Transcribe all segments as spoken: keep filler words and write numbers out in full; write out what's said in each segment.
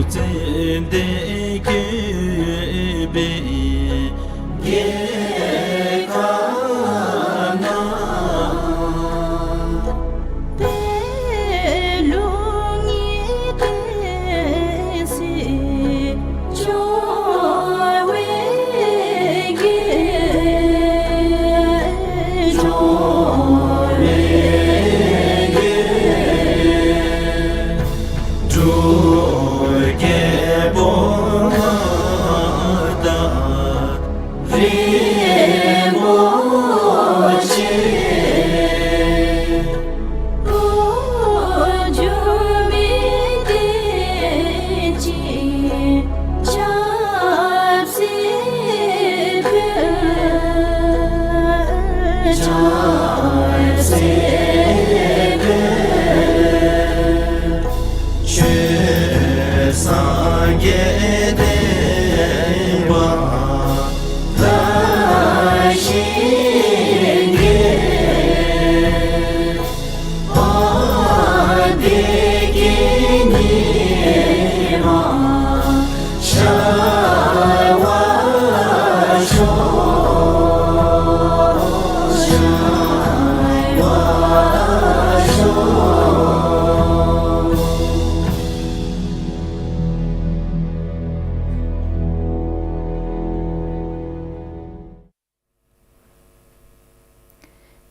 ཙན་དན་བཀོད་པའི་རྒྱལ་ཁབ་ན། པད་ལུང་གི་བསྟན་སྲིད་འབྱུང་བའི་རྒྱལ། འབྱུང་བའི་རྒྱལ། འབྲུག་རྒྱལ་པོ་མངའ་བདག་རིན་པོ་ཆེ། འགྲོ་མི་བདེ་སྐྱིད་ཆབ་སྲིད་ཕུལ། ཆབ་སྲིད་ཕུལ། ཆོས་སངས་རྒྱས་བསྟན་པ་དར་ཞིང་རྒྱས། བདེ་སྐྱིད་ཉི་མ་ཤར་བར་ཤོག། ཤར་བར་ཤོག།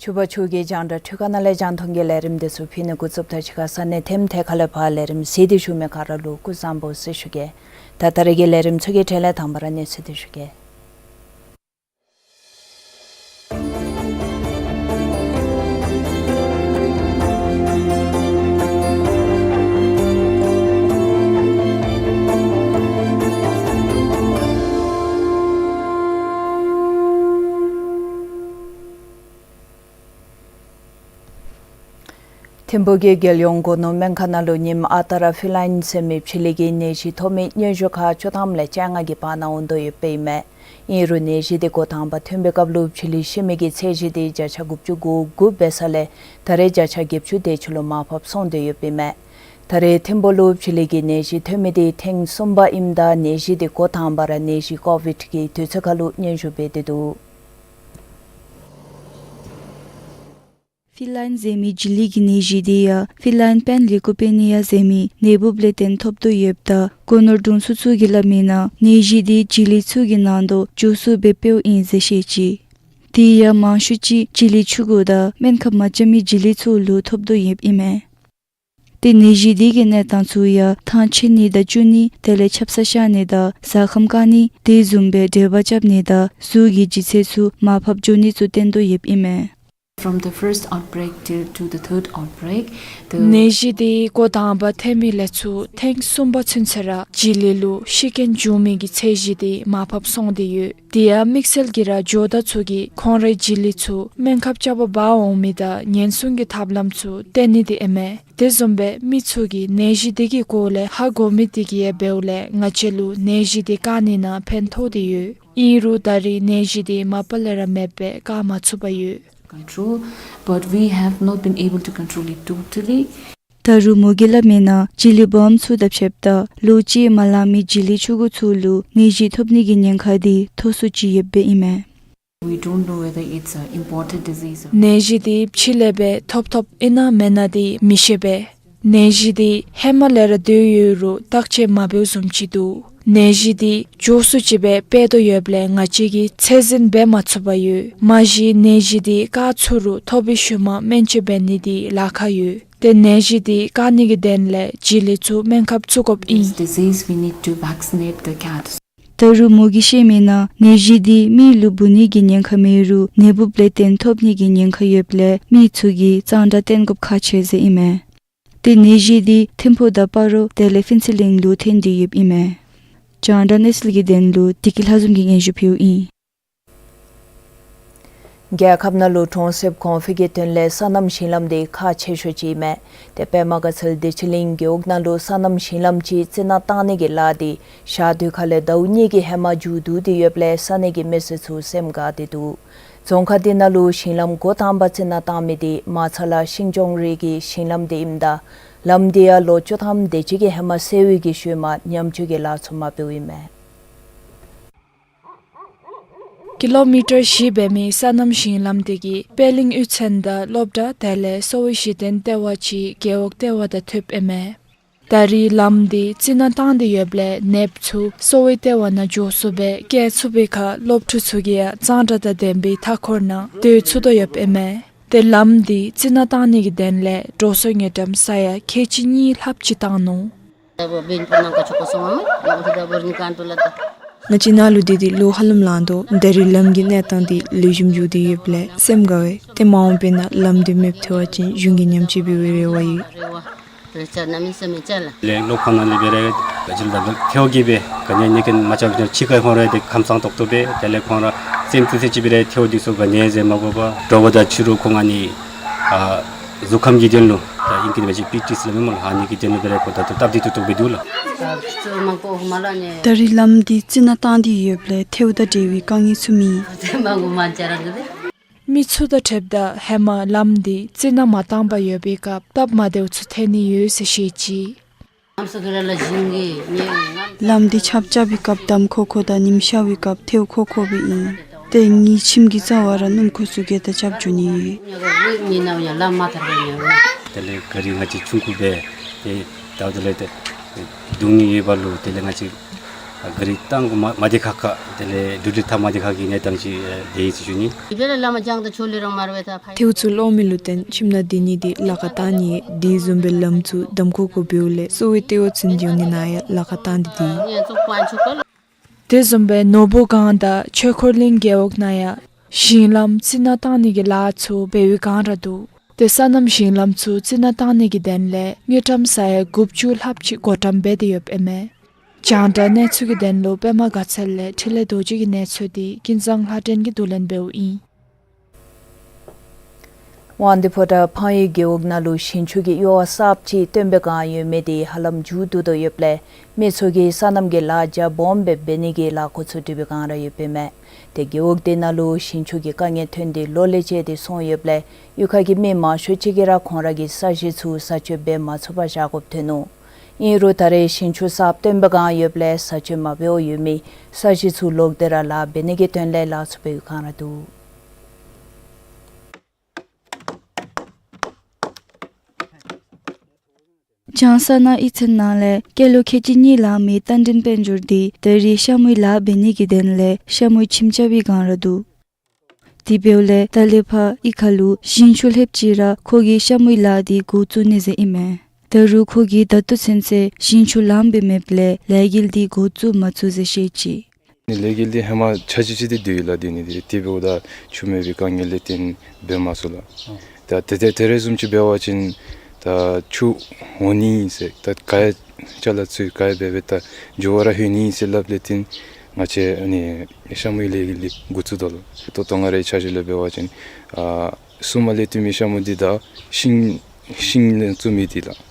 ཕྱུ་པ་ཕྱུགས་ཀྱི་རྒྱང་བསྒྲགས་འཕྲུལ་ཁང་ནང་ལས་རྒྱང་མཐོང་གི་ལས་རིམ་འདི་ཚུ་ཕུལ་ནི་འགོ་བཙུགསཔ་ད་ཕྱི་ཁ་ས་གནས་ཐེམ་ཐེ་ཁ་ལས་ཕར་ལས་རིམ་གཟིགས་ཏེ་བཞུགས་མི་ག་ར་ལུ་སྐུ་གཟུགས་བཟང་པོ་ཟེར་ཞུ་གེ། ད་ད་རེས་ཀྱི་ལས་རིམ་ཚུ་གི་གྲས་ལས་དང་པ་ར་གནས་ཚུལ་འདི་ཞུ་གེ། ཐིམ་ཕུག་གི་རྒྱལ་ཡོངས་སྒོ་ནོར་སྨན་ཁང་ནང་ལུ་ཉིནམ་ཨ་རྟག་ར་ཕི་ལཱིན་ཟེར་མི་བྱི་ལི་གི་ནད་གཞི་ཐོབ་མི་སྙན་ཞུ་ཁག་བཅུ་ཐམ་ལས་བཅོ་ལྔ་གི་བར་ན་འོང་དོ་ཡོདཔ་ཨིན་མས། ཨིན་རུང་ནད་གཞི་འདི་འགོ་དང་པ་ཐོན་པའི་སྐབས་ལུ་བྱི་ལི་ཤི་མི་གི་ཚད་གཞི་འདི་བརྒྱ་ཆ་དགུ་བཅུ་གོ་དགུ་འབད་ས་ལས་ད་རེས་བརྒྱ་ཆ་བརྒྱད་ཅུ་དེ་ཅིག་ལུ་མར་ཕབ་སོང་སྟེ་ཡོདཔ་ཨིན་མས། ད་རེས་ཐིམ་ཕུག་ལུ་བྱི་ལི་གི་ནད་གཞི་ཐོན་མི་འདི་ཐེངས་གསུམ་པ་ཨིནམ་ད་ནད་གཞི་འདི་འགོ་དང་པ་ར་ནད་གཞི་ཀོ་ཝིཌ་གི་དུས་ཚོད་ཁར་ལུ་སྙན་ཞུ་འབད་དེ་འདུག། ཕི་ལཱིན་ཟེར་མི་བྱི་ལི་གི་ནད་གཞི་འདི་ཡང་ཕི་ལཱིན་པེན་ལི་ཀུ་པེ་ནི་ཡ་ཟེར་མི་ནད་འབུཔ་ལས་བརྟེན་ཐོབ་དོ་ཡོདཔ་ད་སྒོ་ནོར་དྲུང་འཚོ་ཚུ་གིས་སླབ་མིའི་ནང་ནད་གཞི་འདི་བྱི་ལི་ཚུ་གི་ནང་དོག་མགྱོགས་སུ་སྦེ་འཕེལཝ་ཨིན་ཟེར་བཤད་ཅི། དེ་ཡང་མང་ཤོས་ཅིག་བྱི་ལི་ཕྱུ་གུ་དང་སྨན་ཁབ་མ་རྐྱབ་མི་བྱི་ལི་ཚུ་ལུ་ཐོབ་དོ་ཡོདཔ་ཨིན་མས། ཏེ་ནད་གཞི་འདི་གི་གནས་སྟངས་ཚུ་ཡང་ཐང་ཆད་ནི་དང་སྐྱུག་ནི་དེ་ལས་ཆབ་གསང་བཤལ་ནི་དང་ཟ་ཁམས་སྐམ་ནི་དེ་བཟུམ་སྦེ་འབྲས་བུ་རྐྱབ་ནི་དང་གཟུགས་ཀྱི་ལྗིད་ཚད་ཚུ་མར་ཕབ་འགྱོ་ནི་ཚུ་བསྟན་དོ་ཡོདཔ་ཨིན་མས། From the first outbreak to, to the third outbreak, the ནད་གཞི་འདི་འགོ་དང་པ་ཐོན་མི་ལས་ཚུར་ཐེངས་གསུམ་པ་ཚུན་ཚོད་ར་བྱི་ལི་ལུ་ཤི་རྐྱེན་བྱུང་མི་གི་ཚད་གཞི་འདི་མར་ཕབ་སོང་སྟེ་ཡོད། དེ་ཡང་དམིགས་བསལ་གྱིས་ར་ཇོ་བདག་ཚུ་གིས་ཁོང་རའི་བྱི་ལི་ཚུ་སྨན་ཁབ་རྐྱབ་པར་འབག་འོང་མི་དང་ཉེན་སྲུང་གི་ཐབས་ལམ་ཚུ་བསྟེན་ནི་འདི་ཨིན་མས། དེ་བཟུམ་སྦེ་མི་ཚུ་གིས་ནད་གཞི་འདི་གི་སྐོར་ལས་ཧ་གོ་མི་འདི་གིས་ཡང་འབདཝ་ལས་ང་བཅས་ལུ་ནད་གཞི་འདི་བཀག་ནི་ནང་ཕན་ཐོགས་ཏེ་ཡོད། ཨིན་རུང་ད་རེས་ནད་གཞི་འདི་མ་པ་ལས་ར་མེདཔ་སྦེ་བཀག་མ་ཚུགས་པར་ཡོད། Control, but we have not been able to control it totally. ད་རུང་མོ་གིས་སླབ་མིའི་ནང་བྱི་ལི་སྦོམ་ཚུ་དང་ཕྱདཔ་ད་ལོ་གཅིག་མ་ལང་མི་བྱི་ལི་ཕྱུ་གུ་ཚུ་ལུ་ནད་གཞི་ཐོབ་ནི་གི་ཉེན་ཁ་འདི་མཐོ་སུ་ཅིག་ཡོདཔ་ཨིན་མས། We don't know whether it's a imported disease or ནད་གཞི་འདི་ཕྱི་ལས་སྦེ་ཐོབ་ཐོབཔ་ཨིན་ན་མེན་ན་འདི་མི་ཤེས་པས། ནད་གཞི་འདི་ཧེ་མ་ལས་ར་སྡོད་ཡོད་རུང་བརྟག་དཔྱད་མ་འབདཝ་བཟུམ་ཅིག་འདུག། ནད་གཞི་འདི་མགྱོགས་སུ་ཅིག་སྦེ་འཕེལ་དོ་ཡོདཔ་ལས་ང་བཅས་ཀྱིས་ཚད་འཛིན་འབད་མ་ཚུགས་པར་ཡོད། མ་གཞི་ནད་གཞི་འདི་བཀག་ཚུགས་རུང་ཐོབ་པའི་ཤུལ་མ་སྨན་བཅོས་འབད་ནི་འདི་ལཱ་ཁག་ཡོད། ཏེ་ནད་གཞི་འདི་བཀག་ནི་གི་དོན་ལས་བྱི་ལི་ཚུ་སྨན་ཁབ་བཙུགས་དགོཔ་ཨིན། This disease, we need to vaccinate the cats. ད་རུང་མོ་གིས་བཤད་མིའི་ནང་ནད་གཞི་འདི་མི་ལུ་འབུ་ནི་གི་ཉེན་ཁ་མེད་རུང་ནད་འབུཔ་ལས་བརྟེན་ཐོབ་ནི་གི་ཉེན་ཁ་ཡོདཔ་ལས་མི་ཚུ་གིས་གཙང་སྦྲ་བསྟེན་དགོཔ་ཁག་ཆེ་ཟེར་ཨིན་མས། ཏེ་ནད་གཞི་འདི་ཐིམ་ཕུག་དང་སྤ་རོ་དེ་ལས་ཕུན་ཚོགས་གླིང་ལུ་ཐོན་ཏེ་ཡོདཔ་ཨིན་མས། རྒྱང་བསྒྲགས་གནས་ཚུལ་གྱི་དོན་ལུ་བདེ་སྐྱིད་ལྷ་འཛོམས་ཀྱིས་སྙན་ཞུ་ཕུལཝ་ཨིན། རྒྱལ་ཁབ་ནང་ལུ་གྲོང་གསེབ་གོང་འཕེལ་གྱི་དོན་ལས་སོ་ནམ་ཞིང་ལམ་འདི་ཁག་ཆེ་ཤོས་ཅིག་ཨིན་མས། ཏེ་པདྨ་དགའ་ཚལ་བདེ་ཆེན་གླིང་རྒེད་འོག་ནང་ལུ་སོ་ནམ་ཞིང་ལམ་ཅིག་རྩི་ནག་བཏང་ནི་གི་ལཱ་འདི་ཞག་དུས་ཁ་ལས་ཟླཝ་གཉིས་ཀྱི་ཧེ་མ་མཇུག་བསྡུ་སྟེ་ཡོདཔ་ལས་ས་གནས་ཀྱི་མི་སེར་ཚུ་སེམས་དགའ་སྟེ་འདུག། རྫོང་ཁག་འདི་ནང་ལུ་ཞིང་ལམ་འགོ་དང་པ་རྩི་ནག་བཏང་མི་འདི་མ་ཚ་ལ་ཤིང་སྐྱོང་རིགས་ཀྱི་ཞིང་ལམ་འདི་ཨིནམ་ད་ ལམ་འདི་ཡང་ལོ་བཅུ་ཐམ་དེ་ཅིག་གི་ཧེ་མ་སེལ་བའི་གི་ཤུལ་མ་ཉམས་བཅོས་ཀྱི་ལཱ་ཚུ་མ་འབདཝ་ཨིན་མས། ཀི་ལོ་མི་ཊར་བཞི་འབད་མི་སོ་ནམ་ཞིང་ལམ་དེ་གིས་པད་གླིང་གཡུས་ཚན་དང་སློབ་གྲྭ་དེ་ལས་གསོ་བའི་གཞི་རྟེན་ལྟེ་བ་ཅིག་རྒེད་འོག་ལྟེ་བ་དང་མཐུདཔ་ཨིན་མས། ད་རེས་ལམ་འདི་རྩི་ནག་བཏང་སྟེ་ཡོདཔ་ལས་ནདཔ་ཚུ་གསོ་བའི་ལྟེ་བ་ནང་འགྱོ་ཚུགས་པའི་སྐྱེལ་ཚུགས་པའི་ཁར་སློབ་ཕྲུག་ཚུ་གིས་ཡང་གཙང་སྦྲ་དང་ལྡན་པའི་མཐའ་འཁོར་ནང་སྡོད་ཚུགས་དོ་ཡོདཔ་ཨིན་མས། ཏེ་ལམ་འདི་རྩི་ནག་བཏང་ནི་གི་དོན་ལས་འགྲོ་སོང་དངུལ་ཀྲམ་ས་ཡ་ཁལ་གཅིག་གཉིས་ལྷགཔ་ཅིག་བཏང་ནུག། ང་བཅས་ནཱ་ལུ་སྡོད་དེ་ལོ་ཧ་ལམ་ལང་དོ། ད་རེས་ལམ་གྱི་གནས་སྟངས་འདི་ལེགས་ཤོམ་འགྱོ་སྟེ་ཡོདཔ་ལས་སེམས་དགའ་བས། ཏེ་མ་འོངས་པའི་ནང་ལམ་འདི་མེདཔ་ཐལ་བ་ཅིན་གཞུང་གིས་ཉམས་བཅོས་འབད་བའི་རེ་བ་ཡོད། དེ་ལས་སློབ་ཁང་ནང་ལས་འབད་རུང་ཅིག་ད་ཐལཝ་གིས་སྦེ་ག་ནི་ནི་གི་མ་ཅབ་ཅིག་ཁར་ཁོང་ར་དེ་ཁམས་སངས་ཏོག་ཏོ་སྦེ་དེ་ལས་ཁོང་ར་སེམས་ཚུ་ཟེར་ཅིག་འབད་རུང་ཐལཝ་འདི་ཚུ་ག་ནི་ཟེར་མ་དགོ་པར་དྲོ་པ་དང་ཕྱི་རུ་ཁོང་ཨ་ནི་ཨ་གཟུགས་ཁམས་ཀྱི་དོན་ལུ་ད་ཨིང་སྐད་ནང་འབད་བ་ཅིན་པེག་ཊིས་སླབ་མས་སྨོ་ལགས། ཨ་ནི་གི་དོན་ལུ་འབད་རུང་ཁོང་ད་ལྟོ་སྟབས་བདེ་ཏོག་ཏོ་སྦེ་འདུག་ལགས། ད་རེས་ལམ་འདི་རྩི་ནག་བཏང་སྟེ་ཡོདཔ་ལས་ཐལཝ་དང་འབྲེལ་བའི་དཀའ་ངལ་ཚུ་མེད། མི་ཚུ་དང་འཁྲིལཝ་ད་ཧེ་མ་ལམ་འདི་རྩི་ནག་མ་བཏང་པར་ཡོད་པའི་སྐབས་སྟབས་མ་བདེཝ་ཚུ་ཐོན་ནི་ཡོད་ཟེར་བཤད་ཅི། ལམ་འདི་ཆརཔ་རྐྱབ་པའི་སྐབས་འདམ་ཁོག་ཁོ་དང་ཉིམ་ཤར་བའི་སྐབས་ཐལཝ་ཁོག་ཁོ་སྦེ་ཨིན། ཏེ་ངེའི་ཁྱིམ་གྱི་རྩ་བ་ར་སྣུམ་འཁོར་ཚུ་གིས་ད་རྐྱབ་འགྱོ་ནི་ཡོད། དེ་ལས་ག་རི་ང་བཅས་ཆུང་ཀུ་སྦེ་ཏེ་ད་དེ་ལས་ཏེ་སྡུག་ནི་ཡོད་པ་ལུ་དེ་ལས་ང་བཅས་ག་རི་བཏང་དགོ་མ་མ་བདེ་ཁག་ཁ་དེ་ལས་འགྲུལ་འཕྲིན་ཐབས་མ་བདེ་ཁག་གི་གནས་སྟངས་ཅིག་ཨེ་དེ་ཨིན་ཟེར་ཞུ་ནི། ཐལཝ་ཚུ་སློག་མི་ལུ་བརྟེན་ཁྱིམ་ནང་སྡོད་ནི་འདི་ལཱ་ཁག་བཏང་ནི། དེ་བཟུམ་སྦེ་ལམ་ཚུ་འདམ་ཁོག་ཁོ་འབདཝ་ལས་གསོ་བའི་ལྟེ་བ་ཚུན་འགྱོ་ནི་ནང་ཡང་ལཱ་ཁག་བཏང་སྟེ་འདུག། དེ་བཟུམ་སྦེ་ནོར་བུ་སྒང་དང་ཆོས་འཁོར་གླིང་རྒེད་འོག་ནང་ཡང་ཞིང་ལམ་རྩི་ནག་བཏང་ནི་གི་ལཱ་ཚུ་འབད་བའི་བསྒང་ར་འདུག། ཏེ་སོ་ནམ་ཞིང་ལམ་ཚུ་རྩི་ནག་བཏང་ནི་གི་དོན་ལས་དངུལ་ཀྲམ་ས་ཡ་དགུ་བཅུ་ལྷགཔ་ཅིག་བགོ་བཀྲམ་འབད་དེ་ཡོདཔ་ཨིན་མས། རྒྱང་བསྒྲགས་གནས་ཚུལ་གྱི་དོན་ལུ་པདྨ་དགའ་ཚལ་ལས་འཕྲིན་ལས་རྡོ་རྗེ་གི་གནས་ཚུལ་འདི་ཀུན་བཟང་ལྷ་སྒྲོན་གྱིས་བསྡུ་ལེན་འབདཝ་ཨིན། དབང་འདུས་ཕོ་བྲང་ཕང་ཡུལ་རྒེད་འོག་ནང་ལུ་ཞིང་ཆུ་གི་གཡུར་བ་གསརཔ་ཅིག་བཏོན་པའི་བསྒང་ཡོད་མི་འདི་ཧ་ལམ་མཇུག་བསྡུ་དོ་ཡོདཔ་ལས་མི་ཚུ་གིས་སོ་ནམ་གྱི་ལཱ་རྒྱ་སྦོམ་སྦེ་འབད་ནི་གི་ལཱ་འགོ་བཙུགས་སྟེ་འབད་བའི་བསྒང་ར་ཡོདཔ་ཨིན་མས། ཏེ་རྒེད་འོག་དེ་ནང་ལུ་ཞིང་ཆུ་གི་དཀའ་ངལ་ཐོན་ཏེ་ལོ་ལས་བཅད་དེ་སོང་ཡོདཔ་ལས་གཡུས་ཁ་གི་མི་མང་ཤོས་ཅིག་གིས་ར་ཁོང་ར་གི་ས་གཞི་ཚུ་ས་སྤྱོད་འབད་མ་ཚུགས་པར་བཞག་དགོཔ་ཐོན་ནུག། ཨིན་རུང་ད་རེས་ཞིང་ཆུ་གསརཔ་བཏོན་པའི་བསྒང་ཡོདཔ་ལས་ས་སྤྱོད་མ་འབད་བར་ཡོད་མི་ས་གཞི་ཚུ་ལོག་སྟེ་ར་ལཱ་འབད་ནི་གི་དོན་ལས་ལཱ་ཚུ་འབད་བའི་བསྒང་ར་འདུག། ལྕང་ས་ན་གཡུས་ཚན་ནང་ལས་སྐྱེས་ལོ་ཁལ་གཅིག་གཉིས་ལང་མི་རྟ་མགྲིན་དཔལ་འབྱོར་འདི་ད་རེས་ཤ་མུའི་ལཱ་འབད་ནི་གི་དོན་ལས་ཤ་མུའི་ཁྱིམ་རྐྱབ་པའི་བསྒང་ར་འདུག། དེ་འབདཝ་ལས་ད་ལས་ཕར་གཡུས་ཁ་ལུ་ཞིང་ཆུ་ལྷོདཔ་ཅིག་ར་ཁོ་གིས་ཤ་མུའི་ལཱ་འདི་འགོ་བཙུགས་ནི་ཟེར་ཨིན་མས། ད་རུང་ཁོ་གིས་ད་ལྟོ་ཚུན་ཚོད་ཞིང་ཆུ་ལངམ་སྦེ་མེདཔ་ལས་ལས་འགུལ་འདི་འགོ་བཙུགས་མ་ཚུགས་ཟེར་བཤད་ཅི། ལས་འགུལ་འདི་ཧེ་མ་ཆ་ཅིག་ཅིག་འདི་སྡོད་ཡི་ལགས། དེ་ནི་འདི་དེ་འབདཝ་ད་ཆུ་མེད་པའི་དཀའ་ངལ་ལས་བརྟེན་འབད་མ་ཚུགས་ལགས། ཨ་ད་དེ་དེ་དེ་རེ་བཟུམ་ཅིག་འབད་བ་ཅིན་ད་ཆུ་འོང་ནི་ཨིན་ཟེར་ད་ག་ཡ་ཅ་ལ་ཚུ་ག་ཡ་འབད་འབད་ད་མགྱོགས་པ་ར་ལྷོད་ནི་ཨིན་ཟེར་སླབ་ལས་བརྟེན་ང་བཅས་ཨ་ནི་ཤ་མུའི་ལས་འགུལ་འདི་འགོ་བཙུགས་དོ་ལགས། ད་ལྟོ་ང་རའི་ཆ་བཞག་ལས་འབད་བ་ཅིན་ཨ་སོ་མ་ལས་བཏོན་མི་ཤ་མུ་འདི་དང་ཤིང་ཤིང་ལས་བཙུགས་མི་འདི་ལགས།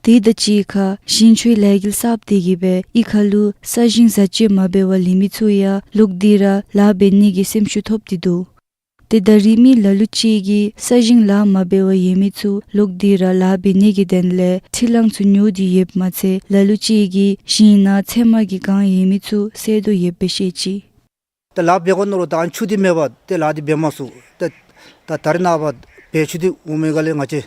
དེ་དང་གཅིག་ཁར་ཞིང་ཆུའི་ལས་འགུལ་གསརཔ་འདི་གིས་སྦེ་གཡུས་ཁ་ལུ་ས་ཞིང་བཟའ་སྤྱོད་མ་འབད་བར་ལུས་མི་ཚུ་ཡང་ལོག་སྟེ་ར་ལཱ་འབད་ནི་གི་སེམས་ཤུགས་ཐོབ་སྟེ་འདུག། ཏེ་ད་རེས་མི་ལ་ལུ་ཅིག་གིས་ས་ཞིང་ལཱ་མ་འབད་བར་ཡོད་མི་ཚུ་ལོག་སྟེ་ར་ལཱ་འབད་ནི་གི་དོན་ལས་འཕྲུལ་གླང་ཚུ་ཉོ་སྟེ་ཡོདཔ་མ་ཚད་ལ་ལུ་ཅིག་གིས་ཞིང་ནང་ཚལ་མ་གི་སྒང་ཡོད་མི་ཚུ་བསལ་དོ་ཡོདཔ་སྦེ་བཤད་ཅི། ཏེ་ལཱ་འབད་དགོ་མནོ་རུང་ད་ཆུ་འདི་མེད་པར་ཏེ་ལཱ་འདི་འབད་མ་ཚུགས། ཏེ་ད་ད་རེས་ནངས་པ་བལ་ཆུ་འདི་འོང་མི་ག་ལས་ང་བཅས་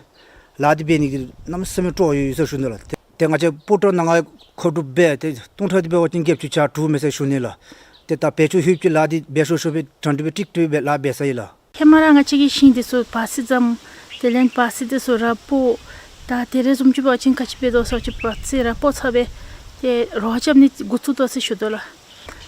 ལཱ་འདི་འབད་ནི་གི་གནམ་མེད་ས་མེད་སྤྲོ་བ་ཡོད་ཡོད་ཟེར་ཞུ་ནི་ལགས། ཏེ་ཏེ་ང་བཅས་སྤོ་བྲང་ནང་ང་མཁོ་སྒྲུབ་འབད་ཏེ་སྟོང་ཕྲག་འདི་འབད་བ་ཅིན་བརྒྱད་ཅུ་གྱ་དྲུག་མས་ཟེར་ཞུ་ནི་ལགས། ཏེ་ད་བལ་ཆུ་ལྷོདཔ་ཅིག་ལཱ་འདི་འབད་ཤོར་ཤོར་སྦེ་གྲང་སྒྲིག་སྦེ་ཀྲིག་ཀྲི་སྦེ་ལཱ་འབད་ས་ཨིན་ལགས། ཧེ་མ་ར་ང་བཅས་ཀྱི་ཞིང་འདི་ཚུ་བར་སི་འཛོམས། དེ་ལས་བར་སི་འདི་ཚུ་ར་སྤོ། ད་དེ་རེ་བཟུམ་ཅིག་འབད་བ་ཅིན་ག་ཅི་འབད་དོ་ཟེར་བ་ཅིན་བར་སི་ར་སྤོ་ཚར་སྦེ་ཏེ་རོ་རྐྱབ་ནི་འགོ་བཙུགས་དོ་ཟེར་ཞུ་དོ་ལགས།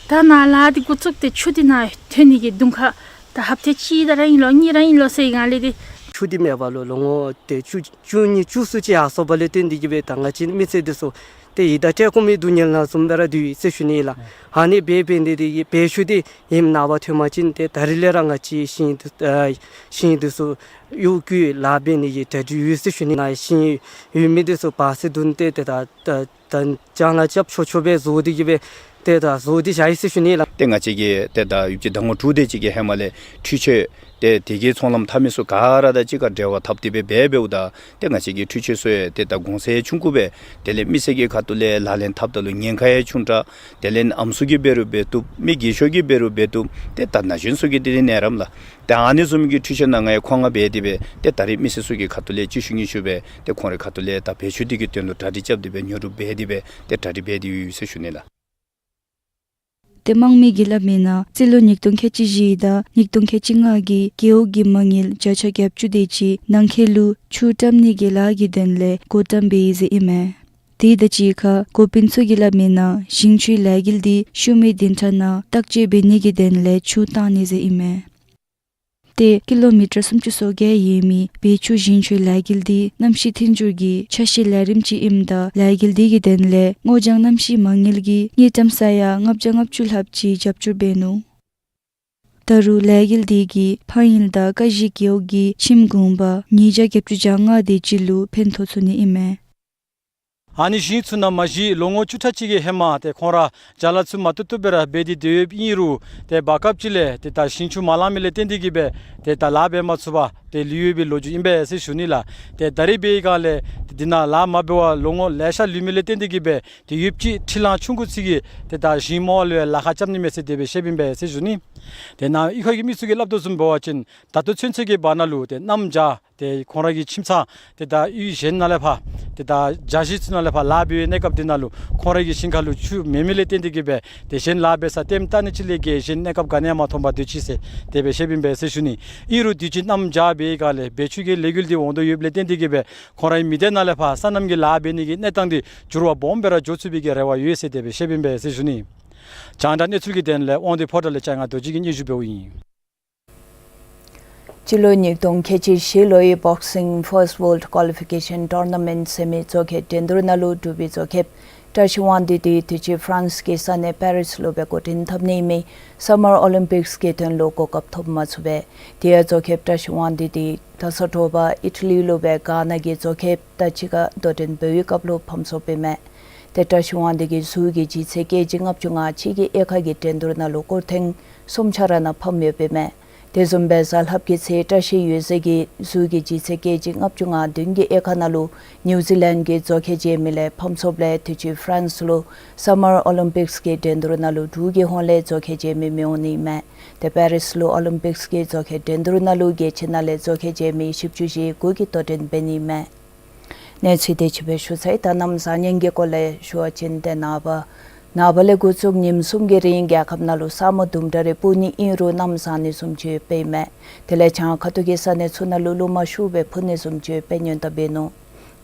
ད་ནཱ་ལཱ་འདི་འགོ་བཙུགས་ཏེ་ཆུ་འདི་ནཱ་ཐོན་ནི་གི་གདོང་ཁར་ད་ཧབ་ཏ་གཅིག་ད་ར་ཨིན་ལོ་གཉིས་ར་ཨིན་ལོ་ཟེར་ཡི་ག་ལས་ཏེ་ཆུ་འདི་མེད་པ་ལུ་ལོ་ངོ་ཏེ་བཅུ་བཅུ་གཉིས་བཅུ་གསུམ་ཅིག་ཡར་སོང་བ་ལས་བརྟེན་འདི་གིས་སྦེ་ད་ང་བཅས་མི་སེར་འདི་ཚུ་ཏེ་ཡི་དྭགས་བཀྲེས་སྐོམ་གྱི་སྡུག་བསྔལ་ནང་བཟུམ་སྦེ་ར་སྡོད་ཡི་ཟེར་ཞུ་ནི་ལགས། ཨ་ནི་འབད་འབད་ནི་འདི་གིས་བལ་ཆུ་འདི་ཡུདམ་ནངས་པ་ཐོན་པ་ཅིན་ཏེ་ད་རིས་ལས་ར་ང་བཅས་ཞིང་འདི་ཨ་ཞིང་འདི་ཚུ་གཡུར་བཀོད་ལཱ་འབད་ནི་གི་གྲ་སྒྲིག་ཡོད་ཟེར་ཞུ་ནི། ནཱ་ཞིང་ཡོད་མི་འདི་ཚུ་བར་སི་བརྡུང་སྟེ་ཏེ་ད་ད་ད་ལྕང་ལཱ་རྐྱབ་ཆོག་ཆོག་སྦེ་བཟོ་སྟེ་གིས་སྦེ་ ཏེ་ད་བཟོ་སྟེ་བཞག་ཡི་ཟེར་ཞུ་ནི་ལགས། ཏེ་ང་བཅས་ཀྱིས་ཏེ་ད་ཡུདཔ་ཅིག་ཟླ་ངོ་དྲུག་དེ་ཅིག་གི་ཧེ་མ་ལས་འཕྲུལ་ཆས་ཏེ་དེ་གི་ཚོང་ལམ་འཐབ་མི་ཚུ་ག་ར་དང་གཅིག་ཁར་འབྲེལ་བ་འཐབ་སྟེ་སྦེ་འབད་འབདཝ་ད་ཏེ་ང་བཅས་ཀྱི་འཕྲུལ་ཆས་ཚུ་ཡང་ཏེ་ད་གོང་ཚད་ཆུང་ཀུ་སྦེ་དེ་ལས་མི་སེར་གྱི་ཁ་ཐུག་ལས་ལག་ལེན་འཐབ་ད་ལུ་ཉེན་ཁ་ཡང་ཆུང་དྲགས། དེ་ལས་ཨམ་སྲུ་གིས་འབད་རུང་འབད་བཏུབ། མི་རྒས་ཤོས་ཀྱིས་འབད་རུང་འབད་བཏུབ། ཏེ་ད་ན་གཞོན་ཚུ་གིས་དེ་ལས་ནཱ་རམ་ལགས། ཏེ་ཨ་ནི་བཟུམ་གྱི་འཕྲུལ་ཆས་ནང་ང་ཡང་མཁོ་མངགས་འབད་དེ་སྦེ་ཏེ་ད་རེས་མི་སེར་ཚུ་གི་ཁ་ཐུག་ལས་གཅིག་ཤུལ་གཉིས་ཤུལ་སྦེ་ཏེ་ཁོང་རའི་ཁ་ཐུག་ལས་ད་བེད་སྤྱོད་དེ་གི་དོན་ལུ་གྲ་སྒྲིག་རྐྱབ་སྟེ་སྦེ་ཉོ་སྒྲུབ་འབད་དེ་སྦེ་ཏེ་གྲ་སྒྲིག་འབད་དེ་ཡོད་ཟེར་ཞུ་ནི་ལགས། ཏེ་དམངས་མི་གིས་སླབ་མི་ནང་རྩིས་ལོ་ཉིས་སྟོང་ཁལ་གཅིག་བཞི་དང་ཉིས་སྟོང་ཁལ་གཅིག་ལྔ་གི་རྒེད་འོག་གི་མ་དངུལ་བརྒྱ་ཆ་བརྒྱད་ཅུ་དེ་ཅིག་ནང་འཁོད་ལུ་ཆུ་བཀྲམ་ནི་གི་ལཱ་གི་དོན་ལས་བགོ་བཀྲམ་འབད་ཡི་ཟེར་ཨིན་མས། དེ་དང་གཅིག་ཁར་འགོ་དཔོན་ཚུ་གིས་སླབ་མི་ནང་ཞིང་ཆུའི་ལས་འགུལ་འདི་ཤུལ་མའི་བདུན་ཕྲག་ནང་བརྟག་དཔྱད་འབད་ནི་གི་དོན་ལས་ཆུ་བཏང་ནི་ཟེར་ཨིན་མས། ཏེ་ཀི་ལོ་མི་ཊར་སུམ་ཅུ་སོ་བརྒྱད་ཡོད་མི་བལ་ཆུ་ཞིང་ཆུའི་ལས་འགུལ་འདི་གནམ་གཤིས་མཐུན་འགྱུར་གྱི་ཆ་ཤས་ལས་རིམ་ཅིག་ཨིནམ་ད་ལས་འགུལ་འདི་གི་དོན་ལས་སྔོ་ལྗང་གནམ་གཤིས་མ་དངུལ་གྱི་དངུལ་ཀྲམ་ས་ཡ་ལྔ་བརྒྱ་ལྔ་བཅུ་ལྷགཔ་ཅིག་རྒྱབ་སྐྱོར་འབད་ནུག། ད་རུང་ལས་འགུལ་འདི་གིས་ཕ་ཡུལ་དང་ཀ་གཞི་རྒེད་འོག་གི་ཁྱིམ་གུང་པ་ཉིས་བརྒྱ་བརྒྱད་ཅུ་གྱ་ལྔ་དེ་ཅིག་ལུ་ཕན་ཐོགས་ཚུགས་ནི་ཨིན་མས། ཨ་ནི་ཞིང་ཚུ་ནང་མ་གཞི་ལོ་ངོ་བཅུ་ཕྲག་གཅིག་གི་ཧེ་མ་ཏེ་ཁོང་ར་ཅ་ལ་ཚུ་མ་བཏུབ་བཏུབ་སྦེ་ར་འབད་དེ་སྡོད་ཡོདཔ་ཨིན་རུང་ཏེ་བར་སྐབས་ཅིག་ལས་ཏེ་ད་ཞིང་ཆུ་མ་ལང་མི་ལས་བརྟེན་ཏེ་གིས་སྦེ་ཏེ་ད་ལཱ་འབད་མ་ཚུགས་པར་ཏེ་ལུས་ཡོད་པའི་ལོ་རྒྱུས་ཨིན་པས་ཟེར་ཞུ་ནི་ལགས། ཏེ་ད་རེས་འབད་བའི་སྒང་ལས་ཏེ་འདི་ནང་ལཱ་མ་འབད་བར་ལོ་ངོ་ལེ་ཤ་ལུས་མི་ལས་བརྟེན་ཏེ་གིས་སྦེ་ཏེ་ཡུདཔ་ཅིག་འཕྲུལ་གླང་ཆུང་ཀུ་ཅིག་གིས་ཏེ་ད་ཞིང་རྨོ་བ་ལུ་ཡང་ལཱ་ཁག་རྐྱབ་ནི་མས་ཟེར་དེ་སྦེ་བཤདཔ་ཨིན་པས་ཟེར་ཞུ་ནི། ཏེ་ནཱ་གཡུས་ཁ་གི་མི་ཚུ་གིས་སླབ་དོ་བཟུམ་འབད་བ་ཅིན་ད་ལྟོ་ཚུན་ཚོད་ཀྱི་བར་ན་ལུ་ཏེ་གནམ་བྱཱར་ཏེ་ཁོང་ར་གི་ཁྱིམ་ཚང་ཏེ་ད་གཡུས་གཞན་ནང་ལས་ཕར་ཏེ་ད་རྒྱ་གཞིས་ཚུ་ནང་ལས་ཕར་ལཱ་འབད་བའི་གནས་སྐབས་འདི་ནང་ལུ་ཁོང་ར་གི་ཞིང་ཁ་ལུ་ཆུ་མེད་མི་ལས་བརྟེན་ཏེ་གིས་སྦེ་ཏེ་གཞན་ལཱ་འབད་ས་ལྟདམོ་བལྟ་ནི་ཅིག་ལས་བརྒལ་གཞན་གནས་སྐབས་ག་ནི་ཡང་མ་མཐོང་པར་སྡོད་ཅི་ཟེར་དེ་སྦེ་བཤདཔ་ཨིན་པས་ཟེར་ཞུ་ནི། ཨིན་རུང་དུས་ཅི་གནམ་བྱཱར་འབད་བའི་སྒང་ལས་བལ་ཆུ་གི་ལས་འགུལ་འདི་འོང་དོ་ཡོདཔ་ལས་བརྟེན་ཏེ་གིས་སྦེ་ཁོང་རའི་མི་སྡེ་ནང་ལས་ཕར་སོ་ནམ་གྱི་ལཱ་འབད་ནི་གི་གནས་སྟངས་འདི་འགྱུར་བ་སྦོམ་སྦེ་ར་འགྱོ་ཚུགས་པའི་གི་རེ་བ་ཡོད་ཟེར་དེ་སྦེ་བཤདཔ་ཨིན་པས་ཟེར་ཞུ་ནི། རྒྱང་བསྒྲགས་གནས་ཚུལ་གྱི་དོན་ལས་དབང་འདུས་ཕོ་བྲང་ལས་ལྕང་ང་རྡོ་རྗེ་གིས་སྙན་ཞུ་འབདཝ་ཨིན། སྤྱི་ལོ་ཉིས་སྟོང་ཁལ་གཅིག་བཞི་ལོའི་Boxing First World Qualification Tournament ཟེར་མི་བཙོག་ཁེབ་འགྲན་བསྡུར་ནང་ལུ་འབྲུག་པའི་བཙོག་ཁེབ་བཀྲ་ཤིས་དབང་འདུས་འདི་དུས་ཅི་ཕ་རན་སི་གི་ས་གནས་པེ་རིས་ལུ་སྦེ་འགོ་འདྲེན་འཐབ་ནི་མི་སམ་མར་ཨོ་ལིམ་པིགསི་གི་དོན་ལུ་གོ་སྐབས་ཐོབ་མ་ཚུགས་པས། དེ་ཡང་བཙོག་ཁེབ་བཀྲ་ཤིས་དབང་འདུས་འདི་ད་ས་དྲོ་པ་ཨི་ཊ་ལི་ལུ་སྦེ་གྷ་ན་གི་བཙོག་ཁེབ་དང་གཅིག་ཁར་དོ་འགྲན་འབད་བའི་སྐབས་ལུ་ཕམ་སོཔ་ཨིན་མས། ཏེ་བཀྲ་ཤིས་དབང་འདུས་ཀྱི་གཟུགས་ཀྱི་ལྗིད་ཚད་ཀེ་ཇི་ལྔ་བཅུ་ང་གཅིག་གི་དབྱེ་ཁག་གི་འགྲན་བསྡུར་ནང་ལུ་སྐོར་ཐེངས་གསུམ་ཆ་ར་ནང་ཕམ་ཡོདཔ་ཨིན་མས། དེ་བཟུམ་སྦེ་གཟའ་ལྷགཔ་གི་ཚེ་བཀྲ་ཤིས་འོད་ཟེར་གྱིས་གཟུགས་ཀྱི་ལྗིད་ཚད་ཀེ་ཇི་ལྔ་བཅུ་ང་བདུན་གྱི་དབྱེ་ཁག་ནང་ལུ་ནིའུ་ཛི་ལེནཌ་གི་བཙོག་ཁེབ་བྱིན་མི་ལས་ཕམ་སོཔ་ལས་དུས་ཅི་ཕ་རན་སི་ལུ་སམ་མར་ཨོ་ལིམ་པིགསི་གི་འགྲན་བསྡུར་ནང་ལུ་འབྲུག་གི་ཧོངས་ལས་བཙོག་ཁེབ་བྱིན་མི་མི་འོང་ནི་ཨིན་མས། ཏེ་པེ་རིས་ལུ་ཨོ་ལིམ་པིགསི་གི་བཙོག་ཁེབ་འགྲན་བསྡུར་ནང་ལུ་རྒྱལ་སྤྱི་ནང་ལས་བཙོག་ཁེབ་བྱིན་མི་བཞི་བཅུ་ཞེ་དགུ་གིས་དོ་འགྲན་འབད་ནི་ཨིན་མས། གནས་ཚུལ་དེ་ཅིག་སྦེ་ཞུ་ཚར་ཡི། ད་གནམ་བཟང་ངན་གྱི་སྐོར་ལས་ཞུ་བ་ཅིན་ཏེ་ནངས་པ་ནངས་པ་ལས་འགོ་བཙུགས་ཉིནམ་གསུམ་གྱི་རིང་རྒྱལ་ཁབ་ནང་ལུ་ས་སྨུག་དུམ་གྲ་རེ་སྤུབ་ནི་ཨིན་རུང་གནམ་བཟང་ནི་བཟུམ་ཅིག་ཡོདཔ་ཨིན་མས། དེ་ལས་བྱང་ཁ་ཐུག་གི་ས་གནས་ཚུ་ནང་ལུ་རླུང་མ་ཤུགས་སྦེ་འཕུ་ནི་བཟུམ་ཅིག་ཡོདཔ་སྦེ་སྔོན་བརྡ་འབད་ནུག།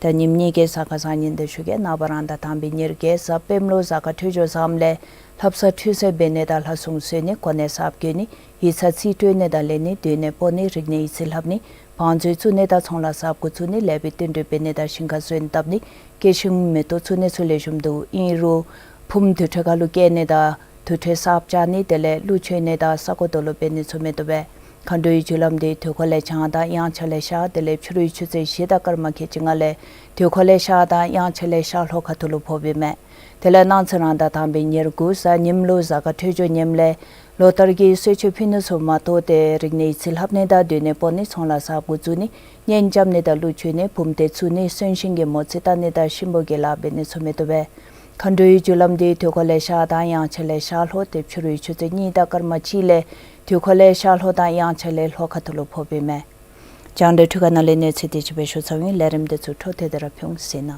ད་ཉིནམ་གཉིས་ཀྱི་གཟའ་སྐར་བཟང་ངན་དེ་ཞུ་གེ། ནངས་པ་རང་ཟླ་དང་པའི་ཉེར་བརྒྱད་གཟའ་སྤེནམ་ལུ་གཟའ་སྐར་འཕྲོད་སྦྱོར་བཟངམ་ལས་ལྷ་བསངས་ཁྲུས་གསོལ་འབད་ནི་དང་ལྷ་སྲུང་གསོལ་ནི་གོ་གནས་གསརཔ་བསྐོ་ནི་ཡིག་ཚང་རྩིས་སྤྲོད་ནི་དང་ལེན་ནི་སྡོད་གནས་སྤོ་ནི་རིག་གནས་ཡིག་རྩིས་ལྷབ་ནི་བང་མཛོད་བཙུགས་ནི་དང་ཚོང་ལཱ་གསརཔ་བཙུགས་ནི་ལེགས་པའི་བསྟུན་གྲོས་འབད་ནི་དང་ཞིང་ཁ་སོན་བཏབ་ནི་སྐྱེད་ཤིང་མེ་ཏོག་བཙུགས་ནི་ཚུ་ལེགས་ཤོམ་འདུག། ཨིན་རུང་ཕུངམ་དུར་ཁྲོད་ཁ་ལུ་བསྐྱལ་ནི་དང་དུར་ཁྲོད་གསརཔ་བཅག་ནི་དེ་ལས་ཀླུ་མཆོད་ནི་དང་ས་རྐོ་དོ་ལོ་འབད་ནི་ཚུ་མི་བཏུབ་པས། མཁའ་འགྲོའི་རྒྱུ་ལམ་འདི་དུས་འཁོར་ལས་བྱང་དང་དབྱངས་འཆར་ལས་ཤར་དེ་ལས་ཕྱི་རུའི་ཆུ་ཚོད་བཞི་དང་སྐར་མ་ཁལ་གཅིག་ལྔ་ལས་དུས་འཁོར་ལས་ཤར་དང་དབྱངས་འཆར་ལས་ཤར་ལྷོ་ཁ་ཐུག་ལུ་ཕོགཔ་ཨིན་མས། དེ་ལས་གནངས་ཚེ་རང་ཟླ་དང་པའི་ཉེར་དགུ་གཟའ་ཉིམ་ལུ་གཟའ་སྐར་འཕྲོད་སྦྱོར་ངནམ་ལས་ལོ་ལྟར་གྱི་གསོལ་མཆོད་ཕུལ་ནི་ཚུ་མ་གཏོགས་ཏེ་རིག་གནས་ཡིག་རྩིས་ལྷབ་ནི་དང་སྡོད་གནས་སྤོ་ནི་ཚོང་ལཱ་གསརཔ་བཙུགས་ནི་གཉེན་རྐྱབ་ནི་དང་ཀླུ་མཆོད་ནི་བུམ་སྡེ་བཙུགས་ནི་གསོན་གཤིན་གྱི་མོ་རྩིས་བལྟ་ནི་དང་གཤིན་པོ་གི་ལཱ་འབད་ནི་ཚུ་མི་བཏུབ་པས། མཁའ་འགྲོའི་རྒྱུ་ལམ་འདི་དུས་འཁོར་ལས་ཤར་དང་དབྱངས་འཆར་ལས་ཤར་ལྷོ་སྟེ་ཕྱི་རུའི་ཆུ་ཚོད་གཉིས་དང་སྐར་མ་གཅིག་ལས་དུས་འཁོར་ལས་ཤར་ལྷོ་དང་དབྱངས་འཆར་ལས་ལྷོ་ཁ་ཐུག་ལུ་ཕོགཔ་ཨིན་མས། རྒྱང་བསྒྲགས་འཕྲུལ་ཁང་ནང་ལས་གནས་ཚུལ་དེ་ཅིག་སྦེ་ཞུ་ཚརཝ་ཨིན། ལས་རིམ་དེ་ཚུ་འཕྲོ་མཐུད་དེ་ར་ཕུལ་ཟེར་ན།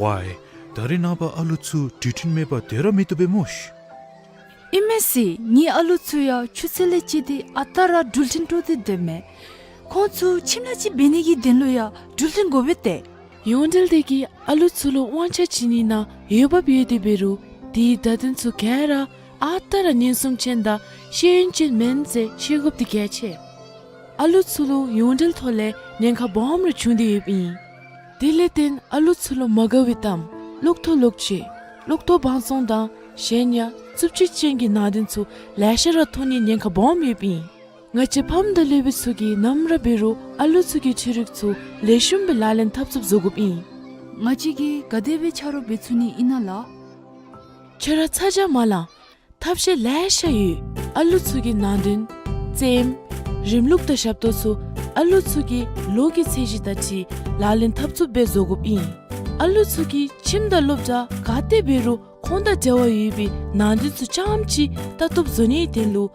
ཝའི། ད་རེས་ནངས་པ་ཨ་ལུ་ཚུ་འགྲུལ་འཕྲིན་མེད་པར་སྡོད་ར་མི་བཏུབ་པས་སྨོ་ཤི། ཨིན་མས་ཟེར། ངེའི་ཨ་ལུ་ཚུ་ཡང་ཆུ་ཚོད་ལས་བཅད་དེ་ཨ་རྟག་ར་འགྲུལ་འཕྲིན་སྤྲོ་སྟེ་སྡོདཔ་མས། ཁོང་ཚུ་ཁྱིམ་ལཱ་ཅིག་འབད་ནི་གི་དོན་ལུ་ཡང་འགྲུལ་འཕྲིན་དགོ་པས་ཏེ། ཡོངས་འབྲེལ་དེ་གིས་ཨ་ལུ་ཚུ་ལུ་དབང་ཆ་བྱིན་ནི་ནང་འོས་འབབ་ཡོད་དེ་འབད་རུང་དེའི་བརྡ་དོན་ཚུ་ག་ར་ཨ་རྟག་ར་ཉན་སྲུང་ཅན་དང་ཤེས་ཡོན་ཅན་མེན་ཟེར་ཤེས་དགོཔ་འདི་གལ་ཆེ། ཨ་ལུ་ཚུ་ལུ་ཡོངས་འབྲེལ་ཐོག་ལས་ཉེན་ཁ་སྦོམ་རེ་བྱུང་སྟེ་ཡོདཔ་ཨིན། དེ་ལས་བརྟེན་ཨ་ལུ་ཚུ་ལུ་མ་དགའ་བའི་གཏམ་ལོག་ཐོ་ལོག་སྤྱོད་ལོག་ཐོ་བང་བཙོང་དང་གཞན་ཡང་རྩུབ་སྤྱོད་ཅན་གྱི་ནང་དོན་ཚུ་ལེ་ཤ་ར་མཐོང་ནིའི་ཉེན་ཁ་སྦོམ་ཡོདཔ་ཨིན། ང་བཅས་ཕམ་དང་སློབ་དཔོན་ཚུ་གིས་ནམ་ར་འབད་རུང་ཨ་ལུ་ཚུ་གི་འཕྲུལ་རིག་ཚུ་ལེགས་ཤོམ་སྦེ་ལག་ལེན་འཐབ་ཚུགསཔ་བཟོ་དགོཔ་ཨིན། ང་བཅས་ཀྱིས་ག་དེ་སྦེ་ཆ་རོགས་འབད་ཚུགས་ནི་ཨིན་ན་ལགས། ཁྱོད་ར་ཚ་གྱང་མ་ལང་། ཐབས་ཤེས་ལེ་ཤ་ཡོད། ཨ་ལུ་ཚུ་གི་ནང་དོན་རྩེདམོ་རིམ་ལུགས་དང་ཞབས་ཏོག་ཚུ་ཨ་ལུ་ཚུ་གི་ལོ་གི་ཚད་གཞི་དང་འཁྲིལ་ལག་ལེན་འཐབ་ཚུགསཔ་སྦེ་བཟོ་དགོཔ་ཨིན། ཨ་ལུ་ཚུ་གིས་ཁྱིམ་དང་སློབ་གྲྭ་ག་ཏེ་འབད་རུང་ཁོང་དང་འབྲེལ་བ་ཡོད་པའི་ནང་དོན་ཚུ་རྐྱངམ་ཅིག་ལྟ་རྟོགཔ་བཟོ་ནིའི་དོན་ལུ་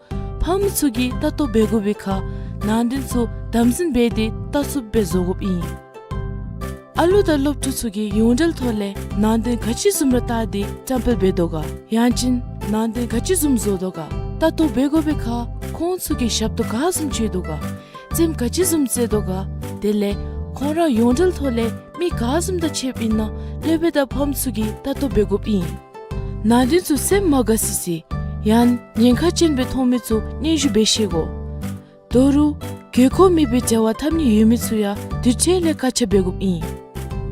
ཕམ་ཚུ་གིས་ལྟ་རྟོག་འབད་དགོ་པའི་ཁར་ནང་དོན་ཚུ་དམ་འཛིན་འབད་དེ་ལྟ་ཚུགསཔ་སྦེ་བཟོ་དགོཔ་ཨིན། ཨ་ལུ་དང་སློབ་ཕྲུག་ཚུ་གིས་ཡོངས་འབྲེལ་ཐོག་ལས་ནང་དོན་ག་ཅི་བཟུམ་ར་བལྟ་སྟེ་བཀྲམ་སྤེལ་འབད་དོ་ག། ཡང་ཅིན་ནང་དོན་ག་ཅི་བཟུམ་བཟོ་དོ་ག། ལྟ་རྟོག་འབད་དགོ་པའི་ཁར་ཁོང་ཚུ་གིས་ཞབས་ཏོག་ག་བཟུམ་བྱིན་དོ་ག། རྩེདམོ་ག་ཅི་བཟུམ་རྩེ་དོ་ག། དེ་ལས་ཁོང་ར་ཡོངས་འབྲེལ་ཐོག་ལས་མི་ག་བཟུམ་དང་ཕྱདཔ་ཨིན་ན་སློབ་དཔོན་དང་ཕམ་ཚུ་གིས་ལྟ་རྟོག་འབད་དགོཔ་ཨིན། ནང་དོན་ཚུ་སེམས་མ་དགའ་སི་སི་ཡང་ཉེན་ཁ་ཅན་སྦེ་མཐོང་མི་ཚུ་སྙན་ཞུ་འབད་ཤེས་དགོ། དོ་རུང་དགོས་མཁོ་མེད་པའི་འབྲེལ་བ་འཐབ་ནི་ཡོད་མི་ཚུ་ཡང་དུས་ཚོད་ལས་བཀག་ཆ་འབད་དགོཔ་ཨིན།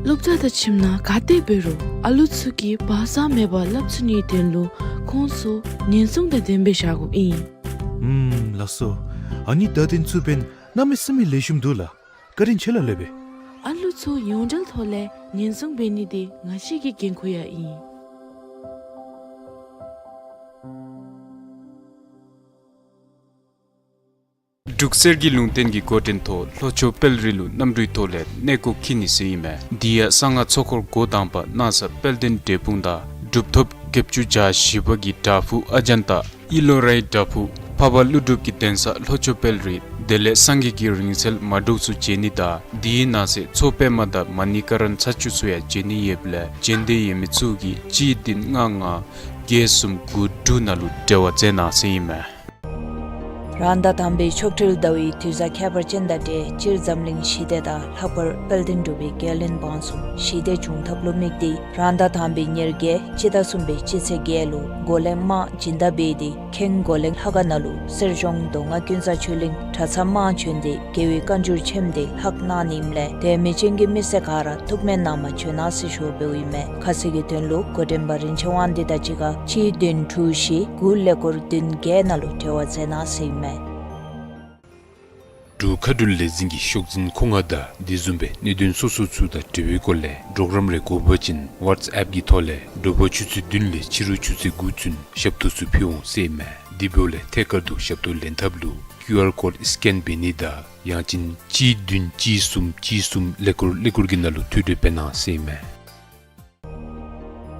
སློབ་གྲྭ་དང་ཁྱིམ་ནང་ག་ཏེ་འབད་རུང་ཨ་ལུ་ཚུ་གིས་བག་ཚ་མེད་པར་སླབ་ཚུགས་ནིའི་དོན་ལུ་ཁོང་ཚུ་ཉེན་སྲུང་དང་ལྡནམ་སྦེ་བཞག་དགོཔ་ཨིན། ཨུམ་ལགས་སོ། ཨ་ནི་ད་དེ་ཚུ་འབདན་གནམ་མེད་ས་མེད་ལེགས་ཤོམ་འདུག་ལགས། བཀའ་དྲིན་ཆེ་ལགས་སློབ་དཔོན། ཨ་ལུ་ཚུ་ཡོངས་འབྲེལ་ཐོག་ལས་ཉེན་སྲུང་འབད་ནི་འདི་ང་བཅས་ཀྱི་འགན་ཁུར་ཡང་ཨིན། འབྲུག་གསེར་གྱི་ལུང་བསྟན་གྱི་འགོ་འདྲེན་ཐོག་ལྷོ་ཕྱོགས་དཔལ་རི་ལུ་གནམ་གྲུའི་ཐོག་ལས་གནས་སྐོར་འཁྱིད་ནི་ཟེར་ཨིན་མས། དེ་ཡང་གསང་སྔགས་ཚོགས་འཁོར་འགོ་དང་པ་གནང་ས་དཔལ་ལྡན་འབྲས་སྤུངས་དང་གྲུབ་ཐོབ་བརྒྱད་ཅུ་གྱ་བཞི་པ་གི་བྲག་ཕུག་ཨ་ཛན་ཏ་ཨི་ལོ་རའི་བྲག་ཕུག་འཕགས་པ་ཀླུ་སྒྲུབ་ཀྱི་གདན་ས་ལྷོ་ཕྱོགས་དཔལ་རི་དེ་ལས་སངས་རྒྱས་ཀྱི་རིང་བསྲེལ་མ་འབྲུག་ཚུ་མཇལ་ནི་དང་དེའི་ནང་གསེས་མཚོ་པདྨ་དང་མ་ཎི་ཀ་ར་ཚར་བཅུ་ཚུ་ཡང་མཇལ་ནི་ཡོདཔ་ལས་མཇལ་འདོད་ཡོད་མི་ཚུ་གིས་གཅིག་བདུན་ལྔ་ལྔ་བརྒྱད་གསུམ་དགུ་དྲུག་ནང་ལུ་འབྲེལ་བ་མཛད་གནང་ཟེར་ཨིན་མས། རང་ཟླ་དང་པའི་ཆོ་འཕྲུལ་ཟླ་བའི་དུས་བཟང་ཁྱད་པར་ཅན་དང་འབྲེལ་སྤྱིར་འཛམ་གླིང་ཞི་བདེ་དང་ལྷག་པར་དཔལ་ལྡན་འབྲུག་པའི་རྒྱལ་བློན་འབངས་གསུམ་ཞི་བདེ་འབྱུང་ཐབས་ལུ་དམིགས་ཏེ་རང་ཟླ་དང་པའི་ཉེར་བརྒྱད་སྤྱི་ཟླ་གསུམ་པའི་སྤྱི་ཚེས་བརྒྱད་ལུ་འགོ་གླེང་དམག་སྦྱིན་བདག་འབད་དེ་ཁེངས་འགོ་གླེང་ལྷ་ཁང་ནང་ལུ་གསེར་གཞོང་མདོ་སྔགས་ཀུན་བཟང་ཆོས་གླིང་གྲྭ་ཚང་དམངས་བྱོན་ཏེ་རྒྱལ་བའི་བཀའ་འགྱུར་ཆེནམ་དེ་ལྷག་གནང་ནི་ཨིནམ་ལས་དད་མོས་ཅན་གྱི་མི་སེར་ག་ར་ཐུགས་སྨོན་གནང་མ་བྱོན་གནང་ཟེར་ཞུ་འབདཝ་ཨིན་མས། ཁ་གསལ་གྱི་དོན་ལུ་འགོ་འདྲེན་པ་རིན་ཆེན་དབང་འདུས་དང་གཅིག་ཁར་གཅིག་བདུན་དྲུག་བཞི་དགུ་ཀླད་ཀོར་བདུན་བརྒྱད་ནང་ལུ་འབྲེལ་བ་མཛད་གནང་ཟེར་ཨིན་མས། འབྲུག་མཁའ་འགྲུལ་ལས་འཛིན་གྱི་ཤོག་འཛིན་ཁོ་ང་དང་དེ་བཟུམ་སྦེ་གནད་དོན་སོ་སོ་ཚུ་དང་འབྲེལ་བའི་སྐོར་ལས་གྲོགས་རམ་རེ་དགོ་པ་ཅིན་ཝཊས་ཨེཔ་གི་ཐོག་ལས་དྲོ་པ་ཆུ་ཚོད་བདུན་ལས་ཕྱི་རུ་ཆུ་ཚོད་དགུ་ཚུན་ཞབས་ཏོག་ཚུ་ཕུལ་འོང་ཟེར་ཨིན་མས། དེ་འབདཝ་ལས་ཐད་ཀར་དུ་ཞབས་ཏོག་ལེན་ཐབས་ལུ་ཀིའུ་ཨར་ཀོཌ་སི་ཀེན་འབད་ནི་དང་ཡང་ཅིན་གཅིག་བདུན་གཅིག་གསུམ་གཅིག་གསུམ་ཀླད་ཀོར་ཀླད་ཀོར་གྱི་ནང་ལུ་ཐོ་འགོད་འབད་གནང་ཟེར་ཨིན་མས།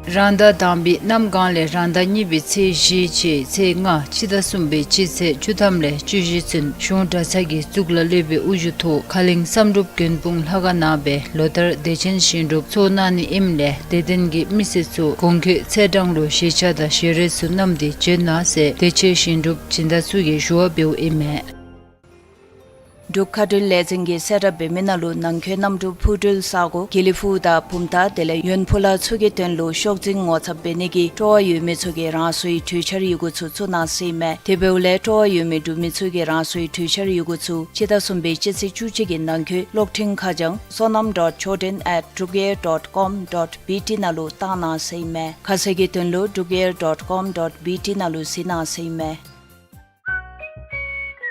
རང་ཟླ་དང་པའི་གནམ་གང་ལས་རང་ཟླ་གཉིས་པའི་ཚེས་བཞི་བཅས་ཚེས་ལྔ་སྤྱི་ཟླ་གསུམ་པའི་སྤྱི་ཚེས་བཅུ་ཐམ་ལས་བཅུ་བཞི་ཚུན་གཞུང་གྲྭ་ཚང་གི་གཙུག་ལག་སློབ་དཔོན་དབུ་བཞུགས་ཐོག་ཁ་གླིང་བསམ་གྲུབ་མགོན་དཔུང་ལྷ་ཁང་ནང་སྦེ་ལོ་ལྟར་དད་ཅན་ཞིང་སྒྲུབ་ཚོགས་གནང་ནི་ཨིནམ་ལས་དད་ལྡན་གྱི་མི་སེར་ཚུ་གོང་འཁོད་ཚེས་གྲངས་ལུ་ཞལ་ཆས་དང་ཞལ་རས་ཚུ་བསྣམས་ཏེ་བྱོན་གནང་ཟེར་དད་ཅན་ཞིང་སྒྲུབ་སྦྱིན་བདག་ཚུ་གིས་ཞུ་བ་འབདཝ་ཨིན་མས། འབྲུག་མཁའ་འགྲུལ་ལས་འཛིན་གྱིས་གསལ་བསྒྲགས་འབད་མི་ནང་ལུ་ནང་འཁོད་གནམ་གྲུ་འཕུར་འགྲུལ་ས་གོ་དགེ་ལེགས་ཕུག་དང་བུམ་ཐང་དེ་ལས་ཡོན་ཕུ་ལ་ཚུ་གི་དོན་ལུ་ཤོག་འཛིན་ངོ་ཚབ་འབད་ནི་གི་སྤྲོ་བ་ཡོད་མི་ཚུ་གིས་རང་སོའི་གྲོས་འཆར་ཡི་གུ་ཚུ་བཙུགས་གནང་ཟེར་ཨིན་མས། དེ་འབདཝ་ལས་སྤྲོ་བ་ཡོད་མི་འབྲུག་མི་ཚུ་གིས་རང་སོའི་གྲོས་འཆར་ཡི་གུ་ཚུ་སྤྱི་ཟླ་གསུམ་པའི་སྤྱི་ཚེས་བཅུ་གཅིག་གི་ནང་འཁོད་གློག་འཕྲིན་ཁ་བྱང་sonam dot choden at drukair dot com dot bt ནང་ལུ་བཏང་གནང་ཟེར་ཨིན་མས། ཁ་གསལ་གྱི་དོན་ལུ་drukair dot com dot bt ནང་ལུ་གཟིགས་གནང་ཟེར་ཨིན་མས།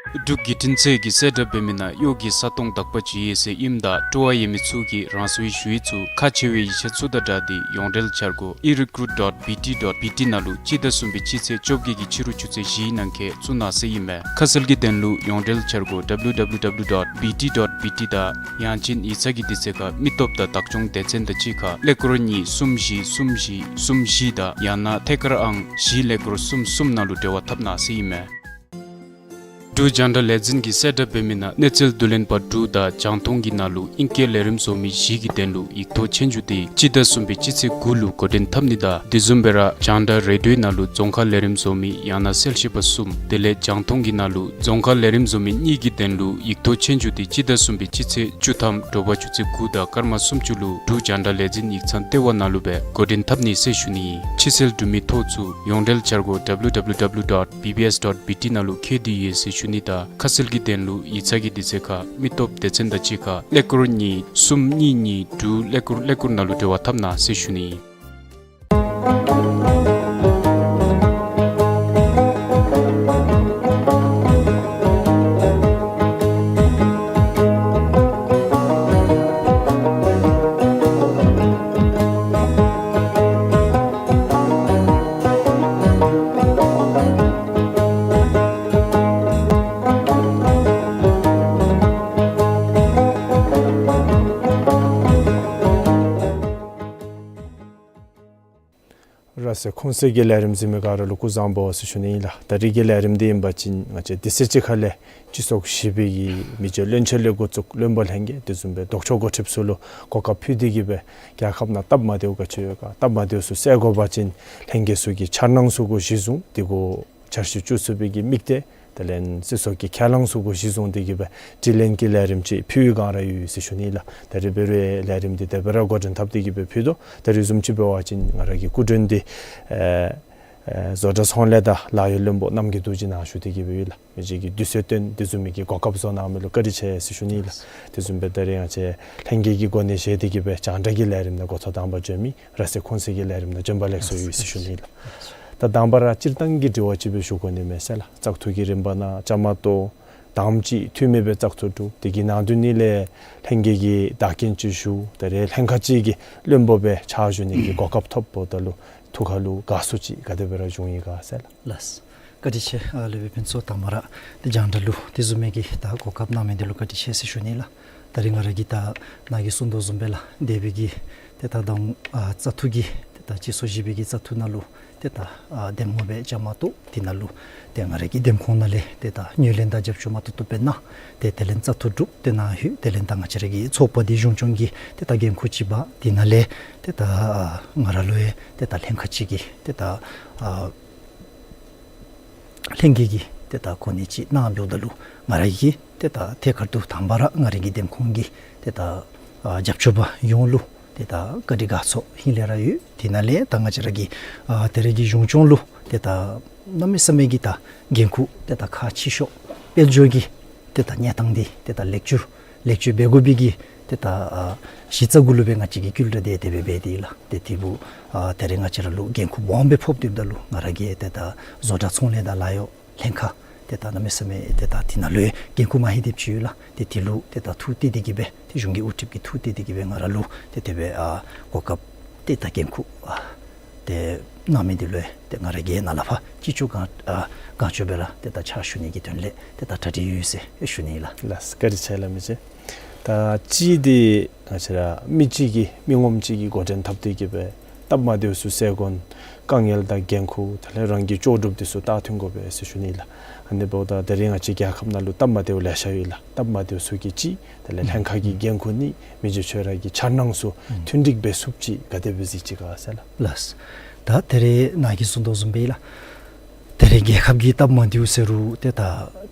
འབྲུག་བརྒྱུད་འཕྲིན་ཚད་ཀྱིས་གསལ་བསྒྲགས་འབད་མི་ནང་གཡོག་གི་ས་སྟོང་དག་པ་ཅིག་ཡོད་ཟེར་ཨིནམ་ད་སྤྲོ་བ་ཡོད་མི་ཚུ་གིས་རང་སོའི་ཞུ་ཡིག་ཚུ་ཁག་ཆེ་བའི་ཡིག་ཆ་ཚུ་དང་སྦྲགས་ཏེ་ཡོངས་འབྲེལ་འཆར་སྒོ་e recruit dot bt dot bt ནང་ལུ་སྤྱི་ཟླ་གསུམ་པའི་སྤྱི་ཚེས་བཅོ་བརྒྱད་ཀྱི་ཕྱི་རུ་ཆུ་ཚོད་བཞིའི་ནང་འཁོད་བཙུགས་གནང་ཟེར་ཨིན་མས། ཁ་གསལ་གྱི་དོན་ལུ་ཡོངས་འབྲེལ་འཆར་སྒོ་www dot bt dot bt དང་ཡང་ཅིན་ཡིག་ཚང་གི་དུས་ཚོད་ཁར་མི་སྟོབས་དང་བདག་སྐྱོང་སྡེ་ཚན་དང་གཅིག་ཁར་ཀླད་ཀོར་གཉིས་གསུམ་བཞི་གསུམ་བཞི་གསུམ་བཞི་དང་ཡང་ན་ཐད་ཀར་ཨང་བཞི་ཀླད་ཀོར་གསུམ་གསུམ་ནང་ལུ་འབྲེལ་བ་འཐབ་གནང་ཟེར་ཨིན་མས། འབྲུག་རྒྱང་བསྒྲགས་ལས་འཛིན་གྱིས་གསལ་བསྒྲགས་འབད་མི་ནང་གནས་ཚུལ་བསྡུ་ལེན་པ་དྲུག་དང་རྒྱང་མཐོང་གི་ནང་ལུ་ཨིང་སྐད་ལས་རིམ་བཟོ་མི་བཞི་གི་དོན་ལུ་ཡིག་ཐོག་ཆོས་རྒྱུགས་དེ་སྤྱི་ཟླ་གསུམ་པའི་སྤྱི་ཚེས་དགུ་ལུ་འགོ་འདྲེན་འཐབ་ནི་དང་དེ་བཟུམ་སྦེ་ར་རྒྱང་བསྒྲགས་རེ་ཌིའོའི་ནང་ལུ་རྫོང་ཁ་ལས་རིམ་བཟོ་མི་ཡང་ན་གསལ་བཤད་པ་གསུམ་དེ་ལས་རྒྱང་མཐོང་གི་ནང་ལུ་རྫོང་ཁ་ལས་རིམ་བཟོ་མི་གཉིས་ཀྱི་དོན་ལུ་ཡིག་ཐོག་ཆོས་རྒྱུགས་དེ་སྤྱི་ཟླ་གསུམ་པའི་སྤྱི་ཚེས་བཅུ་ཐམ་དྲོ་པ་ཆུ་ཚོད་དགུ་དང་སྐར་མ་སུམ་ཅུ་ལུ་འབྲུག་རྒྱང་བསྒྲགས་ལས་འཛིན་ཡིག་ཚང་ལྟེ་བ་ནང་ལུ་སྦེ་འགོ་འདྲེན་འཐབ་ནི་ཟེར་ཞུ་ནི་ཨིན། ཕྱི་སེལ་འབྲུག་མི་ཐོག་ཚུ་ཡོངས་འབྲེལ་འཆར་སྒོ་www dot bbs dot bt ནང་ལུ་འཁོད་དེ་ཡོད་ཟེར་ཞུ་ནི་དང་ཁ་གསལ་གྱི་དོན་ལུ་ཡིག་ཚང་གི་དུས་ཚོད་ཁར་མི་སྟོབས་སྡེ་ཚན་དང་གཅིག་ཁར་ཀླད་ཀོར་གཉིས་གསུམ་གཉིས་གཉིས་དྲུག་ཀླད་ཀོར་ཀླད་ཀོར་ནང་ལུ་འབྲེལ་བ་འཐབ་གནང་ཟེར་ཞུ་ནི་ཨིན། ཟེར་ཁུངས་གསལ་གྱི་ལས་རིམ་གཟིགས་མི་ག་ར་ལུ་སྐུ་གཟུགས་བཟང་པོ་ཟེར་ཞུ་ནི་ཨིན་ལགས། ད་རིས་ཀྱི་ལས་རིམ་འདི་ཨིན་པ་ཅིན་ང་བཅས་དུས་ཚོད་ཅིག་ཁ་ལས་སྤྱི་ཚོགས་བཞི་པའི་གི་མི་རྗེ་བློན་ཆེན་ལས་འགོ་བཙུགས་བློན་པོ་ལྷན་རྒྱས་དེ་བཟུམ་སྦེ་ལྡོག་ཕྱོགས་འགོ་ཁྲིདཔ་ཚུ་ལུ་གོ་སྐབས་ཕུལ་ཏེ་གི་སྦེ་རྒྱལ་ཁབ་ནང་སྟབས་མ་བདེཝ་ག་ཅི་ཡོད་ག་སྟབས་མ་བདེཝ་ཚུ་སེལ་དགོ་པ་ཅིན་ལྷན་རྒྱས་ཚུ་གི་འཆར་སྣང་ཚུ་གུ་གཞི་བཟུང་དེ་གུ་འཆར་གཞི་བཅུག་ཚུགས་པའི་གི་དམིགས་གཏད་དེ་ལས་སྤྱི་ཚོགས་ཀྱི་ཁས་བླངས་ཚུ་གུ་གཞི་བཟུང་སྟེ་གི་སྦེ་དྲི་ལན་གྱི་ལས་རིམ་ཅིག་ཕུལ་བའི་བསྒང་ར་ཡོད་ཟེར་ཞུ་ནི་ལགས། ད་རིས་འབད་རུང་ལས་རིམ་འདི་དེ་སྦེ་ར་འགོ་འདྲེན་འཐབ་སྟེ་གི་སྦེ་ཕུལ་དོ། ད་རིས་བཟུམ་ཅིག་འབད་བ་ཅིན་ང་ར་གི་སྐུ་མགྲོན་འདི་ཨེ་ཨེ་བཟོ་གྲྭ་ཚོང་ལས་དང་ལཱ་གཡོག་བློན་པོ་རྣམ་རྒྱལ་རྡོ་རྗེ་ནཱ་ཞུ་སྟེ་གི་སྦེ་ཡོད་ལགས། མི་རྗེ་གིས་དུས་ཚོད་བཏོན་དེ་བཟུམ་མའི་གི་གོ་སྐབས་བཟོ་གནང་མི་ལུ་བཀའ་དྲིན་ཆེ་ཟེར་ཞུ་ནི་ལགས། དེ་བཟུམ་སྦེ་ད་རིས་ང་བཅས་ལྷན་རྒྱས་ཀྱི་གོ་གནས་བཞེས་ཏེ་གི་སྦེ་རྒྱང་བསྒྲགས་ཀྱི་ལས་རིམ་ནང་འགོ་ཐོག་དང་པ་འབྱོན་མི་ར་སེ་ཁུངས་གསལ་གྱི་ལས་རིམ་ནང་བྱོན་པ་ལེགས་སོ་ཡོད་ཟེར་ཞུ་ནི་ལགས། ད་དང་པ་ར་སྤྱིར་བཏང་གི་དྲི་བ་ཅིག་སྦེ་ཞུ་དགོ་ནི་མས་ཟེར་ལགས། བཙག་འཐུ་གི་རིམ་པ་ནང་བཅའ་མར་གཏོགས་དང་པ་ཅིག་འཐུས་མི་སྦེ་བཙག་འཐུ་གྲུབ། དེ་གི་ནང་དོན་ནི་ལས་ལྷན་རྒྱས་ཀྱིས་བདག་རྐྱེན་ཅིག་ཞུ། ད་རེས་ལྷན་ཁག་ཅིག་གི་བློན་པོ་སྦེ་ཕྱག་ཞུ་ནི་གི་གོ་སྐབས་ཐོབ་འབདཝ་ད་ལུ་ཐུགས་ཁར་ལུ་དགའ་ཚོར་ཅིག་ག་དེ་སྦེ་ར་བྱུང་ཡི་ག་ཟེར་ལགས། ལགས། བཀའ་དྲིན་ཆེ། ཨ་སློབ་དཔོན་ཕུན་ཚོགས། དང་པ་ར་ཏེ་རྒྱང་བསྒྲགས་ལུ་དེ་བཟུམ་མའི་གི་ད་གོ་སྐབས་གནང་མི་འདི་ལུ་བཀའ་དྲིན་ཆེ་ཟེར་ཞུ་ནི་ལགས། ད་རིས་ང་ར་གིས་ད་ནཱ་གིས་གསུང་དོ་བཟུམ་སྦེ་ལགས། འདས་པའི་གི་ཏེ་ད་དང་ཨ་བཙག་འཐུ་གི་ཏེ་ད་སྤྱི་ཚོགས་བཞི་པའི་གི་བཙག་འཐུ་ནང་ལུ་ཏེ་ད་ཨ་འདེམས་ངོ་སྦེ་བཅའ་མར་གཏོགས། དེ་ནང་ལུ་ཏེ་ང་ར་གི་འདེམས་ཁོངས་ནང་ལས་ཏེ་ད་ངོས་ལེན་དང་རྒྱབ་སྐྱོར་མ་ཐོབ་ཐོབ་སྦེ་གནང་། ཏེ་དེ་ལས་བཙག་འཐུ་གྲུབ། ཏེ་ནཱ་ལྷོད། དེ་ལས་ད་ང་བཅས་ར་གི་ཚོགས་པ་འདི་གཞུང་སྐྱོང་གི་ཏེ་ད་འགན་ཁུར་ཅིག་འབག། དེ་ནང་ལས་ཏེ་ད་ཨ་ང་ར་ལུ་ཡང་ཏེ་ད་ལྷན་ཁག་ཅིག་གི་ཏེ་ད་ཨ་ལྷན་རྒྱས་ཀྱི་ཏེ་ད་གོ་གནས་ཅིག་གནང་འབདཝ་ད་ལུ་ང་ར་གིས་ཏེ་ད་ཐད་ཀར་དུ་དང་པ་ར་ང་ར་གི་འདེམས་ཁོངས་ཀྱི་ཏེ་ད་ཨ་རྒྱབ་སྐྱོར་པ་ཡོངས་ལུ་ཏེ་ད་བཀའ་དྲིན་དགའ་ཚོར་ཧིང་ལས་ར་ཡོད། དེ་ནང་ལས་ད་ང་བཅས་ར་གི་ཨ་ད་རེས་ཀྱི་གཞུང་སྐྱོང་ལུ་ཏེ་ད་གནམ་མེད་ས་མེད་ཀྱི་ད་འགན་ཁུར་ཏེ་ད་ཁག་ཆེ་ཤོས་དཔལ་འབྱོར་གྱི་ཏེ་ད་གནས་སྟངས་འདི་ཏེ་ད་ལེགས་བཅོས་ལེགས་བཅོས་འབད་དགོ་པའི་གི་ཏེ་ད་ཨ་གཞི་རྩ་གུ་ལུ་སྦེ་ང་བཅས་ཀྱིས་བསྐུལ་བསྒྲགས་འདི་དེ་སྦེ་འབད་དེ་ལགས། ཏེ་དེ་འབདཝ་ཨ་ད་རེས་ང་བཅས་ར་ལུ་འགན་ཁུར་སྦོམ་སྦེ་ཕོགཔ་འདི་འབདཝ་ད་ལུ་ང་ར་གིས་ཏེ་ད་བཟོ་གྲྭ་ཚོང་ལས་དང་ལཱ་གཡོག་ལྷན་ཁག་ཏེ་ད་གནམ་མེད་ས་མེད་ཏེ་ད་དེ་ནང་ལུ་ཡང་འགན་ཁུར་མ་ཧེ་དེབ་ཅིག་ཡོད་ལགས། ཏེ་དེ་ལུ་ཏེ་ད་ཐུགས་གཏད་དེ་གི་སྦེ་ཏེ་གཞུང་གི་དབུ་ཁྲིདཔ་གིས་ཐུགས་གཏད་དེ་གི་སྦེ་ང་ར་ལུ་ཏེ་དེ་སྦེ་ཨ་གོ་སྐབས་ཏེ་ད་འགན་ཁུར་ཨ་ཏེ་གནང་མི་འདི་ལུ་ཡང་ཏེ་ང་ར་གིས་ནཱ་ལས་ཕར་ཅི་ལྕོགས་གང་ཨ་གང་ལྕོགས་སྦེ་ར་ཏེ་ད་ཕྱག་ཞུ་ནི་གི་དོན་ལས་ཏེ་ད་གྲ་སྒྲིག་ཡོད་ཟེར་ཞུ་ནི་ལགས། ལགས་བཀའ་དྲིན་ཆེ་ལགས་མི་རྗེ། ད་ཅི་འདི་ང་བཅས་ར་མི་གཅིག་གིས་མི་ངོམ་གཅིག་གིས་འགོ་འདྲེན་འཐབ་སྟེ་གི་སྦེ་སྟབས་མ་བདེཝ་ཚུ་སེལ་དགོ་དཀའ་ངལ་དང་འགན་ཁུར་དེ་ལས་རང་གི་ལྕོགས་གྲུབ་འདི་ཚུ་ད་མཐུན་དགོ་པས་ཟེར་ཞུ་ནི་ལགས། ཨ་ནི་འབདཝ་ད་ད་རིས་ང་བཅས་རྒྱལ་ཁབ་ནང་ལུ་སྟབས་མ་བདེཝ་ལེ་ཤ་ཡོད་ལགས། སྟབས་མ་བདེཝ་ཚུ་གི་གཅིག་དེ་ལས་ལྷན་ཁག་གི་འགན་ཁུར་གཉིས་མི་རྗེ་ཁྱོད་ར་གི་འཆར་སྣང་ཚུ་མཐུན་འགྲིག་འབད་ཚུགསཔ་ཅིག་ག་དེ་སྦེ་གཟིགས་ཅི་ག་ཟེར་ལགས། ལགས། ད་ད་རེས་ནཱ་གིས་གསུང་དོ་བཟུམ་སྦེ་ལགས། ད་རེས་རྒྱལ་ཁབ་ཀྱི་སྟབས་མ་བདེཝ་ཟེར་རུང་ཏེ་ད་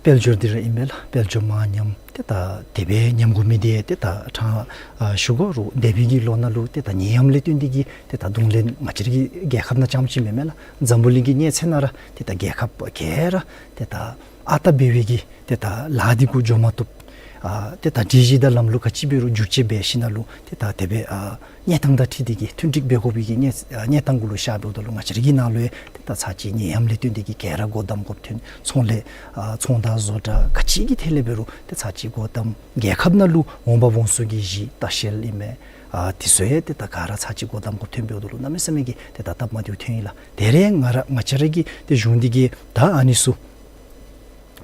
དཔལ་འབྱོར་འདི་ར་ཨིན་པས་ལགས། དཔལ་འབྱོར་མར་ཉམས་ཏེ་ད་དེ་སྦེ་ཉམས་དགོ་མི་འདི་ཏེ་ད་ཕྲང་ཨ་ཞུ་དགོ་རུང་འདས་པའི་གི་ལོ་ནང་ལུ་ཏེ་ད་ནད་ཡམས་ལས་བརྟེན་ཏེ་གི་ཏེ་ད་གདོང་ལེན་ང་བཅས་ར་གི་རྒྱལ་ཁབ་ནང་རྐྱངམ་ཅིག་མེན་མས་ལགས། འཛམ་བུ་གླིང་གི་གནས་ཚད་ནང་ར་ཏེ་ད་རྒྱལ་ཁབ་ག་ར་ཏེ་ད་ཨ་རྟག་འབད་བའི་གི་ཏེ་ད་ལཱ་འདི་གུ་འགྱོ་མ་བཏུབ། ཨ་ཏེ་ད་སྒྲིག་གཞི་དང་ལམ་ལུགས་ག་ཅི་འབད་རུང་བསྒྱུར་བཅོས་འབད་ཞིནམ་ལས་ཏེ་ད་དེ་སྦེ་ཨ་གནས་སྟངས་དང་འཁྲིལ་ཏེ་གི་མཐུན་འགྲིག་འབད་དགོ་པའི་གི་གནས་ཨ་གནས་སྟངས་གུ་ལུ་ཤར་འབདཝ་ད་ལུ་ང་བཅས་ར་གི་ནང་ལུ་ཡང་ཏེ་ད་ཚར་གཅིག་ནད་ཡམས་ལས་བརྟེན་ཏེ་གི་ག་ར་སྒོ་བསྡམ་དགོཔ་ཐོན། ཚོང་ལས་ཨ་ཚོང་དང་བཟོ་གྲྭ་ག་ཅི་གི་ཐད་ལས་འབད་རུང་ཏེ་ཚར་གཅིག་སྒོ་བསྡམ། རྒྱལ་ཁབ་ནང་ལུ་འོང་འབབ་འོང་ཚུགས་ཀྱི་གཞི་ལྟ་བཤལ་ཨིན་མས། ཨ་དེ་ཚུ་ཡང་ཏེ་ད་ག་ར་ཚར་གཅིག་སྒོ་བསྡམ་དགོཔ་ཐོན་འབདཝ་ད་ལུ་གནམ་མེད་ས་མེད་ཀྱི་ཏེ་ད་སྟབས་མ་བདེཝ་ཐོན་ཡི་ལགས། ད་རེས་ང་ར་ང་བཅས་ར་གི་ཏེ་གཞུང་འདི་གིས་ད་ཨ་ནི་ཚུ་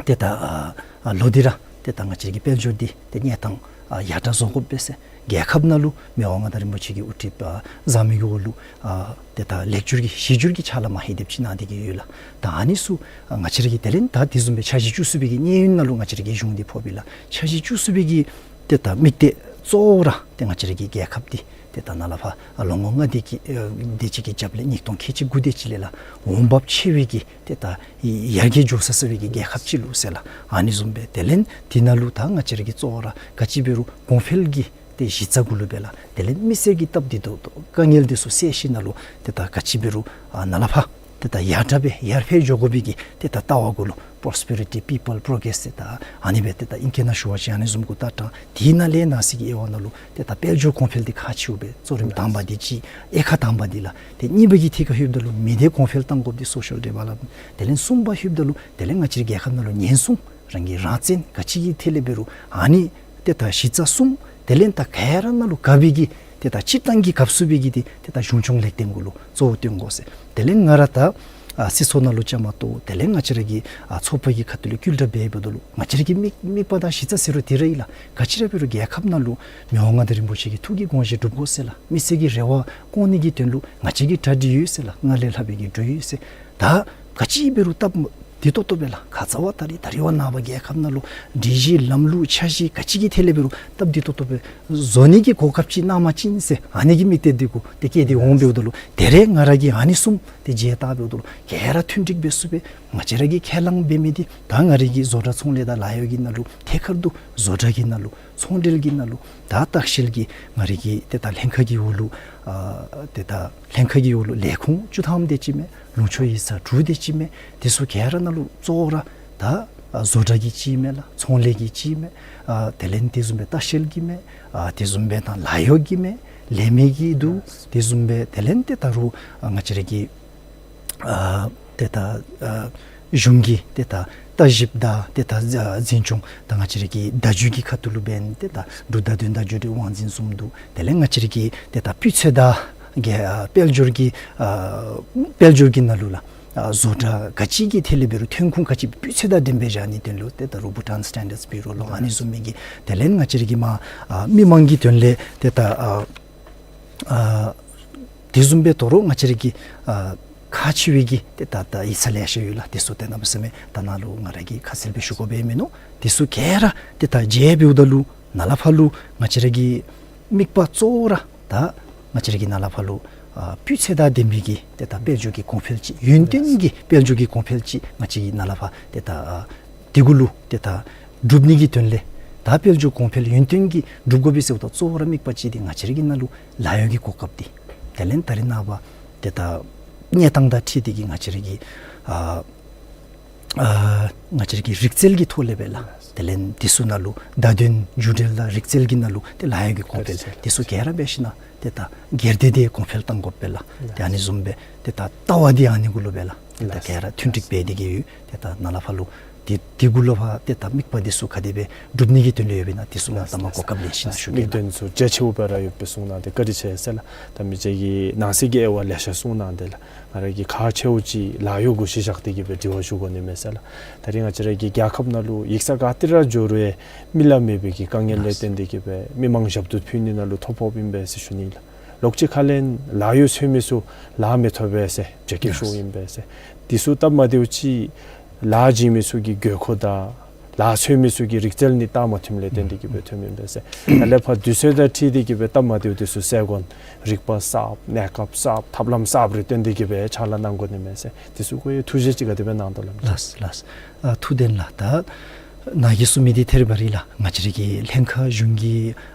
ཏེ་ད་ཨ་ཨ་ལོ་འདི་ར་ཏེ་ད་ང་བཅས་ཀྱི་དཔལ་འབྱོར་འདི་ཏེ་གནས་སྟངས་ཨ་ཡར་དྲག་བཟོ་དགོ་པས་ཟེར། རྒྱལ་ཁབ་ནང་ལུ་མི་དབང་མངའ་བདག་རིན་པོ་ཆེ་གི་དབུ་ཁྲིད་ཨ་བཟང་མི་གི་འོག་ལུ་ཨ་ཏེ་ད་ལེགས་བཅོས་ཀྱི་གཞི་བསྒྱུར་གྱི་ཕྱག་ལཱ་མ་ཧེ་དེབ་ཅིག་གནང་སྟེ་གི་ཡོད་ལགས། ད་ཨ་ནི་ཚུ་ཨ་ང་བཅས་ར་གིས་དེ་ལས་ད་དེ་བཟུམ་སྦེ་འཆར་གཞི་བཅུག་ཚུགས་པའི་གི་གནས་ཡུན་ནང་ལུ་ང་བཅས་ར་གི་གཞུང་འདི་ཕོགཔ་ཨིན་ལགས། འཆར་གཞི་བཅུག་ཚུགས་པའི་གི་ཏེ་ད་དམིགས་གཏད་གཙོ་བོ་ར་ཏེ་ང་བཅས་ར་གི་རྒྱལ་ཁབ་འདི་ཏེ་ད་ནཱ་ལས་ཕར་ཨ་ལོ་ངོ་ལྔ་དེ་ཅིག་ཨ་དེ་ཅིག་གི་རྒྱབ་ལས་ཉིས་སྟོང་ཁལ་གཅིག་དགུ་དེ་ཅིག་ལས་ལགས་འོང་འབབ་ཆེ་བའི་གི་ཏེ་ད་ཡར་རྒྱས་འགྱོ་ས་ས་བའི་གི་རྒྱལ་ཁབ་ཅིག་ལུ་ཟེར་ལགས། ཨ་ནི་བཟུམ་སྦེ་དེ་ལས་དེ་ནང་ལུ་ད་ང་བཅས་ར་གི་གཙོ་བོ་ར་ག་ཅི་འབད་རུང་གོང་འཕེལ་གྱི་ཏེ་གཞི་རྩ་གུ་ལུ་སྦེ་ལགས། དེ་ལས་མི་སེར་གྱི་སྟབས་བདེ་ཏོག་ཏོ་དཀའ་ངལ་འདི་ཚུ་སེལ་ཞིནམ་ལས་ཏེ་ད་ག་ཅི་འབད་རུང་ཨ་ནཱ་ལས་ཕར་ཏེ་ད་ཡར་དྲག་སྦེ་ཡར་འཕེལ་འགྱོ་དགོ་པའི་གི་ཏེ་ད་ལྟ་བ་གུ་ལུ་པོརོ་སི་པེ་རི་ཊི་པི་པཱལ་པོརོ་གེ་རེསི་ཟེར་ད་ཨ་ནི་སྦེ་ཏེ་ད་ཨིང་སྐད་ནང་ཞུ་བ་ཅིན་ཨ་ནི་བཟུམ་གུ་ད་དྲང་། དེ་ནང་ལས་ནང་གསེས་ཀྱི་དབྱེ་བ་ནང་ལུ་ཏེ་ད་དཔལ་འབྱོར་གོང་འཕེལ་འདི་ཁག་ཆེཝ་སྦེ་གཙོ་རིམ་དང་པ་འདི་གཅིག། གཡས་ཁ་དང་པ་འདི་ལགས། ཏེ་གཉིས་པ་གི་ཐད་ཁར་ལྷོདཔ་ད་ལུ་མི་སྡེ་གོང་འཕེལ་གཏང་དགོཔ་འདི་སོ་ཤལ་ཌི་ཝེ་ལོབ་མེནཊ། དེ་ལས་གསུམ་པ་ལྷོདཔ་ད་ལུ་དེ་ལས་ང་བཅས་རའི་རྒྱལ་ཁབ་ནང་ལུ་ཉེན་སྲུང་རང་གི་རང་བཙན་ག་ཅི་གི་ཐད་ལས་འབད་རུང་ཨ་ནི་ཏེ་ད་གཞི་རྩ་གསུམ། དེ་ལས་ད་ག་ར་ནང་ལུ་ག་སྦེ་གི་ཏེ་ད་སྤྱིར་བཏང་གི་གབ་ཚུགས་པའི་གི་འདི་ཏེ་ད་གཞུང་སྐྱོང་ལེགས་ལྡན་གུ་ལུ་གཙོ་བོ་བཏོན་དགོ་ཟེར། དེ་ལས་ང་ར་ད་ ཨ་སྲིད་ཚོགས་ནང་ལུ་བཅའ་མར་གཏོགས། དེ་ལས་ང་བཅས་ར་གི་ཨ་ཚོགས་པ་གི་ཁ་ཐུག་ལས་བསྐུལ་བསྒྲགས་འབད་འབདཝ་ད་ལུ་ང་བཅས་ར་གི་དམིགས་དམིགས་པ་དང་གཞི་རྩ་ཟེར་རུང་དེ་ར་ཨིན་ལགས། ག་ཅི་ར་འབད་རུང་རྒྱལ་ཁབ་ནང་ལུ་མི་དབང་མངའ་བདག་རིན་པོ་ཆེ་གི་ཐུགས་ཀྱི་དགོངས་བཞེད་འགྲུབ་དགོ་ཟེར་ལགས། མི་སེར་གྱི་རེ་བ་སྐོང་ནི་གི་དོན་ལུ་ང་བཅས་ཀྱི་གྲ་སྒྲིག་ཡོད་ཟེར་ལགས། སྔར་ལས་ལྷག་པའི་གི་གྲ་སྒྲིག་ཡོད་ཟེར། ད་ག་ཅི་འབད་རུང་སྟབས་བདེ་ཏོག་ཏོ་སྦེ་ལགས། ཁ་ཙ་བ་ད་རིས་ད་རིས་བ་ནངས་པ་རྒྱལ་ཁབ་ནང་ལུ་སྒྲིག་གཞི་ལམ་ལུགས་འཆར་གཞི་ག་ཅི་གི་ཐད་ལས་འབད་རུང་སྟབས་བདེ་ཏོག་ཏོ་སྦེ་བཟོ་ནི་གི་གོ་སྐབས་ཅིག་གནང་པ་ཅིན་ཟེར་ཨ་ནི་གི་དམིགས་གཏད་འདི་གུ་ཏེ་བསྐྱེད་དེ་འོང་འབདཝ་ད་ལུ་དེ་རེ་ང་ར་གིས་ཨ་ནི་བཟུམ་ཏེ་མཇལ་བལྟ་འབདཝ་ད་ལུ་ག་ར་མཐུན་འགྲིག་འབད་ཚུགས་པས། ང་བཅས་ར་གིས་ཁས་བླངས་འབད་མི་འདི་ད་ང་རའི་གི་བཟོ་གྲྭ་ཚོང་ལས་དང་ལཱ་གཡོག་གི་ནང་ལུ་ཐད་ཀར་དུ་བཟོ་གྲྭ་གི་ནང་ལུ་ཚོང་འབྲེལ་གྱི་ནང་ལུ་ད་ལྟ་བཤལ་གྱི་ང་རའི་གི་ཏེ་ད་ལྷན་ཁག་གི་འོག་ལུ་ཨ་ཏེ་ད་ལྷན་ཁག་གི་འོག་ལུ་ལས་ཁུངས་བཅུ་ཐམ་དེ་ཅིག་མས། ལུང་ཕྱོགས་ཡིག་ཚང་དྲུག་དེ་ཅིག་མས། དེ་ཚུ་ག་ར་ནང་ལུ་གཙོ་བོ་ར་ད་ཨ་བཟོ་གྲྭ་གི་ཅིག་མས་ལགས། ཚོང་ལས་ཀྱི་ཅིག་མས། ཨ་དེ་ལས་དེ་བཟུམ་སྦེ་ལྟ་བཤལ་གྱི་མས། ཨ་དེ་བཟུམ་སྦེ་ད་ལཱ་གཡོག་གི་མས། ལས་མི་གི་འདུག། དེ་བཟུམ་སྦེ་དེ་ལས་ཏེ་ད་རུང་ཨ་ང་བཅས་ར་གི་ཨ་ཏེ་ད་ཨ་གཞུང་གི་ཏེ་ད་ལྟ་ཞིབ་དང་ཏེ་ད་ཨ་འཛིན་སྐྱོང་དང་ང་བཅས་ར་གི་བརྡ་བརྒྱུད་ཀྱི་ཁ་ཐུག་ལུ་འབད་ཏེ་ད་འབྲུག་བརྡ་དོན་བརྡ་བརྒྱུད་རིག་དབང་འཛིན་བཟུམ་འདུག། དེ་ལས་ང་བཅས་ར་གི་ཏེ་ད་སྤུས་ཚད་དང་གི་ཨ་དཔལ་འབྱོར་གྱི་ཨ་དཔལ་འབྱོར་གྱི་ནང་ལུ་ལགས། ཨ་བཟོ་གྲྭ་ག་ཅི་གི་ཐད་ལས་འབད་རུང་ཐོན་ཁུངས་ག་ཅི་སྤུས་ཚད་དང་ལྡནམ་སྦེ་བཞག་ནིའི་དོན་ལུ་ཏེ་ད་རུང་བྷུ་ཊཱན་སི་ཊེན་ཌརཌསི་བིའུ་རོ་ལོ་ཨ་ནི་བཟུམ་མའི་གི་དེ་ལས་ང་བཅས་ར་གི་མ་ཨ་མི་མང་གི་དོན་ལས་ཏེ་ད་ཨ་ཨ་དེ་བཟུམ་སྦེ་དོ་རུང་ང་བཅས་ར་གི་ཨ་ཁག་ཆེ་བའི་གི་ཏེ་ད་ད་ཡིག་ཚང་ལེ་ཤ་ཡོད་ལགས། དེ་ཚུ་ཏེ་གནམ་མེད་ས་མེད་ད་ནཱ་ལུ་ང་ར་གིས་ཁ་གསལ་སྦེ་ཞུ་དགོཔ་མིན་ནུག། དེ་ཚུ་ག་ར་ཏེ་ད་མཇལ་འབདཝ་ད་ལུ་ནཱ་ལས་ཕར་ལུ་ང་བཅས་ར་གི་དམིགས་པ་གཙོ་བོ་ར་ད་ང་བཅས་ར་གི་ནཱ་ལས་ཕར་ལུ་ཨ་སྤུས་ཚད་དང་ལྡན་པའི་གི་ཏེ་ད་དཔལ་འབྱོར་གྱི་གོང་འཕེལ་ཅིག་ཡུན་བརྟན་གྱི་དཔལ་འབྱོར་གྱི་གོང་འཕེལ་ཅིག་ང་བཅས་ཀྱི་ནཱ་ལས་ཕར་ཏེ་ད་ཨ་དེ་གུ་ལུ་ཏེ་ད་སྒྲུབ་ནི་གི་དོན་ལས་ད་དཔལ་འབྱོར་གོང་འཕེལ་ཡུན་བརྟན་གྱི་སྒྲུབ་དགོ་པས་ཟེརཝ་ད་གཙོ་བོ་ར་དམིགས་པ་ཅིག་འདི་ང་བཅས་ར་གི་ནཱ་ལུ་ལཱ་གཡོག་གི་གོ་སྐབས་འདི་དེ་ལས་ད་རེས་ནངས་པ་ཏེ་ད་གནས་སྟངས་དང་འཁྲིལ་ཏེ་གི་ང་བཅས་ར་གི་ཨ་ཨ་ང་བཅས་ར་གི་རིག་རྩལ་གྱི་ཐོག་ལས་སྦེ་ལགས། དེ་ལས་དེ་ཚུ་ནང་ལུ་བརྡ་དོན་བརྒྱུད་འབྲེལ་དང་རིག་རྩལ་གྱི་ནང་ལུ་ཏེ་ལཱ་གཡོག་གི་གོང་འཕེལ་དེ་ཚུ་ག་ར་འབད་ཞིན་ན་ཏེ་ད་སྒེར་སྡེ་འདི་གོང་འཕེལ་གཏང་དགོཔ་སྦེ་ལགས། ཏེ་ཨ་ནི་བཟུམ་སྦེ་ཏེ་ད་ལྟ་བ་འདི་ཨ་ནི་གུ་ལུ་སྦེ་ལགས། ཏེ་ད་ག་ར་མཐུན་འགྲིག་འབད་དེ་གི་ཡོད། ཏེ་ད་ནཱ་ལས་ཕར་ལུ་ཏེ་དེ་གུ་ལུ་ཕར་ཏེ་ད་དམིགས་པ་འདི་ཚུ་ག་དེ་སྦེ་སྒྲུབ་ནི་གི་དོན་ལུ་ཡོདཔ་ཨིན་ན་དེ་ཚུ་ང་ལྟ་མ་གོ་སྐབས་ལེན་ཞིན་ན་ཞུ་གེ་ལགས། དམིགས་དོན་ཚུ་རྒྱ་ཆེཝ་སྦེ་ར་ཡོད་པའི་གསུང་གནང་སྟེ་བཀའ་དྲིན་ཆེ་ཟེར་ལགས། ད་མི་རྗེ་གིས་ནང་གསེས་ཀྱི་དབྱེ་བ་ལེ་ཤ་གསུང་གནང་སྟེ་ལགས། ང་ར་གི་ཁག་ཆེཝ་ཅིག་ལཱ་གཡོག་གུ་གཞི་བཞག་སྟེ་གི་སྦེ་དྲི་བ་ཞུ་དགོ་ནི་མས་ཟེར་ལགས། ད་རིས་ང་བཅས་ར་གི་རྒྱལ་ཁབ་ནང་ལུ་ཡིག་ཚང་ག་ཏེ་ར་འགྱོ་རུང་མི་ལང་མེད་པའི་གི་དཀའ་ངལ་ལས་བརྟེན་ཏེ་གི་སྦེ་མི་མང་ཞབས་ཏོག་ཕུལ་ནི་ནང་ལུ་ཐོ་ཕོགཔ་ཨིན་པས་ཟེར་ཞུ་ནི་ལགས། ལོག་ཅི་ཁ་ལས་ལཱ་གཡོག་འཚོལ་མི་ཚུ་ལཱ་མི་ཐོབ་པས་ཟེར་བྱ་སྐྱིད་ཤོརཝ་ཨིན་པས་ཟེར། དེ་ཚུ་སྟབས་མ་བདེཝ་ཅིག་ལཱ་བྱིན་མི་ཚུ་གི་དགོས་མཁོ་དང་ལཱ་འཚོལ་མི་ཚུ་གི་རིག་རྩལ་ནི་སྟབས་མ་མཐུནམ་ལས་བརྟེན་ཏེ་གི་སྦེ་ཐོནམ་ཨིན་པས་ཟེར། ད་ལས་ཕར་དུས་ཚོད་དང་འཁྲིལ་ཏེ་གི་སྦེ་སྟབས་མ་བདེཝ་དེ་ཚུ་སེལ་དགོ་ནི་རིག་པ་གསརཔ་གནས་སྐབས་གསརཔ་ཐབས་ལམ་གསརཔ་རེ་བཏོན་ཏེ་གི་སྦེ་ཕྱག་ལཱ་གནང་དགོ་ནི་མས་ཟེར། དེ་ཚུ་གུ་ཡང་ཐུགས་བཞེད་ཅིག་ག་དེ་སྦེ་གནང་དོ་ལགས། ལགས་ལགས། ཨ་ཐུགས་བདེན་ལགས། ད་ནཱ་གིས་གསུངས་མི་འདི་ཐད་རི་བ་རི་ལགས། ང་བཅས་ར་གི་ལྷན་ཁག་གཞུང་གི་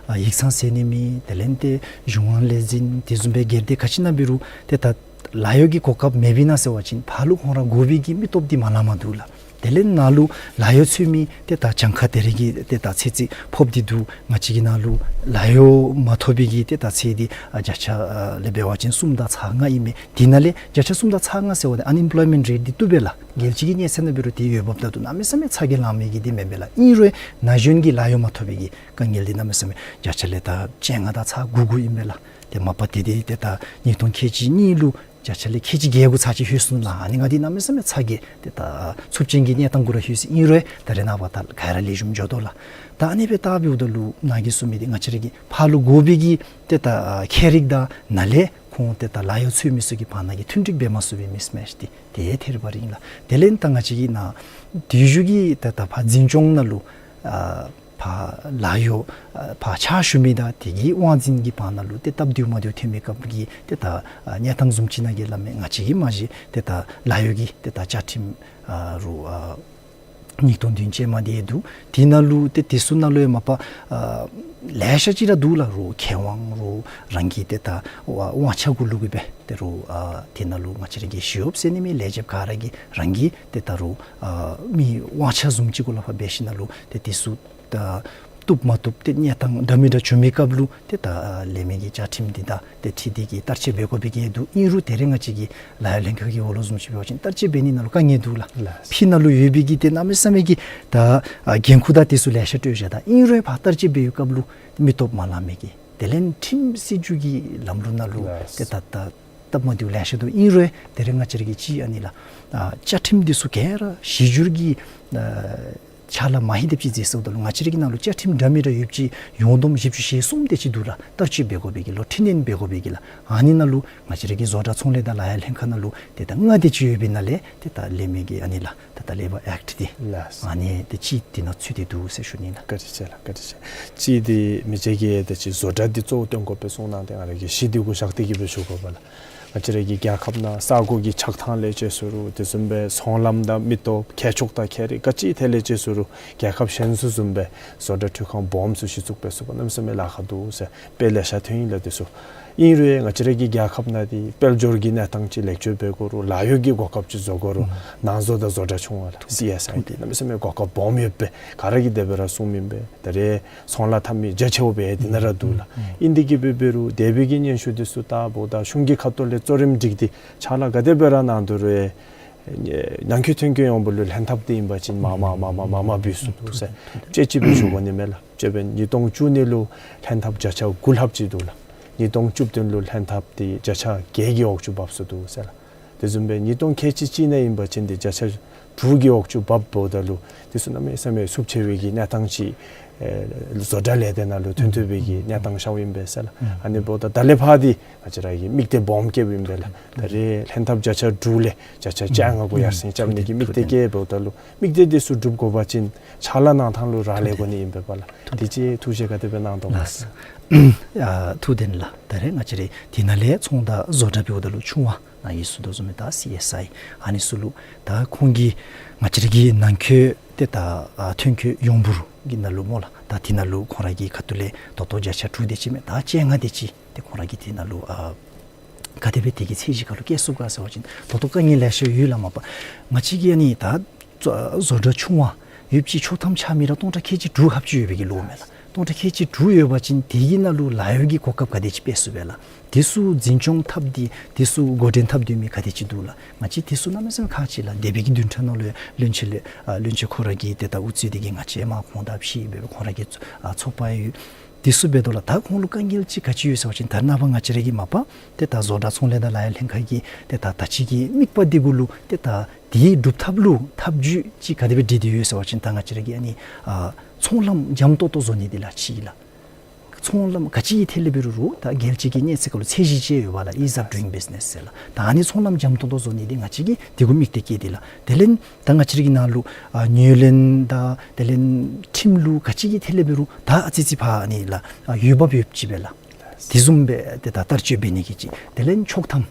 ཨ་ཡིག་ཚང་ཟེར་ནི་མེད། དེ་ལས་ཏེ་གཞུང་དབང་ལས་འཛིན་དེ་བཟུམ་སྦེ་སྒེར་སྡེ་ག་ཅི་ནང་འབད་རུང་ཏེ་ད་ལཱ་གཡོག་གི་གོ་སྐབས་མེདཔ་ཨིན་ན་ཟེར་བ་ཅིན་ཕར་ལུ་ཁོང་ར་དགོ་པའི་གི་མི་སྟོབས་འདི་མ་ལང་མ་འདུག་ལགས། དེ་ལས་ནཱ་ལུ་ལཱ་གཡོག་འཚོལ་མི་ཏེ་ད་གྱངས་ཁ་དེ་རེ་གི་ཏེ་ད་ཚད་ཅིག་ཕོག་སྟེ་འདུག། ང་བཅས་ཀྱི་ནཱ་ལུ་ལཱ་གཡོག་མ་ཐོབ་པའི་གི་ཏེ་ད་ཚད་འདི་ཨ་བརྒྱ་ཆ་ཨ་ལས་འབད་བ་ཅིན་གསུམ་དང་ཚག་ལྔ་ཨིན་མས། དེ་ནང་ལས་བརྒྱ་ཆ་གསུམ་དང་ཚག་ལྔ་ཟེརཝ་ད་ཨན་ཨེམ་པོལོའི་མེནཊ་རེཊ་འདི་བཏུབ་པས་ལགས། རྒྱལ་སྤྱི་གི་གནས་ཚད་ནང་འབད་རུང་དེ་འོས་འབབ་དང་བསྟུན་གནམ་མེད་ས་མེད་ཚ་གྱང་ལང་མི་གི་འདི་མེན་པས་ལགས། ཨིན་རུང་ན་གཞོན་གྱི་ལཱ་གཡོག་མ་ཐོབ་པའི་གི་དཀའ་ངལ་འདི་གནམ་མེད་ས་མེད་བརྒྱ་ཆ་ལས་ད་བཅོ་ལྔ་དང་ཚག་དགུ་དགུ་ཨིན་པས་ལགས། ཏེ་མ་པ་དེ་འདི་ཏེ་ད་ཉིས་སྟོང་ཁལ་གཅིག་གཉིས་ལུ་བརྒྱ་ཆ་ལས་ཁལ་གཅིག་བརྒྱད་དགུ་ཚར་ཅིག་ལྷོད་སོང་ལགས། ཨ་ནི་ང་འདི་གནམ་མེད་ས་མེད་ཚ་གྱང་ཏེ་ད་འཚུབ་ཅན་གྱི་གནས་སྟངས་གུ་ར་ལྷོད་སོང་། ཨིན་རུང་ད་རེས་ནངས་པ་ད་ག་ར་ལེགས་ཤོམ་འགྱོ་དོ་ལགས། ད་ཨ་ནི་སྦེ་བལྟ་འབདཝ་ད་ལུ་ནཱ་གིས་གསུངས་མི་འདི་ང་བཅས་ར་གི་ཕར་ལུ་དགོ་པའི་གི་ཏེ་ད་ཨ་ཁྱད་རིག་དང་ནཱ་ལས་ཁོང་ཏེ་ད་ལཱ་གཡོག་འཚོལ་མི་ཚུ་གི་བར་ན་གི་མཐུན་འགྲིག་འབད་མ་ཚུགས་པའི་མིསི་མེཆ་འདི་དེ་ཐད་རི་བ་རི་ཨིན་ལགས། དེ་ལས་ད་ང་བཅས་ཀྱི་ནཱ་དེ་བཞུགས་ཀྱི་ཏེ་ད་ཕར་འཛིན་སྐྱོང་ནང་ལུ་ཨ་ཕར་ལཱ་གཡོག་ཨ་ཕར་ཕྱག་ཞུ་མི་དང་དེ་གི་དབང་འཛིན་གྱི་བར་ན་ལུ་ཏེ་སྟབས་བདེཝ་མ་བདེཝ་ཐོན་མི་སྐབས་ཀྱི་ཏེ་ད་ཨ་གནས་སྟངས་བཟུམ་ཅིག་ནང་གི་སླབ་མས། ང་བཅས་ཀྱི་མ་གཞི་ཏེ་ད་ལཱ་གཡོག་གི་ཏེ་ད་བཅའ་ཁྲིམས་ཨ་རུ་ཨ་ཉིས་སྟོང་བདུན་ཅན་མ་འདི་འདུག། དེ་ནང་ལུ་ཏེ་དེ་ཚུ་ནང་ལུ་ཡང་མ་པ་ཨ་ལེ་ཤ་ཅིག་ར་འདུག་ལགས། རུང་ཁེ་དབང་རུང་རང་གི་ཏེ་ད་དབང་ཆ་གུ་ལུ་གི་སྦེ་ཏེ་རུང་ཨ་དེ་ནང་ལུ་ང་བཅས་ར་གི་ཞི་གཡོགཔ་ཟེར་ནི་མེད་ལས་བྱེདཔ་ག་ར་གིས་རང་གི་ཏེ་ད་རུང་ཨ་མི་དབང་ཆ་བཟུམ་ཅིག་གུ་ལུ་ཕར་འབད་ཞིན་ན་ལུ་ཏེ་དེ་ཚུ་ད་བཏུབ་མ་བཏུབ་ཏེ་གནས་སྟངས་འདྲ་མི་འདྲ་བྱུང་མི་སྐབས་ལུ་ཏེ་ད་ལས་མི་གི་བཅའ་ཁྲིམས་འདི་དང་ཏེ་འཁྲིལ་ཏེ་གི་བསྟར་སྤྱོད་འབད་དགོ་པའི་གི་འདུག། ཨིན་རུང་ད་རེས་ང་བཅས་ཀྱི་ལཱ་གཡོག་ལྷན་ཁག་གི་འོག་ལུ་བཟུམ་ཅིག་འབད་བ་ཅིན་བསྟར་སྤྱོད་འབད་ནི་ནང་ལུ་དཀའ་ངལ་འདུག་ལགས། ལགས། ཕྱི་ནང་ལུ་ཡོད་པའི་གི་ཏེ་གནམ་མེད་ས་མེད་ཀྱི་ད་ཨ་འགན་ཁུར་དང་དེ་ཚུ་ལེ་ཤ་སྤྲོད་བཞག་ད་ཨིན་རུང་ཕར་བསྟར་སྤྱོད་འབད་བའི་སྐབས་ལུ་མི་སྟོབས་མ་ལང་མི་གི་དེ་ལས་ཁྲིམས་སྲིད་བྱུས་ཀྱི་ལམ་ལུགས་ནང་ལུ་ལགས། ཏེ་ད་ད་ སྟབས་མ་བདེཝ་ལེ་ཤ་འདུག། ཨིན་རུང་ཏེ་རེ་ང་བཅས་ར་གིས་ཅིག་ཨ་ནི་ལགས་ཨ་བཅའ་ཁྲིམས་འདི་ཚུ་ག་ར་གཞི་འགྱུར་གྱི་ཨ་ཕྱག་ལཱ་མ་ཧེ་དེམ་ཅིག་མཛད་སོངམ་ད་ལུ་ང་བཅས་ར་གི་ནང་ལུ་བཅའ་ཁྲིམས་འདྲ་མི་འདྲ་ཡོདཔ་ཅིག་ཡོངས་བསྡོམས་བཞི་བཅུ་ཞེ་གསུམ་དེ་ཅིག་འདུག་ལགས། བསྟར་སྤྱོད་འབད་དགོ་པའི་གི་ལོ་འཕྲི་སྣོན་འབད་དགོ་པའི་གི་ལགས། ཨ་ནི་ནང་ལུ་ང་བཅས་ར་གི་བཟོ་གྲྭ་ཚོང་ལས་དང་ལཱ་གཡོག་ལྷན་ཁག་ནང་ལུ་ཏེ་ད་ལྔ་དེ་ཅིག་ཡོད་པའི་ནང་ལས་ཏེ་ད་ལས་མི་གི་ཨ་ནི་ལགས་ད་ད་ལེ་བར་ཨེཀཊ་འདི་ལགས། ཨ་ནི་ཏེ་ཅིག་འདི་ནང་ཚུད་དེ་འདུག་ཟེར་ཞུ་ནི་ལགས། བཀའ་དྲིན་ཆེ་ལགས། བཀའ་དྲིན་ཆེ། ཅིག་འདི་མི་རྗེ་གིས་ཏེ་ཅིག་བཟོ་གྲྭ་འདི་གཙོ་བོ་བཏོན་དགོ་པས་གསུངས་གནང་སྟེ་ང་ར་གིས་གཞི་འདི་གུ་བཞག་སྟེ་གི་སྦེ་ཞུ་དགོ་པས་ལགས། ང་བཅས་ར་གི་རྒྱལ་ཁབ་ནང་ས་གོ་གི་ཆགས་ཐངས་ལས་བཅད་སོང་རུང་དེ་བཟུམ་སྦེ་ཚོང་ལམ་དང་མི་སྟོབས་ཁྱད་ཆོས་དང་ཁྱད་རིག་ག་ཅི་ཐད་ལས་བཅད་སོང་རུང་རྒྱལ་ཁབ་གཞན་ཚུ་བཟུམ་སྦེ་བཟོ་གྲྭ་འཕྲུལ་ཁང་སྦོམ་ཚུ་གཞི་བཙུགས་འབད་ཚུགས་པ་གནམ་མེད་ས་མེད་ལཱ་ཁག་འདུག་ཟེར་དཔེ་ལེ་ཤ་ཐོན་ཡི་ལགས། དེ་ཚུ་ཨིན་རུང་ང་བཅས་ར་གི་རྒྱལ་ཁབ་ནང་འདི་དཔལ་འབྱོར་གྱི་གནས་སྟངས་ཅིག་ལེགས་བཅོས་འབད་དགོ་རུང་ལཱ་གཡོག་གི་གོ་སྐབས་ཅིག་བཟོ་དགོ་རུང་ནང་བཟོ་དང་བཟོ་གྲྭ་ཆུང་བ་ལགས་སི་ཨེསི་ཨའི་འདི་གནམ་མེད་ས་མེད་གོ་སྐབས་སྦོམ་ཡོད་པས། ག་ར་གིས་དེ་སྦེ་ར་གསུངམ་ཨིན་པས། ད་རེས་ཚོང་ལཱ་འཐབ་མི་རྒྱ་ཆེཝ་སྦེ་འདི་ནང་ར་འདུག་ལགས། ཨིན་དེ་གི་སྦེ་འབད་རུང་དེ་སྦེ་གི་སྙན་ཞུ་འདི་ཚུ་ལྟ་བུ་ད་གཞུང་གི་ཁ་ཐུག་ལས་གཙོ་རིམ་སྒྲིག་སྟེ་ཕྱག་ལཱ་ག་དེ་སྦེ་ར་གནང་དོ་རུང་ནང་འཁོད་ཐོན་སྐྱེད་ཡོངས་འབོར་ལུ་ལྷན་ཐབས་འདི་ཨིན་པ་ཅིན་མ་མ་མ་མ་མ་མ་འབུད་སོང་འདུག་ཟེར་དཔྱེ་ཅིག་སྦེ་ཞུ་དགོ་ནི་མས་ལགས། དཔྱེ་འབད་ཉིས་སྟོང་བཅུ་གཉིས་ལུ་ལྷན་ཐབས་བརྒྱ་ཆ་དགུ་ལྷགཔ་ཅིག་འདུག་ལགས། ཉིས་སྟོང་བཅུ་བདུན་ལུ་ལྷན་ཐབས་འདི་བརྒྱ་ཆ་བརྒྱད་ཀྱི་འོག་ཅུ་བབས་སོང་འདུག་ཟེར་ལགས། དེ་བཟུམ་སྦེ་ཉིས་སྟོང་ཁལ་གཅིག་གཅིག་ནང་ཨིན་པ་ཅིན་འདི་བརྒྱ་ཆ་དྲུག་གི་འོག་ཅུ་བབ་འབདཝ་ད་ལུ་དེ་ཚུ་གནམ་མེད་ས་མེད་ཤུགས་ཆེ་བའི་གི་གནས་སྟངས་ཅིག་ཨེ་བཟོ་གྲྭ་ལས་སྡེ་ནང་ལུ་ཐོན་ཐོན་པའི་གི་གནས་སྟངས་ཤརཝ་ཨིན་པས་ཟེར་ལགས། ཨ་ནི་འབདཝ་ད་ད་ལས་ཕར་འདི་ང་བཅས་ར་གིས་དམིགས་གཏད་སྦོམ་བསྐྱེདཔ་ཨིན་པས་ལགས། ད་རེས་ལྷན་ཐབས་བརྒྱ་ཆ་དྲུག་ལས་བརྒྱ་ཆ་བཅོ་ལྔ་གུ་ཡར་སེང་རྐྱབ་ནི་གི་དམིགས་གཏད་བསྐྱེད་འབདཝ་ད་ལུ་དམིགས་གཏད་འདི་ཚུ་འགྲུབ་དགོ་པ་ཅིན་ཕྱག་ལཱ་གནང་ཐངས་ལུ་རག་ལས་དགོ་ནི་ཨིན་པས་པ་ལགས། དེ་ཅིག་ཐུགས་བཞེད་ག་དེ་སྦེ་གནང་དོ་ག་ལགས། ཨ་ཐུགས་བདེན་ལགས། ད་རེས་ང་བཅས་ར་འདི་ནང་ལས་ཚོང་དང་བཟོ་གྲྭ་འབདཝ་ད་ལུ་ཆུང་བ་ནཱ་ཡོད་ཟེར་དོ་བཟུམ་སྦེ་ད་སི་ཨེསི་ཨའི་ཨ་ནི་ཚུ་ལུ་ད་ཁོང་གིས་ང་བཅས་ར་གི་ནང་འཁོད་ཏེ་ད་ཨ་ཐོན་སྐྱེད་ཡོངས་འབོར་གྱི་ནང་ལུ་སྨོ་ལགས། ད་འདི་ནང་ལུ་ཁོང་ར་གི་ཁ་ཐུག་ལས་ད་ལྟོ་བརྒྱ་ཆ་དྲུག་དེ་ཅིག་མས། ད་བཅོ་ལྔ་དེ་ཅིག་ཏེ་ཁོང་ར་གིས་འདི་ནང་ལུ་ཨ་ག་དེ་སྦེ་དེ་གི་ཚད་གཞི་ཁར་ལུ་བསྐྱལ་ཚུགས་ག་ཟེར་བ་ཅིན་ད་ལྟོ་དཀའ་ངལ་ལེ་ཤ་ཡོད་ལགས་མ་པ། ང་བཅས་ཀྱི་ཨ་ནི་ད་བཟོ་གྲྭ་ཆུང་བ་ཡོདཔ་ཅིག་ཆོག་ཐམ་ཆགས་མི་ར་སྟོང་ཕྲག་ཁལ་གཅིག་དྲུག་ལྷགཔ་ཅིག་ཡོད་པའི་གི་ལོ་མས་ལགས། སྟོང་ཕྲག་ཁལ་གཅིག་དྲུག་ཡོད་པ་ཅིན་དེ་གི་ནང་ལུ་ལཱ་གཡོག་གི་གོ་སྐབས་ག་དེ་ཅིག་སྤེལ་ཚུགས་པས་ལགས། དེ་ཚུ་འཛིན་སྐྱོང་འཐབ་སྟེ་དེ་ཚུ་འགོ་འདྲེན་འཐབ་སྡོད་མི་ག་དེ་ཅིག་འདུག་ལགས། ང་བཅས་དེ་ཚུ་གནམ་མེད་ས་མེད་ཁག་ཆེ་ལགས། འདས་པའི་གི་བདུན་ཕྲག་ནང་ལུ་བློན་ཆེན་ལས་ཨ་བློན་ཆེན་ཁོ་ར་གིས་ཏེ་ད་དབུ་གཙོས་ཏེ་གིས་ང་བཅས་མར་ཁོང་དང་ཕྱད་སྦེ་ཁོང་ར་གི་ཨ་ཚོགས་པ་ཡོད། དེ་ཚུ་འབད་དོ་ལགས། ད་ཁོང་ལུ་དཀའ་ངལ་ཅིག་ག་ཅི་ཡོད་ཟེར་བ་ཅིན་ད་རེས་ནངས་པ་ང་བཅས་ར་གི་མ་པ་ཏེ་ད་བཟོ་གྲྭ་ཚོང་ལས་དང་ལཱ་གཡོག་ལྷན་ཁག་གིས་ཏེ་ད་ད་ཅི་གི་དམིགས་པ་འདི་གུ་ལུ་ཏེ་ད་དེའི་སྒྲུབ་ཐབས་ལུ་ཐབས་བྱུས་ཅིག་ག་དེ་སྦེ་སྒྲིག་སྟེ་ཡོད་ཟེར་བ་ཅིན་ད་ང་བཅས་ར་གི་ཨ་ནི་ཨ་ཚོང་ལམ་འཇམ་ཏོག་ཏོ་བཟོ་ནི་འདི་ལགས་གཅིག་ལགས། ཚོང་ལམ་ག་ཅི་གི་ཐད་ལས་འབད་རུང་རུང་ད་རྒྱལ་སྤྱི་གི་གནས་ཚད་ཁར་ལུ་ཚད་གཞི་ཅིག་ཡོད་པ་ལགས། Ease of Doing Business ཟེར་ལགས། ད་ཨ་ནི་ཚོང་ལམ་འཇམ་ཏོང་ཏོ་བཟོ་ནི་འདི་ང་བཅས་ཀྱིས་དེ་གུ་དམིགས་གཏད་བསྐྱེད་དེ་ལགས། དེ་ལས་ད་ང་བཅས་ར་གི་ནང་ལུ་ཨ་ཉེར་ལེན་དང་དེ་ལས་ཁྲིམས་ལུགས་ག་ཅི་གི་ཐད་ལས་འབད་རུང་ད་ཨ་ཙི་ཙི་ཕར་ཨ་ནི་ལགས་ཨ་འོས་འབབ་ཡོདཔ་ཅིག་སྦེ་ལགས། དེ་བཟུམ་སྦེ་ཏེ་ད་བསྟར་སྤྱོད་འབད་ནི་གི་ཅིག། དེ་ལས་ཆོག་ཐམ་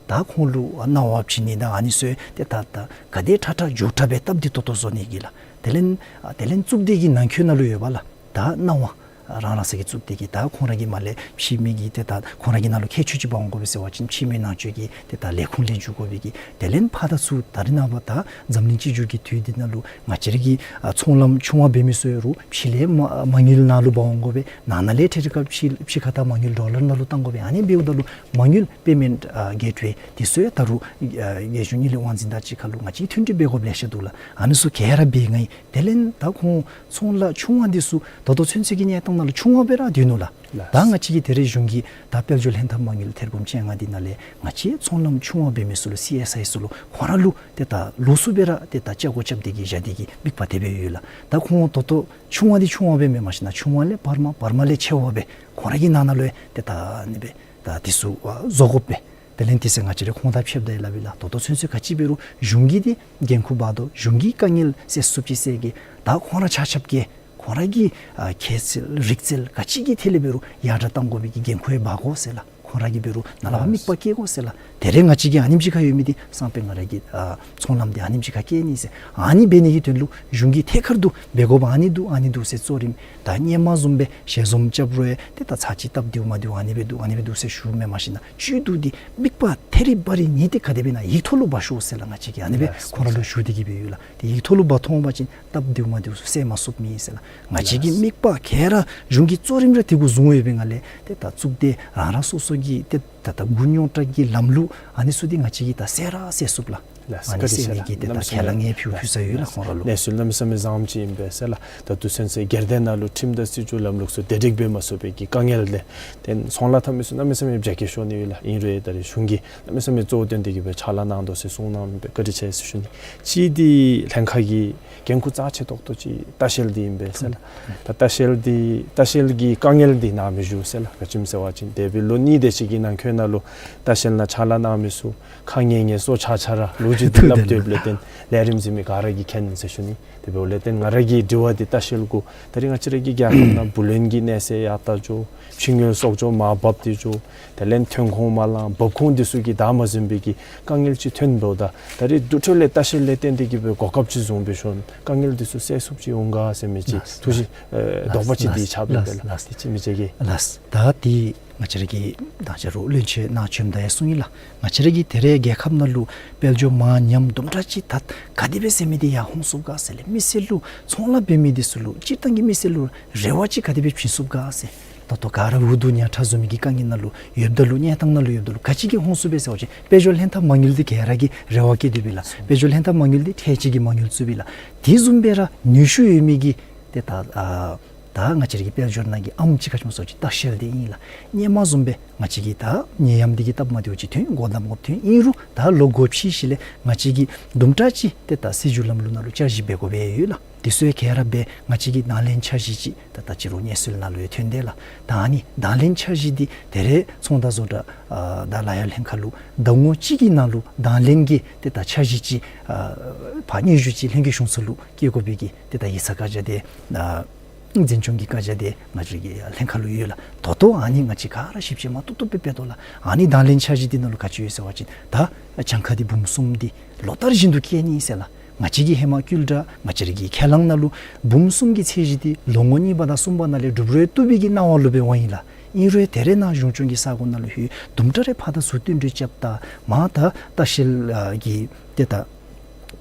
ད་ཁོང་ལུ་གནང་བ་བྱིན་ནི་དང་ཨ་ནི་ཚུ་ཏེ་ད་ད་ག་དེ་དྲག་དྲག་མགྱོགས་དྲགས་སྦེ་སྟབས་བདེ་ཏོག་ཏོ་བཟོ་ནི་གི་ལགས། དེ་ལས་ཨ་དེ་ལས་གཙུག་སྡེ་གི་ནང་འཁོད་ནང་ལུ་ཡོད་པ་ལགས། ད་གནང་བ་རང་རང་སོ་གི་གཙུག་སྡེ་གི་ད་ཁོང་ར་གིས་མར་ལས་ཕྱི་མི་གི་ཏེ་ད་ཁོང་ར་གི་ནང་ལུ་ཁྱད་ཆོས་ཅིག་འབག་འོང་དགོ་པས་ཟེར་བ་ཅིན་ཕྱི་མི་ནང་ཆོས་ཀྱི་ཏེ་ད་ལས་ཁུངས་ལས་འཇུག་དགོ་པའི་གི། དེ་ལས་ཕར་དང་ཚུར་ད་རེས་ནངས་པ་ད་འཛམ་གླིང་སྤྱི་སྒྱུར་གྱི་དུས་འདི་ནང་ལུ་ང་བཅས་ར་གི་ཨ་ཚོང་ལམ་ཆུང་བ་འབད་མི་ཚུ་ཡང་རུང་ཕྱི་ལས་མ་མ་དངུལ་ནང་ལུ་འབག་འོང་དགོ་པས། ནང་ན་ལས་ཐད་རི་ཁར་ཕྱི་ཕྱི་ཁ་ད་མ་དངུལ་ཌོ་ལར་ནང་ལུ་བཏང་དགོ་པས། ཨ་ནི་འབདཝ་ད་ལུ་མ་དངུལ་པེ་མེནཊ་ཨ་གེཊ་ཝེ་དེ་ཚུ་ཡང་ད་རུང་ཨ་རྒྱལ་གཞུང་དངུལ་ལས་དབང་འཛིན་དང་གཅིག་ཁར་ལུ་ང་བཅས་མཐུན་སྒྲིག་འབད་དགོཔ་ལེ་ཤ་འདུག་ལགས། ཨ་ནི་ཚུ་ག་ར་འབད་ནི་དེ་ལས་ད་ཁོང་ཚོང་ལཱ་ཆུང་བ་འདི་ཚུ་ད་ལྟོ་ཚུན་ཚོད་ཀྱི་གནས་སྟངས་ནང་ལུ་ཆུང་བ་སྦེ་ར་སྡོད་ནུག་ལགས། ལགས། ད་ང་བཅས་ཀྱིས་ད་རེས་གཞུང་གི་ད་དཔལ་འབྱོར་ལྷན་ཐབས་མ་དངུལ་ཐེར་འབུམ་བཅོ་ལྔ་འདི་ནང་ལས་ང་བཅས་ཚོང་ལམ་ཆུང་བ་འབད་མི་ཚུ་ལུ་སི་ཨེསི་ཨའི་ཚུ་ལུ་ཁོང་ར་ལུ་ཏེ་ད་ལོགས་སུ་སྦེ་ར་ཏེ་ད་ལྕགས་སྒོ་རྐྱབ་སྟེ་གིས་བཞག་སྟེ་གིས་དམིགས་པ་དེ་སྦེ་ཡོད་ལགས། ད་ཁོང་ད་ལྟོ་ཆུང་བ་འདི་ཆུང་བ་སྦེ་མེན་མ་གཞི་ནཱ་ཆུང་བ་ལས་བར་མ་བར་མ་ལས་ཆེ་བ་སྦེ་ཁོང་ར་གི་ནང་ན་ལུ་ཡང་ཏེ་ད་ཨ་ནི་སྦེ་ད་དེ་ཚུ་ཨ་བཟོ་དགོ་པས། དེ་ལས་དེ་ཚེ་ང་བཅས་ར་ཁོང་དང་ཕྱདཔ་ད་ཡང་སླབ་ཨིན་ལགས། ད་ལྟོ་ཚུན་ཚོད་ག་ཅི་འབད་རུང་གཞུང་གིས་འདི་འགན་ཁུར་འབག་དོ། གཞུང་གིས་དཀའ་ངལ་སེལ་ཚུགསཔ་ཅིག་སེལ་གེ། ད་ཁོང་ར་ཆ་ཁྱབ་ཀྱིས་ཁོང་ར་གི་ཨ་ཁྱད་བསད་རིག་རྩལ་ག་ཅི་གི་ཐད་ལས་འབད་རུང་ཡར་དྲག་གཏང་དགོ་པའི་གི་འགན་ཁུར་ཡང་འབག་དགོ་ཟེར་ལགས། ཁོང་ར་གིས་འབད་རུང་ནཱ་ལས་ཕར་དམིགས་པ་བསྐྱེད་དགོ་ཟེར་ལགས། དེ་རེས་ང་བཅས་ཀྱིས་ཨ་ནེམ་ཅིག་ཁར་ཡོད་མི་འདི་སང་ཕོད་ང་ར་གི་ཨ་ཚོང་ལམ་འདི་ཨ་ནེམ་ཅིག་ཁར་བསྐྱལ་ནི་ཟེར། ཨ་ནི་འབད་ནི་གི་དོན་ལུ་གཞུང་གིས་ཐད་ཀར་དུ་འབད་དགོཔ་ཨ་ནི་འདུག་ཨ་ནི་འདུག་ཟེར་གཙོ་རིམ་ད་སྔོན་མ་བཟུམ་སྦེ་ཞལ་འཛོམས་རྐྱབ་རུང་ཡང་ཏེ་ད་ཚར་གཅིག་སྟབས་བདེཝ་མ་བདེཝ་ཨ་ནི་སྦེ་འདུག་ཨ་ནི་སྦེ་འདུག་ཟེར་ཞུཝ་མེན་མ་གཞི་ནཱ་བཅུད་བསྡུ་སྟེ་དམིགས་པ་ཐད་རི་བ་རི་ཉིད་དེ་ག་དེ་སྦེ་ཨིན་ན་ཡིག་ཐོག་ལུ་འབག་ཤོག་ཟེར་ལགས། ང་བཅས་ཀྱིས་ཨ་ནི་སྦེ་ལགས། ཁོང་ར་ལུ་ཞུ་སྟེ་གིས་སྦེ་ཡོད་ལགས། ཏེ་ཡིག་ཐོག་ལུ་འབག་ཐོན་པ་ཅིན་སྟབས་བདེཝ་མ་བདེཝ་ཚུ་སེལ་མ་ཚུགསཔ་མེད་ཟེར་ལགས། ང་བཅས་ཀྱི་ལགས། དམིགས་པ་ག་ར་གཞུང་གི་གཙོ་རིམ་ར་དེ་གུ་བཟུང་ཡོད་པའི་ངང་ལས་ཏེ་ད་གཙུག་སྡེ་རང་རང་སོ་སོ་གི་ཏེ་ད་ད་རྒུད་རྙོག་དྲག་གི་ལམ་ལུགས་ཨ་ནི་ཚུ་འདི་ང་བཅས་ཀྱིས་ད་སེལ་ར་སེལ་ཚུགསཔ་ལགས། ལགས། ཨ་ནི་བཀའ་དྲིན་ཆེ་ལགས། སེལ་ནི་གི་ཏེ་ད་གནམ་མེད་ས་མེད་ཁས་ལེན་ཡང་ཕུལ་ཕུལ་ས་ཡོད་ལགས། ཁོང་ར་ལུ་གནས་ཚུལ་གནམ་མེད་ས་མེད་བཟང་པོ་ཅིག་ཨིན་པས་ཟེར་ལགས། ད་དུས་ཚོད་ཚེ་སྒེར་སྡེ་ནང་ལུ་ཁྲིམས་དང་སྲིད་བྱུས་ལམ་ལུགས་ཚུ་བདེ་སྒྲིག་འབད་མ་ཚུགས་པའི་གི་དཀའ་ངལ་དེ་ཏེ་ཚོང་ལཱ་འཐབ་མི་ཚུ་གནམ་མེད་ས་མེད་རྒྱ་སྐྱེད་ཤོར་ནི་ཡོད་ལགས། ཨིན་རུང་ད་རེས་གཞུང་གིས་གནམ་མེད་ས་མེད་གཙོ་བོ་བཏོན་ཏེ་གིས་སྦེ་ཕྱག་ལཱ་གནང་དོ་ཟེར་གསུངས་གནང་མི་སྦེ་བཀའ་དྲིན་ཆེ་ཟེར་ཞུ་ནི། གཅིག་འདི་ལྷན་ཁག་གི་འགན་ཁུར་རྩ་ཆེ་ཏོག་ཏོ་ཅིག་ལྟ་བཤལ་འདི་ཨིན་པས་ཟེར་ལགས། ད་ལྟ་བཤལ་འདི་ལྟ་བཤལ་གྱི་དཀའ་ངལ་འདི་ནཱ་མི་ཞུ་ཟེར་ལགས། ག་ཅི་སྨོ་ཟེར་བ་ཅིན་འདས་པའི་ལོ་གཉིས་དེ་ཅིག་གི་ནང་འཁོད་ནང་ལུ་ལྟ་བཤལ་ནང་ཕྱག་ལཱ་གནང་མི་ཚུ་ཁ་ངལ་ངལ་གསོ་ཆ་ཆ་ར་ལོ་རྒྱུས་འདི་སླབ་སྟེ་འབད་ལས་བརྟེན་ལས་རིམ་གཟིགས་མི་ག་ར་གིས་མཁྱེན་ཟེར་ཞུ་ནི། དེ་འབདཝ་ལས་བརྟེན་ང་ར་གི་དྲི་བ་འདི་ལྟ་བཤལ་གུ་ད་རིས་ང་བཅས་ར་གི་རྒྱལ་ཁབ་ནང་བུ་ལོན་གྱི་གནས་ཚད་ཡར་ལྟ་འགྱོ། ཕྱི་དངུལ་གསོག་འཇོག་མར་འབབ་སྟེ་འགྱོ། དེ་ལས་ཐོན་ཁུངས་མ་ལང་འབབ་ཁུངས་འདི་ཚུ་གི་བདའ་མ་ཟུན་པའི་གི་དཀའ་ངལ་ཅིག་ཐོན་འབདཝ་ད་ད་རིས་དུར་ཁྲོད་ལས་ལྟ་བཤལ་ལས་བརྟེན་ཏེ་གིས་སྦེ་གོ་སྐབས་ཅིག་བཟུང་སྦེ་ཤོང་དཀའ་ངལ་འདི་ཚུ་སེལ་ཚུགསཔ་ཅིག་འོང་ག་ཟེར་མི་ཅིག་ལགས། ཐུགས་བཞེད་ལགས། ཨེ་ལགས། དོགས་པ་ཅིག་འདི་ལགས། ཆགས་སྦེ་ལགས། འབད་ལགས། ལགས། དེ་ཅིག་མི་ཅིག་གིས། ལགས། ད་འདི་ང་བཅས་ར་གི་ད་ཅི་རུང་བློན་ཆེན་ནཱ་བྱོནམ་ད་ཡང་གསུངས་ཡི་ལགས། ང་བཅས་ར་གི་ད་རེས་རྒྱལ་ཁབ་ནང་ལུ་དཔལ་འབྱོར་མར་ཉམས་དུམ་གྲ་ཅིག་ད་ག་དེ་སྦེ་ཟེར་མི་འདི་ཡར་འོང་ཚུགས་ག་ཟེར་ལས་མི་སེར་ལུ་ཚོང་ལཱ་འབད་མི་འདི་ཚུ་ལུ་སྤྱིར་བཏང་གི་མི་སེར་ལུ་རེ་བ་ཅིག་ག་དེ་སྦེ་བྱིན་ཚུགས་ག་ཟེར། ད་ལྟོ་ག་ར་འུ་སྡུག་ཉམ་ཐག་བཟོ་མི་གི་དཀའ་ངལ་ནང་ལུ་ཡོདཔ་ད་ལུ་གནས་སྟངས་ནང་ལུ་ཡོདཔ་ད་ལུ་ག་ཅི་གིས་འོང་ཚུགས་པས་ཟེར་བ་ཅིན་དཔལ་འབྱོར་ལྷན་ཐབས་མ་དངུལ་འདི་ག་ར་གིས་རེ་བ་བསྐྱེད་དེ་སྦེ་ལགས། དཔལ་འབྱོར་ལྷན་ཐབས་མ་དངུལ་འདི་འཕྲལ་ཅིག་གིས་མ་དངུལ་བཙུགས་པས་ལགས། དེ་བཟུམ་སྦེ་ར་ནུས་ཤུགས་ཡོད་མི་གི་ཏེ་ད་ཨ་ད་ང་བཅས་ར་གི་དཔལ་འབྱོར་ནང་གི་ཨམ་ཅིག་ག་ཅི་སྨོ་ཟེར་བ་ཅིན་ལྟ་བཤལ་འདི་ཨིན་ལགས། སྔོན་མ་བཟུམ་སྦེ་ང་བཅས་ཀྱི་ད་ནད་ཡམས་འདི་གིས་སྟབས་མ་བདེཝ་ཅིག་ཐོན། སྒོ་བསྡམ་དགོཔ་ཐོན། ཨིན་རུང་ད་ལོ་འགོ་ཕྱི་ཞིནམ་ལས་ང་བཅས་ཀྱིས་དུམ་གྲ་ཅིག་ཏེ་ད་སྲིད་བྱུས་ལམ་ལུགས་ནང་ལུ་བསྐྱར་ཞིབ་འབད་དགོ་པས་ཡོད་ལགས། དེ་ཚུ་ཡང་ག་ར་འབད་ང་བཅས་ཀྱིས་དང་ལེན་འཆར་གཞི་ཅིག་ད་ད་ཅི་རུང་གནས་ཚུལ་ནང་ལུ་ཡང་ཐོན་དེས་ལགས། ད་ཨ་ནི་དང་ལེན་འཆར་གཞི་འདི་ད་རེས་ཚོང་དང་བཟོ་གྲྭ་ཨ་དང་ལཱ་གཡོག་ལྷན་ཁག་ལུ་ཟླ་ངོ་གཅིག་གི་ནང་ལུ་དང་ལེན་གྱི་ཏེ་ད་འཆར་གཞི་ཅིག་ཨ་ཕར་སྙན་ཞུ་ཅིག་ལྷན་རྒྱས་གཞུང་ཚོགས་ལུ་བསྐྱལ་དགོ་པའི་གི་ཏེ་ད་ཡིག་ཚང་བཀའ་རྒྱ་དེ་ཨ་འཛིན་སྐྱོང་གི་བཀའ་རྒྱ་དེ་ང་བཅས་ཀྱི་ལྷན་ཁག་ལུ་ཡོད་ལགས། ད་ལྟོ་ཨ་ནི་ང་བཅས་ག་ར་ཞིབ་དཔྱད་མ་ཏོག་ཏོ་སྦེ་འབད་དོ་ལགས། ཨ་ནི་དང་ལེན་འཆར་གཞི་འདི་ནང་ལུ་ག་ཅི་ཡོད་ཟེར་བ་ཅིན་ད་གྱངས་ཁ་འདི་འབུམ་གསུམ་འདི་ལོ་ལྟར་བཞིན་དུ་བསྐྱལ་ནི་ཟེར་ལགས། ང་བཅས་ཀྱི་ཧེ་མ་བསྐུལ་བསྒྲགས་ང་བཅས་ར་གི་ཁས་བླངས་ནང་ལུ་འབུམ་གསུམ་གྱི་ཚད་གཞི་འདི་ལོ་ངོ་གཉིས་པ་དང་གསུམ་པ་ནང་ལས་འགྲུབ་རུང་བཏུབ་པའི་གི་སྣང་བ་ལུ་སྦེ་འོང་ཡི་ལགས། ཨིན་རུང་ད་རེས་ནཱ་གཞུང་སྐྱོང་གི་ས་གོ་ནང་ལུ་ལྷོད་དུམ་གྲ་རེ་ཕར་དང་ཚུར་བསྟུན་གྲོས་རྐྱབ་ད་མར་ད་ལྟ་བཤལ་ཨ་གི་ཏེ་ད་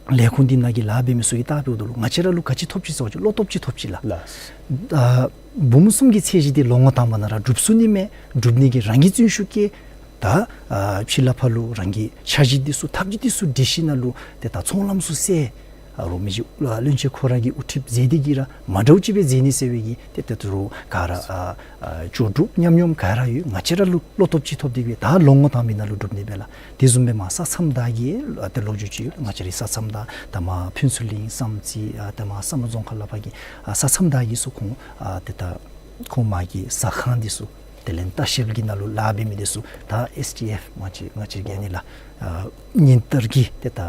ལས་ཁུངས་འདི་ནང་གི་ལཱ་འབད་མི་ཚུ་གིས་བལྟ་འབདཝ་ད་ལུ་ང་བཅས་ར་ལུ་ག་ཅི་ཐོབ་ཅི་ཟེར་བ་ཅིན་བློ་སྟོབས་ཅིག་ཐོབ་ཅི་ལགས། ལགས། ཨ་འབུམ་གསུམ་གྱི་ཚད་གཞི་འདི་ལོ་ངོ་དང་པ་ནང་ར་འགྲུབ་ཚུགས་ནི་མས། འགྲུབ་ནི་གི་རང་གིས་བརྩོན་ཤུགས་བསྐྱེད། ད་ཨ་ཕྱི་ལས་ཕར་ལུ་རང་གི་འཆར་གཞི་འདི་ཚུ་ཐབས་ཇུས་འདི་ཚུ་སྒྲིག་ཞིནམ་ལས་ཏེ་ད་ཚོང་ལམ་ཚུ་སེལ། ཨ་རུང་མི་རྗེ་ཨ་བློན་ཆེན་ཁོ་ར་གིས་དབུ་ཁྲིད་མཛད་དེ་གིས་ར་མ་འདྲཝ་ཅིག་སྦེ་མཛད་ནི་ཟེར་བའི་གི་ཏེ་ད་རུང་ག་ར་ཨ་ཨ་ལྕོགས་གྲུབ་ཉམས་མྱོང་ག་ར་ཡོད། ང་བཅས་ར་ལུ་བློ་སྟོབས་ཅིག་ཐོབ་སྟེ་གིས་ད་ལོ་ངོ་དང་པའི་ནང་ལུ་འགྲུབ་ནི་མས་ལགས། དེ་བཟུམ་སྦེ་མར་ས་མཚམས་བདའ་གི་ཨ་ཏེ་ལོ་རྒྱུས་ཅིག་ཡོད། ང་བཅས་རའི་ས་མཚམས་བདའ་ད་མར་ཕུན་ཚོགས་གླིང་བསམ་རྩེ་ཨ་ད་མར་བསམ་གྲུབ་རྫོང་ཁག་ལས་ཕར་གྱི་ཨ་ས་མཚམས་བདའ་གི་ཚུ་ཁོང་ཨ་ཏེ་ད་ཁོང་མར་གྱི་ཟ་ཁང་འདི་ཚུ་དེ་ལས་ལྟ་བཤལ་གྱི་ནང་ལུ་ལཱ་འབད་མི་འདི་ཚུ་ད་ཨེསི་ཌི་ཨེཕ་ང་བཅས་ང་བཅས་ཀྱི་ཨ་ནི་ལགས་ཨ་ཉིན་ལྟར་གྱི་ཏེ་ད་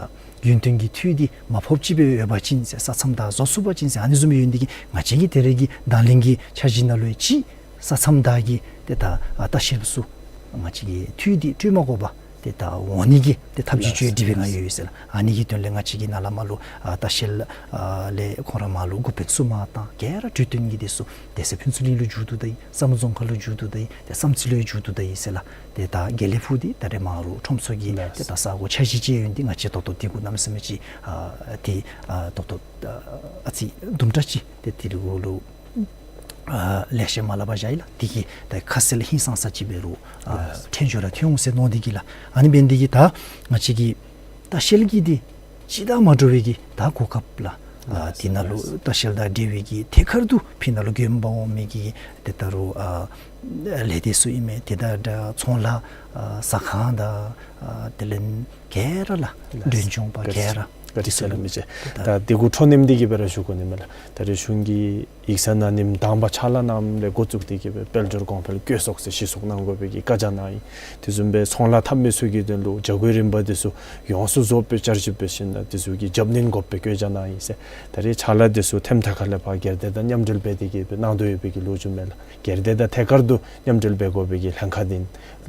ཡུན་བརྟན་གྱི་འཐུས་འདི་མ་ཕོགཔ་ཅིག་སྦེ་ཡོད་པ་ཅིན་ཟེར་ས་མཚམས་བདའ་བཟོ་ཚུགས་པ་ཅིན་ཟེར་ཨ་ནི་བཟུམ་སྦེ་ཡོད་ནི་དེ་གིས་ང་བཅས་ཀྱི་ད་རེས་ཀྱི་དང་ལེན་གྱི་འཆར་གཞི་ནང་ལུ་ཡང་ཅིག་ས་མཚམས་བདའ་གི་ཏེ་ད་ཨ་ལྟ་བཤལ་ཚུ་ང་བཅས་ཀྱི་འཐུས་འདི་སྤྲོད་མ་དགོ་པར་ཏེ་ད་འོང་ནི་གི་ཏེ་ཐབས་ཇུས་ཅིག་སྒྲིག་སྦེ་ང་ཡོད་ཡོད་ཟེར་ལགས། ཨ་ནི་གི་དོན་ལས་ང་བཅས་ཀྱིས་ནཱ་ལས་མར་ལུ་ཨ་ལྟ་བཤལ་ཨ་ལས་ཁོང་ར་མར་ལུ་འགོ་དཔོན་ཚུ་མར་བཏང་། ག་ར་གྲོས་བསྟུན་གྱིས་འདི་ཚུ་ཏེ་ས་ཕུན་ཚོགས་གླིང་ལུ་མཇུག་བསྡུ་ད་ཡི། བསམ་གྲུབ་རྫོང་ཁག་ལུ་མཇུག་བསྡུ་ད་ཡི། ཏེ་བསམ་རྩེ་ལུ་ཡང་མཇུག་བསྡུ་ད་ཡི་ཟེར་ལགས། ཏེ་ད་དགེ་ལེགས་ཕུག་འདི་ད་རེས་མར་རུང་ཁྲོམ་ཚོགས་ཀྱི་ཏེ་ད་ས་གོ་འཆར་གཞི་ཅིག་ཡོད་ནི་འདི་ང་བཅས་ད་ལྟོ་དེ་གུ་གནམ་མེད་ས་མེད་ཅིག་ཨ་ཏེ་ཨ་ད་ལྟོ་ཨ་ཨ་ཙི་དུམ་གྲ་ཅིག་ཏེ་དེ་གུ་ལུ་ཨ་ལེགས་ཤོམ་མ་སླབ་པར་བཞག་ཡི་ལགས། དེ་གིས་ད་ཁ་གསལ་ཧིང་སངས་ས་ཅིག་འབད་རུང་ཨ་ལགས། ཐོན་ཚུགས་ར་ཐོན་འོང་ཟེར་མནོ་སྟེ་གིས་ལགས། ཨ་ནི་འབད་ནི་དེ་གིས་ད་ང་བཅས་ཀྱི་ལྟ་བཤལ་གྱི་འདི་ཅིག་དང་མ་འདྲ་བའི་གི་ད་གོ་སྐབས་ལགས། ཨ་ལགས། དེ་ནང་ལུ་ལགས། ལྟ་བཤལ་དང་འབྲེལ་བའི་གི་ཐད་ཀར་དུ་ཕི་ནང་ལུ་དགོན་པ་འོང་མི་གི་ཏེ་ད་རུང་ཨ་ལས་སྡེ་ཚུ་ཨིན་མས། ཏེ་ད་ད་ཚོང་ལཱ་ཨ་ཟ་ཁང་དང་ཨ་དེ་ལས་ག་ར་ལགས། ལགས། མགྲོན་སྐྱོང་པ་ག་ར་བཀའ་དྲིན་ཆེ་ལགས་མི་རྗེ། ད་དེ་གུ་འཕྲོ་མཐུད་དེ་གིས་སྦེ་ར་ཞུ་དགོ་ནི་མས་ལགས། ད་རེས་གཞུང་གིས་ཡིག་ཚང་ནང་ཉིནམ་དང་པ་ཕྱག་ལཱ་གནངམ་ལས་འགོ་བཙུགས་ཏེ་གིས་སྦེ་དཔལ་འབྱོར་གོང་འཕེལ་བཀོད་སོག་ཟེར་གཞི་བཙུགས་གནང་དགོ་པའི་གི་བཀའ་རྒྱ་གནང་ཡི། དེ་བཟུམ་སྦེ་ཚོང་ལཱ་འཐབ་མི་ཚུ་གི་དོན་ལུ་བྱ་སྒོའི་རིམ་པ་འདི་ཚུ་ཡོངས་སུ་རྫོགས་སྦེ་བསྐྱར་ཞིབ་འབད་ཞིནམ་ལས་འདི་ཚུ་གི་རྒྱབ་སྣོན་དགོ་པའི་བཀའ་རྒྱ་གནང་ཡི་ཟེར། ད་རེས་ཕྱག་ལཱ་འདི་ཚུ་ཐེམ་ཐ་ཁ་ལས་ཕར་སྒེར་སྡེ་དང་མཉམ་འབྲེལ་འབད་དེ་གིས་སྦེ་གནང་དོ་ཡོད་པའི་གི་ལོ་རྒྱུས་མས་ལགས། སྒེར་སྡེ་དང་ཐད་ཀར་དུ་མཉམ་འབྲེལ་འབད་དགོ་པའི་གི་ལྷན་ཁག་འདི་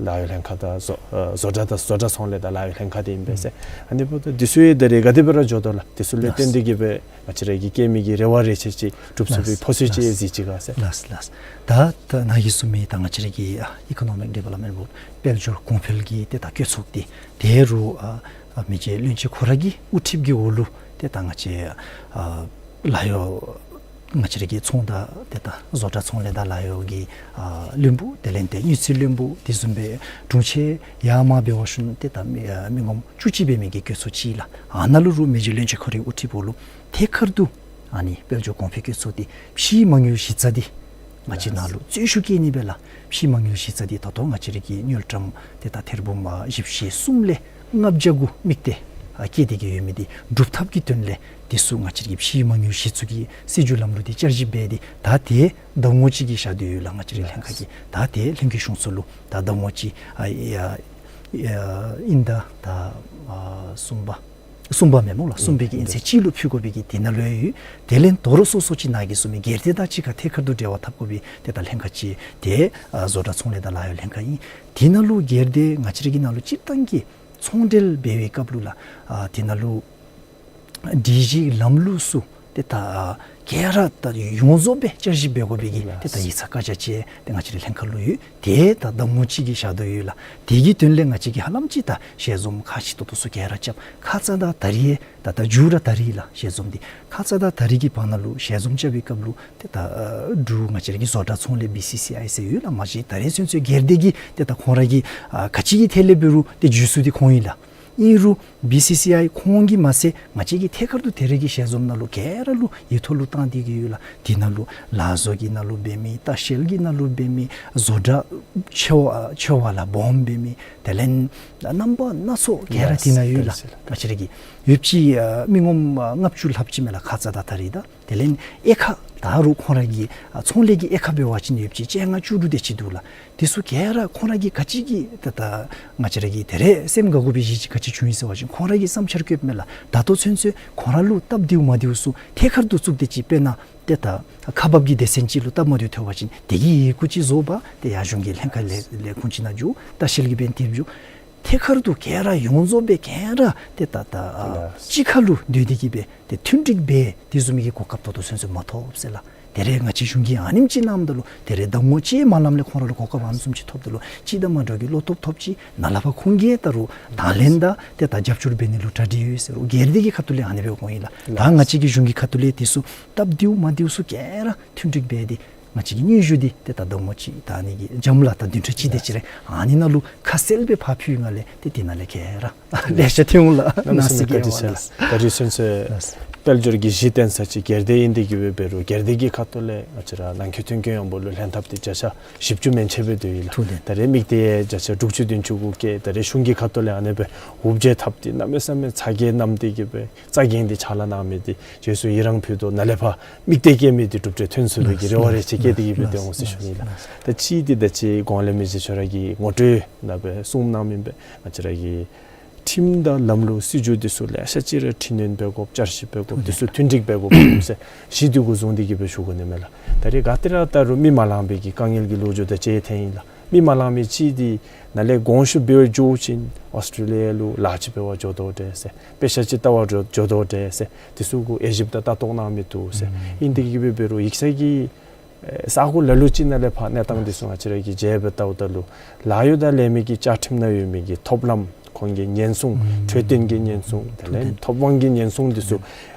ལཱ་གཡོག་ལྷན་ཁག་དང་བཟོ་ཨ་བཟོ་གྲྭ་དང་བཟོ་གྲྭ་ཚོང་ལས་དང་ལཱ་གཡོག་ལྷན་ཁག་འདི་ཨིན་པས་ཟེར། ཨ་ནི་འབདཝ་ད་འདི་ཚུ་ཡང་ད་རེས་ག་དེ་སྦེ་ར་འགྱོ་དོ་ལགས། འདི་ཚུ་ལུ་བརྟེན་ཏེ་གིས་སྦེ་ང་བཅས་ར་གིས་བསྐྱེད་མི་གི་རེ་བ་རེ་ཆེ་ཅིག་འགྲུབ་ཚུགས་པའི་ཕོ་ཚོད་ཅིག་གཟིགས་ཅི་ག་ཟེར། ལགས་ལགས། ད་ད་ནཱ་གིས་གསུངས་མི་ད་ང་བཅས་ར་གི་ཨ་ཨི་ཀོ་ནོ་མིག་ཌི་ཝེ་ལོབ་མེནཊ་བོརཌ་དཔལ་འབྱོར་གོང་འཕེལ་གྱི་ཏེ་ད་བཀོད་ཚོགས་འདི་དེ་རུང་ཨ་ཨ་མི་རྗེ་བློན་ཆེན་ཁོ་ར་གི་དབུ་ཁྲིད་ཀྱི་འོག་ལུ་ཏེ་ད་ང་བཅས་ཨ་ལཱ་གཡོག་ ང་བཅས་ར་གི་ཚོང་དང་ཏེ་ད་བཟོ་གྲྭ་ཚོང་ལས་དང་ལཱ་གཡོག་གི་ཨ་བློན་པོ་དེ་ལས་ཏེ་དངུལ་རྩིས་བློན་པོ་དེ་བཟུམ་སྦེ་དྲུང་ཆེན་ཡར་མར་འབད་བ་ཅིན་ཏེ་ད་མི་ཨ་མི་ངོམ་བཅུ་གཅིག་འབད་མི་གི་གྲོས་ཚོགས་ཅིག་ལགས། ཨ་ནཱ་ལུ་རུང་མི་རྗེ་བློན་ཆེན་ཁོ་རའི་དབུ་ཁྲིདཔ་ལུ་ཐད་ཀར་དུ་ཨ་ནི་དཔལ་འབྱོར་གོང་འཕེལ་གྱི་ཚོགས་སྡེ་ཕྱིའི་མ་དངུལ་གཞི་རྩ་འདི་ང་བཅས་ནང་ལུ་རྩོལ་ཤུགས་བསྐྱེད་ནི་སྦེ་ལགས། ཕྱིའི་མ་དངུལ་གཞི་རྩ་འདི་ད་ལྟོ་ང་བཅས་ར་གི་དངུལ་ཀྲམ་ཏེ་ད་ཐེར་འབུམ་ཨ་བཞི་བཅུ་ཞེ་གསུམ་ལས་ལྔ་བརྒྱ་གུ་དམིགས་ཏེ་ཨ་བསྐྱེད་དེ་གི་ཡོད་མི་འདི་སྒྲུབ་ཐབས་ཀྱི་དོན་ལས་དེ་ཚུ་ང་བཅས་ར་གི་ཕྱིའི་མ་དངུལ་གཞི་བཙུགས་ཀྱི་སྲིད་བྱུས་ལམ་ལུགས་འདི་བསྐྱར་ཞིབ་འབད་དེ་ད་ཏེ་ཟླ་ངོ་གཅིག་གི་ཞག་དུས་ཡོད་ལགས། ང་བཅས་རའི་ལྷན་ཁག་གིས་ད་ཏེ་ལྷན་རྒྱས་གཞུང་ཚོགས་ལུ་ད་ཟླ་ངོ་གཅིག་ཨ་ཨ་ཨ་ཨིན་ཟླ་ད་ཨ་གསུམ་པ་གསུམ་པ་མེན་སྨོ་ལགས། གསུམ་པའི་གི་ཨིན་ཚེས་གཅིག་ལུ་ཕུལ་དགོ་པའི་གི་དེ་ནང་ལུ་ཡོད། དེ་ལས་དོ་རུང་སོ་སོ་ཅིག་ནཱ་གིས་གསུངས་མི་སྒེར་སྡེ་དང་གཅིག་ཁར་ཐད་ཀར་དུ་འབྲེལ་བ་འཐབ་དགོ་པའི་ཏེ་ད་ལྷན་ཁག་ཅིག་ཏེ་ཨ་བཟོ་གྲྭ་ཚོང་ལས་དང་ལཱ་གཡོག་ལྷན་ཁག་ཨིན། དེ་ནང་ལུ་སྒེར་སྡེ་ང་བཅས་ར་གི་ནང་ལུ་སྤྱིར་བཏང་གི་ཚོང་འབྲེལ་འབད་བའི་སྐབས་ལུ་ལགས་ཨ་དེ་ནང་ལུ་སྒྲིག་གཞི་ལམ་ལུགས་ཚུ་ཏེ་ད་ཨ་ག་ར་ད་ཡོངས་རྫོགས་སྦེ་བསྐྱར་ཞིབ་འབད་དགོ་པའི་གི་ཏེ་ད་ཡིག་ཚང་བཀའ་རྒྱ་ཅིག་ཏེ་ང་བཅས་རའི་ལྷན་ཁག་ལུ་ཡོད། ཏེ་ད་ཟླ་ངོ་གཅིག་གི་ཞག་དུས་ཡོད་ལགས། དེ་གི་དོན་ལས་ང་བཅས་ཀྱིས་ཧ་ལམ་ཅིག་ད་ཞལ་འཛོམས་ཁག་ཆེ་ཏོག་ཏོ་ཚུ་ག་ར་རྐྱབ། ཁ་ཙ་དང་ད་རིས་ད་ད་མཇུག་ར་ད་རིས་ལགས་ཞལ་འཛོམས་འདི། ཁ་ཙ་དང་ད་རིས་ཀྱི་བར་ན་ལུ་ཞལ་འཛོམས་རྐྱབ་པའི་སྐབས་ལུ་ཏེ་ད་ཨ་འབྲུག་ང་བཅས་ར་གི་བཟོ་གྲྭ་ཚོང་ལས་བི་སི་སི་ཨའི་ཟེར་ཡོད་ལགས། མ་གཞི་ད་རེས་ཚུན་ཚོད་སྒེར་སྡེ་གིས་ཏེ་ད་ཁོང་ར་གི་ཨ་ག་ཅི་གི་ཐད་ལས་འབད་རུང་ཏེ་བརྒྱུད་ཚུགས་འདི་ཁོང་ཨིན་ལགས། ཨིན་རུང་བི་སི་སི་ཨའི་ཁོང་གིས་མ་ཚད་ང་བཅས་ཀྱིས་ཐད་ཀར་དུ་ད་རེས་ཀྱི་ཞལ་འཛོམས་ནང་ལུ་ག་ར་ལུ་ཡིག་ཐོག་ལུ་བཏང་སྟེ་གི་ཡོད་ལགས། དེ་ནང་ལུ་ལག་བཟོ་གི་ནང་ལུ་འབད་མི་ལྟ་བཤལ་གྱི་ནང་ལུ་འབད་མི་བཟོ་གྲྭ་ཆེ་བ་ཆེ་བ་ལགས་སྦོམ་འབད་མི་དེ་ལས་རྣམ་པ་སྣ་ཚོགས་ག་ར་དེ་ནང་ཡོད་ལགས། ང་བཅས་ར་གི་ཡོདཔ་ཅིག་ཨ་མི་ངོམ་ཨ་ལྔ་བཅུ་ལྷགཔ་ཅིག་མས་ལགས་ཁ་ཙ་དང་ད་རིས་ད། དེ་ལས་དབྱེ་ཁག་ད་རུང་ཁོང་ར་གི་ཨ་ཚོང་ལས་ཀྱི་དབྱེ་ཁག་འབད་བ་ཅིན་ཡོདཔ་ཅིག་བཅོ་ལྔ་བཅུ་དྲུག་དེ་ཅིག་འདུག་ལགས། དེ་ཚུ་ག་ར་ཁོང་ར་གིས་ག་ཅི་གི་ད་ད་ང་བཅས་ར་གིས་ད་རེས་སེམས་དགའ་དགོ་པའི་གཞི་ཅིག་ག་ཅི་བྱུང་ཡི་ཟེར་བ་ཅིན་ཁོང་ར་གིས་བསམ་འཆར་བཀོདཔ་མས་ལགས། ད་ལྟོ་ཚུན་ཚོད་ཁོང་ར་ལུ་སྟབས་བདེཝ་མ་བདེཝ་ཚུ་ཐད་ཀར་དུ་བཙུགས་ཏེ་ཅིག་དཔེར་ན་ཏེ་ད་ཁག་འབག་གི་སྡེ་ཚན་ཅིག་ལུ་སྟབས་མ་བདེཝ་ཐོན་པ་ཅིན་དེ་གི་ཡི་གུ་ཅིག་བཟོ་འབག་ཏེ་ཡར་གཞུང་གི་ལྷན་ཁག་ལས་ལས་ཁུངས་ཅིག་ནང་འགྱོ། ལྟ་བཤལ་གྱི་འབད་ནི་དེ་འགྱོ། ཐད་ཀར་དུ་ག་ར་ཡོངས་རྫོགས་སྦེ་ག་ར་ཏེ་ད་ད་ཨ་གཅིག་ཁར་ལུ་སྡོད་དེ་གི་སྦེ་ཏེ་མཐུན་འགྲིག་འབད་དེ་བཟུམ་གྱི་གོ་སྐབས་ད་ལྟོ་ཚུན་ཚོད་མ་ཐོབ་ཟེར་ལགས། ད་རེས་ང་བཅས་གཞུང་གིས་ཨ་ནེམ་ཅིག་གནངམ་ད་ལུ་ད་རེས་ཟླ་ངོ་གཅིག་མ་ལངམ་ལས་ཁོང་ར་ལུ་གོ་སྐབས་ཨ་ནི་བཟུམ་ཅིག་ཐོབ་ད་ལུ་ཅིག་ད་མ་འདྲཝ་གི་བློ་སྟོབས་ཐོབ་ཅི། ནཱ་ལས་ཕར་ཁོང་གིས་ད་རུང་དང་ལེན་དང་ཏེ་ད་རྒྱབ་སྐྱོར་འབད་ནི་ལུ་གྲ་སྒྲིག་ཡོད་ཟེར་རུང་སྒེར་སྡེ་གི་ཁ་ཐུག་ལས་ཨ་ནི་སྦེ་འོང་ཡི་ལགས། ད་ང་བཅས་ཀྱི་གཞུང་གི་ཁ་ཐུག་ལས་དེ་ཚུ་སྟབས་བདེཝ་མ་བདེཝ་ཚུ་ག་ར་མཐུན་འགྲིག་འབད་དེ་ང་བཅས་ཀྱི་སྙན་ཞུ་འདི་ཏེ་ད་ཟླ་ངོ་གཅིག་ད་ཨ་ནི་གི་འཇམ་ལ་ད་བདུན་ཕྲག་གཅིག་དེ་ཅིག་རེ་ཨ་ནི་ནང་ལུ་ཁ་གསལ་སྦེ་ཕར་ཕུལ་ཡི་ལགས། ཏེ་དེ་ནང་ལས་ག་ར་ལེ་ཤ་ཐོན་འོང་ལགས། གནམ་མེད་ས་མེད་བཀའ་དྲིན་ཆེ་ལགས། ད་རེས་ཚུན་ཚོད་དཔལ་འབྱོར་གྱི་གཞི་རྟེན་ས་ཅིག་སྒེར་སྡེ་ཨིན་ཏེ་གི་སྦེ་འབད་རུང་སྒེར་སྡེ་གི་ཁ་ཐུག་ལས་ང་བཅས་ར་ནང་འཁོད་མཐུན་རྐྱེན་ཡོངས་འབོར་ལུ་ལྷན་ཐབས་འདི་བརྒྱ་ཆ་བཞི་བཅུ་མན་ཆད་སྦེ་སྡོད་ཡི་ལགས། ཐུགས་བདེན། ད་རེས་དམིགས་གཏད་བརྒྱ་ཆ་དྲུག་ཅུ་བདུན་ཅུ་གུ་བཀལ། ད་རེས་གཞུང་གི་ཁ་ཐུག་ལས་ཨ་ནི་སྦེ་འུབ་བྱེད་འཐབ་སྟེ་གནམ་མེད་ས་མེད་ཚ་གྱང་མནམ་སྟེ་གི་སྦེ་རྩ་འགེངས་ཏེ་ཕྱག་ལཱ་གནང་མི་འདི་རྗེས་སུ་ཡི་རང་ཕུལ་དོ། ནཱ་ལས་ཕར་དམིགས་གཏད་བསྐྱེད་མི་འདི་གྲུབ་འབྲས་ཐོན་ཚུགས་པའི་གི་རེ་བ་རེ་ཆེ་བསྐྱེད་དེ་གི་སྦེ་ཏེ་འོང་ཟེར་ཞུ་ནི་ལགས། ད་ཅི་འདི་ད་ཅི་གོང་ལས་མི་རྗེ་ཁྱོད་ར་གིས་ངོ་སྤྲོད་ནང་སྦེ་གསུངས་གནང་མི་སྦེ་ང་བཅས་ར་གི་ཁྲིམས་དང་ལམ་ལུགས་སྲིད་བྱུས་འདི་ཚུ་ལེ་ཤ་ཅིག་ར་འཕྲི་སྣོན་འབད་དགོཔ་བསྐྱར་ཞིབ་འབད་དགོཔ་འདི་ཚུ་མཐུན་འགྲིག་འབད་དགོཔ་ཟེར་གཞི་འདི་གུ་བཟུང་སྟེ་གི་སྦེ་ཞུ་དགོ་ནི་མས་ལགས། ད་རེས་ག་ཏེ་ར་ད་རུང་མི་མ་ལང་པའི་གི་དཀའ་ངལ་གྱི་ལོ་རྒྱུས་དང་བཅས་ཐོན་ཡི་ལགས། མི་མ་ལང་མི་ཅིག་འདི་ནཱ་ལས་དགོངས་ཞུ་འབད་བར་འགྱོ་ཞིནམ་ཨོསི་ཊེ་ལི་ཡ་ལུ་ལཱ་ཅིག་འབད་བར་འགྱོ་དོ་འདྲས་ཟེར། དཔེ་ཆ་ཅིག་ལྟ་བར་འགྱོ་འགྱོ་དོ་འདྲས་ཟེར། དེ་ཚུ་གུ་དབྱེ་ཞིབ་དང་ལྟ་རྟོག་གནང་མི་འདུག་ཟེར། ཨིན་ཏེ་གི་སྦེ་འབད་རུང་ཡིག་ཚང་གི་ས་གོ་ལ་ལུ་ཅིག་ནང་ལས་ཕར་གནས་སྟངས་འདི་ཚུ་ང་བཅས་ར་གིས་མཇལ་སྦེ་ལྟཝ་ད་ལུ་ལཱ་གཡོག་དང་ལས་མི་གི་བཅའ་ཁྲིམས་ནང་ཡོད་མི་གི་ཐོབ་ལམ་ཁོང་གི་ཉེན་སྲུང་འཕྲོད་བསྟེན་གྱི་ཉེན་སྲུང་དེ་ལས་ཐོབ་དབང་གི་ཉེན་སྲུང་འདི་ཚུ་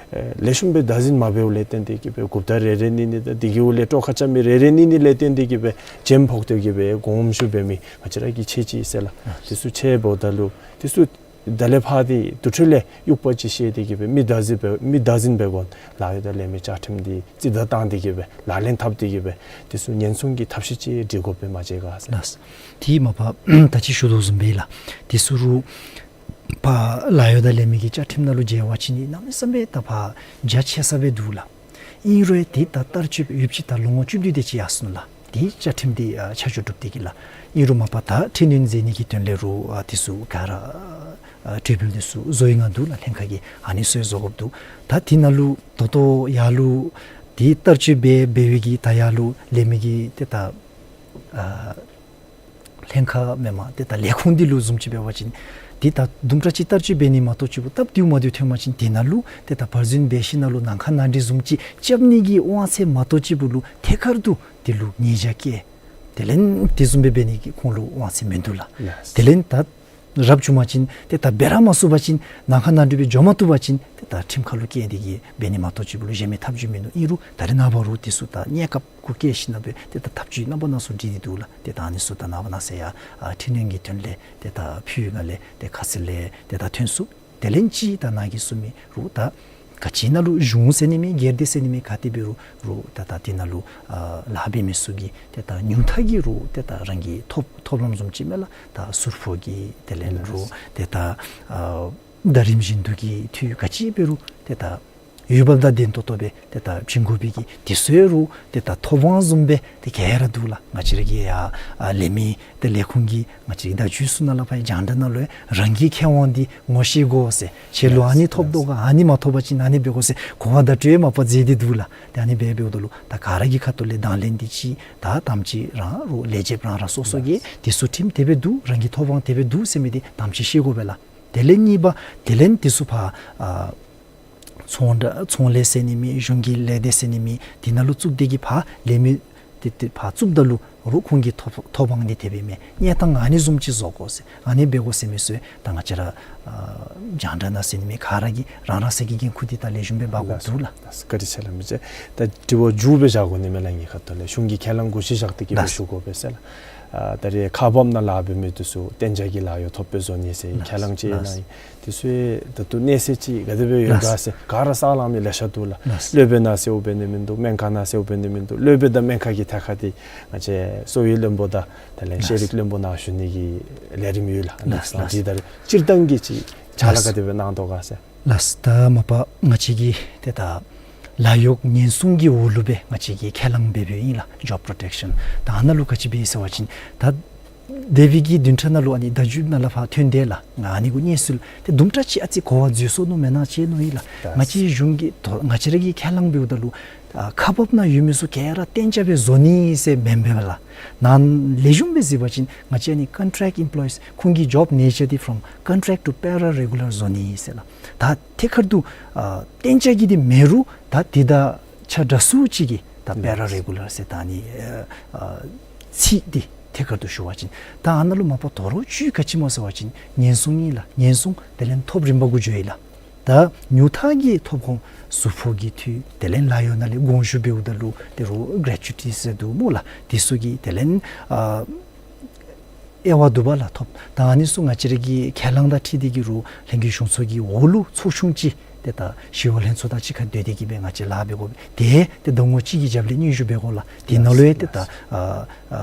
ལེགས་ཤོམ་སྦེ་བདག་འཛིན་མ་འབདཝ་ལས་བརྟེན་ཏེ་གི་སྦེ་འགོ་བདག་རེ་རེ་གཉིས་གཉིས་དང་དེ་གི་འོག་ལས་སྤྲོ་ཁ་རྐྱབ་མི་རེ་རེ་གཉིས་གཉིས་ལས་བརྟེན་ཏེ་གི་སྦེ་འཇམ་ཕོག་སྟེ་གི་སྦེ་དགོངས་ཞུ་འབད་མི་ང་བཅས་ར་གིས་ཆེ་ཅིག་ཟེར་ལགས། དེ་ཚུ་ཆེ་འབདཝ་ད་ལུ་དེ་ཚུ་ད་ལས་ཕར་འདི་དུར་ཁྲོད་ལས་གཡུག་པ་ཅིག་བཤེད་དེ་གི་སྦེ་མི་བདག་འཛིན་འབད་མི་བདག་འཛིན་འབད་དགོ། ལཱ་གཡོག་དང་ལས་མི་བཅའ་ཁྲིམས་འདི་རྩིས་ལྡན་བཏང་སྟེ་གི་སྦེ་ལག་ལེན་འཐབ་སྟེ་གི་སྦེ་དེ་ཚུ་ཉེན་སྲུང་གི་ཐབས་ཤེས་ཅིག་སྒྲིག་དགོཔ་སྦེ་མ་བྱས་ག་ཟེར། ལགས། དེ་མ་པ་ད་ཅི་ཞུ་དོ་བཟུམ་སྦེ་ལགས། དེ་ཚུ་རུང་ཕར་ལཱ་གཡོག་དང་ལས་མི་གི་བཅའ་ཁྲིམས་ནང་ལུ་མཇལ་བ་ཅིན་ནི་གནམ་མེད་ས་མེད་ད་ཕར་རྒྱ་ཆེ་ས་སྦེ་འདུག་ལགས། ཨིན་རུང་ཡང་དེ་ད་བསྟར་སྤྱོད་ཡོདཔ་ཅིག་ད་ལོ་ངོ་བཅུ་བདུན་དེ་ཅིག་ཡར་སོང་ནུག་ལགས། དེ་བཅའ་ཁྲིམས་འདི་ཨ་ཆ་འཇོག་གྲུབ་སྟེ་གི་ལགས། ཨིན་རུང་མ་པ་ད་འཕྲི་སྣོན་མཛད་ནི་གི་དོན་ལས་རུང་ཨ་དེ་ཚུ་ག་ར་ཨ་གྲོས་འབུལ་དེ་ཚུ་བཟོ་ཡི་ང་འདུག་ལགས། ལྷན་ཁག་གིས་ཨ་ནི་ཚུ་བཟོ་དགོཔ་འདུག། ད་དེ་ནང་ལུ་ད་ལྟོ་ཡར་ལུ་དེ་བསྟར་སྤྱོད་འབད་འབད་བའི་གི་ད་ཡར་ལུ་ལས་མི་གི་ཏེ་ད་ཨ་ལྷན་ཁག་མེན་མས། ཏེ་ད་ལས་ཁུངས་འདི་ལུ་བཟུམ་ཅིག་འབད་བ་ཅིན་ཏེ་ད་དུམ་གྲ་ཅིག་བསྟར་སྤྱོད་འབད་ནི་མ་གཏོགས་ཅིག་སྦེ་སྟབས་བདེཝ་མ་བདེཝ་ཐོན་པ་ཅིན་དེ་ནང་ལུ་ཏེ་ད་བར་འཛིན་འབད་ཞིནམ་ལས་ནང་ཁ་ནང་འགྲིག་བཟུམ་ཅིག་རྐྱབ་ནི་གི་དབང་ཚད་མ་གཏོགས་ཅིག་སྦེ་ལུ་ཐད་ཀར་དུ་དེ་ལུ་ཉེས་བྱ་བཀལ། དེ་ལས་དེ་བཟུམ་སྦེ་འབད་ནི་གི་ཁོང་ལུ་དབང་ཚད་མིན་འདུག་ལགས། ལགས། དེ་ལས་ད་ རབ་བྱུང་པ་ཅིན་ཏེ་ད་འབད་ར་མ་ཚུགས་པ་ཅིན་ནང་ཁ་ནང་འགྲུལ་སྦེ་འགྱོ་མ་བཏུབ་པ་ཅིན་ཏེ་ད་ཁྲིམས་ཁ་ལུ་བཀལ་ཏེ་གིས་འབད་ནི་མ་གཏོགས་ཅིག་པོ་ལུ་གཞན་མི་ཐབས་བྱུས་མིན་འདུག། ཨིན་རུང་ད་རེས་ནངས་པ་རུང་དེ་ཚུ་ད་གནས་སྐབས་གུ་བཀལ་ཞིན་ན་སྦེ་ཏེ་ད་ཐབས་བྱུས་རྣམ་པ་སྣ་ཚོགས་སྒྲིག་སྟེ་འདུག་ལགས། ཏེ་ད་ཨ་ནི་ཚུ་ད་ནངས་པ་གནངས་ཚེ་ཡང་ཨ་འཕྲི་སྣོན་གྱི་དོན་ལས་ཏེ་ད་ཕུལ་ཡི་ག་ལས་ཏེ་ཁ་གསལ་ལས་ཏེ་ད་ཐོན་ཚུགས། དེ་ལས་ཅིག་ད་ནཱ་གིས་གསུངས་མི་རུང་ད་ག་ཅི་ནང་ལུ་གཞུང་ཟེར་ནི་མེད་སྒེར་སྡེ་ཟེར་ནི་མེད་ག་ཏེ་འབད་རུང་རུང་ད་ད་དེ་ནང་ལུ་ཨ་ལཱ་འབད་མི་ཚུ་གིས་ཏེ་ད་ཉུང་མཐའ་གི་རུང་ཏེ་ད་རང་གི་ཐོབ་ཐོབ་ལམ་བཟུམ་ཅིག་མས་ལགས། ད་ཟུར་ཕོགས་ཀྱི་དེ་ལས་རུང་ཏེ་ད་ཨ་ཟླ་རིམ་བཞིན་དུ་གི་འཐུས་ག་ཅི་འབད་རུང་ཏེ་ད་ཡོདཔ་དང་ལྡན་ཏོག་ཏོ་སྦེ་ཏེ་ད་བྱིན་དགོ་པའི་གི་དེ་ཚུ་ཡང་རུང་ཏེ་ད་ཐོབ་དབང་བཟུམ་སྦེ་ཏེ་ག་ར་འདུག་ལགས། ང་བཅས་ར་གི་ཡ་ཨ་ལས་མི་ཏེ་ལས་ཁུངས་ཀྱི་ང་བཅས་ར་བརྡ་བརྒྱུད་ཚུ་ནང་ལས་ཕར་རྒྱང་བསྒྲགས་ནང་ལུ་རང་གི་ཁེ་དབང་འདི་ངོ་ཤེས་དགོ་ཟེར། ཁྱེད་ལུ་ཨ་ནི་ཐོབ་དོ་ག་ཨ་ནི་མ་ཐོབ་པ་ཅིན་ཨ་ནི་འབད་དགོ་ཟེར་གོ་བ་བརྡ་སྤྲོད་མ་པ་མཛད་དེ་འདུག་ལགས། ཏེ་ཨ་ནི་སྦེ་འབདཝ་ད་ལུ་ད་ག་ར་གི་ཁ་ཐུག་ལས་དང་ལེན་འདི་ཅིག་ད་དམ་ཅིག་རང་རུང་ལས་བྱེདཔ་རང་རང་སོ་སོ་གིས་དེ་ཚུ་ཁྲིམས་དེ་སྦེ་འདུག་རང་གི་ཐོབ་དབང་དེ་སྦེ་འདུག་ཟེར་མི་འདི་དམ་ཅིག་ཤེས་དགོ་པས་ལགས། དེ་ལས་གཉིས་པ་དེ་ལས་དེ་ཚུ་ཕར་ཨ་ཚོང་ད་ཚོང་ལས་ཟེར་ནི་མེད་གཞུང་གི་ལས་སྡེ་ཟེར་ནི་མེད་དེ་ནང་ལུ་བཙུགས་ཏེ་གིས་ཕར་ལས་མི་དེ་དེ་ཕར་བཙུགསཔ་ད་ལུ་རུང་ཁོང་གི་ཐོབ་ཐོབ་དབང་འདི་དེ་སྦེ་མས། གནས་སྟངས་ཨ་ནི་བཟུམ་ཅིག་བཟོ་དགོ་ཟེར་ཨ་ནི་འབད་དགོ་ཟེར་མི་ཚུ་ད་ང་བཅས་ར་ཨ་རྒྱང་བསྒྲགས་ནང་ཟེར་ནི་མེད་ག་ར་གིས་རང་རང་སོའི་གི་འགན་ཁུར་འདི་ད་ལེགས་ཤོམ་སྦེ་འབག་དགོཔ་འདུག་ལགས། ལགས་སོ། བཀའ་དྲིན་ཆེ་ལགས། མི་རྗེ་ད་དྲི་བ་མཇུག་སྦེ་བཞག་དགོ་ནི་མས་ལགས། ངེའི་ཁ་ཐུག་ལས་གཞུང་གི་ཁས་བླངས་གུ་གཞི་བཞག་སྟེ་གིས་སྦེ་ཞུ་དགོ་པས་ཟེར་ལགས། ཨ་ད་རེས་ཁག་འབགཔ་ནང་ལཱ་འབད་མི་འདི་ཚུ་གཏན་འཇགས་ཀྱི་ལཱ་གཡོག་ཐོབ་སྦེ་བཟོ་ནི་ཟེར་ཁས་བླངས་ཅིག་ཡོད་ལགས། དེ་ཚུ་ད་ལྟོ་གནས་ཚད་ཅིག་ག་དེ་སྦེ་ཡོད་ག་ཟེར་ག་ར་གསང་ལང་མི་ལེ་ཤ་འདུག་ལགས། སློབ་དཔོན་ནང་གསལ་བོ་འབད་ནི་མིན་འདུག། སྨན་ཁང་ནང་གསལ་བོ་འབད་ནི་མིན་འདུག། སློབ་དཔོན་དང་སྨན་ཁང་གི་ཐད་ཁར་འདི་ང་བཅས་གསོ་བའི་བློན་པོ་དང་དེ་ལས་ཤེས་རིག་བློན་པོ་ནཱ་བཞུགས་ནི་གི་ལས་རིམ་ཡོད་ལགས། ལགས་ལགས། ད་ཅི་ད་རེས་སྤྱིར་བཏང་གི་ཅིག་ཕྱག་ལཱ་ག་དེ་སྦེ་གནང་དོ་ག་ཟེར། ལགས། ད་མ་པ་ང་བཅས་ཀྱི་ཏེ་ད་ལཱ་གཡོག་ཉེན་སྲུང་གི་འོག་ལུ་སྦེ་ང་བཅས་ཀྱིས་ཁས་བླངས་འབད་འབདཝ་ཨིན་ལགས། Job Protection། ད་ཨ་ནཱ་ལུ་ག་ཅི་འབད་ཟེར་བ་ཅིན་ད་དེ་བའི་གི་བདུན་ཕྲག་ནང་ལུ་ཨ་ནི་བརྡ་བརྒྱུད་ནང་ལས་ཕར་ཐོན་དེས་ལགས། ང་ཨ་ནི་གུ་གནས་ཚུལ་ཏེ་དུམ་གྲ་ཅིག་ཨ་ཙི་གོ་བ་འཛོལ་སོ་ནུག་མེན་ན་ཅིག་མནོ་ཡི་ལགས། ང་བཅས་གཞུང་གི་ཐོག་ང་བཅས་ར་གིས་ཁས་བླངས་འབདཝ་ད་ལུ་ཨ་ཁག་འབགཔ་ནང་ཡོད་མི་ཚུ་ག་ར་གཏན་འཇགས་སྦེ་བཟོ་ནི་ཟེར་མེན་པས་ལགས། ནཱ་ལེགས་ཤོམ་སྦེ་གཟིགས་པ་ཅིན་ང་བཅས་ཨ་ནི་contract employees ཁོང་གི་job nature འདི་from contract to pararegular བཟོ་ནི་ཟེར་ལགས། ད་ཐད་ཀར་དུ་ཨ་གཏན་འཇགས་ཀྱི་འདི་མེད་རུང་ད་འདི་དང་ཆ་འདྲ་སུ་ཅིག་གིས་ད་pararegular ཟེར་ད་ཨ་ནི་ཨ་ཨ་ཚིག་འདི་ཐད་ཀར་དུ་ཞུ་བ་ཅིན་ད་ཨ་ནཱ་ལུ་མ་པ་དོ་རུང་ཅིག་ག་ཅི་སྨོ་ཟེར་བ་ཅིན་ཉེན་སྲུང་ཨིན་ལགས། ཉེན་སྲུང་དེ་ལས་ཐོབ་རིམ་པ་གུ་འགྱོ་ཡི་ལགས། ད་ཉུང་མཐའ་གི་ཐོབ་ཁོང་ཟུར་ཕོགས་ཀྱི་འཐུས་དེ་ལས་ལཱ་གཡོག་ནང་ལས་དགོངས་ཞུ་འབདཝ་ད་ལུ་དེ་རུང་gratuity ཟེར་འདུག་སྨོ་ལགས། དེ་ཚུ་གི་དེ་ལས་ཨ་དབྱེ་བ་འདུག་པ་ལགས། ཐོབ་ད་ཨ་ནི་ཚུ་ང་བཅས་ར་གི་ཁས་བླངས་དང་འཁྲིལ་ཏེ་གིས་རུང་ལྷན་རྒྱས་གཞུང་ཚོགས་ཀྱི་འོག་ལུ་ཚོགས་ཆུང་ཅིག་ཏེ་ད་ཞི་གཡོག་ལྷན་ཚོགས་དང་གཅིག་ཁར་སྡོད་དེ་གིས་སྦེ་ང་བཅས་ལཱ་འབད་དགོ་པས། དེ་ཏེ་ཟླ་ངོ་གཅིག་གི་རྒྱབ་ལས་སྙན་ཞུ་འབད་དགོ་ལགས། དེ་ནང་ལུ་ཡང་ཏེ་ད་ཨ་ཨ་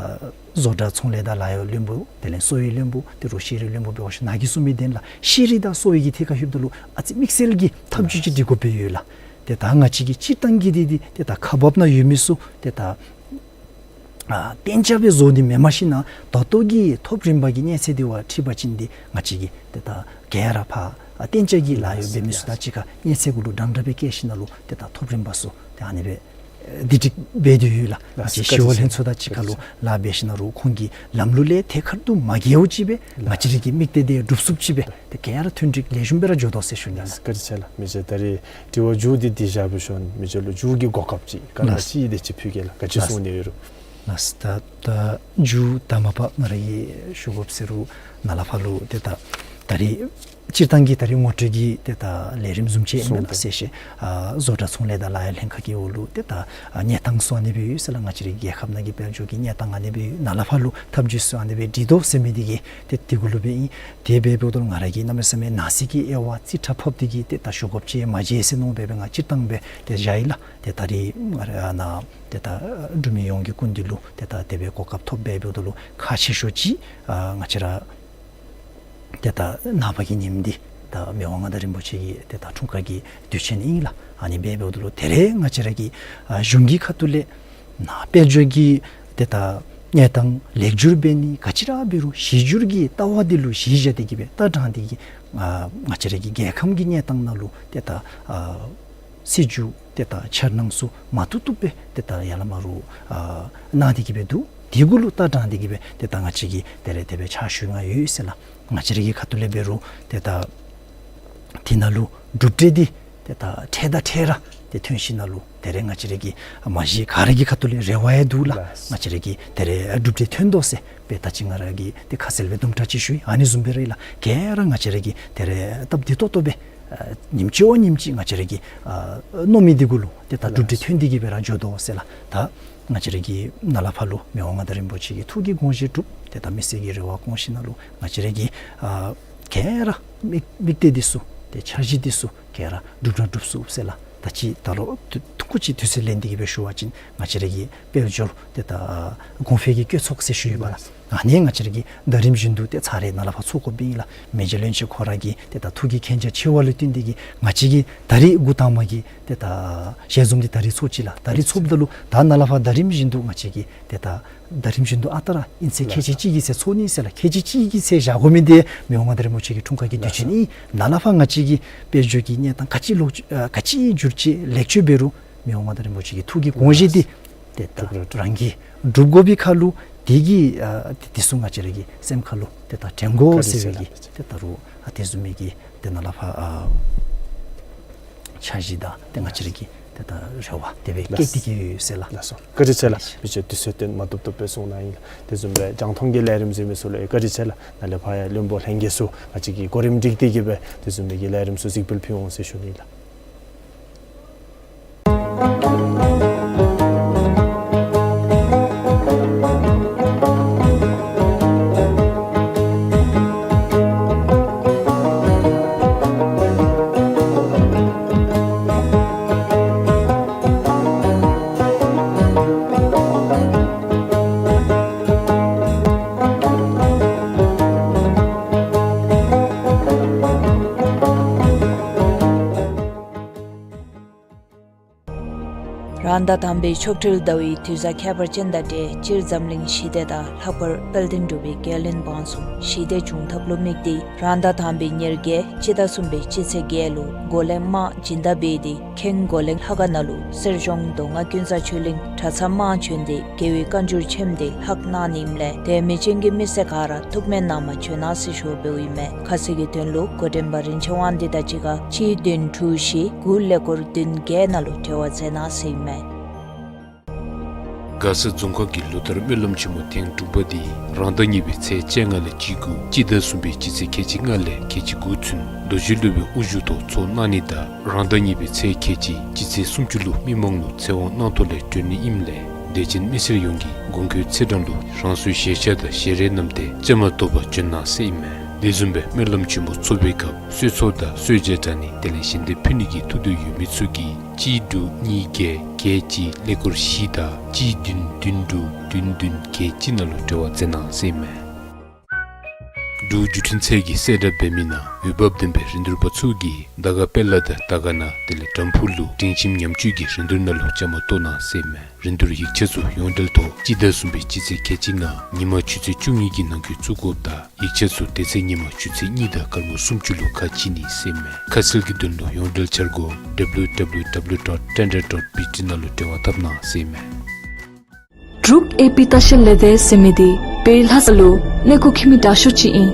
བཟོ་གྲྭ་ཚོང་ལས་དང་ལཱ་གཡོག་བློན་པོ་དེ་ལས་གསོ་བའི་བློན་པོ་དེ་རུང་ཤེས་རིག་བློན་པོ་འབད་བ་ཅིན་ནཱ་གིས་གསུངས་མི་དེ་ལགས། ཤེས་རིག་དང་གསོ་བའི་གི་ཐད་ཁར་ལྷོདཔ་ད་ལུ་ཨ་ཙི་དམིགས་བསལ་གྱི་ཐབས་བྱུས་ཅིག་སྒྲིག་དགོཔ་སྦེ་ཡོད་ལགས། ཏེ་ད་ང་བཅས་ཀྱི་སྤྱིར་བཏང་གི་འདི་འདི་ཏེ་ད་ཁག་འབགཔ་ནང་ཡོད་མི་ཚུ་ཏེ་ད་ཨ་གཏན་འཇགས་སྦེ་བཟོ་ནི་མེན། མ་གཞི་ནཱ་ད་ལྟོ་གི་ཐོབ་རིམ་པ་གི་གནས་ཚད་འདི་བ་འཁྲིལ་བ་ཅིན་འདི་ང་བཅས་ཀྱིས་ཏེ་ད་ག་ར་ཕར་ཨ་གཏན་འཇགས་ཀྱི་ལཱ་གཡོག་འབད་མི་ཚུ་དང་གཅིག་ཁར་གནས་ཚད་གུ་ལུ་འདྲན་འདྲ་སྦེ་བཀལ་ཞིན་ན་ལུ་ཏེ་ད་ཐོབ་རིམ་པ་ཚུ་ཏེ་ཨ་ནི་སྦེ་ཨེ་བསྡུ་སྒྲིག་འབད་དེ་ཡོད་ལགས། ང་བཅས་ཞི་གཡོག་ལྷན་ཚོགས་དང་གཅིག་ཁར་ལུ་ལཱ་འབད་ཞིན་ན་རུང་ཁོང་གི་ལམ་ལུགས་ལས་ཐད་ཀར་དུ་མ་འགལཝ་ཅིག་སྦེ་ང་བཅས་ར་གི་དམིགས་གཏད་འདི་སྒྲུབ་ཚུགསཔ་ཅིག་སྦེ་ཏེ་ག་ར་མཐུན་འགྲིག་ལེགས་ཤོམ་སྦེ་ར་འགྱོ་དོ་ཟེར་ཞུ་ནི་ལགས། བཀའ་དྲིན་ཆེ་ལགས། མི་རྗེ་ད་རེས་དྲི་བ་མཇུག་འདི་འདི་བཞག་སྦེ་ཞུ་ནི། མི་རྗེ་ལུ་མཇུག་གི་གོ་སྐབས་ཅིག་ག་ལ་ཅིག་དེ་ཅིག་ཕུལ་གེ་ལགས། ག་ཅི་གསུང་ནི་ཡོད་རུང་། ལགས། ད་ད་མཇུག་ད་མ་པ་ང་ར་གིས་ཞུ་དགོཔ་ཟེར་རུང་ནཱ་ལས་ཕར་ལུ་ཏེ་ད་ད་རེས་སྤྱིར་བཏང་གི་ད་རེས་ངོ་སྤྲོད་ཀྱི་ཏེ་ད་ལས་རིམ་བཟུམ་ཅིག་ཨིན་པས་ལགས། གསལ་བཤད་ཨ་བཟོ་གྲྭ་ཚོང་ལས་དང་ལཱ་གཡོག་ལྷན་ཁག་གི་འོག་ལུ་ཏེ་ད་ཨ་གནས་སྟངས་ཚུ་ཨ་ནི་སྦེ་ཡོད་ཟེར་ལགས། ང་བཅས་རའི་རྒྱལ་ཁབ་ནང་གི་དཔལ་འབྱོར་གྱི་གནས་སྟངས་ཨ་ནི་སྦེ་ཡོད། ནཱ་ལས་ཕར་ལུ་ཐབས་བྱུས་ཚུ་ཨ་ནི་སྦེ་སྒྲིག་དོ་ཟེར་མི་འདི་གིས་ཏེ་དེ་གུ་ལུ་སྦེ་ཨིན། དེ་སྦེ་འབདཝ་ད་ལུ་ང་ར་གིས་གནམ་མེད་ས་མེད་ནང་གསེས་ཀྱི་དབྱེ་བ་རྩིས་ཁྲ་ཕབ་སྟེ་གིས་ཏེ་ད་ཞུ་དགོཔ་ཅིག་མ་མཇལ་ཟེར་མནོ་སྦེ་སྦེ་ང་སྤྱིར་བཏང་སྦེ་ཏེ་བཞག་ཡི་ལགས། ཏེ་ད་རེས་ང་ར་ནཱ་ཏེ་ད་འབྲུག་མི་ཡོངས་ཀྱི་སྐུ་མདུན་ལུ་ཏེ་ད་དེ་སྦེ་གོ་སྐབས་ཐོབ་སྦེ་འབདཝ་ད་ལུ་ཁག་ཆེ་ཤོས་ཅིག་ཨ་ང་བཅས་ར་ཏེ་ད་ནངས་པ་གི་ཉིནམ་འདི་ད་མི་དབང་མངའ་བདག་རིན་པོ་ཆེ་གི་ཏེ་ད་འཁྲུངས་སྐར་གྱི་དུས་ཆེན་ཨིན་ལགས། ཨ་ནི་སྦེ་འབདཝ་ད་ལུ་ད་རེས་ང་བཅས་ར་གི་ཨ་གཞུང་གི་ཁ་ཐུག་ལས་ནཱ་དཔལ་འབྱོར་གྱི་ཏེ་ད་གནས་སྟངས་ལེགས་བསྒྱུར་འབད་ནི་ག་ཅི་ར་འབད་རུང་གཞི་བསྒྱུར་གྱི་ལྟ་བ་འདི་ལུ་གཞི་བཞག་སྟེ་གིས་སྦེ་ལྟ་སྟངས་འདི་གིས་ཨ་ང་བཅས་ར་གི་རྒྱལ་ཁམས་ཀྱི་གནས་སྟངས་ནང་ལུ་ཏེ་ད་ཨ་སྲིད་བྱུས་ཏེ་ད་འཆར་སྣང་ཚུ་མ་བཏུབ་བཏུབ་སྦེ་ཏེ་ད་ཡར་ལས་མར་རུང་ཨ་གནང་སྟེ་གིས་སྦེ་འདུག། དེ་གུ་ལུ་ལྟ་སྟངས་འདི་གིས་སྦེ་ཏེ་ད་ང་བཅས་ཀྱིས་དེ་ལས་དེ་སྦེ་ཕྱག་ཞུ་ནི་ཡོད་ཟེར་ལགས། ང་བཅས་ར་གི་ཁ་ཐུག་ལས་འབད་རུང་ཏེ་ད་དེ་ནང་ལུ་གྲུབ་འབྲས་འདི་ཏེ་ད་འཕྲལ་དང་འཕྲལ་ར་ ཏེ་ཐོན་ཞིནམ་ལུ་ཏེ་རེ་ང་བཅས་ར་གི་མ་གཞི་ག་ར་གི་ཁ་ཐུག་ལས་རེ་བ་ཡང་འདུག་ལགས། ལགས། ང་བཅས་ར་གི་ཏེ་རེ་གྲུབ་འབྲས་ཐོན་དོ་ཟེར་སྦེ་ད་ཅི་ང་ར་གིས་ཏེ་ཁ་གསལ་སྦེ་དུམ་གྲ་ཅིག་ཞུ་ཡི། ཨ་ནི་བཟུམ་སྦེ་ར་ཨིན་ལགས། ག་ར་ང་བཅས་ར་གིས་ཏེ་རེ་སྟབས་བདེ་ཏོག་ཏོ་སྦེ་ཨ་ཉིནམ་གཅིག་བ་ཉིནམ་གཅིག་ང་བཅས་ར་གི་ཨ་མནོ་མི་འདི་གུ་ལུ་ཏེ་ད་གྲུབ་འབྲས་ཐོན་ཏེ་གི་སྦེ་ར་འགྱོ་དོ་ཟེར་ལགས། ད་ང་བཅས་ར་གི་ནཱ་ལས་ཕར་ལུ་མི་དབང་མངའ་བདག་རིན་པོ་ཆེ་གི་ཐུགས་ཀྱི་དགོངས་བཞེད་གྲུབ་ཏེ་ད་མི་སེར་གྱི་རེ་བ་སྐོང་ཞིནམ་ལུ་ང་བཅས་ར་གི་ཨ་ག་ར་དམིགས་དམིགས་གཏད་འདི་ཚུ་ཏེ་འཆར་གཞི་འདི་ཚུ་ག་ར་འགྲུབ་ར་འགྲུབ་ཚུགས་ཟེར་ལགས། ད་ཅི་ད་ལོ་ཐུང་ཀུ་ཅིག་དུས་ཚོད་ལེན་ཏེ་གི་སྦེ་ཞུ་བ་ཅིན་ང་བཅས་ར་གི་དཔལ་འབྱོར་ཏེ་ད་གོང་འཕེལ་གྱི་སྐྱེད་ཚོགས་ཟེར་ཞུ་ཡི་པ་ལགས། ཨ་ནི་ང་བཅས་ར་གིས་ཟླ་རིམ་བཞིན་དུ་ཏེ་ཚར་རེ་ནཱ་ལས་ཕར་ཚོགས་དགོཔ་ཨིན་ལགས། མི་རྗེ་བློན་ཆེན་ཁོ་ར་གི་ཏེ་ད་ཐུགས་ཀྱི་མཁྱེན་རྒྱ་ཆེ་བ་ལུ་བརྟེན་ཏེ་གི་ང་བཅས་ཀྱིས་ད་རིས་འགོ་དང་པ་གི་ཏེ་ད་ཞལ་འཛོམས་འདི་ད་རིས་ཚོགས་ཅི་ལགས། ད་རིས་ཚོགསཔ་ད་ལུ་ད་ནཱ་ལས་ཕར་ཟླ་རིམ་བཞིན་དུ་ང་བཅས་ཀྱིས་ཏེ་ད་ཟླ་རིམ་བཞིན་དུ་ཨ་རྟག་ར་ཨིན་ཚེ་ཁལ་གཅིག་གཅིག་གི་ཚེ་ཚོགས་ནི་ཟེར་ལགས། ཁལ་གཅིག་གཅིག་གི་ཚེ་བཞག་དགོ་མི་འདི་མི་དབང་མངའ་བདག་རིན་པོ་ཆེ་གི་འཁྲུངས་སྐར་གྱི་དུས་ཆེན་ཨིན། ནཱ་ལས་ཕར་ང་བཅས་ཀྱི་དཔལ་འབྱོར་གྱི་གནས་སྟངས་ག་ཅི་ལོག་ཨ་ག་ཅི་འགྱུར་ཅི་ལེགས་བཅོས་འབད་རུང་མི་དབང་མངའ་བདག་རིན་པོ་ཆེ་གི་ཐུགས་ཀྱི་དགོངས་བཞེད་འདི་ཏེ་ད་རང་གིས་སྒྲུབ་དགོ་པའི་ཁར་ལུ་དེ་གི་ཨ་དེ་དེ་ཚུ་ང་བཅས་ར་གི་སེམས་ཁར་ལུ་ཏེ་ད་དྲན་དགོ་ཟེར་བའི་གི་ཏེ་ད་རུང་ཨ་དེ་བཟུམ་མའི་གི་ཏེ་ནཱ་ལས་ཕར་ཨ་འཆར་གཞི་དང་ཏེ་ང་བཅས་ར་གི་ཏེ་ད་རེ་བ་དེ་སྦེ་བསྐྱེད་དེ་གི་ཡོད་ཟེར་ལགས། ལགས་སོ། བཀའ་དྲིན་ཆེ་ལགས། མི་རྗེ་དུས་ཚོད་བཏོན་མ་བཏུབ་བཏུབ་སྦེ་གསུང་གནང་ཡི་ལགས། དེ་བཟུམ་སྦེ་རྒྱང་མཐོང་གི་ལས་རིམ་གཟིགས་མི་ཚུ་ལུ་ཡང་བཀའ་དྲིན་ཆེ་ལགས། ནཱ་ལས་ཕར་ཡང་བློན་པོ་ལྷན་རྒྱས་ཚུ་ང་བཅས་ཀྱིས་གོ་རིམ་སྒྲིག་སྟེ་གི་སྦེ་དེ་བཟུམ་མའི་གི་ལས་རིམ་ཚུ་གཟིགས་འབུལ་ཕུལ་འོང་ཟེར་ཞུ་ནི་ལགས། རང་ཟླ་དང་པའི་ཆོ་འཕྲུལ་ཟླ་བའི་དུས་བཟང་ཁྱད་པར་ཅན་དང་འབྲེལ་སྤྱིར་འཛམ་གླིང་ཞི་བདེ་དང་ལྷག་པར་དཔལ་ལྡན་འབྲུག་པའི་རྒྱལ་བློན་འབངས་ཚུ་ཞི་བདེ་འབྱུང་ཐབས་ལུ་དམིགས་ཏེ་རང་ཟླ་དང་པའི་ཉེར་བརྒྱད་སྤྱི་ཟླ་གསུམ་པའི་སྤྱི་ཚེས་བརྒྱད་ལུ་སྒོ་གླེང་དམག་སྦྱིན་བདག་འབད་དེ་ཁེངས་སྒོ་གླེང་ལྷ་ཁང་ནང་ལུ་གསེར་གཞོང་མདོ་སྔགས་ཀུན་བཟང་ཆོས་གླིང་གྲྭ་ཚང་དམངས་བྱོན་ཏེ་རྒྱལ་བའི་བཀའ་འགྱུར་ཆེན་འདི་ལྷག་གནང་ནི་ཨིནམ་ལས་དད་མོས་ཅན་གྱི་མི་སེར་ག་ར་ཐུགས་སྨོན་གནང་བར་བྱོན་གནང་ཟེར་ཞུ་བ་ཨིན་མས། ཁ་གསལ་གྱི་དོན་ལུ་འགོ་འདྲེན་པ་རིན་ཆེན་དབང་འདུས་དང་གཅིག་ཁར་གཅིག་བདུན་དྲུག་བཞི་དགུ་ཀླད་ཀོར་བདུན་བརྒྱད་ནང་ལུ་འབྲེལ་བ་མཛད་གནང་ཟེར་ཨིན་མས། མགར་ས་རྫོང་ཁག་གི་ལོ་ལྟར་སྨོན་ལམ་ཆེན་མོ་ཐེངས་དྲུག་པ་འདི་རང་ཟླ་གཉིས་པའི་ཚེས་བཅོ་ལྔ་ལས་བཅུ་དགུ་སྤྱི་ཟླ་གསུམ་པའི་སྤྱི་ཚེས་ཁལ་གཅིག་ལྔ་ལས་ཁལ་གཅིག་དགུ་ཚུན་རྡོ་རྗེ་སློབ་དཔོན་དབུ་བཞུགས་ཐོག་ཚོགས་གནང་ནི་དང་རང་ཟླ་གཉིས་པའི་ཚེས་ཁལ་གཅིག་སྤྱི་ཚེས་སུམ་ཅུ་ལུ་མི་མང་ལུ་ཚེ་དབང་གནང་ཐོག་ལས་གྲོལ་ནི་ཨིནམ་ལས་དད་ཅན་མི་སེར་ཡོངས་ཀྱིས་གོང་འཁོད་ཚེས་གྲངས་ལུ་རང་སོའི་ཞལ་ཆས་དང་ཞལ་རས་བསྣམས་ཏེ་བཅའ་མར་གཏོགས་པར་བྱོན་གནང་ཟེར་ཨིན་མས། དེ་བཟུམ་སྦེ་སྨོན་ལམ་ཆེན་མོ་ཚོགས་པའི་སྐབས་གསོལ་ཚོགས་དང་གསོལ་ཇ་དྲང་ནི་དེ་ལས་ཞལ་འདེབས་ཕུལ་ནི་གི་ཐུགས་འདོད་ཡོད་མི་ཚུ་གིས་གཅིག་དྲུག་གཉིས་བརྒྱད་བརྒྱད་གཅིག་ཀླད་ཀོར་བཞི་དང་གཅིག་བདུན་བདུན་དྲུག་བདུན་བདུན་བརྒྱད་གཅིག་ནང་ལུ་འབྲེལ་བ་མཛད་གནང་ཟེར་ཨིན་མས། འབྲུག་བརྒྱུད་འཕྲིན་ཚད་ཀྱི་གསལ་བསྒྲགས་འབད་མི་ནང་འོས་འབབ་ལྡན་པའི་རིན་བསྡུར་པ་ཚུ་གིས་དར་དཀར་དཔལ་ལ་དང་དར་དཀར་ན་དེ་ལས་དྲམ་ཕུག་ལུ་སྒྲིང་ཁྱིམ་ཉམས་བཅོས་ཀྱི་རིན་བསྡུར་ནང་ལུ་བཅའ་མར་གཏོགས་གནང་ཟེར་ཨིན་མས། རིན་བསྡུར་ཡིག་ཆ་ཚུ་ཡོངས་འབྲེལ་ཐོག་སྤྱི་ཟླ་གསུམ་པའི་སྤྱི་ཚེས་ཁལ་གཅིག་ལྔ་ཉིན་མ་ཆུ་ཚོད་བཅུ་གཉིས་ཀྱི་ནང་འཁོད་བཙུགས་དགོཔ་དང་ཡིག་ཆ་ཚུ་དེ་ཚེ་ཉིན་མ་ཆུ་ཚོད་གཉིས་དང་སྐར་མ་སུམ་ཅུ་ལུ་ཁ་ཕྱེ་ནི་ཟེར་ཨིན་མས། ཁ་གསལ་གྱི་དོན་ལུ་ཡོངས་འབྲེལ་འཆར་སྒོ་www dot tender dot bt ནང་ལུ་འབྲེལ་བ་འཐབ་གནང་ཟེར་ཨིན་མས། འབྲུག་ཨེ་པི་ལྟ་བཤལ་ལས་སྡེ་ཟེར་མི་འདི་བོད་ལྷ་ས་ལུ་གནས་སྐོར་འཁྱིད་མི་དྲག་ཤོས་ཅིག་ཨིན།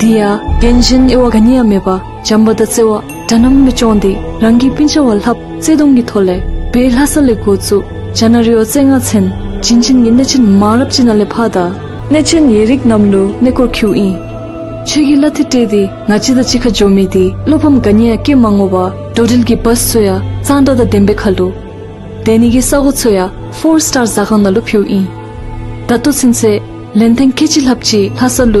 དེ་ཡང་རྒན་གཞོན་དབྱེ་བ་ག་ནི་ཡང་མེད་པར་བྱམས་པ་དང་བརྩེ་བ་འདྲ་མཉམ་སྦེ་སྐྱོང་སྟེ་རང་གི་སྤུན་ཆ་བ་ལྷགཔ་བརྩེ་གདུང་གི་ཐོག་ལས་བོད་ལྷ་ས་ལས་འགོ་བཙུགས་རྒྱ་ནག་རི་བོ་རྩེ་ལྔ་ཚུན་བྱིན་ཅན་གྱི་གནས་ཆེན་མང་རབས་ཅིག་ནང་ལས་ཕར་དང་གནས་ཆེན་ཡིག་རིགས་རྣམས་ལུ་གནས་སྐོར་འཁྱིདཔ་ཨིན། ཆོས་ཀྱི་ལྷ་དེ་སྤྲེལ་ཏེ་ང་བཅས་དང་གཅིག་ཁར་འགྱོ་མི་འདི་བློ་ཕམ་ག་ནི་ཡང་བསྐྱེད་མ་དགོ་པར་འགྲོ་འགྲུལ་གྱི་བཱསི་ཚུ་ཡང་གཙང་སྦྲ་དང་ལྡན་པའི་ཁར་ལུ་སྡོད་ནི་གི་ས་གོ་ཚུ་ཡང་ཕོར་སི་ཊར་ཟ་ཁང་ནང་ལུ་ཕུལཝ་ཨིན། ད་ལྟོ་ཚུན་ཚོད་ལན་ཐེངས་ཁལ་གཅིག་ལྷགཔ་ཅིག་ལྷ་ས་ལུ་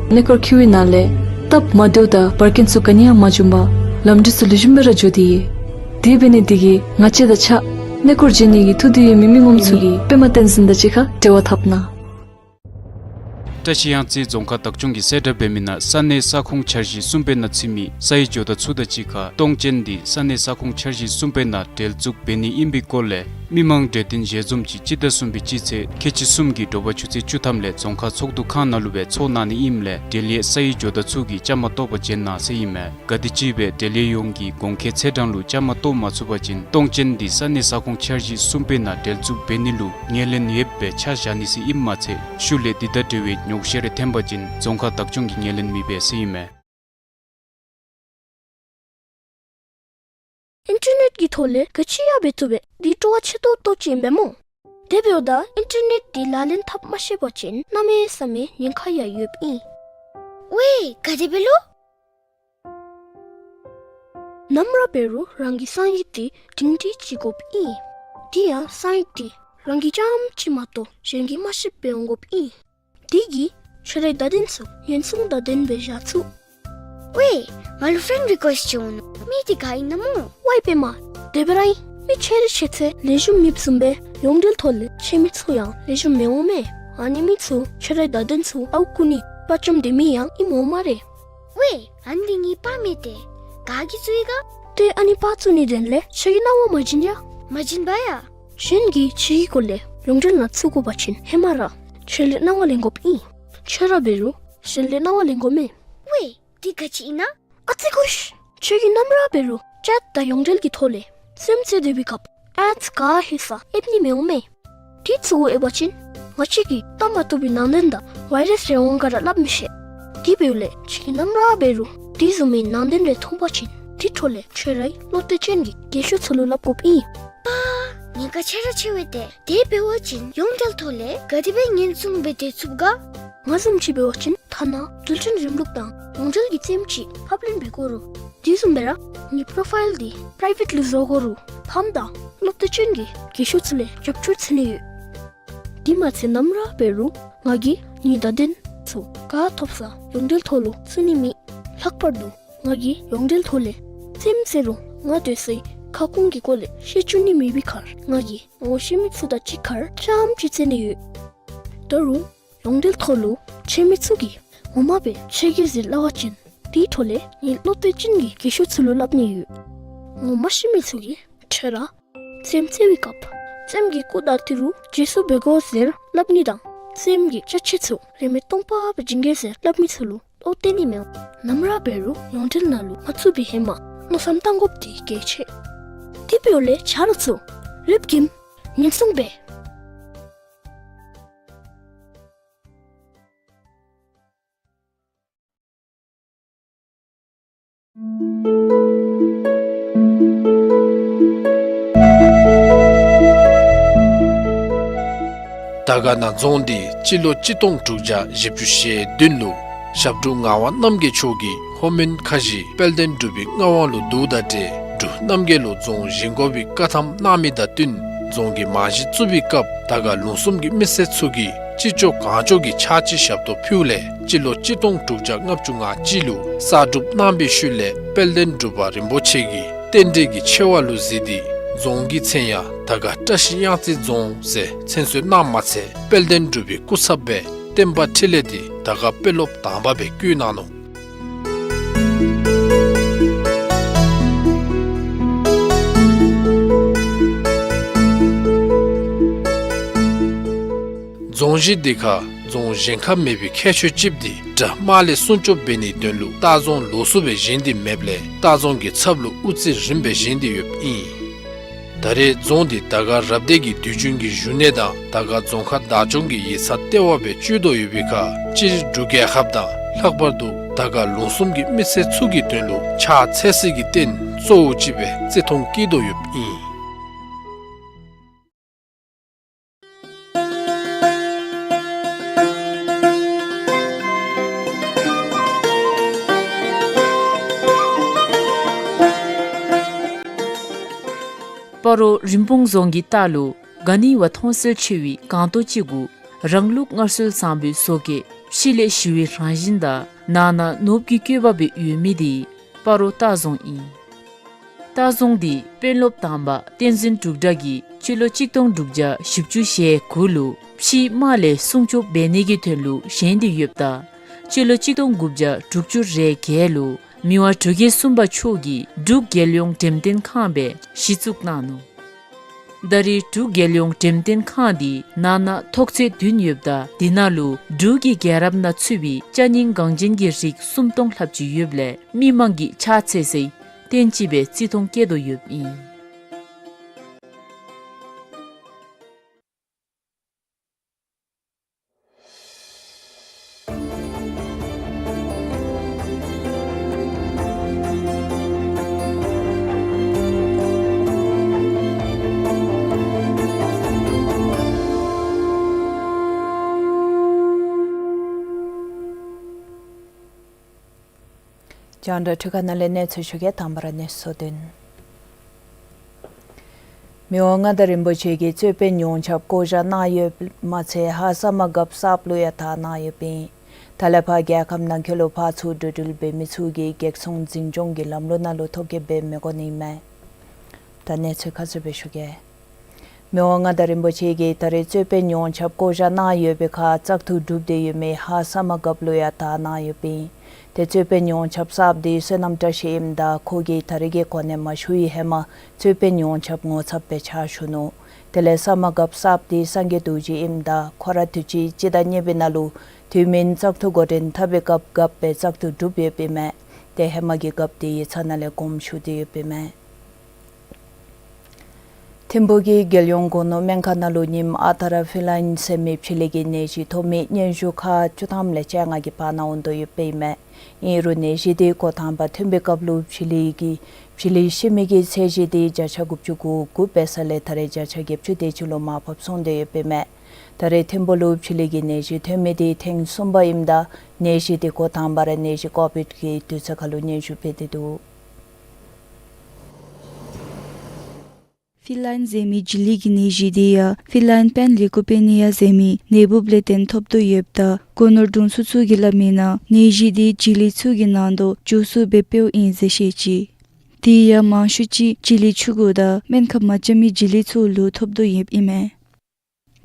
གནས་སྐོར་འཁྱིད་པའི་ནང་ལས་སྟབས་མ་བདེཝ་དང་འབར་གེན་ཚུ་ག་ནི་ཡང་མ་བྱུང་པར་ལམ་འགྲུལ་ཚུ་ལེགས་ཤོམ་སྦེ་ར་འགྱོ་སྟེ་ཡོད། དེ་འབད་ནི་འདི་གིས་ང་བཅས་དང་གཅིག་ཁར་གནས་སྐོར་འགྱོ་ནི་གི་ཐུགས་འདོད་ཡོད་མི་མི་ངོམ་ཚུ་གིས་པདྨ་བསྟན་འཛིན་དང་གཅིག་ཁར་འབྲེལ་བ་འཐབ་གནང་། བཀྲ་ཤིས་གཡང་རྩེ་རྫོང་ཁག་བདག་སྐྱོང་གི་གསལ་བསྒྲགས་འབད་མི་ནང་ས་གནས་ས་ཁོངས་འཆར་གཞི་གསུམ་པའི་ནང་ཚུད་མི་ས་ཡི་ཇོ་བདག་ཚུ་དང་གཅིག་ཁར་གཏོང་ཅན་འདི་ས་གནས་ས་ཁོངས་འཆར་གཞི་གསུམ་པའི་ནང་འབྲེལ་འཛུགས་འབད་ནི་ཨིན་པའི་སྐོར་ལས་མི་མང་གྲོས་བསྟུན་ཞལ་འཛོམས་ཅིག་སྤྱི་ཟླ་གསུམ་པའི་སྤྱི་ཚེས་ཁལ་གཅིག་གསུམ་གྱི་དྲོ་པ་ཆུ་ཚོད་བཅུ་ཐམ་ལས་རྫོང་ཁག་ཚོགས་འདུ་ཁང་ནང་ལུ་སྦེ་ཚོགས་གནང་ནི་ཨིནམ་ལས་དེ་ལས་ས་ཡི་ཇོ་བདག་ཚུ་གིས་བཅའ་མར་གཏོགས་པར་བྱོན་གནང་ཟེར་ཨིན་མས། ག་དེམ་ཅིག་སྦེ་འབྲེལ་ཡོད་ཡོངས་ཀྱིས་གོང་འཁོད་ཚེས་གྲངས་ལུ་བཅའ་མར་གཏོགས་མ་ཚུགས་པ་ཅིན་གཏོང་ཅན་འདི་ས་གནས་ས་ཁོངས་འཆར་གཞི་གསུམ་པའི་ནང་འབྲེལ་འཛུགས་འབད་ནི་ལུ་ངོས་ལེན་ཡོདཔ་སྦེ་ཆ་བཞག་ནི་ཟེར་ཨིནམ་མ་ཚད་ཤུལ་ལས་འདི་དང་འབྲེལ་བའི་ཉོགས་བཤད་རེ་ཐོན་པ་ཅིན་རྫོང་ཁག་བདག་སྐྱོང་གིས་ངོས་ལེན་མི་འབད་ཟེར་ཨིན་མས། ནཊ་ཀྱི་ཐོག་ལས་ག་ཅི་ཡང་འབད་བཏུབ་པས། འདི་སྤྲོ་བ་ཆེ་ཏོག་ཏོ་ཅིག་ཨིན་པས་སྨོ། དེ་འབདཝ་ད་ཨིན་ཊར་ནེཊ་འདི་ལག་ལེན་འཐབ་མ་ཤེས་པ་ཅིན་གནམ་མེད་ས་མེད་ཉེན་ཁ་ཡང་ཡོདཔ་ཨིན། ཝའེ་ག་དེ་སྦེ་ལོ། ནམ་ར་འབད་རུང་རང་གི་གསང་ཡིག་འདི་སྒྲིང་སྒྲིང་ཅིག་དགོཔ་ཨིན། དེ་ཡང་གསང་ཡིག་འདི་རང་གི་རྐྱངམ་གཅིག་མ་གཏོགས་གཞན་གྱིས་མ་ཤེསཔ་སྦེ་འོང་དགོཔ་ཨིན། དེ་གིས་ཁྱོད་རའི་བརྡ་དོན་ཚུ་ཉེན་སྲུང་བརྡ་དོན་སྦེ་བཞག་ཚུགས། ཝའེ་ང་ལུ་ཕེན་རི་ཀུ་ཨེསཊ་ཅིག་འོང་ནུག། མི་འདི་ག་ཨིན་ན་སྨོ། ཝའེ་པདྨ། དེ་སྦེ་ར་ཨིན། མི་ཆེ་རིགས་ཆེ་ཚད་ལེགས་ཤོམ་མེདཔ་བཟུམ་སྦེ་ཡོངས་འབྲེལ་ཐོག་ལས་ཆེ་མི་ཚུ་ཡང་ལེགས་ཤོམ་མི་འོང་མས། ཨ་ནི་མི་ཚུ་ཁྱོད་རའི་བརྡ་དོན་ཚུ་ཨརཝ་རྐུ་ནི་དཔའ་བཅམ་སྡོད་མི་ཡང་ཨིནམ་འོང་སྨ་རེ། ཝའེ་ཨ་ནི་འདི་ངེའི་པར་མས་ཏེ། ག་གིས་བཙུགས་ཡི་ག། ཏེ་ཨ་ནི་པར་བཙུགས་ནིའི་དོན་ལས་ཁྱོད་ཀྱིས་གནང་བ་མ་བྱིན་ཡ། མ་བྱིན་པ་ཡ། གཞན་གྱིས་ཁྱོད་ཀྱི་སྐོར་ལས་ཡོངས་འབྲེལ་ནང་བཙུགས་དགོ་པ་ཅིན་ཧེ་མ་ར་ཁྱོད་ལས་གནང་བ་ལེན་དགོཔ་ཨིན། ཁྱོད་ར་འབད་རུང་གཞན་ལས་གནང་བ་ལེན་དགོ་མས། ཝའེ་འདི་ག་ཅི་ཨིན་ན། ཨ་ཙི་ཁུ་ཤ། ཁྱོད་ཀྱིས་ནམ་ར་འབད་རུང་ཅེཊ་དང་ཡོངས་འབྲེལ་གྱི་ཐོག་ལས་རྩེདམོ་རྩེ་སྡོད་པའི་སྐབས་ཨེཌསི་ག་ཧེ་ས་ཨེབ་ནི་མི་འོང་མས། དེ་ཚུ་གུ་ཨེབ་པ་ཅིན་ང་བཅས་ཀྱིས་བལྟ་མ་བཏུབ་པའི་ནང་དོན་དང་ཝའི་རཱསི་རེ་འོང་ག་ར་སླབ་མི་ཤེས། དེ་འབདཝ་ལས་ཁྱོད་ཀྱིས་ནམ་ར་འབད་རུང་དེ་བཟུམ་མའི་ནང་དོན་རེ་མཐོང་པ་ཅིན་དེ་འཕྲོ་ལས་ཁྱོད་རའི་བློ་གཏད་ཅན་གྱི་རྒན་ཤོས་ཚུ་ལུ་སླབ་དགོཔ་ཨིན། པ། ཉེན་ཁ་ཆེ་ར་ཆེ་བས་ཏེ། དེ་འབད་བ་ཅིན་ཡོངས་འབྲེལ་ཐོག་ལས་ག་དེ་སྦེ་ཉེན་སྲུང་འབད་དེ་ཚུགས་ག། ང་བཟུམ་ཅིག་འབད་བ་ཅིན་ཐ་ན་རྡུལ་ཕྲན་རིམ་ལུགས་དང་ཡོངས་འབྲེལ་གྱི་རྩེདམོ་ཅིག་ཕབ་ལེན་འབད་དགོ་རུང་དེ་བཟུམ་སྦེ་ར་ངེའི་པོ་རོ་ཕའིལ་འདི་པི་རའི་ཝེཊ་ལུ་བཟོ་དགོ་རུང་ཕམ་དང་བློ་གཏད་ཅན་གྱི་རྒན་ཤོས་ཚུ་ལས་རྒྱབ་སྐྱོར་འཚོལ་ནི་ཡོད། དེ་མ་ཚད་ནམ་ར་འབད་རུང་ང་གིས་ངེའི་བརྡ་དོན་ཚུ་ག་ཐོབ་ས་ཡོངས་འབྲེལ་ཐོག་ལུ་བཙུགས་ནི་མེད། ལྷག་པར་དུ་ང་གིས་ཡོངས་འབྲེལ་ཐོག་ལས་རྩེདམོ་རྩེ་རུང་ང་སྡོད་སའི་ཁ་སྐོང་གི་སྐོར་ལས་བཤད་བཅུག་ནི་མེད་པའི་ཁར་ང་གིས་ངོ་ཤེས་མི་ཚུ་དང་གཅིག་ཁར་རྐྱངམ་ཅིག་རྩེ་ནི་ཡོད། ད་རུང་ཡོངས་འབྲེལ་ཐོག་ལུ་ཆེ་མི་ཚུ་གིས་ངོ་མ་སྦེ་ཆེ་གེ་ཟེར་སླབ་པ་ཅིན་དེའི་འཕྲོ་ལས་ངེའི་བློ་གཏད་ཅན་གྱི་རྒན་ཤོས་ཚུ་ལུ་སླབ་ནི་ཡོད། ངོ་མ་ཤེས་མི་ཚུ་གིས་ཁྱོད་ར་རྩེདམོ་རྩེ་བའི་སྐབས་རྩེདམོ་གི་སྐུ་དང་ཏི་རུ་རྗེས་སུ་འབད་དགོ་ཟེར་སླབ་ནི་དང་རྩེདམོ་གི་ཅ་ཆས་ཚུ་རིན་མེད་སྟོང་པ་སྦེ་བྱིན་གེ་ཟེར་སླབ་མི་ཚུ་ལུ་བློ་གཏད་ནི་མེད། ནམ་ར་འབད་རུང་ཡོངས་འབྲེལ་ནང་ལུ་མ་བཙུགས་པའི་ཧེ་མ་མནོ་བསམ་བཏང་དགོཔ་འདི་གལ་ཆེ། དེ་འབདཝ་ལས་ཆ་རོགས་ཚུ་རེབ་ཀྱིས་ཉེན་སྲུང་འབད། དར་དཀར་ན་རྫོང་འདི་སྤྱི་ལོ་གཅིག་སྟོང་དྲུག་བརྒྱ་བཞི་བཅུ་ཞེ་བདུན་ལུ་ཞབས་དྲུང་ངག་དབང་རྣམ་རྒྱལ་མཆོག་གིས་ལྷོ་མོན་ཁ་བཞི་དཔལ་ལྡན་འབྲུག་པའི་མངའ་དབང་ལུ་བསྡུཝ་དང་འབྲེལ་འབྲུག་རྣམ་རྒྱལ་ལུ་རྫོང་བཞེངས་དགོ་པའི་བཀའ་ཐམ་གནང་མི་དང་བསྟུན་རྫོང་གི་རྨང་གཞི་བཙུགས་པའི་སྐབས་དར་དཀར་ལུང་གསུམ་གྱི་མི་སེར་ཚུ་གིས་ཅི་ལྕོགས་གང་ལྕོགས་ཀྱི་ཕྱག་ཕྱི་ཞབས་ཏོག་ཕུལཝ་ལས་སྤྱི་ལོ་གཅིག་སྟོང་དྲུག་བརྒྱ་ལྔ་བཅུ་ང་གཅིག་ལུ་གསར་སྒྲུབ་གནང་བའི་ཤུལ་ལས་དཔལ་ལྡན་འབྲུག་པ་རིན་པོ་ཆེ་གིས་རྟེན་འབྲེལ་གྱི་ཆེ་བ་ལུ་གཟིགས་ཏེ་རྫོང་གི་མཚན་ཡང་དར་དཀར་བཀྲ་ཤིས་གཡང་རྩེ་རྫོང་ཟེར་མཚན་གསོལ་གནངམ་མ་ཚད་དཔལ་ལྡན་འབྲུག་པའི་སྐུ་ཚབ་སྦེ་བསྟན་པ་འཕྲིན་ལས་འདི་དར་དཀར་དཔོན་སློབ་དང་པ་སྦེ་བསྐོ་གནང་ནུག། རྫོང་གཞི་འདི་ཁར་རྫོང་གཞན་ཁར་མེད་པའི་ཁྱད་ཆོས་ཅིག་འདི་དགྲ་དམག་ལས་སྲུང་སྐྱོབ་འབད་ནིའི་དོན་ལུ་ལྟ་རྫོང་ལོགས་སུ་སྦེ་བཞེངས་ཏེ་མེདཔ་ལས་ལྟ་རྫོང་གི་ཚབ་ལུ་དབུ་རྩེ་རིངམ་སྦེ་བཞེངས་ཏེ་ཡོདཔ་ཨིན། ད་རེས་རྫོང་འདི་དར་དཀར་རབ་སྡེ་གི་དུས་རྒྱུན་གྱི་བཞུགས་གནས་དང་དར་དཀར་རྫོང་ཁག་བདག་སྐྱོང་གི་ཡིག་ཚང་ལྟེ་བ་སྦེ་སྤྱོད་དོ་ཡོད་པའི་ཁར་སྤྱིར་འབྲུག་རྒྱལ་ཁབ་དང་ལྷག་པར་དུ་དར་དཀར་ལུང་གསུམ་གྱི་མི་སེར་ཚུ་གི་དོན་ལུ་ཕྱག་འཚལ་སའི་རྟེན་གཙོ་བོ་ཅིག་སྦེ་བརྩི་མཐོང་བསྐྱེད་དོ་ཡོདཔ་ཨིན། སྤ་རོ་རིན་སྤུངས་རྫོང་གི་ལྟག་ལུ་ག་ནི་བ་མཐོང་གསལ་ཆེ་བའི་སྒང་ཏོག་ཅིག་གུ་རང་ལུགས་སྔར་སྲོལ་བཟང་པོའི་བཟོ་བཀོད་ཕྱི་ལས་ཞི་བའི་རང་བཞིན་དང་ནང་ན་ནོར་བུ་གི་བཀོད་པ་སྦེ་ཡོད་མི་འདི་སྤ་རོ་ལྟ་རྫོང་ཨིན། ལྟ་རྫོང་འདི་དཔོན་སློབ་དང་པ་བསྟན་འཛིན་འབྲུག་སྒྲ་གིས་སྤྱི་ལོ་གཅིག་སྟོང་དྲུག་བརྒྱ་བཞི་བཅུ་ཞེ་དགུ་ལུ་ཕྱིའི་དམག་ལས་སྲུང་སྐྱོབ་འབད་ནི་གི་དོན་ལུ་བཞེངས་ཏེ་ཡོདཔ་ད་སྤྱི་ལོ་གཅིག་སྟོང་དགུ་བརྒྱ་དྲུག་ཅུ་རེ་བརྒྱད་ལུ་མི་དབང་འབྲུག་རྒྱལ་གསུམ་པ་མཆོག་གིས་འབྲུག་རྒྱལ་ཡོངས་འགྲེམས་སྟོན་ཁང་སྦེ་གཞི་བཙུགས་གནང་ནུག། ད་རེས་འབྲུག་རྒྱལ་ཡོངས་འགྲེམས་སྟོན་ཁང་འདི་ནང་ན་ཐོག་ཚད་བདུན་ཡོདཔ་ད་དེ་ནང་ལུ་འབྲུག་གི་རྒྱལ་རབས་ནང་ཚུད་པའི་ཅ་རྙིང་འགངས་ཅན་གྱི་རིགས་སུམ་སྟོང་ལྷགཔ་ཅིག་ཡོདཔ་ལས་མི་མང་གིས་ཕྱག་འཚལ་སའི་རྟེན་ཅིག་སྦེ་བརྩི་མཐོང་བསྐྱེད་དོ་ཡོདཔ་ཨིན། རྒྱང་བསྒྲགས་འཕྲུལ་ཁང་ནང་ལས་གནས་ཚུལ་ཞུ་གེ། དང་པ་ར་གནས་ཚུལ་དོན། མི་དབང་མངའ་བདག་རིན་པོ་ཆེ་གིས་རྩོད་དཔོན་ཡོངས་ཁྱབ་བསྐོ་བཞག་གནང་ཡོདཔ་མ་ཚད་ཧ་སམ་མ་རྒཔོ་གསརཔ་ལུ་ཡང་ཐད་གནང་ཡོདཔ་ཨིན། ད་ལས་ཕར་རྒྱལ་ཁབ་ནང་འཁོད་ལུ་ཕར་ཚུར་འགྲོ་འགྲུལ་འབད་མི་ཚུ་གིས་བགེགས་སྲུང་འཛིན་སྐྱོང་གི་ལམ་ལུགས་ནང་ལུ་ཐོ་བཀོད་འབད་མི་དགོ་ནི་ཨིན་མས། ད་གནས་ཚུལ་ཁ་གསལ་སྦེ་ཞུ་གེ། མི་དབང་མངའ་བདག་རིན་པོ་ཆེ་གིས་ད་རེས་རྩོད་དཔོན་ཡོངས་ཁྱབ་བསྐོ་བཞག་གནང་ཡོད་པའི་ཁར་བཙག་འཐུ་གྲུབ་སྟེ་ཡོད་མི་ཧ་སམ་མ་རྒཔོ་ལུ་ཡང་ཐད་གནང་ཡོདཔ་ཨིན། ཏེ་རྩོད་དཔོན་ཡོངས་ཁྱབ་གསརཔ་འདི་བསོད་ནམས་བཀྲ་ཤིས་ཨིནམ་ད་ཁོ་གིས་ད་རེས་ཀྱི་གོ་གནས་མ་ཞུ་བའི་ཧེ་མ་རྩོད་དཔོན་ཡོངས་ཁྱབ་ངོ་ཚབ་སྦེ་ཕྱག་ཞུ་ནུག། དེ་ལས་སམ་མ་རྒཔོ་གསརཔ་འདི་སངས་རྒྱས་རྡོ་རྗེ་ཨིནམ་ད་ཁོ་ར་དུས་ཅི་སྤྱི་ཟླ་གཉིས་པའི་ནང་ལུ་དུས་མིན་བཙག་འཐུ་འགོ་འདྲེན་འཐབ་པའི་སྐབས་རྒཔོ་སྦེ་བཙག་འཐུ་གྲུབ་ཡོདཔ་ཨིན་མས། ཏེ་ཧེ་མ་གི་རྒཔོ་འདི་ཡིག་ཚང་ནང་ལས་དགོངསམ་ཞུ་སྟེ་ཡོདཔ་ཨིན་མས། ཐིམ་ཕུག་གི་རྒྱལ་ཡོངས་སྒོ་ནོར་སྨན་ཁང་ནང་ལུ་ཉིནམ་ཨ་རྟག་ར་ཕི་ལཱའིན་ཟེར་མི་བྱི་ལི་གི་ནད་གཞི་ཐོབ་མི་སྙན་ཞུ་ཁག་བཅུ་ཐམ་ལས་བཅོ་ལྔ་གི་བར་ན་འོང་དོ་ཡོདཔ་ཨིན་མས། ཨིན་རུང་ནད་གཞི་འདི་འགོ་དང་པ་ཐོན་པའི་སྐབས་ལུ་བྱི་ལི་གི་བྱི་ལི་ཤི་མི་གི་ཚད་གཞི་འདི་བརྒྱ་ཆ་དགུ་བཅུ་གོ་དགུ་འབད་ས་ལས་ད་རེས་བརྒྱ་ཆ་བརྒྱད་ཅུ་དེ་ཅིག་ལུ་མར་ཕབ་སོང་སྟེ་ཡོདཔ་ཨིན་མས། ད་རེས་ཐིམ་ཕུག་ལུ་བྱི་ལི་གི་ནད་གཞི་ཐོན་མི་འདི་ཐེངས་གསུམ་པ་ཨིནམ་ད་ནད་གཞི་འདི་འགོ་དང་པ་ར་ནད་གཞི་ཀོ་བིཌ་གི་དུས་ཚོད་ཁར་ལུ་སྙན་ཞུ་འབད་དེ་འདུག། ཕི་ལཱའིན་ཟེར་མི་བྱི་ལི་གི་ནད་གཞི་འདི་ཡང་ཕི་ལཱའིན་པེན་ལི་ཀུ་པེ་ནི་ཡ་ཟེར་མི་ནད་འབུཔ་ལས་བརྟེན་ཐོབ་དོ་ཡོདཔ་ད་སྒོ་ནོར་དྲུང་འཚོ་ཚུ་གིས་སླབ་མིའི་ནང་ནད་གཞི་འདི་བྱི་ལི་ཚུ་གི་ནང་དོག་འགྱོ་སོ་སྦེ་འབདཝ་ཨིན་ཟེར་བཤད་ཅི། དེ་ཡང་མང་ཤོས་ཅིག་བྱི་ལི་ཕྱུ་གུ་དང་སྨན་ཁབ་མ་རྐྱབ་མི་བྱི་ལི་ཚུ་ལུ་ཐོབ་དོ་ཡོདཔ་ཨིན་མས།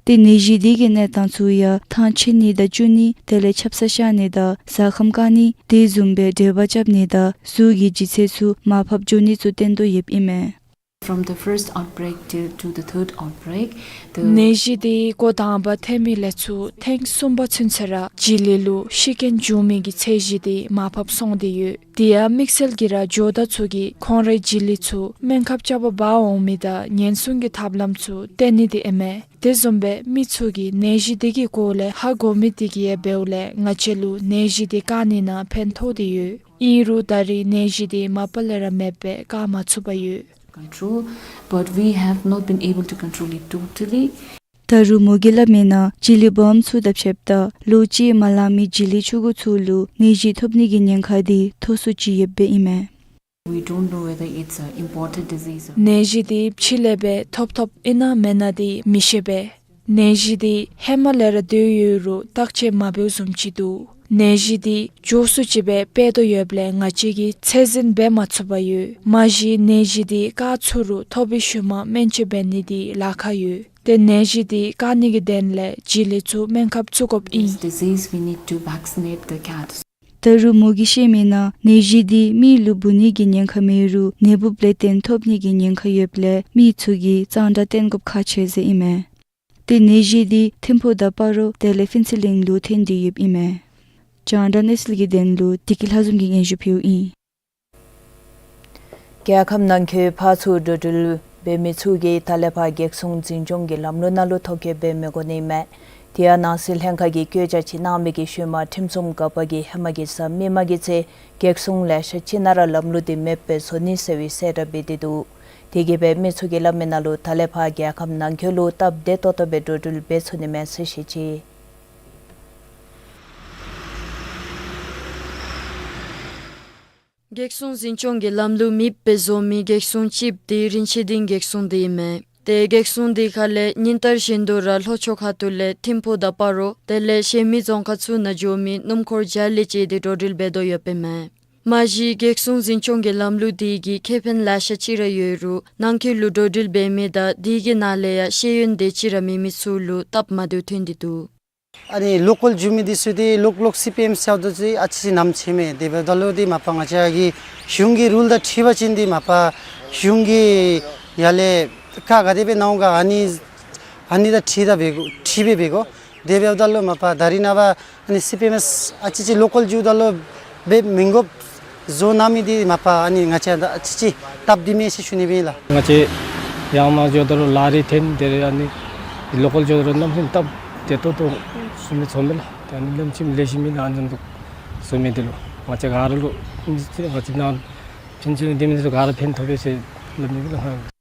ཏེ་ནད་གཞི་འདི་གི་གནས་སྟངས་ཚུ་ཡང་ཐང་ཆད་ནི་དང་སྐྱུག་ནི་དེ་ལས་ཆབ་གསང་བཤལ་ནི་དང་ཟ་ཁམས་བཀག་ནི་དེ་བཟུམ་སྦེ་འབྲེལ་བ་རྐྱབ་ནི་དང་གཟུགས་ཀྱི་ལྗིད་ཚད་ཚུ་མར་ཕབ་འགྱོ་ནི་ཚུ་བསྟན་དོ་ཡོདཔ་ཨིན་མས། From the first outbreak till to the third outbreak, the ནད་གཞི་འདི་འགོ་དང་པ་ཐོན་མི་ལས་ཚུར་ཐེངས་གསུམ་པ་ཚུན་ཚོད་ར་བྱི་ལི་ལུ་ཤི་རྐྱེན་བྱུང་མི་གི་ཚད་གཞི་འདི་མར་ཕབ་སོང་སྟེ་ཡོད། དེ་ཡང་དམིགས་བསལ་གྱིས་ར་ཇོ་བདག་ཚུ་གིས་ཁོང་རའི་བྱི་ལི་ཚུ་སྨན་ཁབ་རྐྱབ་པར་འབག་འོང་མི་དང་ཉེན་སྲུང་གི་ཐབས་ལམ་ཚུ་བསྟེན་ནི་འདི་ཨིན་མས། དེ་བཟུམ་སྦེ་མི་ཚུ་གིས་ནད་གཞི་འདི་གི་སྐོར་ལས་ཧ་གོ་མི་འདི་གིས་ཡང་འབདཝ་ལས་ང་བཅས་ལུ་ནད་གཞི་འདི་བཀག་ནི་ནང་ཕན་ཐོགས་ཏེ་ཡོད། ཨིན་རུང་ད་རེས་ནད་གཞི་འདི་མ་པ་ལས་ར་མེདཔ་སྦེ་བཀག་མ་ཚུགས་པར་ཡོད། Control, but we have not been able to control it totally. ད་རུང་མོ་གིས་སླབ་མིའི་ནང་བྱི་ལི་སྦོམ་ཚུ་དང་ཕྱདཔ་ད་ལོ་གཅིག་མ་ལང་མི་བྱི་ལི་ཕྱུ་གུ་ཚུ་ལུ་ནད་གཞི་ཐོབ་ནི་གི་ཉེན་ཁ་འདི་མཐོ་སུ་ཅིག་ཡོདཔ་ཨིན་མས། We don't know whether it's a imported disease or ནད་གཞི་འདི་ཕྱི་ལས་སྦེ་ཐོབ་ཐོབཔ་ཨིན་ན་མེན་ན་འདི་མི་ཤེས་པས། ནད་གཞི་འདི་ཧེ་མ་ལས་ར་སྡོད་ཡོད་རུང་བརྟག་དཔྱད་མ་འབདཝ་བཟུམ་ཅིག་འདུག། ནད་གཞི་འདི་མགྱོགས་སུ་ཅིག་སྦེ་སྤེལ་དོ་ཡོདཔ་ལས་ང་བཅས་ཀྱིས་ཚད་འཛིན་འབད་མ་ཚུགས་པར་ཡོད། མ་གཞི་ནད་གཞི་འདི་བཀག་ཚུགས་རུང་ཐོབ་པའི་ཤུལ་མ་སྨན་བཅོས་འབད་ནི་འདི་ལཱ་ཁག་ཡོད། ཏེ་ནད་གཞི་འདི་བཀག་ནི་གི་དོན་ལས་བྱི་ལི་ཚུ་སྨན་ཁབ་བཙུགས་དགོཔ་ཨིན། This disease, we need to vaccinate the cats. ད་རུང་མོ་གིས་བཤད་མིའི་ནང་ནད་གཞི་འདི་མི་ལུ་འབུ་ནི་གི་ཉེན་ཁ་མེད་རུང་ནད་འབུཔ་ལས་བརྟེན་ཐོབ་ནི་གི་ཉེན་ཁ་ཡོདཔ་ལས་མི་ཚུ་གིས་གཙང་སྦྲ་བསྟེན་དགོཔ་ཁག་ཆེ་ཟེར་ཨིན་མས། ཏེ་ནད་གཞི་འདི་ཐིམ་ཕུག་དང་སྤ་རོ་དེ་ལས་ཕུན་ཚོགས་གླིང་ལུ་ཐོན་ཏེ་ཡོདཔ་ཨིན་མས། རྒྱང་བསྒྲགས་གནས་ཚུལ་གྱི་དོན་ལུ་བདེ་སྐྱིད་ལྷ་འཛོམས་ཀྱིས་སྙན་ཞུ་ཕུལཝ་ཨིན། རྒྱལ་ཁབ་ནང་འཁོད་ཕར་ཚུར་འགྲོ་འགྲུལ་འབད་མི་ཚུ་གིས་ད་ལས་ཕར་བགེགས་སྲུང་འཛིན་སྐྱོང་གི་ལམ་ལུགས་ནང་ལུ་ཐོ་བཀོད་འབད་མི་དགོ་ནི་ཨིན་མས། དེ་ཡང་ནང་སྲིད་ལྷན་ཁག་གིས་བཀོད་རྒྱ་ཅིག་གནང་མི་གི་ཤུལ་མ་ཁྲིམས་སྲུང་འགག་པ་གིས་ཧེ་མ་གི་གཟའ་མིག་དམར་གྱི་ཚེ་བགེགས་སྲུང་ལེ་ཤ་ཅིག་ནང་ར་ལམ་ལུགས་འདི་མེདཔ་སྦེ་བཟོ་ནི་ཟེར་བའི་གསལ་བསྒྲགས་འབད་དེ་འདུག། དེ་གིས་སྦེ་མི་ཚུ་གིས་སླབ་མིའི་ནང་ལུ་ད་ལས་ཕར་རྒྱལ་ཁབ་ནང་འཁོད་ལུ་སྟབས་བདེ་ཏོག་ཏོ་སྦེ་འགྲོ་འགྲུལ་འབད་ཚུགས་ནི་མས་ཟེར་བཤད་ཅི། བགེགས་སྲུང་འཛིན་སྐྱོང་གི་ལམ་ལུགས་མེདཔ་སྦེ་བཟོ་མི་བགེགས་སྲུང་གཅིགཔོ་འདི་རིན་ཆེན་སྡིངས་བགེགས་སྲུང་འདི་ཨིན་མས། ཏེ་བགེགས་སྲུང་འདི་ཁ་ལས་ཉིན་ལྟར་བཞིན་དུ་ར་ལྷོ་ཕྱོགས་ཁ་ཐུག་ལས་ཐིམ་ཕུག་དང་སྤ་རོ་དེ་ལས་གཞན་མི་རྫོང་ཁག་ཚུ་ནང་འགྱོ་མི་སྣུམ་འཁོར་བརྒྱ་ལས་བཅད་དེ་འགྲོ་འགྲུལ་འབད་དོ་ཡོདཔ་ཨིན་མས། མ་གཞི་བགེགས་སྲུང་འཛིན་སྐྱོང་གི་ལམ་ལུགས་འདི་གིས་ཁེ་ཕན་ལེ་ཤ་ཅིག་ར་ཡོད་རུང་ནང་འཁོད་ལུ་འགྲོ་འགྲུལ་འབད་མི་དང་དེ་གི་ནང་ལས་ཡང་ཤེས་ཡོན་དེ་ཅིག་ར་མེད་མི་ཚུ་ལུ་སྟབས་མ་བདེཝ་ཐོན་ཏེ་འདུག། ཨ་ནི་ལོ་ཀཱལ་འགྱོ་མི་འདི་ཚུ་འདི་ལོག་ལོག་སི་པི་ཨེམ་ཟེརཝ་ད་ཅིག་ཨ་ཙི་ཅིག་ཉམས་ཆེ་མས། དེ་འབདཝ་ད་ལུ་འདི་མ་པ་ང་བཅས་ཀྱི་གཞུང་གི་རུལ་དང་འཁྲིལ་བ་ཅིན་འདི་མ་པ་གཞུང་གིས་ཡར་ལས་བཀག་ག་དེ་སྦེ་གནང་ག་ཨ་ནི་ཨ་ནི་དང་འཁྲིལ་ད་འབད་དགོ་འཁྲིལ་སྦེ་འབད་དགོ། དེ་འབདཝ་ད་ལུ་མ་པ་ད་རིས་ནངས་པ་ཨ་ནི་སི་པི་ཨེམ་ཨེས་ཨ་ཙི་ཅིག་ལོ་ཀཱལ་འགྱོཝ་ད་ལུ་འབད་མི་དགོཔ་བཟོ་གནང་མི་འདི་མ་པ་ཨ་ནི་ང་བཅས་ད་ཨ་ཙི་ཅིག་སྟབས་བདེ་མས་ཟེར་ཞུ་ནི་སྦེ་ཨིན་ལགས། ང་བཅས་ཡར་མར་འགྱོཝ་ད་ལུ་ལཱ་རེ་འཐོན་དེ་རེ་ཨ་ནི་ལོ་ཀཱལ་འགྱོཝ་ད་ལུ་གནམ་མེད་ས་མེད་སྟབས་བདེ་ཏོག་ཏོ་བཟོ་མི་ཚུགས་མས་ལགས། ཏེ་ཨ་ནི་ལམ་ཁྱིམ་ལེགས་ཤོམ་མེད་ན་ཨ་ནི་འདུག་བཟོ་མི་འདི་ལུ་ང་བཅས་ག་ར་ལུ་ཨ་ནི་ང་བཅས་ནང་ཕན་ཚུན་འདི་མི་འདི་ཚུ་ག་ར་ཕན་ཐོགས་པས་ཟེར་སླབ་ནི་ཨིན་ལགས།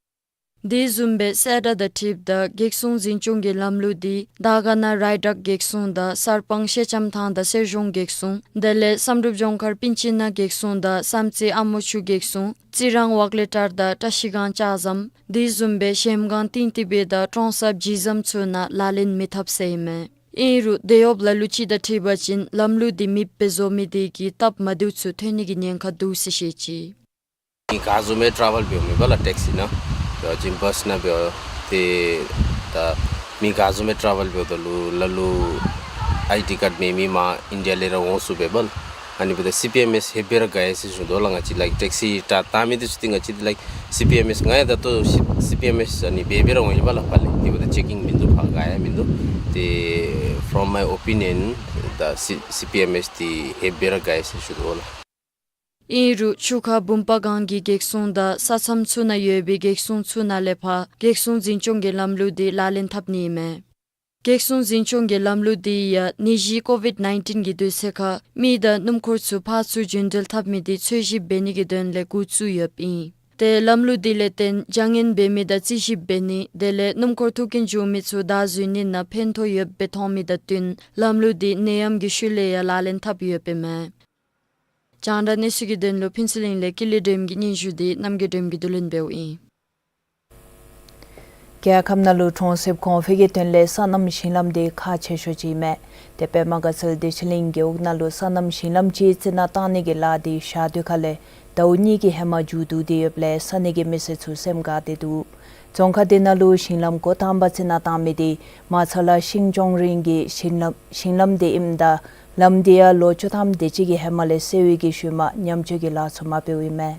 དེ་བཟུམ་སྦེ་གསལ་བསྒྲགས་དང་འཁྲིལཝ་ད་གེགས་སྲུང་འཛིན་སྐྱོང་གི་ལམ་ལུགས་འདི་དར་དཀར་ན་རི་དྭགས་གེགས་སྲུང་དང་གསར་སྤང་ཤེལ་ལྕམ་ཐང་དང་གསེར་གཞོང་གེགས་སྲུང་དེ་ལས་བསམ་གྲུབ་ལྗོངས་མཁར་པིན་ཆི་ན་གེགས་སྲུང་དང་བསམ་རྩེ་ཨ་མོ་ཆུ་གེགས་སྲུང་རྩི་རང་ཝག་ལེ་ཊར་དང་བཀྲ་ཤིས་སྒང་ལྕགས་ཟམ་དེ་བཟུམ་སྦེ་གཞལམ་སྒང་ཏིང་ཏི་སྦེ་དང་ཀྲོང་གསར་ཇི་ཟམ་ཚུ་ནང་ལག་ལེན་མི་འཐབ་ཟེར་ཨིན་མས། ཨིན་རུང་དེད་གཡོགཔ་ལ་ལུ་ཅིག་དང་འཁྲིལ་བ་ཅིན་ལམ་ལུགས་འདི་མེདཔ་སྦེ་བཟོ་མི་དེ་གིས་སྟབས་མ་བདེཝ་ཚུ་ཐོན་ནི་གི་ཉེན་ཁ་འདུག་ཟེར་བཤད་ཅི། མི་ག་བཟུམ་སྦེ་ཊ་རེ་ཝེལ་འབདཝ་མས་པ་ལགས་ཊེག་སི་ནང་འབད་བ་ཅིན་བཱསི་ནང་འབད་དེ་ད་མི་ག་བཟུམ་སྦེ་ཊ་རེ་ཝེལ་འབདཝ་ད་ལུ་ལ་ལུ་ཨའི་ཌི་ཀཱརཌ་མེད་མི་མར་ཨིན་ཌི་ཡ་ལས་ར་འོང་ཚུགས་པས་པ་ལགས། ཨ་ནི་འབདཝ་ད་སི་པི་ཨེམ་ཨེས་ཧེ་འབད་ར་དགའ་ཡི་ཟེར་ཞུ་དོ་ལགས། ང་བཅས་ལའིཀ་ཊེག་སི་ཊ་བཏང་མི་འདི་ཚུ་འདི་ང་བཅས་འདི་ལའིཀ་སི་པི་ཨེམ་ཨེས་ང་ཡང་ད་ལྟོ་སི་པི་ཨེམ་ཨེས་ཨ་ནི་འབད་འབད་ར་འོང་ཡི་པ་ལགས། ཕར་ལས་དེ་འབདཝ་ད་ཅེ་ཀིང་མིན་འདུག། ཕར་དགའ་ཡང་མིན་འདུག། དེ་ཕོརམ་མའི་ཨོ་པི་ནི་ཡཱན་ད་སི་སི་པི་ཨེམ་ཨེས་འདི་ཧེ་འབད་ར་དགའ་ཡི་ཟེར་ཞུ་དོ་ལགས། ཨིན་རུང་ཆུ་ཁ་བུམ་པ་སྒང་གི་གེགས་སྲུང་དང་ས་མཚམས་ཚུ་ནང་ཡོད་པའི་གེགས་སྲུང་ཚུ་ནང་ལས་ཕར་གེགས་སྲུང་འཛིན་སྐྱོང་གི་ལམ་ལུགས་འདི་ལག་ལེན་འཐབ་ནི་ཨིན་མས། གེགས་སྲུང་འཛིན་སྐྱོང་གི་ལམ་ལུགས་འདི་ཡང་ནད་གཞི་ཀོ་ཝིཌ་ནའིན་ཊིན་གྱི་དུས་ཚོད་ཁར་མི་དང་སྣུམ་འཁོར་ཚུ་ཕར་ཚུར་རྒྱུན་འགྲུལ་འཐབ་མི་འདི་འཚོལ་ཞིབ་འབད་ནི་གི་དོན་ལས་འགོ་བཙུགས་ཡོདཔ་ཨིན། ཏེ་ལམ་ལུགས་འདི་ལས་བརྟེན་བྱ་ངན་འབད་མི་དང་རྩིས་ཞིབ་འབད་ནི་དེ་ལས་སྣུམ་འཁོར་ཐུག་རྐྱེན་བྱུང་མི་ཚུ་བདའ་འཛུལ་ནི་ནང་ཕན་ཐོགས་ཡོདཔ་སྦེ་མཐོང་མི་དང་བསྟུན་ལམ་ལུགས་འདི་ནད་ཡམས་ཀྱི་ཤུལ་ལས་ཡང་ལག་ལེན་འཐབ་ཡོདཔ་ཨིན་མས། རྒྱང་བསྒྲགས་གནས་ཚུལ་གྱི་དོན་ལུ་ཕུན་ཚོགས་གླིང་ལས་ཀུན་ལེགས་སྒྲོལམ་གྱི་སྙན་ཞུ་འདི་རྣམ་རྒྱལ་སྒྲོལམ་གྱིས་བསྡུ་ལེན་འབདཝ་ཨིན། རྒྱལ་ཁབ་ནང་ལུ་གྲོང་གསེབ་གོང་འཕེལ་གྱི་དོན་ལས་སོ་ནམ་ཞིང་ལམ་འདི་ཁག་ཆེ་ཤོས་ཅིག་ཨིན་མས། ཏེ་པདྨ་དགའ་ཚལ་བདེ་ཆེན་གླིང་རྒེད་འོག་ནང་ལུ་སོ་ནམ་ཞིང་ལམ་ཅིག་རྩི་ནག་བཏང་ནི་གི་ལཱ་འདི་ཞག་དུས་ཁ་ལས་ཟླཝ་གཉིས་ཀྱི་ཧེ་མ་མཇུག་བསྡུ་སྟེ་ཡོདཔ་ལས་ས་གནས་ཀྱི་མི་སེར་ཚུ་སེམས་དགའ་སྟེ་འདུག། རྫོང་ཁག་འདི་ནང་ལུ་ཞིང་ལམ་འགོ་དང་པ་རྩི་ནག་བཏང་མི་འདི་མ་ཚ་ལ་ཤིང་སྐྱོང་རིང་གི་ཞིང་ལམ་ཞིང་ལམ་འདི་ཨིནམ་ད་ལམ་འདི་ཡང་ལོ་བཅུ་ཐམ་དེ་ཅིག་གི་ཧེ་མ་ལས་སེལ་བའི་གི་ཤུལ་མ་ཉམས་བཅོས་ཀྱི་ལཱ་ཚུ་མ་འབདཝ་ཨིན་མས།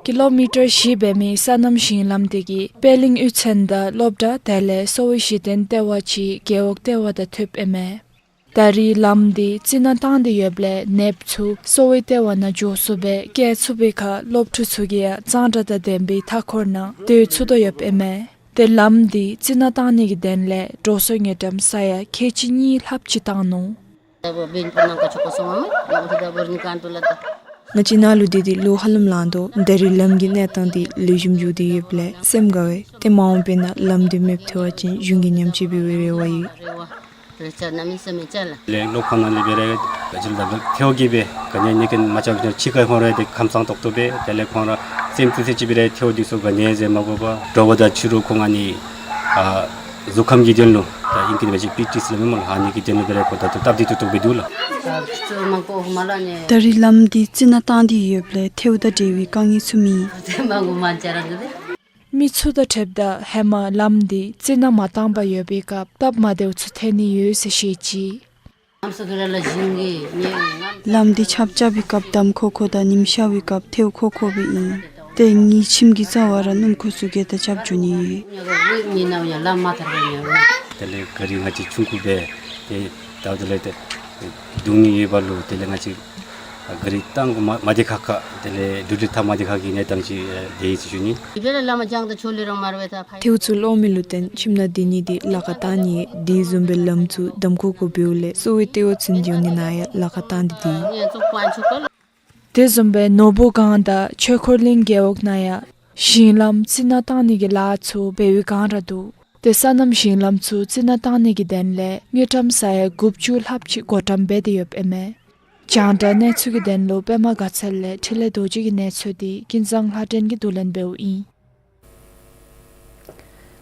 ཀི་ལོ་མི་ཊར་བཞི་འབད་མི་སོ་ནམ་ཞིང་ལམ་འདི་གིས་པད་གླིང་གཡུས་ཚན་དང་སློབ་གྲྭ་དེ་ལས་གསོ་བའི་གཞི་རྟེན་ལྟེ་བ་ཅིག་རྒེད་འོག་ལྟེ་བ་དང་མཐུདཔ་ཨིན་མས། ད་རེས་ལམ་འདི་རྩི་ནག་བཏང་སྟེ་ཡོདཔ་ལས་ནདཔ་ཚུ་གསོ་བའི་ལྟེ་བ་ནང་འགྱོ་ཚུགསཔ་སྦེ་བཀལ་ཚུགས་པའི་ཁར་སློབ་ཕྲུག་ཚུ་གིས་ཡང་གཙང་སྦྲ་དང་ལྡན་པའི་མཐའ་འཁོར་ནང་སྡོད་ཚུགས་དོ་ཡོདཔ་ཨིན་མས། ཏེ་ལམ་འདི་རྩི་ནག་བཏང་ནི་གི་དོན་ལས་འགྲོ་སོང་དངུལ་ཀྲམ་ས་ཡ་ཁལ་གཅིག་གཉིས་ལྷགཔ་ཅིག་བཏང་ནུག། ང་བཅས་ནཱ་ལུ་སྡོད་དེ་ལོ་ཧ་ལམ་ལང་དོ། ད་རེས་ལམ་གྱི་གནས་སྟངས་འདི་ལེགས་ཤོམ་འགྱོ་སྟེ་ཡོདཔ་ལས་སེམས་དགའ་བས། ཏེ་མ་འོངས་པའི་ནང་ལམ་འདི་མེདཔ་ཐལ་བ་ཅིན་གཞུང་གི་ཉམས་བཅོས་འབད་བའི་རེ་བ་ཡོད། ལས་སློབ་ཁང་ནང་ལས་འབད་རུང་ག་ཅི་ལོ་ད་ཐལཝ་གིས་སྦེ་ག་ནི་ནི་ཀུན་མ་ཅབ་ཅིག་ཁར་ཁོང་ར་ཏེ་ཁམས་སངས་ཏོག་ཏོ་སྦེ་དེ་ལས་ཁོང་ར་སེམས་ཚུ་ཟེར་ཅིག་འབད་རུང་ཐལཝ་འདི་ཚུ་ག་ནི་ཟེར་མ་དགོ་པར་དྲོ་པ་དང་ཕྱི་རུ་ཁོང་ཨ་ནི་ཨ་གཟུགས་ཁམས་ཀྱི་དོན་ལུ་ད་ཨིང་སྐད་འབད་བ་ཅིན་པི་ཊི་ཟེར་སླབ་མས་སྨོ་ལགས། ཨ་ནི་གི་དོན་ལུ་འབད་རུང་ཁོང་ད་ལྟོ་སྟབས་བདེ་ཏོག་ཏོ་སྦེ་འདུག་ལགས། ད་རེས་ལམ་འདི་རྩི་ནག་བཏང་སྟེ་ཡོདཔ་ལས་ཐལཝ་དང་འབྲེལ་བའི་དཀའ་ངལ་ཚུ་མེད། མི་ཚུ་དང་འཕྲདཔ་ད་ཧེ་མ་ལམ་འདི་རྩི་ནག་མ་བཏང་པར་ཡོད་པའི་སྐབས་སྟབས་མ་བདེཝ་ཚུ་ཐོན་ནི་ཡོད་ཟེར་བཤད་ཅི། ལམ་འདི་ཆརཔ་རྐྱབ་པའི་སྐབས་འདམ་ཁོག་ཁོ་དང་ཉིམ་ཤར་བའི་སྐབས་ཐལཝ་ཁོག་ཁོ་སྦེ་ཨིན། ཏེ་ངེའི་ཁྱིམ་གྱི་རྩ་བར་ར་སྣུམ་འཁོར་ཚུ་གིས་ད་རྐྱབ་འགྱོ་ནི་ཡོད། དེ་ལས་ག་རི་ང་བཅས་ཆུང་ཀུ་སྦེ་ཏེ་ད་དེ་ལས་ཏེ་སྡུག་ནི་ཡོད་པ་ལུ་དེ་ལས་ང་བཅས་ག་རི་བཏང་དགོ་མ་མ་བདེ་ཁག་ཁ་དེ་ལས་འགྲུལ་འགྲུལ་འཐབ་མ་བདེ་ཁག་གི་གནས་སྟངས་ཅིག་ཨེ་དེ་ཨིན་ཟེར་ཞུ་ནི། ཐལཝ་ཚུ་སློག་མི་ལུ་བརྟེན་ཁྱིམ་ནང་སྡོད་ནི་འདི་ལཱ་ཁག་བཏང་ནི་ཡོད། དེ་བཟུམ་སྦེ་ལམ་ཚུ་འདམ་ཁོག་ཁོ་འབདཝ་ལས་གསོ་བའི་ལྟེ་བ་ཚུ་འགྱོ་ནི་ནང་ཡང་ལཱ་ཁག་བཏང་ནི་འདི། དེ་བཟུམ་སྦེ་ནོར་བུ་སྒང་དང་ཆོས་འཁོར་གླིང་རྒེད་འོག་ནང་ཡང་ཞིང་ལམ་རྩི་ནག་བཏང་ནི་གི་ལཱ་ཚུ་འབད་བའི་སྒང་ར་འདུག། ཏེ་སོ་ནམ་ཞིང་ལམ་ཚུ་རྩི་ནག་བཏང་ནི་གི་དོན་ལས་དངུལ་ཀྲམ་ས་ཡ་དགུ་བཅུ་ལྷགཔ་ཅིག་བགོ་བཀྲམ་འབད་དེ་ཡོདཔ་ཨིན་མས། རྒྱང་བསྒྲགས་གནས་ཚུལ་གྱི་དོན་ལུ་པདྨ་དགའ་ཚལ་ལས་འཕྲིན་ལས་རྡོ་རྗེ་གི་གནས་ཚུལ་འདི་ཀུན་བཟང་ལྷ་སྒྲོན་གྱིས་བསྡུ་ལེན་འབདཝ་ཨིན།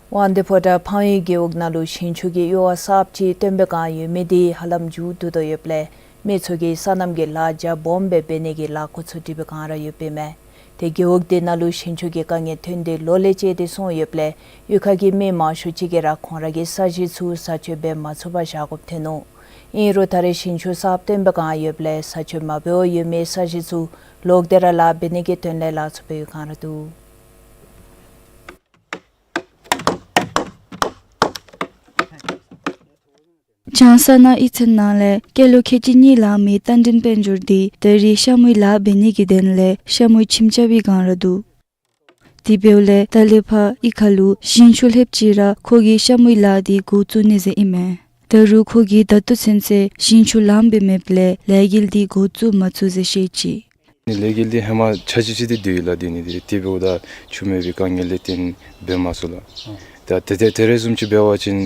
དབང་འདུས་ཕོ་བྲང་ཕང་ཡུལ་རྒེད་འོག་ནང་ལུ་ཞིང་ཆུ་གི་གཡུར་བ་གསརཔ་ཅིག་བཏོན་པའི་བསྒང་ཡོད་མི་འདི་ཧ་ལམ་མཇུག་བསྡུ་དོ་ཡོདཔ་ལས་མི་ཚུ་གིས་སོ་ནམ་གྱི་ལཱ་རྒྱ་སྦོམ་སྦེ་འབད་ནི་གི་ལཱ་འགོ་བཙུགས་ཏེ་འབད་བའི་བསྒང་ར་ཡོདཔ་ཨིན་མས། ཏེ་རྒེད་འོག་འདི་ནང་ལུ་ཞིང་ཆུ་གི་དཀའ་ངལ་ཐོན་ཏེ་ལོ་ལེ་ཤ་འདི་སོང་ཡོདཔ་ལས་གཡུས་ཁ་གི་མི་མང་ཤོས་ཅིག་གིས་ར་ཁོང་ར་གི་ས་གཞི་ཚུ་ས་ཆོད་འབད་མ་ཚུགས་པར་བཞག་དགོཔ་ཐོན་ནུག། ཨིན་རུང་ད་རེས་ཞིང་ཆུ་གསརཔ་བཏོན་པའི་བསྒང་ཡོདཔ་ལས་ས་ཆོད་མ་འབད་བར་ཡོད་མི་ས་གཞི་ཚུ་ལོག་སྟེ་ར་ལཱ་འབད་ནི་གི་དོན་ལས་ལཱ་ཚུ་འབད་བའི་བསྒང་ར་འདུག། བྱང་ས་ནང་གཡུས་ཚན་ནང་ལས་སྐྱེས་ལོ་ཁལ་གཅིག་གཉིས་ལང་མི་རྟ་མགྲིན་དཔལ་འབྱོར་འདི་ད་རེས་ཤ་མུའི་ལཱ་འབད་ནི་གི་དོན་ལས་ཤ་མུའི་ཁྱིམ་རྐྱབ་པའི་བསྒང་ར་འདུག། དེ་འབདཝ་ལས་ད་ལས་ཕར་གཡུས་ཁ་ལུ་ཞིང་ཆུ་ལྷོདཔ་ཅིག་ར་ཁོ་གིས་ཤ་མུའི་ལཱ་འདི་འགོ་བཙུགས་ནི་ཟེར་ཨིན་མས། ད་རུང་ཁོ་གིས་ད་ལྟོ་ཚུན་ཚོད་ཞིང་ཆུ་ལངམ་སྦེ་མེདཔ་ལས་ལས་འགུལ་འདི་འགོ་བཙུགས་མ་ཚུགས་ཟེར་བཤད་ཅི། ལས་འགུལ་འདི་ཧེ་མ་ཆ་ཅིག་ཅིག་འདི་འདི་ཡོད་ལགས། འདི་ནི་འདི་ཏེ་འབདཝ་ད་ཆུ་མེད་པའི་དཀའ་ངལ་ལས་བརྟེན་འབད་མ་ཚུགས་ལགས། ཨ་ད་ཏེ་ཏེ་ཏེ་རེ་བཟུམ་ཅིག་འབད་བ་ཅིན་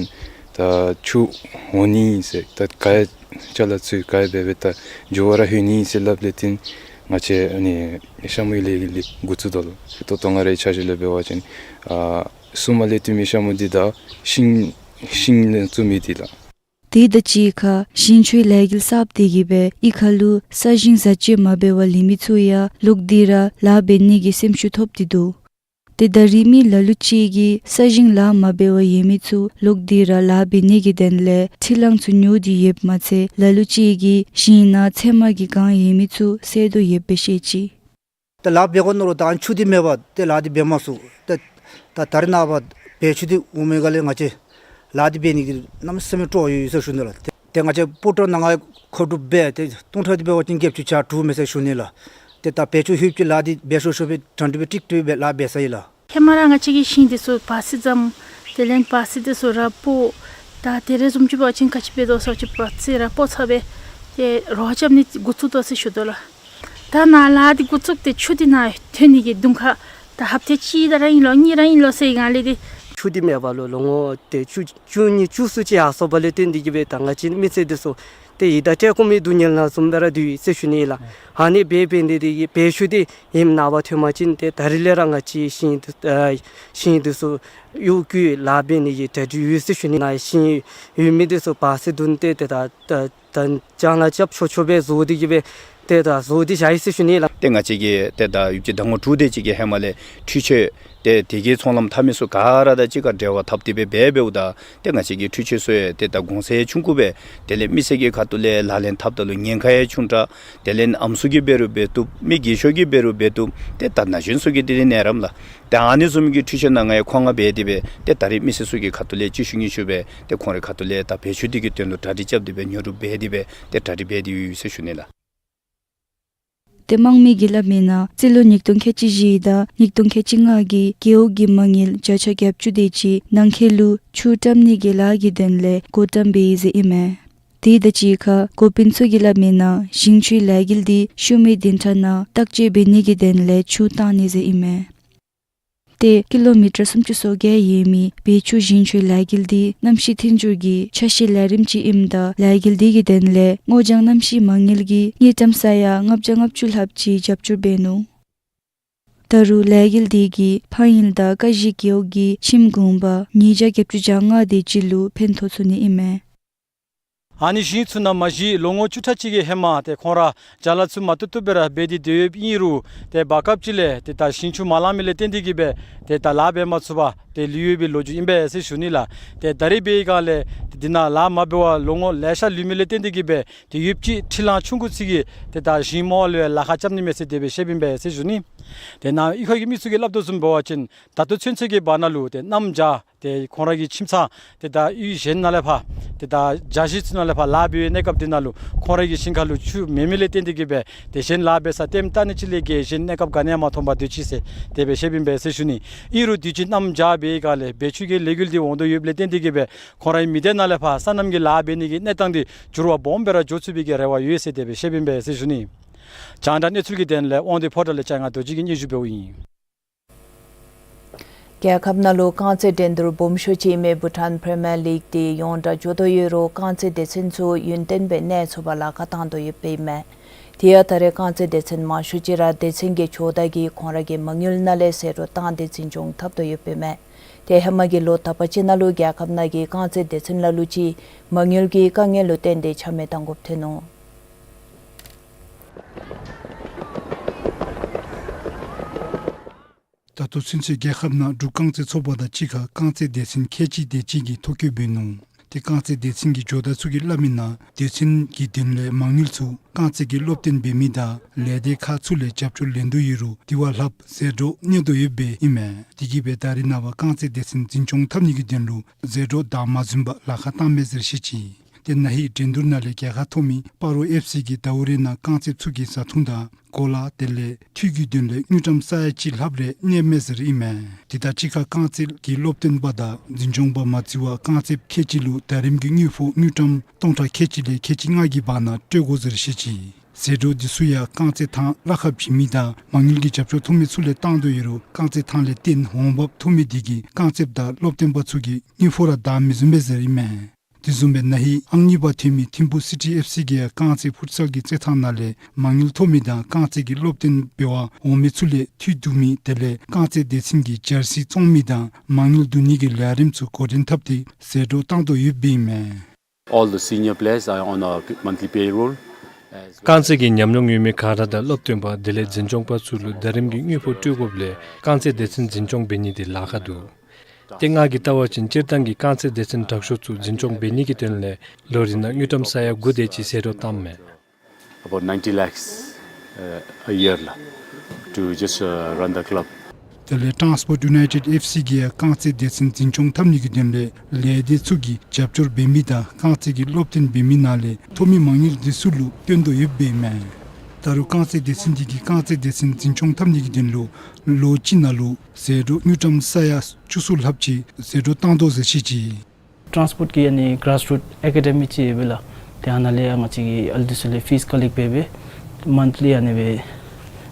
ད་ཆུ་འོང་ནི་ཨིན་ཟེར་ད་ག་ཡ་ཅ་ལ་ཚུ་ག་ཡ་འབད་འབད་ད་མགྱོགས་པ་ར་ལྷོད་ནི་ཨིན་ཟེར་སླབ་ལས་བརྟེན་ང་བཅས་ཨ་ནི་ཤ་མུའི་ལས་འགུལ་འདི་འགོ་བཙུགས་དོ་ལགས། ད་ལྟོ་ང་རའི་ཆ་བཞག་ལས་འབད་བ་ཅིན་ཨ་སོ་མ་ལས་བཏོན་མི་ཤ་མུ་འདི་ད་ཤིང་ཤིང་ལས་བཙུགས་མི་འདི་ལགས། དེ་དང་གཅིག་ཁར་ཞིང་ཆུའི་ལས་འགུལ་གསརཔ་འདི་གིས་སྦེ་གཡུས་ཁ་ལུ་ས་ཞིང་བཟའ་སྤྱོད་མ་འབད་བར་ལུས་མི་ཚུ་ཡང་ལོག་སྟེ་ར་ལཱ་འབད་ནི་གི་སེམས་ཤུགས་ཐོབ་སྟེ་འདུག། ཏེ་ད་རིས་མི་ལ་ལུ་ཅིག་གིས་ས་ཞིང་ལཱ་མ་འབད་བར་ཡོད་མི་ཚུ་ལོག་སྟེ་ར་ལཱ་འབད་ནི་གི་དོན་ལས་འཕྲུལ་གླང་ཚུ་ཉོ་སྟེ་ཡོདཔ་མ་ཚད་ལ་ལུ་ཅིག་གིས་ཞིང་ནང་ཚལ་མ་གིས་གང་ཡོད་མི་ཚུ་བསལ་དོ་ཡོདཔ་སྦེ་བཤད་ཅི། ཏེ་ལཱ་འབད་དགོ་མནོ་རུང་ད་ཆུ་འདི་མེད་པར་ཏེ་ལཱ་འདི་འབད་མ་ཚུགས། ཏེ་ད་ད་རིས་ནངས་པ་བེ་ཆུ་འདི་འོང་མི་ག་ལས་ང་བཅས་ལཱ་འདི་འབད་ནི་གི་གནམ་མེད་ས་མེད་སྤྲོ་བ་ཡོད་ཡོད་ཟེར་ཞུ་ནི་ལགས། ཏེ་ཏེ་ང་བཅས་སྤོ་བྲང་ནང་ང་མཁོ་སྒྲུབ་འབད་དེ་སྟོང་ཕྲག་འདི་འབད་བ་ཅིན་བརྒྱད་ཅུ་གྱ་དྲུག་མས་ཟེར་ཞུ་ནི་ལགས། ཏེ་ད་བེ་ཆུ་ལྷོདཔ་ཅིག་ལཱ་འདི་འབད་ཤོག་ཤོག་སྦེ་གྲ་སྒྲིག་འབད་ཀྲིག་ཀྲི་སྦེ་ལཱ་འབད་ཚར་ཡི་ལགས། ཧེ་མ་ར་ང་བཅས་ཀྱིས་ཞིང་འདི་ཚུ་བར་སྲིད་བརྩམ། དེ་ལས་བར་སྲིད་འདི་ཚུ་ར་སྤོ། ད་ཏེ་རེ་བཟུམ་ཅིག་འབད་བ་ཅིན་ག་ཅི་འབད་དོ་ཟེར་བ་ཅིན་བར་སྲིད་ར་སྤོ་ཚར་སྦེ་ཏེ་རོ་རྐྱབ་ནི་འགོ་བཙུགས་དོ་ཟེར་ཞུ་དོ་ལགས། ད་ནཱ་ལཱ་འདི་འགོ་བཙུགས་ཏེ་ཆུ་འདི་ནཱ་ཐོན་ནི་གི་དུང་ཁ་ད་ཧབ་ཏ་གཅིག་ད་ར་ཨིན་ལོ་གཉིས་ར་ཨིན་ལོ་ཟེར་ང་ལས་ཏེ་ཆུ་འདི་མེད་པ་ལུ་ལོ་ངོ་ཏེ་བཅུ་བཅུ་གཉིས་བཅུ་གསུམ་ཅིག་ཡར་སོང་པ་ལས་བརྟེན་ཏེ་གིས་སྦེ་ད་ང་བཅས་མི་སེར་འདི་ཚུ་ཏེ་ཡི་དྭགས་བཀྲེས་སྐོམ་གྱི་སྡུག་བསྔལ་ནང་བཟུམ་སྦེ་ར་སྡོད་ཡི་ཟེར་ཞུ་ནི་ལགས། ཨ་ནི་འབད་འབད་ནི་འདི་གིས་བེ་ཆུ་འདི་ཧེ་མ་ནངས་པ་ཐོན་པ་ཅིན་ཏེ་ད་རིས་ལས་ར་ང་བཅས་ཞིང་འདི་ཨ་ཞིང་འདི་ཚུ་གཡོག་བཀོལ་ལཱ་འབད་ནི་གི་གྲ་སྒྲིག་ཡོད་ཟེར་ཞུ་ནི་ལགས། ཞིང་ཡོད་མི་འདི་ཚུ་བར་སྲིད་བསྡུ་སྟེ་ཏེ་ད་ད་ད་ལྕང་ལཱ་རྐྱབ་ཆོག་ཆོག་སྦེ་བཟོ་སྟེ་གིས་སྦེ་ཏེ་ད་བཟོ་སྟེ་བཞག་ཡི་ཟེར་ཞུ་ནི་ལགས། ཏེ་ང་བཅས་ཀྱིས་ཏེ་ད་ཡུདཔ་ཅིག་ཟླ་ངོ་དྲུག་དེ་ཅིག་གི་ཧེ་མ་ལས་འཕྲུལ་ཆས་ཏེ་དེ་གི་ཚོང་ལམ་འཐབ་མི་ཚུ་ག་ར་དང་གཅིག་ཁར་འབྲེལ་བ་འཐབ་སྟེ་སྦེ་འབད་འབདཝ་ད་ཏེ་ང་བཅས་ཀྱི་འཕྲུལ་ཆས་ཚུ་ཡང་ཏེ་ད་གོང་ཚད་ཆུང་ཀུ་སྦེ་དེ་ལས་མི་སེར་གྱི་ཁ་ཐུག་ལས་ལག་ལེན་འཐབ་ད་ལུ་ཉེན་ཁ་ཡང་ཆུང་དྲགས། དེ་ལས་ཨམ་སྲུ་གིས་འབད་རུང་འབད་བཏུབ། མི་རྒས་ཤོས་ཀྱིས་འབད་རུང་འབད་བཏུབ། ཏེ་ད་ན་གཞོན་ཚུ་གི་དེ་ནི་ནད་རམས་ལགས། ཏེ་ཨ་ནི་བཟུམ་གྱི་འཕྲུལ་ཆས་ནང་ང་ཡང་མཁོ་མངགས་འབད་དེ་སྦེ་ཏེ་ད་རིས་མི་སེར་ཚུ་གི་ཁ་ཐུག་ལས་གཅིག་ཤུལ་གཉིས་ཤུལ་སྦེ་ཏེ་ཁོང་རའི་ཁ་ཐུག་ལས་ད་བེ་ཆུ་འདི་གི་དོན་ལུ་གྲ་སྒྲིག་རྐྱབ་སྟེ་སྦེ་ཉོ་སྒྲུབ་འབད་དེ་སྦེ་ཏེ་གྲ་སྒྲིག་འབད་དེ་ཡོད་ཟེར་ཞུ་ནི་ལགས། ཏེ་དམངས་མི་གིས་སླབ་མི་ནང་རྩིས་ལོ་ཉིས་སྟོང་ཁལ་གཅིག་བཞི་དང་ཉིས་སྟོང་ཁལ་གཅིག་ལྔ་གི་རྒེད་འོག་གི་མ་དངུལ་བརྒྱ་ཆ་གྱ་བཅུ་དེ་ཅིག་ནང་འཁོད་ལུ་ཆུ་བཀྲམ་ནི་གི་ལཱ་གི་དོན་ལས་བགོ་བཀྲམ་འབད་ཡི་ཟེར་ཨིན་མས། དེ་དང་གཅིག་ཁར་འགོ་དཔོན་ཚུ་གིས་སླབ་མི་ནང་ཞིང་ཆུའི་ལས་འགུལ་འདི་ཤུལ་མའི་བདུན་ཕྲག་ནང་བརྟག་དཔྱད་འབད་ནི་གི་དོན་ལས་ཆུ་བཏང་ནི་ཟེར་ཨིན་མས། ཏེ་ཀི་ལོ་མི་ཊར་སུམ་ཅུ་སོ་བརྒྱད་ཡོད་མི་བེ་ཆུ་ཞིང་ཆུའི་ལས་འགུལ་འདི་གནམ་གཤིས་མཐུན་འགྱུར་གྱི་ཆ་ཤས་ལས་རིམ་ཅིག་ཨིནམ་ད་ལས་འགུལ་འདི་གི་དོན་ལས་སྔོ་ལྗང་གནམ་གཤིས་མ་དངུལ་གྱི་དངུལ་ཀྲམ་ས་ཡ་ལྔ་བརྒྱ་ལྔ་བཅུ་ལྷགཔ་ཅིག་རྒྱབ་སྐྱོར་འབད་ནུག། ད་རུང་ལས་འགུལ་འདི་གིས་ཕ་ཡུལ་དང་ཀ་གཞི་རྒེད་འོག་གི་ཁྱིམ་གུང་པ་ཉིས་བརྒྱ་བརྒྱད་ཅུ་གྱ་ལྔ་དེ་ཅིག་ལུ་ཕན་ཐོགས་ཚུགས་ནི་ཨིན་མས། ཨ་ནི་ཞིང་ཚུ་ནང་མ་གཞི་ལོ་ངོ་བཅུ་ཕྲག་གཅིག་གི་ཧེ་མ་ཏེ་ཁོང་ར་ཅ་ལ་ཚུ་མ་བཏུབ་བཏུབ་སྦེ་ར་འབད་དེ་སྡོད་ཡོདཔ་ཨིན་རུང་ཏེ་བར་སྐབས་ཅིག་ལས་ཏེ་ད་ཞིང་ཆུ་མ་ལང་མི་ལས་བརྟེན་ཏེ་གིས་སྦེ་ཏེ་ད་ལཱ་འབད་མ་ཚུགས་པར་ཏེ་ལུས་ཡོད་པའི་ལོ་རྒྱུས་ཨིན་པས་ཟེར་ཞུ་ནི་ལགས། ཏེ་ད་རིས་འབད་བའི་སྒང་ལས་ཏེ་འདི་ནང་ལཱ་མ་འབད་བར་ལོ་ངོ་ལེ་ཤ་ལུས་མི་ལས་བརྟེན་ཏེ་གིས་སྦེ་ཏེ་ཡུདཔ་ཅིག་འཕྲུལ་གླང་ཆུང་ཀུ་ཅིག་གིས་ཏེ་ད་ཞིང་རྨོ་བ་ལུ་ཡང་ལཱ་ཁག་རྐྱབ་ནི་མས་ཟེར་དེ་སྦེ་བཤདཔ་ཨིན་པས་ཟེར་ཞུ་ནི། ཏེ་ནཱ་གཡུས་ཁ་གི་མི་ཚུ་གིས་སླབ་དོ་བཟུམ་འབད་བ་ཅིན་ད་ལྟོ་ཚུན་ཚོད་ཀྱི་བར་ན་ལུ་ཏེ་གནམ་བྱཱར་ཏེ་ཁོང་ར་གི་ཁྱིམ་ཚང་ཏེ་ད་གཡུས་གཞན་ནང་ལས་ཕར་ཏེ་ད་རྒྱ་གཞིས་ཚུ་ནང་ལས་ཕར་ལཱ་འབད་བའི་གནས་སྐབས་འདི་ནང་ལུ་ཁོང་ར་གི་ཞིང་ཁ་ལུ་ཆུ་མེད་མི་ལས་བརྟེན་ཏེ་གིས་སྦེ་ཏེ་གཞན་ལཱ་འབད་ས་ལྟདམོ་བལྟ་ནི་ཅིག་ལས་བརྒལ་གཞན་གནས་སྐབས་ག་ནི་ཡང་མ་མཐོང་པར་སྡོད་ཅི་ཟེར་དེ་སྦེ་བཤདཔ་ཨིན་པས་ཟེར་ཞུ་ནི། ཨིན་རུང་དུས་ཅི་གནམ་བྱཱར་འབད་བའི་སྒང་ལས་བེ་ཆུ་གི་ལས་འགུལ་འདི་འོང་དོ་ཡོདཔ་ལས་བརྟེན་ཏེ་གིས་སྦེ་ཁོང་རའི་མི་སྡེ་ནང་ལས་ཕར་སོ་ནམ་གྱི་ལཱ་འབད་ནི་གི་གནས་སྟངས་འདི་འགྱུར་བ་སྦོམ་སྦེ་ར་འགྱོ་ཚུགས་པའི་གི་རེ་བ་ཡོད་ཟེར་དེ་སྦེ་བཤདཔ་ཨིན་པས་ཟེར་ཞུ་ནི། རྒྱང་བསྒྲགས་གནས་ཚུལ་གྱི་དོན་ལས་དབང་འདུས་ཕོ་བྲང་ལས་ལྕང་ང་རྡོ་རྗེ་གིས་སྙན་ཞུ་འབདཝ་ཨིན། རྒྱལ་ཁབ་ནང་ལུ་རྐང་རྩེད་འགྲན་བསྡུར་སྦོམ་ཤོས་ཅིག་ཨིན་མི་བྷུ་ཊཱན་པི་རི་མི་ཡར་ལིག་འདི་ཡོངས་གྲགས་འགྱོ་དོ་ཡོད་རུང་རྐང་རྩེད་སྡེ་ཚན་ཚུ་ཡུན་བརྟན་སྦེ་གནས་ཚུགས་པར་ལཱ་ཁག་བཏང་དོ་ཡོདཔ་ཨིན་མས། དེ་ཡང་ད་རེས་རྐང་རྩེད་སྡེ་ཚན་མང་ཤོས་ཅིག་ར་སྡེ་ཚན་གྱི་ཇོ་བདག་གིས་ཁོང་ར་གི་མ་དངུལ་ནང་ལས་ཟད་འགྲོ་བཏང་སྟེ་འཛིན་སྐྱོང་འཐབ་དོ་ཡོདཔ་ཨིན་མས། ཏེ་ཧེ་མ་གི་ལོ་དག་པ་ཅིག་ནང་ལུ་རྒྱལ་ཁབ་ནང་གི་རྐང་རྩེད་སྡེ་ཚན་ལ་ལུ་ཅིག་མ་དངུལ་གྱི་དཀའ་ངལ་ལུ་བརྟེན་ཏེ་ཆ་མེད་གཏང་དགོཔ་ཐོན་ནུག། ད་ལྟོ་ཚུན་ཚོད་རྒྱལ་ཁབ་ནང་འབྲུག་རྐང་རྩེད་ཚོགས་པ་དང་གཅིག་ཁར་རྐང་རྩེད་སྡེ་ཚན་ཁལ་གཅིག་དེ་ཅིག་གིས་ཐོ་བཀོད་འབད་ནུག། ཏེ་རྐང་རྩེད་སྡེ་ཚན་གྱི་ཇོ་བདག་ཚུ་གིས་སླབ་མི་ནང་སྡེ་ཚན་གྱི་དོན་ལས་མ་དངུལ་ཚུ་རྐང་རྩེད་ཀྱི་སློབ་སྟོན་འབད་མི་དང་ལས་སྡེ་ཁག་ཚུ་ལས་རྒྱབ་སྐྱོར་ལེན་དོ་ཡོད་རུང་དེ་བ་ལྷགཔ་ཟད་འགྲོ་གནས་དོ་ཡོདཔ་ཨིན་མས། དེ་གིས་སྦེ་ད་རེས་ནངས་པ་རྐང་རྩེད་སྡེ་ཚན་འཛིན་སྐྱོང་འཐབ་ནི་གི་དོན་ལུ་ཟད་འགྲོ་བདའ་མ་ཟུན་པར་ལཱ་ཁག་བཏངམ་མས་ཟེར་བཤད་ཅི། ཏེ་ན་ཧིང་འགྲན་བསྡུར་ནང་ལས་རྒྱལ་ཁ་ཐོབ་མི་སྤ་རོ་ཨེཕ་སི་གིས་ཟླཝ་རེ་ནང་རྐང་རྩེད་ཚུ་གི་བཟའ་འཐུང་དང་གོ་ལ་དེ་ལས་འཐུས་ཀྱི་དོན་ལས་དངུལ་ཀྲམ་ས་ཡ་གཅིག་ལྷགཔ་རེ་གནསཔ་མས་ཟེར་ཨིན་མས། དེ་དང་གཅིག་ཁར་རྐང་རྩེད་ཀྱི་སློབ་སྟོན་པ་དང་འཛིན་སྐྱོང་པ་མ་བརྩི་བར་རྐང་རྩེདཔ་ཁལ་གཅིག་ལུ་ཟླ་རིམ་གྱི་དངུལ་ཕོགས་དངུལ་ཀྲམ་སྟོང་ཕྲག་ཁལ་གཅིག་ལས་ཁལ་གཅིག་ལྔ་གི་བར་ན་སྤྲོད་དགོ་ཟེར་བཤད་ཅི། ཟད་འགྲོ་འདི་ཚུ་ཡང་རྐང་རྩེད་ཐང་བརླག་ཁ་བྱིན་མི་དང་མ་དངུལ་གྱི་རྒྱབ་སྐྱོར་ཐོབ་མི་ཚུ་ལས་བཏང་དོ་ཡོད་རུང་རྐང་རྩེད་ཐང་ལས་བརྟེན་འོང་འབབ་ཐོབ་མི་དེ་གིས་རྐང་རྩེདཔ་དང་སློབ་སྟོན་པ་ཚུ་གི་དངུལ་ཕོགས་ར་བདའ་མི་བཟུམ་སྦེ་ཟེར་ཨིན་མས། དེ་བཟུམ་སྦེ་ན་ཧིང་ཨང་གཉིས་པ་ཐོན་མི་ཐིམ་ཕུ་སི་ཊི་ཨེཕ་སི་གིས་ཡང་རྐང་རྩེད་ཕུཊ་སཱལ་གྱི་རྩེད་ཐང་ནང་ལས་མ་དངུལ་ཐོབ་མི་དང་རྐང་རྩེད་ཀྱི་སློབ་སྟོན་འབད་བར་འོང་མི་ཚུ་ལས་འཐུས་བསྡུ་མི་དེ་ལས་རྐང་རྩེད་སྡེ་ཚན་གྱི་ཇར་སི་བཙོང་མི་དང་མ་དངུལ་བསྡུ་ནི་གི་ལས་རིམ་ཚུ་འགོ་འདྲེན་འཐབ་སྟེ་ཟད་འགྲོ་བཏང་དོ་ཡོདཔ་ཨིན་མས། All the senior players are on a monthly payroll. རྐང་རྩེད་ཀྱི་ཉམས་མྱོང་ཡོད་མི་ག་ར་དང་སློབ་སྟོན་པ་དེ་ལས་འཛིན་སྐྱོང་པ་ཚུ་ལུ་ཟླ་རིམ་གྱི་དངུལ་ཕོགས་སྤྲོད་དགོཔ་ལས་རྐང་རྩེད་སྡེ་ཚན་འཛིན་སྐྱོང་འབད་ནི་དེ་ལཱ་ཁག་འདུག། ཏེ་ང་གིས་བལྟ་བ་ཅིན་སྤྱིར་བཏང་གི་རྐང་རྩེད་སྡེ་ཚན་དྲག་ཤོས་ཚུ་འཛིན་སྐྱོང་འབད་ནི་གི་དོན་ལས་ལོ་རེ་ནང་དངུལ་ཀྲམ་ས་ཡ་དགུ་དེ་ཅིག་ཟད་འགྲོ་བཏངམ་མས། About ninety lakhs, uh, a year la, to just, uh, run the club. དེ་ལས་ཊཱན་སི་པོརཊ་ཡུ་ནའི་ཊེཌ་ཨེཕ་སི་གིས་ཡང་རྐང་རྩེད་སྡེ་ཚན་འཛིན་སྐྱོང་འཐབ་ནི་གི་དོན་ལས་ལས་སྡེ་ཚུ་གིས་རྒྱབ་སྐྱོར་འབད་མི་དང་རྐང་རྩེད་ཀྱི་སློབ་སྟོན་འབད་མི་ནང་ལས་ཐོབ་མི་མ་དངུལ་དེ་ཚུ་ལུ་བཏོན་དོ་ཡོདཔ་ཨིན་མས། ད་རུང་རྐང་རྩེད་སྡེ་ཚན་དེ་གིས་རྐང་རྩེད་སྡེ་ཚན་འཛིན་སྐྱོང་འཐབ་ནི་གི་དོན་ལུ་ལོ་གཅིག་ནང་ལུ་ཟད་འགྲོ་དངུལ་ཀྲམ་ས་ཡ་བཅུ་གསུམ་ལྷགཔ་ཅིག་ཟད་འགྲོ་བཏང་དོ་ཟེར་བཤད་ཅི། ཊཱན་སི་པོརཊ་ཀྱི་ཨ་ནི་གརཱས་རུཊ་ཨེ་ཀ་ཌེ་མི་ཅིག་ཡོད་པས་ལགས། ཏེ་ཨ་ནཱ་ལས་ཡང་ང་བཅས་ཀྱིས་ཨ་ལུ་དེ་ཚུ་ལས་ཕིས་ཀ་ལེཀཊ་འབད་འབད་མནཐ་ལི་ཨ་ནི་སྦེ་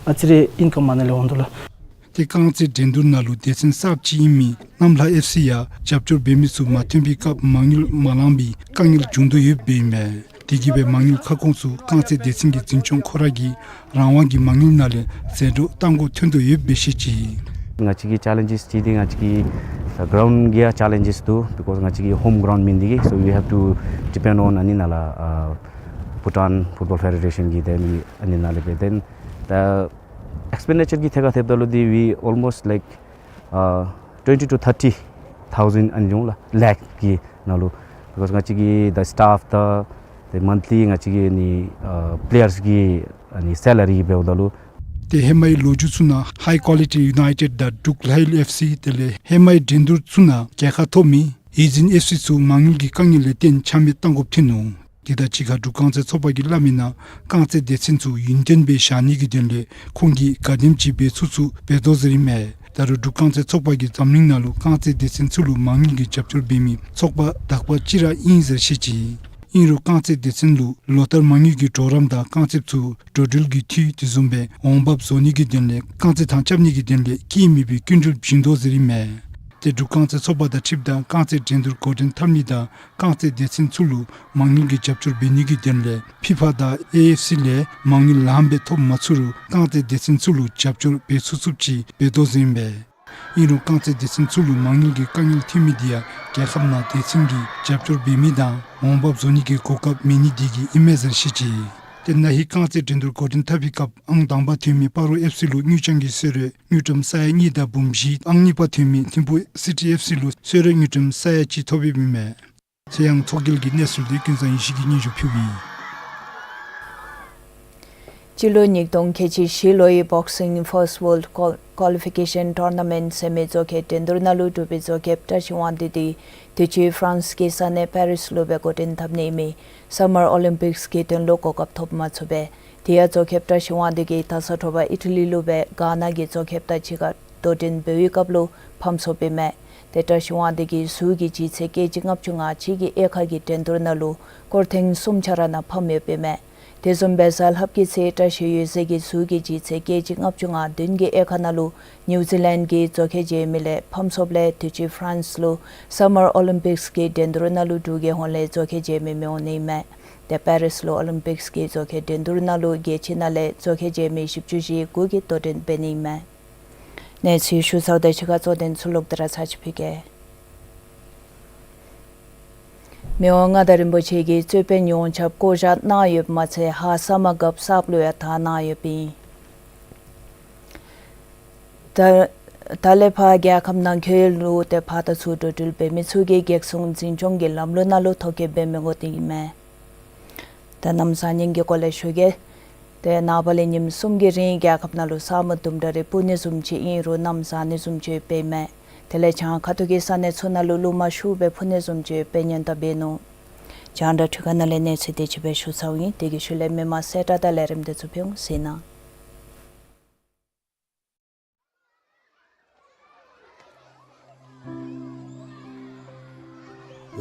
ཨ་ཙི་རེ་ཨིན་ཀམ་ཨ་ནཱ་ལས་འོང་དོ་ལགས། ཏེ་རྐང་རྩེད་འགྲན་བསྡུར་ནང་ལུ་སྡེ་ཚན་གསརཔ་ཅིག་ཨིན་མི་གནམ་ལྷ་ཨེཕ་སི་ཡང་རྒྱབ་སྐྱོར་འབད་མི་ཚུ་མ་ཐོན་པའི་སྐབས་མ་དངུལ་མ་ལང་པའི་དཀའ་ངལ་བྱུང་དོ་ཡོདཔ་ཨིན་མས། དེ་གིས་སྦེ་མ་དངུལ་ཁ་སྐོང་ཚུ་རྐང་རྩེད་སྡེ་ཚན་གྱི་འཛིན་སྐྱོང་ཁོ་ར་གིས་རང་དབང་གི་མ་དངུལ་ནང་ལས་ཟད་འགྲོ་བཏང་དགོཔ་ཐོན་དོ་ཡོདཔ་སྦེ་བཤད་ཅི། ང་བཅས་ཀྱི་ཅེ་ལེནཇེས་ཅིག་འདི་ང་བཅས་ཀྱི་ག་རའུནཌ་གི་ཡང་ཅེ་ལེནཇེས་འདུག། བི་ཀོསི་ང་བཅས་ཀྱི་ཧོམ་ག་རའུནཌ་མེན་ནི་དེ་གིས། So we have to depend on ཨ་ནི་ནཱ་ལས་ཨ་བྷུ་ཊཱན་ཕུཊ་བཱོལ་ཕེ་ཌེ་རེ་ཤཱན་གྱི་དེ་ནི་ཨ་ནི་ནཱ་ལས་འབད། Then the expenditure གི་ཐད་ཁར་ཐེབས་ད་ལུ་འདི་we almost like uh, twenty to thirty thousand ཨ་ནི་འོང་ལགས། ལེཀ་གི་ནང་ལུ། བི་ཀོསི་ང་བཅས་ཀྱི་the staff དང་the monthly ང་བཅས་ཀྱི་ཨ་ནི་ཨ་པི་ལེ་ཡརསི་གི་ཨ་ནི་སེ་ལ་རི་འབདཝ་ད་ལུ། ཏེ་ཧེ་མའི་ལོ་རྒྱུས་ཚུ་ནང་ཧའི་ཀོ་ལི་ཊི་ཡུ་ནའི་ཊེཌ་དང་ཌུག་ལའིལ་ཨེཕ་སི་དེ་ལས་ཧེ་མའི་འགྲན་བསྡུར་ཚུ་ནང་རྒྱལ་ཁ་ཐོབ་མི་ཨི་ཛིན་ཨེཕ་སི་ཚུ་མ་དངུལ་གྱི་དཀའ་ངལ་ལས་བརྟེན་ཆ་མེད་བཏང་དགོཔ་ཐོན་ནུག། དེ་དང་གཅིག་ཁར་འབྲུག་རྐང་རྩེད་ཚོགས་པ་གིས་སླབ་མིའི་ནང་རྐང་རྩེད་སྡེ་ཚན་ཚུ་ཡུན་བརྟན་སྦེ་བཞག་ནི་གི་དོན་ལས་ཁོང་གིས་ག་དེམ་ཅིག་འབད་ཚུགས་ཚུགས་འབད་དོ་ཟེར་ཨིན་མས། ད་རུང་འབྲུག་རྐང་རྩེད་ཚོགས་པ་གིས་འཛམ་གླིང་ནང་ལུ་རྐང་རྩེད་སྡེ་ཚན་ཚུ་ལུ་མ་དངུལ་གྱི་རྒྱབ་སྐྱོར་འབད་མི་ཚོགས་པ་དག་པ་ཅིག་ར་ཨིན་ཟེར་བཤད་ཅི། ཨིན་རུང་རྐང་རྩེད་སྡེ་ཚན་ལུ་ལོ་ལྟར་མ་དངུལ་གྱི་གྲོགས་རམ་དང་རྐང་རྩེདཔ་ཚུ་འགྲོ་འགྲུལ་གྱི་འཐུས་དེ་བཟུམ་སྦེ་འོང་འབབ་བཟོ་ནི་གི་དོན་ལས་རྐང་རྩེད་ཐང་རྐྱབ་ནི་གི་དོན་ལས་སྐྱེད་མེད་པའི་སྐྱིན་འགྲུལ་བྱིན་དོ་ཟེར་ཨིན་མས། ཏེ་འབྲུག་རྐང་རྩེད་ཚོགས་པ་དང་འཁྲིལཝ་ད་རྐང་རྩེད་འགྲན་བསྡུར་འགོ་འདྲེན་འཐབ་ནི་དང་རྐང་རྩེད་སྡེ་ཚན་ཚུ་ལུ་མ་དངུལ་གྱི་རྒྱབ་སྐྱོར་འབད་ནི་གི་དོན་ལས་ཕི་ཕ་དང་ཨེ་ཨེཕ་སི་ལས་མ་དངུལ་ལངམ་སྦེ་ཐོབ་མ་ཚུགས་རུང་རྐང་རྩེད་སྡེ་ཚན་ཚུ་ལུ་རྒྱབ་སྐྱོར་འབད་ཚུགས་ཚུགསཔ་ཅིག་འབད་དོ་ཟེར་ཨིན་པས། ཨིན་རུང་རྐང་རྩེད་སྡེ་ཚན་ཚུ་ལུ་མ་དངུལ་གྱི་དཀའ་ངལ་ཐོན་མི་དེ་ཡང་རྒྱལ་ཁབ་ནང་སྡེ་ཚན་གྱིས་རྒྱབ་སྐྱོར་འབད་མི་དང་འོང་འབབ་བཟོ་ནི་གི་གོ་སྐབས་མེད་ནི་དེ་གིས་ཨིན་མས་ཟེར་བཤད་ཅི། ཏེ་ན་ཧིང་རྐང་རྩེད་འགྲན་བསྡུར་འགོ་འདྲེན་འཐབ་པའི་སྐབས་ཨང་དང་པ་ཐོན་མི་སྤ་རོ་ཨེཕ་སི་ལུ་དངུལ་རྐྱང་གི་གསོལ་རས་དངུལ་ཀྲམ་ས་ཡ་གཉིས་དང་འབུམ་བཞི། ཨང་གཉིས་པ་ཐོན་མི་ཐིམ་ཕུ་སི་ཊི་ཨེཕ་སི་ལུ་གསོལ་རས་དངུལ་ཀྲམ་ས་ཡ་གཅིག་ཐོབ་ཡོདཔ་ཨིན་མས། ཚེ་དབྱངས་ཚོགས་རྒྱལ་གྱིས་གནས་ཚུལ་འདི་ཀུན་བཟང་ཡེ་ཤེས་ཀྱིས་སྙན་ཞུ་ཕུལཝ་ཨིན། སྤྱི་ལོ་ཉིས་སྟོང་ཁལ་གཅིག་བཞི་ལོའི་བོག་སིང་ཕརསཊ་ཝཱརལཌ་ཀོ་ཀོ་ལི་ཕི་ཀེ་ཤཱན་ཊོར་ན་མེནཊ་ཟེར་མི་བཟོ་མཁན་འགྲན་བསྡུར་ནང་ལུ་འབྲུག་པའི་བཟོ་མཁན་བཀྲ་ཤིས་དབང་འདུས་འདི་དུས་ཅི་ཧྥ་རན་སི་གི་ས་གནས་པེ་རིས་ལུ་སྦེ་འགོ་འདྲེན་འཐབ་ནི་ཨིན་མི་སཱ་མར་ཨོ་ལིམ་པིགསི་གི་དོན་ལུ་གོ་སྐབས་ཐོབ་མ་ཚུགས་པས། དེ་ཡང་བཟོ་མཁན་བཀྲ་ཤིས་དབང་འདུས་ཀྱིས་ད་ས་དྲོ་པ་ཨི་ཊ་ལི་ལུ་སྦེ་གྷ་ན་གི་བཟོ་མཁན་དང་གཅིག་ཁར་དོ་འགྲན་འབད་བའི་སྐབས་ལུ་ཕམ་སོཔ་ཨིན་མས། ཏེ་བཀྲ་ཤིས་དབང་འདུས་ཀྱི་གཟུགས་ཀྱི་ལྗིད་ཚད་ཀེ་ཇི་ལྔ་བཅུ་ང་གཅིག་གི་དབྱེ་ཁག་གི་འགྲན་བསྡུར་ནང་ལུ་སྐོར་ཐེངས་གསུམ་ཆ་ར་ནང་ཕམ་ཡོདཔ་ཨིན་མས། དེ་བཟུམ་སྦེ་གཟའ་ལྷགཔ་གི་ཚེ་བཀྲ་ཤིས་འོད་ཟེར་གྱི་གཟུགས་ཀྱི་ལྗིད་ཚད་ཀེ་ཇི་ལྔ་བཅུ་ང་བདུན་གྱི་དབྱེ་ཁག་ནང་ལུ་ནིའུ་ཛི་ལེནཌ་གི་བཟོ་མཁན་མཇལ་མི་ལས་ཕམ་སོཔ་ལས་དུས་ཅི་ཧྥ་རན་སི་ལུ་སཱ་མར་ཨོ་ལིམ་པིགསི་གི་འགྲན་བསྡུར་ནང་ལུ་འབྲུག་གི་ཧོངས་ལས་བཟོ་མཁན་མཇལ་མི་མི་འོང་ནི་ཨིན་མས། ཏེ་པེ་རིས་ལུ་ཨོ་ལིམ་པིགསི་གི་བཟོ་མཁན་འགྲན་བསྡུར་ནང་ལུ་རྒྱལ་སྤྱི་ནང་ལས་བཟོ་མཁན་མཇལ་མི་བཞི་བཅུ་ཞེ་དགུ་གིས་དོ་འགྲན་འབད་ནི་ཨིན་མས། གནས་ཚུལ་ཞུ་ཚརཝ་དང་གཅིག་ཁར་གཙོ་དོན་ཚུ་ལོག་སྟེ་ར་ཚར་ཅིག་ཕུལ་གེ། མི་དབང་མངའ་བདག་རིན་པོ་ཆེ་གིས་རྩོད་དཔོན་ཡོངས་ཁྱབ་བསྐོ་བཞག་གནང་ཡོདཔ་མ་ཚད་ཧཱ་ས་མ་རྒཔོ་གསརཔ་ལུ་ཡང་དར་གནང་ཡོདཔ་ཨིན། ད་ད་ལས་ཕར་རྒྱལ་ཁབ་ནང་འཁོད་ལུ་ཏེ་ཕར་དང་ཚུར་འགྲོ་འགྲུལ་འབད་མི་ཚུ་གིས་རྒྱལ་སྲུང་འཛིན་སྐྱོང་གི་ལམ་ལུགས་ནང་ལུ་ཐོ་བཀོད་འབད་མི་དགོ་དེ་ཨིན་མས། ད་གནམ་ས་གཉིས་ཀྱི་སྐོར་ལས་ཞུ་གེ། ཏེ་ནངས་པ་ལས་ཉིནམ་གསུམ་གྱི་རིང་རྒྱལ་ཁབ་ནང་ལུ་ས་སྨུག་དུམ་གྲ་རེ་སྤུབ་ནི་བཟུམ་ཅིག་ཨིན་རུང་གནམ་བཟང་ནི་བཟུམ་ཅིག་ཡོདཔ་ཨིན་མས། དེ་ལས་བྱང་ཁ་ཐུག་གི་ས་གནས་ཚུ་ནང་ལུ་རླུང་མ་ཤུགས་སྦེ་འཕུ་ནི་བཟུམ་ཅིག་ཡོདཔ་སྦེ་སྙན་ཐོ་འབད་ནུག། རྒྱང་བསྒྲགས་འཕྲུལ་ཁང་ནང་ལས་གནས་ཚུལ་དེ་ཅིག་སྦེ་ཞུ་ཚརཝ་ཨིན། དེ་གི་ཤུལ་ལས་མི་མང་གསལ་བསྒྲགས་དང་ལས་རིམ་དེ་ཚུ་ཕུལ་འོང་ཟེར་ན།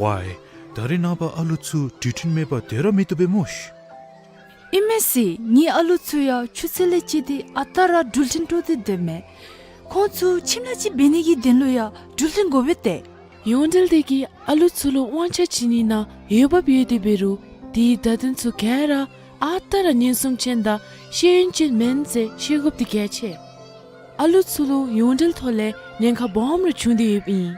ཝའི། ད་རེས་ནངས་པ་ཨ་ལུ་ཚུ་དུས་མཐུན་མེད་པར་སྡོད་ར་མི་བཏུབ་པས་སྨོ་ཤིག། ཨིན་མས་ཟེར། ངེའི་ཨ་ལུ་ཚུ་ཡང་ཆུ་ཚོད་ལས་བཅད་དེ་ཨ་རྟག་ར་འགྲུལ་འཕྲིན་སྤྲོད་དེ་སྡོདཔ་མས། ཁོང་ཚུ་ཁྱིམ་ལས་ཅིག་འབད་ནི་གི་དོན་ལུ་ཡང་འགྲུལ་འཕྲིན་དགོ་པས་ཏེ། ཡོངས་འབྲེལ་དེ་གིས་ཨ་ལུ་ཚུ་ལུ་དབང་ཆ་བྱིན་ནི་ནང་འོས་འབབ་ཡོད་དེ་འབད་རུང་དེའི་བརྡ་དོན་ཚུ་ག་ར་ཨ་རྟག་ར་ཉེན་སྲུང་ཅན་དང་ཤེས་ཡོན་ཅན་མེན་ཟེར་ཤེས་དགོཔ་དེ་གལ་ཆེ། ཨ་ལུ་ཚུ་ལུ་ཡོངས་འབྲེལ་ཐོག་ལས་ཉེན་ཁ་སྦོམ་རེ་བྱུང་སྟེ་ཡོདཔ་ཨིན།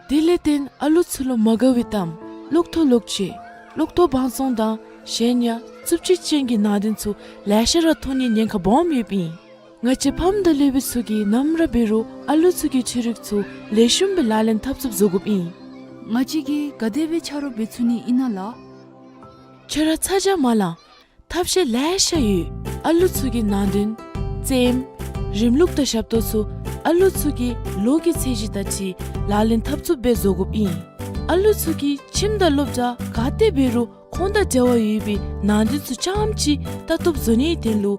དེ་ལས་བརྟེན་ཨ་ལུ་ཚུ་ལུ་མ་དགའ་བའི་གཏམ་ལོག་ཐོག་ལོག་སྤྱོད་ལོག་ཐོག་བང་བཙོང་དང་གཞན་ཡང་རྩུབ་སྤྱོད་ཅན་གྱི་ནང་དོན་ཚུ་ལེ་ཤ་ར་མཐོང་ནིའི་ཉེན་ཁ་སྦོམ་ཡོདཔ་ཨིན། ང་བཅས་ཕམ་དང་སློབ་དཔོན་ཚུ་གིས་ནམ་ར་འབད་རུང་ཨ་ལུ་ཚུ་གི་འཕྲུལ་རིག་ཚུ་ལེགས་ཤོམ་སྦེ་ལག་ལེན་འཐབ་ཚུགསཔ་བཟོ་དགོཔ་ཨིན། ང་བཅས་ཀྱིས་ག་དེ་སྦེ་ཆ་རོགས་འབད་ཚུགས་ནི་ཨིན་ན་ལགས། ཁྱོད་ར་ཚ་གྱང་མ་ལང་། ཐབས་ཤེས་ལེ་ཤ་ཡོད། ཨ་ལུ་ཚུ་གི་ནང་དོན་རྩེདམོ་རིམ་ལུགས་དང་ཞབས་ཏོག་ཚུ་ཨ་ལུ་ཚུ་གི་ལོ་གི་ཚད་གཞི་དང་འཁྲིལ་ལག་ལེན་འཐབ་ཚུགསཔ་སྦེ་བཟོ་དགོཔ་ཨིན། ཨ་ལུ་ཚུ་གིས་ཁྱིམ་དང་སློབ་གྲྭ་ག་ཏེ་འབད་རུང་ཁོང་དང་འབྲེལ་བ་ཡོད་པའི་ནང་དོན་ཚུ་རྐྱངམ་ཅིག་ལྟ་རྟོགཔ་བཟོ་ནིའི་དོན་ལུ་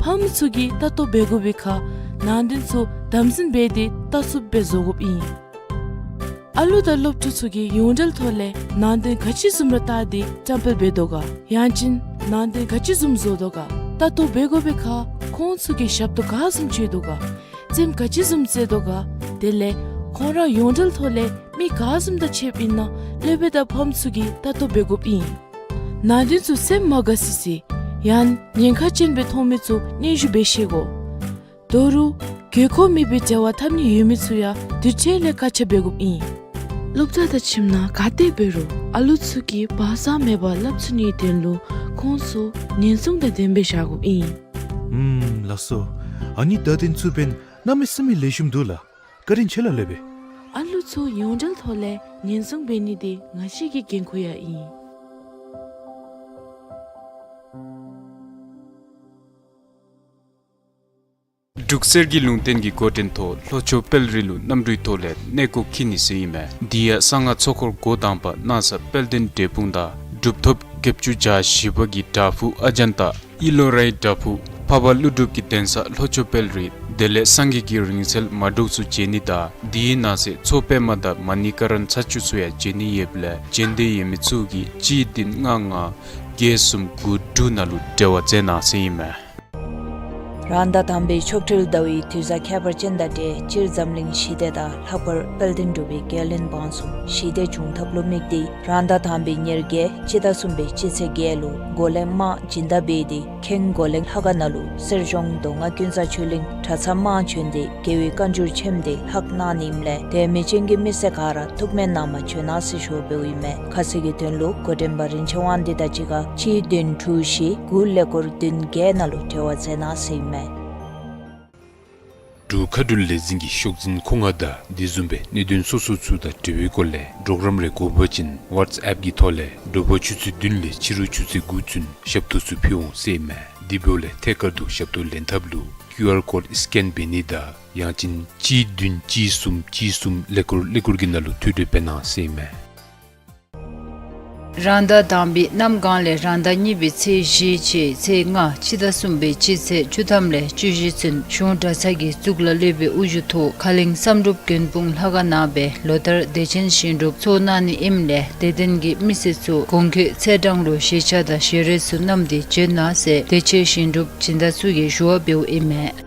ཕམ་ཚུ་གིས་ལྟ་རྟོག་འབད་དགོ་པའི་ཁར་ནང་དོན་ཚུ་དམ་འཛིན་འབད་དེ་ལྟ་ཚུགསཔ་སྦེ་བཟོ་དགོཔ་ཨིན། ཨ་ལུ་དང་སློབ་ཕྲུག་ཚུ་གིས་ཡོངས་འབྲེལ་ཐོག་ལས་ནང་དོན་ག་ཅི་བཟུམ་ར་བལྟ་སྟེ་བཀྲམ་སྤེལ་འབད་དོ་ག། ཡང་ཅིན་ནང་དོན་ག་ཅི་བཟུམ་བཟོ་དོ་ག། ལྟ་རྟོག་འབད་དགོ་པའི་ཁར་ཁོང་ཚུ་གིས་ཞབས་ཏོག་ག་བཟུམ་སྤྱོད་དོ་ག། རྩེདམོ་ག་ཅི་བཟུམ་རྩེ་དོ་ག། དེ་ལས་ཁོང་ར་ཡོངས་འབྲེལ་ཐོག་ལས་མི་ག་བཟུམ་དང་ཕྱདཔ་ཨིན་ན་སློབ་དཔོན་དང་ཕམ་ཚུ་གིས་ལྟ་རྟོག་འབད་དགོཔ་ཨིན། ནང་དོན་ཚུ་སེམས་མ་དགའ་སི་སི་ཡང་ཉེན་ཁ་ཅན་སྦེ་མཐོང་མི་ཚུ་སྙན་ཞུ་འབད་ཤེས་དགོ། དོ་རུང་དགོས་མཁོ་མེད་པའི་འབྲེལ་བ་འཐབ་ནི་ཡོད་མི་ཚུ་ཡང་དུས་ཚོད་ལས་བཀག་ཆ་འབད་དགོཔ་ཨིན། སློབ་གྲྭ་དང་ཁྱིམ་ནང་ག་ཏེ་འབད་རུང་ཨ་ལུ་ཚུ་གིས་བག་ཚ་མེད་པར་སླབ་ཚུགས་ནིའི་དོན་ལུ་ཁོང་ཚུ་ཉེན་སྲུང་དང་ལྡནམ་སྦེ་བཞག་དགོཔ་ཨིན། ཨུམ་ལགས་སོ། ཨ་ནི་བརྡ་དོན་ཚུ་འབདན་གནམ་མེད་ས་མེད་ལེགས་ཤོམ་འདུག་ལགས། བཀའ་དྲིན་ཆེ་ལགས་སློབ་དཔོན། ཨ་ལུ་ཚུ་ཡོངས་འབྲེལ་ཐོག་ལས་ཉེན་སྲུང་འབད་ནི་དེ་ང་བཅས་ཀྱི་འགན་ཁུར་ཡང་ཨིན། འབྲུག་གསེར་གྱི་ལུང་བསྟན་གྱི་འགོ་འདྲེན་ཐོག་ལྷོ་ཕྱོགས་དཔལ་རི་ལུ་གནམ་གྲུའི་ཐོག་ལས་གནས་སྐོར་འཁྱིད་ནི་ཟེར་ཨིན་མས། དེ་ཡང་གསང་སྔགས་ཚོགས་འཁོར་འགོ་དང་པ་གནང་ས་དཔལ་ལྡན་འབྲས་སྤུངས་དང་གྲུབ་ཐོབ་བརྒྱད་ཅུ་གྱ་བཞི་པ་གི་བྲག་ཕུག་ཨ་ཛན་ཏ་ཨི་ལོ་རའི་བྲག་ཕུག་འཕགས་པ་ཀླུ་སྒྲུབ་ཀྱི་གདན་ས་ལྷོ་ཕྱོགས་དཔལ་རི་དེ་ལས་སངས་རྒྱས་ཀྱི་རིང་བསྲེལ་མ་འདྲཝ་ཚུ་མཇལ་ནི་དང་དེའི་ནང་གསེས་མཚོ་པདྨ་དང་མ་ཎི་ཀ་ར་ཚར་བཅུ་ཚུ་ཡང་མཇལ་ནི་ཡོདཔ་ལས་མཇལ་འདོད་ཡོད་མི་ཚུ་གིས་གཅིག་བདུན་ལྔ་ལྔ་བརྒྱད་གསུམ་དགུ་དྲུག་ནང་ལུ་འབྲེལ་བ་མཛད་གནང་ཟེར་ཨིན་མས། རང་ཟླ་དང་པའི་ཕྱོགས་སྤྲུལ་ཟླ་བའི་དུས་བཟང་ཁྱད་པར་ཅན་དང་འབྲེལ་སྤྱིར་འཛམ་གླིང་ཞི་བདེ་དང་ལྷག་པར་དཔལ་ལྡན་འབྲུག་པའི་རྒྱལ་བློན་འབངས་གསུམ་ཞི་བདེ་འབྱུང་ཐབས་ལུ་དམིགས་ཏེ་རང་ཟླ་དང་པའི་ཉེར་བརྒྱད་སྤྱི་ཟླ་གསུམ་པའི་སྤྱི་ཚེས་བརྒྱད་ལུ་འགོ་ལེན་དམག་སྦྱིན་བདག་འབད་དེ་ཁེངས་འགོ་ལེན་ལྷ་ཁང་ནང་ལུ་གསེར་གཞོང་མདོ་སྔགས་ཀུན་བཟང་ཆོས་གླིང་གྲྭ་ཚང་དམངས་བྱོན་ཏེ་རྒྱལ་བའི་བཀའ་འགྱུར་ཆེནམ་དེ་ལྷག་གནང་ནི་ཨིནམ་ལས་དད་མོས་ཅན་གྱི་མི་སེར་ག་ར་ཐུགས་སྨོན་གནང་བར་བྱོན་གནང་ཟེར་ཞུ་བ་འབདཝ་ཨིན་མས། ཁ་གསལ་གྱི་དོན་ལུ་འགོ་འདྲེན་པ་རིན་ཆེན་དབང་འདུས་དང་གཅིག་ཁར་གཅིག་བདུན་དྲུག་བཞི་དགུ་ཀླད་ཀོར་བདུན་བརྒྱད་ནང་ལུ་འབྲེལ་བ་མཛད་གནང་ཟེར་ཨིན་མས། འབྲུག་མཁའ་འགྲུལ་ལས་འཛིན་གྱི་ཤོག་འཛིན་ཁོ་ང་དང་དེ་བཟུམ་སྦེ་གནད་དོན་སོ་སོ་ཚུ་དང་འབྲེལ་བའི་སྐོར་ལས་གྲོགས་རམ་རེ་དགོ་པ་ཅིན་ཝཊས་ཨེཔ་གི་ཐོག་ལས་དྲོ་པ་ཆུ་ཚོད་བདུན་ལས་ཕྱི་རུ་ཆུ་ཚོད་དགུ་ཚུན་ཞབས་ཏོག་ཚུ་ཕུལ་འོང་ཟེར་ཨིན་མས། དེ་འབདཝ་ལས་ཐད་ཀར་དུ་ཞབས་ཏོག་ལེན་ཐབས་ལུ་ཀིའུ་ཨར་ཀོཌ་སི་ཀེན་འབད་ནི་དང་ཡང་ཅིན་གཅིག་བདུན་གཅིག་གསུམ་གཅིག་གསུམ་ཀླད་ཀོར་ཀླད་ཀོར་གྱི་ནང་ལུ་ཐོ་འགོད་འབད་གནང་ཟེར་ཨིན་མས། རང་ཟླ་དང་པའི་གནམ་གང་ལས་རང་ཟླ་གཉིས་པའི་ཚེས་བཞི་བཅས་ཚེས་ལྔ་སྤྱི་ཟླ་གསུམ་པའི་སྤྱི་ཚེས་བཅུ་ཐམ་ལས་བཅུ་བཞི་ཚུན་གཞུང་གྲྭ་ཚང་གི་གཙུག་ལག་སློབ་དཔོན་དབུ་བཞུགས་ཐོག་ཁ་གླིང་བསམ་གྲུབ་མགོན་དཔུང་ལྷ་ཁང་ནང་སྦེ་ལོ་ལྟར་བདེ་ཆེན་ཞིང་སྒྲུབ་ཚོགས་གནང་ནི་ཨིནམ་ལས་དད་ལྡན་གྱི་མི་སེར་ཚུ་གོང་འཁོད་ཚེས་གྲངས་ལུ་ཞལ་ཆས་དང་ཞལ་རས་ཚུ་བསྣམས་ཏེ་བྱོན་གནང་ཟེར་བདེ་ཆེན་ཞིང་སྒྲུབ་སྦྱིན་བདག་ཚུ་གིས་ཞུ་བ་འབདཝ་ཨིན་མས།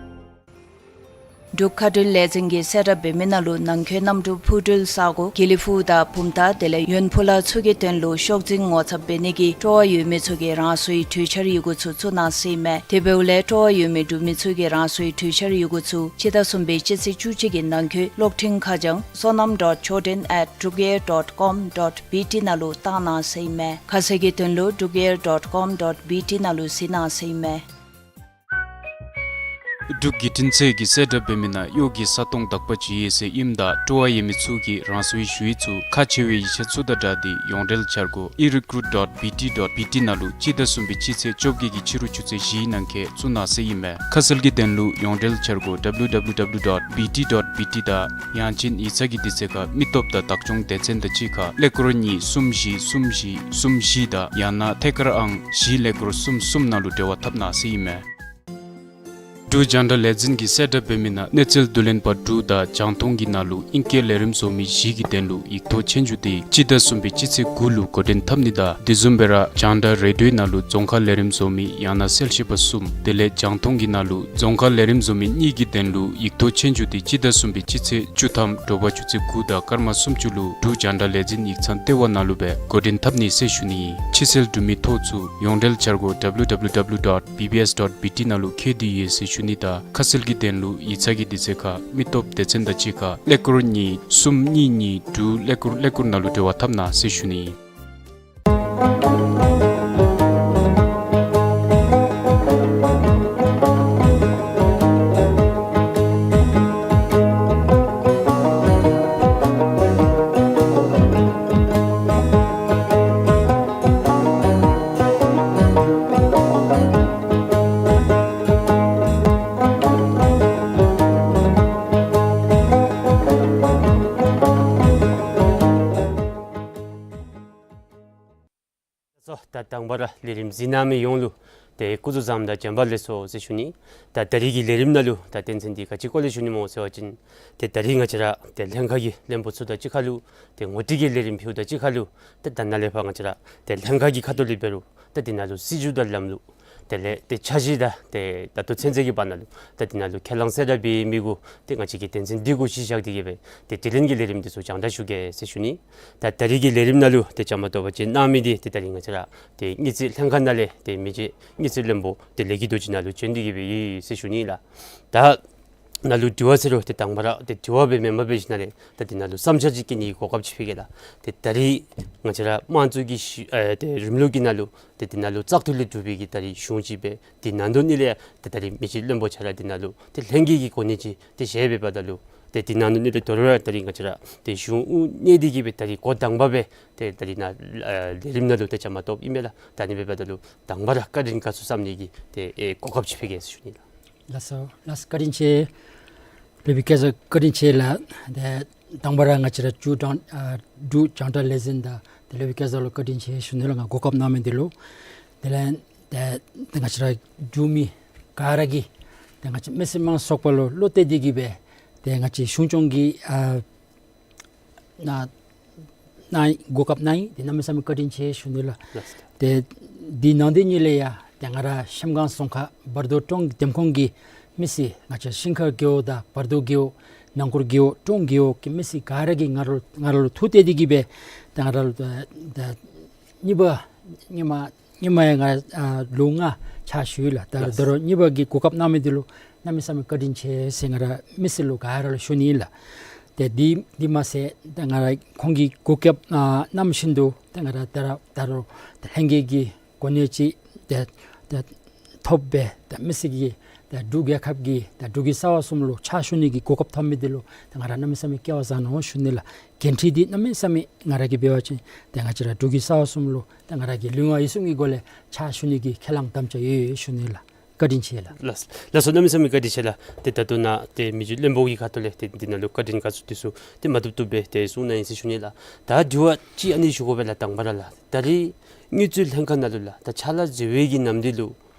འབྲུག་མཁའ་འགྲུལ་ལས་འཛིན་གྱིས་གསལ་བསྒྲགས་འབད་མི་ནང་ལུ་ནང་འཁོད་གནམ་གྲུ་འཕུར་འགྲུལ་ས་སྒོ་དགེ་ལེགས་ཕུག་དང་བུམ་ཐང་དེ་ལས་ཡོན་ཕུ་ལ་ཚུ་གི་དོན་ལུ་ཤོག་འཛིན་ངོ་ཚབ་འབད་ནི་གི་སྤྲོ་བ་ཡོད་མི་ཚུ་གིས་རང་སོའི་གྲོས་འཆར་ཡི་གུ་ཚུ་བཙུགས་གནང་ཟེར་ཨིན་མས། དེ་འབདཝ་ལས་སྤྲོ་བ་ཡོད་མི་འབྲུག་མི་ཚུ་གིས་རང་སོའི་གྲོས་འཆར་ཡི་གུ་ཚུ་སྤྱི་ཟླ་གསུམ་པའི་སྤྱི་ཚེས་བཅུ་གཅིག་གི་ནང་འཁོད་གློག་འཕྲིན་ཁ་བྱང་sonam dot choden at drukair dot com dot bt ནང་ལུ་བཏང་གནང་ཟེར་ཨིན་མས། ཁ་གསལ་གྱི་དོན་ལུ་drukair dot com dot bt ནང་ལུ་གཟིགས་གནང་ཟེར་ཨིན་མས། འབྲུག་བརྒྱུད་འཕྲིན་ཚད་ཀྱིས་གསལ་བསྒྲགས་འབད་མི་ནང་གཡོག་གི་ས་སྟོང་དག་པ་ཅིག་ཡོད་ཟེར་ཨིནམ་ད་སྤྲོ་བ་ཡོད་མི་ཚུ་གིས་རང་སོའི་ཞུ་ཡིག་ཚུ་ཁག་ཆེ་བའི་ཡིག་ཆ་ཚུ་དང་སྦྲགས་ཏེ་ཡོངས་འབྲེལ་འཆར་སྒོ་e recruit dot bt dot bt ནང་ལུ་སྤྱི་ཟླ་གསུམ་པའི་སྤྱི་ཚེས་བཅོ་བརྒྱད་ཀྱི་ཕྱི་རུ་ཆུ་ཚོད་བཞིའི་ནང་འཁོད་བཙུགས་གནང་ཟེར་ཨིན་མས། ཁ་གསལ་གྱི་དོན་ལུ་ཡོངས་འབྲེལ་འཆར་སྒོ་www dot bt dot bt དང་ཡང་ཅིན་ཡིག་ཚང་གི་དུས་ཚོད་ཁར་མི་སྟོབས་དང་བདག་སྐྱོང་སྡེ་ཚན་དང་གཅིག་ཁར་ཀླད་ཀོར་གཉིས་གསུམ་བཞི་གསུམ་བཞི་གསུམ་བཞི་དང་ཡང་ན་ཐད་ཀར་ཨང་བཞི་ཀླད་ཀོར་གསུམ་གསུམ་ནང་ལུ་འབྲེལ་བ་འཐབ་གནང་ཟེར་ཨིན་མས། འབྲུག་རྒྱང་བསྒྲགས་ལས་འཛིན་གྱིས་གསལ་བསྒྲགས་འབད་མི་ནང་གནས་ཚུལ་བསྡུ་ལེན་པ་དྲུག་དང་རྒྱང་མཐོང་གི་ནང་ལུ་ཨིང་སྐད་ལས་རིམ་བཟོ་མི་བཞི་གི་དོན་ལུ་ཡིག་ཐོག་ཆོས་རྒྱུགས་དེ་སྤྱི་ཟླ་གསུམ་པའི་སྤྱི་ཚེས་དགུ་ལུ་འགོ་འདྲེན་འཐབ་ནི་དང་དེ་བཟུམ་སྦེ་ར་རྒྱང་བསྒྲགས་རེ་ཌིའོའི་ནང་ལུ་རྫོང་ཁ་ལས་རིམ་བཟོ་མི་ཡང་ན་གསལ་བཤད་པ་གསུམ་དེ་ལས་རྒྱང་མཐོང་གི་ནང་ལུ་རྫོང་ཁ་ལས་རིམ་བཟོ་མི་གཉིས་ཀྱི་དོན་ལུ་ཡིག་ཐོག་ཆོས་རྒྱུགས་དེ་སྤྱི་ཟླ་གསུམ་པའི་སྤྱི་ཚེས་བཅུ་ཐམ་དྲོ་པ་ཆུ་ཚོད་དགུ་དང་སྐར་མ་སུམ་ཅུ་ལུ་འབྲུག་རྒྱང་བསྒྲགས་ལས་འཛིན་ཡིག་ཚང་ལྟེ་བ་ནང་ལུ་སྦེ་འགོ་འདྲེན་འཐབ་ནི་ཟེར་ཞུ་ནི། ཕྱི་སེལ་འབྲུག་མི་ཐོ་ཚུ་ཡོངས་འབྲེལ་འཆར་སྒོ་W W W dot B B S dot B T ནང་ལུ་འཁོད་དེ་ཡོད་ཟེར་ཞུ་ནི་དང་ཁ་གསལ་གྱི་དོན་ལུ་ཡིག་ཚང་གི་དུས་ཚོད་ཁར་མི་སྟོབས་སྡེ་ཚན་དང་གཅིག་ཁར་ཀླད་ཀོར་གཉིས་གསུམ་གཉིས་གཉིས་དྲུག་ཀླད་ཀོར་ཀླད་ཀོར་ནང་ལུ་འབྲེལ་བ་འཐབ་གནང་ཟེར་ཞུ་ནི། སོ། ད་དང་པ་ར་ལས་རིམ་གཟིགས་གནང་མི་ཡོངས་ལུ་ཏེ་སྐུ་གཟུགས་བཟང་དང་བྱོན་པ་ལེགས་སོ་ཟེར་ཞུ་ནི། ད་ད་རིས་ཀྱི་ལས་རིམ་ནང་ལུ་ད་དོན་ཚན་འདི་ག་ཅི་སྐོར་ལས་ཞུ་ནི་སྨོ་ཟེར་བ་ཅིན་ཏེ་ད་རིས་ང་བཅས་ར་ཏེ་ལྷན་ཁག་གི་བློན་པོ་ཚུ་དང་གཅིག་ཁར་ལུ་ཏེ་ངོ་སྤྲོད་ཀྱི་ལས་རིམ་ཕུལཝ་དང་གཅིག་ཁར་ལུ་ཏེ་ད་ནཱ་ལས་ཕར་ང་བཅས་ར་ཏེ་ལྷན་ཁག་གི་ཁ་ཐུག་ལས་འབད་རུང་ཏེ་འདི་ནང་ལུ་སྲིད་བྱུས་དང་ལམ་ལུགས་དེ་ལས་ཏེ་འཆར་གཞི་དང་ཏེ་ད་ལྟོ་ཚུན་ཚོད་ཀྱི་བར་ན་ལུ་ད་འདི་ནང་ལུ་ཁས་བླངས་གསལ་བསྒྲགས་འབད་མི་གུ་ཏེ་ང་བཅས་ཀྱིས་དོན་ཚན་འདི་གུ་གཞི་བཞག་སྟེ་གི་སྦེ་ཏེ་དྲི་ལན་གྱི་ལས་རིམ་འདི་ཚུ་རྒྱང་བསྒྲགས་ཞུ་གེ་ཟེར་ཞུ་ནི། ད་ད་རིས་ཀྱི་ལས་རིམ་ནང་ལུ་ཏེ་བཅའ་མར་གཏོགས་པ་ཅིན་གནང་མི་འདི་ཏེ་ད་རིས་ང་བཅས་ར་ཏེ་དངུལ་རྩིས་ལྷན་ཁག་ནང་ལས་ཏེ་མི་རྗེ་དངུལ་རྩིས་བློན་པོ་ཏེ་ལས་ཀྱི་རྡོ་རྗེ་ནཱ་ལུ་བྱོན་ཏེ་གི་སྦེ་ཡོད་ཟེར་ཞུ་ནི་ལགས། ད་ནཱ་ལུ་དྲི་བ་ཟེར་རུང་ཏེ་དང་པ་ར་ཏེ་དྲི་བ་སྦེ་མེན་པར་སྦེ་ཞིནམ་ལས་ད་འདི་ནང་ལུ་བསམ་འཆར་ཅིག་བསྐྱལ་ནི་གི་གོ་སྐབས་ཅིག་ཕུལ་གེ་ལགས། ཏེ་ད་རིས་ང་བཅས་ར་དམངས་གཙོ་གི་ཤི་ཨེ་ཏེ་རིམ་ལུགས་ཀྱི་ནང་ལུ་ཏེ་འདི་ནང་ལུ་བཙག་འཐུ་ལས་གྲུབ་པའི་གི་ད་རིས་གཞུང་ཅིག་སྦེ་འདི་ནང་དོན་ནི་ལས་ཏེ་ད་རིས་མི་རྗེ་བློན་པོ་ཁྱོད་ར་འདི་ནང་ལུ་ཏེ་ལྷན་རྒྱས་ཀྱི་གོ་གནས་ཅིག་ཏེ་བཞེས་འབདཝ་ད་ལུ་ཏེ་འདི་ནང་དོན་ནི་ཏེ་དོ་རུང་ར་ད་རིས་ང་བཅས་ར་ཏེ་གཞུང་དབུ་བརྙེས་ཏེ་གི་སྦེ་ད་རིས་འགོ་དང་པ་སྦེ་ཏེ་ད་རིས་ནཱ་ཨེ་ལས་རིམ་ནང་ལུ་ཏེ་བཅའ་མར་གཏོགསཔ་ཨིན་པས་ལགས། ད་ཨ་ནི་འབདཝ་ད་ལུ་དང་པ་ར་བཀའ་དྲིན་དགའ་ཚོར་བསམ་ནི་གི་ཏེ་ཨེ་གོ་སྐབས་ཅིག་ཕུལ་གེ་ཟེར་ཞུ་ནི་ལགས། ལགས་སོ། ལགས་སོ། བཀའ་དྲིན་ཆེ། ལེགས་པའི་སྐལ་བཟང་བཀའ་དྲིན་ཆེ་ལགས། ཏེ་དང་པ་ར་ང་བཅས་ར་འབྲུག་རྒྱང་ཨ་འབྲུག་རྒྱང་བསྒྲགས་ལས་འཛིན་དང་ཏེ་ལེགས་པའི་སྐལ་བཟང་ལུ་བཀའ་དྲིན་ཆེ་ཞུ་ནི་ལགས། ང་གོ་སྐབས་གནང་མི་འདི་ལུ། དེ་ལས་ཏེ་ཏེ་ང་བཅས་ར་འབྲུག་མི་ག་ར་གིས་ཏེ་ང་བཅས་མི་སེར་དམངས་ཚོགས་པ་ལུ་བློ་གཏད་དེ་གི་སྦེ་ཏེ་ང་བཅས་གཞུང་སྐྱོང་གི་ཨ་ན་ན་གོ་སྐབས་གནང་ཡི། ཏེ་གནམ་མེད་ས་མེད་བཀའ་དྲིན་ཆེ་ཞུ་ནི་ལགས། ལགས། ཏེ་འདི་ནང་དོན་ཉིད་ལས་ཡང་ཏེ་ང་ར་གཤམ་སྒང་རྫོང་ཁག་བར་དོ་ཀྲོང་འདེམས་ཁོངས་ཀྱི་མི་སེར་ང་བཅས་ཤིང་མཁར་རྒེད་འོག་དང་བར་དོ་རྒེད་འོག་ནང་འཁོར་རྒེད་འོག་ཀྲོང་རྒེད་འོག་གི་མི་སེར་ག་ར་གིས་ང་ར་ང་ར་ལུ་ཐུགས་གཏད་དེ་གི་སྦེ་ཏེ་ང་ར་ལུ་ཏེ་ཏེ་གཉིས་པ་གཉིས་མ་གཉིས་མ་ཡང་ང་ཨ་ལོ་ལྔ་ཕྱག་ཞུ་ཡི་ལགས། ད་ལགས། ད་རུང་གཉིས་པ་གི་གོ་སྐབས་གནང་མི་འདི་ལུ་གནམ་མེད་ས་མེད་བཀའ་དྲིན་ཆེ་ཟེར་ང་ར་མི་སེར་ལུ་ག་ར་ལུ་ཞུ་ནི་ཨིན་ལགས། ཏེ་འདི་འདི་མ་ཚད་ཏེ་ང་ར་ཁོང་གིས་གོ་སྐབས་ཨ་གནང་བཞིན་དུ་ཏེ་ང་ར་ད་ར་ད་རུང་ཏེ་ལྷན་རྒྱས་ཀྱི་གོ་གནས་ཅིག་ཏེ་ཏེ་ཐོབ་སྦེ་ཏེ་མི་སེར་གྱི་ཏེ་འབྲུག་རྒྱལ་ཁབ་ཀྱི་ཏེ་འབྲུག་གི་རྩ་བ་གསུམ་ལུ་ཕྱག་ཞུ་ནི་གི་གོ་སྐབས་ཐོབ་མི་འདི་ལུ་ཏེ་ང་ར་གནམ་མེད་ས་མེད་སྐལ་བ་བཟང་ནུག་ཞུ་ནི་ལགས། འགན་འཁྲི་འདི་གནམ་མེད་ས་མེད་ང་ར་གིས་འབད་བ་ཅིན་ཏེ་ང་བཅས་ར་འབྲུག་གི་རྩ་བ་གསུམ་ལུ་ཏེ་ང་ར་གིས་ལུས་ངག་ཡིད་གསུམ་གྱི་སྒོ་ལས་ཕྱག་ཞུ་ནི་གི་ཁས་བླངས་དམ་བཅའ་ཡོད་ཡོད་ཞུ་ནི་ལགས། བཀའ་དྲིན་ཆེ་ལགས། ལགས་ལགས་སོ། གནམ་མེད་ས་མེད་བཀའ་དྲིན་ཆེ་ལགས། ཏེ་ད་ལྟོ་ནཱ་ཏེ་མི་རྗེ་བློན་པོ་གི་ཁ་ཐུག་ལས་ཏེ་འདི་ནང་ལུ་བཀའ་དྲིན་དགའ་ཚོར་འདི་ཚུ་ཏེ་མ་བཏུབ་བཏུབ་སྦེ་ཏེ་གསུང་གནང་ཡི་ཟེར་ཞུ་ནི་ལགས། ད་དྲི་བ་ཅིག་ཨ་ནི་ཞུ་དགོ་པས་ལགས། དང་པ་ར་ལགས། ད་རིས་དངུལ་རྩིས་ལྷན་ཁག་ནང་ལུ་ལགས་ད་ཕྱག་ལཱ་མཛད་པའི་གི་ནམ་དུས་ལུ་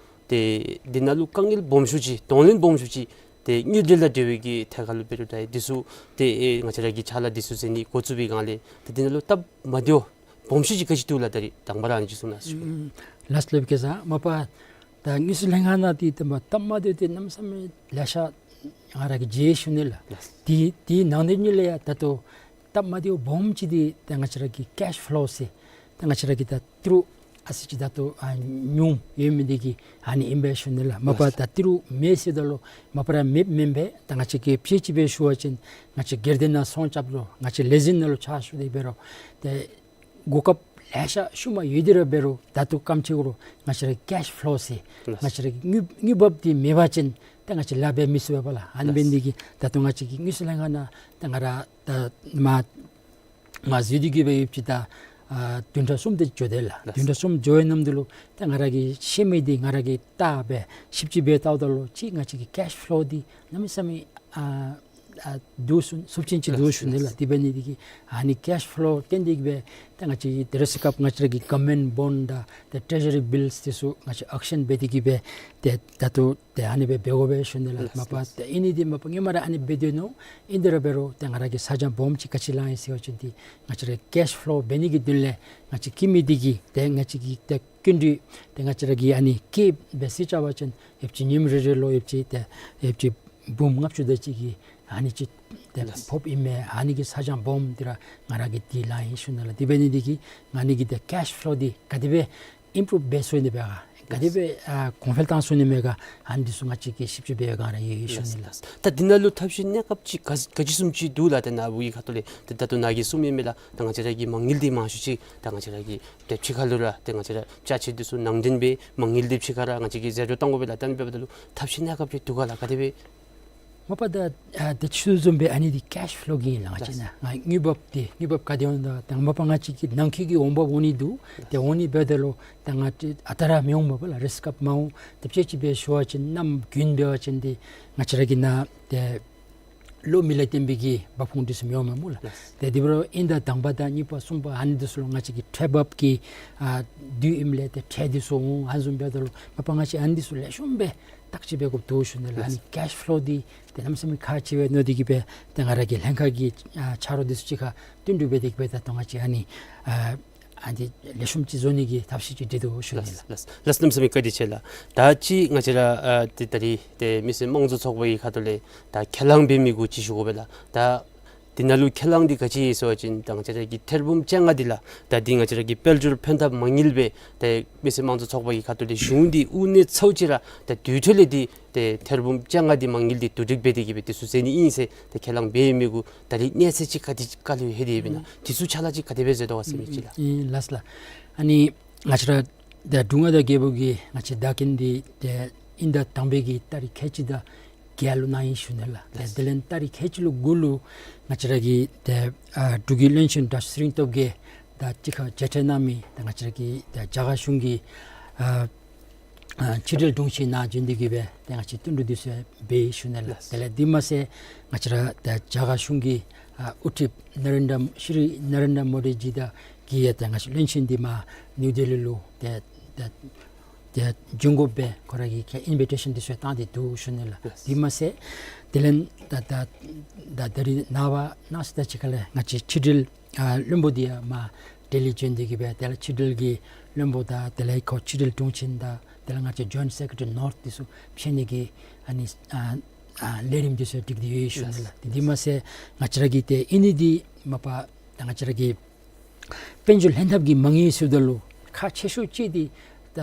ཏེ་འདི་ནང་ལུ་དཀའ་ངལ་སྦོམ་ཤོས་ཅིག་གདོང་ལེན་སྦོམ་ཤོས་ཅིག་ཏེ་དངུལ་འབྲེལ་དང་འབྲེལ་བའི་གི་ཐད་ཁར་ལུ་འབད་རུང་ད་འདི་ཚུ་ཏེ་ཨེ་ང་བཅས་ར་གི་ཕྱག་ལཱ་འདི་ཚུ་མཛད་ནི་འགོ་བཙུགས་པའི་སྒང་ལས་ཏེ་འདི་ནང་ལུ་སྟབས་མ་བདེཝ་སྦོམ་ཤོས་ཅིག་ག་ཅི་འདུག་ལགས། ད་རིས་དང་པ་ར་ཨ་ནི་ཅིག་གསུང་གནང་ཟེར་ཞུ། ཨུམ་ལགས་སོ། ལེགས་པའི་སྐལ་བཟང་མ་པ་ད་དངུལ་རྩིས་ལྷན་ཁག་ནང་འདི་ཏེ་མ་སྟབས་མ་བདེཝ་འདི་གནམ་མེད་ས་མེད་ལེ་ཤ་ང་ར་གིས་མཇལ་ཞུ་ནི་ལགས། ལགས། དེ་དེ་ནང་དོན་ཉིད་ལས་ཡང་ད་ལྟོ་སྟབས་མ་བདེཝ་སྦོམ་ཅིག་འདི་ད་ང་བཅས་ར་གི་ཀེཤ་ཕློ་ཟེར་ད་ང་བཅས་ར་གི་ད་ཏི་རུ་ཨ་ཙི་ཅིག་ད་ལྟོ་ཨ་ཉུང་ཡོད་མི་འདི་གིས་ཨ་ནི་ཨིན་པས་ཞུ་ནི་ལགས། མ་པ་ལགས། ད་ཏི་རུ་མེད་ཟེརཝ་ད་ལུ་མ་པ་ར་མེདཔ་མེན་པས། ད་ང་བཅས་ཀྱིས་དཔེ་ཅིག་སྦེ་ཞུ་བ་ཅིན་ང་བཅས་སྒེར་སྡེ་ནང་སོང་རྐྱབ་རུང་ང་བཅས་ལས་འཛིན་ནང་ལུ་ཕྱག་ཞུ་སྟེ་འབད་རུང་ཏེ་གོ་སྐབས་ལེ་ཤ་ཤུལ་མ་ཡོད་དེ་ར་འབད་རུང་ད་ལྟོ་སྐམ་ཅིག་རུང་ང་བཅས་ར་ཀེཤ་ཕློ་ཟེར་ལགས། ང་བཅས་ར་དངུལ་དངུལ་འབབ་འདི་མེད་པ་ཅིན་ད་ང་བཅས་ལཱ་འབད་མི་ཚུགས་པས་ལགས། ཨ་ནི་ལགས། འབད་ནི་འདི་གིས་ད་ལྟོ་ང་བཅས་ཀྱི་དངུལ་རྩིས་ལྷན་ཁག་ནང་ད་ང་ར་ད་མ་མ་འཛུལ་ཏེ་གི་སྦེ་ཡོདཔ་ཅིག་ད་ཨ་བདུན་ཕྲག་གསུམ་དེ་ཅིག་འགྱོ་དེས་ལགས། ལགས། བདུན་ཕྲག་གསུམ་འགྱོ་བའི་ནམ་དུས་ལུ་ད་ང་ར་གིས་ཤེས་མི་འདི་ང་ར་གིས་བལྟ་སྦེ་ཞིབ་དཔྱད་འབད་བལྟཝ་ད་ལུ་ཅིག་ང་བཅས་ཀྱི་ཀེཤ་ཕློ་འདི་གནམ་མེད་ས་མེད་ཨ་ ཨ་འདུག་ཟེར་སུབ་ཅིག་འདུག་ཟེར་ཞུ་ནི་ལགས། དེ་འབད་ནི་འདི་གིས་ཨ་ནི་ཀེཤ་ཕློ་བརྟེན་ཏེ་གིས་སྦེ་ད་ང་བཅས་ཀྱིས་དེ་རེས་སྐབས་ང་བཅས་ར་གི་གོ་ཝརནམེནཊ་བོནཌ་དང་ད་ཊྲེ་ཞུ་རི་བིལསི་འདི་ཚུ་ང་བཅས་ཨོག་ཤཱན་འབད་དེ་གིས་སྦེ་ཏེ་ད་ལྟོ་ཏེ་ཨ་ནི་སྦེ་འབད་དགོ་པས་ཞུ་ནི་ལགས། ལགས། མ་པ་ལགས། ཏེ་ཨ་ནི་འདི་མ་པ་སྔོན་མ་ར་ཨ་ནི་འབད་དེ་ནུག། ཨིན་དེ་ར་འབད་རུང་ཏེ་ང་ར་གིས་ས་ཆ་སྦོམ་ཅིག་ག་ཅི་ལང་ཡི་ཟེར་བ་ཅིན་ཏེ་ང་བཅས་ར་ཀེཤ་ཕློ་འབད་ནི་གི་དོན་ལས་ང་བཅས་ཀྱི་མི་འདི་གིས་ཏེ་ང་བཅས་ཀྱི་ཏེ་སྐྱིན་འགྲུལ་ཏེ་ང་བཅས་ར་གིས་ཨ་ནི་ཀེཔ་སྦེ་རྩིས་རྐྱབ་པ་ཅིན་ཡོདཔ་ཅིག་ཉིནམ་རེ་རེ་ལུ་ཡོདཔ་ཅིག་ཏེ་ཡོདཔ་ཅིག་འབུམ་ལྔ་བཅུ་དེ་ཅིག་གི་ཨ་ནི་ཅིག་ཏེ་ལགས། ཕོགཔ་ཨིན་མས། ཨ་ནི་གི་ས་ཆ་སྦོམ་འདི་ར་ང་ར་གིས་འདི་ལང་ཡི་ཞུ་ནི་ལགས། དེ་འབད་ནི་འདི་གིས་ང་ནི་གི་ཏེ་ཀེཤ་ཕློ་འདི་ག་དེ་སྦེ་ཨིམ་པྲུབ་འབད་ཚུགས་ནི་སྦེ་ག་ག་དེ་སྦེ་ཨ་གོང་འཕེལ་བཏང་ཚུགས་ནི་མས་ག་ཨ་ནི་འདི་ཚུ་ང་བཅས་ཀྱིས་ཞིབ་དཔྱད་འབད་བའི་སྒང་ར་ཡོད་ཡོད་ཞུ་ནི་ལགས། ལགས། ད་འདི་ནང་ལུ་ཐབས་ཤེས་གནས་སྐབས་ཅིག་ག་ག་ཅི་བཟུམ་ཅིག་འདུག་ལགས། ད་ནཱ་བུ་གིས་ཁ་ཐུག་ལས་ད་ད་ལྟོ་ནཱ་གིས་གསུངམ་ཨིན་མས་ལགས། ད་ང་བཅས་ར་གི་མ་དངུལ་འདི་མང་ཤོས་ཅིག་ད་ང་བཅས་ར་གི་ཏེ་ཕྱི་ཁ་ལུ་ར་ཏེ་ང་བཅས་ར་ཅ་ཆས་འདི་ཚུ་ནང་འདྲེན་འབད་མ་དངུལ་འདི་ཕྱི་ཁ་ར་ང་བཅས་ཀྱིས་ཟད་འགྲོ་གཏང་དགོ་པས་ལགས། ད་ཨ་ནི་འབདཝ་ད་ལུ་ཐབས་ཤེས་གནས་སྐབས་ཅིག་འདུག་ག་ལགས། ག་དེ་སྦེ། མ་པ་ད་ཨ་ཏེ་ཁྱོད་བཟུམ་སྦེ་ཨ་ནི་འདི་ཀེཤ་ཕློ་གི་ཨིན་ལགས། ང་བཅས་ནཱ་ང་དངུལ་འབབ་འདི་དངུལ་འབབ་ག་དེ་འོང་ད་ད་མ་པ་ང་བཅས་ཀྱི་ནང་འཁོད་ཀྱི་འོང་འབབ་འོང་ནི་འདུག། ཏེ་འོང་ནི་འབདཝ་ད་ལུ་ད་ང་བཅས་ཨ་རྟག་ར་མི་འོང་མ་པ་ལགས། རེས་སྐབས་མ་འོང་། ཏེ་དཔྱེ་ཅིག་སྦེ་ཞུ་བ་ཅིན་གནམ་དགུན་འབད་བ་ཅིན་འདི་ང་བཅས་ར་གི་ནཱ་ཏེ་གློག་མེ་ལས་བརྟེན་པའི་གི་འབབ་ཁུངས་འདི་ཚུ་མི་འོང་མས་སྨོ་ལགས། ལགས། ཏེ་དེ་འབད་རུང་དབྱིན་ཟླ་དང་པ་དང་གཉིས་པ་གསུམ་པ་ཨ་ནི་འདི་ཚུ་ལུ་ང་བཅས་ཀྱི་ཁྲལ་འབབ་ཀྱི་ཨ་དུས་ཨིནམ་ལས་ཏེ་ཁྲལ་འདི་ཚུ་འོང་། ཨ་ནི་བཟུམ་འབདཝ་ད་ལུ་མ་པ་ང་བཅས་ཨ་ནི་འདི་ཚུ་ལེགས་ཤོམ་སྦེ་བརྟག་དཔྱད་འབད་དགོཔ་འདུག་ཞུ་ནི་ལགས། ལགས། ཨ་ནི་ཀེཤ་ཕློ་འདི་ཏེ་གནམ་མེད་ས་མེད་ཁག་ཆེ་བས་མནོ་སྟེ་གིས་སྦེ་ཏེ་ང་ར་གིས་ལྷན་ཁག་གི་ཨ་ཆ་རོགས་འདི་ཚུ་གཅིག་ཁར་བསྟུན་གྲོས་འབད་དེ་གིས་སྦེ་ད་ལྟོ་ང་བཅས་ཨ་ནི་ཨ་ཨ་ནི་ལེགས་ཤོམ་ཅིག་བཟོ་ནི་གི་ཐབས་ཤེས་ཅིག་སྒྲིག་དོ་ཞུ་ནི་ལགས། ལགས་ལགས་ལགས། གནམ་མེད་ས་མེད་བཀའ་དྲིན་ཆེ་ལགས། ད་ཅི་ང་བཅས་ར་ཨ་ཏེ་ད་རིས་ཏེ་མི་སེར་དམངས་གཙོ་ཚོགས་པ་གི་ཁ་ཐུག་ལས་ད་ཁས་བླངས་འབད་མི་གུ་ཅིག་ཞུ་དགོ་པས་ལགས། ད་འདི་ནང་ལུ་ཁས་བླངས་འདི་ག་ཅི་ཡོད་ཟེར་བ་ཅིན་ད་ང་བཅས་ར་གི་ཐེར་འབུམ་བཅོ་ལྔ་འདི་ལགས། ད་འདི་ང་བཅས་ར་གི་དཔལ་འབྱོར་ཕན་ཐབས་མ་དངུལ་སྦེ་ཏེ་མི་སེར་དམངས་གཙོ་ཚོགས་པ་གི་ཁ་ཐུག་ལས་གཞུང་འདི་དབུ་ནས་ཚུ་ཅིག་ར་ད་དུས་ཐོག་ལས་འདི་ཏེ་ཐེར་འབུམ་བཅོ་ལྔ་འདི་མ་དངུལ་འདི་བསྡུ་སྒྲིག་འབད་དེ་གིས་སྦེ་འདི་ཚུ་མཛད་ནི་ཨིན་ཟེར་ཏེ་ཁས་བླངས་འབད་མི་གུ་ད་རིས་གནས་ཚད་ཅིག་ག་དེ་ཅིག་ག་ལུ་ལྷོད་དེ་ཡོདཔ་ཨིན་ན། ཨུམ། འདི་ཚུ་ཕྱག་ལཱ་ཅིག་ག་དེ་སྦེ་མཛད་དོ་ག་ཟེར་མི་ཅིག་ལགས། ཨུམ། ལགས་ལགས། ཨ་ནི་ང་བཅས་ར་ད་འབྲུག་མངའ་བདག་རྒྱལ་པོ་གིས་ང་བཅས་བདག་རྐྱེན་འདི་ཏེ་དབྱིན་ཟླ་དང་པའི་གི་ཏ་རིག་ཁལ་གཅིག་དང་བརྒྱད་ལུ་གནང་ཡི་ཞུ་ནི་ལགས། ཏེ་ལགས། དེ་ལས་ཏ་རིག་ཁལ་གཅིག་ལུ་དགུ་ལུ་ང་བཅས་ར་གི་ཏེ་ཨ་འབྲུག་གི་བློན་ཆེན་དྲག་ཤོས་ཚེ་རིང་སྟོབས་རྒྱས་དང་གཅིག་ཁར་མཇལ་འཕྲད་གནང་མི་ད་ང་བཅས་ར་གི་ད་རྒྱ་གར་གཞུང་གི་ཨ་ཨ་ཕྱི་འབྲེལ་དྲུང་ཆེ་ནཱ་བྱོན་ཏེ་གིས་སྦེ་ཏེ་ང་བཅས་བསྟུན་གྲོས་འདི་ཚུ་འབད་ཞུ་ནི་ལགས། ལགས། དེ་ལས་འདི་མ་ཚད་ང་བཅས་ར་ད་རྒྱ་གར་གཞུང་གི་ཨ་དབུ་ཁྲིདཔ་ན་རེན་དྲ་ཤྲི་ན་རེན་དྲ་མོ་དི་ཇི་དང་གིས་ཡང་ཏེ་ང་བཅས་བློན་ཆེན་འདི་མར་ནིའུ་ལྡི་ལི་ལུ་ཏེ་ཏེ་ཏེ་བྱོན་དགོ་པའི་ཁོ་ར་གི་ཁ་ཨིན་བི་ཊེ་ཤཱན་འདི་ཚུ་བཏང་སྟེ་འདུག་ཞུ་ནི་ལགས། ལགས། འདི་མ་ཚད་དེ་ལས་ད་ད་ད་ད་རིས་ནངས་པ་གནངས་ཚེ་དང་གཅིག་ཁར་ལས་ང་བཅས་ཕྱི་འབྲེལ་ཨ་བློན་པོ་འདི་ཡང་མར་ལྡི་ལི་བྱོན་ཏེ་གིས་སྦེ་དེ་ལས་ཕྱི་འབྲེལ་གྱི་བློན་པོ་དང་དེ་ལས་ཁོ་ཕྱི་འབྲེལ་དྲུང་ཆེན་དང་དེ་ལས་ང་བཅས་ཇོའིནཊ་སེཀ་རེ་ཊརི་ནོརཐ་འདི་ཚུ་ཕྱད་ནི་གི་ཨ་ནི་ཨ་ཨ་ལས་རིམ་འདི་ཚུ་སྒྲིག་སྟེ་ཡོད་ཞུ་ནི་ལགས། ལགས། འདི་མ་ཚད་ང་བཅས་ར་གི་ཏེ་ཨ་ནི་འདི་མ་པ་ད་ང་བཅས་ར་གི་དཔལ་འབྱོར་ལྷན་ཐབས་ཀྱི་མ་དངུལ་ཟེརཝ་ད་ལུ་ཁག་ཆེ་ཤོས་ཅིག་འདི་ད་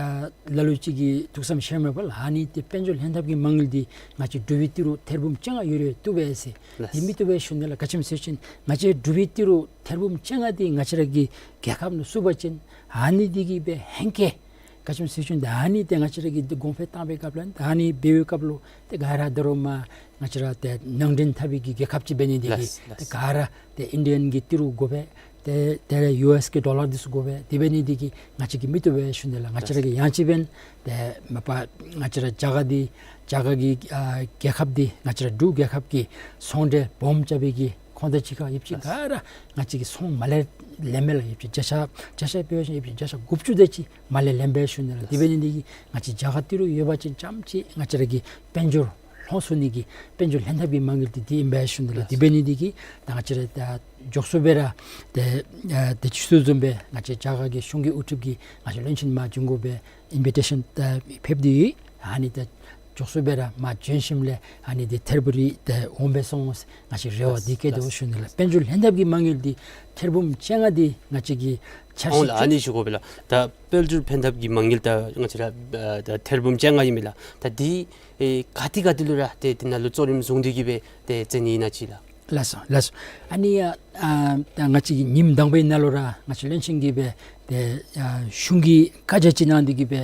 ལ་ལུ་ཅིག་གིས་ཐུགས་བསམ་བཞེས་མས་པ་ལགས། ཨ་ནི་ཏེ་དཔལ་འབྱོར་ལྷན་ཐབས་ཀྱི་མ་དངུལ་འདི་ང་བཅས་འབྲུག་པའི་ཏི་རུ་ཐེར་འབུམ་བཅོ་ལྔ་ཡོད་རུང་བཏུབ་པས་ཟེར། ལགས། འདི་མི་བཏུབ་པས་ཞུ་ནི་ལགས། ག་ཅི་སྨོ་ཟེར་བ་ཅིན་ང་བཅས་འབྲུག་པའི་ཏི་རུ་ཐེར་འབུམ་བཅོ་ལྔ་འདི་ང་བཅས་ར་གི་རྒྱལ་ཁབ་ནང་བཙུགས་པ་ཅིན་ཨ་ནི་འདི་གིས་སྦེ་ཧེང་སྐལ་ག་ཅི་སྨོ་ཟེར་བ་ཅིན་ད་ཨ་ནི་ཏེ་ང་བཅས་ར་གི་འདི་གོང་འཕེལ་བཏང་བའི་སྐབས་ལུ་ད་ཨ་ནི་འབད་བའི་སྐབས་ལུ་ཏེ་ག་ར་ད་རུང་མར་ང་བཅས་ར་ཏེ་ནང་འདྲེན་འཐབ་པའི་གི་རྒྱལ་ཁབ་ཅིག་འབད་ནི་འདི་གིས། ལགས། ལགས། ཏེ་ག་ར་ཏེ་ཨིན་ཌི་ཡཱན་གྱི་ཏི་རུ་དགོ་པས། ཏེ་ཏེ་ཡུ་ཨེསི་གི་ཌོ་ལར་འདི་ཚུ་དགོ་པས། དེ་འབད་ནི་འདི་གིས་ང་བཅས་ཀྱིས་མི་བཏུབ་པས་ཞུ་ནི་ལགས། ང་བཅས་ར་གིས་ཡང་ཅིན་འབདན་ཏེ་མ་པ་ང་བཅས་ར་རྒྱ་གར་འདི་རྒྱ་གར་གྱི་ཨ་རྒྱལ་ཁབ་འདི་ང་བཅས་ར་འབྲུག་རྒྱལ་ཁབ་ཀྱི་ཚོང་འབྲེལ་སྦོམ་རྐྱབ་པའི་གི་ཁོངས་དང་གཅིག་ཁར་ཡོདཔ་ཅིག་ག་ར་ང་བཅས་ཀྱིས་ཚོང་མ་ལེན་ལེན་མས་ལགས། ཡོདཔ་ཅིག་བརྒྱ་ཆ་བརྒྱ་ཆ་འབད་བ་ཅིན་ཡོདཔ་ཅིག་བརྒྱ་ཆ་དགུ་བཅུ་དེ་ཅིག་མ་ལེན་ལེན་པས་ཞུ་ནི་ལགས། དེ་འབད་ནི་འདི་གིས་ང་བཅས་རྒྱ་གར་ཏི་རུ་ཡོད་པ་ཅིན་རྐྱངམ་ཅིག་ང་བཅས་ར་གི་དཔལ་འབྱོར་ལྷོང་ཚུགས་ནི་གི་དཔལ་འབྱོར་ལྷན་ཐབས་ཀྱི་མ་དངུལ་འདི་འདི་ཨིན་པས་ཞུ་ནི་ལགས། ལགས། དེ་འབད་ནི་འདི་གིས་ད་ང་བཅས་ར་ད་མགྱོགས་སུ་སྦེ་ར་ཏེ་ཨ་ཏེ་ཁྱོད་བཟུམ་སྦེ་ང་བཅས་རྒྱ་གར་གྱི་གཞུང་གི་དབུ་ཁྲིདཔ་གིས་ང་བཅས་བློན་ཆེན་མར་བྱོན་དགོ་པའི་ཨིན་བི་ཊེ་ཤཱན་ད་ཕེབས་ཏེ་ཡོད། ཨ་ནི་ད་མགྱོགས་སུ་སྦེ་ར་མར་བྱོན་ཞིནམ་ལས་ཨ་ནི་འདི་ཐེར་འབུམ་རེ་ཏེ་འོང་པས་སོང་ཟེར་ང་བཅས་རེ་བ་འདི་བསྐྱེད་དོ་ཞུ་ནི་ལགས། དཔལ་འབྱོར་ལྷན་ཐབས་ཀྱི་མ་དངུལ་འདི་ཐེར་འབུམ་བཅོ་ལྔ་འདི་ང་བཅས་ཀྱིས་འཆར་གཞི། ཨོང་ལགས། ཨ་ནི་ཞུ་དགོ་པས་ལགས། ད་དཔལ་འབྱོར་ཕན་ཐབས་ཀྱི་མ་དངུལ་ད་ང་བཅས་ར་ཨ་ད་ཐེར་འབུམ་བཅོ་ལྔ་ཨིན་མས་ལགས། ད་འདི་ཨེ་ག་ཏེ་ག་ཏེ་ལུ་ར་ཏེ་འདི་ནང་ལུ་གཙོ་རིམ་བཟུང་སྟེ་གིས་སྦེ་ཏེ་མཛད་ནི་ཨིན་ན་ཅིག་ལགས། ལགས་སོ་ལགས་སོ། ཨ་ནི་ཨ་ད་ང་བཅས་ཀྱིས་ཉིནམ་དང་པའི་ནང་ལུ་ར་ང་བཅས་བློན་ཆེན་གྱིས་སྦེ་ཏེ་ཨ་གཞུང་གི་བཀའ་རྒྱ་ཅིག་གནང་སྟེ་གིས་སྦེ་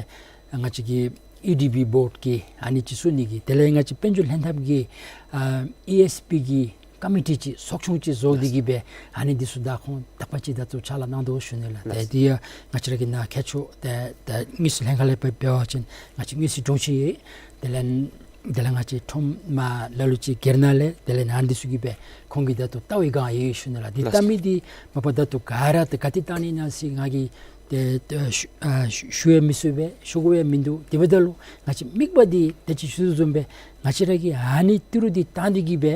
ང་བཅས་ཀྱི་ཨི་ཌི་བི་བོརཌ་ཀྱི་ཨ་ནི་ཅིག་བཙུགས་ནི་གི་དེ་ལས་ང་བཅས་དཔལ་འབྱོར་ལྷན་ཐབས་ཀྱི་ཨ་ཨི་ཨེསི་པི་གི་ཀོ་མི་ཊི་ཅིག་ཚོགས་ཆུང་ཅིག་བཟོ་སྟེ་གིས་སྦེ་ཨ་ནི་འདི་ཚུ་ད་ཁོང་དག་པ་ཅིག་ད་ལྟོ་ཕྱག་ལཱ་གནང་དོ་ཞུ་ནི་ལགས། ལགས། ཏེ་འདི་ཡང་ང་བཅས་ར་གི་ནཱ་མཁས་མཆོག་ཏེ་ཏེ་དངུལ་རྩིས་ལྷན་ཁག་ལས་འབད་འབད་བ་ཅིན་ང་བཅས་དངུལ་རྩིས་དྲུང་ཆེ་ཡོད། དེ་ལས་ དེ་ལས་ང་བཅས་ཁྲོམ་མ་ལ་ལུ་ཅིག་སྒེར་ནང་ལས་དེ་ལས་ནཱ་འདི་ཚུ་གིས་སྦེ་ཁོང་གིས་ད་ལྟོ་ལྟ་བའི་སྒང་ཡོད་ཞུ་ནི་ལགས། འདི་ལགས། ལྟ་མི་འདི་མ་པ་ད་ལྟོ་ག་ར་ཏེ་ག་ཏེ་བཏང་ནི་ཨིན་ན་ཟེར་ང་གིས་ཏེ་ཏེ་ཞུ་ཨ་ཞུ་ཞུ་ཡང་མི་ཚུགས་པས། ཞུ་དགོཔ་ཡང་མིན་འདུག། དེ་འབདཝ་ད་ལུ་ང་བཅས་དམིགས་པ་འདི་ཏེ་ཅི་ཞུ་དོ་བཟུམ་སྦེ་ང་བཅས་ར་གིས་ཨ་ནི་ཏི་རུ་འདི་བཏང་སྟེ་གིས་སྦེ་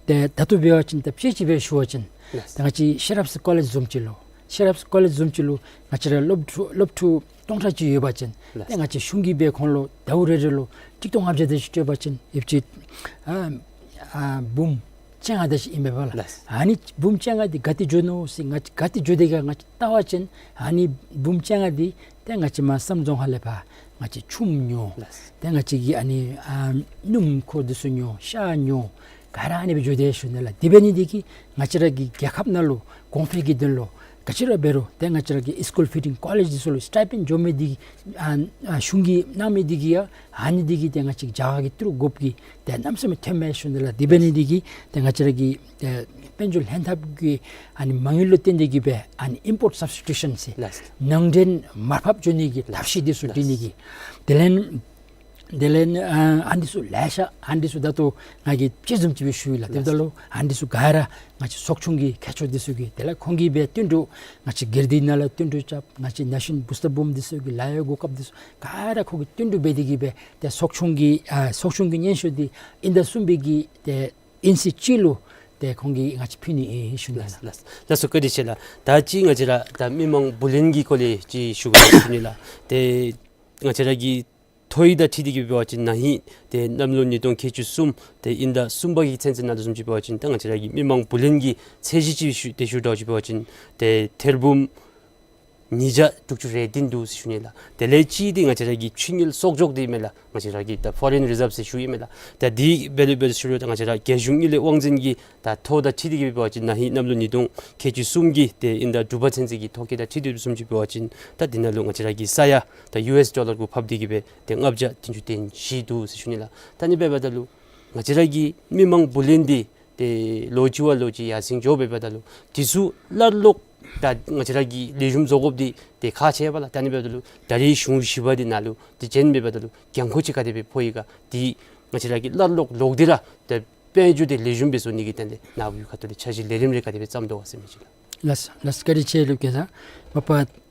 ཏེ་ད་ལྟོ་འབད་བ་ཅིན་ད་དཔྱེ་ཅིག་སྦེ་ཞུ་བ་ཅིན་ལགས། ཏེ་ང་བཅས་ཤེས་རབ་ཀོ་ལེཇ་བཟུམ་ཅིག་ལུ་ཤེས་རབ་ཀོ་ལེཇ་བཟུམ་ཅིག་ལུ་ང་བཅས་ར་སློབ་ཕྲུག་སློབ་ཕྲུག་སྟོང་ཕྲག་ཅིག་ཡོད་པ་ཅིན་ལགས། ཏེ་ང་བཅས་གཞུང་གིས་སྦེ་ཁོང་ལུ་ཟླཝ་རེ་རེ་ལུ་ཆིག་སྟོང་ལྔ་བརྒྱ་དེ་ཅིག་སྤྲོད་པ་ཅིན་ཡོདཔ་ཅིག་ཨ་ཨ་འབུམ་བཅོ་ལྔ་དེ་ཅིག་ཨིན་པས་ལགས། ལགས། ཨ་ནི་འབུམ་བཅོ་ལྔ་འདི་ག་ཏེ་འགྱོ་ནུག་ཟེར་ང་ག་ཏེ་འགྱོ་དེས་ག་ང་བཅས་བལྟ་བ་ཅིན་ཨ་ནི་འབུམ་བཅོ་ལྔ་འདི་ཏེ་ང་བཅས་མར་བསམ་རྫོང་ཁ་ལས་ཕར་ང་བཅས་ཆུམ་ཉོ། ལགས། ཏེ་ང་བཅས་ཀྱི་ཨ་ནི་ཨ་སྣུམ་འཁོར་འདི་ཚུ་ཉོ། ཤ་ཉོ། ག་ར་ཨ་ནི་སྦེ་འགྱོ་དེས་ཞུ་ནི་ལགས། དེ་འབད་ནི་འདི་གིས་ང་བཅས་ར་གི་རྒྱལ་ཁབ་ནང་ལུ་གོང་འཕེལ་གྱི་དོན་ལུ་ག་ཅི་ར་འབད་རུང་ཏེ་ང་བཅས་ར་གི་སི་ཀུལ་ཕི་ཌིང་ཀོ་ལེཇ་འདི་ཚུ་ལུ་སི་ཊའི་པེནཌ་འགྱོ་མི་འདི་ཨ་ཨ་གཞུང་གིས་གནང་མི་འདི་གིས་ཡང་ཨ་ནི་འདི་གིས་ཏེ་ང་བཅས་ཀྱི་རྒྱ་གར་གྱི་ཏི་རུ་དགོཔ་གི་ཏེ་གནམ་མེད་ས་མེད་ཐོན་མས་ཞུ་ནི་ལགས། དེ་འབད་ནི་འདི་གིས་ཏེ་ང་བཅས་ར་གི་ཏེ་དཔལ་འབྱོར་ལྷན་ཐབས་ཀྱི་ཨ་ནི་མ་དངུལ་ལུ་བརྟེན་ཏེ་གིས་སྦེ་ཨ་ནི་ཨིམ་པོརཊ་སབ་སི་ཊི་ཊུ་ཤཱན་ཟེར་ལགས། ནང་འདྲེན་མར་ཕབ་འགྱོ་ནི་གི་ཐབས་ཤེས་འདི་ཚུ་ལགས། སྒྲིག་ནི་གི། དེ་ལས་དེ་ལས་ཨ་ཨ་ནི་འདི་ཚུ་ལེ་ཤ་ཨ་ནི་འདི་ཚུ་ད་ལྟོ་ང་གིས་དཔྱེ་བཟུམ་ཅིག་སྦེ་ཞུ་ཡི་ལགས། དེ་ལགས། འབདཝ་ད་ལུ་ཨ་ནི་འདི་ཚུ་ག་ར་ང་བཅས་ཚོགས་ཆུང་གི་མཁས་མཆོག་འདི་ཚུ་གིས་དེ་ལས་ཁོང་གིས་སྦེ་བསྟུན་གྲོས་ང་བཅས་སྒེར་སྡེ་ནང་ལུ་བསྟུན་གྲོས་རྐྱབ། ང་བཅས་ནེ་ཤཱན་བུསི་ཊར་བུམ་འདི་ཚུ་གི་ལཱ་གཡོག་གོ་སྐབས་འདི་ཚུ་ག་ར་ཁོང་གིས་བསྟུན་གྲོས་འབད་དེ་གིས་སྦེ་ཏེ་ཚོགས་ཆུང་གི་ཨ་ཚོགས་ཆུང་གི་སྙན་ཞུ་འདི་དབྱིན་ཟླ་གསུམ་པའི་གི་ཏེ་དབྱིན་ཚེས་གཅིག་ལུ་ཏེ་ཁོང་གིས་ང་བཅས་ཕུལ་ནི་ཨིན་ཞུ་ནི་ལགས། ལགས། ལགས་སོ། བཀའ་དྲིན་ཆེ་ལགས། ད་ཅི་ང་བཅས་ར་ད་མི་མང་བུ་ལོན་གྱི་སྐོར་ལས་ཅིག་ཞུ་དགོ་ཞུ་ནི་ལགས། ཏེ་ང་བཅས་ར་གི་ཐོ་ཡིག་དང་འཁྲིལ་ཏེ་གིས་འབད་བ་ཅིན་ན་ཧིང་ཏེ་གནམ་ལོ་ཉིས་སྟོང་ཁལ་གཅིག་གསུམ་ཏེ་དབྱིན་ཟླ་གསུམ་པ་གི་ཚུན་ཚོད་ནང་ལུ་བཟུམ་ཅིག་འབད་བ་ཅིན་ད་ང་བཅས་ར་གི་མི་མང་བུ་ལོན་གྱི་ཚད་གཞི་ཅིག་ཞུ་ཏེ་ཞུ་དགོ་ཅིག་འབད་བ་ཅིན་ཏེ་ཐེར་འབུམ་ཉིས་བརྒྱ་དྲུག་ཅུ་རེ་བདུན་འདུག་ཟེར་ཞུ་ནི་ལགས། དེ་ལས་གཅིག་འདི་ང་བཅས་ར་གི་ཕྱི་དངུལ་གསོག་འཇོག་འདི་མས་ལགས། ང་བཅས་ར་གི་ད་ཕོ་རིན་རི་ཟརབ་ཟེར་ཞུ་ཡི་མས་ལགས། ད་འདི་འབད་རུང་འབད་རུང་ཞུ་རུང་ད་ང་བཅས་ར་རྒྱལ་གཞུང་དངུལ་ལས་དབང་འཛིན་གྱི་ད་ཐོ་དང་འཁྲིལ་ཏེ་གིས་འབད་བ་ཅིན་ན་ཧིང་གནམ་ལོ་ཉིས་སྟོང་ཁལ་གཅིག་གསུམ་གྱི་ཏེ་དབྱིན་ཟླ་དྲུག་པ་ཚུན་ཚོད་ཀྱི་ཐོ་བཀོད་དང་འཁྲིལ་ཏེ་བཟུམ་ཅིག་འབད་བ་ཅིན་ད་འདི་ནང་ལུ་ང་བཅས་ར་གི་ས་ཡ་ད་ཡུ་ཨེསི་ཌོ་ལར་གུ་ཕབ་སྟེ་གིས་སྦེ་ཏེ་ལྔ་བརྒྱ་བདུན་ཅུ་དོན་བཞི་འདུག་ཟེར་ཞུ་ནི་ལགས། ད་ཨ་ནི་འབདཝ་ད་ལུ་ང་བཅས་ར་གི་མི་མང་བུ་ལོན་འདི་ཏེ་ལོ་གཅིག་བ་ལོ་གཅིག་ཡར་སེང་འགྱོ་འབདཝ་ད་ལུ་འདི་ཚུ་སླར་ལོག་ད་ང་བཅས་ར་གིས་ལེགས་ཤོམ་བཟོ་དགོཔ་འདི་ཏེ་ཁག་ཆེ་བས་ལགས། ད་ཨ་ནི་འབདཝ་ད་ལུ་ད་རེས་གཞུང་བཞི་པ་འདི་ནང་ལུ་ཏེ་བྱོན་འབདཝ་ད་ལུ་འགན་ཁུར་ཅིག་ག་དེ་སྦེ་ཕོག་ཡི་ག། འདི་ང་བཅས་ར་གིས་སླར་ལོག་ལོག་སྟེ་ར་ཏེ་དཔལ་འབྱོར་འདི་ལེགས་ཤོམ་སྦེ་བཟོ་ནི་གི་དོན་ལས་ནཱ་བུ་གི་ཁ་ཐུག་ལས་འཆར་གཞི་ལས་རིམ་རེ་ག་དེ་སྦེ་བརྩམ་དོ་ག་ཟེར་མི་ཅིག་ལགས། ལགས་སོ། ལགས་སོ། བཀའ་དྲིན་ཆེ་ལགས་སྐལ་བཟང་། མ་པ་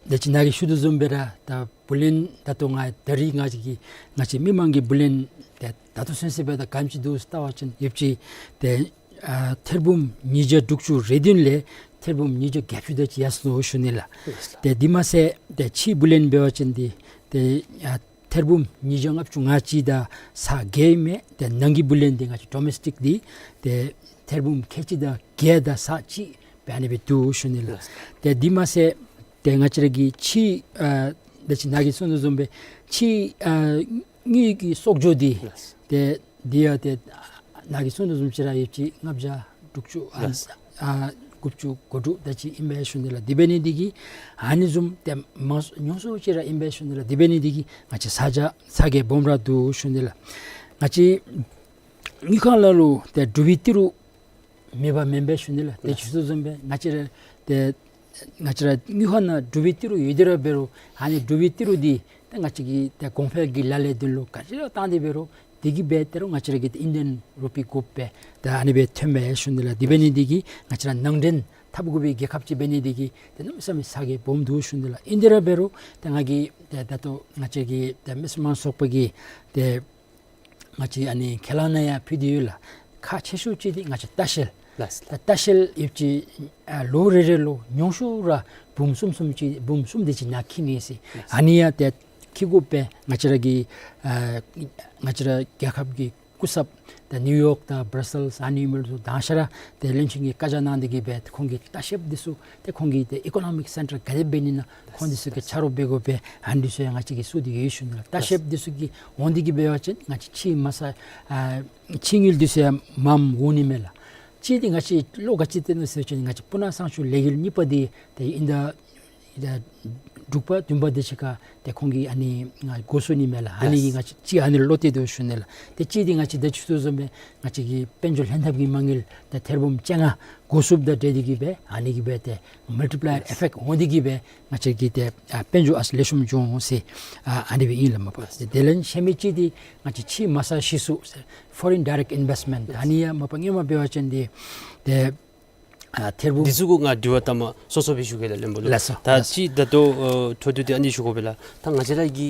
ད་ཅི་ནཱ་གིས་ཞུ་དོ་བཟུམ་སྦེ་ར་ད་བུ་ལོན་ད་ལྟོ་ང་ད་རིས་ང་བཅས་ཀྱི་ང་བཅས་མི་མང་གི་བུ་ལོན་ཏེ་ད་ལྟོ་ཚུན་ཚོད་འབདཝ་ད་ག་དེམ་ཅིག་འདུག་ཟེར་བལྟ་བ་ཅིན་ཡོདཔ་ཅིག་ཏེ་ཨ་ཐེར་འབུམ་ཉིས་བརྒྱ་དྲུག་ཅུ་རེ་བདུན་ལས་ཐེར་འབུམ་ཉིས་བརྒྱ་བརྒྱད་ཅུ་དེ་ཅིག་ཡར་སོ་ནུག་ཞུ་ནི་ལགས། ལགས་སོ། ཏེ་འདི་མ་ཚད་ཏེ་ཕྱིའི་བུ་ལོན་འབད་བ་ཅིན་འདི་ཏེ་ཨ་ཐེར་འབུམ་ཉིས་བརྒྱ་ལྔ་བཅུ་ང་གཅིག་དང་ཚག་བརྒྱད་ཨིན་མས། ཏེ་ནང་གི་བུ་ལོན་འདི་ང་བཅས་ཌོ་མེསི་ཊིཀ་འདི་ཏེ་ཐེར་འབུམ་ཁལ་གཅིག་དང་བརྒྱད་དང་ཚག་གཅིག་སྦེ་ཨ་ནི་སྦེ་འདུག་ཞུ་ནི་ལགས། ལགས་སོ། ཏེ་འདི་མ་ཚད་ཏེ་ང་བཅས་ར་གི་ཕྱིའི་ཨ་ད་ཅི་ནཱ་གིས་གསུངས་དོ་བཟུམ་སྦེ་ཕྱིའི་ཨ་དངུལ་གྱི་གསོག་འཇོག་འདི་ལགས་སོ། ཏེ་འདི་ཡང་ཏེ་ནཱ་གིས་གསུངས་དོ་བཟུམ་ཅིག་ར་ཡོདཔ་ཅིག་ལྔ་བརྒྱ་དྲུག་ཅུ་ཨ་ལགས་སོ། ཨ་དགུ་བཅུ་གོ་དྲུག་དེ་ཅིག་ཨིན་པས་ཞུ་ནི་ལགས། དེ་འབད་ནི་འདི་གིས་ཨ་ནི་བཟུམ་ཏེ་མང་ཉུང་སུ་ཅིག་ར་ཨིན་པས་ཞུ་ནི་ལགས། དེ་འབད་ནི་འདི་གིས་ང་བཅས་ཚ་གྱང་ཚ་གྱང་སྦོམ་ར་འདུག་ཞུ་ནི་ལགས། ང་བཅས་དངུལ་ཁང་ནང་ལུ་ཏེ་འབྲུག་པའི་ཏི་རུ་མེད་པ་མེན་པས་ཞུ་ནི་ལགས། ཏེ་ལགས་སོ། ཞུ་དོ་བཟུམ་སྦེ་ང་བཅས་ར་ཏེ་ང་བཅས་ར་དངུལ་ཁང་ནང་འབྲུག་པའི་ཏི་རུ་ཡོད་དེ་ར་འབད་རུང་ཨ་ནི་འབྲུག་པའི་ཏི་རུ་འདི་ཏེ་ང་བཅས་ཀྱི་ཏེ་གོང་འཕེལ་གྱི་ལཱ་ལས་དོན་ལུ་ག་ཅི་ར་བཏང་སྟེ་འབད་རུང་དེ་གིས་འབད་དེ་རུང་ང་བཅས་ར་གི་ཏེ་ཨིན་ཌི་ཡན་རུ་པི་དགོཔ་སྦེ་ད་ཨ་ནི་སྦེ་ཐོན་མས་ཞུ་ནི་ལགས། དེ་འབད་ནི་འདི་གིས་ང་བཅས་ར་ནང་འདྲེན་འཐབ་དགོ་པའི་རྒྱལ་ཁབ་ཅིག་འབད་ནི་འདི་གིས་ཏེ་གནམ་མེད་ས་མེད་ཚ་གྱང་སྦོམ་འདུག་ཞུ་ནི་ལགས། ཨིན་དེ་ར་འབད་རུང་ཏེ་ང་གིས་ཏེ་ད་ལྟོ་ང་བཅས་ཀྱི་ཏེ་མི་སེར་མང་ཚོགས་པ་གིས་ཏེ་ང་བཅས་ཨ་ནི་ཁས་བླངས་ནང་ཡང་ཕུལ་ཏེ་ཡོད་ལགས། ཁག་ཆེ་ཤོས་ཅིག་འདི་ང་བཅས་ལྟ་བཤལ། ལགས་སོ། ད་ལྟ་བཤལ་ཡོདཔ་ཅིག་ཨ་ལོ་རེ་རེ་ལུ་ཉུང་ཤོས་ར་འབུམ་གསུམ་གསུམ་ཅིག་འབུམ་གསུམ་དེ་ཅིག་ནང་འཁྱིད་ནི་ཟེར། ལགས་སོ། ཨ་ནི་ཡང་ཏེ་འཁྱིད་དགོཔ་སྦེ་ང་བཅས་ར་གི་ཨ་ང་བཅས་ར་རྒྱལ་ཁབ་ཀྱི་སྐུ་ཚབ་ད་ནིའུ་ཡོག་དང་བར་སེལསི་ཨ་ནི་མི་ལུ་དང་ཤ་ར་ཏེ་བློན་ཆེན་གྱིས་བཀའ་རྒྱ་གནང་སྟེ་གིས་སྦེ་ཏེ་ཁོང་གིས་ལྟ་བཤལཔ་འདི་ཚུ་ཏེ་ཁོང་གིས་ཏེ་ཨི་ཀོ་ནོ་མིག་སེན་ཊར་ག་དེ་འབད་ནི་ཨིན་ན་ཁོང་འདི་ཚུ་གིས་ཆ་རོགས་འབད་དགོ་པས། ཨ་ནི་འདི་ཚུ་ཡང་ང་བཅས་ཀྱིས་བཙུགས་ཏེ་ཡོད་ཞུ་ནི་ལགས། ལྟ་བཤལཔ་འདི་ཚུ་གིས་འོང་སྟེ་གིས་འབད་བ་ཅིན་ང་བཅས་ཕྱིའི་མ་ས་ཨ་ཕྱིའི་དངུལ་འདི་ཚུ་ཡང་མངམ་འོང་ནི་མས་ལགས། གཅིག་འདི་ང་བཅས་བློ་ག་ཅི་གཏད་ནུག་ཟེར་བ་ཅིན་ང་བཅས་སྤུ་ན་གཙང་ཆུ་ལས་འགུལ་གཉིས་པ་འདི་ཏེ་ཨིན་ད་ཨིན་ད་ དྲུག་པ་བདུན་པ་དེ་ཅིག་ཁར་ཏེ་ཁོང་གིས་ཨ་ནི་ང་འགོ་བཙུགས་ནི་མས་ལགས། ཨ་ནི་གིས་ང་བཅས་ཅིག་ཨ་ནི་ལུ་བློ་གཏད་དོ་ཞུ་ནི་ལགས། ཏེ་གཅིག་འདི་ང་བཅས་ད་ཅི་ཞུ་དོ་བཟུམ་སྦེ་ང་བཅས་ཀྱི་དཔལ་འབྱོར་ལྷན་ཐབས་ཀྱི་མ་དངུལ་ཏེ་ཐེར་འབུམ་བཅོ་ལྔ་འགོ་བཙུགསཔ་དང་འབྲེལ་ཏེ་གིས་སྦེ་ཨ་ནི་གིས་སྦེ་ཏེ་མལ་ཊི་པ་ལའི་ཡར་ཨི་ཕེཀཊ་འོང་སྟེ་གིས་སྦེ་ང་བཅས་ཀྱི་ཏེ་ཨ་དཔལ་འབྱོར་ཨ་ཙི་ལེགས་ཤོམ་འགྱོ་འོང་ཟེར་ཨ་ཨ་ནི་སྦེ་ཨིན་ལགས་མ་པ། ཏེ་དེ་ལས་ཤུལ་མའི་གཅིག་འདི་ང་བཅས་ཕྱི་མ་རྩ་གཞི་བཙུགས་ཟེར་ཕོ་རིན་ཌའི་རེཀཊ་ཨིན་ཝེསཊ་མེནཊ། ཨ་ནི་ཡང་མ་པ་སྔོན་མ་འབད་བ་ཅིན་འདི་ཏེ་ཨ་ཐེར་འབུམ། འདི་ཚུ་གུ་ང་དྲི་བ་ཐ་མ་སོ་སོ་སྦེ་ཞུ་གེ་ལགས་བློན་པོ་ལུ། ལགས་སོ། ད་ལགས་སོ། ཅི་ད་ལྟོ་ཨ་འཕྲོ་མཐུད་དེ་ཨ་ནི་ཞུ་དགོ་པས་ལགས། ད་ང་བཅས་ར་གི་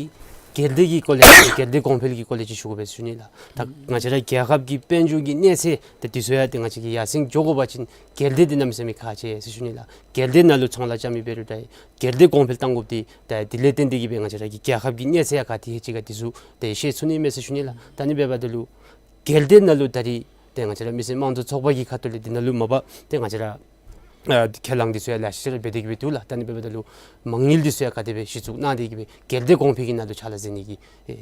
སྒེར་སྡེ་གི་སྐོར་ལས་སྒེར་སྡེ་གོང་འཕེལ་གྱི་སྐོར་ལས་ཅིག་ཞུ་དགོ་པས་ཟེར་ཞུ་ནི་ལགས། ད་ང་བཅས་ར་རྒྱལ་ཁབ་ཀྱི་དཔལ་འབྱོར་གྱི་གནས་ཚད་ད་འདི་ཚུ་ཡང་ཏེ་ང་བཅས་ཀྱིས་ཡར་སེང་འགྱོ་དགོ་པ་ཅིན་སྒེར་སྡེ་འདི་གནམ་མེད་ས་མེད་ཁག་ཆེ་ཟེར་ཞུ་ནི་ལགས། སྒེར་སྡེ་ནང་ལུ་ཚོང་ལཱ་རྐྱབ་མི་འབད་རུང་ད་སྒེར་སྡེ་གོང་འཕེལ་གཏང་དགོཔ་འདི་ད་དེ་ལས་བརྟེན་ཏེ་གིས་སྦེ་ང་བཅས་ར་གི་རྒྱལ་ཁབ་ཀྱི་གནས་ཚད་ཡང་ག་ཏེ་ལྷོད་ཅི་ག་འདི་ཚུ་ཏེ་ཤེས་ཚུགས་ནི་མས་ཟེར་ཞུ་ནི་ལགས། ད་ཨ་ནི་འབདཝ་ད་ལུ་སྒེར་སྡེ་ནང་ལུ་ད་རིས་ཏེ་ང་བཅས་ར་མི་སེར་དམངས་གཙོ་ཚོགས་པ་གི་ཁ་ཐུག་ལས་འདི་ནང་ལུ་མ་པ་ཏེ་ང་བཅས་ར་ཨ་ཁས་བླངས་འདི་ཚུ་ཡང་ལེ་ཤ་ཅིག་ར་འབད་དེ་གིས་སྦེ་འདུག་ལགས། ད་ཨ་ནི་འབདཝ་ད་ལུ་མ་དངུལ་འདི་ཚུ་ཡང་ག་དེ་སྦེ་གཞི་བཙུགས་གནང་སྟེ་གིས་སྦེ་སྒེར་སྡེ་གོང་འཕེལ་གྱི་ནང་ལུ་ཕྱག་ལཱ་མཛད་ནི་གི་ཨེ་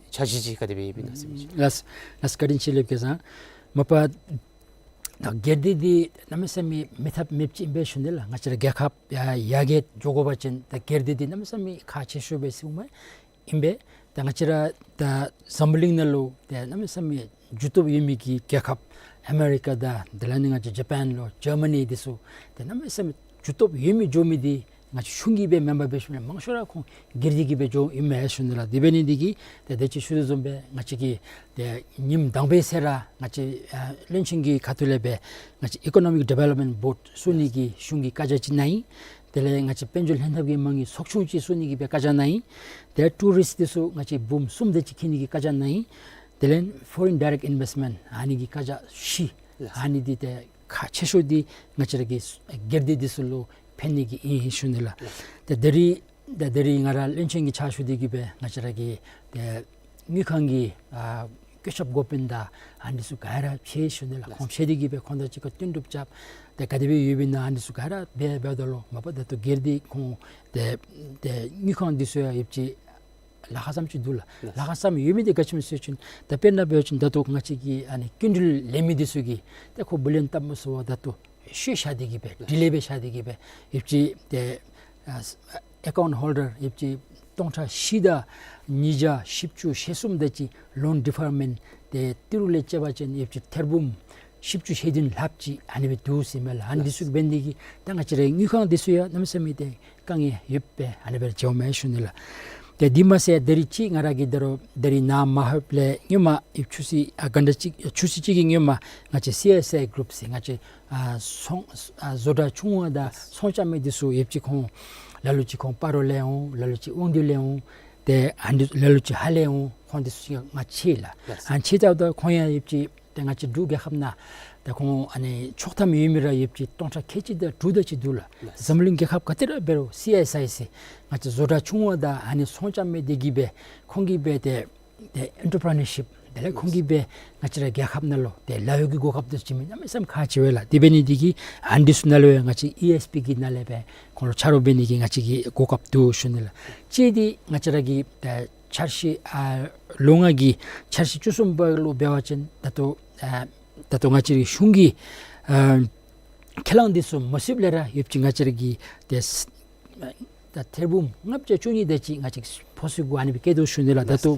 འཆར་གཞི་ཅིག་ག་དེ་སྦེ་ཡོདཔ་ཨིན་ན་ཟེར་མི་ཅིག། ལགས་ལགས། བཀའ་དྲིན་ཆེ་ལགས་སྐལ་བཟང་། མ་པ་ད་སྒེར་སྡེ་འདི་གནམ་མེད་ས་མེད་མེད་ཐབས་མེདཔ་ཅིག་ཨིན་པས་ཞུ་ནི་ལགས། ང་བཅས་ར་རྒྱལ་ཁབ་ཡར་ཡར་རྒྱས་འགྱོ་དགོ་པ་ཅིན་ད་སྒེར་སྡེ་འདི་གནམ་མེད་ས་མེད་ཁག་ཆེ་ཤོས་སྦེ་ཟེར་མི་ཨིན་པས། ད་ང་བཅས་ར་ད་འཛམ་བུ་གླིང་ནང་ལུ་ད་གནམ་མེད་ས་མེད་འགྱུར་སྟོབས་ཡོད་མི་གི་རྒྱལ་ཁབ་ཨ་མེ་རི་ཀ་དང་དེ་ལས་ནི་ང་བཅས་ཇ་པཱན་ལོ་ཇར་མ་ནི་འདི་ཚུ་ད་གནམ་མེད་ས་མེད་འགྱུར་སྟོབས་ཡོད་མི་འགྱོ་མི་འདི་ང་བཅས་གཞུང་གིས་སྦེ་མེན་པར་འབད་ཞིནམ་ལས་མང་ཤོས་ར་ཁོང་སྒེར་སྡེ་གིས་སྦེ་འགྱོཝ་ཨིན་མས་ཞུ་ནི་ལགས། དེ་འབད་ནི་འདི་གིས་ད་དེ་ཅིག་ཞུ་དོ་བཟུམ་སྦེ་ང་བཅས་ཀྱིས་ད་ཉིནམ་དང་པའི་ཚེ་ར་ང་བཅས་ཨ་བློན་ཆེན་གྱི་ཁ་ཐུག་ལས་སྦེ་ང་བཅས་ཨི་ཀོ་ནོ་མིག་ཌི་ཝེ་ལོབ་མེནཊ་བོརཌ་བཙུགས་ནི་གི་གཞུང་གིས་བཀའ་རྒྱ་ཅིག་གནང་ཡི། དེ་ལས་ང་བཅས་དཔལ་འབྱོར་ལྷན་ཐབས་ཀྱི་མ་དངུལ་ཚོགས་ཆུང་ཅིག་བཙུགས་ནི་གི་སྦེ་བཀའ་རྒྱ་གནང་ཡི། དེ་ལས་ཊུ་རིསཊ་འདི་ཚུ་ང་བཅས་འབུམ་གསུམ་དེ་ཅིག་འཁྱིད་ནི་གི་བཀའ་རྒྱ་གནང་ཡི། དེ་ལས་ཕོ་རིན་ཌའི་རེཀཊ་ཨིན་ཝེསཊ་མེནཊ་ཨ་ནི་གི་བཀའ་རྒྱ་བཞི། ལགས། ཨ་ནི་འདི་ཏེ་ཁག་ཆེ་ཤོས་འདི་ང་བཅས་ར་གི་སྒེར་སྡེ་འདི་ཚུ་ལུ་ཕན་ནི་གི་ཨིན་ཞུ་ནི་ལགས། ལགས། ཏེ་ད་རིས་ད་ད་རིས་ང་ར་བློན་ཆེན་གྱི་ཕྱག་ཞུ་སྟེ་གིས་སྦེ་ང་བཅས་ར་གི་ཏེ་དངུལ་ཁང་གི་ཨ་བཀོད་ཁྱབ་འགོ་དཔོན་དང་ཨ་ནི་ཚུ་ག་ར་ཕྱད་ཞུ་ནི་ལགས། ལགས། ཁོང་ཕྱད་དེ་གིས་སྦེ་ཁོང་དང་གཅིག་ཁར་བསྟུན་གྲུབ་རྐྱབ། ཏེ་ག་དེ་སྦེ་ཡོདཔ་ཨིན་ན་ཨ་ནི་ཚུ་ག་ར་འབད་འབདཝ་ད་ལུ་མ་པ་ད་ལྟོ་སྒེར་སྡེ་ཁོང་ཏེ་ཏེ་དངུལ་ཁང་འདི་ཚུ་ཡང་ཡོདཔ་ཅིག་ལཱ་ཁག་ཙམ་ཅིག་འདུག་ལགས། ལགས། ལཱ་ཁག་ཙམ་ཡོད་མི་འདི་ག་ཅི་སྨོ་ཟེར་བ་ཅིན་ད་དཔེར་ན་འབད་བ་ཅིན་ད་ལྟོ་ང་བཅས་ཀྱི་ཨ་ནི་སྐྱིན་འགྲུལ་ལེན་མི་འདི་ཚུ་གིས་ཏེ་ཁོ་བུ་ལོན་བཏབ་མ་ཚུགས་པར་ད་ལྟོ་ཤོར་བཞག་སྟེ་གིས་སྦེ་ཌི་ལེ་འབད་བཞག་སྟེ་གིས་སྦེ་ཡོདཔ་ཅིག་ཏེ་ཨ་ཨེ་ཀའུནཊ་ཧོལ་ཌར་ཡོདཔ་ཅིག་སྟོང་ཕྲག་བཞི་དང་ཉིས་བརྒྱ་བཞི་བཅུ་ཞེ་གསུམ་དེ་ཅིག་ལོན་ཌི་ཕར་མེནཊ་ཏེ་ཏི་རུ་ལས་བཅད་པ་ཅིན་ཡོདཔ་ཅིག་ཐེར་འབུམ་བཞི་བཅུ་ཞེ་བདུན་ལྷགཔ་ཅིག་ཨ་ནི་སྦེ་འདུག་ཟེར་མས་ལགས། ཨ་ནི་འདི་ཚུ་འབད་ནི་འདི་གིས་ད་ང་བཅས་རའི་དངུལ་ཁང་འདི་ཚུ་ཡང་གནམ་མེད་ས་མེད་ཏེ་དཀའ་ངལ་ཡོདཔ་སྦེ་ཨ་ནི་སྦེ་འགྱོཝ་མས་ཞུ་ནི་ལགས། ཏེ་འདི་མ་ཚད་ད་རིས་ཅིག་ང་ར་གིས་ད་རུང་ད་རིས་ནཱ་མ་ལྷོདཔ་ལས་སྔོན་མ་ཡོདཔ་ཆུ་ཚོད་ཨ་ག་འདྲ་ཅིག་ཆུ་ཚོད་ཅིག་གི་སྔོན་མ་ང་བཅས་སི་ཨེསི་ཨའི་གུ་རུབ་ཟེར་ང་བཅས་ཨ་ཚོང་ཨ་བཟོ་གྲྭ་ཆུང་བ་དང་ཚོང་རྐྱབ་མི་འདི་ཚུ་ཡོདཔ་ཅིག་ཁོང་ལ་ལུ་ཅིག་ཁོང་སྤ་རོ་ལས་འོང་། ལ་ལུ་ཅིག་དབང་འདུས་ལས་འོང་། ཏེ་ཨ་ནི་ལ་ལུ་ཅིག་ཧཱ་ལས་འོང་། ཁོང་འདི་ཚུ་ང་བཅས་ལགས། ལགས། ཨ་ནི་བཅས་ད་ལྟོ་ཁོང་ཡང་ཡོདཔ་ཅིག་ཏེ་ང་བཅས་འབྲུག་རྒྱལ་ཁབ་ནང་ཏེ་ཁོང་ཨ་ནི་ཆོག་ཐམ་ཡོད་མི་ར་ཡོདཔ་ཅིག་སྟོང་ཕྲག་ཁལ་གཅིག་དང་དྲུག་དེ་ཅིག་འདུག་ལགས། ལགས། འཛམ་གླིང་རྒྱལ་ཁབ་ག་ཏེ་ར་འབད་རུང་སི་ཨེསི་ཨའི་ཟེར་ང་བཅས་བཟོ་གྲྭ་ཆུང་བ་དང་ཨ་ནི་ཚོང་རྐྱབ་མི་འདི་གིས་སྦེ་ཁོང་གིས་སྦེ་ཏེ་ཏེ་ཨེན་ཊར་པི་རི་ནར་ཤིཔ་དེ་ལས་ཁོང་གིས་སྦེ་ང་བཅས་ར་རྒྱལ་ཁབ་ནང་ལུ་ཏེ་ལཱ་གཡོག་གི་གོ་སྐབས་འདི་བྱིན་མི་གནམ་མེད་ས་མེད་ཁག་ཆེ་བས་ལགས། དེ་འབད་ནི་འདི་གིས་ཨ་ནི་འདི་ཚུ་ནང་ལུ་ཡང་ང་བཅས་ཨི་ཨེསི་པི་གི་ནང་ལས་སྦེ་ཁོང་ལུ་ཆ་རོགས་འབད་ནི་གི་ང་བཅས་ཀྱི་གོ་སྐབས་འདུག་ཞུ་ནི་ལགས། གཅིག་འདི་ང་བཅས་ར་གི་ཏེ་འཆར་གཞི་ཨ་ལོ་ལྔ་གི་འཆར་གཞི་བཅུ་གསུམ་པ་ལུ་འབད་བ་ཅིན་ད་ལྟོ་ཨ་ད་ལྟོ་ང་བཅས་རའི་གཞུང་གིས་ཨ་ཁས་བླངས་འདི་ཚུ་མ་ཚུདཔ་ལས་ར་ཡོདཔ་ཅིག་ང་བཅས་ར་གི་ཏེ་ད་ཐེར་འབུམ་ལྔ་བརྒྱ་བཅུ་གཉིས་དེ་ཅིག་ང་བཅས་ཕོགས་ཚུ་གུ་ཨ་ནི་སྦེ་བཀལ་དོ་ཞུ་ནི་ལགས། ད་ལྟོ་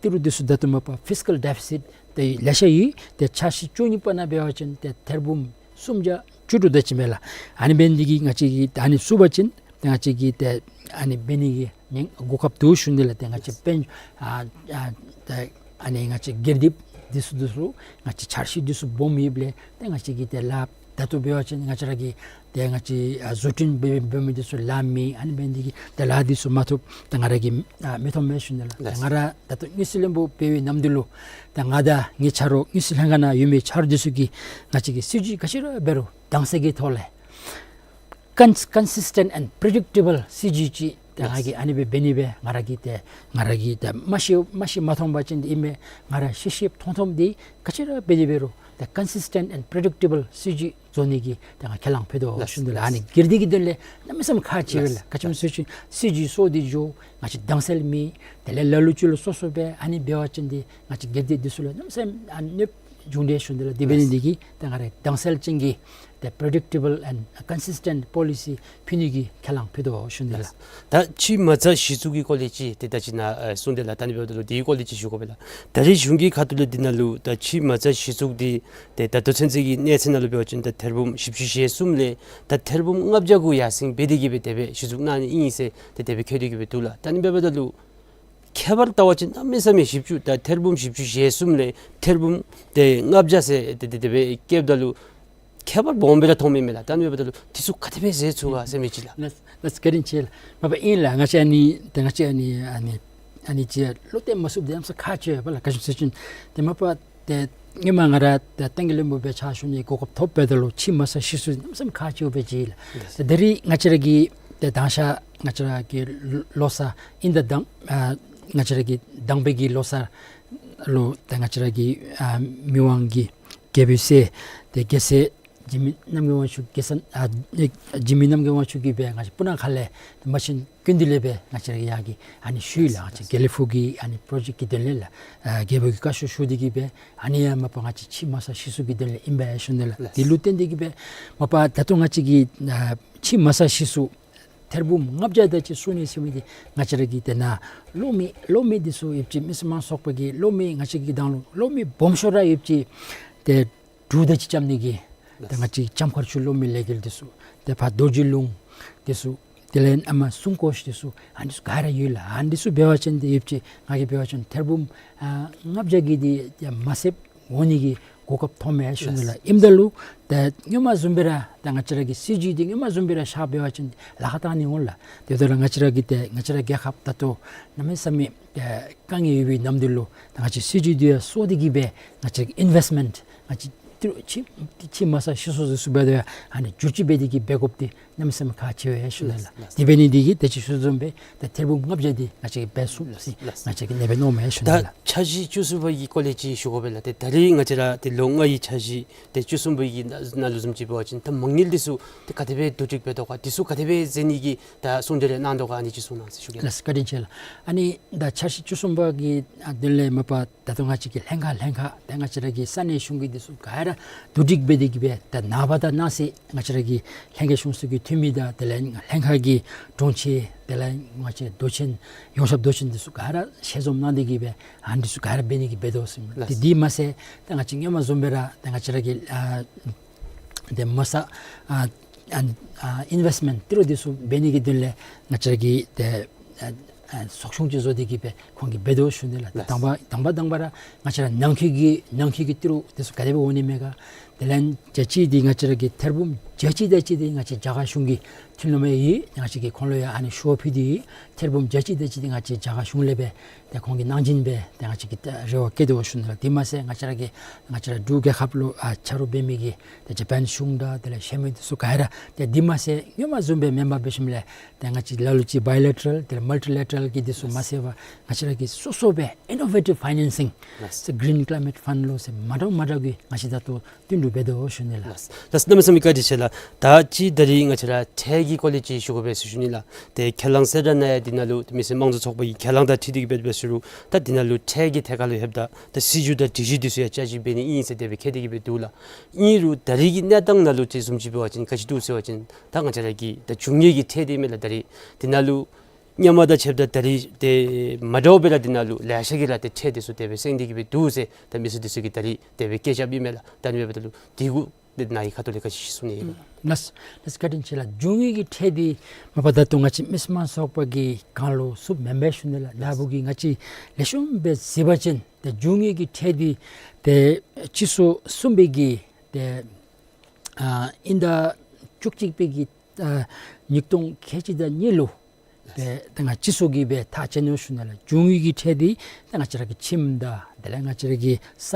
ཏི་རུ་འདི་ཚུ་ད་ལྟོ་མ་པ་ཕིས་ཀཱལ་ཌེ་ཕི་སིཊ་ཏེ་ལེ་ཤ་ཡོད། ཏེ་འཆར་གཞི་བཅུ་གཉིས་པ་ནང་འབད་བ་ཅིན་ཏེ་ཐེར་འབུམ་སུམ་བརྒྱ་བཅུ་དྲུག་དེ་ཅིག་མས་ལགས། ཨ་ནི་འབད་ནི་འདི་གིས་ང་བཅས་ཀྱིས་ད་ཨ་ནི་ཚུགས་པ་ཅིན་ཏེ་ང་བཅས་ཀྱིས་ཏེ་ཨ་ནི་འབད་ནི་གི་ཉེན་གོ་སྐབས་འདུག་ཞུ་ནི་ལགས། ཏེ་ང་བཅས་དཔལ་ཨ་ཨ་ཏེ་ཨ་ནི་ང་བཅས་སྒེར་སྡེ་འདི་ཚུ་འདི་ཚུ་ང་བཅས་འཆར་གཞི་འདི་ཚུ་སྦོམ་ཡོདཔ་ལས་ཏེ་ང་བཅས་ཀྱིས་ཏེ་ལཱ་ད་ལྟོ་འབད་བ་ཅིན་ང་བཅས་ར་གི་ཏེ་ང་བཅས་ཨ་བཟོ་སྐྲུན་འབད་འབད་མི་འདི་ཚུ་ལཱ་མེད། ཨ་ནི་འབད་ནི་འདི་གིས་ཏེ་ལཱ་འདི་ཚུ་མ་ཐོབ། ཏེ་ང་ར་གིས་ཨ་མི་ཐོབ་མས་ཞུ་ནི་ལགས། ཏེ་ལགས། ང་ར་ད་ལྟོ་དངུལ་རྩིས་བློན་པོ་འབད་བའི་ནམ་དུས་ལུ་ཏེ་ང་དང་ངེའི་ཆ་རོགས་དངུལ་རྩིས་ལྷན་ཁག་ནང་ཡོད་མི་ཆ་རོགས་འདི་ཚུ་གིས་ང་བཅས་ཀྱི་སྲིད་བྱུས་ག་ཅི་ར་འབད་རུང་དྭངས་གསལ་གྱི་ཐོག་ལས་ཀོན་ཀོན་སིས་ཊེནཊ་ཨེནཌ་པི་རི་ཌིཀ་ཊེ་བཱལ་སྲིད་བྱུས་ཅིག་ཏེ་ང་གིས་ཨ་ནི་སྦེ་འབད་ནི་སྦེ་ང་ར་གིས་ཏེ་ང་ར་གིས་ཏེ་མ་ཤེས་མ་ཤེས་མ་མཐོང་པ་ཅིན་ཏེ་ཨིན་མས། ང་ར་ཤེས་ཤེསཔ་མཐོང་མཐོངམ་འདི་ག་ཅི་ར་འབད་དེ་འབད་རུང་ཏེ་ཀོན་སིས་ཊེནཊ་ཨེནཌ་པི་རི་ཌིཀ་ཊེ་བཱལ་སྲིད་བྱུས་བཟོ་ནི་གི་ཏེ་ང་ཁས་བླངས་ཕུལ་དོ་ཞུ་ནི་ལགས། ཨ་ནི་སྒེར་སྡེ་གི་དོན་ལས་གནམ་མེད་ས་མེད་ཁག་ཆེ་བས་ལགས། ག་ཅི་སྨོ་ཟེར་བ་ཅིན་སྲིད་བྱུས་སོར་འདི་འགྱོ་ང་བཅས་དྭངས་གསལ་མེད། དེ་ལས་ལ་ལུ་ཅིག་ལུ་སོ་སོ་སྦེ་ཨ་ནི་འབད་བ་ཅིན་ཏེ་ང་བཅས་སྒེར་སྡེ་འདི་ཚུ་ལུ་གནམ་མེད་ས་མེད་ཨ་གནོདཔ་འབྱུང་དེས་ཞུ་ནི་ལགས། དེ་འབད་ནི་འདི་གིས་ཏེ་ང་ར་དྭངས་གསལ་ཅན་གྱི་ ཏེ་པི་རི་ཌིཀ་ཊི་བཱལ་ཨེནཌ་ཀོན་སིས་ཊེནཊ་པོ་ལི་སི་ཕུལ་ནི་གི་ཁས་བླངས་ཕུལ་དོ་ཞུ་ནི་ལགས། ད་ཕྱི་མ་རྩ་གཞི་བཙུགས་ཀྱི་སྐོར་ལས་ཅིག་ཏེ་ད་ཅི་ནཱ་ཨ་གསུངས་ཏེ་ལགས། ད་ཨ་ནི་འབདཝ་ད་ལུ་དེའི་སྐོར་ལས་ཅིག་ཞུ་དགོ་པས་ལགས། ད་རེས་གཞུང་གི་ཁ་ཐུག་ལས་འདི་ནང་ལུ་ད་ཕྱི་མ་རྩ་གཞི་བཙུགས་འདི་ཏེ་ད་ལྟོ་ཚུན་ཚོད་ཀྱི་གནས་ཚད་ནང་ལུ་འབད་བ་ཅིན་ད་ཐེར་འབུམ་བཞི་བཅུ་ཞེ་གསུམ་ལས་ད་ཐེར་འབུམ་ལྔ་བརྒྱ་གུ་ཡར་སེང་འབད་དེ་གི་སྦེ་དེ་སྦེ་གཞི་བཙུགས་གནང་ནི་ཨིན་ཟེར་ཏེ་དེ་སྦེ་བཀོད་དེ་གི་སྦེ་འདུག་ལགས། ད་ཨ་ནི་འབདཝ་ད་ལུ་ཁྱད་པར་བལྟ་བ་ཅིན་གནམ་མེད་ས་མེད་བཞི་བཅུ་ད་ཐེར་འབུམ་བཞི་བཅུ་ཞེ་གསུམ་ལས་ཐེར་འབུམ་ཏེ་ལྔ་བརྒྱ་ཟེར་ཏེ་དེ་དེ་སྦེ་བཀོདཔ་ད་ལུ་ཁྱད་པར་སྦོམ་སྦེ་ར་མཐོངམ་མས་ལགས། ད་ཨ་ནི་འབདཝ་ད་ལུ་དེ་ཚུ་ག་དེ་སྦེ་ཟད་ཚུགས་ག་ཟེར་མི་ཅིག་ལགས། ལགས་ལགས། བཀའ་དྲིན་ཆེ་ལགས། མ་པ་ཨིན་ལགས། ང་བཅས་ཨ་ནི་ཏེ་ང་བཅས་ཨ་ནི་ཨ་ནི་ཨ་ནི་ཅིག་བློ་གཏད་མ་ཚུགསཔ་འདི་གནམ་མེད་ས་མེད་ཁག་ཆེ་བས་ལགས། ག་ཅི་སྨོ་ཟེར་བ་ཅིན་ཏེ་མ་པ་ཏེ་སྔོན་མ་ང་ར་ཏེ་ཏང་གི་བློན་པོ་སྦེ་ཕྱག་ཞུ་ནི་གོ་སྐབས་ཐོབ་འབདཝ་ད་ལུ་ཕྱི་མ་རྩ་གཞི་བཙུགས་གནམ་མེད་ས་མེད་ཁག་ཆེཝ་སྦེ་མཇལ་ལགས། ལགས། ཏེ་ད་རེས་ང་བཅས་ར་གི་ཏེ་དང་ཤ་ང་བཅས་ར་གི་ལོ་གསར་ཨིན་ད་དང་ཨ་ང་བཅས་ར་གི་དང་པའི་གི་ལོ་གསར་ལུ་ཏེ་ང་བཅས་ར་གི་ཨ་མི་དབང་གི་རྒྱལ་པོའི་སྲས་ཏེ་རྒྱལ་སྲས་འཇིགས་མེད་རྣམ་རྒྱལ་དབང་ཕྱུག་རྒྱལ་མཚན་ཨ་འཇིགས་མེད་རྣམ་རྒྱལ་དབང་ཕྱུག་གིས་སྦེ་ང་བཅས་སྤུ་ན་ཁ་ལས་མ་ཤེས་ཀུན་འདུས་ལས་སྦེ་ང་བཅས་ར་གི་ཡར་གྱི་ཨ་ནི་ཞུ་ཡི་ལགས། ང་བཅས་དགེ་ལེགས་ཕུག་གི་ཨ་ནི་པྲོ་ཇེཀཊ་ཀྱི་དོན་ལས་ལགས། ཨ་རྒྱལ་པོ་གི་བཀའ་ཤོག་ཞུ་སྟེ་གི་སྦེ་ཨ་ནི་ཡང་མ་པ་ང་བཅས་ཕྱི་མ་རྩ་གཞི་བཙུགས་ཀྱི་དོན་ལས་ཨིན་པས་ཞུ་ནི་ལགས། ལགས། དེ་ལུ་བརྟེན་ཏེ་གི་སྦེ་མ་པ་ད་ལྟོ་ང་བཅས་ཀྱི་ཨ་ཕྱི་མ་རྩ་གཞི་བཙུགས་ཐེར་འབུམ་ལྔ་བརྒྱ་དེ་ཅིག་བཙུགས་ནི་ཟེར་མི་འདི་ང་བཅས་ར་གི་ཏེ་ནཱ་གློག་མེ་གློག་མེ་འདི་ཚུ་ཡོདཔ་ཅིག་མི་སེར་དམངས་ཚོགས་པ་གི་གློག་མེ་ང་བཅས་ཀྱི་དང་ལུ་གློག་མེ་སྦོམ་ཤོས་ར་ཡོདཔ་ཅིག་ཏེ་འབྲུག་དེ་ཅིག་རྐྱབ་ནི་གི་ཏེ་ང་བཅས་ཀྱི་ལྕམ་མཁར་ཆུ་གློག་མེ་ལས་འགུལ་འདི་ཚུ་ཏེ་ཕར་རྡོ་རྗེ་ལུང་འདི་ཚུ་དེ་ལས་ཨ་མ་སྲུང་སྐྱོབ་འདི་ཚུ་ཨ་ནི་ཚུ་ག་ར་ཡོད་ལགས། ཨ་ནི་ཚུ་འབད་བ་ཅིན་ཏེ་ཡོདཔ་ཅིག་ང་གིས་འབད་བ་ཅིན་ཐེར་འབུམ་ཨ་ལྔ་བརྒྱ་གི་འདི་ཡང་མ་ཟདཔ་འོང་ནི་གི་གོ་སྐབས་ཐོབ་མས་ཞུ་ནི་ལགས། ལགས། ཨིནམ་ད་ལུ་ཏེ་སྔོན་མ་བཟུམ་སྦེ་ར་ཏེ་ང་བཅས་ར་གི་སྲིད་བྱུས་འདི་སྔོན་མ་བཟུམ་སྦེ་ར་བཞག་འབད་བ་ཅིན་ལཱ་ཁག་བཏང་ནི་འོང་ལགས། དེ་འབདཝ་ད་ང་བཅས་ར་གི་ཏེ་ང་བཅས་ར་རྒྱལ་ཁབ་ད་ལྟོ་གནམ་མེད་ས་མེད་ཏེ་དཀའ་ངལ་ཡོད་པའི་ནམ་དུས་ལུ་ཏེ་ང་བཅས་སྲིད་བྱུས་འདི་ཡང་སོར་ཏེ་གི་སྦེ་ང་བཅས་ཀྱི་ཨིན་ཝེསཊ་མེནཊ་ང་བཅས་ཏི་རུ་ཕྱི་ཕྱི་མ་རྩ་གཞི་བཙུགས་འདི་ཚུ་འབདཝ་ད་ཡང་ཨ་ནི་བསྒྱུར་བཅོས་འབད་དེ་གི་འབད་དགོཔ་འདི་གནམ་མེད་ས་མེད་ཁག་ཆེ་བས་ཞུ་ནི་ལགས། ལགས། དེ་འབད་ནི་འདི་གིས་ཏེ་ཅི་ཞུ་བཟུམ་སྦེ་ཏེ་ཐེར་འབུམ་ལྔ་བརྒྱ་འདི་ང་བཅས་ཀྱིས་འབད་ཚུགས་ཟེར་ང་བཅས་ཀྱིས་ནེ་སྦེ་མནོཝ་མས་ཞུ་ནི་ལགས། ད་འཆར་གཞི་བཅུ་གསུམ་པ་གི་སྐོར་ལས་ཅིག་ཞུ་དགོ་པས་ལགས། ཏེ་ད་རེས་ང་བཅས་ར་ཏེ་ལོ་ལྔའི་འཆར་གཞི་ཏེ་བཅུ་གསུམ་པ་གི་ནང་ལུ་བཟུམ་ཅིག་འབད་བ་ཅིན་ད་མ་དངུལ་འདི་ཚུ་ཏེ་ག་དེ་སྦེ་བསྡུ་སྒྲིག་འབད་དོ་ག་འདི་ཚུ་ག་དེ་སྦེ་ཟད་ནི་གི་ད་གསུང་གྲོས་རེ་གནང་དོ་ག་ཨ་ནི་ཅིག་གསུང་གནང་ཟེར་ཞུ་གེ་ལགས། ལགས་བཀའ་དྲིན་ཆེ་ལགས། ཨ་ནི་ད་འཆར་གཞི་བཅུ་གསུམ་པ་གི་ཨ་དོན་ལས་མ་པ་ད་ལྟོ་ང་བཅས་ཀྱི་ལྷན་ཁག་ལྷན་ཁག་ཏེ་ང་བཅས་ར་གི་ས་གནས་གཞུང་གི་འདི་ཚུ་ག་ར་བསྡུ་སྒྲིག་འབད་དེ་གི་སྦེ་ད་ནངས་པ་དང་གནངས་ཚེ་ང་བཅས་ར་གི་ལྷན་རྒྱས་གཞུང་ཚོགས་ཀྱི་འཐུས་མི་དང་དེ་ལས་ལྷན་ཁག་གི་དྲུང་ཆེ་དེ་ལས་ང་བཅས་མདོ་ཆེན་ཡོངས་ཁྱབ་མདོ་ཆེན་འདི་ཚུ་ག་ར་ཞལ་འཛོམས་གནང་སྟེ་གི་སྦེ་ཨ་འདི་ཚུ་ག་ར་འབད་ནི་གི་འབད་དོ་ཟེར་མས། ལགས། ཏེ་འདི་མ་ཚད་ཏེ་ང་བཅས་སྔོན་མ་བཟུམ་སྦེ་ར་ཏེ་ང་བཅས་ར་གི་ཨ་ཏེ་མ་རྩ་ཨ་ཨ་ཨ་ཨིན་ཝེསཊ་མེནཊ་ཏི་རུ་འདི་ཚུ་འབད་ནི་གི་དོན་ལས་ང་བཅས་ར་གི་ཏེ་ཨ་ཨ་ཚོགས་ཆུང་ཅིག་བཟོ་སྟེ་གི་སྦེ་ཁོང་གིས་འབད་དོ་ཞུ་ནི་ལགས། ལགས། དང་པ་དང་པ་དང་པ་ར་ང་བཅས་ར་ནང་འཁོད་ཀྱི་ནང་འཁོད་ཀྱི་ཏི་རུ་འདི་ཚུ་ག་དེ་སྦེ་འོང་ནི་མས་ག། དེ་ལས་རྒྱལ་སྤྱི་འདི་ང་བཅས་ར་གི་ཐེར་འབུམ་བརྒྱ་གཅིག་དེ་ཅིག་འདི་ང་བཅས་རྒྱ་གར་གཞུང་གི་འཐུས་ལྷོད་མ་ཡོད། ང་བཅས་ཀྱིས་ཁོང་ལུ་ཡང་ཨ་ནི་ཞུ་བ་ཕུལ་ཏེ་ཡོད། ཐེར་འབུམ་བརྒྱ་གཅིག་དེ་ཅིག་འདི་ང་བཅས་རྒྱ་གར་གཞུང་ལས་སྦེ་ཏེ་ཁོང་གིས་གནང་སྦྱིན་སྦེ་ཏེ་ང་བཅས་ཀྱིས་ཏེ་རེ་བ་བསྐྱེད་དོ་ཞུ་ནི་ལགས། དེ་མ་ཚད་ང་བཅས་ར་གི་ང་བཅས་ར་འབྲུག་རྒྱལ་ཁབ་ལུ་ཨ་ཆ་རོགས་འབད་མི་གི་ཏེ་ཇ་པཱན་གཞུང་དང་དེ་ལས་གཞན་མི་འདི་ཚུ་ག་ར་ཏེ་དེ་མ་ཚད་སྔོན་མ་བཟུམ་སྦེ་མེན་པར་འབད་ཞིནམ་ལས་ཏེ་ང་བཅས་ལ་ལུ་ཅིག་བའི་ལེ་ཊ་རཱལ་དེ་ལས་མལ་ཊི་ལེ་ཊ་རཱལ་གྱི་འདི་ཚུ་མ་ཚད་པར་ང་བཅས་ར་གི་སོ་སོ་སྦེ་ཨིན་ནོ་ཝེ་ཊིབ་ཕའི་ནེན་སིང་ཟེར་གི་རིན་ཀི་ལའི་མེཊ་ཕཱནཌ་ལོ་ཟེར་མ་འདྲཝ་མ་འདྲཝ་གི་ང་བཅས་ད་ལྟོ་བསྟུན་གྲོས་འབད་དོ་ཞུ་ནི་ལགས། ལགས། ལགས། གནམ་མེད་ས་མེད་བཀའ་དྲིན་ཆེ་ལགས། ད་ཅི་ད་རིས་ང་བཅས་ར་ཁྲལ་གྱི་སྐོར་ལས་ཅིག་ཞུ་དགོ་པས་ཟེར་ཞུ་ནི་ལགས། ཏེ་ཁས་བླངས་གསལ་བསྒྲགས་ནང་ཡང་འདི་ནང་ལུ་མི་སེར་དམངས་གཙོ་ཚོགས་པ་གི་ཁས་བླངས་དང་འཁྲིལ་ཏེ་གི་སྦེ་འབད་ཟེར་རུང་ད་འདི་ནང་ལུ་ཁྲལ་གྱི་ཐད་ཁར་ལུ་ལྷོདཔ་ད་ད་སྲིད་བྱུས་དང་སྒྲིག་གཞི་འདི་ཚུ་ཡང་བསྐྱར་ཞིབ་འབད་ནི་ཨིན་ཟེར་དེ་སྦེ་བཀོད་དེ་གི་སྦེ་འདུག་ལགས། ཨིན་རུང་ད་རིས་ཀྱི་གནས་སྟངས་ནང་ལུ་ཅིག་བཟུམ་ཅིག་འབད་བ་ཅིན་ག་ཅི་འདུག་ཟེར་བ་ཅིན་ད་ང་བཅས་ར་གི་ད་རྒྱུ་དངོས་ཀྱི་ཁྲལ་འདི་མས་ལགས། ད་རིས་འདི་ནང་ལུ་སྔོན་མ་དང་ཕྱདཔ་ད་ད་རིས་ཏེ་མ་འདྲཝ་སྦེ་ར་འདི་ནང་ལུ་ལེ་ཤ་གིས་ར་ཏེ་ཁྲལ་འདི་ཚུ་དེ་སྦེ་སེང་སྟེ་གི་སྦེ་འདུག་ཟེར་ད་མི་སེར་འདི་ཚུ་གིས་ད་རིས་དེ་སྦེ་བཀོད་བཞགཔ་ཨིན་མས་ལགས། ད་ཨ་ནི་འབདཝ་ད་ལུ་འདི་གུ་ཏེ་ནཱ་གི་ཁ་ཐུག་ལས་ག་ཅི་གསུང་ནི་ཨིན་ན། ལགས། ལགས་བཀའ་དྲིན་ཆེ་ལགས། རྒྱུ་དངོས་ཀྱི་ཁྲལ་འདི་མ་པ་ད་ལྟོ་ང་བཅས་མི་སེར་དམངས་གཙོ་ཚོགས་པ་གི་སྒང་ལུ་ཚུདཔ་མེན་པས་ཞུ་ནི་ལགས། ད་ལྟ་བུ་གི་ང་བཅས་ལེགས་ཤོམ་སྦེ་གཟིགས་པ་ཅིན་ད་རྒྱུ་དངོས་ཀྱི་ཁྲལ་འདི་ཏེ་སྤྱི་ཚེས་གསུམ་པའི་གི་ཏེ་ཨ་དབྱིན་ཟླ་བཅུ་གཅིག་པའི་གི་ཨ་ཉིས་སྟོང་ཁལ་གཅིག་དང་གཉིས་ལུ་ཏེ་ད་ང་བཅས་སྤྱི་ཚོགས་ཀྱིས་སྦེ་ཐག་བཅད་ནུག་ཞུ་ནི་ལགས། རྒྱུ་དངོས་ཀྱི་ཁྲལ་འདི་ད་ང་བཅས་ར་གི་ཁྱིམ་དང་དེ་ལས་ང་བཅས་ར་གི་ས་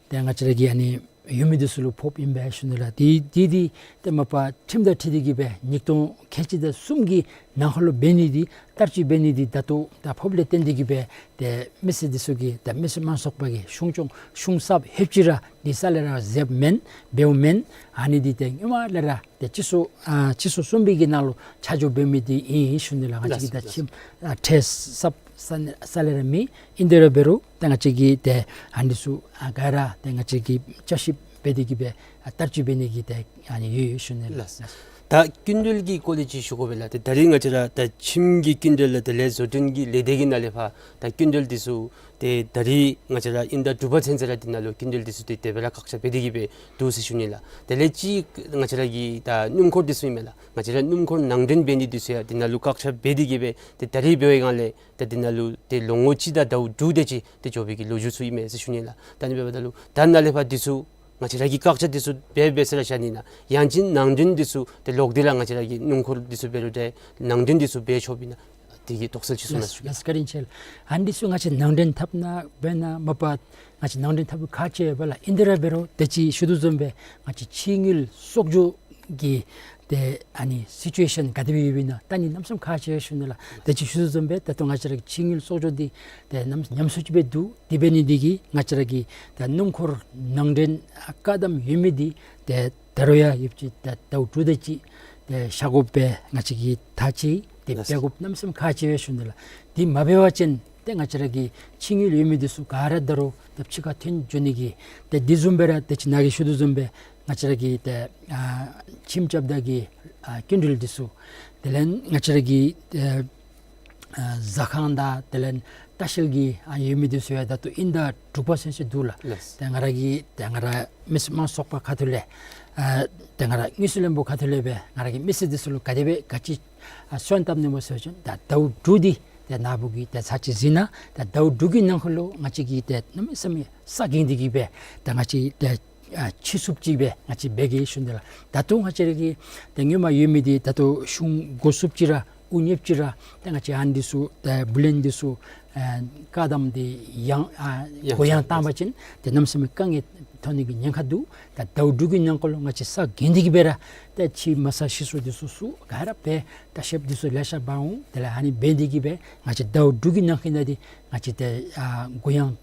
ཏེ་ང་བཅས་ར་གི་ཨ་ནི་ཡོད་མི་འདི་ཚུ་ལུ་ཕོགཔ་ཨིན་པས་ཞུ་ནི་ལགས། འདི་འདི་འདི་ཏེ་མ་པ་ཁྲིམས་དང་འཁྲིལ་ཏེ་གི་སྦེ་ཉིས་སྟོང་ཁལ་གཅིག་དང་གསུམ་གྱི་ནང་འཁོད་ལུ་འབད་ནི་འདི་བསྟར་སྤྱོད་འབད་ནི་འདི་ད་ལྟོ་ད་ཕོགཔ་ལས་བརྟེན་ཏེ་གི་སྦེ་ཏེ་མི་སེར་འདི་ཚུ་གིས་ད་མི་སེར་དམངས་གཙོ་ཚོགས་པ་གི་གཞུང་སྐྱོང་གཞུང་གསརཔ་ལྷོདཔ་ཅིག་ར་འདི་རྩ་ལས་ར་མཛདཔ་མེན་འབདཝ་མེན། ཨ་ནི་འདི་ཏེ་སྔོན་མ་ལས་ར་ཏེ་སྤྱི་ཚེས་ཨ་སྤྱི་ཚེས་གསུམ་པའི་གི་ནང་ལུ་ཆ་འཇོག་འབད་མི་འདི་ཨིན་ཞུ་ནི་ལགས། ང་བཅས་ཀྱིས་ད་ལགས། ཁྱིམ་ཨ་ཁྲལ་གསརཔ་རྩ་ལས་ར་མེད། ཨིན་དེ་ར་འབད་རུང་ཏེ་ང་བཅས་ཀྱིས་ཏེ་ཨ་འདི་ཚུ་ཨ་ག་ར་ཏེ་ང་བཅས་ཀྱིས་བསྐྱར་ཞིབ་ འབད་དེ་གི་སྦེ་ཨ་བསྟར་སྤྱོད་འབད་ནི་གི་ཏེ་ཨ་ནི་ཡོད་ཡོད་ཞུ་ནི་ལགས། ལགས། ད་སྐྱིན་འགྲུལ་གྱི་སྐོར་ལས་ཅིག་ཞུ་དགོ་པས་ལགས། ཏེ་ད་རིས་ང་བཅས་ར་ད་ཁྱིམ་གྱི་སྐྱིན་འགྲུལ་ལགས། དེ་ལས་བཟོ་སྐྲུན་གྱི་ལས་སྡེ་གི་ནང་ལས་ཕར་ད་སྐྱིན་འགྲུལ་འདི་ཚུ་ཏེ་ད་རིས་ང་བཅས་ར་ཨིན་ཟླ་དྲུག་པ་ཚུན་ཚོད་ར་འདི་ནང་ལུ་སྐྱིན་འགྲུལ་འདི་ཚུ་ཏེ་དེ་སྦེ་ར་བཀག་ཆ་འབད་དེ་གི་སྦེ་འདུག་ཟེར་ཞུ་ནི་ལགས། དེ་ལས་ཅིག་ང་བཅས་ར་གི་ད་སྣུམ་འཁོར་འདི་ཚུ་ཨིན་མས་ལགས། ང་བཅས་ར་སྣུམ་འཁོར་ནང་འདྲེན་འབད་ནི་འདི་ཚུ་ཡང་འདི་ནང་ལུ་བཀག་ཆ་འབད་དེ་གི་སྦེ་ཏེ་ད་རིས་འབད་བའི་སྒང་ལས་ཏེ་འདི་ནང་ལུ་ཏེ་ལོ་ངོ་གཅིག་དང་ཟླཝ་དྲུག་དེ་ཅིག་ཏེ་འགྱོ་བའི་གི་ལོ་རྒྱུས་ཚུ་ཨིན་མས་ཟེར་ཞུ་ནི་ལགས། ད་ཨ་ནི་འབདཝ་ད་ལུ་ད་ནཱ་ལས་ཕར་འདི་ཚུ་ང་བཅས་ར་གིས་བཀག་ཆ་འདི་ཚུ་འབད་འབད་ས་ར་བཞག་ནི་ན། ཡང་ཅིན་ནང་འདྲེན་འདི་ཚུ་ཏེ་ལོག་སྟེ་ར་ང་བཅས་ར་གི་སྣུམ་འཁོར་འདི་ཚུ་འབད་རུང་ཏེ་ནང་འདྲེན་འདི་ཚུ་འབད་ཆོག་པས་ན། དེ་གི་དོགས་སེལ་ཅིག་གསུང་གནང་ཞུ་གེ་ལགས། ལགས་བཀའ་དྲིན་ཆེ་ལགས། ཨ་ནི་འདི་ཚུ་ང་བཅས་ནང་འདྲེན་འཐབ་ན་འབད་ན་མ་པ་ང་བཅས་ནང་འདྲེན་འཐབ་ཁག་ཆེ་བས་ལགས། ཨིན་དེ་ར་འབད་རུང་དེ་ཅིག་ཞུ་དོ་བཟུམ་སྦེ་ང་བཅས་ཕྱི་དངུལ་གསོག་འཇོག་གི་ཏེ་ཨ་ནི་སི་ཅུ་ཨེ་ཤཱན་ག་དེ་སྦེ་ཡོདཔ་ཨིན་ན་ད་ཨ་ནི་གནམ་མེད་ས་མེད་ཁག་ཆེ་ཞུ་ནི་ལགས། དེ་ཅིག་ཞུ་དོ་བཟུམ་སྦེ་ད་ལྟོ་ང་བཅས་ར་གི་ཕྱི་དངུལ་གསོག་འཇོག་འདི་ཏེ་ཉམས་ཉམས་སུ་ཅིག་སྦེ་འདུག། དེ་འབད་ནི་འདི་གིས་ང་བཅས་ར་གི་ད་སྣུམ་འཁོར་ནང་འདྲེན་ཨ་བཀག་དམ་ཡོད་མི་འདི་ཏེ་ད་རུང་ཡང་ཡོདཔ་ཅིག་ཏེ་ཟླཝ་དྲུག་དེ་ཅིག་ཏེ་བཞག་དགོཔ་སྦེ་ང་བཅས་ཀྱིས་ད་ཅི་ཏེ་ལགས། འབད་དགོཔ་གནམ་མེད་ས་མེད་ཁག་ཆེ་བས་ཞུ་ནི་ལགས། དེ་མ་འབད་བ་ཅིན་ཏེ་ང་བཅས་ར་གི་ཕྱི་དངུལ་ཡོད་མི་འདི་ཚུ་ག་ར་ད་རུང་ཏེ་ཕྱི་ཁར་ཐོན་འགྱོ་ནི་གི་ཏེ་དེ་བཟུམ་སྦེ་ར་དེ་ཅིག་ནཱ་གིས་ཞུ་དོ་བཟུམ་སྦེ་ང་བཅས་ར་གི་ཏེ་ཨ་ཁྱིམ་རྐྱབ་ད་གི་ཨ་སྐྱིན་འགྲུལ་འདི་ཚུ་དེ་ལས་ང་བཅས་ར་གི་ཏེ་ཨ་ཟ་ཁང་དང་དེ་ལས་ལྟ་བཤལ་གྱི་ཨ་ཡོད་མི་འདི་ཚུ་ཡང་ད་ལྟོ་ཨིན་ཟླ་དྲུག་པ་ཚུན་ཚོད་འདུག་ལགས། ལགས། ཏེ་ང་ར་གི་ཏེ་ང་ར་མི་སེར་དམངས་གཙོ་ཚོགས་པ་ཁ་ཐུག་ལས་ཨ་ཏེ་ང་ར་དངུལ་རྩིས་བློན་པོ་ཁ་ཐུག་ལས་སྦེ་ང་ར་གིས་མི་སེར་འདི་ཚུ་ལུ་ག་དེ་སྦེ་ག་ཅི་ཨ་སོན་བཏབ་ནི་སྨོ་ཟེར་བ་ཅིན་ད་ཟླཝ་དྲུག་འདི་ཏེ་ནཱ་བུ་གིས་ཏེ་ཚར་གཅིག་གཟིགས་གནང་། ད་ཟླཝ་དྲུག་གི་ནང་འཁོད་ལུ་ང་བཅས་ཀྱིས་ཏེ་གནམ་མེད་ས་མེད་ས་འགེངས་ཏེ་གི་སྦེ་ད་ང་བཅས་ཏེ་ཨ་ཕྱི་བསུབ་ཅིག་སྦེ་ང་བཅས་འབད་གེ་ཞུ་ནི་ལགས། ད་ལྟོ་ང་བཅས་ར་གི་ཏེ་སྔོན་མ་ཡོད་མི་འདི་ད་ལྟོ་གཞུང་འགོ་བཙུགསཔ་ཅིག་ར་དབུ་བརྙེསཔ་ཅིག་ར་ཏེ་ང་བཅས་ཨ་ནི་འདི་ཚུ་ཏེ་བུ་ལོན་འདི་ཚུ་ཨ་བཀག་དམ་འདི་ཡང་ཨ་ཡང་གུ་ཡངས་བཏང་བ་ཅིན་ཏེ་གནམ་མེད་ས་མེད་དཀའ་ངལ་ཐོན་ནི་གི་ཉེན་ཁ་འདུག། ད་ཟླཝ་དྲུག་གི་ནང་འཁོད་ལུ་ང་བཅས་ས་འགེངས་ཏེ་གི་སྦེ་ར་ཏེ་ཕྱི་མ་ས་ཤི་སོ་འདི་ཚུ་ཚུ་ག་ར་སྦེ་ལྟ་བཤལཔ་འདི་ཚུ་ལེ་ཤ་འབག་འོང་། དེ་ལས་ཨ་ནི་འབད་ནི་འདི་གིས་སྦེ་ང་བཅས་ཟླཝ་དྲུག་གི་ནང་འཁོད་ནང་འདི་ང་བཅས་ཏེ་ཨ་གུ་ཡངས་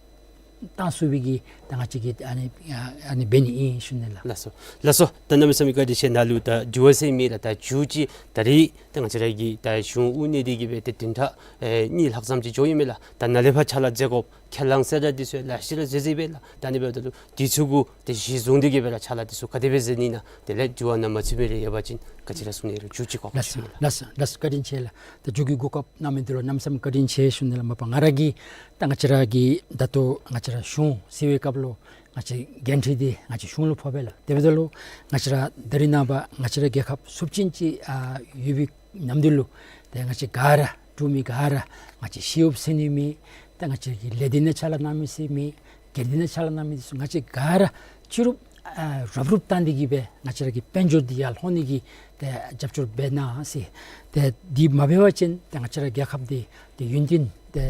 བཏང་ཚུགས་པའི་གི་ད་ང་བཅས་ཀྱིས་ཨ་ནི་ཨ་ཨ་ནི་འབད་ནི་ཨིན་ཞུ་ནི་ལགས། ལགས་སོ། ལགས་སོ། ད་གནམ་མེད་ས་མེད་བཀའ་དྲིན་ཆེ། ནཱ་ལུ་ད་འགྱུར་བ་ཟེར་མེད་ལགས། ད་མཇུག་ཅིག་ད་རིས་ད་ང་བཅས་ར་གི་ད་གཞུང་དབུ་བརྙེས་ཏེ་གི་སྦེ་ཏེ་བདུན་ཕྲག་ཨེ་གཉིས་ལྷག་ཙམ་ཅིག་འགྱོ་ཡི་མས་ལགས། ད་ནཱ་ལས་ཕར་ཕྱག་ལཱ་མཛད་དགོཔ་ཁས་བླངས་གསལ་བསྒྲགས་འདི་ཚུ་ལེ་ཤ་ར་མཛད་མཛདཔ་ཨིན་ལགས། ད་ཨ་ནི་འབདཝ་ད་ལུ་འདི་ཚུ་གུ་ཏེ་གཞི་བཟུང་སྟེ་གི་སྦེ་ར་ཕྱག་ལཱ་འདི་ཚུ་ག་དེ་སྦེ་མཛད་ནི་ཨིན་ན། དེ་ལས་འགྱུར་བ་ནང་མ་ཚུད་མི་རེ་ཡོད་པ་ཅིན་ག་ཅི་ར་གསུང་ནི་རེ་མཇུག་ཅིག་གོ་སྐབས་ལགས་སོ། ཞུ་ནི་ལགས། ལགས་སོ། ལགས་སོ། བཀའ་དྲིན་ཆེ་ལགས། ད་མཇུག་གི་གོ་སྐབས་གནང་མི་འདི་ལུ་གནམ་མེད་ས་མེད་བཀའ་དྲིན་ཆེ་ཞུ་ནི་ལགས། མ་པ་ང་ར་གིས་ད་ང་བཅས་ར་གི་ད་ལྟོ་ང་བཅས་ར་གཞུང་གཟིགས་པའི་སྐབས་ལུ་ང་བཅས་འགན་འཁྲི་འདི་ང་བཅས་གཞུང་ལུ་ཕོག་པས་ལགས། དེ་འབདཝ་ད་ལུ་ང་བཅས་ར་ད་རིས་ནངས་པ་ང་བཅས་ར་རྒྱལ་ཁབ་ཚབས་ཆེན་ཅིག་ཨ་ཡོད་པའི་ནམ་དུས་ལུ་ཏེ་ང་བཅས་ག་ར་འབྲུག་མི་ག་ར་ང་བཅས་ཤེས་ཡོན་ཟེར་ནི་མེད། ཏེ་ང་བཅས་ཀྱི་ལས་སྡེ་ནང་ཕྱག་ལཱ་གནང་མི་ཟེར་མེད། སྒེར་སྡེ་ནང་ཕྱག་ལཱ་གནང་མི་འདི་ཚུ་ང་བཅས་ག་ར་ཕྱི་རུབ་ཨ་རབ་རུབ་བཏང་སྟེ་གི་སྦེ་ང་བཅས་ར་གི་དཔལ་འབྱོར་འདི་ཡར་ལྷོང་ནི་གི་ཏེ་རྒྱབ་སྐྱོར་འབད་གནང་ཟེར། ཏེ་འདི་མ་འབད་བ་ཅིན་ཏེ་ང་བཅས་ར་རྒྱལ་ཁབ་འདི་ཏེ་ཡུན་བརྟན་ཏེ་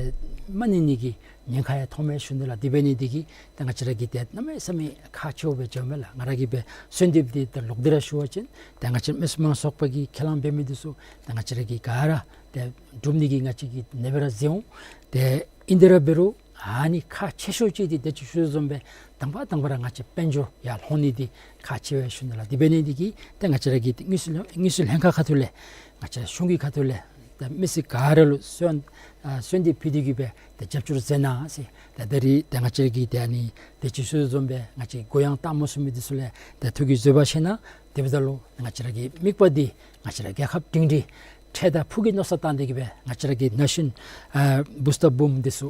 མ་གནས་ནི་གི་ཉེན་ཁ་ཡང་མཐོང་མས་ཞུ་ནི་ལགས། དེ་འབད་ནི་འདི་གིས་ཏེ་ང་བཅས་ར་གི་ཏེ་གནམ་མེད་ས་མེད་ཁག་ཆེཝ་སྦེ་འགྱོཝ་མས་ལགས། ང་ར་གིས་སྦེ་གསོལ་འདེབས་འདི་ཏེ་ལོག་སྟེ་ར་ཞུ་བ་ཅིན་ཏེ་ང་བཅས་མི་སེར་དམངས་གཙོ་ཚོགས་པ་གིས་ཁས་བླངས་འབད་མི་འདི་ཚུ་ཏེ་ང་བཅས་ར་གིས་ག་ར་ཏེ་སྒྲུབ་ནི་གི་ང་བཅས་ཀྱིས་ནེ་སྦེ་ར་མཛད་འོང་། ཏེ་ཨིན་དེ་ར་འབད་རུང་ཨ་ནི་ཁག་ཆེ་ཤོས་ཅིག་འདི་ཏེ་ཅི་ཞུ་དོ་བཟུམ་སྦེ་དང་པ་དང་པ་ར་ང་བཅས་དཔལ་འབྱོར་ཡར་ལྷོང་ནི་འདི་ཁག་ཆེ་བས་ཞུ་ནི་ལགས། དེ་འབད་ནི་འདི་གིས་ཏེ་ང་བཅས་ར་གི་ཏེ་དངུལ་རྩིས་ལྷན་དངུལ་རྩིས་ལྷན་ཁག་ཁ་ཐུག་ལས་ང་བཅས་ར་གཞུང་གི་ཁ་ཐུག་ལས་ཏེ་མི་སེར་ག་ར་ལུ་གསོལ་ཨ་གསོལ་འདེབས་ཕུལ་ཏེ་གི་སྦེ་ཏེ་རྒྱབ་སྐྱོར་མཛད་གནང་ཟེར། ཏེ་ད་རིས་ཏེ་ང་བཅས་ར་གི་ཏེ་ཨ་ནི་ཏེ་ཅི་ཞུ་དོ་བཟུམ་སྦེ་ང་བཅས་གུ་ཡངས་བཏང་མ་ཚུགས་མི་འདི་ཚུ་ལས་ཏེ་ཐུགས་ཀྱི་བཟོད་པ་བཞེས་གནང་། དེ་འབདཝ་ད་ལུ་ང་བཅས་ར་གི་དམིགས་པ་འདི་ང་བཅས་ར་རྒྱལ་ཁབ་སྒྲིང་སྒྲི་འཕྲལ་དང་ཕུགས་ཀྱི་མནོ་བསམ་བཏང་སྟེ་གི་སྦེ་ང་བཅས་ར་གི་ནཱ་གཞོན་ཨ་བུ་སྟར་བུམ་འདི་ཚུ་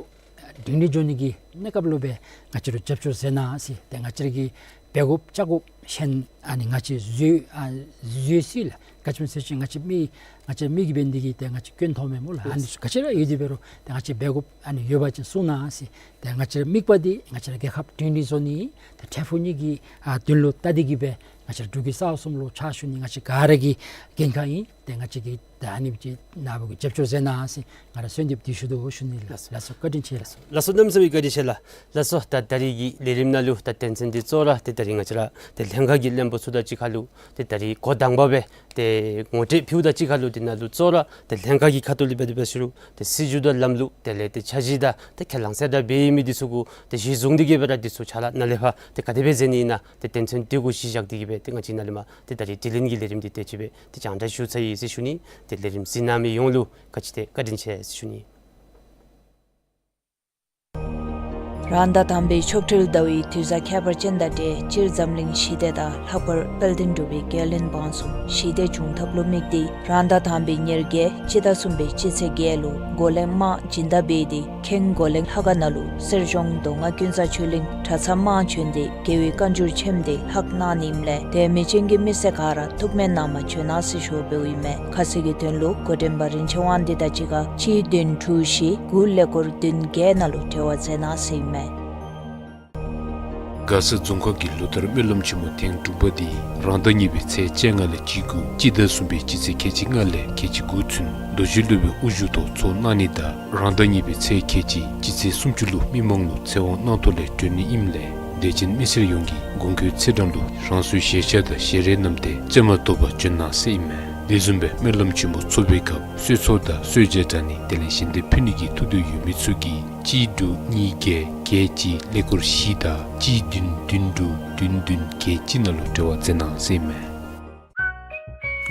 སྒྲིང་སྒྲི་འགྱོ་ནི་གི་གནས་སྐབས་ལུ་སྦེ་ང་བཅས་ར་རྒྱབ་སྐྱོར་མཛད་གནང་ཟེར། ཏེ་ང་བཅས་ར་གིས་འབད་དགོཔ་བཅའ་དགོཔ་གཞན་ཨ་ནི་ང་བཅས་བཟོད་ཨ་བཟོད་སྲིད་ལགས། ག་ཅི་སྨོ་ཟེར་བ་ཅིན་ང་བཅས་མི་ང་བཅས་མི་གིས་འབད་ནི་འདི་གིས་ཏེ་ང་བཅས་སྐྱོན་མཐོང་མས་སྨོ་ལགས། ཨ་ནི་ཚུ་ག་ཅི་ར་ཡོད་དེ་འབད་རུང་ཏེ་ང་བཅས་འབད་དགོཔ་ཨ་ནི་ཡོད་པ་ཅིན་གསུང་གནང་ཟེར། ཏེ་ང་བཅས་དམིགས་པ་འདི་ང་བཅས་ར་རྒྱལ་ཁབ་སྒྲིང་སྒྲི་བཟོ་ནི་ཏེ་འཕྲལ་ཕུགས་གཉིས་ཀྱི་ཨ་དོན་ལུ་བལྟ་སྟེ་གི་སྦེ་ང་བཅས་ར་འབྲུག་གི་ས་གསུམ་ལུ་ཕྱག་ཞུ་ནི་ང་བཅས་ག་ར་གི་འགན་ཁག་ཨིན། ཏེ་ང་བཅས་ཀྱིས་ཏེ་ཨ་ནི་ཅིག་ནཱ་བུ་གིས་རྒྱབ་སྐྱོར་མཛད་གནང་ཟེར་ང་ར་གསོལ་འདེབས་འདི་ཞུ་དོ་ཞུ་ནི་ལགས། ལགས་སོ། བཀའ་དྲིན་ཆེ་ལགས། ལགས་སོ། གནམ་མེད་ས་མེད་བཀའ་དྲིན་ཆེ་ལགས། ལགས་སོ། ད་ད་རིས་ཀྱི་ལས་རིམ་ནང་ལུ་ད་དོན་ཚན་འདི་གཙོ་བོ་ར་ཏེ་ད་རིས་ང་བཅས་ར་ཏེ་ལྷན་ཁག་གི་བློན་པོ་ཚུ་དང་གཅིག་ཁར་ལུ་ཏེ་ད་རིས་འགོ་དང་པ་སྦེ་ཏེ་ངོ་སྤྲོད་ཕུལཝ་དང་གཅིག་ཁར་ལུ་འདི་ནང་ལུ་གཙོ་བོ་ར་ཏེ་ལྷན་ཁག་གི་ཁ་ཐུག་ལས་འབད་དེ་འབད་ཞུ་རུང་ཏེ་སྲིད་བྱུས་དང་ལམ་ལུགས་དེ་ལས་ཏེ་འཆར་གཞི་དང་ཏེ་ཁས་བླངས་གསལ་བསྒྲགས་འབད་མི་འདི་ཚུ་གུ་ཏེ་གཞི་བཟུང་སྟེ་གི་སྦེ་ར་འདི་ཚུ་ཕྱག་ལཱ་ནཱ་ལས་ཕར་ཏེ་ག་དེ་སྦེ་མཛད་ནི་ཨིན་ན་ཏེ་དོན་ཚན་འདི་གུ་གཞི་བཞག་སྟེ་གི་སྦེ་ཏེ་ང་བཅས་ནཱ་ལས་མར་ཏེ་ད་རིས་དྲི་ལན་གྱི་ལས་རིམ་འདི་དེ་ཅིག་སྦེ་ཏེ་སྦྱང་བརྡར་ཞུ་ཚར་ཡི་ཟེར་ཞུ་ནི། ཏེ་ལས་རིམ་གཟིགས་གནང་མི་ཡོངས་ལུ་ག་ཅི་ཏེ་བཀའ་དྲིན་ཆེ་ཟེར་ཞུ་ནི། རང་ཟླ་དང་པའི་ཆོ་འཕྲུལ་ཟླ་བའི་དུས་བཟང་ཁྱད་པར་ཅན་དང་འབྲེལ་སྤྱིར་འཛམ་གླིང་ཞི་བདེ་དང་ལྷག་པར་དཔལ་ལྡན་འབྲུག་པའི་རྒྱལ་བློན་འབངས་གསུམ་ཞི་བདེ་འབྱུང་ཐབས་ལུ་དམིགས་ཏེ་རང་ཟླ་དང་པའི་ཉེར་བརྒྱད་སྤྱི་ཟླ་གསུམ་པའི་སྤྱི་ཚེས་བརྒྱད་ལུ་སྒོ་གླེང་དམག་སྦྱིན་བདག་འབད་དེ་ཁེངས་སྒོ་གླེང་ལྷ་ཁང་ནང་ལུ་གསེར་གཞོང་མདོ་སྔགས་ཀུན་བཟང་ཆོས་གླིང་གྲྭ་ཚང་དམངས་བྱོན་ཏེ་རྒྱལ་བའི་བཀའ་འགྱུར་ཆེམས་དེ་ལྷག་གནང་ནི་ཨིནམ་ལས་དད་མོས་ཅན་གྱི་མི་སེར་ག་ར་ཐུགས་སྨོན་གནང་མ་བྱོན་གནང་ཟེར་ཞུ་བ་འབདཝ་ཨིན་མས། ཁ་གསལ་གྱི་དོན་ལུ་འགོ་འདྲེན་པ་རིན་ཆེན་དབང་འདུས་དང་གཅིག་ཁར་གཅིག་བདུན་དྲུག་བཞི་དགུ་ཀླད་ཀོར་བདུན་བརྒྱད་ནང་ལུ་འབྲེལ་བ་མཛད་གནང་ཟེར་ཨིན་མས། མགར་ས་རྫོང་ཁག་གི་ལོ་ལྟར་སྨོན་ལམ་ཆེན་མོ་ཐེངས་དྲུག་པ་འདི་རང་ཟླ་གཉིས་པའི་ཚེས་བཅོ་ལྔ་ལས་བཅུ་དགུ་སྤྱི་ཟླ་གསུམ་པའི་སྤྱི་ཚེས་ཁལ་གཅིག་ལྔ་ལས་ཁལ་གཅིག་དགུ་ཚུན་རྡོ་རྗེ་སློབ་དཔོན་དབུ་བཞུགས་ཐོག་ཚོགས་གནང་ནི་དང་རང་ཟླ་གཉིས་པའི་ཚེས་ཁལ་གཅིག་སྤྱི་ཚེས་སུམ་ཅུ་ལུ་མི་མང་ལུ་ཚེ་དབང་གནང་ཐོག་ལས་གྲོལ་ནི་ཨིནམ་ལས་དད་ཅན་མི་སེར་ཡོངས་ཀྱིས་དགོངས་འཁོད་ཚེས་གྲངས་ལུ་རང་སོའི་ཞལ་ཆས་དང་ཞལ་རས་བསྣམས་ཏེ་བཅའ་མར་གཏོགས་པར་བྱོན་གནང་ཟེར་ཨིན་མས། དེ་བཟུམ་སྦེ་སྨོན་ལམ་ཆེན་མོ་ཚོགས་པའི་སྐབས་གསོལ་ཚོགས་དང་གསོལ་ཇ་དྲང་ནི་དེ་ལས་ཞལ་འདེབས་ཕུལ་ནི་གི་ཐུགས་འདོད་ཡོད་མི་ཚུ་གིས་གཅིག་དྲུག་གཉིས་བརྒྱད་བརྒྱད་གཅིག་ཀླད་ཀོར་བཞི་དང་གཅིག་བདུན་བདུན་དྲུག་བདུན་བདུན་བརྒྱད་གཅིག་ནང་ལུ་འབྲེལ་བ་མཛད་གནང་ཟེར་ཨིན་མས།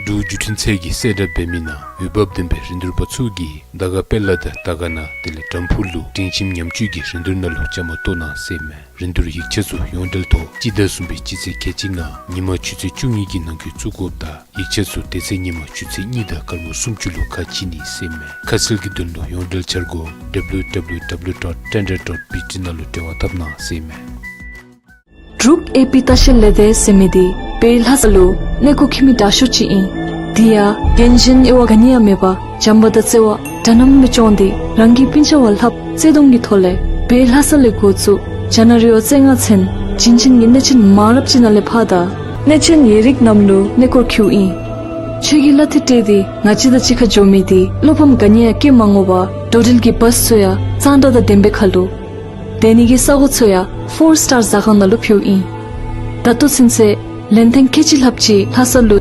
འབྲུག་བརྒྱུད་འཕྲིན་ཚད་ཀྱི་གསལ་བསྒྲགས་འབད་མི་ནང་འོས་འབབ་ལྡན་པའི་རིན་བསྡུར་པ་ཚུ་གིས་དར་དཀར་དཔལ་ལ་དང་དར་དཀར་ན་དེ་ལས་དམ་ཕུག་ལུ་སྒྲིང་ཁྱིམ་ཉམས་བཅོས་ཀྱི་རིན་བསྡུར་ནང་ལུ་བཅའ་མར་གཏོགས་གནང་ཟེར་ཨིན་མས། རིན་བསྡུར་ཡིག་ཆ་ཚུ་ཡོངས་འབྲེལ་ཐོག་སྤྱི་ཟླ་གསུམ་པའི་སྤྱི་ཚེས་ཁལ་གཅིག་ལྔ་ཉིན་མ་ཆུ་ཚོད་བཅུ་གཉིས་ཀྱི་ནང་འཁོད་བཙུགས་དགོཔ་དང་ཡིག་ཆ་ཚུ་དེ་ཚེ་ཉིན་མ་ཆུ་ཚོད་གཉིས་དང་སྐར་མོ་སུམ་ཅུ་ལུ་ཁ་ཕྱེ་ནི་ཟེར་ཨིན་མས། ཁ་གསལ་གྱི་དོན་ལུ་ཡོངས་འབྲེལ་འཆར་སྒོ་W W W dot tender dot B T ནང་ལུ་འབྲེལ་བ་འཐབ་གནང་ཟེར་ཨིན་མས། འབྲུག་ཨེ་པི་ལྟ་བཤལ་ལས་སྡེ་ཟེར་མི་འདི་བོད་ལྷ་ས་ལུ་གནས་སྐོར་འཁྱིད་མི་དྲག་ཤོས་ཅིག་ཨིན། དེ་ཡང་རྒྱན་གཞན་དབྱེ་བ་ག་ནི་ཡང་མེད་པར་བྱམས་པ་དང་བརྩེ་བ་འདྲ་མཉམ་སྦེ་བསྐྱངས་ཏེ་རང་གི་སྤུན་ཆ་བ་ལྷགཔ་བརྩེ་གདུང་གི་ཐོག་ལས་བོད་ལྷ་ས་ལས་འགོ་བཙུགས་རྒྱ་ནག་རི་བོ་རྩེ་ལྔ་ཚུན་བྱིན་ཅན་གྱི་གནས་ཆེན་མང་རབས་ཅིག་ནང་ལས་ཕར་དང་གནས་ཆེན་ཡིག་རིགས་རྣམས་ལུ་གནས་སྐོར་འཁྱིདཔ་ཨིན། ཆོས་ཀྱི་ལྷ་དེ་སྤྲེལ་ཏེ་ང་བཅས་དང་གཅིག་ཁར་འགྱོ་མི་འདི་བློ་ཕམ་ག་ནི་ཡང་བསྐྱེད་མ་དགོ་པར་འགྲོ་འགྲུལ་གྱི་བཱསི་ཚུ་ཡང་གཙང་སྦྲ་དང་ལྡན་པའི་ཁར་ལུ་སྡོད་ནི་གི་ས་གོ་ཚུ་ཡང་ཕོར་སི་ཊར་ཟ་ཁང་ནང་ལུ་ཕུལཝ་ཨིན། ད་ལྟོ་ཚུན་ཚོད་ལན་ཐེངས་ཁལ་གཅིག་ལྷགཔ་ཅིག་ལྷ་ས་ལུ་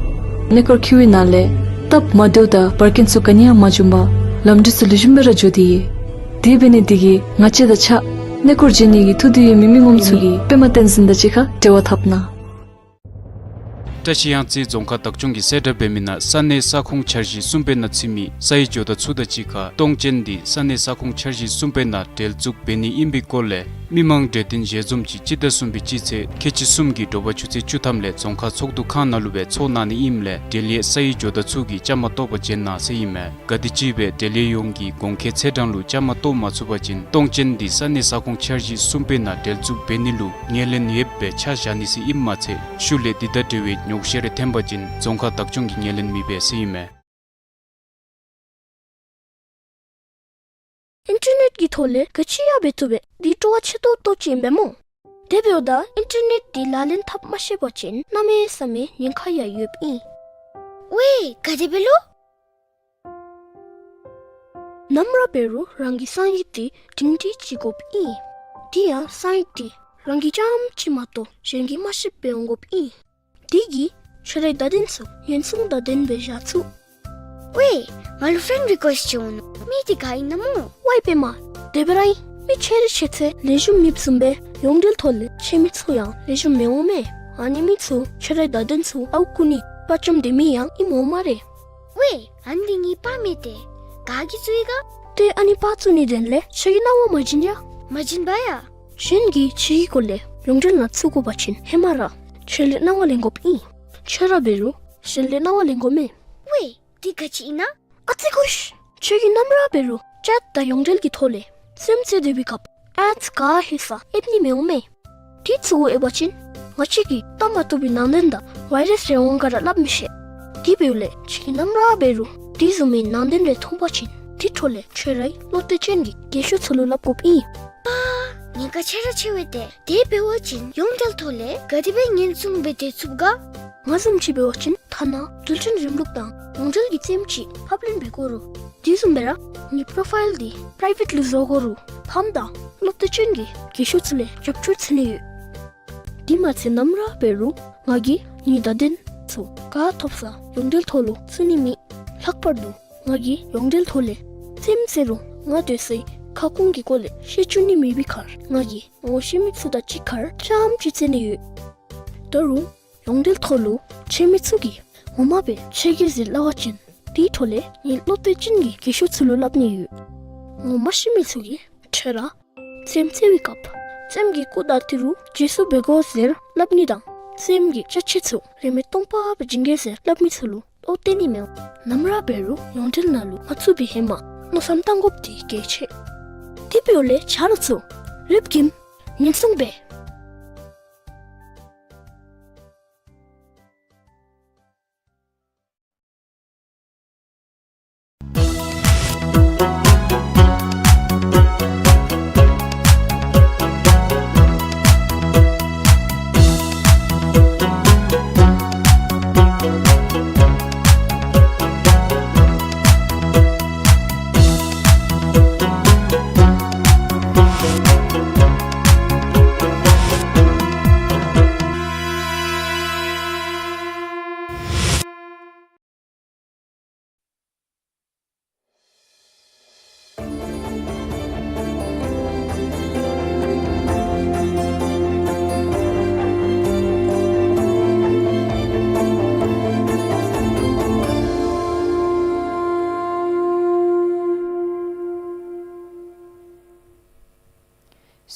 གནས་སྐོར་འཁྱིད་པའི་ནང་ལས་སྟབས་མ་བདེཝ་དང་འབར་གེན་ཚུ་ག་ནི་ཡང་མ་བྱུང་པར་ལམ་འགྲུལ་ཚུ་ལེགས་ཤོམ་སྦེ་ར་འགྱོ་སྟེ་ཡོད། དེ་འབད་ནི་འདི་གིས་ང་བཅས་དང་གཅིག་ཁར་གནས་སྐོར་འགྱོ་ནི་གི་ཐུགས་འདོད་ཡོད་མི་མི་ངོམ་ཚུ་གིས་པདྨ་བསྟན་འཛིན་དང་གཅིག་ཁར་འབྲེལ་བ་འཐབ་གནང་། བཀྲ་ཤིས་གཡང་རྩེ་རྫོང་ཁག་བདག་སྐྱོང་གི་གསལ་བསྒྲགས་འབད་མི་ནང་ས་གནས་ས་ཁོངས་འཆར་གཞི་གསུམ་པའི་ནང་ཚུད་མི་ས་ཡི་ཇོ་བདག་ཚུ་དང་གཅིག་ཁར་གཏོང་ཅན་འདི་ས་གནས་ས་ཁོངས་འཆར་གཞི་གསུམ་པའི་ནང་འབྲེལ་འཛུགས་འབད་ནི་ཨིན་པའི་སྐོར་ལས་མི་མང་གྲོས་བསྟུན་ཞལ་འཛོམས་ཅིག་སྤྱི་ཟླ་གསུམ་པའི་སྤྱི་ཚེས་ཁལ་གཅིག་གསུམ་གྱི་དྲོ་པ་ཆུ་ཚོད་བཅུ་ཐམ་ལས་རྫོང་ཁག་ཚོགས་འདུ་ཁང་ནང་ལུ་སྦེ་ཚོགས་གནང་ནི་ཨིནམ་ལས་འབྲེལ་ཡོད་ས་ཡི་ཇོ་བདག་ཚུ་གིས་བཅའ་མར་གཏོགས་པར་བྱོན་གནང་ཟེར་ཨིན་མས། ག་དེམ་ཅིག་སྦེ་འབྲེལ་ཡོད་ཡོངས་ཀྱིས་གོང་འཁོད་ཚེས་གྲངས་ལུ་བཅའ་མར་གཏོགས་མ་ཚུགས་པ་ཅིན་གཏོང་ཅན་འདི་ས་གནས་ས་ཁོངས་འཆར་གཞི་གསུམ་པའི་ནང་འབྲེལ་འཛུགས་འབད་ནི་ལུ་ངོས་ལེན་ཡོདཔ་སྦེ་ཆ་བཞག་ནི་ཟེར་ཨིནམ་མ་ཚད་ཤུལ་ལས་འདི་དང་འབྲེལ་བའི་ཉོགས་བཤད་རེ་ཐོན་པ་ཅིན་རྫོང་ཁག་བདག་སྐྱོང་གིས་ངོས་ལེན་མི་འབད་ཟེར་ཨིན་མས། ཨིན་ཊར་ནེཊ་ཀྱི་ཐོག་ལས་ག་ཅི་ཡང་འབད་བཏུབ་པས། འདི་སྤྲོ་བ་ཆེ་ཏོག་ཏོ་ཅིག་ཨིན་པས་སྨོ། དེ་འབདཝ་ད་ཨིན་ཊར་ནེཊ་འདི་ལག་ལེན་འཐབ་མ་ཤེས་པ་ཅིན་གནམ་མེད་ས་མེད་ཉེན་ཁ་ཡང་ཡོདཔ་ཨིན། ཝའེ་ག་དེ་སྦེ་ལོ། ནམ་ར་འབད་རུང་རང་གི་གསང་ཡིག་འདི་སྒྲིང་སྒྲི་ཅིག་དགོཔ་ཨིན། དེ་ཡང་གསང་ཡིག་འདི་རང་གིས་རྐྱངམ་ཅིག་མ་གཏོགས་གཞན་གྱིས་མ་ཤེསཔ་སྦེ་འོང་དགོཔ་ཨིན། དེ་གིས་ཁྱོད་རའི་བརྡ་དོན་ཚུ་ཉེན་སྲུང་དང་ལྡནམ་སྦེ་བཞག་ཚུགས། ཝའེ་ང་ལུ་ཕེན་རི་ཀུ་ཨེསཊ་ཅིག་འོང་ནུག། མི་འདི་ག་ཨིན་ན་སྨོ། ཝའེ་པདྨ། དེ་སྦེ་ར་ཨིན། མི་ཆེ་རི་ཆེ་ཚད་ལེགས་ཤོམ་མེདཔ་བཟུམ་སྦེ་ཡོངས་འབྲེལ་ཐོག་ལས་ཁྱོད་མི་ཚུ་ཡང་ལེགས་ཤོམ་མི་འོང་མས། ཨ་ནི་མི་ཚུ་ཁྱོད་རའི་བརྡ་དོན་ཚུ་ཨརཝ་བརྐུ་ནི་དཔའ་བཅམ་སྡོད་མི་ཡང་ཨིནམ་འོང་སྨ་རེ། ཝའེ་ཨ་ནི་འདི་ངེའི་པར་མེན་ཏེ། ག་གིས་བཙུགས་ཡི་ག། ཏེ་ཨ་ནི་པར་བཙུགས་ནི་དོན་ལས་ཁྱོད་ཀྱིས་གནང་བ་མ་བྱིན་ཡ། མ་བྱིན་པ་ཡ། གཞན་གྱིས་ཁྱོད་ཀྱི་སྐོར་ལས་ཡོངས་འབྲེལ་ནང་བཙུགས་དགོ་པ་ཅིན་ཧེ་མ་ར་ཁྱོད་ལས་གནང་བ་ལེན་དགོཔ་ཨིན། ཁྱོད་ར་འབད་རུང་གཞན་ལས་གནང་བ་ལེན་དགོ་མས། ཝའེ་འདི་ག་ཅི་ཨིན་ན། ཨ་ཙི་གོ་ཤིག། ཁྱོད་ཀྱིས་ནམ་ར་འབད་རུང་ཅེཊ་དང་ཡོངས་འབྲེལ་གྱི་ཐོག་ལས་རྩེདམོ་རྩེ་སྡོད་པའི་སྐབས་ཨེཌསི་ག་ཧེ་ས་ཨེབ་ནི་མི་འོང་མས། དེ་ཚུ་གུ་ཨེབ་པ་ཅིན་ང་བཅས་ཀྱིས་བལྟ་མ་བཏུབ་པའི་ནང་དོན་དང་ཝའི་རཱསི་རེ་འོང་ག་ར་སླབ་མི་ཤེས། དེ་འབདཝ་ལས་ཁྱོད་ཀྱིས་ནམ་ར་འབད་རུང་དེ་བཟུམ་མའི་ནང་དོན་རེ་མཐོང་པ་ཅིན་དེ་འཕྲོ་ལས་ཁྱོད་རའི་བློ་གཏད་ཅན་གྱི་རྒས་ཤོས་ཚུ་ལུ་སླབ་དགོཔ་ཨིན། པ། ཉེན་ཁ་ཆེ་ར་ཆེ་བས་ཏེ། དེ་འབད་བ་ཅིན་ཡོངས་འབྲེལ་ཐོག་ལས་ག་དེ་སྦེ་ཉེན་སྲུང་འབད་དེ་ཚུགས་ག། ང་བཟུམ་ཅིག་འབད་བ་ཅིན་ཐ་ན་འགྲུལ་འཕྲིན་རིམ་ལུགས་དང་ཡོངས་འབྲེལ་གྱི་རྩེདམོ་ཅིག་ཕབ་ལེན་འབད་དགོ་རུང་དེ་བཟུམ་སྦེ་ར་ངེའི་པོ་རོ་ཕའིལ་འདི་པི་རའི་ཝེཊ་ལུ་བཟོ་དགོ་རུང་ཕམ་དང་བློ་གཏད་ཅན་གྱི་རྒས་ཤོས་ཚུ་ལས་རྒྱབ་སྐྱོར་འཚོལ་ནི་ཡོད། དེ་མ་ཚད་ནམ་ར་འབད་རུང་ང་གིས་ངེའི་བརྡ་དོན་ཚུ་ག་ཐོབ་ས་ཡོངས་འབྲེལ་ཐོག་ལུ་བཙུགས་ནི་མེད། ལྷག་པར་དུ་ང་གིས་ཡོངས་འབྲེལ་ཐོག་ལས་རྩེདམོ་རྩེ་རུང་ང་སྡོད་སའི་ཁ་སྐོང་གི་སྐོར་ལས་བཤད་བཅུག་ནི་མེད་པའི་ཁར་ང་གིས་ངོ་ཤེས་མི་ཚུ་དང་གཅིག་ཁར་རྐྱངམ་ཅིག་རྩེ་ནི་ཡོད། ད་རུང་ཡོངས་འབྲེལ་ཐོག་ལུ་ཁྱོད་མི་ཚུ་གིས་ངོ་མ་སྦེ་ཁྱོད་ཀྱིས་ཟེར་སླབ་པ་ཅིན་དེའི་འཕྲོ་ལས་ངེའི་བློ་གཏད་ཅན་གྱི་རྒས་ཤོས་ཚུ་ལུ་སླབ་ནི་ཡོད། ངོ་མ་ཤེས་མི་ཚུ་གིས་ཁྱོད་ར་རྩེདམོ་རྩེ་བའི་སྐབས་ སེམས་ཀྱི་སྐུ་དང་ཏི་རུ་རྗེས་སུ་འབད་དགོ་ཟེར་སླབ་ནི་དང་། སེམས་ཀྱི་ཅ་ཆས་ཚུ་རིན་མེད་སྟོང་པ་སྦེ་བྱིན་གེ་ཟེར་སླབ་མི་ཚུ་ལུ་ལྟོ་སྟེར་ནི་མེད། ནམ་ར་འབད་རུང་ཡོངས་འབྲེལ་ནང་ལུ་མ་ཚུད་པའི་ཧེ་མ་མནོ་བསམ་བཏང་དགོཔ་འདི་གལ་ཆེ། དེ་འབདཝ་ལས་ཆ་རོགས་ཚུ་རེབ་ཀྱིས་ཉེན་སྲུང་འབད།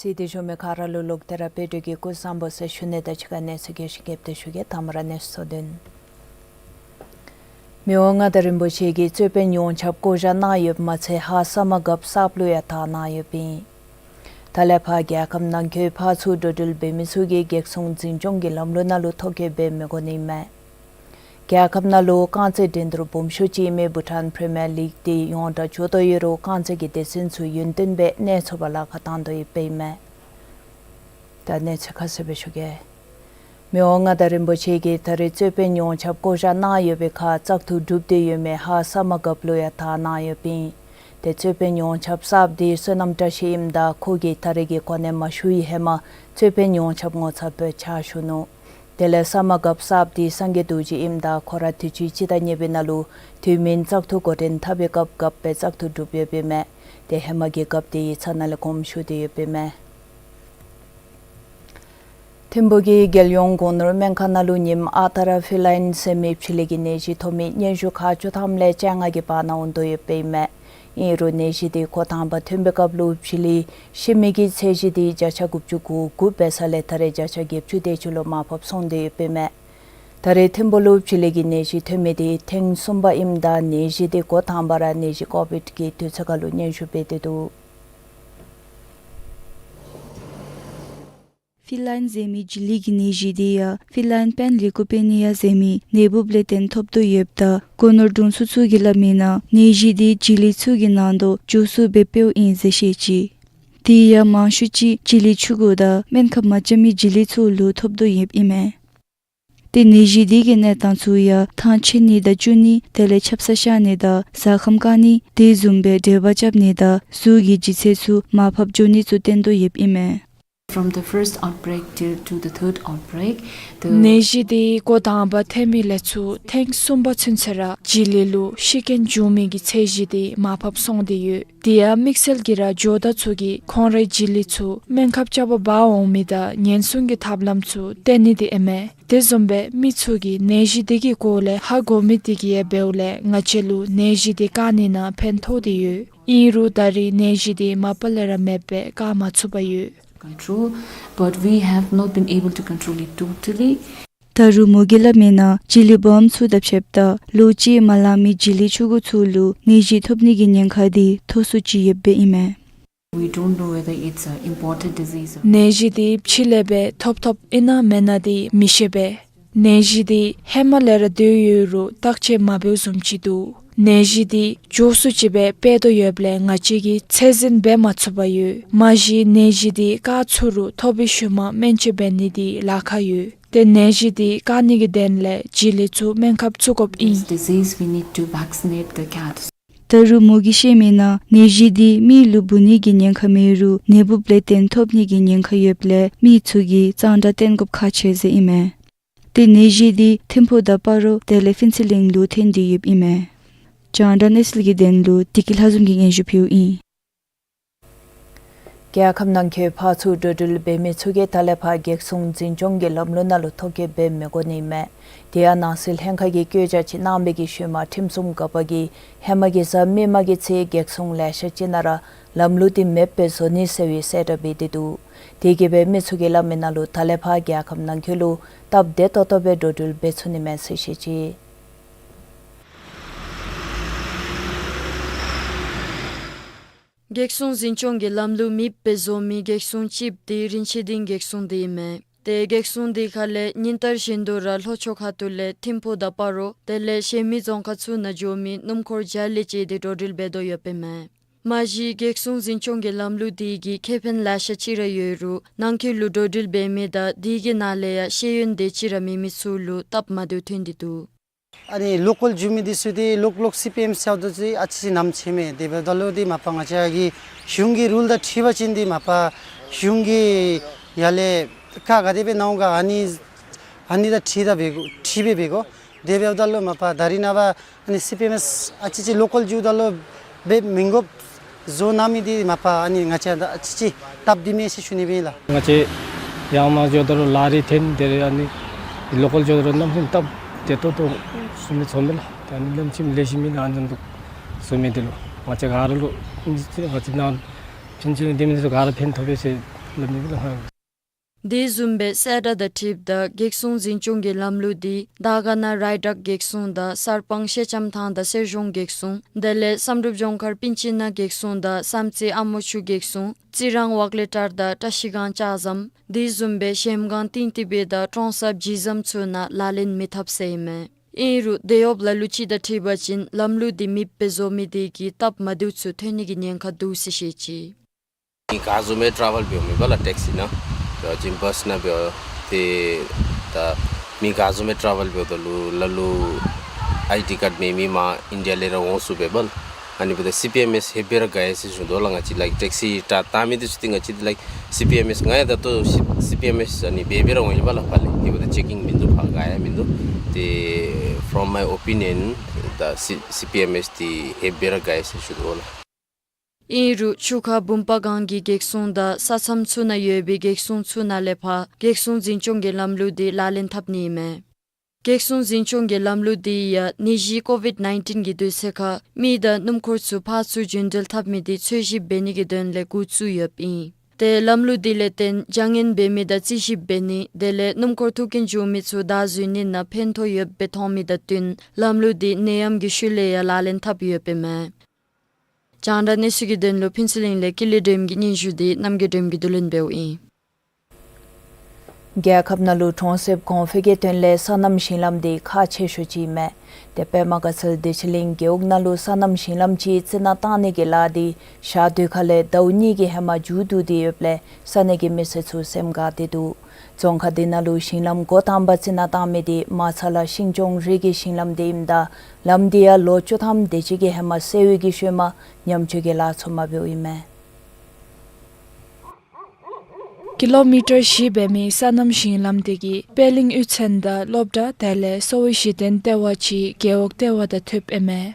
གསན་ཏེ་བཞུགས་མི་ག་ར་ལུ་ལོག་སྟེ་ར་དཔལ་འབྱོར་གྱི་སྐུ་གཟུགས་བཟང་པོ་ཟེར་ཞུ་ནི་དང་གཅིག་ཁར་གནས་ཚུལ་རྒྱས་ཤིང་རྒྱསཔ་སྦེ་ཞུ་གེ། དང་པ་ར་གནས་ཚུལ་དོན། མི་དབང་མངའ་བདག་རིན་པོ་ཆེ་གིས་རྩོད་དཔོན་ཡོངས་ཁྱབ་བསྐོ་བཞག་གནང་ཡོདཔ་མ་ཚད་ཧཱ་ས་མ་གབ་གསརཔ་ལུ་ཡང་བདའ་གནང་ཡོདཔ་ཨིན། ད་ལས་ཕར་རྒྱལ་ཁབ་ནང་འཁོད་ཕར་ཚུར་འགྲོ་འགྲུལ་འབད་མི་ཚུ་གིས་རྒྱལ་སྲུང་འཛིན་སྐྱོང་གི་ལམ་ལུགས་ནང་ལུ་ཐོ་བཀོད་འབད་མི་དགོ་ནི་མས། རྒྱལ་ཁབ་ནང་ལུ་རྐང་རྩེད་འགྲན་བསྡུར་སྦོམ་ཤོས་ཅིག་ཨིན་མི་བྷུ་ཊཱན་པི་རི་མི་ཡར་ལིག་འདི་ཡོངས་གྲགས་འགྱོ་དོ་ཡོད་རུང་རྐང་རྩེད་ཀྱི་སྡེ་ཚན་ཚུ་ཡུན་བརྟན་སྦེ་གནས་ཚུགས་པར་ལཱ་ཁག་བཏང་དོ་ཡོདཔ་ཨིན་མས། ད་གནས་ཚུལ་ཁ་གསལ་སྦེ་ཞུ་གེ། མི་དབང་མངའ་བདག་རིན་པོ་ཆེ་གིས་ད་རེས་རྩོད་དཔོན་ཡོངས་ཁྱབ་བསྐོ་བཞག་གནང་ཡོད་པའི་ཁར་བཙག་འཐུ་གྲུབ་སྟེ་ཡོད་མི་ཧཱ་ས་མ་གབ་ལུ་ཡང་བདའ་གནང་ཡོདཔ་ཨིན། ཏེ་རྩོད་དཔོན་ཡོངས་ཁྱབ་གསརཔ་འདི་བསོད་ནམས་བཀྲ་ཤིས་ཨིནམ་ད་ཁོ་གིས་ད་རེས་ཀྱི་གོ་གནས་མ་ཞུ་བའི་ཧེ་མ་རྩོད་དཔོན་ཡོངས་ཁྱབ་ངོ་ཚབ་སྦེ་ཕྱག་ཞུ་ནུག། དེ་ལས་ས་མ་གབ་གསརཔ་འདི་སངས་རྒྱས་རྡོ་རྗེ་ཨིནམ་ད་ཁོ་ར་དུས་ཅི་སྤྱི་ཟླ་གཉིས་པའི་ནང་ལུ་དུས་མིན་བཙག་འཐུ་འགོ་འདྲེན་འཐབ་པའི་སྐབས་གབ་སྦེ་བཙག་འཐུ་གྲུབ་ཡོདཔ་ཨིན་མས། ཏེ་ཧེ་མ་གི་གབ་འདི་ཡིག་ཚང་ནང་ལས་དགོངསམ་ཞུ་སྟེ་ཡོདཔ་ཨིན་མས། ཐིམ་ཕུག་གི་རྒྱལ་ཡོངས་སྒོ་ནོར་སྨན་ཁང་ནང་ལུ་ཉིནམ་ཨ་རྟག་ར་ཕི་ལཱའིན་ཟེར་མི་བྱི་ལི་གི་ནད་གཞི་ཐོབ་མི་སྙན་ཞུ་ཁག་བཅུ་ཐམ་ལས་བཅོ་ལྔ་གི་བར་ན་འོང་དོ་ཡོདཔ་ཨིན་མས། ཨིན་རུང་ནད་གཞི་འདི་འགོ་དང་པ་ཐོན་པའི་སྐབས་ལུ་བྱི་ལི་ཤི་མི་གི་ཚད་གཞི་འདི་བརྒྱ་ཆ་དགུ་བཅུ་གོ་དགུ་འབད་ས་ལས་ད་རེས་བརྒྱ་ཆ་བརྒྱད་ཅུ་དེ་ཅིག་ལུ་མར་ཕབ་སོང་སྟེ་ཡོདཔ་ཨིན་མས། ད་རེས་ཐིམ་ཕུག་ལུ་བྱི་ལི་གི་ནད་གཞི་ཐོན་མི་འདི་ཐེངས་གསུམ་པ་ཨིནམ་ད་ནད་གཞི་འདི་འགོ་དང་པ་ར་ནད་གཞི་ཀོ་བིཌ་གི་དུས་ཚོད་ཁར་ལུ་སྙན་ཞུ་འབད་དེ་འདུག། ཕི་ལཱའིན་ཟེར་མི་བྱི་ལི་གི་ནད་གཞི་འདི་ཡང་ཕི་ལཱའིན་པེན་ལི་ཀུ་པེ་ནི་ཡ་ཟེར་མི་ནད་འབུཔ་ལས་བརྟེན་ཐོབ་དོ་ཡོདཔ་ད་སྒོ་ནོར་དྲུང་འཚོ་ཚུ་གིས་སླབ་མིའི་ནང་ནད་གཞི་འདི་བྱི་ལི་ཚུ་གི་ནང་དོག་མགྱོགས་སུ་སྦེ་འཕེལཝ་ཨིན་ཟེར་བཤད་ཅི། དེ་ཡང་མང་ཤོས་ཅིག་བྱི་ལི་ཆུང་ཀུ་དང་སྨན་ཁབ་མ་རྐྱབ་མི་བྱི་ལི་ཚུ་ལུ་ཐོབ་དོ་ཡོདཔ་ཨིན་མས། ཏེ་ནད་གཞི་འདི་གི་གནས་སྟངས་ཚུ་ཡང་ཐང་ཆད་ནི་དང་སྐྱུག་ནི་དེ་ལས་ཆབ་གསང་ཤར་ནི་དང་ཟ་ཁམས་བཀག་ནི་དེ་བཟུམ་སྦེ་འབྲེལ་བ་རྐྱབ་ནི་དང་གཟུགས་ཀྱི་ལྗིད་ཚད་ཚུ་མར་ཕབ་འགྱོ་ནི་ཚུ་བསྟན་དོ་ཡོདཔ་ཨིན་མས། From the first outbreak till to the third outbreak, the ནད་གཞི་འདི་འགོ་དང་པ་ཐོན་མི་ལས་ཚུར་ཐེངས་གསུམ་པ་ཚུན་ཚོད་ར་བྱི་ལི་ལུ་ཤི་རྐྱེན་བྱུང་མི་གི་ཚད་གཞི་འདི་མར་ཕབ་སོང་སྟེ་ཡོད། དེ་ཡང་དམིགས་བསལ་གྱིས་ར་ཇོ་བདག་ཚུ་གིས་ཁོང་རའི་བྱི་ལི་ཚུ་སྨན་ཁབ་རྐྱབ་པར་འབག་འོང་མི་དང་ཉེན་སྲུང་གི་ཐབས་ལམ་ཚུ་བསྟེན་ནི་འདི་ཨིན་མས། དེ་བཟུམ་སྦེ་མི་ཚུ་གིས་ནད་གཞི་འདི་གི་སྐོར་ལས་ཧ་གོ་མི་འདི་གིས་ཡང་འབདཝ་ལས་ང་བཅས་ལུ་ནད་གཞི་འདི་བཀག་ནི་ནང་ཕན་ཐོགས་ཏེ་ཡོད། ཨིན་རུང་ད་རེས་ནད་གཞི་འདི་མ་པ་ལས་ར་མེདཔ་སྦེ་བཀག་མ་ཚུགས་པར་ཡོད། Control, but we have not been able to control it totally. ད་རུང་མོ་གིས་སླབ་མིའི་ནང་བྱི་ལི་སྦོམ་ཚུ་དང་ཕྱདཔ་ད་ལོ་གཅིག་མ་ལང་མི་བྱི་ལི་ཆུང་ཀུ་ཚུ་ལུ་ནད་གཞི་ཐོབ་ནི་གི་ཉེན་ཁ་འདི་མཐོ་སུ་ཅིག་ཡོདཔ་སྦེ་ཨིན་མས། We don't know whether it's an imported disease or ནད་གཞི་འདི་ཕྱི་ལས་སྦེ་ཐོབ་ཐོབཔ་ཨིན་ན་མེན་ན་འདི་མི་ཤེས་པས། ནད་གཞི་འདི་ཧེ་མ་ལས་ར་སྡོད་ཡོད་རུང་བརྟག་དཔྱད་མ་འབདཝ་བཟུམ་ཅིག་འདུག། ནད་གཞི་འདི་མགྱོགས་སུ་ཅིག་སྦེ་འཕེལ་དོ་ཡོདཔ་ལས་ང་བཅས་ཀྱིས་ཚད་འཛིན་འབད་མ་ཚུགས་པར་ཡོད། མ་གཞི་ནད་གཞི་འདི་བཀག་ཚུགས་རུང་ཐོབ་པའི་ཤུལ་མ་སྨན་བཅོས་འབད་ནི་འདི་ལཱ་ཁག་ཡོད། ཏེ་ནད་གཞི་འདི་བཀག་ནི་གི་དོན་ལས་བྱི་ལི་ཚུ་སྨན་ཁབ་བཙུགས་དགོཔ་ཨིན། This disease, we need to vaccinate the cats. ད་རུང་མོ་གིས་བཤད་མིའི་ནང་ནད་གཞི་འདི་མི་ལུ་འབུ་ནི་གི་ཉེན་ཁ་མེད་རུང་ནད་འབུཔ་ལས་བརྟེན་ཐོབ་ནི་གི་ཉེན་ཁ་ཡོདཔ་ལས་མི་ཚུ་གིས་གཙང་སྦྲ་བསྟེན་དགོཔ་ཁག་ཆེ་ཟེར་ཨིན་མས། ཏེ་ནད་གཞི་འདི་ཐིམ་ཕུག་དང་སྤ་རོ་དེ་ལས་ཕུན་ཚོགས་གླིང་ལུ་ཐོན་ཏེ་ཡོདཔ་ཨིན་མས། རྒྱང་བསྒྲགས་གནས་ཚུལ་གྱི་དོན་ལུ་བདེ་སྐྱིད་ལྷ་འཛོམས་ཀྱིས་སྙན་ཞུ་ཕུལཝ་ཨིན། རྒྱལ་ཁབ་ནང་འཁོད་ཕར་ཚུར་འགྲོ་འགྲུལ་འབད་མི་ཚུ་གིས་ད་ལས་ཕར་འགག་སྲུང་འཛིན་སྐྱོང་གི་ལམ་ལུགས་ནང་ལུ་ཐོ་བཀོད་འབད་མི་དགོ་ནི་མས། དེ་ཡང་ནང་སྲིད་ལྷན་ཁག་གིས་བཀོད་རྒྱ་ཅིག་གནང་བའི་གི་ཤུལ་མ་ཁྲིམས་སྲུང་འགག་པ་གིས་ཧེ་མ་གི་གཟའ་མིག་དམར་གྱི་ཚེ་འགག་སྲུང་ལེ་ཤ་ཅིག་ནང་ར་ལམ་ལུགས་འདི་མེདཔ་སྦེ་བཟོ་ནི་ཟེར་བའི་གསལ་བསྒྲགས་འབད་དེ་འདུག། དེ་གིས་སྦེ་མི་ཚུ་གིས་སླབ་མི་ནང་ལུ་ད་ལས་ཕར་རྒྱལ་ཁབ་ནང་འཁོད་ལུ་སྟབས་བདེ་ཏོག་ཏོ་སྦེ་འགྲོ་འགྲུལ་འབད་ཚུགས་ནི་མས་ཟེར་བཤད་ཅི། འགག་སྲུང་འཛིན་སྐྱོང་གི་ལམ་ལུགས་མེདཔ་སྦེ་བཟོ་མི་འགག་སྲུང་གཅིག་འདི་རིན་ཆེན་སྡིངས་འགག་སྲུང་འདི་ཨིན་མས། ཏེ་འགག་སྲུང་འདི་ཁ་ལས་ཉིན་ལྟར་བཞིན་དུ་ར་ལྷོ་ཕྱོགས་ཁ་ཐུག་ལས་ཐིམ་ཕུག་དང་སྤ་རོ་དེ་ལས་གཞན་མི་རྫོང་ཁག་ཚུ་ནང་འགྱོ་མི་སྣུམ་འཁོར་བརྒྱ་ལས་བཅད་དེ་འགྲོ་འགྲུལ་འབད་དོ་ཡོདཔ་ཨིན་མས། མ་གཞི་འགག་སྲུང་འཛིན་སྐྱོང་གི་ལམ་ལུགས་འདི་གིས་ཁེ་ཕན་ལེ་ཤ་ཅིག་ར་ཡོད་རུང་ནང་འཁོད་ལུ་འགྲོ་འགྲུལ་འབད་མི་དང་དེ་གི་ནང་ལས་ཡང་ཤེས་ཡོན་དེ་ཅིག་ར་མེད་མི་ཚུ་ལུ་སྟབས་མ་བདེཝ་ཐོན་ཏེ་འདུག། ཨ་ནི་ལོ་ཀཱལ་འགྱོ་མི་འདི་ཚུ་འདི་ལོག་ལོག་སི་པི་ཨེམ་ཟེརཝ་ད་ཅིག་ཨ་ཙི་ཅིག་ཉམས་ཆེ་མས། དེ་འབདཝ་ད་ལུ་འདི་མ་པ་ང་བཅས་ཀྱི་གཞུང་གི་རུལ་དང་འཁྲིལ་བ་ཅིན་འདི་མ་པ་གཞུང་གིས་ཡར་ལས་བཀག་ག་དེ་སྦེ་གནང་ག་ཨ་ནི་ཨ་ནི་དང་འཁྲིལ་ད་འབད་དགོ་འཁྲིལ་སྦེ་འབད་དགོ། དེ་འབདཝ་ད་ལུ་མ་པ་ད་རིས་ནངས་པ་ཨ་ནི་སི་པི་ཨེམ་ཨ་ཙི་ཅིག་ལོ་ཀཱལ་འགྱོཝ་ད་ལུ་འབད་མི་དགོཔ་བཟོ་གནང་མི་འདི་མ་པ་ཨ་ནི་ང་བཅས་ད་ཨ་ཙི་ཅིག་སྟབས་བདེ་མས་ཟེར་ཞུ་ནི་སྦེ་ཨིན་ལགས། ང་བཅས་ཡར་མར་འགྱོཝ་ད་ལུ་ལཱ་རེ་འཐོན་དེ་རེ་ཨ་ནི་ལོ་ཀཱལ་འགྱོཝ་ད་ལུ་གནམ་མེད་ས་མེད་སྟབས་བདེ་ཏོག་ཏོ་བཟོ་མི་ཚོར་མས་ལགས། ད་ཨ་ནི་གནམ་མེད་ས་མེད་ལེགས་ཤོམ་ཨིན་ལགས། ཨ་ནི་འདུག་བཟོ་མི་འདི་ལུ་ང་བཅས་ག་ར་ལུ་ཨ་ནི་ང་བཅས་ནང་ཕྱིན་ཅི་ལོག་སྡོད་མི་འདི་ཚུ་ག་ར་ཕན་ཐོགས་པས་ཟེར་སླབ་ནི་ལགས། དེ་བཟུམ་སྦེ་གསལ་བསྒྲགས་དང་འཁྲིལཝ་ད་འགག་སྲུང་འཛིན་སྐྱོང་གི་ལམ་ལུགས་འདི་དར་དཀར་ན་རི་དྭགས་འགག་སྲུང་དང་གསར་སྤང་ཤེལ་ལྕམ་ཐང་དང་གསེར་གཞོང་འགག་སྲུང་དེ་ལས་བསམ་གྲུབ་ལྗོངས་མཁར་སྤུན་ཆེན་ན་འགག་སྲུང་དང་བསམ་རྩེ་ཨ་མོ་ཆུ་འགག་སྲུང་རྩི་རང་ཝག་ལེ་ཊར་དང་བཀྲ་ཤིས་སྒང་ལྕགས་ཟམ་དེ་བཟུམ་སྦེ་གཞལམ་སྒང་ཏིང་ཏི་སྦེ་དང་ཀྲོང་གསར་སྦྱིས་ཟམ་ཚུ་ནང་ལག་ལེན་མི་འཐབ་ཟེར་ཨིན་མས། ཨིན་རུང་དེད་གཡོགཔ་ལ་ལུ་ཅིག་དང་འཁྲིལ་བ་ཅིན་ལམ་ལུགས་འདི་མེདཔ་སྦེ་བཟོ་མི་དེ་གིས་སྟབས་མ་བདེཝ་ཚུ་ཐོན་ནི་གི་ཉེན་ཁ་འདུག་ཟེར་བཤད་ཅི། མི་ག་བཟུམ་སྦེ་ཊ་རེ་ཝེལ་འབདཝ་མས་པ་ལགས། ཊེག་སི་ནང་འབད་བ་ཅིན་བཱསི་ནང་འབད་བ་ཏེ་ད་མི་ག་བཟུམ་སྦེ་ཊ་རེ་ཝེལ་འབདཝ་ད་ལུ་ལ་ལུ་ཨའི་ཌི་ཀཱཌ་མེད་མི་མར་ཨིན་ཌི་ཡ་ལས་ར་འོང་ཚུགས་པས་པ་ལགས། ཨ་ནི་འབདཝ་ད་སི་པི་ཨེམ་ཨེས་ཧེ་འབད་ར་དགའ་ཡི་ཟེར་ཞུ་དོ་ལགས། ང་བཅས་ལཱའིཀ་ཊེག་སི་ཊ་བཏང་མི་འདི་ཚུ་འདི་ང་བཅས་འདི་ལཱའིཀ་སི་པི་ཨེམ་ཨེས་ང་ཡང་ད་ལྟོ་སི་པི་ཨེམ་ཨེས་ཨ་ནི་འབད་འབད་ར་འོང་ཡི་པ་ལགས་ཕར་ལས། དེ་འབདཝ་ད་ཅེ་ཀིང་མིན་འདུག་ཕར་ག་ཡང་མིན་འདུག། ཏེ་ཕོརོམ་མའི་ཨོ་པི་ནི་ཡཱན་ད་སི་སི་པི་ཨེམ་ཨེས་འདི་ཧེ་འབད་ར་དགའ་ཡི་ཟེར་ཞུ་དོ་ལགས། ཨིན་རུང་ཆུ་ཁ་བུམ་པ་སྒང་གི་འགག་སྲུང་དང་ས་མཚམས་ཚུ་ནང་ཡོད་པའི་འགག་སྲུང་ཚུ་ནང་ལས་ཕར་འགག་སྲུང་འཛིན་སྐྱོང་གི་ལམ་ལུགས་འདི་ལག་ལེན་འཐབ་ནི་ཨིན་མས། འགག་སྲུང་འཛིན་སྐྱོང་གི་ལམ་ལུགས་འདི་ཡང་ནད་གཞི་ཀོ་ཝིཌ་ནའིན་ཊིན་གྱི་དུས་ཚོད་ཁར་མི་དང་སྣུམ་འཁོར་ཚུ་ཕར་ཚུར་རྒྱུན་འགྲུལ་འཐབ་མི་འདི་འཚོལ་ཞིབ་འབད་ནི་གི་དོན་ལས་འགོ་བཙུགས་ཡོདཔ་ཨིན། ཏེ་ལམ་ལུགས་འདི་ལས་བརྟེན་བྱ་ངན་འབད་མི་དང་རྩིས་ཞིབ་འབད་ནི་དེ་ལས་སྣུམ་འཁོར་ཐུག་རྐྱེན་བྱུང་མི་ཚུ་བདའ་འཛུལ་ནི་ནང་ཕན་ཐོགས་ཡོདཔ་སྦེ་མཐོང་མི་དང་བསྟུན་ལམ་ལུགས་འདི་ནད་ཡམས་ཀྱི་ཤུལ་ལས་ཡང་ལག་ལེན་འཐབ་ཡོདཔ་ཨིན་མས། རྒྱང་བསྒྲགས་གནས་ཚུལ་གྱི་དོན་ལུ་ཕུན་ཚོགས་གླིང་ལས་ཀུན་ལེགས་སྒྲོལམ་གྱི་སྙན་ཞུ་འདི་རྣམ་རྒྱལ་སྒྲོལམ་གྱིས་བསྡུ་ལེན་འབདཝ་ཨིན། རྒྱལ་ཁབ་ནང་ལུ་གྲོང་གསེབ་གོང་འཕེལ་གྱི་དོན་ལས་སོ་ནམ་ཞིང་ལམ་འདི་ཁག་ཆེ་ཤོས་ཅིག་ཨིན་མས། ཏེ་པདྨ་དགའ་ཚལ་བདེ་ཆེན་གླིང་རྒེད་འོག་ནང་ལུ་སོ་ནམ་ཞིང་ལམ་ཅིག་རྩི་ནག་བཏང་ནི་གི་ལཱ་འདི་ཞག་དུས་ཁ་ལས་ཟླཝ་གཉིས་ཀྱི་ཧེ་མ་མཇུག་བསྡུ་སྟེ་ཡོདཔ་ལས་ས་གནས་ཀྱི་མི་སེར་ཚུ་སེམས་དགའ་སྟེ་འདུག། རྫོང་ཁག་འདི་ནང་ལུ་ཞིང་ལམ་འགོ་དང་པ་རྩི་ནག་བཏང་མི་འདི་མ་ཚ་ལ་ཤིང་སྐྱོང་རི་གི་ཞིང་ལམ་འདི་ཨིནམ་ད་ལམ་འདི་ཡང་ལོ་བཅུ་ཐམ་དེ་ཅིག་གི་ཧེ་མ་སེལ་བའི་གི་ཤུལ་མ་ཉམས་བཅོས་ཀྱི་ལཱ་ཚུ་མ་འབདཝ་ཨིན་མས། ཀི་ལོ་མི་ཊར་བཞི་འབད་མི་སོ་ནམ་ཞིང་ལམ་འདི་གིས་པད་གླིང་གཡུས་ཚན་དང་སློབ་གྲྭ་དེ་ལས་གསོ་བའི་གཞི་རྟེན་ལྟེ་བ་ཅིག་རྒེད་འོག་ལྟེ་བ་དང་མཐུདཔ་ཨིན་མས།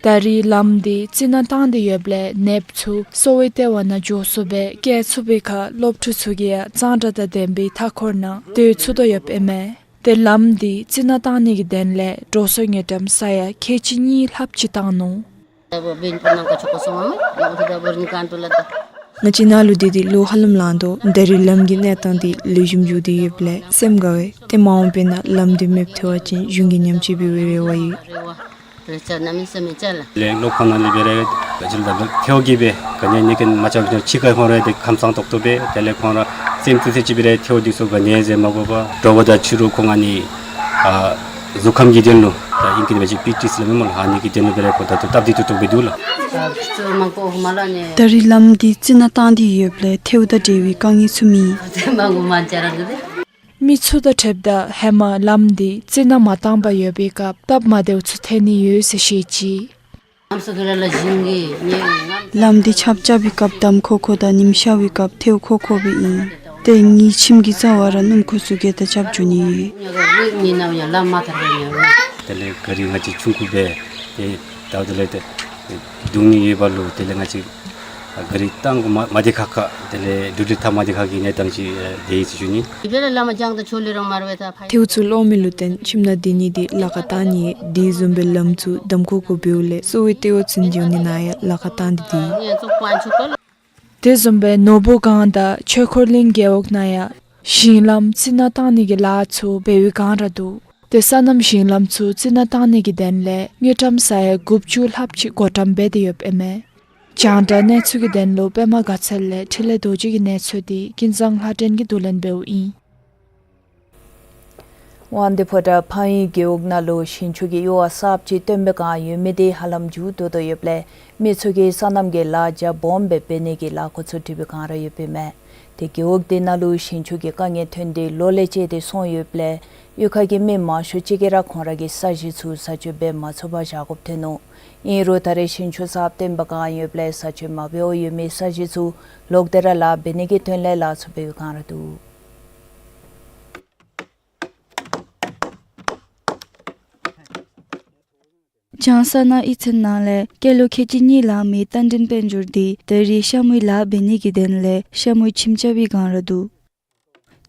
ད་རིས་ལམ་འདི་རྩི་ནག་བཏང་སྟེ་ཡོདཔ་ལས་ནདཔ་ཚུ་གསོ་བའི་ལྟེ་བ་ནང་འགྱོ་ཚུགས་པས་བསྐྱལ་ཚུགས་པའི་ཁར་སློབ་ཕྲུག་ཚུ་གིས་ཡང་གཙང་སྦྲ་དང་ལྡན་པའི་མཐའ་འཁོར་ནང་སྡོད་ཚུགས་དོ་ཡོདཔ་ཨིན་མས། ཏེ་ལམ་འདི་རྩི་ནག་བཏང་ནི་གི་དོན་ལས་འགྲོ་སོང་དངུལ་ཀྲམ་ས་ཡ་ཁལ་གཅིག་གཉིས་ལྷགཔ་ཅིག་བཏང་ནུག། ང་བཅས་ནཱ་ལུ་སྡོད་དེ་ལོ་ཧ་ལམ་ལང་དོ། ད་རིས་ལམ་གྱི་གནས་སྟངས་འདི་ལེགས་ཤོམ་འགྱོ་སྟེ་ཡོདཔ་ལས་སེམས་དགའ་བས། ཏེ་མ་འོངས་པའི་ནང་ལམ་འདི་མེདཔ་ཐལ་བ་ཅིན་གཞུང་གིས་ཉམས་བཅོས་འབད་བའི་རེ་བ་ཡོད། ལས་སློབ་ཁང་ནང་ལས་འབད་རུང་ག་ཅི་ལོ་ད་ཐལཝ་གིས་སྦེ་ག་ནི་ནི་ཀུན་མ་ཅབ་ཅིག་ཁར་ཁོང་ར་འདི་ཁམས་གཙང་ཏོག་ཏོ་སྦེ་དེ་ལས་ཁོང་ར་སེམས་ཚུ་ཟེར་ཅིག་འབད་རུང་ཐལཝ་འདི་ཚུ་ག་ནི་ཟེར་མ་དགོ་པར་དྲོ་པ་དང་ཕྱི་རུ་ཁོང་ཨ་ནི་ཨ་གཟུགས་ཁམས་ཀྱི་དོན་ལུ་ད་ཨིང་སྐད་འབད་བ་ཅིན་པི་ཊི་ཟེར་སླབ་མས་སྨོ་ལགས། ཨ་ནི་གི་དོན་ལུ་འབད་རུང་ཁོང་ད་ལྟོ་སྟབས་བདེ་ཏོག་ཏོ་སྦེ་འདུག་ལགས། ད་རིས་ལམ་འདི་རྩི་ནག་བཏང་སྟེ་ཡོདཔ་ལས་ཐལཝ་དང་འབྲེལ་བའི་དཀའ་ངལ་ཚུ་མེད། མི་ཚུ་དང་འཁྲིལཝ་ད་ཧེ་མ་ལམ་འདི་རྩི་ནག་མ་བཏང་པར་ཡོད་པའི་སྐབས་སྟབས་མ་བདེཝ་ཚུ་ཐོན་ནི་ཡོད་ཟེར་བཤད་ཅི། ལམ་འདི་ཆརཔ་རྐྱབ་པའི་སྐབས་འདམ་ཁོག་ཁོ་དང་ཉིམ་ཤར་བའི་སྐབས་ཐལཝ་ཁོག་ཁོ་སྦེ་ཨིན། ཏེ་ངེའི་ཁྱིམ་གྱི་རྩ་བར་ར་སྣུམ་འཁོར་ཚུ་གིས་ད་རྐྱབ་འགྱོ་ནི་ཡོད། དེ་ལས་ག་རི་ང་བཅས་ཆུང་ཀུ་སྦེ་ཏེ་ད་དེ་ལས་ཏེ་སྡུག་ནི་ཡོད་པ་ལུ་དེ་ལས་ང་བཅས་ ག་རི་བཏང་དགོ་མ་མ་དེ་ཁག་ཁ་དེ་ལས་འགྲུལ་འགྲུལ་འཐབ་མ་དེ་ཁག་གི་གནས་སྟངས་ཅིག་དེ་ཡི་ཚུལ་ཞུ་ནི། དེ་བས་ལ་ལ་མ་ཅང་ད་ཆོ་ལེ་རང་མར་བས་ད་ཕ་ཐེའུ་ཚུ་ལོག་མི་ལུ་བརྟེན་ཁྱིམ་ནང་སྡོད་ནི་དེ་ལཱ་ཁག་བཏང་ནི་དེ་བཟུམ་སྦེ་ལམ་ཚུ་གདམ་ཁ་དགོ་པའི་ལས་གསོ་བའི་ལྟེ་བ་ཚུན་ཚོད་ནི་ནང་ཡང་ལཱ་ཁག་བཏང་སྟེ་དེ། དེ་བཟུམ་སྦེ་ནོར་བུ་སྒང་དང་ཆོས་འཁོར་གླིང་རྒེད་འོག་ནང་ཡང་ཞིང་ལམ་རྩི་ནག་བཏང་ནི་གི་ལཱ་ཚུ་འབད་བའི་སྒང་ར་འདུག། དེ་སོ་ནམ་ཞིང་ལམ་ཚུ་རྩི་ནག་བཏང་ནི་གི་དོན་ལས་དངུལ་ཀྲམ་ས་ཡ་དགུ་བཅུ་ལྷགཔ་ཅིག་བགོ་བཀྲམ་འབད་དེ་ཡོདཔ་ཨིན་མས། རྒྱང་བསྒྲགས་གནས་ཚུལ་གྱི་དོན་ལུ་པདྨ་དགའ་ཚལ་ལས་འཕྲིན་ལས་རྡོ་རྗེ་གི་གནས་ཚུལ་དེ་ཀུན་བཟང་ལྷ་སྒྲོན་གྱིས་བསྡུ་ལེན་འབདཝ་ཨིན། དབང་འདུས་ཕོ་བྲང་ཕ་ཡུལ་རྒེད་འོག་ནང་ལུ་ཞིང་ཆུ་གི་གཡུར་བ་གསརཔ་ཅིག་བཏོན་པའི་བསྒང་ཡོད་མི་དེ་ཧ་ལམ་མཇུག་བསྡུ་དོ་ཡོདཔ་ལས་མི་ཚུ་གིས་སོ་ནམ་གྱི་ལཱ་རྒྱ་སྦོམ་སྦེ་འབད་ནི་གི་ལཱ་འགོ་བཙུགས་ཏེ་འབད་བའི་བསྒང་ར་ཡོདཔ་ཨིན་མས། དེ་རྒེད་འོག་དེ་ནང་ལུ་ཞིང་ཆུ་གི་དཀའ་ངལ་ཐོན་ཏེ་ལོ་ལས་བཅད་དེ་སོང་ཡོདཔ་ལས་གཡུས་ཁ་གི་མི་མང་ཤོས་ཅིག་གིས་ར་ཁོང་ར་གི་ས་གཞི་ཚུ་བཟའ་སྤྱོད་འབད་མ་ཚུགས་པར་བཞག་དགོཔ་ཐོན་ནུག། ཨིན་རུང་ད་རེས་ཞིང་ཆུ་གསརཔ་བཏོན་པའི་བསྒང་ཡོདཔ་ལས་བཟའ་སྤྱོད་མ་འབད་བར་ཡོད་མི་ས་གཞི་ཚུ་ལོག་སྟེ་ར་ལཱ་འབད་ནི་གི་དོན་ལས་ལཱ་ཚུ་འབད་བའི་བསྒང་ར་འདུག། ལྕང་ས་ན་ཨི་ཚན་ནང་ལས་སྐྱེས་ལོ་ཁལ་གཅིག་གཉིས་ལང་མི་རྟ་མགྲིན་དཔལ་འབྱོར་དེ་ད་རེས་ཤ་མུའི་ལཱ་འབད་ནི་གི་དོན་ལས་ཤ་མུའི་ཁྱིམ་རྐྱབ་པའི་བསྒང་ར་འདུག།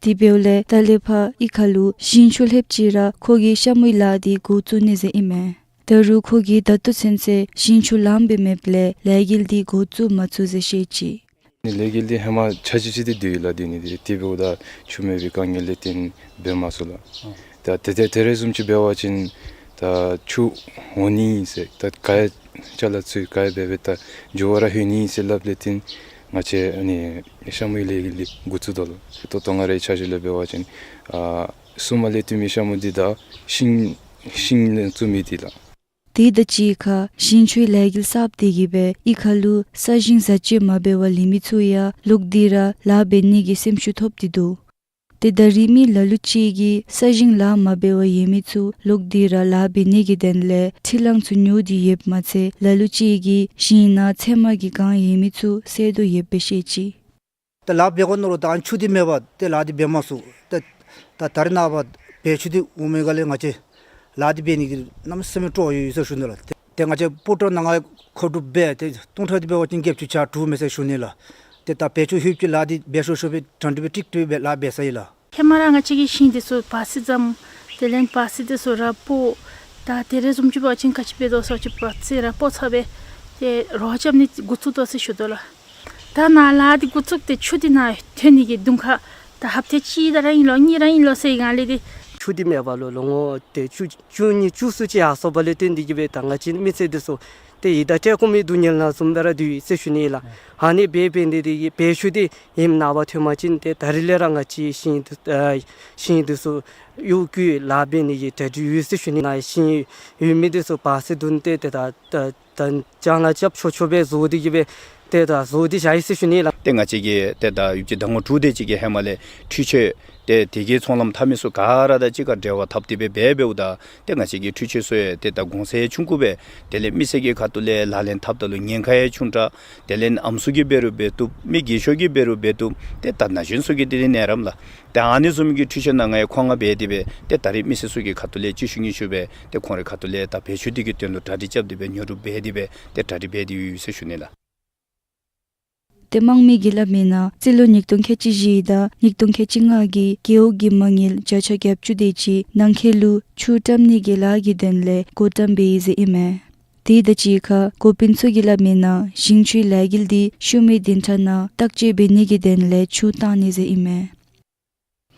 དེ་འབདཝ་ལས་ད་ལས་ཕར་ཨི་ཁ་ལུ་ཞིང་ཆུ་ལྷོདཔ་ཅིག་ར་ཁོ་གིས་ཤ་མུའི་ལཱ་དེ་འགོ་བཙུགས་ནི་ཟེར་ཨིན་མས། ད་རུང་ཁོ་གིས་ད་ལྟོ་ཚུན་ཚོད་ཞིང་ཆུ་ལངམ་སྦེ་མེདཔ་ལས་ལས་འགུལ་དེ་འགོ་བཙུགས་མ་ཚུགས་ཟེར་བཤད་ཅི། ལས་འགུལ་དེ་ཧེ་མ་ཆ་ཅིག་ཅིག་དེ་སྡོད་ཡི་ལགས། དེ་ནི་དེ་དེ་འབདཝ་ད་ཆུ་མེད་པའི་དཀའ་ངལ་ལས་བརྟེན་འབད་མ་ཚུགས་ལགས། ཨ་ད་དེ་དེ་དེ་རེ་བཟུམ་ཅིག་འབད་བ་ཅིན་ད་ཆུ་འོང་ནི་ཨིན་ཟེར་ད་ག་ཡ་ཅ་ལ་ཚུ་ག་ཡ་འབད་འབད་ད་མགྱོགས་པ་ར་ལྷོད་ནི་ཨིན་ཟེར་སླབ་ལས་བརྟེན་ང་བཅས་ཨ་ནི་ཤ་མུའི་ལས་འགུལ་འགོ་བཙུགས་དོ་ལགས། ད་ལྟོ་ང་རའི་ཆ་བཞག་ལས་འབད་བ་ཅིན་ཨ་སོ་མ་ལས་བཏོན་མི་ཤ་མུ་འདི་དང་ཤིང་ཤིང་ལས་བཙུགས་མི་འདི་ལགས། དེ་དང་གཅིག་ཁར་ཞིང་ཆུའི་ལས་འགུལ་གསརཔ་དེ་གིས་སྦེ་ཨི་ཁ་ལུ་ས་ཞིང་བཟའ་སྤྱོད་མ་འབད་བར་ལུས་མི་ཚུ་ཡང་ལོག་སྟེ་ར་ལཱ་འབད་ནི་གི་སེམས་ཤུགས་ཐོབ་སྟེ་འདུག། དེ་ད་རིས་མི་ལ་ལུ་ཅིག་གིས་ས་ཞིང་ལཱ་མ་འབད་བར་ཡོད་མི་ཚུ་ལོག་སྟེ་ར་ལཱ་འབད་ནི་གི་དོན་ལས་འཕྲུལ་གླང་ཚུ་ཉོ་སྟེ་ཡོདཔ་མ་ཚད་ལ་ལུ་ཅིག་གིས་ཞིང་ནང་ཚོད་མ་གི་གང་ཡོད་མི་ཚུ་བསལ་དོ་ཡོདཔ་སྦེ་བཤད་ཅི། ད་ལཱ་འབད་དགོ་མནོ་རུང་ད་ཨ་ནི་ཆུ་འདི་མེད་པར་ཏེ་ལཱ་འདི་འབད་མ་ཚུགས། ཏེ་ད་ད་རེས་ནངས་པ་བེ་ཆུ་འདི་འོང་མི་ག་ལས་ང་བཅས་ལཱ་འདི་འབད་ནི་གི་གནམ་མེད་ས་མེད་སྤྲོ་བ་ཡོད་ཡོད་ཟེར་ཞུ་ནི་ལགས། ཏེ་ཏེ་ང་བཅས་སྤུ་གྲ་ནང་ང་མཁོ་སྒྲུབ་འབད་དེ་སྟོང་ཕྲག་འདི་འབད་བ་ཅིན་བརྒྱད་ཅུ་གྱ་དྲུག་མས་ཟེར་ཞུ་ནི་ལགས། ཏེ་ད་བེ་ཆུ་ལྷོདཔ་ཅིག་ལཱ་འདི་འབད་ཤོར་ཤོར་སྦེ་གྲ་སྒྲིག་འབད་ཀྲིག་ཀྲི་སྦེ་ལཱ་འབད་ས་ཡི་ལགས། ཧེ་མ་ར་ང་བཅས་ཀྱི་ཞིང་འདི་ཚུ་བ་སི་འཇམ། དེ་ལས་བ་སི་འདི་ཚུ་ར་སྤོ། ད་དེ་རེ་བཟུམ་ཅིག་འབད་བ་ཅིན་ག་ཅི་འབད་དོ་ཟེར་བ་ཅིན་བ་སི་ར་སྤོ་ཚར་སྦེ་ཏེ་རོ་རྐྱབ་ནི་འགོ་བཙུགས་དོ་ཟེར་ཞུ་དོ་ལགས། ད་ནཱ་ལཱ་འདི་འགོ་བཙུགས་ཏེ་ཆུ་འདི་ནཱ་ཐོན་ནི་གི་དུས་ཁར་ད་ཧབ་ཏ་གཅིག་ད་ར་ཨིན་ལོ་གཉིས་ར་ཨིན་ལོ་ཟེར་བའི་སྒང་ལས་ཏེ་ཆུ་འདི་མེད་པ་ལུ་ལོ་ངོ་ཏེ་བཅུ་བཅུ་གཉིས་བཅུ་གསུམ་ཅིག་ཡར་སོང་བ་ལས་བརྟེན་ཏེ་གིས་སྦེ་ད་ང་བཅས་མི་སེར་འདི་ཚུ་ཏེ་ཡི་དྭགས་བཀྲེས་སྐོམ་གྱི་སྡུག་བསྔལ་ནང་བཟུམ་སྦེ་ར་སྡོད་ཡི་ཟེར་ཞུ་ནི་ལགས། ཨ་ནི་སྦེ་འབད་ནི་དེ་གིས་བེ་ཆུ་འདི་ཧེ་མ་ནངས་པ་ཐོན་པ་ཅིན་ཏེ་ད་རིས་ལས་ར་ང་བཅས་ཞིང་འདི་ཨ་ཞིང་འདི་ཚུ་གཡོག་བཀོལ་ལཱ་འབད་ནི་གི་གྲ་སྒྲིག་ཡོད་ཟེར་ཞུ་ནི་ལགས། ཞིང་ཡོད་མི་འདི་ཚུ་བ་སི་བརྡུང་སྟེ་ཏེ་ད་ད་ད་ལྕང་ལཱ་རྐྱབ་ཆོག་ཆོག་སྦེ་བཟོ་སྟེ་གིས་སྦེ་ཏེ་ད་བཟོ་སྟེ་བཞག་ཡི་ཟེར་ཞུ་ནི་ལགས། ཏེ་ང་བཅས་ཀྱིས་ཏེ་ད་ཡུདཔ་ཅིག་ཟླ་ངོ་དྲུག་དེ་ཅིག་གི་ཧེ་མ་ལས་འཕྲུལ་ཆས་ཏེ་དེ་གི་ཚོང་ལམ་འཐབ་མི་ཚུ་ག་ར་དང་གཅིག་ཁར་འབྲེལ་བ་འཐབ་སྟེ་སྦེ་འབད་འབདཝ་ད་ཏེ་ང་བཅས་ཀྱི་འཕྲུལ་ཆས་ཚུ་ཡང་ཏེ་ད་གོང་ཚད་ཆུང་ཀུ་སྦེ་དེ་ལས་མི་སེར་གྱི་ཁ་ཐུག་ལས་ལག་ལེན་འཐབ་ད་ལུ་ཉེན་ཁ་ཡང་ཆུང་དྲགས། དེ་ལས་ཨམ་སྲུ་གིས་འབད་རུང་འབད་བཏུབ། མི་རྒས་ཤོས་ཀྱིས་འབད་རུང་འབད་བཏུབ། ཏེ་ད་ན་གཞོན་ཚུ་གི་དེ་ནི་ནད་རམས་ལགས། ཏེ་ཨ་ནི་བཟུམ་གྱི་འཕྲུལ་ཆས་ནང་ང་ཡང་མཁོ་མངགས་འབད་དེ་སྦེ་ཏེ་ད་རིས་མི་སེར་ཚུ་གི་ཁ་ཐུག་ལས་ཅིག་ཤུལ་གཉིས་ཤུལ་སྦེ་ཏེ་ཁོང་རའི་ཁ་ཐུག་ལས་ད་བེ་ཆུ་དེ་གི་དོན་ལུ་གྲ་སྒྲིག་རྐྱབ་སྟེ་སྦེ་ཉོ་སྒྲུབ་འབད་དེ་སྦེ་ཏེ་གྲ་སྒྲིག་འབད་དེ་ཡོད་ཟེར་ཞུ་ནི་ལགས། ཏེ་དམངས་མི་གིས་སླབ་མིའི་ནང་རྩིས་ལོ་ཉིས་སྟོང་ཁལ་གཅིག་བཞི་དང་ཉིས་སྟོང་ཁལ་གཅིག་ལྔ་གི་རྒེད་འོག་གི་མ་དངུལ་བརྒྱ་ཆ་གྱ་བཅུ་དེ་ཅིག་ནང་འཁོད་ལུ་ཆུ་བཀྲམ་ནི་གི་ལཱ་གི་དོན་ལས་བགོ་བཀྲམ་འབད་ཡི་ཟེར་ཨིན་མས། དེ་དང་གཅིག་ཁར་འགོ་དཔོན་ཚུ་གིས་སླབ་མིའི་ནང་ཞིང་ཆུའི་ལས་འགུལ་འདི་ཤུལ་མའི་བདུན་ཕྲག་ནང་བརྟག་དཔྱད་འབད་ནི་གི་དོན་ལས་ཆུ་བཏང་ནི་ཟེར་ཨིན་མས།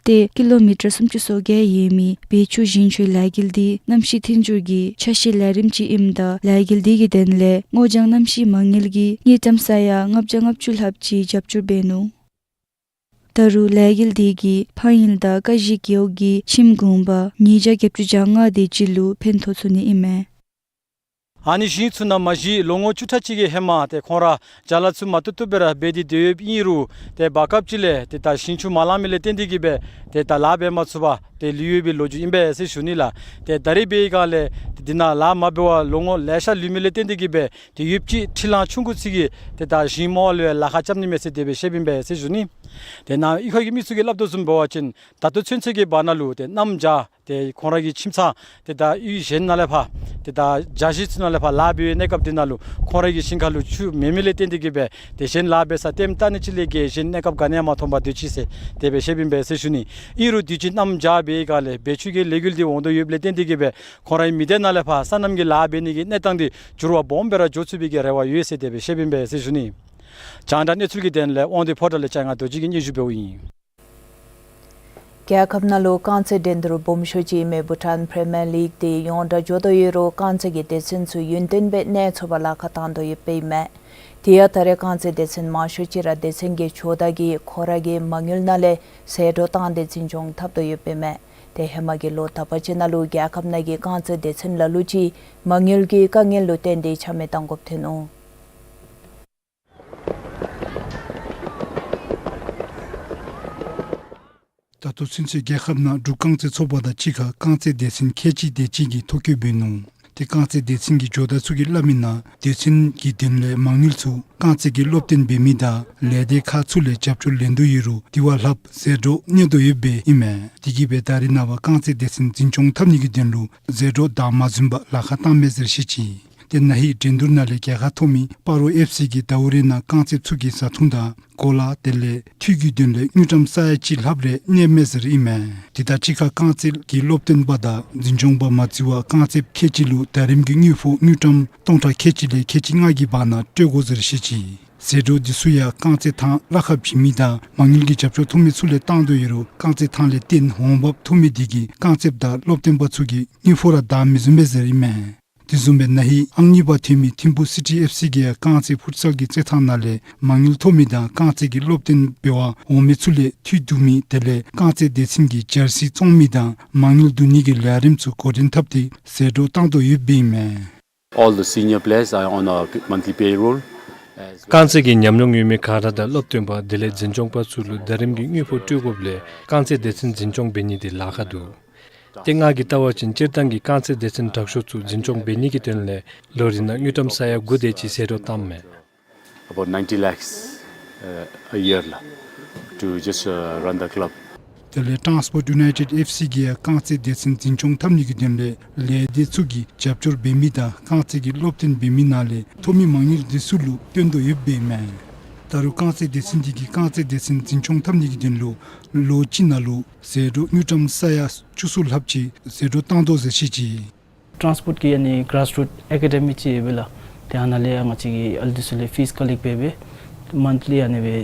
ཏེ་ཀི་ལོ་མི་ཊར་སུམ་ཅུ་སོ་བརྒྱད་ཡོད་མི་བེ་ཆུ་ཞིང་ཆུའི་ལས་འགུལ་འདི་གནམ་གཤིས་མཐུན་འགྱུར་གྱི་ཆ་ཤས་ལས་རིམ་ཅིག་ཨིནམ་ད་ལས་འགུལ་འདི་གི་དོན་ལས་སྔོ་ལྗང་གནམ་གཤིས་མ་དངུལ་གྱི་དངུལ་ཀྲམ་ས་ཡ་ལྔ་བརྒྱ་ལྔ་བཅུ་ལྷགཔ་ཅིག་རྒྱབ་སྐྱོར་འབད་ནུག། ད་རུང་ལས་འགུལ་འདི་གིས་ཕ་ཡུལ་དང་ཀ་གཞི་རྒེད་འོག་གི་ཁྱིམ་གུང་པ་ཉིས་བརྒྱ་བརྒྱད་ཅུ་གྱ་ལྔ་དེ་ཅིག་ལུ་ཕན་ཐོགས་ཚུགས་ནི་ཨིན་མས། ཨ་ནི་ཞིང་ཚུ་ནང་མ་གཞི་ལོ་ངོ་བཅུ་ཕྲག་གཅིག་གི་ཧེ་མ་ཏེ་ཁོང་ར་ཅ་ལ་ཚུ་མ་བཏུབ་བཏུབ་སྦེ་ར་འབད་དེ་སྡོད་ཡོདཔ་ཨིན་རུང་ཏེ་བར་སྐབས་ཅིག་ལས་ཏེ་ད་ཞིང་ཆུ་མ་ལང་མི་ལས་བརྟེན་ཏེ་གིས་སྦེ་ཏེ་ད་ལཱ་འབད་མ་ཚུགས་པར་ཏེ་ལུས་ཡོད་པའི་ལོ་རྒྱུས་ཨིན་པས་ཟེར་ཞུ་ནི་ལགས། ཏེ་ད་རིས་འབད་བའི་སྒང་ལས་ཏེ་འདི་ནང་ལཱ་མ་འབད་བར་ལོ་ངོ་ལེ་ཤ་ལུས་མི་ལས་བརྟེན་ཏེ་གིས་སྦེ་ཏེ་ཡུདཔ་ཅིག་འཕྲུལ་གླང་ཆུང་ཀུ་ཅིག་གིས་ཏེ་ད་ཞིང་རྨོ་བ་ལུ་ཡང་ལཱ་ཁག་རྐྱབ་ནི་མས་ཟེར་དེ་སྦེ་བཤདཔ་ཨིན་པས་ཟེར་ཞུ་ནི། ཏེ་ནཱ་གཡུས་ཁ་གི་མི་ཚུ་གིས་སླབ་དོ་བཟུམ་འབད་བ་ཅིན་ད་ལྟོ་ཚུན་ཚོད་ཀྱི་བར་ན་ལུ་ཏེ་གནམ་བྱཱར་ཏེ་ཁོང་ར་གི་ཁྱིམ་ཚང་ཏེ་ད་གཡུས་གཞན་ནང་ལས་ཕར་ཏེ་ད་བྱཱར་གཞི་ཚུ་ནང་ལས་ཕར་ལཱ་འབད་བའི་གནས་སྐབས་འདི་ནང་ལུ་ཁོང་ར་གི་ཞིང་ཁ་ལུ་ཆུ་མེད་མི་ལས་བརྟེན་ཏེ་གིས་སྦེ་ཏེ་གཞན་ལཱ་འབད་ས་ལྟདམོ་བལྟ་ནི་ཅིག་ལས་བརྒལ་གཞན་གནས་སྐབས་ག་ནི་ཡང་མ་མཐོང་པར་སྡོད་ཅི་ཟེར་དེ་སྦེ་བཤདཔ་ཨིན་པས་ཟེར་ཞུ་ནི། ཨིན་རུང་དུས་ཅི་གནམ་བྱཱར་འབད་བའི་སྒང་ལས་འབད་ཆུ་གི་ལས་འགུལ་འདི་འོང་དོ་ཡོདཔ་ལས་བརྟེན་ཏེ་གིས་སྦེ་ཁོང་རའི་མི་སྡེ་ནང་ལས་ཕར་སོ་ནམ་གྱི་ལཱ་འབད་ནི་གི་གནས་སྟངས་འདི་འགྱུར་བ་སྦོམ་སྦེ་ར་འགྱོ་ཚུགས་པའི་གི་རེ་བ་ཡོད་ཟེར་དེ་སྦེ་བཤདཔ་ཨིན་པས་ཟེར་ཞུ་ནི། རྒྱང་བསྒྲགས་གནས་ཚུལ་གྱི་དོན་ལས་དབང་འདུས་ཕོ་བྲང་ལས་ལྕང་ང་རྡོ་རྗེ་གིས་སྙན་ཞུ་འབདཝ་ཨིན། རྒྱལ་ཁབ་ནང་ལུ་རྐང་རྩེད་འགྲན་བསྡུར་སྦོམ་ཤོས་ཅིག་ཨིན་མི་བྷུ་ཊཱན་པི་རི་མི་ཡར་ལིག་འདི་ཡོངས་གྲགས་འགྱོ་དོ་ཡོད་རུང་རྐང་རྩེད་ཀྱི་སྡེ་ཚན་ཚུ་ཡུན་བརྟན་སྦེ་གནས་ཚུགས་པར་ལཱ་ཁག་བཏང་དོ་ཡོདཔ་ཨིན་མས། དེ་ཡང་ད་རེས་རྐང་རྩེད་སྡེ་ཚན་མང་ཤོས་ཅིག་ར་སྡེ་ཚན་གྱི་ཇོ་བདག་གིས་ཁོ་ར་གི་མ་དངུལ་ནང་ལས་ཟད་འགྲོ་བཏང་སྟེ་འཛིན་སྐྱོང་འཐབ་དོ་ཡོདཔ་ཨིན་མས། ཏེ་ཧེ་མ་གི་ལོ་དག་པ་ཅིག་ནང་ལུ་རྒྱལ་ཁབ་ནང་གི་རྐང་རྩེད་སྡེ་ཚན་ལ་ལུ་ཅིག་མ་དངུལ་གྱི་དཀའ་ངལ་ལུ་བརྟེན་ཏེ་ཆ་མེད་བཏང་དགོཔ་ཐོན་ནུག། ད་ལྟོ་ཚུན་ཚོད་རྒྱལ་ཁབ་ནང་འབྲུག་རྐང་རྩེད་ཚོགས་པ་དང་གཅིག་ཁར་རྐང་རྩེད་སྡེ་ཚན་ཁལ་གཅིག་དེ་ཅིག་གིས་ཐོ་བཀོད་འབད་ནུག། ཏེ་རྐང་རྩེད་སྡེ་ཚན་གྱི་ཇོ་བདག་ཚུ་གིས་སླབ་མི་ནང་སྡེ་ཚན་གྱི་དོན་ལས་མ་དངུལ་ཚུ་རྐང་རྩེད་ཀྱི་སློབ་སྟོན་འབད་མི་དང་ལས་སྡེ་ཁག་ཚུ་ལས་རྒྱབ་སྐྱོར་ལེན་དོ་ཡོད་རུང་དེ་བ་ལྷགཔ་ཟད་འགྲོ་གནས་དོ་ཡོདཔ་ཨིན་མས། དེ་གིས་སྦེ་ད་རེས་ནངས་པ་རྐང་རྩེད་སྡེ་ཚན་འཛིན་སྐྱོང་འཐབ་ནི་གི་དོན་ལུ་ཟད་འགྲོ་བདའ་མ་ཟུན་པར་ལཱ་ཁག་བཏང་མས་ཟེར་བཤད་ཅི། ཏེ་ན་ཧིང་འགྲན་བསྡུར་ནང་ལས་རྒྱལ་ཁ་ཐོབ་མི་སྤ་རོ་ཨེཕ་སི་གིས་ཟླཝ་རེ་ནང་རྐང་རྩེདཔ་ཚུ་གི་བཟའ་འཐུང་དང་གོ་ལ་དེ་ལས་འཐུས་ཀྱི་དོན་ལས་དངུལ་ཀྲམ་ས་ཡ་གཅིག་ལྷགཔ་རེ་གནསཔ་མས་ཟེར་ཨིན་མས། དེ་དང་གཅིག་ཁར་རྐང་རྩེད་ཀྱི་སློབ་སྟོན་པ་དང་འཛིན་སྐྱོང་པ་མ་བརྩི་བར་རྐང་རྩེདཔ་ཁལ་གཅིག་ལུ་ཟླ་རིམ་གྱི་དངུལ་ཕོགས་དངུལ་ཀྲམ་སྟོང་ཕྲག་ཁལ་གཅིག་ལས་ཁལ་གཅིག་ལྔ་གི་བར་ན་སྤྲོད་དགོ་ཟེར་བཤད་ཅི། ཟད་འགྲོ་འདི་ཚུ་ཡང་རྐང་རྩེད་ཐང་ལཱ་ཁག་བྱིན་མི་དང་མ་དངུལ་གྱི་རྒྱབ་སྐྱོར་ཐོབ་མི་ཚུ་ལས་བཏང་དོ་ཡོད་རུང་རྐང་རྩེད་ཐང་ལས་བརྟེན་འོང་འབབ་ཐོབ་མི་དེ་གིས་རྐང་རྩེདཔ་དང་སློབ་སྟོན་པ་ཚུ་གིས་དངུལ་ཕོགས་ར་བདའ་མི་ཟུན་པས་ཟེར་ཨིན་མས། དེ་བཟུམ་སྦེ་ན་ཧིང་ཨང་གཉིས་པ་ཐོན་མི་ཐིམ་ཕུ་སི་ཊི་ཨེཕ་སི་གིས་ཡང་རྐང་རྩེད་ཕུཊ་སཱལ་གྱི་རྩེད་ཐང་ནང་ལས་མ་དངུལ་ཐོབ་མི་དང་རྐང་རྩེད་ཀྱི་སློབ་སྟོན་འབད་བར་འོང་མི་ཚུ་ལས་འཐུས་བསྡུ་མི་དེ་ལས་རྐང་རྩེད་སྡེ་ཚན་གྱི་ཇར་སི་བཙོང་མི་དང་མ་དངུལ་བསྡུ་ནི་གི་ལས་རིམ་ཚུ་འགོ་འདྲེན་འཐབ་སྟེ་ཟད་འགྲོ་བཏང་དོ་ཡོདཔ་ཨིན་མས། All the senior players are on a p- monthly payroll. As རྐང་རྩེད་ཀྱི་ཉམས་མྱོང་ཡོད་མི་ག་ར་དང་སློབ་སྟོན་པ་དེ་ལས་འཛིན་སྐྱོང་པ་ཚུ་ལུ་ཟླ་རིམ་གྱི་དངུལ་ཕོགས་སྤྲོད་དགོཔ་ལས་རྐང་རྩེད་སྡེ་ཚན་འཛིན་སྐྱོང་འབད་ནི་དེ་ལཱ་ཁག་འདུག། ཏེ་ང་གིས་བལྟ་བ་ཅིན་སྤྱིར་བཏང་གི་རྐང་རྩེད་སྡེ་ཚན་དྲག་ཤོས་ཚུ་འཛིན་སྐྱོང་འབད་ནི་གི་དོན་ལས་ལོ་རེ་ནང་དངུལ་ཀྲམ་ས་ཡ་དགུ་དེ་ཅིག་ཟད་འགྲོ་བཏངམ་མས། About ninety lakhs, uh, a year la, to just, uh, run the club. དེ་ལས་ཊཱན་སི་པོརཊ་ཡུ་ནའི་ཊེཌ་ཨེཕ་སི་གིས་ཡང་རྐང་རྩེད་སྡེ་ཚན་འཛིན་སྐྱོང་འཐབ་ནི་གི་དོན་ལས་ལས་སྡེ་ཚུ་གིས་རྒྱབ་སྐྱོར་འབད་མི་དང་རྐང་རྩེད་ཀྱི་སློབ་སྟོན་འབད་མི་ནང་ལས་ཐོབ་མི་མ་དངུལ་འདི་ཚུ་ལུ་བཏོན་དོ་ཡོདཔ་ཨིན་མས། ད་རུང་རྐང་རྩེད་སྡེ་ཚན་འདི་གིས་རྐང་རྩེད་སྡེ་ཚན་འཛིན་སྐྱོང་འཐབ་ནི་གི་དོན་ལུ་ལོ་གཅིག་ནང་ལུ་ཟད་འགྲོ་དངུལ་ཀྲམ་ས་ཡ་བཅུ་གསུམ་ལྷགཔ་ཅིག་ཟད་འགྲོ་བཏང་དོ་ཟེར་བཤད་ཅི། ཊཱན་སི་པོརཊ་གི་ཨ་ནི་གརཱས་རུཊ་ཨེ་ཀེ་ཌེ་མི་ཅིག་ཡོད་པས་ལགས། ཏེ་ཨ་ནཱ་ལས་ཡང་ང་བཅས་ཀྱིས་ཨ་ལུ་འདི་ཚུ་ལས་ཕིས་ཀ་ལེཀཊ་འབད་འབད་མཱནཐ་ལི་ཨ་ནི་སྦེ་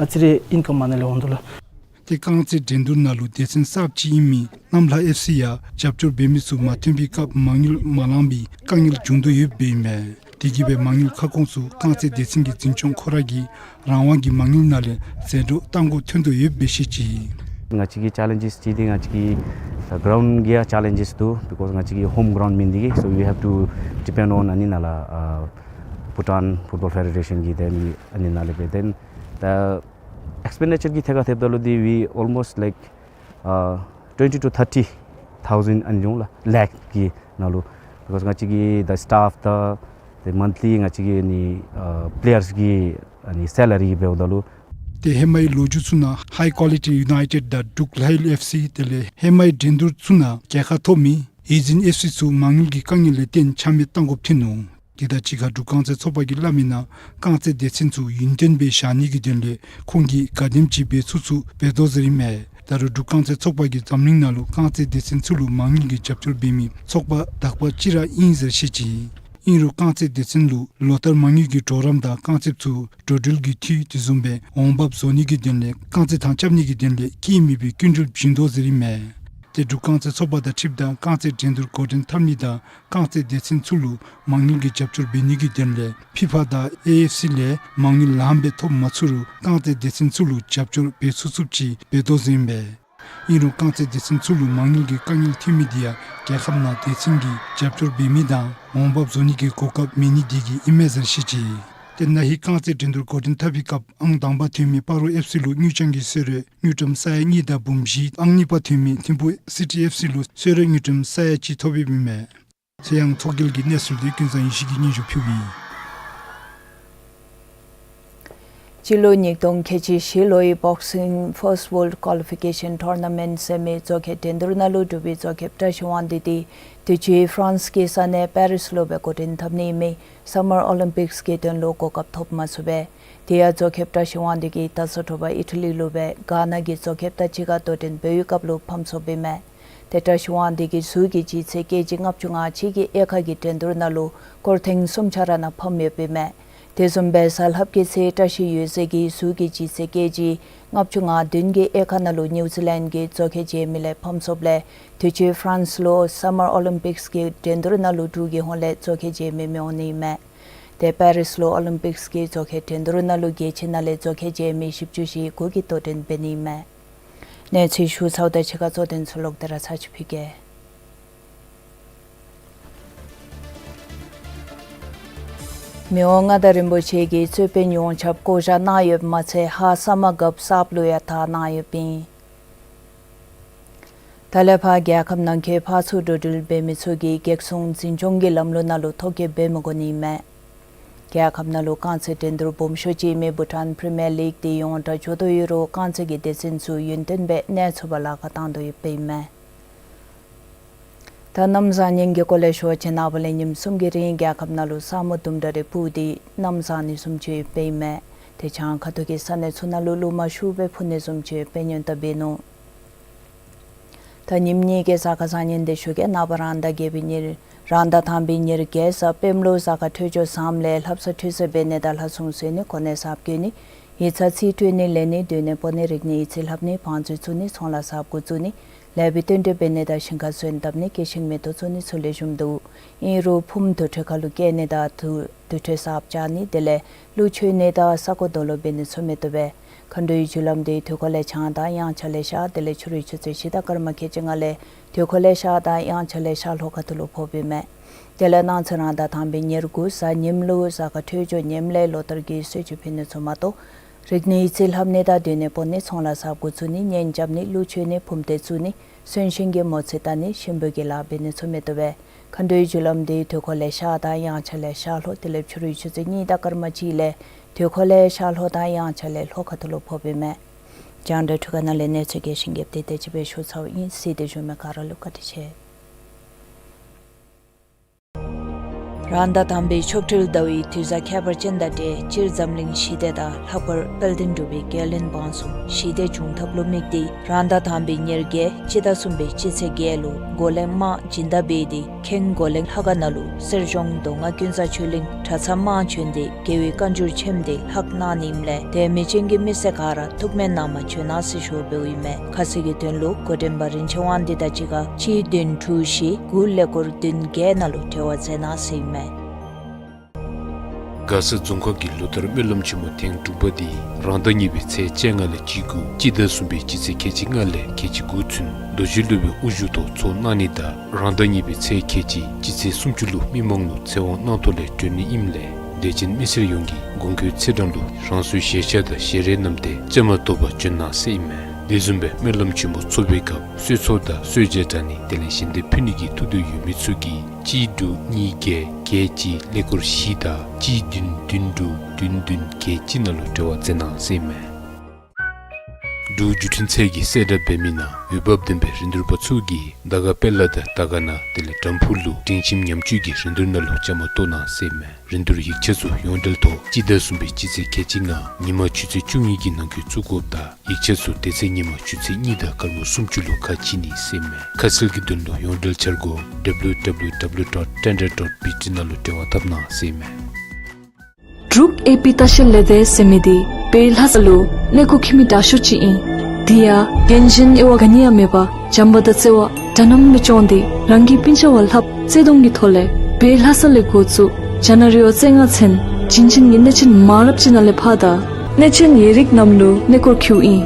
ཨ་ཙི་རེ་ཨིན་ཀམ་ཨ་ནཱ་ལས་འོང་དོ་ལགས། ཏེ་རྐང་རྩེད་འགྲན་བསྡུར་ནང་ལུ་སྡེ་ཚན་གསརཔ་ཅིག་ཨིན་མི་གནམ་ལྷ་ཨེཕ་སི་ཡང་རྒྱབ་སྐྱོར་འབད་མི་ཚུ་མ་ཐོན་པའི་སྐབས་མ་དངུལ་མ་ལང་པའི་དཀའ་ངལ་བྱུང་དོ་ཡོདཔ་ཨིན་མས། དེ་གིས་སྦེ་མ་དངུལ་ཁ་སྐོང་ཚུ་རྐང་རྩེད་སྡེ་ཚན་གྱི་འཛིན་སྐྱོང་ཁོ་ར་གི་རང་དབང་གི་མ་དངུལ་ནང་ལས་ཟད་འགྲོ་བཏང་དགོཔ་ཐོན་དོ་ཡོདཔ་སྦེ་བཤད་ཅི། ང་བཅས་ཀྱི་ཅེ་ལེནཇེས་ཅིག་འདི་ང་བཅས་ཀྱི་ད་གརའུནཌ་གྱི་ཡང་ཅེ་ལེནཇེས་འདུག། because ང་བཅས་ཀྱི་ཧོམ་གརའུནཌ་མེན་ཏེ་གིས། so we have to depend on ཨ་ནི་ནང་ལས་ཨ་བྷུ་ཊཱན་ཕུཊ་བཱོལ་ཕེ་ཌེ་རེ་ཤཱན་གྱི་དེ་ནི་ཨ་ནི་ནང་ལས་འབད་དེ་ད་ཨེགསི་པེན་ཌི་ཅར་གྱི་ཐད་ཁར་ཐེབས་ད་ལུ་འདི་we almost like ཨ་twenty to thirty thousand ཨ་ནི་འབྱུང་ལགས་ལེགས་ཀྱི་ནང་ལུ། because ང་བཅས་ཀྱི་the staff དང་the monthly ང་བཅས་ཀྱི་ནི་ཨ་པི་ལེ་ཡརསི་གི་ཨ་ནི་སེ་ལ་རི་འབདཝ་ད་ལུ། ཏེ་ཧེ་མའི་ལོ་རྒྱུས་ཚུ་ནང་ཧའི་ཀོ་ལི་ཊི་ཡུ་ནའི་ཊེཌ་དང་འབྲུག་ལྷ་ཡུལ་ཨེཕ་སི་དེ་ལས་ཧེ་མའི་འགྲན་བསྡུར་ཚུ་ནང་རྒྱལ་ཁ་ཐོབ་མི་ཨི་ཛིན་ཨེཕ་སི་ཚུ་མ་དངུལ་གྱི་དཀའ་ངལ་ལས་བརྟེན་ཆ་མེད་བཏང་དགོཔ་ཐོན་ནུག། དེ་དང་གཅིག་ཁར་འབྲུག་རྐང་རྩེད་ཚོགས་པ་གིས་སླབ་མི་ནང་རྐང་རྩེད་སྡེ་ཚན་ཚུ་ཡུན་བརྟན་སྦེ་བཞག་ནི་གི་དོན་ལས་ཁོང་གིས་ག་དེམ་ཅིག་འབད་ཚུགས་ཚུགས་འབད་དོ་ཟེར་ཨིན་མས། ད་རུང་འབྲུག་རྐང་རྩེད་ཚོགས་པ་གིས་འཛམ་གླིང་ནང་ལུ་རྐང་རྩེད་སྡེ་ཚན་ཚུ་ལུ་མ་དངུལ་གྱི་རྒྱབ་སྐྱོར་འབད་མི་ཚོགས་པ་དག་པ་ཅིག་ར་ཨིན་ཟེར་བཤད་ཅི། ཨིན་རུང་རྐང་རྩེད་སྡེ་ཚན་ལུ་ལོ་ལྟར་མ་དངུལ་གྱི་གྲོགས་རམ་དང་རྐང་རྩེདཔ་ཚུ་འགྲོ་འགྲུལ་གྱི་འཐུས་དེ་བཟུམ་སྦེ་འོང་འབབ་བཟོ་ནི་གི་དོན་ལས་རྐང་རྩེད་ཐང་རྐྱབ་ནི་གི་དོན་ལས་སྐྱེས་མེད་པའི་སྐྱིན་འགྲུལ་བྱིན་དོ་ཟེར་ཨིན་མས། ཏེ་འབྲུག་རྐང་རྩེད་ཚོགས་པ་དང་འཁྲིལཝ་ད་རྐང་རྩེད་འགྲན་བསྡུར་འགོ་འདྲེན་འཐབ་ནི་དང་རྐང་རྩེད་སྡེ་ཚན་ཚུ་ལུ་མ་དངུལ་གྱི་རྒྱབ་སྐྱོར་འབད་ནི་གི་དོན་ལས་ཕི་ཕ་དང་ཨེ་ཨེཕ་སི་ལས་མ་དངུལ་ལངམ་སྦེ་ཐོབ་མ་ཚུགས་རུང་རྐང་རྩེད་སྡེ་ཚན་ཚུ་ལུ་རྒྱབ་སྐྱོར་འབད་ཚུགས་ཚུགསཔ་ཅིག་འབད་དོ་ཟེར་ཨིན་པས། ཨིན་རུང་རྐང་རྩེད་སྡེ་ཚན་ཚུ་ལུ་མ་དངུལ་གྱི་དཀའ་ངལ་ཐོན་མི་འདི་ཡང་རྒྱལ་ཁབ་ནང་སྡེ་ཚན་གྱིས་རྒྱབ་སྐྱོར་འབད་མི་དང་འོང་འབབ་བཟོ་ནི་གི་གོ་སྐབས་མེད་ནི་འདི་གིས་ཨིན་མས་ཟེར་བཤད་ཅི། ཏེ་ན་ཧིང་རྐང་རྩེད་འགྲན་བསྡུར་འགོ་འདྲེན་འཐབ་པའི་སྐབས་ཨང་དང་པ་ཐོན་མི་སྤ་རོ་ཨེཕ་སི་ལུ་དངུལ་རྐྱང་གི་གསོལ་རས་དངུལ་ཀྲམ་ས་ཡ་གཉིས་དང་འབུམ་བཞི། ཨང་གཉིས་པ་ཐོན་མི་ཐིམ་ཕུ་སི་ཊི་ཨེཕ་སི་ལུ་གསོལ་རས་དངུལ་ཀྲམ་ས་ཡ་གཅིག་ཐོབ་ཡོདཔ་ཨིན་མས། ཚེ་དབྱངས་ཚོགས་རྒྱལ་གྱི་གནས་ཚུལ་འདི་ཀུན་བཟང་ཡེ་ཤེས་ཀྱིས་སྙན་ཞུ་ཕུལཝ་ཨིན། སྤྱི་ལོ་ཉིས་སྟོང་ཁལ་གཅིག་བཞི་ལོའི་Boxing First World Qualification Tournament ཟེར་མི་རྩོད་རྒྱལ་འགྲན་བསྡུར་ནང་ལུ་གྲུབ་པའི་རྩོད་རྒྱལ་བཀྲ་ཤིས་དབང་འདུས་དེ་དུས་ཅི་ཧྥ་རན་སི་གི་ས་གནས་པེ་རིས་ལུ་སྦེ་འགོ་འདྲེན་འཐབ་ནི་མི་སམ་མར་ཨོ་ལིམ་པིགསི་གི་དོན་ལུ་གོ་སྐབས་ཐོབ་མ་ཚུགས་པས། དེ་ཡང་རྩོད་རྒྱལ་བཀྲ་ཤིས་དབང་འདུས་ཀྱིས་ད་ས་ཐོབ་པ་ཨི་ཊ་ལི་ལུ་སྦེ་གྷ་ན་གི་རྩོད་རྒྱལ་དང་གཅིག་ཁར་དོ་འགྲན་འབད་བའི་སྐབས་ལུ་ཕམ་སོཔ་ཨིན་མས། ཏེ་བཀྲ་ཤིས་དབང་འདུས་ཀྱིས་ཟུར་གྱི་ལྗིད་ཚད་ཀེ་ཇི་ལྔ་བཅུ་ང་གཅིག་གི་དབྱེ་ཁག་གི་འགྲན་བསྡུར་ནང་ལུ་སྐོར་ཐེངས་གསུམ་ཆ་ར་ནང་ཕམ་ཡོདཔ་ཨིན་མས། དེ་བཟུམ་སྦེ་གཟའ་ལྷགཔ་གི་ཚེ་བཀྲ་ཤིས་འོད་ཟེར་གྱིས་ཟུར་གྱི་ལྗིད་ཚད་ཀེ་ཇི་ལྔ་བཅུ་ང་བདུན་གྱི་དབྱེ་ཁག་ནང་ལུ་ནིའུ་ཛི་ལེནཌ་གི་རྩོད་རྒྱལ་རྗེས་མི་ལས་ཕམ་སོཔ་ལས་དུས་ཅི་ཧྥ་རན་སི་ལུ་སམ་མར་ཨོ་ལིམ་པིགསི་གི་འགྲན་བསྡུར་ནང་ལུ་འབྲུག་གི་ཧོངས་ལས་རྩོད་རྒྱལ་རྗེས་མི་མི་འོང་ནི་མས། ཏེ་པེ་རིས་ལུ་ཨོ་ལིམ་པིགསི་གི་རྩོད་རྒྱལ་འགྲན་བསྡུར་ནང་ལུ་རྒྱལ་སྤྱི་ནང་ལས་རྩོད་རྒྱལ་རྗེས་མི་བཞི་བཅུ་ཞེ་དགུ་གིས་དོ་འགྲན་འབད་ནི་མས། གནས་ཚུལ་ཞུ་ཚརཝ་ད་ཕྱི་ཁ་རྩོད་དོན་ཚུ་ལོག་སྟེ་ར་ཚར་ཅིག་ཕུལ་གེ། མི་དབང་མངའ་བདག་རིན་པོ་ཆེ་གིས་རྩོད་དཔོན་ཡོངས་ཁྱབ་བསྐོ་བཞག་གནང་ཡོདཔ་མ་ཚད་ཧཱ་ས་མ་གབ་གསརཔ་ལུ་ཡང་དར་གནང་ཡོདཔ་ཨིན། ད་ལས་ཕར་རྒྱལ་ཁབ་ནང་འཁོད་ཕར་ཚུར་འགྲོ་འགྲུལ་འབད་མི་ཚུ་གིས་གེགས་སྲུང་འཛིན་སྐྱོང་གི་ལམ་ལུགས་ནང་ལུ་ཐོ་བཀོད་འབད་མི་དགོ་ནི་མས། རྒྱལ་ཁབ་ནང་ལུ་རྐང་རྩེད་འགྲན་བསྡུར་སྦོམ་ཤོས་ཅིག་ཨིན་མི་བྷུ་ཊཱན་པི་རི་མི་ཡར་ལིག་འདི་ཡོངས་གྲགས་འགྱོ་དོ་ཡོད་རུང་རྐང་རྩེད་ཀྱི་སྡེ་ཚན་ཚུ་ཡུན་བརྟན་སྦེ་གནས་ཚུགས་པར་ལཱ་ཁག་བཏང་དོ་ཡོདཔ་ཨིན་མས། ད་གནམ་བཟང་ཉིན་གྱི་སྐོར་ལས་ཞུ་བ་ཅིན་ནངས་པ་ལས་ཉིནམ་གསུམ་གྱི་རིང་རྒྱལ་ཁབ་ནང་ལུ་ས་སྨུག་དུམ་གྲ་རེ་སྤུབས་ཏེ་གནམ་བཟང་ནི་བཟུམ་ཅིག་ཡོདཔ་ཨིན་མས། ཏེ་བྱང་ཁ་ཐུག་གི་ས་གནས་ཚུ་ནང་ལུ་རླུང་མ་ཤུགས་སྦེ་འཕུ་ནི་བཟུམ་ཅིག་ཡོདཔ་སྙན་ཐོ་འབད་ནུག། ད་ཉིནམ་གཉིས་ཀྱི་གཟའ་སྐར་བཟང་ངན་འདི་ཞུ་གེ། ནངས་པ་རང་ཟླ་བརྒྱད་པའི་ཉེར་རང་ཟླ་དང་པའི་ཉེར་བརྒྱད་གཟའ་སྤེནམ་ལུ་གཟའ་སྐར་འཕྲོད་སྦྱོར་བཟངམ་ལས་ལྷ་བསངས་ཁྲུས་གསོལ་འབད་ནི་དང་ལྷ་སྲུང་གསོལ་ནི་གོ་གནས་གསརཔ་བསྐོ་ནི་ཡིག་ཚང་རྩིས་སྤྲོད་ནི་ལེན་ནི་སྡོད་གནས་སྤོ་ནི་རིག་གནས་ཡིག་རྩིས་ལྷབ་ནི་བང་མཛོད་བཙུགས་ནི་ཚོང་ལཱ་གསརཔ་འགོ་བཙུགས་ནི་ལེགས་པའི་རྟེན་འབྲེལ་འབད་ནི་དང་ཞིང་ཁར་སོན་བཏབ་ནི་སྐྱེད་ཤིང་མེ་ཏོག་བཙུགས་ནི་ཚུ་ལེགས་ཤོམ་འདུག། ཨིན་རུང་ཕུངམ་དུར་ཁྲོད་ཁ་ལུ་བསྐྱལ་ནི་དང་དུར་དུར་ཁྲོད་གསརཔ་བཅག་ནི་དེ་ལས་ཀླུ་མཆོད་ནི་དང་ས་རྐོ་རྡོ་སློག་འབད་ནི་ཚུ་མི་བཏུབ་པས། མཁའ་འགྲོའི་རྒྱུ་ལམ་འདི་དུས་འཁོར་ལས་བྱང་དང་དབྱངས་འཆར་ལས་ཤར་དེ་ལས་ཕྱི་རུའི་ཆུ་ཚོད་བཞི་དང་སྐར་མ་ཁལ་གཅིག་ལྔ་ལས་དུས་འཁོར་ལས་ཤར་དང་དབྱངས་འཆར་ལས་ཤར་ལྷོ་ཁ་ཐུག་ལུ་ཕོགཔ་ཨིན་མས། དེ་ལས་གནངས་ཚེ་རང་ཟླ་དང་པའི་ཉེར་དགུ་གཟའ་ཉིམ་ལུ་གཟའ་སྐར་འཕྲོད་སྦྱོར་ངནམ་ལས་ལོ་ལྟར་གྱི་གསོལ་མཆོད་ཕུལ་ནི་ཚུ་མ་གཏོགས་རིག་གནས་ཡིག་རྩིས་ལྷབ་ནི་དང་སྡོད་གནས་སྤོ་ནི་ཚོང་ལཱ་གསརཔ་འགོ་བཙུགས་ནི་གཉེན་རྐྱབ་ནི་ཀླུ་མཆོད་ནི་ཕུངམ་ཏེ་བཙུགས་ནི་གསོན་གཤིན་གྱི་མོ་རྩིས་བལྟ་ནི་གཤིན་པོ་གི་ལཱ་འབད་ནི་ཚུ་མི་བཏུབ་པས། མཁའ་འགྲོའི་རྒྱུ་ལམ་འདི་དུས་འཁོར་ལས་ཤར་དང་དབྱངས་འཆར་ལས་ཤར་ལྷོ་དེ་ལས་ཕྱི་རུའི་ཆུ་ཚོད་གཉིས་དང་སྐར་མ་གཅིག་ལས་དུས་འཁོར་ལས་ཤར་ལྷོ་དང་དབྱངས་འཆར་ལས་ལྷོ་ཁ་ཐུག་ལུ་ཕོགཔ་ཨིན་མས། རྒྱང་བསྒྲགས་འཕྲུལ་ཁང་ནང་ལས་གནས་ཚུལ་གྱི་ཞིབ་རྒྱས་འདི་དེ་ཅིག་སྦེ་ཞུ་ཚརཝ་ཨིན། གཟིགས་ཏེ་བཞུགས་མི་ག་ར་ལུ་བཀའ་དྲིན་ཆེ། རང་ཟླ་དང་པའི་ཆོ་འཕྲུལ་ཟླ་བའི་དུས་གཟའ་ཁྱད་པར་ཅན་དང་འབྲེལ་སྤྱིར་འཛམ་གླིང་ཞི་བདེ་དང་ལྷག་པར་དཔལ་ལྡན་འབྲུག་པའི་རྒྱལ་བློན་འབངས་གསུམ་ཞི་བདེ་འབྱུང་ཐབས་ལུ་དམིགས་ཏེ་རང་ཟླ་དང་པའི་ཉེར་བརྒྱད་སྤྱི་ཟླ་གསུམ་པའི་སྤྱི་ཚེས་བརྒྱད་ལུ་འགོ་གླེང་དམག་སྦྱིན་བདག་འབད་དེ་ཁེངས་འགོ་གླེང་ལྷ་ཁང་ནང་ལུ་གསེར་གཞོང་མདོ་སྔགས་ཀུན་བཟང་ཆོས་གླིང་གྲྭ་ཚང་དམངས་བྱོན་ཏེ་རྒྱལ་བའི་བཀའ་འགྱུར་ཆེནམ་དེ་ལྷག་གནང་ནིམ་ལས་དད་མོས་ཅན་གྱི་མི་སེར་ག་ར་ཐུགས་སྨོན་གནང་མ་བྱོན་གནང་ཟེར་ཞུ་འབདཝ་ཨིན་མས། ཁ་གསལ་གྱི་དོན་ལུ་འགོ་འདྲེན་པ་རིན་ཆེན་དབང་འདུས་དང་གཅིག་ཁར་གཅིག་བདུན་དྲུག་བཞི་དགུ་ཀླད་ཀོར་བདུན་བརྒྱད་ནང་ལུ་འབྲེལ་བ་མཛད་གནང་ཟེར་ཨིན་མས། མགར་ས་རྫོང་ཁག་གི་ལོ་ལྟར་སྨོན་ལམ་ཆེན་མོ་ཐེངས་དྲུག་པ་འདི་རང་ཟླ་གཉིས་པའི་ཚེས་བཅོ་ལྔ་ལས་བཅུ་དགུ་སྤྱི་ཟླ་གསུམ་པའི་སྤྱི་ཚེས་ཁལ་གཅིག་ལྔ་ལས་ཁལ་གཅིག་དགུ་ཚུན་རྡོ་རྗེ་སློབ་དཔོན་དབུ་བཞུགས་ཐོག་ཚོགས་གནང་ནི་དང་རང་ཟླ་གཉིས་པའི་ཚེས་ཁལ་གཅིག་སྤྱི་ཚེས་སུམ་ཅུ་ལུ་མི་མང་ལུ་ཚེ་དབང་གནང་ཐོག་ལས་གྲོལ་ནི་ཨིནམ་ལས་དད་ཅན་མི་སེར་ཡོངས་ཀྱིས་དགོངས་འཁོད་ཚེས་གྲངས་ལུ་རང་སོའི་ཞལ་ཆས་དང་ཞལ་རས་བསྣམས་ཏེ་བཅའ་མར་གཏོགས་པར་བྱོན་གནང་ཟེར་ཨིན་མས། དེ་བཟུམ་སྦེ་སྨོན་ལམ་ཆེན་མོ་ཚོགས་པའི་སྐབས་གསོལ་ཚོགས་དང་གསོལ་ཇ་དྲང་ནི་དེ་ལས་ཞལ་འདེབས་ཕུལ་ནི་གི་ཐུགས་འདོད་ཡོད་མི་ཚུ་གིས་གཅིག་དྲུག་གཉིས་བརྒྱད་བརྒྱད་གཅིག་ཀླད་ཀོར་བཞི་དང་གཅིག་བདུན་བདུན་དྲུག་བདུན་བདུན་བརྒྱད་གཅིག་ནང་ལུ་འབྲེལ་བ་མཛད་གནང་ཟེར་ཨིན་མས། འབྲུག་བརྒྱུད་འཕྲིན་ཚད་ཀྱིས་གསལ་བསྒྲགས་འབད་མི་ནང་འོས་འབབ་ལྡན་པའི་རིན་བསྡུར་པ་ཚུ་གིས་དར་དཀར་དཔལ་ལ་དང་དར་དཀར་ན་དེ་ལས་དམ་ཕུ་ལུ་སྒྲིང་ཁྱིམ་ཉམས་བཅོས་ཀྱི་རིན་བསྡུར་ནང་ལུ་བཅའ་མར་གཏོགས་གནང་ཟེར་ཨིན་མས། རིན་བསྡུར་ཡིག་ཆ་ཚུ་ཡོངས་འབྲེལ་ཐོག་སྤྱི་ཟླ་གསུམ་པའི་སྤྱི་ཚེས་ཁལ་གཅིག་ལྔ་ཉིན་མ་ཆུ་ཚོད་བཅུ་གཉིས་ཀྱི་ནང་འཁོད་བཙུགས་དགོཔ་དང་ཡིག་ཆ་ཚུ་དེ་ཚེ་ཉིན་མ་ཆུ་ཚོད་གཉིས་དང་སྐར་མ་སུམ་ཅུ་ལུ་ཁ་ཕྱེ་ནི་ཟེར་ཨིན་མས། ཁ་གསལ་གྱི་དོན་ལུ་ཡོངས་འབྲེལ་འཆར་སྒོ་W W W dot tender dot B T ནང་ལུ་འབྲེལ་བ་འཐབ་གནང་ཟེར་ཨིན་མས། འབྲུག་ཨེ་པི་ལྟ་བཤལ་ལས་སྡེ་ཟེར་མི་འདི་བོད་ལྷ་ས་ལུ་གནས་སྐོར་འཁྱིད་མི་དྲག་ཤོས་ཅིག་ཨིན། དེ་ཡང་རྒྱན་ཅན་དབྱེ་བ་ག་ནི་ཡང་མེད་པར་བྱམས་པ་དང་བརྩེ་བ་འདྲ་མཉམ་སྦེ་བསྐྱངས་ཏེ་རང་གི་སྤུན་ཆ་བ་ལྷགཔ་བརྩེ་གདུང་གི་ཐོག་ལས་བོད་ལྷ་ས་ལས་འགོ་བཙུགས་རྒྱ་ནག་རི་བོ་རྩེ་ལྔ་ཚུན་བྱིན་ཅན་གྱི་གནས་ཆེན་མང་རབས་ཅིག་ནང་ལས་ཕར་དང་གནས་ཆེན་ཡིག་རིགས་རྣམས་ལུ་གནས་སྐོར་འཁྱིདཔ་ཨིན།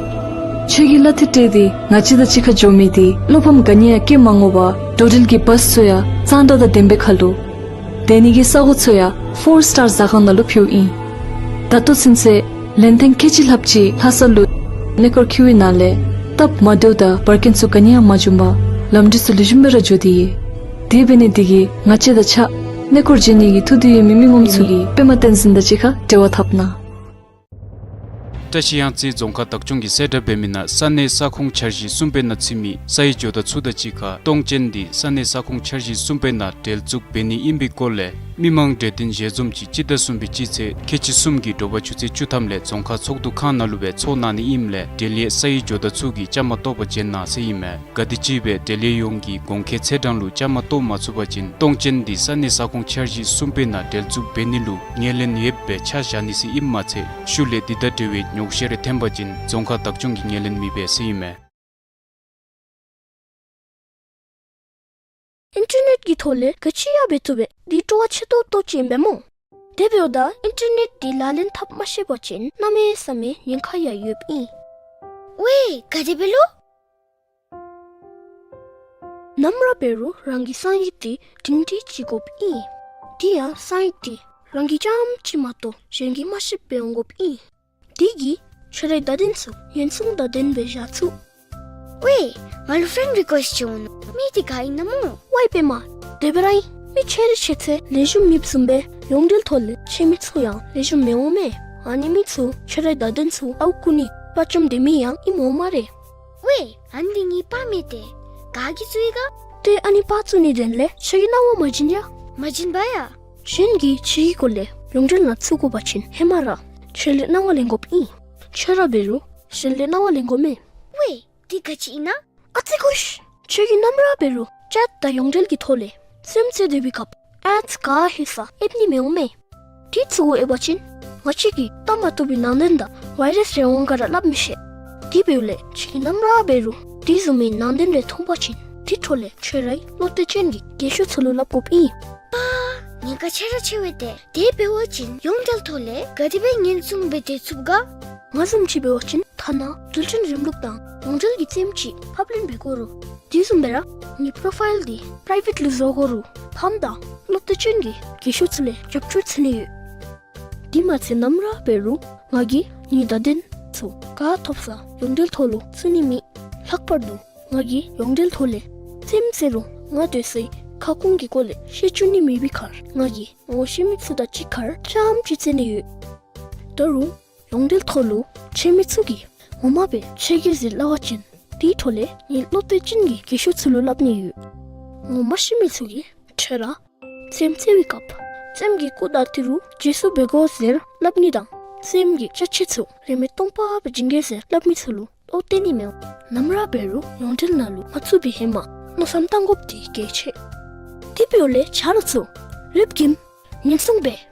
ཆོས་ཀྱི་བླ་དེ་སྤྲད་དེ་ང་བཅས་དང་གཅིག་ཁར་འགྱོ་མི་འདི་བློ་ཕམ་ག་ནི་ཡང་སྐྱེ་མ་དགོ་པར་འགྲོ་འགྲུལ་གྱི་བཱསི་ཚུ་ཡང་གཙང་སྦྲ་དང་ལྡན་པའི་ཁར་ལུ། སྡོད་ནི་གི་ས་གོ་ཚུ་ཡང་ཕོར་སི་ཊར་ཟ་ཁང་ནང་ལུ་ཕུལཝ་ཨིན། ད་ལྟོ་ཚུན་ཚོད་ལན་ཐེངས་ཁལ་གཅིག་ལྷགཔ་ཅིག་ལྷ་ས་ལུ་གནས་སྐོར་འཁྱིད་པའི་ནང་ལས་སྟབས་མ་བདེཝ་དང་འབར་གེན་ཚུ་ག་ནི་ཡང་མ་བྱུང་པར་ལམ་འགྲུལ་ཚུ་ལེགས་ཤོམ་སྦེ་ར་འགྱོ་སྟེ་ཡོད། དེ་འབད་ནི་འདི་གིས་ང་བཅས་དང་ཆ་གནས་སྐོར་བྱོན་ནི་གི་ཐུགས་འདོད་ཡོད་མི་མི་ངོམ་ཚུ་གིས་པདྨ་བསྟན་འཛིན་དང་གཅིག་ཁར་འབྲེལ་བ་འཐབ་གནང་། བཀྲ་ཤིས་གཡང་རྩེ་རྫོང་ཁག་བདག་སྐྱོང་གིས་གསལ་བསྒྲགས་འབད་མི་ནང་ས་གནས་ས་ཁོངས་འཆར་གཞི་གསུམ་པའི་ནང་ཚུད་མི་ས་ཡི་ཇོ་བདག་ཚུ་དང་གཅིག་ཁར་སྟོང་ཅན་འདི་ས་གནས་ས་ཁོངས་འཆར་གཞི་གསུམ་པའི་ནང་འབྲེལ་འཛུགས་འབད་ནི་ཨིན་པའི་སྐོར་ལས་མི་མང་གྲོས་བསྟུན་ཞལ་འཛོམས་ཅིག་སྤྱི་ཟླ་གསུམ་པའི་སྤྱི་ཚེས་ཁལ་གཅིག་གསུམ་གྱི་དྲོ་པ་ཆུ་ཚོད་བཅུ་ཐམ་ལས་རྫོང་ཁག་ཚོགས་འདུ་ཁང་ནང་ལུ་སྦེ་ཚོགས་གནང་ནི་ཨིནམ་ལས་འབྲེལ་ཡོད་ས་ཡི་ཇོ་བདག་ཚུ་གིས་བཅའ་མར་གཏོགས་པར་བྱོན་གནང་ཟེར་ཨིན་མས། ག་དེམ་ཅིག་སྦེ་འབྲེལ་ཡོད་ཡོངས་ཀྱིས་གོང་འཁོད་ཚེས་གྲངས་ལུ་བཅའ་མར་གཏོགས་མ་ཚུགས་པ་ཅིན་སྟོང་ཅན་འདི་ས་གནས་ས་ཁོངས་འཆར་གཞི་གསུམ་པའི་ནང་འབྲེལ་འཛུགས་འབད་ནི་ལུ་ངོས་ལེན་ཡོདཔ་སྦེ་ཆ་བཞག་ནི་ཟེར་ཨིནམ་མ་ཚད་ཤུལ་ལས་འདི་དང་འབྲེལ་བའི་ཉོགས་བཤད་རེ་ཐོན་པ་ཅིན་རྫོང་ཁག་བདག་སྐྱོང་གིས་ངོས་ལེན་མི་འབད་ཟེར་ཨིན་མས། ཨིན་ཊར་ནེཊ་ཀྱི་ཐོག་ལས་ག་ཅི་ཡང་འབད་བཏུབ་པས། འདི་སྤྲོ་བ་ཆེ་ཏོག་ཏོ་ཅིག་ཨིན་པས་སྨོ། དེ་འབདཝ་ད་ཨིན་ཊར་ནེཊ་འདི་ལག་ལེན་འཐབ་མ་ཤེས་པ་ཅིན་གནམ་མེད་ས་མེད་ཉེན་ཁ་ཡང་ཡོདཔ་ཨིན། ཝའེ་ག་དེ་སྦེ་ལོ། ནམ་ར་འབད་རུང་རང་གི་གསང་ཡིག་འདི་སྒྲིང་སྒྲི་ཅིག་དགོཔ་ཨིན། དེ་ཡང་གསང་ཡིག་འདི་རང་གིས་རྐྱངམ་ཅིག་མ་གཏོགས་གཞན་གྱིས་མ་ཤེསཔ་སྦེ་འོང་དགོཔ་ཨིན། དེ་གིས་ཁྱོད་རའི་བརྡ་དོན་ཚུ་ཉེན་སྲུང་བརྡ་དོན་སྦེ་བཞག་ཚུགས། ཝའེ་ང་ལུ་ཕེན་རི་ཀུ་ཨེསཊ་ཅིག་འོང་ནུག། མི་འདི་ག་ཨིན་ན་སྨོ། ཝའེ་པདྨ། དེ་སྦེ་ར་ཨིན། མི་ཆེ་རི་ཆེ་ཚད་ལེགས་ཤོམ་མེདཔ་བཟུམ་སྦེ་ཡོངས་འབྲེལ་ཐོག་ལས་ཁྱོད་མི་ཚུ་ཡང་ལེགས་ཤོམ་མི་འོང་མས། ཨ་ནི་མི་ཚུ་ཁྱོད་རའི་བརྡ་དོན་ཚུ་ཨརཝ་རྐུ་ནི་དཔའ་བཅམ་སྡོད་མི་ཡང་ཨིནམ་འོང་སྨ་རེ། ཝའེ་ཨ་ནི་འདི་ངེའི་པཱ་མས་ཏེ། ག་གིས་བཙུགས་ཡི་ག། ཏེ་ཨ་ནི་པཱ་བཙུགས་ནི་དོན་ལས་ཁྱོད་ཀྱིས་གནང་བ་མ་བྱིན་ཡ། མ་བྱིན་པ་ཡ། གཞན་གྱིས་ཁྱོད་ཀྱི་སྐོར་ལས་ཡོངས་འབྲེལ་ནང་བཙུགས་དགོ་པ་ཅིན་ཧེ་མ་ར་ཁྱོད་ལས་གནང་བ་ལེན་དགོཔ་ཨིན། ཁྱོད་ར་འབད་རུང་གཞན་ལས་གནང་བ་ལེན་དགོ་མས། ཝའེ་འདི་ག་ཅི་ཨིན་ན། ཨ་ཙི་ཀུ་ཤི། ཁྱོད་ཀྱིས་ནམ་ར་འབད་རུང་ཅེཊ་དང་ཡོངས་འབྲེལ་གྱི་ཐོག་ལས་རྩེདམོ་རྩེ་སྡོད་པའི་སྐབས་ཨེཌསི་ག་ཧེ་ས་ཨེབ་ནི་མི་འོང་མས། དེ་ཚུ་གུ་ཨེབ་པ་ཅིན་ང་བཅས་ཀྱིས་བལྟ་མ་བཏུབ་པའི་ནང་དོན་དང་ཝའི་རཱསི་རེ་འོང་ག་ར་སླབ་མི་ཤེས། དེ་འབདཝ་ལས་ཁྱོད་ཀྱིས་ནམ་ར་འབད་རུང་དེ་བཟུམ་མའི་ནང་དོན་རེ་མཐོང་པ་ཅིན་དེ་འཕྲོ་ལས་ཁྱོད་རའི་བློ་གཏད་ཅན་གྱི་རྒན་ཤོས་ཚུ་ལུ་སླབ་དགོཔ་ཨིན། པཱ་ཉེན་ཁ་ཆེ་ར་ཆེ་བས་ཏེ། དེ་འབད་བ་ཅིན་ཡོངས་འབྲེལ་ཐོག་ལས་ག་དེ་སྦེ་ཉེན་སྲུང་འབད་དེ་ཚུགས་ག། ང་བཟུམ་ཅིག་འབད་བ་ཅིན་ཐ་ན་འགྲུལ་འཕྲིན་རིམ་ལུགས་དང་ཡོངས་འབྲེལ་གྱི་རྩེདམོ་ཅིག་ཕབ་ལེན་འབད་དགོ་རུང་དེ་བཟུམ་སྦེ་ར་ངེའི་པོ་རོ་ཕའིལ་འདི་པི་རའི་ཝེཊ་ལུ་བཟོ་དགོ་རུང་ཕམ་དང་བློ་གཏད་ཅན་གྱི་རྒན་ཤོས་ཚུ་ལས་རྒྱབ་སྐྱོར་འཚོལ་ནི་ཡོད། དེ་མ་ཚད་ནམ་ར་འབད་རུང་ང་གིས་ངེའི་བརྡ་དོན་ཚུ་ག་ཐོབ་ས་ཡོངས་འབྲེལ་ཐོག་ལུ་བཙུགས་ནི་མེད། ལྷག་པར་དུ་ང་གིས་ཡོངས་འབྲེལ་ཐོག་ལས་རྩེདམོ་རྩེ་རུང་ང་སྡོད་སའི་ཁ་སྐོང་གི་སྐོར་ལས་བཤད་བཅུག་ནི་མེད་པའི་ཁར་ང་གིས་ངོ་ཤེས་མི་ཚུ་དང་གཅིག་ཁར་རྐྱངམ་ཅིག་རྩེ་ནི་ཡོད། ད་རུང་ཡོངས་འབྲེལ་ཐོག་ལུ་ཁྱོད་མི་ཚུ་གིས་ངོ་མ་སྦེ་ཁྱོད་ཀྱིས་ཟེར་སླབ་པ་ཅིན་དེ་འཕྲོ་ལས་ངེའི་བློ་གཏད་ཅན་གྱི་རྒན་ཤོས་ཚུ་ལུ་སླབ་ནི་ཡོད། ངོ་མ་ཤེས་མི་ཚུ་གིས་ཁྱོད་ར་རྩེདམོ་རྩེ་བའི་སྐབས་རྩེདམོ་གི་སྐུ་དང་ཏི་རུ་རྗེས་སུ་འབད་དགོ་ཟེར་སླབ་ནི་དང་རྩེདམོ་གི་ཅ་ཆས་ཚུ་རིན་མེད་སྟོང་པ་སྦེ་བྱིན་གེ་ཟེར་སླབ་མི་ཚུ་ལུ་བློ་གཏད་ནི་མི་འོང་། ནམ་ར་འབད་རུང་ཡོངས་འབྲེལ་ནང་ལུ་མ་བཙུགས་པའི་ཧེ་མ་མནོ་བསམ་བཏང་དགོཔ་འདི་གལ་ཆེ། དེ་འབདཝ་ལས་ཆ་རོགས་ཚུ་རིགཔ་བསྒྲིམ། ཉེན་སྲུང་འབད།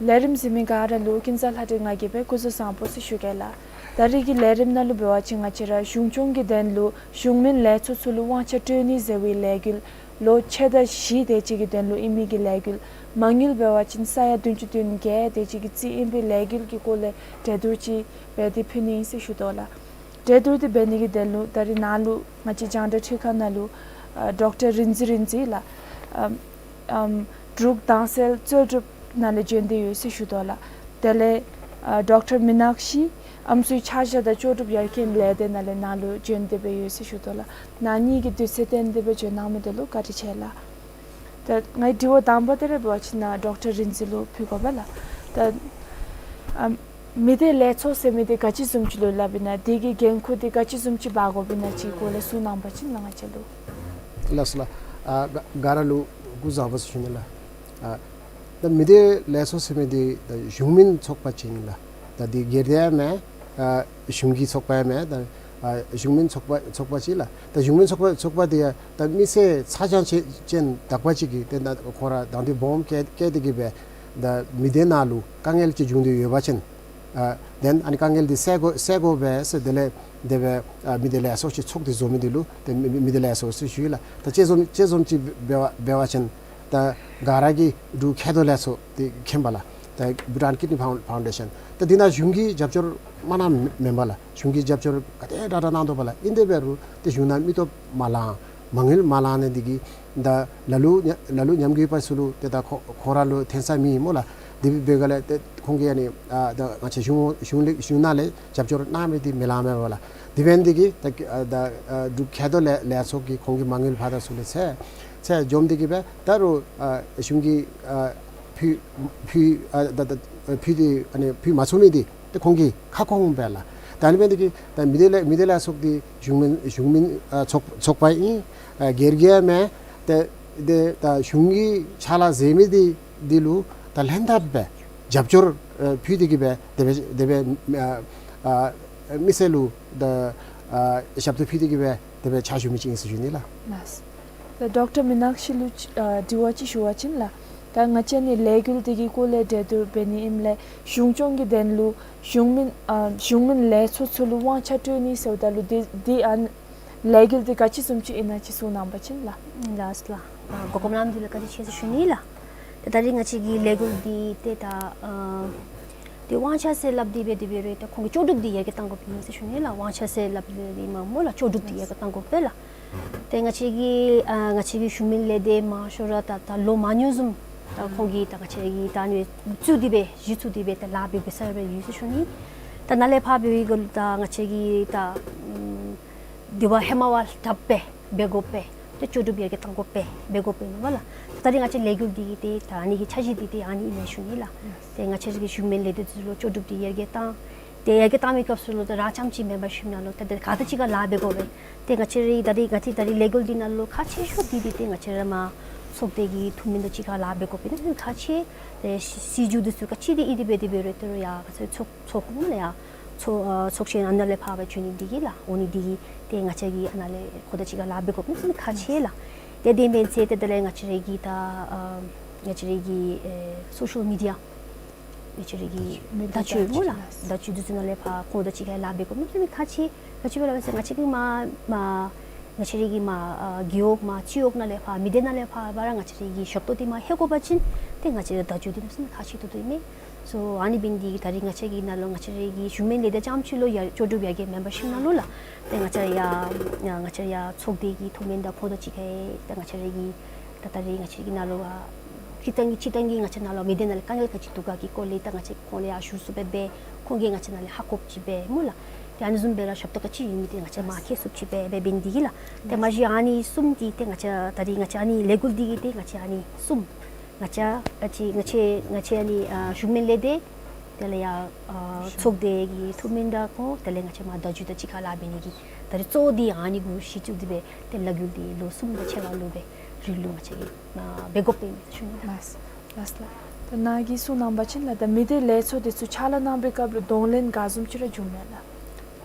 ལས་རིམ་གཟིགས་མི་ག་ར་ལུ་ཀུན་བཟང་ལྷ་སྒྲོན་ང་གིས་སྦེ་སྐུ་གཟུགས་བཟང་པོ་ཟེར་ཞུ་གེ་ལགས། ད་རིས་ཀྱི་ལས་རིམ་ནང་ལུ་འབད་བ་ཅིན་ང་བཅས་ར་གཞུང་སྐྱོང་གི་དོན་ལུ་གཞུང་མིན་ལས་ཚོགས་ཚུ་ལུ་དབང་ཆ་སྤྲོད་ནི་ཟེར་བའི་ལས་འགུལ་ལོ་ཕྱེད་དང་བཞི་དེ་ཅིག་གི་དོན་ལུ་ཨིན་མི་གི་ལས་འགུལ་མ་དངུལ་འབད་བ་ཅིན་ས་ཡ་བདུན་ཅུ་དོན་བརྒྱད་དེ་ཅིག་གི་རྩིས་ཨིན་པའི་ལས་འགུལ་གྱི་སྐོར་ལས་གྲོས་བསྡུར་ཅིག་འབད་དེ་ཕུལ་ནི་ཨིན་ཟེར་ཞུ་དོ་ལགས། གྲོས་བསྡུར་འདི་འབད་ནི་གི་དོན་ལུ་ད་རིས་ནཱ་ལུ་ང་བཅས་རྒྱང་བསྒྲགས་འཕྲུལ་ཁང་ནང་ལུ་ཨ་ཌོག་ཊར་རིག་འཛིན་རིག་འཛིན་ལགས། ཨམ་ཨམ་འབྲུག་དྭངས་གསལ་རྩོལ་སྒྲུབ་ནང་ལས་བྱོན་ཏེ་ཡོད་ཟེར་ཞུ་དོ་ལགས། དེ་ལས་ཨ་ཌོག་ཊར་མི་ནག་ཤི་ཨམ་སྲུའི་ཆ་བཞག་དང་ལྕོགས་གྲུབ་ཡར་རྒྱས་ལས་སྡེ་ནང་ལས་ནཱ་ལུ་བྱོན་ཏེ་སྦེ་ཡོད་ཟེར་ཞུ་དོ་ལགས། ནཱ་གཉིས་ཀྱིས་དུས་ཚོད་བཏོན་ཏེ་སྦེ་བྱོན་གནང་མི་འདི་ལུ་བཀའ་དྲིན་ཆེ་ལགས། ད་ངེའི་དྲི་བ་དང་པ་དེ་ར་འབད་བ་ཅིན་ནཱ་ཌོག་ཊར་རིག་འཛིན་ལུ་ཕུལ་དགོ་པས་ལགས། ད་ཨམ་མི་སྡེ་ལས་ཚོགས་ཟེར་མི་འདི་ག་ཅི་བཟུམ་ཅིག་ལུ་སླབ་ཨིན་ན། དེ་གི་འགན་ཁུར་འདི་ག་ཅི་བཟུམ་ཅིག་འབག་དགོཔ་ཨིན་ན་ཅིག་སྐོར་ལས་གསུང་གནང་བ་ཅིན་ལགས་ང་བཅས་ལུ། ལགས་སོ་ལགས། ཨ་ག་ག་ར་ལུ་སྐུ་གཟུགས་བཟང་པོ་ཟེར་ཞུ་ནི་ལགས། ཨ་ད་མི་སྡེ་ལས་ཚོགས་ཟེར་མི་འདི་ད་གཞུང་མིན་ཚོགས་པ་ཅིག་ཨིན་ལགས། ད་འདི་སྒེར་སྡེ་ཡང་མེན། ཨ་གཞུང་གི་ཚོགས་པ་ཡང་མེན། ད་ཨ་གཞུང་མིན་ཚོགས་པ་ཚོགས་པ་ཅིག་ལགས། ད་གཞུང་མིན་ཚོགས་པ་ཚོགས་པ་འདི་ཡང་ད་མི་སེར་ཚ་གྱང་ཅན་ཅན་དག་པ་ཅིག་གིས་ཏེ་ད་ཁོང་ར་དང་འདོད་སྦོམ་བསྐྱེད་བསྐྱེད་དེ་གིས་སྦེ་ད་མི་སྡེ་ནང་ལུ་དཀའ་ངལ་ཅིག་བྱུང་སྟེ་ཡོད་པ་ཅིན་ཨ་དེ་ཨ་ནི་དཀའ་ངལ་འདི་སེལ་དགོ་སེལ་དགོ་པས་ཟེར་དེ་ལས་དེ་སྦེ་ཨ་མི་སྡེ་ལས་ཚོགས་ཅིག་ཚོགས་ཏེ་བཟོ་མི་འདི་ལུ་ཏེ་མི་མི་མི་སྡེ་ལས་ཚོགས་ཟེར་ཞུ་ཡི་ལགས། ད་དཔྱད་འཛོམས་དཔྱད་འཛོམས་ཅིག་འབད་བ་འབད་བ་ཅིན་ད་ག་ར་གིས་འབྲུག་མཁལ་རྡོག་ལས་ཚོགས་འདི་མཁྱེན་པས་ལགས། ད་བྷུ་ཊཱན་ཀིཌ་ནི་ཕའུན་ཕའུན་ཌེ་ཤཱན། ད་འདི་ནང་གཞུང་གི་རྒྱབ་སྐྱོར་མ་གནངམ་མེན་པས་ལགས། གཞུང་གི་རྒྱབ་སྐྱོར་ག་དེ་དྲག་དྲག་གནང་དོ་པས་ལགས། ཨིན་དེ་འབད་རུང་ཏེ་གཞུང་ནང་མི་སྟོབས་མ་ལང་མ་དངུལ་མ་ལང་ནི་འདི་གིས་ད་ལ་ལུ་ཉ་ལ་ལུ་ཉམས་རྒུད་པ་ཚུ་ལུ་ཏེ་ད་ཁོ་ཁོང་ར་ལུ་འཐོན་ས་མེད་སྨོ་ལགས། དེ་འབད་ག་ལས་ཏེ་ཁོང་གིས་ཨ་ནི་ཨ་ད་ང་བཅས་གཞུང་གཞུང་ལས་གཞུང་ནང་ལས་རྒྱབ་སྐྱོར་གནང་མི་འདི་མི་ལང་མས་པས་ལགས། དེ་འབད་ནི་འདི་གིས་ད་ཨ་ད་ཨ་འབྲུག་མཁལ་རྡོག་ལས་ལས་ཚོགས་ཀྱིས་ཁོང་གི་མ་དངུལ་ཕར་དང་ཚུར་ལས་ཚེ་ ཚད་འཇོམས་ཏེ་གི་སྦེ་ད་རུང་ཨ་གཞུང་གིས་ཨ་ཕུལ་ཕུལ་ཨ་ད་ད་ཕུལ་ཏེ་ཨ་ནི་ཕུལ་མ་ཚུགས་མི་འདི་ཏེ་ཁོང་གིས་ཁ་སྐོང་འབད་ལགས། ད་ཨ་ནི་འབད་ནི་དེ་གིས་ད་མི་སྡེ་ལས་མི་སྡེ་ལས་ཚོགས་འདི་གཞུང་མིན་གཞུང་མིན་ཨ་ཚོགས་ཚོགས་པ་ཨིན། ཨ་སྒེར་གྱི་མེན། ཏེ་ཏེ་ད་གཞུང་གིས་ཕྱག་ལཱ་མཛད་མི་འདི་འདི་ལུ་ད་ལྷན་ཐབས་སྦེ་རྒྱབ་སྐྱོར་ཨ་ཕུལ་ཏེ་གི་སྦེ་དེ་སྦེ་དེ་སྦེ་ཨ་ཨ་མི་སེར་ལུ་ད་ཨ་ཞབས་ཏོག་ཕུལ་ཏེ་གི་སྦེ་དེ་སྦེ་ཕྱག་ཞུ་མི་ཅིག་ཨིན་ཟེར་ཞུ་ནི་ལགས། ལགས། ད་ཌོག་ཊར་མི་ནག་ཤི་ལུ་ཨ་དྲི་བ་ཅིག་ཞུ་བ་ཅིན་ལགས། ད་ང་བཅས་ནི་ལས་འགུལ་འདི་གི་སྐོར་ལས་འབྲེལ་གཏོགས་འབད་ནི་ཨིནམ་ལས་གཞུང་སྐྱོང་གི་དོན་ལུ་གཞུང་མིན་ཨ་གཞུང་མིན་ལས་ཚོགས་ཚུ་ལུ་དབང་ཆ་སྤྲོད་ནི་ཟེརཝ་ད་ལུ་འདི་འདི་ཨ་ལས་འགུལ་འདི་ག་ཅི་བཟུམ་ཅིག་ཨིན་ན་ཅིག་གསུང་གནང་བ་ཅིན་ལགས། ལགས་ལགས། ཨ་གོ་སྐབས་གནང་མི་འདི་ལུ་བཀའ་དྲིན་ཆེ་ཟེར་ཞུ་ནི་ལགས། ད་ད་རིས་ང་བཅས་ཀྱི་ལས་འགུལ་འདི་ཏེ་ད་ཨ་ཏེ་དབང་ཆ་ཟེར་སླབ་སྟེ་འབད་དེ་འབད་རུང་ཏེ་ཁོང་གི་ལྕོགས་གྲུབ་འདི་ཡར་རྒྱས་གཏང་དགོཔ་ཨིན་ཟེར་ཞུ་ནི་ལགས། དབང་ཆ་ཟེར་སླབ་སྟེ་འབད་དེ་མ་སྨོ་ལགས། ལྕོགས་གྲུབ་འདི་ཡར་རྒྱས་གཏང་དགོ་པས་ལགས། ཏེ་ང་བཅས་ཀྱི་ཨ་ང་བཅས་ཀྱི་གཞུང་མིན་ལས་སྡེ་མང་ཤོས་ར་ད་ད་ལོ་མང་ཉུང་བཟུམ་ད་ཁོང་གིས་ད་ང་བཅས་ཀྱི་ད་ཨ་ནི་བཙུགས་ཏེ་སྦེ་གཞི་བཙུགས་ཏེ་སྦེ་ད་ལཱ་འབད་འབད་ས་ར་སྦེ་ཡོད་ཟེར་ཞུ་ནི། ད་ནཱ་ལས་ཕར་འབད་བའི་སྒང་ལུ་ད་ང་བཅས་ཀྱིས་ད་ཨམ་དེ་བ་ཧེ་མ་བ་དྲགཔ་སྦེ་འབད་དགོ་པས། ཏེ་ལྕོགས་གྲུབ་ཡར་རྒྱས་གཏང་དགོ་པས། འབད་དགོ་པས་མེན་པ་ལགས། ད་རིས་ང་བཅས་ལས་འགུལ་འདི་གི་ཏེ་ད་ཨ་ནི་གི་འཆར་གཞི་འདི་ཏེ་ཨ་ནི་ཨིན་ན་ཞུ་ནི་ལགས། ཏེ་ང་བཅས་ར་གི་གཞུང་མིན་ལས་སྡེ་འདི་ཚུ་ལུ་ལྕོགས་གྲུབ་འདི་ཡར་རྒྱས་གཏང་། ཏེ་ཡར་རྒྱས་གཏང་མི་སྐབས་སུ་ལུ་ད་རང་རྐྱངམ་ཅིག་མེན་པར་གཞུང་ནང་ལུ་ཏེ་ཏེ་ག་དང་གཅིག་ཁར་ལཱ་འབད་དགོ་པས། ཏེ་ང་བཅས་ར་ད་རིས་ང་བཅས་ད་རིས་ལས་འགུལ་འདི་ནང་ལུ་ཁག་ཆེ་ཤོས་འདི་འདི་ཏེ་ང་བཅས་ར་མར་ཚོགས་སྡེ་གི་ཐུགས་སྨོན་དང་གཅིག་ཁར་ལཱ་འབད་དགོ་པས་ན་ཁག་ཆེ། ཏེ་སྲིད་སྲིད་བྱུས་འདི་ཚུ་ག་ཅི་འདི་ཨིན་ཏེ་འབད་དེ་འབད་རུང་ཏེ་རུང་ཡང་ང་བཅས་ཚོགས་ཚོགས་ནང་ལས་ཡང་ཚོགས་ཨ་ཚོགས་ཆེན་ཨ་ནཱ་ལས་ཕར་སྦེ་བྱོན་ནི་འདི་གིས་ལགས། འོང་ནི་འདི་གིས་ཏེ་ང་བཅས་ཀྱིས་ཨ་ནཱ་ལས་ཁོང་དང་གཅིག་ཁར་ལཱ་འབད་དགོ་པས་ན་ཁག་ཆེ་ལགས། ཏེ་དེ་འབད་ཚེ་ཏེ་དེ་ལས་ང་བཅས་ར་གི་ད་ཨ་ང་བཅས་ར་གི་ཨེ་སོ་ཤལ་མི་ཌི་ཡ་ང་བཅས་ར་གི་མི་བརྡ་བརྡ་བརྒྱུད་སྨོ་ལགས། ལགས། བརྡ་བརྒྱུད་འདི་ཚུ་ནང་ལས་ཕར་ཁོང་དང་གཅིག་ཁར་ལཱ་འབད་དགོ་པས་ན་ཁག་ཆེ། ག་ཅི་སྦེ་ལགས་ཟེར་ང་བཅས་ཀྱི་མར་མར་ང་བཅས་ར་གི་མར་ཨ་རྒེད་འོག་མར་སྤྱི་འོག་ནང་ལས་ཕར་མི་སྡེ་ནང་ལས་ཕར་བར་ང་བཅས་ར་གི་ཞབས་ཏོག་འདི་མར་ལྷོད་དགོ་པ་ཅིན་ཏེ་ང་བཅས་ར་བརྡ་བརྒྱུད་འདི་ནང་ལུ་ཁག་ཆེ་ཏོག་ཏོ་ཨིན་མས། སོ་ཨ་ནི་འབད་ནི་འདི་གིས་ད་རིས་ང་བཅས་ཀྱི་ནང་ལུ་ང་བཅས་ར་གི་གཞུང་མིན་ལས་སྡེ་རྐྱངམ་ཅིག་ལུ་ཡར་ལྕོགས་གྲུབ་ཡར་རྒྱས་མེན་པར་གཞུང་ནང་ལུ་ལགས། ཏེ་ང་བཅས་ར་ཡར་ང་བཅས་ར་ཡར་ཚོགས་སྡེ་གི་ཐུགས་སྨོན་དང་ཁོང་དང་གཅིག་ཁར་ཏེ་ང་བཅས་ར་གི་ད་ད་རིས་ང་བཅས་ཀྱི་ནང་ལུ་ཨ་སྤྱིར་བཏང་གི་སྤྱིར་བཏང་གི་ང་བཅས་ནང་ལུ་མི་སྡེ་ནང་ལུ་དཀའ་ངལ་ག་ཅི་འདུག་ག་གི་སྐོར་ལས་ད་ང་བཅས་ཁོང་ལུ་ཡང་ཞུ་ཚུགསཔ་སྦེ་ཁོང་གིས་ང་བཅས་ནང་ལས་ཧ་གོཝ་ཅིག་སྦེ་སྨོ་ལགས། ཏེ་ཨ་ནི་བཟུམ་སྦེ་ར་ཞབས་ཏོག་ག་ཅི་ཡོད་མི་འདི་ང་བཅས་མར་ཁྱེར་ཚུགསཔ་ཅིག་སྦེ་འབད་འབད་ནི་འདི་གིས་ལགས། ཏེ་མ་གཞི་ཨ་ནི་གསུམ་འདི་ཏེ་ང་བཅས་ད་རིས་ང་བཅས་ཨ་ནི་ལས་འགུལ་འདི་གི་ཏེ་ང་བཅས་ཨ་ནི་གསུམ་ང་བཅས་ཨ་ཙི་ང་བཅས་ང་བཅས་ཨ་ནི་ཨ་གཞུང་མིན་ལས་སྡེ་དེ་ལས་ཡར་ཨ་ཚོགས་སྡེ་གི་ཐུགས་སྨོན་དང་ཁོང་དེ་ལས་ང་བཅས་མར་བརྡ་བརྒྱུད་དང་གཅིག་ཁར་ལཱ་འབད་ནི་གི་ད་རིས་གཙོ་བོ་འདི་ཨ་ནི་གུ་གཞི་བཙུགས་ཏེ་སྦེ་ཏེ་ལས་འགུལ་འདི་ལོ་གསུམ་དང་ཕྱེད་ཀ་ལུ་སྦེ་རིང་ལུ་ང་བཅས་ཀྱིས་ཨ་འབད་དགོཔ་ཨིན་མས་ཟེར་ཞུ་ནི། ལགས་ལགས་ལགས། ད་ནཱ་གིས་གསུང་གནང་བ་ཅིན་ལགས་ད་མི་སྡེ་ལས་ཚོགས་འདི་ཚུ་ཕྱག་ལཱ་གནང་བའི་སྐབས་ལུ་གདོང་ལེན་ག་བཟུམ་ཅིག་ར་བྱུངམ་མས་ལགས།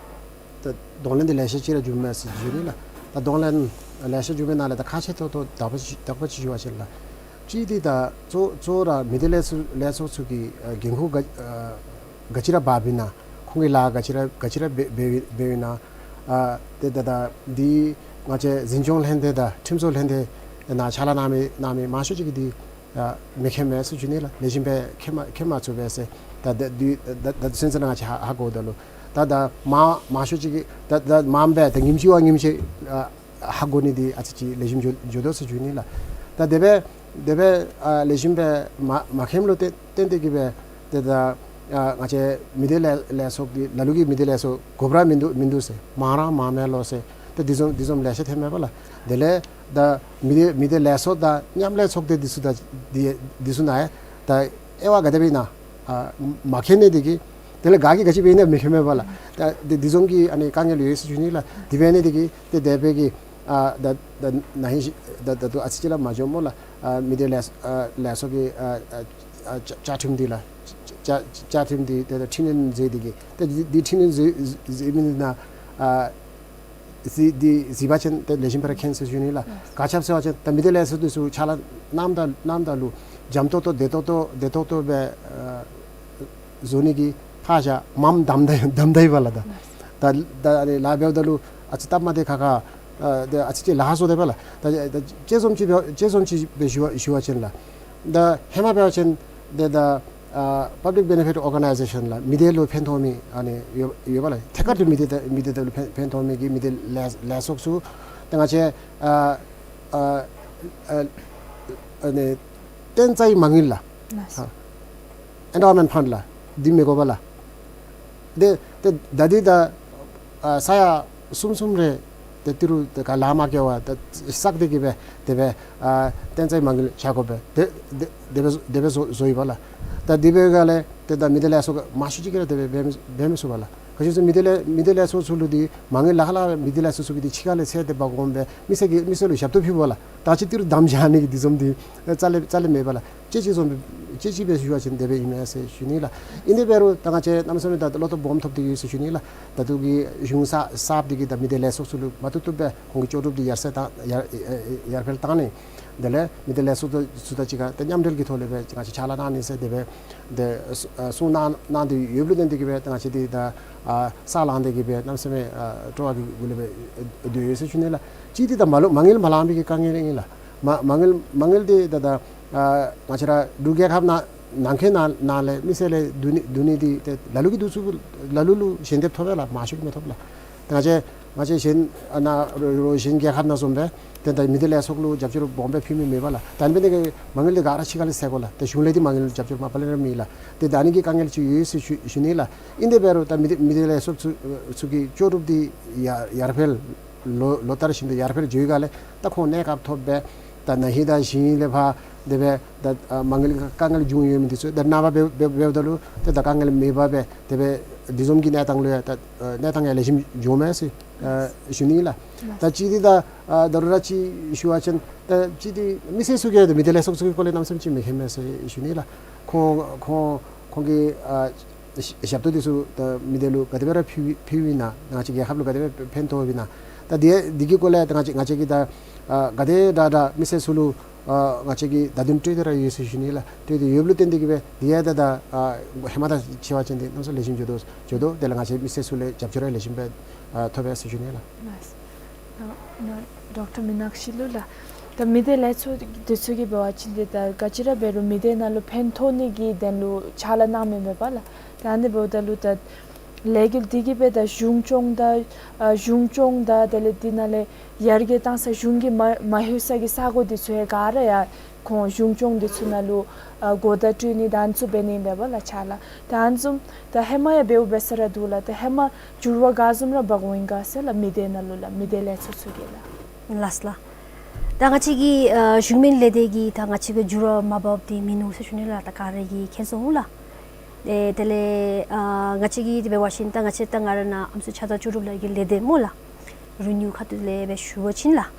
ད་གདོང་ལེན་འདི་ལེ་ཤ་ཅིག་ར་བྱུངམ་མས་ཟེར་ཞུ་ནི་ལགས། ད་གདོང་ལེན་ལེ་ཤ་བྱུངམ་མས། ནཱ་ལས་ད་ཁག་ཆེ་ཏོག་ཏོ་དག་པ་ཅིག་དག་པ་ཅིག་ཞུ་བ་ཅིན་ལགས། གཅིག་འདི་ད་གཙོ་གཙོ་བོ་ར་མི་སྡེ་ལས་ཚོགས་ལས་ཚོགས་ཚུ་གིས་ཨ་འགན་ཁུར་ག་ཨ་ག་ཅི་ར་འབགཔ་ཨིན་ན། ཁོང་གིས་ལཱ་ག་ཅི་ར་ག་ཅི་ར་འབད་འབདཝ་འབདཝ་ཨིན་ན། ཨ་ཏེ་ད་ད་འདི་ང་བཅས་འཛིན་སྐྱོང་ལྷན་སྡེ་དང་ཁྲིམས་བཟོ་ལྷན་སྡེ་ནང་ཕྱག་ལཱ་གནང་མི་གནང་མི་མང་ཤོས་ཅིག་གིས་འདི་ཨ་མི་མཁྱེནམ་མས་ཟེར་ཞུ་ནི་ལགས། ལེགས་ཤོམ་སྦེ་མཁྱེན་མ་མཁྱེན་མ་ཚུགས་པས་ཟེར། ད་ད་འདི་ད་ད་སེམས་ཅན་ང་བཅས་ཧ་ཧ་གོཝ་ད་ལུ་ད་ད་མང་མང་ཤོས་ཅིག་གིས་ད་ད་མངམ་སྦེ་ད་ཉིནམ་གཅིག་བ་ཉིནམ་གཅིག་ཨ་ཧ་གོ་ནི་འདི་ཨ་ཙི་ཅིག་ལེགས་ཤོམ་འགྱོ་འགྱོ་དོ་ཟེར་ཞུ་ནི་ལགས། ད་དེ་སྦེ་དེ་སྦེ་ཨ་ལེགས་ཤོམ་སྦེ་མ་མ་མཁྱེནམ་ལུ་བརྟེན་བརྟེན་ཏེ་གིས་སྦེ་ཏེ་ད་ཨ་ང་བཅས་མི་སྡེ་ལས་ལས་ཚོགས་འདི་ལ་ལུ་གིས་མི་སྡེ་ལས་ཚོགས་དགོཔ་ར་མིན་འདུག་མིན་འདུག་ཟེར། མང་ར་མང་མས་ལོ་ཟེར། ཏེ་འདི་བཟུམ་འདི་བཟུམ་ལེ་ཤ་ཐོནམ་མས་པ་ལགས། དེ་ལས་ད་མི་སྡེ་མི་སྡེ་ལས་ཚོགས་དང་མཉམ་ལས་ཚོགས་སྡེ་འདི་ཚུ་ད་འདི་འདི་ཚུ་ནང་ཡང་ད་དབྱེ་བ་ག་དེ་སྦེ་ཨིན་ན་ཨ་མ་མཁྱེན་ནི་འདི་གིས་དེ་ལས་ག་གིས་ག་ཅི་འབད་ཨིན་ན་མི་མཁྱེནམ་མས་པ་ལགས། ད་འདི་འདི་བཟུམ་གྱི་ཨ་ནི་དཀའ་ངལ་ཡོད་ཟེར་ཞུ་ནི་ལགས། དེ་འབད་ནི་འདི་གིས་ཏེ་དེ་སྦེ་གི་ཨ་ད་ད་ན་ཧིང་ཤི་ད་ད་ལྟོ་ཨ་ཙི་ཅིག་ར་མ་འགྱོཝ་སྨོ་ལགས། ཨ་མི་སྡེ་ལས་ཨ་ལས་ཚོགས་ཀྱི་ཨ་ཨ་བཅའ་བཅའ་ཁྲིམས་འདི་ལགས། བཅའ་བཅའ་ཁྲིམས་འདི་ཏེ་ད་འཕྲི་སྣོན་མཛད་འདི་གིས་ཏེ་འདི་འདི་འཕྲི་སྣོན་མཛད་མཛད་མི་འདི་ནང་ཨ་གཟིགས་འདི་གཟིགས་པ་ཅིན་ཏེ་ལེགས་ཤོམ་སྦེ་ར་མཁྱེན་ཟེར་ཞུ་ནི་ལགས། ག་ཅི་སྦེ་ཟེར་བ་ཅིན་ད་མི་སྡེ་ལས་ཚོགས་འདི་ཚུ་ཕྱག་ལཱ་གནངམ་ད་གནངམ་ད་ལུ་འཇམ་ཏོག་ཏོ་བདེ་ཏོག་ཏོ་བདེ་ཏོག་ཏོ་སྦེ་ཨ་བཟོ་ནི་གི་ཕར་བཞག་མངམ་དམ་ད་དམ་ད་ཡི་པ་ལགས། ད་ད་ད་ཨ་ནི་ལཱ་འབདཝ་ད་ལུ་ཨ་ཙི་སྟབས་མ་བདེ་ཁག་ཁ་ཨ་ད་ཨ་ཙི་ཅིག་ལཱ་བཟོ་དེས་པ་ལགས། ད་ད་དཔྱེ་བཟུམ་ཅིག་སྦེ་དཔྱེ་བཟུམ་ཅིག་སྦེ་ཞུ་བ་ཞུ་བ་ཅིན་ལགས། ད་ཧེ་མ་འབད་བ་ཅིན་ཏེ་ད་ཨ་པབ་ལིཀ་བེ་ནེ་ཕིཊ་ཨོར་ག་ནའི་ཛེ་ཤཱན་ལགས། མི་སྡེ་ལུ་ཕན་ཐོགས་མི་ཨ་ནི་ཡོད་ཡོད་པ་ལགས། ཐད་ཀར་དུ་མི་སྡེ་དང་མི་སྡེ་དང་ལུ་ཕན་ཕན་ཐོགས་མི་གི་མི་སྡེ་ལས་ལས་ཚོགས་ཚུ་ཏེ་ང་བཅས་ཨ་ཨ་ཨ་ཨ་ནི་བརྟེན་རྩ་ཡི་མ་དངུལ་ལགས། ལགས། ཨ་ཨེན་ཌའོ་མེནཊ་ཕཱནཌ་ལགས། འདི་མི་དགོ་པ་ལགས། ཏེ་ཏེ་ད་འདི་ད་ཨ་ས་ཡ་གསུམ་གསུམ་རེ་ ཏི་རུ་ད་ག་ལཱ་མ་བཀལ་བར་ད་བསགས་ཏེ་གི་སྦེ་དེ་སྦེ་ཨ་བསྟན་རྩིས་མ་དངུལ་བཞག་དགོ་པས། དེ་དེ་དེ་སྦེ་བཟོ་དེ་སྦེ་བཟོ་བཟོ་ཡི་པ་ལགས། ད་དེ་འབདཝ་ལས་ཏེ་ད་མི་སྡེ་ལས་ཚོགས་མང་ཤོས་ཅིག་གིས་ར་དེ་སྦེ་འབད་མི་འབད་མི་ཚུགས་པ་ལགས། ག་ཅི་ཟེར་མི་སྡེ་ལས་མི་སྡེ་ལས་ཚོགས་ཚུ་ལུ་འདི་མ་དངུལ་ལཱ་ཁག་ལཱ་མི་སྡེ་ལས་ཚོགས་ཚུ་གིས་འདི་ཕྱི་ཁ་ལས་ཚད་དེ་འབག་འོང་སྦེ་མི་སེར་གྱིས་མི་སེར་ལུ་ཞབས་ཏོག་ཕུལ་བ་ལགས། ད་ཅི་ཏི་རུ་དམ་བཞག་ནི་གི་འདི་བཟུམ་འདི་རྩ་ལས་རྩ་ལས་མེད་པ་ལགས། ཅི་ཅིག་བཟུམ་སྦེ་ཅི་ཅིག་སྦེ་ཞུ་བ་ཅིན་དེ་སྦེ་ཨིན་མས་ཟེར་ཞུ་ནི་ལགས། ཨིན་དེ་འབད་རུང་ད་ང་བཅས་གནམ་མེད་ས་མེད་ད་བློ་སྟོབས་སྦོམ་ཐོབ་སྟེ་ཡོད་ཟེར་ཞུ་ནི་ལགས། ད་ལྟོ་གི་གཞུང་གསར་གསརཔ་འདི་གིས་ད་མི་སྡེ་ལས་ཚོགས་ཚུ་ལུ་མ་བཏུབ་བཏུབ་སྦེ་ཁོང་གི་ལྕོགས་གྲུབ་འདི་ཡར་སེང་བཏང་ཡར་ཡར་འཕེལ་བཏང་ནི། དེ་ལས་མི་སྡེ་ལས་ཚོགས་ཚུ་དང་གཅིག་ཁར་ད་མཉམ་འབྲེལ་གྱི་ཐོག་ལས་སྦེ་ང་བཅས་ཕྱག་ལཱ་གནང་ནི་ཟེར་དེ་སྦེ་དེ་གསུང་གནང་གནང་སྟེ་ཡོདཔ་ལུ་བརྟེན་ཏེ་གི་སྦེ་ད་ང་བཅས་འདི་ད་ཨ་ས་ལངས་ཏེ་གི་སྦེ་གནམ་མེད་ས་མེད་ཨ་སྤྲོ་བ་གི་སྒོ་ལས་སྦེ་སྡོད་ཡོད་ཟེར་ཞུ་ནི་ལགས། གཅིག་འདི་ད་མ་ལུ་མ་དངུལ་མ་ལང་པའི་གི་དཀའ་ངལ་ཨིན་ལགས། མ་མ་དངུལ་མ་དངུལ་འདི་ད་ད་ཨ་ང་བཅས་ར་འབྲུག་རྒྱལ་ཁབ་ནང་ནང་འཁོད་ནང་ནང་ལས་མི་སེར་ལས་བསྡུ་ནི་བསྡུ་ནི་འདི་ཏེ་ལ་ལུ་གིས་བསྡུ་ཚུགས། ལ་ལུ་ལུ་ཞལ་འདེབས་ཐོབ་པས་ལགས། མང་ཤོས་ཀྱིས་མི་ཐོབ་ལགས། ད་ང་བཅས་ང་བཅས་གཞན་ཨ་ནཱ་རོགས་རོགས་གཞན་རྒྱལ་ཁབ་ནང་བཟུམ་སྦེ་ཏེ་ད་མི་སྡེ་ལས་ཚོགས་ལུ་རྒྱབ་སྐྱོར་སྦོམ་སྦེ་ཕུལ་མི་མེད་པ་ལགས། ད་ཨ་ནི་འབད་ནི་དེ་གིས་མ་དངུལ་འདི་ག་ར་ཕྱི་ཁ་ལས་སེལ་དགོ་ལགས། ཏེ་གཞུང་ལས་འདི་མ་དངུལ་རྒྱབ་སྐྱོར་མ་པ་ལས་ར་མེད་ལགས། ཏེ་ད་ཨ་ནི་གི་དཀའ་ངལ་ཅིག་ཡོད་ཟེར་ཞུ་ཞུ་ནི་ལགས། ཨིན་དེ་འབད་རུང་ད་མི་སྡེ་མི་སྡེ་ལས་ཚོགས་ཚུ་ཚུ་གི་ལྕོགས་གྲུབ་འདི་ཡར་ཡར་འཕེལ་ལོ་ལོ་ལྟར་བཞིན་དུ་ཡར་འཕེལ་འགྱོ་བའི་སྒང་ལས་ད་ཁོང་གནས་སྐབས་ཐོབ་སྦེ་ད་ན་ཧིང་དང་ཞིང་ལས་ཕར་དེ་སྦེ་ད་ཨ་མ་དངུལ་དཀའ་ངལ་བྱུང་ཡོད་མི་འདི་ཚུ་ད་ནངས་པ་འབད་འབད་འབདཝ་ད་ལུ་ཏེ་ད་དཀའ་ངལ་མེད་པར་སྦེ་དེ་སྦེ་འདི་བཟུམ་གྱི་གནས་སྟངས་ལུ་ཡང་ད་ཨ་གནས་སྟངས་ཡང་ལེགས་ཤོམ་འགྱོཝ་མས་ཟེར་ཨ་ཞུ་ནི་ལགས། ད་ཅི་འདི་ད་ཨ་ད་རུང་ར་ཅིག་ཞུ་བ་ཅིན་ད་ཅི་འདི་མི་སེར་ཚུ་གིས་ད་མི་སྡེ་ལས་ཚོགས་ཚུ་གི་སྐོར་ལས་གནམ་མེད་ས་མེད་ཅིག་མི་མཁྱེན་མས་ཟེར་ཞུ་ནི་ལགས། ཁོང་ཁོང་ཁོང་གིས་ཨ་ཞབས་ཏོག་འདི་ཚུ་ད་མི་སྡེ་ལུ་ག་དེ་སྦེ་ར་ཕུལ་ཕུལཝ་ཨིན་ན། ང་བཅས་རྒྱལ་ཁབ་ལུ་ག་དེ་སྦེ་ཕན་ཐོགས་ཡོདཔ་ཨིན་ན། ད་འདི་འདི་གི་སྐོར་ལས་ད་ང་བཅས་ང་བཅས་ཀྱིས་ད་ཨ་ག་དེ་དྲག་དྲག་མི་སེར་ཚུ་ལུ་ཨ་ང་བཅས་ཀྱིས་བརྡ་དོན་སྤྲོད་དེ་ར་ཡོད་ཟེར་ཞུ་ནི་ལགས། སྤྲོད་དེ་ཡོདཔ་ལུ་བརྟེན་ཏེ་གི་སྦེ་འདི་ཡང་ད་ད་ཨ་ཧེ་མ་དང་ཕྱད་པ་ཅིན་འདི་གནམ་མེད་ས་མེད་ལེགས་ཤོམ་འགྱོ་དོ་འགྱོ་དོ། དེ་ལས་ང་བཅས་མི་སེར་ཚུ་ལས་རྒྱབ་སྐྱོར་ར་ལེགས་ཤོམ་སྦེ་ཨ་ཐོབ་པས་ཟེར་ཞུ་ནི་ལགས། ལགས། ཨ་ན་ཌོག་ཊར་མི་ནག་ཤི་ལུ་ལགས། ད་མི་སྡེ་ལས་ཚོགས་འདི་ཚུ་གིས་འབད་བ་ཅིན་འདི་ད་ག་ཅི་ར་འབད་རུང་མི་སྡེ་ནང་ལུ་ཕན་ཐོགས་ནི་གི་དོན་ལུ་ཕྱག་ལཱ་གནང་མི་མེད་པ་ལགས། ད་ཨ་ནི་འབདཝ་ད་ལུ་ད་ལས་འགུལ་འདི་གིས་སྦེ་ད་གཞུང་སྐྱོང་དང་ཨ་གཞུང་སྐྱོང་དང་དེ་ལས་འདི་ནང་ལས་ཡར་རྒྱས་བཏང་ས་གཞུང་གིས་མ་མ་ལྷོད་ས་གི་ས་གོ་འདི་ཚུ་ཡང་ག་ར་ཡང་ཁོང་གཞུང་སྐྱོང་འདི་ཚུ་ནང་ལུ་ཨ་གོ་བརྡ་སྤྲོད་ནི་ད་ཨ་ནི་ཚུ་འབད་ནི་ཨིན་པས་ལགས་ཕྱག་ལཱ། ད་ཨ་ནི་བཟུམ་ད་ཧེ་མ་ཡང་འབདཝ་འབད་ས་ར་འདུག་ལགས། ད་ཧེ་མ་འགྱུར་བ་ག་བཟུམ་ར་འབག་འོང་ཡི་ག་ཟེར་ལགས། མི་སྡེ་ནང་ལུ་ལགས། མི་སྡེ་ལས་ཚོགས་ཚུ་གིས་ལགས། ལགས་ལགས། ད་ང་བཅས་ཀྱི་ཨ་གཞུང་མིན་ལས་སྡེ་གིས་ད་ང་བཅས་ཀྱི་འགྱུར་བ་མ་འབགཔ་འདི་མིན་ནུག་ཟེར་ཞུ་ནི་ལགས། ད་ག་ར་གིས་མཁྱེན་སོང་ལགས། ཨེ་དེ་ལས་ཨ་ང་བཅས་ཀྱིས་དེ་འབད་བ་ཅིན་ད་ང་བཅས་ད་ང་ར་ནཱ་ཨམ་སྲུ་ཆགས་སྡང་ལྕོགས་གྲུབ་ལགས་ཀྱི་ལས་སྡེ་སྨོ་ལགས། རི་ནིའུ་ཁ་ཐུག་ལས་སྦེ་ཞུ་བ་ཅིན་ལགས།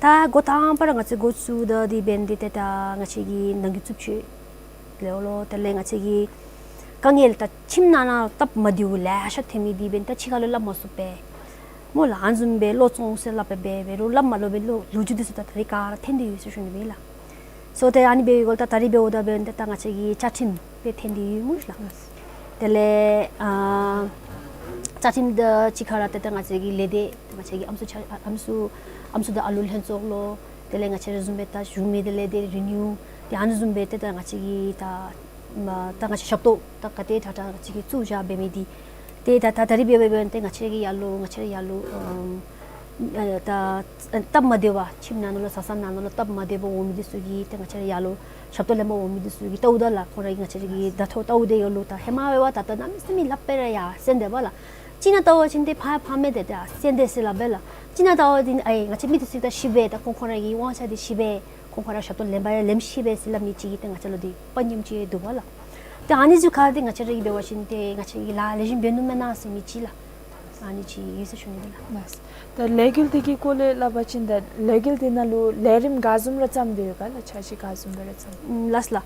ད་འགོ་དང་པ་ར་ང་བཅས་འགོ་བཙུགས་ད་འདི་འབད་ནི་འདི་ཏེ་ད་ང་བཅས་ཀྱི་ནང་འགན་རྩུབ་སྤྱོད་ལེའོ་ལོ། དེ་ལས་ང་བཅས་ཀྱི་དཀའ་ངལ་ད་ཁྱིམ་ནང་ན་སྟབས་མ་བདེཝ་ལེ་ཤ་ཐོན་མི་འདི་འབདན་ད་ཕྱི་ཁ་ལུ་སླབ་མ་ཚུགས་པས་སྨོ་ལགས། ཨ་ནི་བཟུམ་སྦེ་བློ་བཙོང་ཟེར་སླབ་པས། འབད་འབད་རུང་སླབ་མ་ལོ་བའི་ལོ་ལོ་རྒྱུས་འདི་ཚུ་ད་ད་རིས་ག་ར་ཐོན་ཏེ་ཡོད་ཟེར་ཞུ་ནི་སྦེ་ལགས། སོ་ཏེ་ཨ་ནི་འབད་བའི་སྐོར་ད་ད་རིས་འབདཝ་ད་འབདན་ད་ང་བཅས་ཀྱི་བཅའ་ཁྲིམས་སྦེ་ཐོན་ཏེ་ཡོད་སྨོ་ལགས། དེ་ལས་ཨ་བཅའ་ཁྲིམས་དང་གཅིག་ཁར་ཏེ་ད་ང་བཅས་ཀྱི་ལས་སྡེ་ང་བཅས་ཀྱི་ཨམ་སྲུ་ཆ་ཨམ་སྲུ་ཨམ་སྲུ་དང་ཨ་ལུ་ལྷན་ཚོགས་ལོ། དེ་ལས་ང་བཅས་ར་བཟུམ་སྦེ་ད་གཞུང་མིན་ལས་སྡེ་རི་ནིའུ་ཏེ་ཨ་ནི་བཟུམ་སྦེ་ཏེ་ད་ང་བཅས་ཀྱི་ད་མ་ད་ང་བཅས་ཞབས་ཏོག་ད་ག་དེ་དྲག་དྲག་ང་བཅས་ཀྱིས་བཙུགས་བཞག་འབད་མི་འདི་ཏེ་ད་ད་ད་རིས་འབད་འབད་འབདན་ཏེ་ང་བཅས་ཀྱི་ཡར་ལུ་ང་བཅས་ར་ཡར་ལུ་ཨམ་ཨ་ད་སྟབས་མ་བདེ་བ་ཁྱིམ་ནང་ན་ལུ་བཟའ་ཚང་ནང་ན་ལུ་སྟབས་མ་བདེ་བ་འོང་མི་འདི་ཚུ་གིས་ཏེ་ང་བཅས་ར་ཡར་ལུ་ཞབས་ཏོག་ལེན་པར་འོང་མི་འདི་ཚུ་གིས་བལྟཝ་ད་ལགས། ཁོང་ར་གིས་ང་བཅས་ར་གི་བརྡ་ཐོ་བལྟཝ་ད་ཡོད་ལོ། ད་ཧེ་མ་འབད་བ་ད་ད་གནམ་མེད་ས་མེད་ལག་པས་ར་ཡར་གསན་དེས་པ་ལགས། ཅིག་ནང་བལྟ་བ་ཅིན་ཏེ་ཕར་ཕར་མས་ཏེ་ད་གསན་དེས་ཟེར་སླབ་པས་ལགས། ཅིག་ནང་བལྟ་བ་ཅིན་ཨེ་ང་བཅས་མི་འདི་ཚུ་ད་ཤེས་པས། ད་ཁོང་ཁོང་ར་གི་དབང་ཆ་འདི་ཤེས་པས། ཁོང་ཁོང་ར་ཞབས་ཏོག་ལེན་པར་ཡང་ལེནམ་ཤེས་པས་ཟེར་སླབ་མི་ཅིག་གིས་ཏེ་ང་བཅས་ལུ་འདི་དཔའ་ཉམས་ཅིག་འདུག་པ་ལགས། ཏེ་ཨ་ནི་ཚུ་ཁར་ཏེ་ང་བཅས་ར་གིས་འབད་བ་ཅིན་ཏེ་ང་བཅས་ཀྱིས་ལཱ་ལེགས་ཤོམ་འབད་ནུག་མེན་ན་ཟེར་མི་ཅིག་ལགས། ཨ་ནི་ཅིག་ཡོད་ཟེར་ཞུ་ནི་ལགས། ལགས། ད་ལས་འགུལ་འདི་གི་སྐོར་ལས་སླབ་པ་ཅིན་ད་ལས་འགུལ་འདི་ནང་ལུ་ལས་རིམ་ག་བཟུམ་ར་བརྩམས་ཏེ་ཡོད་ག་ལགས། འཆར་གཞི་ག་བཟུམ་སྦེ་ར་བརྩམས། ཨམ་ལགས་ལགས།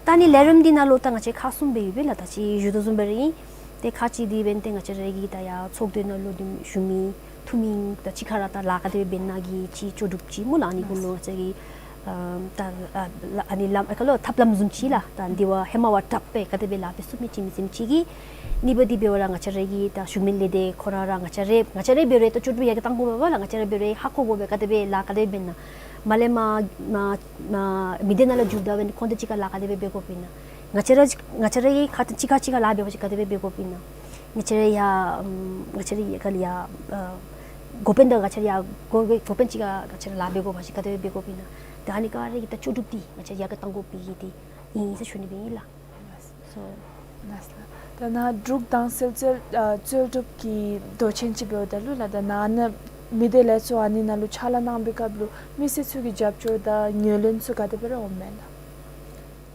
ད་ཨ་ནི་ལས་རིམ་འདི་ནང་ལུ་ད་ང་བཅས་ཁག་གསུམ་སྦེ་ཡོད་པས་ལགས། ད་ཅི་ཞུ་དོ་བཟུམ་སྦེ་ར་ཨིན། ཏེ་ཁག་གཅིག་འདི་འབདན་ཏེ་ང་བཅས་ར་གི་ད་ཡར་ཚོགས་སྡེ་ནང་ལུ་འདི་ཞུ་མི་འཐུས་མི་ད་ཅི་ཁར་ད་ལཱ་ག་དེ་སྦེ་འབད་ནི་གི་ཅིག་ལྕོགས་གྲུབ་ཅིག་སྨོ་ལགས། ཨ་ནི་གུ་ལུ་ང་བཅས་ཀྱིས་ཨམ་ད་ཨ་ལ་ཨ་ནི་ལམ་ཨ་ཁ་ལོ་ཐབས་ལམ་བཟུམ་ཅིག་ལགས། ད་འདི་བ་ཧེ་མ་བ་དྲགཔ་སྦེ་ག་དེ་སྦེ་ལཱ་འབད་ཚུགས་མི་ཅིག་མི་ཅིག་གི་གཉིས་པ་འདི་འབད་བ་ར་ང་བཅས་ར་གི་ད་གཞུང་མིན་ལས་སྡེ་ཁོ་ར་ར་ང་བཅས་ར་ང་བཅས་ར་འབད་རུང་ད་ལྕོགས་གྲུབ་ཡར་རྒྱས་གཏང་དགོ་པས་ལགས། ང་བཅས་ར་འབད་རུང་ཧ་གོ་དགོ་པས། ག་དེ་སྦེ་ལཱ་ག་དེ་སྦེ་འབད་ན་མར་ལས་མར་མར་མི་སྡེ་ནང་ལུ་འགྱོཝ་ད་འབདན་ཁོང་དང་གཅིག་ཁར་ལཱ་ག་དེ་སྦེ་འབད་དགོཔ་ཨིན་ན། ང་བཅས་ར་ང་བཅས་ར་གི་ཁ་ཐུག་གཅིག་ཁར་གཅིག་ཁར་ལཱ་འབད་བ་ཅིན་ག་དེ་སྦེ་འབད་དགོཔ་ཨིན་ན། ང་བཅས་ར་ཡར་ཨམ་ང་བཅས་ར་ཡར་ག་ལས་ཡར་ཨ་འགོ་དཔོན་དང་ང་བཅས་ར་ཡར་འགོ་འགོ་དཔོན་གཅིག་ཁར་ང་བཅས་ར་ལཱ་འབད་དགོ་པ་ཅིན་ག་དེ་སྦེ་འབད་དགོཔ་ཨིན་ན། ད་ཨ་ནི་ག་ར་གི་ད་ལྕོགས་གྲུབ་འདི་ང་བཅས་ཡར་རྒྱས་གཏང་དགོ་པའི་གི་འདི་ཨིན་ཟེར་ཞུ་ནི་སྦེ་ཨིན་ལགས། སོ། ལགས་སོ། ད་ནཱ་འབྲུག་དྭངས་གསལ་རྩོལ་ཨ་རྩོལ་སྒྲུབ་ཀྱི་མདོ་ཆེན་ཅིག་འབདཝ་ད་ལུ་ལགས། ད་ནཱ་ནཱ་ མི་སྡེ་ལས་ཚོགས་ཨ་ནི་ནང་ལུ་ཕྱག་ལཱ་གནང་པའི་སྐབས་ལུ་མི་སེར་ཚུ་གི་རྒྱབ་སྐྱོར་དང་ངོས་ལེན་ཚུ་ག་དེ་སྦེ་ར་འོངམ་མས་ལགས།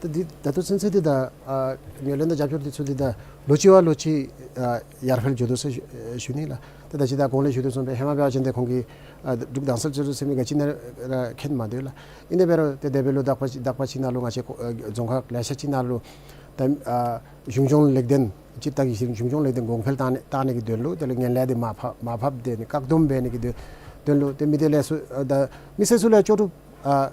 ད་འདི་ད་ལྟོ་ཚུན་ཚོད་འདི་ད་ཨ་ངོས་ལེན་དང་རྒྱབ་སྐྱོར་འདི་ཚུ་འདི་ད་ལོ་གཅིག་བ་ལོ་གཅིག་ཨ་ཡར་འཕེལ་འགྱོ་དོ་ཟེར་ཞུ་ཞུ་ནི་ལགས། ད་ད་ཅི་ད་གོང་ལས་ཞུ་དོ་བཟུམ་སྦེ་ཧེ་མ་འབད་བ་ཅིན་ཏེ་ཁོང་གི་ཨ་འབྲུག་དྭངས་གསལ་སྤྱི་ཚོགས་ཟེར་མི་ག་ཅི་ནང་ར་མཁྱེན་མ་དོ་ལགས། ཨིན་ཏེ་འབད་རུང་ཏེ་དེ་འབད་ལུ་དག་པ་དག་པ་ཅིག་ནང་ལུ་ང་བཅས་ཨ་རྫོང་ཁག་ལེ་ཤ་ཅིག་ནང་ལུ་ད་ཨ་གཞུང་སྐྱོང་ལེགས་ལྡན་སྤྱིར་བཏང་གི་གཞུང་སྐྱོང་ལེགས་ལྡན་གོང་འཕེལ་བཏང་ནི་བཏང་ནི་གི་དོན་ལུ་དེ་ལས་ངན་ལྷད་འདི་མར་ཕབ་མར་ཕབ་སྡོད་ནི་བཀག་སྡོམ་འབད་ནི་གི་དོན་དོན་ལུ་ཏེ་མི་སྡེ་ལས་ཚོགས་ཨ་ད་མི་སེར་ཚུ་ལུ་ལྕོགས་གྲུབ་ཨ་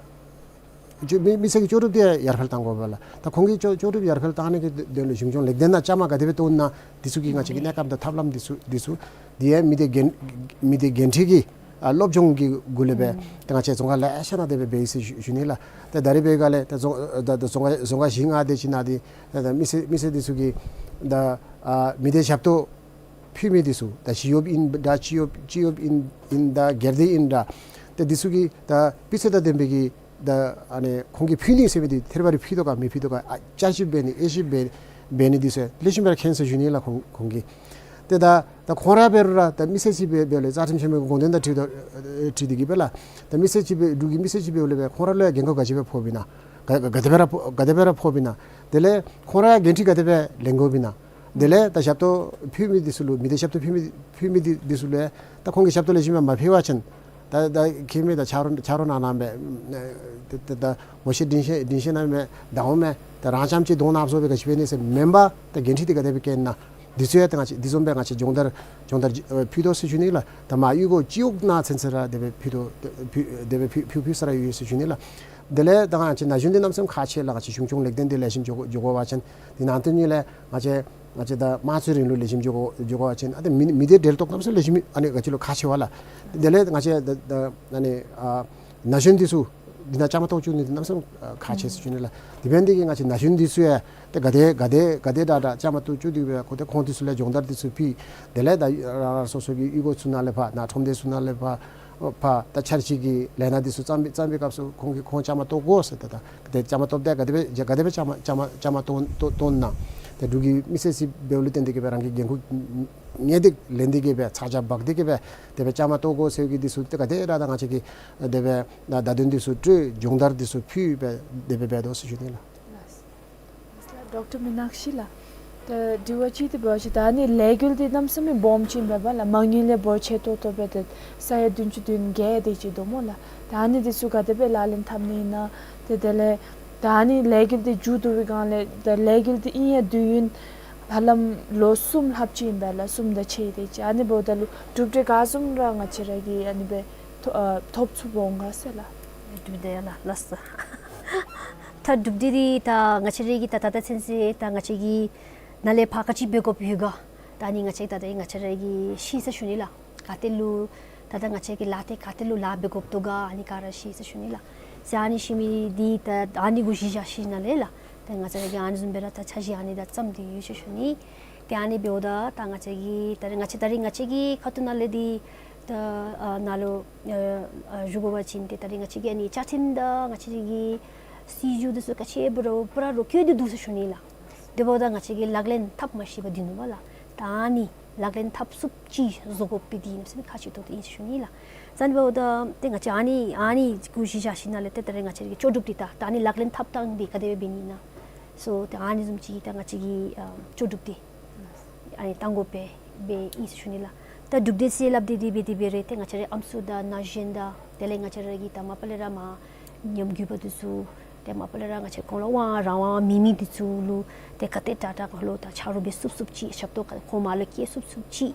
ཅིག་མི་མི་སེར་གྱི་ལྕོགས་གྲུབ་འདི་ཡར་འཕེལ་བཏང་དགོ་པས་ལགས། ད་ཁོང་གི་ལྕོགས་ལྕོགས་གྲུབ་ཡར་འཕེལ་བཏང་ནི་གི་དོན་ལུ་གཞུང་སྐྱོང་ལེགས་ལྡན་ནང་བཅའ་མར་ག་དེ་སྦེ་གཏོགས་ན་འདི་ཚུ་གི་ང་བཅས་ཀྱི་གནས་སྐབས་དང་ཐབས་ལམ་འདི་ཚུ་འདི་ཚུ་འདི་ཡང་མི་སྡེ་འགན་མི་སྡེ་འགན་འཁྲི་གི་ཨ་སློབ་སྦྱོང་གི་སྒོ་ལས་སྦེ་ཨུམ་ཏེ་ང་བཅས་རྫོང་ཁག་ལེ་ཤ་ནང་དེ་སྦེ་འབད་ཡི་ཟེར་ཞུ་ཞུ་ནི་ལགས། ཏེ་ད་རེས་འབད་སྒང་ལས་ཏེ་རྫོང་ཨ་ད་ད་རྫོང་ཁག་རྫོང་ཁག་བཞི་ལྔ་དེ་ཅིག་ནང་འདི་ད་ད་མི་སེར་མི་སེར་འདི་ཚུ་གིས་ད་ཨ་མི་སྡེ་ཞབས་ཏོག་ཕུལ་མི་འདི་ཚུ་ད་ཞི་གཡོགཔ་ཨིན་ད་སྤྱི་གཡོགཔ་སྤྱི་གཡོགཔ་ཨིན་ཨིན་ད་སྒེར་སྡེ་ཨིན་ད་ཏེ་འདི་ཚུ་གིས་ད་སྤུས་ཚད་དང་ལྡན་པའི་གི་ད་ཨ་ནི་ཁོང་གིས་ཕུལ་ནི་ཟེར་མི་འདི་ཐད་རི་བ་རི་ཕུལ་དོ་ག་མི་ཕུལ་དོ་ག་ཨ་བསྐྱར་ཞིབ་འབད་ནི་དབྱེ་ཞིབ་འབད་འབད་ནི་འདི་ཚུ་ལེགས་ཤོམ་སྦེ་ར་མཁྱེན་ཟེར་ཞུ་ནི་ལགས། ཁོང་ཁོང་གིས་ཏེ་ད་ད་ཁོང་ར་འབད་རུང་ར་ད་མི་སེར་ཅིག་འབད་འབདཝ་ལས་རྩ་ཁྲིམས་ཆེན་མོའི་དགོངས་དོན་དང་འཁྲིལ་དོ་འཁྲིལ་ཏེ་གིས་སྦེ་ལགས། ད་མི་སེར་ཅིག་འབད་འབྲུག་གི་མི་སེར་ཅིག་འབདཝ་ལས་སྦེ་ཁོང་ར་ལུ་ཡང་འགན་ཁུར་ག་ཅི་སྦེ་ཕོགཔ་ཨིན་ན། ག་ག་ག་དེ་སྦེ་ར་ཕོག་ག་དེ་སྦེ་ར་ཕོགཔ་ཨིན་ན། དེ་ལས་ཁོང་ར་ཡང་འགན་འཁྲི་ག་དེ་སྦེ་ལེན་དགོཔ་ཨིན་ན། དེ་ལས་ད་ཞབས་ཏོག་ཕུལ་མི་འདི་ཚུ་ལུ་མི་སྡེ་ཞབས་ཏོག་ཕུལ་མི་ཕུལ་མི་འདི་འདི་ཚུ་ལུ་ཡང་ད་ཁོང་གིས་ཞབས་ཏོག་ལེགས་ཤོམ་སྦེ་མ་ཕུལ་བ་ཅིན་ད་ད་ཁྱིམ་མི་ད་ཆ་རོགས་ཆ་རོགས་ནང་ན་མས། ད་ད་ད་མོ་ཤེ་འབྲིང་ཤེ་འབྲིང་ཤེ་ནང་མས་ད་འོང་མས། ད་རང་རྐྱངམ་ཅིག་གདོང་ནགཔོ་བཟོ་སྦེ་ག་ཅི་འབད་ནི་ཟེར་མེན་པར་ད་འགན་འཁྲི་འདི་ག་དེ་སྦེ་བཀལ་ན། འདི་ཚུ་ཡང་ད་ང་བཅས་འདི་བཟུམ་སྦེ་ང་བཅས་སྦྱོང་བརྡར་སྦྱོང་བརྡར་ཨ་ཕུལ་དོ་ཟེར་ཞུ་ནི་ལགས། ད་མར་གཡུས་སྒོ་སྤྱི་འོག་ནང་ཚུན་ཚོད་ར་དེ་སྦེ་ཕུལ་དོ་ཕུལ་དེ་སྦེ་ཕུལ་ཕུལ་ཕུལ་ས་ར་ཡོད་ཟེར་ཞུ་ནི་ལགས། དེ་ལས་ད་ང་བཅས་ན་གཞོན་འདི་གནམ་མེད་ས་མེད་ཁག་ཆེ་ལགས། ང་བཅས་གཞུང་སྐྱོང་ལེགས་ལྡན་འདི་ལེགས་ཤོམ་འགྱོ་འགྱོ་དགོ་པ་ཅིན་འདི་ནང་དོན་ཉིད་ལས་ང་བཅས་ང་བཅས་ད་དམངས་གཙོའི་རིང་ལུགས་ལེགས་ཤོམ་འགྱོ་འགྱོ་དགོ་པ་ཅིན་ཨ་ད་མི་མི་སྡེ་འབྲེལ་གཏོགས་གནམ་མེད་ས་མེད་ལེགས་ཤོམ་ཨ་ནི་ག་ཅི་ལོ་ཁག་ཆེ་བས་ལགས། དེ་ལས་ང་བཅས་ད་ད་ཨ་ནི་ཨ་ན་གཞོན་འདི་ཚུ་འདི་ནང་བཅའ་མར་གཏོགས་བཅུག་ནི་འདི་གནམ་མེད་ས་མེད་ཨ་ཁག་ཆེ་ཟེར་ཞུ་ནི་ལགས། དེ་འབད་ནི་འདི་གིས་ང་བཅས་ན་གཞོན་འདི་ཚུ་ཡང་ཏེ་ག་དེ་ག་དེ་ག་དེ་དྲག་དྲག་བཅའ་མར་གཏོགས་བཅུག་སྟེ་སྦེ་ཁོ་ཏེ་ཁོང་འདི་ཚུ་ལུ་སྦྱོང་བརྡར་འདི་ཚུ་ཕུལ། དེ་ལས་ད་རང་རང་སོ་སོ་གི་གཡུས་སྒོ་ཚུ་ནང་ལས་ཕར་ནཱ་ཁྲོམ་སྡེ་ཚུ་ནང་ལས་ཕར་ཕར་ད་འཆར་གཞི་གི་ལས་སྣ་འདི་ཚུ་བརྩམ་པའི་བརྩམ་པའི་སྐབས་སུ་ཁོང་གིས་ཁོང་བཅའ་མར་གཏོགས་དགོ་ཟེར། ད་ད་ཏེ་བཅའ་མར་གཏོགསཔ་འདི་ག་དེ་སྦེ་ག་དེ་སྦེ་བཅའ་མར་བཅའ་མར་བཅའ་མར་གཏོགས་གཏོགས་གཏོགས་ན། ཏེ་འབྲུག་གི་མི་སེར་ཅིག་འབདཝ་ལུ་བརྟེན་ཏེ་གིས་སྦེ་རང་གི་འགན་ཁུར་ངེས་ཏིག་ལེན་ཏེ་གིས་སྦེ་ཚགས་ཚུད་འབག་སྟེ་གིས་སྦེ་དེ་སྦེ་བཅའ་མར་གཏོགས་དགོ་ཟེར་གྱི་འདི་ཚུ་ཏེ་ག་དེ་ར་ད་ང་བཅས་ཀྱིས་དེ་སྦེ་ད་བརྡ་དོན་འདི་ཚུ་སྤྲོད་སྦྱོང་བརྡར་འདི་ཚུ་ཕུལ་སྦེ་དེ་སྦེ་འབད་དོ་ཟེར་ཞུ་ནི་ལགས། ལགས་སོ། ལགས་སོ་ལགས། ཌོག་ཊར་མི་ནག་ཤི་ལགས། ད་དྲི་བ་ཅིག་འདི་འབད་བ་ཅིན་ད་ཨ་ནི་ལས་འགུལ་འདི་གནམ་མེད་ས་མེད་སྦོམ་ཅིག་ཨིན་པས་ལགས། མ་དངུལ་ལས་འབོར་ཆེ་ཏོག་ཏོ་སྦེ་ཏེ་ས་ཡ་བདུན་ཅུ་དོན་བརྒྱད་དེ་ཅིག་འདུག་སྨོ་ལགས། ད་ཨ་ནི་འདི་ཚུ་ག་དེ་སྦེ་ལག་ལེན་འཐབ་ནི་ཨིན་ན། ཏེ་དེ་ལས་ད་ཨ་ནི་ལས་འགུལ་འདི་མཇུག་བསྡུ་བའི་སྒང་ལས་ད་ལས་འགུལ་འདི་ཨིན་ཡང་དུས་ཡུན་ཧ་ལམ་ལོ་གསུམ་ལྷགཔ་ཅིག་ཨིན་པས་ལགས། གསུམ་དང་ཕྱེད་དེ་ཅིག། ཨ་ནི་འབདཝ་ད་ལུ་གྲུབ་འབྲས་ག་བཟུམ་ར་ང་བཅས་ར་གིས་ཨ་ནི་སྦེ་ཐོ་ཨ་ཐོབ་ཚུགསཔ་འོང་ག་ཟེར་ལགས། གྲུབ་འབྲས་ལགས། ལགས་སོ། ད་གྲུབ་འབྲས་འདི་ད་ང་བཅས་ར་གིས་ད་ད་ལྟོ་ཚུན་ཚོད་ད་ང་བཅས་ཀྱིས་ནཱ་ལས་ཕར་ག་ཅི་འབད་དགོཔ་ཡོད་ག། ད་ཨ་ནི་ང་བཅས་ད་ད་ང་བཅས་ར་གིས་ཤེས་ཟེར་ཞུ་ནི་ལགས། ག་ཏེ་ལུ་ད་ད་ང་བཅས་ཀྱིས་ལཱ་འདི་ག་ཏེ་ལུ་ལཱ་འབད་དགོཔ་འདུག་ག། ཨ་ནི་ག་ར་ཤེས་ཟེར་ཞུ་ནི་ལགས། ཟེར་ཨ་ནི་ཞུ་མི་འདི་ད་ཨ་ནི་གུ་གཞི་བཞག་ཞིནམ་ལས་ལགས། ད་ང་བཅས་ར་གིས་ཨ་ནི་བཟུམ་སྦེ་ར་ད་འཆར་གཞི་ཨ་ནི་ད་བརྩམས་ཏེ་ཡོད་ཟེར་ཞུ་ནི། ཏེ་ཨ་ནི་འབདཝ་ད་ད་ང་བཅས་ཀྱིས་ད་རེས་ང་བཅས་ད་རེས་ང་བཅས་ཀྱི་ཁ་ཐུག་ནང་ལས་འདི་ད་ཨ་ནཱ་ལུ་ཨ་ཨ་ཞུ་དགོ་པ་ཅིན་ཏེ་ད་རེས་ང་བཅས་ཀྱི་ཨ་ནི་བཅའ་ཁྲིམས་དང་ང་བཅས་ཀྱི་སྲིད་བྱུས་འདི་ཚུ་ག་ཅི་འབད་རུང་པུ་ར་རོ་བཀོད་དེ་འདུག་ཟེར་ཞུ་ནི་ལགས། དེ་འབདཝ་ད་ང་བཅས་ཀྱིས་ལག་ལེན་འཐབ་མ་ཤེས་པར་སྡོད་ནུག་པ་ལགས། ད་ཨ་ནི་ལག་ལེན་འཐབ་ཚུགསཔ་ཅིག་བཟོ་དགོཔ་འདི་གནམ་མེད་ས་མེད་ཁག་ཆེ་ཏོག་ཏོ་ཨིན་ཟེར་ཞུ་ནི་ལགས། ཙང་འབདཝ་ད་ཏེ་ང་བཅས་ཨ་ནི་ཨ་ནི་གུ་གཞི་བཞག་ཞིནམ་ལས་ཏེ་ད་རེས་ང་བཅས་ཀྱི་ལྕོགས་གྲུབ་འདི་ད་ད་ཨ་ནི་ལག་ལེན་འཐབ་ཐངས་འདི་ག་དེ་སྦེ་འབད་ནི་ཨིན་ན་སོགས་ཏེ་ཨ་ནི་བཟུམ་ཅིག་ད་ང་བཅས་ཀྱི་ཨ་ལྕོགས་གྲུབ་འདི་ཨ་ནི་གཏང་དགོཔ་སྦེ་ཨིན་ཟེར་ཞུ་ནི་ལགས། ད་གྲུབ་འབྲས་ཟེར་སླབ་སྟེ་འདི་འབད་དེ་འབད་རུང་ཏེ་ང་བཅས་ར་ཨམ་སྲུ་དང་ན་གཞོན་དང་དེ་ལས་ང་བཅས་ར་གི་ད་མ་པ་ལས་ར་མར་ཉམས་རྒུད་པ་འདི་ཚུ་ཏེ་མ་པ་ལས་ར་ང་བཅས་ཁོང་ལུ་དབང་རང་དབང་མེད་མི་འདི་ཚུ་ལུ་ཏེ་ག་དེ་དྲག་དྲག་ཁོང་ལུ་ད་ཆ་རོགས་འབད་ཚུགས་ཚུགསཔ་ཅིག་ཞབས་ཏོག་ཁོང་མར་ལུ་བསྐྱལ་ཚུགས་ཚུགསཔ་ཅིག།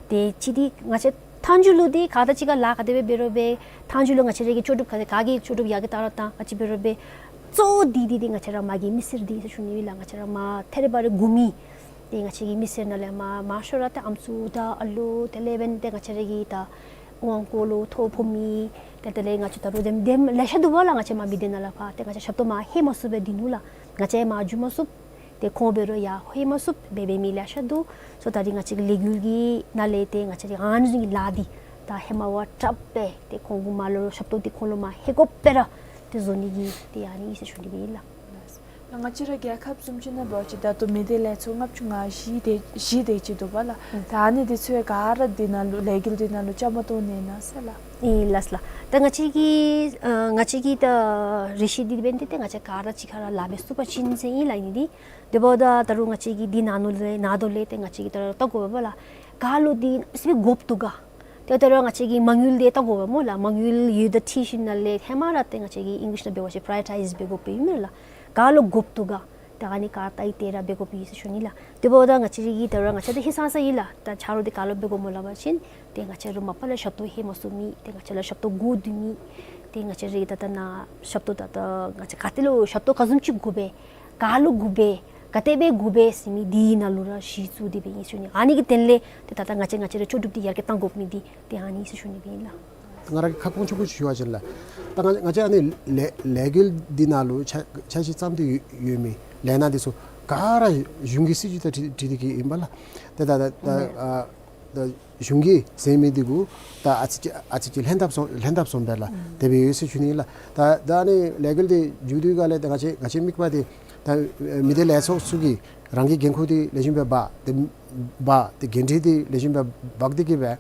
ཏེ་ཅིག་འདི་ང་བཅས་མཐའ་མཇུག་ལུ་འདི་ག་དང་གཅིག་ཁར་ལཱ་ག་དེ་སྦེ་འབད་རུང་སྦེ་མཐའ་མཇུག་ལུ་ང་བཅས་ར་གི་ལྕོགས་གྲུབ་ག་དེ་ག་གི་ལྕོགས་གྲུབ་ཡར་གི་ཏ་ར་ཏ་ག་ཅི་འབད་རུང་སྦེ་གཙོ་བོ་འདི་འདི་འདི་ང་བཅས་ར་མར་གྱི་མི་སེར་འདི་ཟེར་ཞུ་ནི་ལགས། ང་བཅས་ར་མར་ཐད་རི་བ་རི་དགོ་མི་འདི་ང་བཅས་ཀྱི་མི་སེར་ནང་ལས་མར་མང་ཤོས་ར་ཏེ་ཨམ་སྲུ་དང་ཨ་ལོ་དེ་ལས་འབདན་ཏེ་ང་བཅས་ར་གི་ད་དབང་བསྐུར་ལུ་ཐོ་ཕོག་མི་ཏེ་དེ་ལས་ང་བཅས་ད་རུང་དེམ་དེམ་ལེ་ཤ་འདུག་པ་ལགས། ང་བཅས་མར་མི་སྡེ་ནང་ལས་ཕར་ཏེ་ང་བཅས་ཞབས་ཏོག་མར་ལྷོད་མ་ཚུགས་པར་སྡོད་ནུག་ལགས། ང་བཅས་མར་འགྱོ་མ་ཚུགས། ཏེ་ཁོང་འབད་རུང་ཡར་ལྷོད་མ་ཚུགས་སྦེ་འབད་མི་ལེ་ཤ་འདུག། སོ་ད་རིས་ང་བཅས་ཀྱི་ལས་འགུལ་གྱི་ནང་ལས་ཏེ་ང་བཅས་ཀྱི་ཨ་ནི་བཟུམ་གྱི་ལཱ་འདི་ད་ཧེ་མ་བ་དྲགཔ་སྦེ་ཏེ་ཁོང་གུ་མར་ལུ་ཞབས་ཏོག་འདི་ཁོང་ལུ་མར་ལྷོད་དགོཔ་སྦེ་ར་ཏེ་བཟོ་ནི་གི་ཏེ་ཨ་ནི་ཨིན་ཟེར་ཞུ་ནི་སྦེ་ཨིན་ལགས། ང་བཅས་ར་རྒྱལ་ཁབ་བཟུམ་ཅིག་ནང་འབད་བ་ཅིན་ད་ལྟོ་མི་སྡེ་ལས་ཚོགས་ལྔ་བཅུ་ང་བཞི་དེ་བཞི་དེ་ཅིག་འདུག་པ་ལགས། ཨུམ། ད་ཨ་ནི་དེ་ཚུ་ཡང་ག་ར་འདི་ནང་ལུ་ལས་འགུལ་འདི་ནང་ལུ་བཅའ་མར་གཏོགས་ནི་ཨིན་ན་ཟེར་ལགས། ཨིན་ལགས་ལགས། ད་ང་བཅས་ཀྱི་ཨ་ང་བཅས་ཀྱི་ད་རེ་ཞིག་འདི་འབད་ནི་འདི་ཏེ་ང་བཅས་ག་ར་གཅིག་ཁར་ལཱ་འབད་ཚུགས་པ་ཅིན་ཟེར་ཨིན་ལགས་ཨིན་ནི་འདི། དེ་འབདཝ་ད་ད་རུང་ང་བཅས་ཀྱིས་འདི་ནང་ལུ་ལས་ནང་དོག་ལས་ཏེ་ང་བཅས་ཀྱིས་ད་རུང་བལྟ་དགོ་པས་ལགས། ག་ལུ་འདི་སྦེ་དགོཔ་འདུག་ག། ཏེ་ད་རུང་ང་བཅས་ཀྱིས་མ་དངུལ་འདི་བལྟ་དགོ་པས་སྨོ་ལགས། མ་དངུལ་ཡོད་དེ་འབད་ཞིནམ་ལས་ཧེ་མ་ར་ཏེ་ང་བཅས་ཀྱིས་ཨིང་ལིཤ་ནང་འབད་བ་ཅིན་པ་རའི་ཡོ་ཊའིཛ་འབད་དགོཔ་ཨིན་མས་ལགས། ག་ལུ་དགོཔ་འདུག་ག། ད་ཨ་ནི་ག་ར་བལྟ་སྟེ་ར་འབད་དགོཔ་ཨིན་ཟེར་ཞུ་ནི་ལགས། དེ་འབདཝ་ད་ང་བཅས་ཀྱིས་ད་རུང་ང་བཅས་འདི་ཧིང་སངས་ས་ཨིན་ལགས། ད་ཆ་རོགས་འདི་ག་ལུ་འབད་དགོཔ་སྨོ་སླབ་པ་ཅིན་ཏེ་ང་བཅས་ར་མ་པ་ལས་ཞབས་ཏོག་ལྷོད་མ་ཚུགས་མི་ཏེ་ང་བཅས་ལུ་ཞབས་ཏོག་དགོ་སྡོད་མི་ཏེ་ང་བཅས་ར་ད་ལྟོ་ནཱ་ཞབས་ཏོག་ད་ལྟོ་ང་བཅས་ག་ཏེ་ལུ་ཞབས་ཏོག་ག་བཟུམ་ཅིག་དགོ་པས། ག་ལུ་དགོ་པས། ག་དེ་སྦེ་དགོ་པས་ཟེར་མི་འདི་ནང་ལུ་ར་གཞི་བཙུགས་ཏེ་སྦེ་ཨིན་ཟེར་ཞུ་ནི། ཨ་ནི་གི་དོན་ལས་ཏེ་ད་ལྟོ་ང་བཅས་ང་བཅས་ར་ལྕོགས་གྲུབ་འདི་ཡར་རྒྱས་གཏང་དགོ་མི་འདི་ཏེ་ཨ་ནི་ཟེར་ཞུ་ནི་སྦེ་ཨིན་ལགས། ང་ར་གིས་ཁ་སྐོང་ཆེན་པོ་ཅིག་ཞུ་བ་ཅིན་ལགས། ད་ང་ང་བཅས་ཨ་ནི་ལས་ལས་འགུལ་འདི་ནང་ལུ་ཆ་ཆ་ཤས་བརྩམས་ཏེ་ཡོད་ཡོད་མི་ལས་སྣ་འདི་ཚུ་ག་ར་གཞུང་གི་སྲིད་བྱུས་དང་འཁྲིལ་འཁྲིལ་ཏེ་གི་ཨིན་པས་ལགས། ཏེ་ད་ད་ད་ཨ་ད་གཞུང་གི་ཟེར་མི་འདི་གུ་ད་ཨ་ཙི་ཅིག་ཨ་ཙི་ཅིག་ལྷན་ཐབས་སོང་ལྷན་ཐབས་སོང་པས་ལགས། དེ་སྦེ་ཡོད་ཟེར་ཞུ་ནི་ལགས། ད་ད་ཨ་ནི་ལས་འགུལ་འདི་མཇུག་བསྡུ་ག་ལས་ད་ང་བཅས་ང་བཅས་དམིགས་པ་འདི་ད་མི་སྡེ་ལས་ཚོགས་ཚུ་གིས་རང་གི་འགན་ཁུར་འདི་ལེགས་ཤོམ་སྦེ་འབག་སྟེ་འབག་སྟེ་འགན་འཁྲི་འདི་ལེགས་ཤོམ་སྦེ་འབག་སྟེ་གི་སྦེ་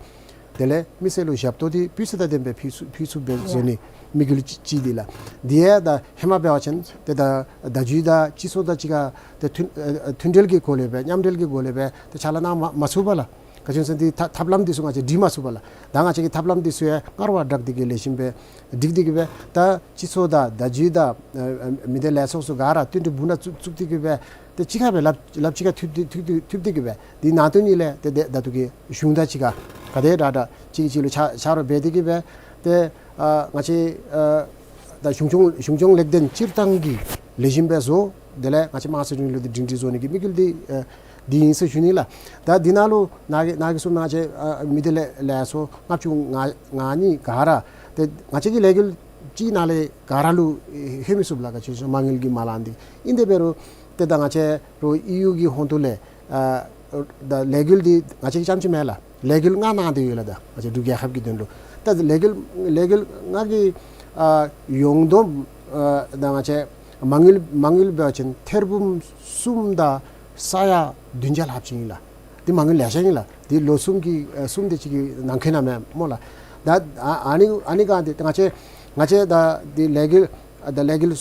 དེ་ལས་མི་སེར་ལུ་ཞབས་ཏོག་འདི་སྤུས་ཚད་དང་ལྡནམ་སྦེ་ཕུལ་ཚུགས་ཕུལ་ཚུགསཔ་སྦེ་བཟོ་ནི་དམིགས་ཡུལ་ཅིག་ཅིག་འདི་ལགས། འདི་ཡང་ད་ཧེ་མ་འབད་བ་ཅིན་ཏེ་ད་བརྡ་བརྒྱུད་དང་སྤྱི་ཚོགས་དང་གཅིག་ཁར་ཏེ་མཐུན་ཨ་ཨ་མཐུན་འབྲེལ་གྱི་སྒོ་ལས་སྦེ་མཉམ་འབྲེལ་གྱི་སྒོ་ལས་སྦེ་ཏེ་ཕྱག་ལཱ་གནང་མ་མ་ཚུགས་པས་ལགས། ག་ཅི་སྨོ་ཟེར་ན་འདི་ཐབས་ཐབས་ལམ་འདི་ཚུ་ང་བཅས་སྒྲིག་མ་ཚུགས་པས་ལགས། ད་ང་བཅས་ཀྱིས་ཐབས་ལམ་འདི་ཚུ་ཡང་སྔར་བ་དྲག་སྟེ་གི་ལེགས་ཤོམ་སྦེ་སྒྲིག་སྟེ་གི་སྦེ་ད་སྤྱི་ཚོགས་དང་བརྡ་བརྒྱུད་དང་ཨ་ཨ་མི་སྡེ་ལས་ཚོགས་ཚུ་ག་ར་བསྟུན་གྲོས་འབུམ་ནང་བཙུགས་བཙུགས་ཏེ་གི་སྦེ་ཏེ་གཅིག་ཁར་སྦེ་ལགཔ་ལགཔ་གཅིག་ཁར་མཐུད་དེ་མཐུད་དེ་མཐུད་དེ་གི་སྦེ་འདི་ནང་དོན་གཉིས་ལས་ཏེ་ཏེ་ད་ལྟོ་གི་གཞུང་དང་གཅིག་ཁར་ག་དེ་དྲག་དྲག་གཅིག་གིས་གཅིག་ལུ་ཕྱག་ཕྱག་རོགས་འབད་དེ་གི་སྦེ་ཏེ་ཨ་ང་བཅས་ཨ་ད་གཞུང་སྐྱོང་གཞུང་སྐྱོང་ལེགས་ལྡན་སྤྱིར་བཏང་གི་ལེགས་ཤོམ་སྦེ་བཟོ། དེ་ལས་ང་བཅས་དམངས་གཙོའི་རིང་ལུགས་འདི་སྒྲིང་སྒྲི་བཟོ་ནི་གི་དམིགས་ཡུལ་འདི་ཨ་འདི་ཨིན་ཟེར་ཞུ་ནི་ལགས། ད་འདི་ནང་ལུ་ནཱ་གིས་ནཱ་གིས་གསུངམ་ནང་བཅས་ཨ་མི་སྡེ་ལས་ལས་ཚོགས་ལྔ་བཅུ་ང་ང་གཉིས་ག་ར་ཏེ་ང་བཅས་ཀྱི་ལས་འགུལ་གཅིག་ནང་ལས་ག་ར་ལུ་ལྷོད་མི་ཚུགས་ལགས། ག་ཅི་སྨོ་ཟེར་ན་མ་དངུལ་གྱི་མ་ལང་འདི་ཨིན། དེ་འབད་རུང་ཏེ་ད་ང་བཅས་རོགས་ཨི་ཡུ་གི་ཧོངས་ལས་ཨ་ད་ལས་འགུལ་འདི་ང་བཅས་ཀྱིས་རྐྱངམ་ཅིག་མེན་ལགས། ལས་འགུལ་ལྔ་གནང་སྟེ་ཡོད་ལགས། ད་ང་བཅས་འབྲུག་རྒྱལ་ཁབ་ཀྱི་དོན་ལུ་ད་ལས་འགུལ་ལས་འགུལ་ལྔ་གི་ཨ་ཡོངས་བསྡོམས་ཨ་ད་ང་བཅས་མ་དངུལ་མ་དངུལ་འབད་བ་ཅིན་ཐེར་འབུམ་གསུམ་དང་ས་ཡ་བདུན་བརྒྱ་ལྷགཔ་ཅིག་ཨིན་ལགས། འདི་མ་དངུལ་ལེ་ཤ་ཨིན་ལགས། འདི་ལོ་གསུམ་གྱི་ཨ་གསུམ་དེ་ཅིག་གི་ནང་འཁོད་ནང་མས་སྨོ་ལགས། ད་ཨ་ཨ་ནི་ཨ་ནི་ག་འདི་ང་བཅས་ང་བཅས་ད་འདི་ལས་འགུལ་ཨ་ད་ལས་འགུལ་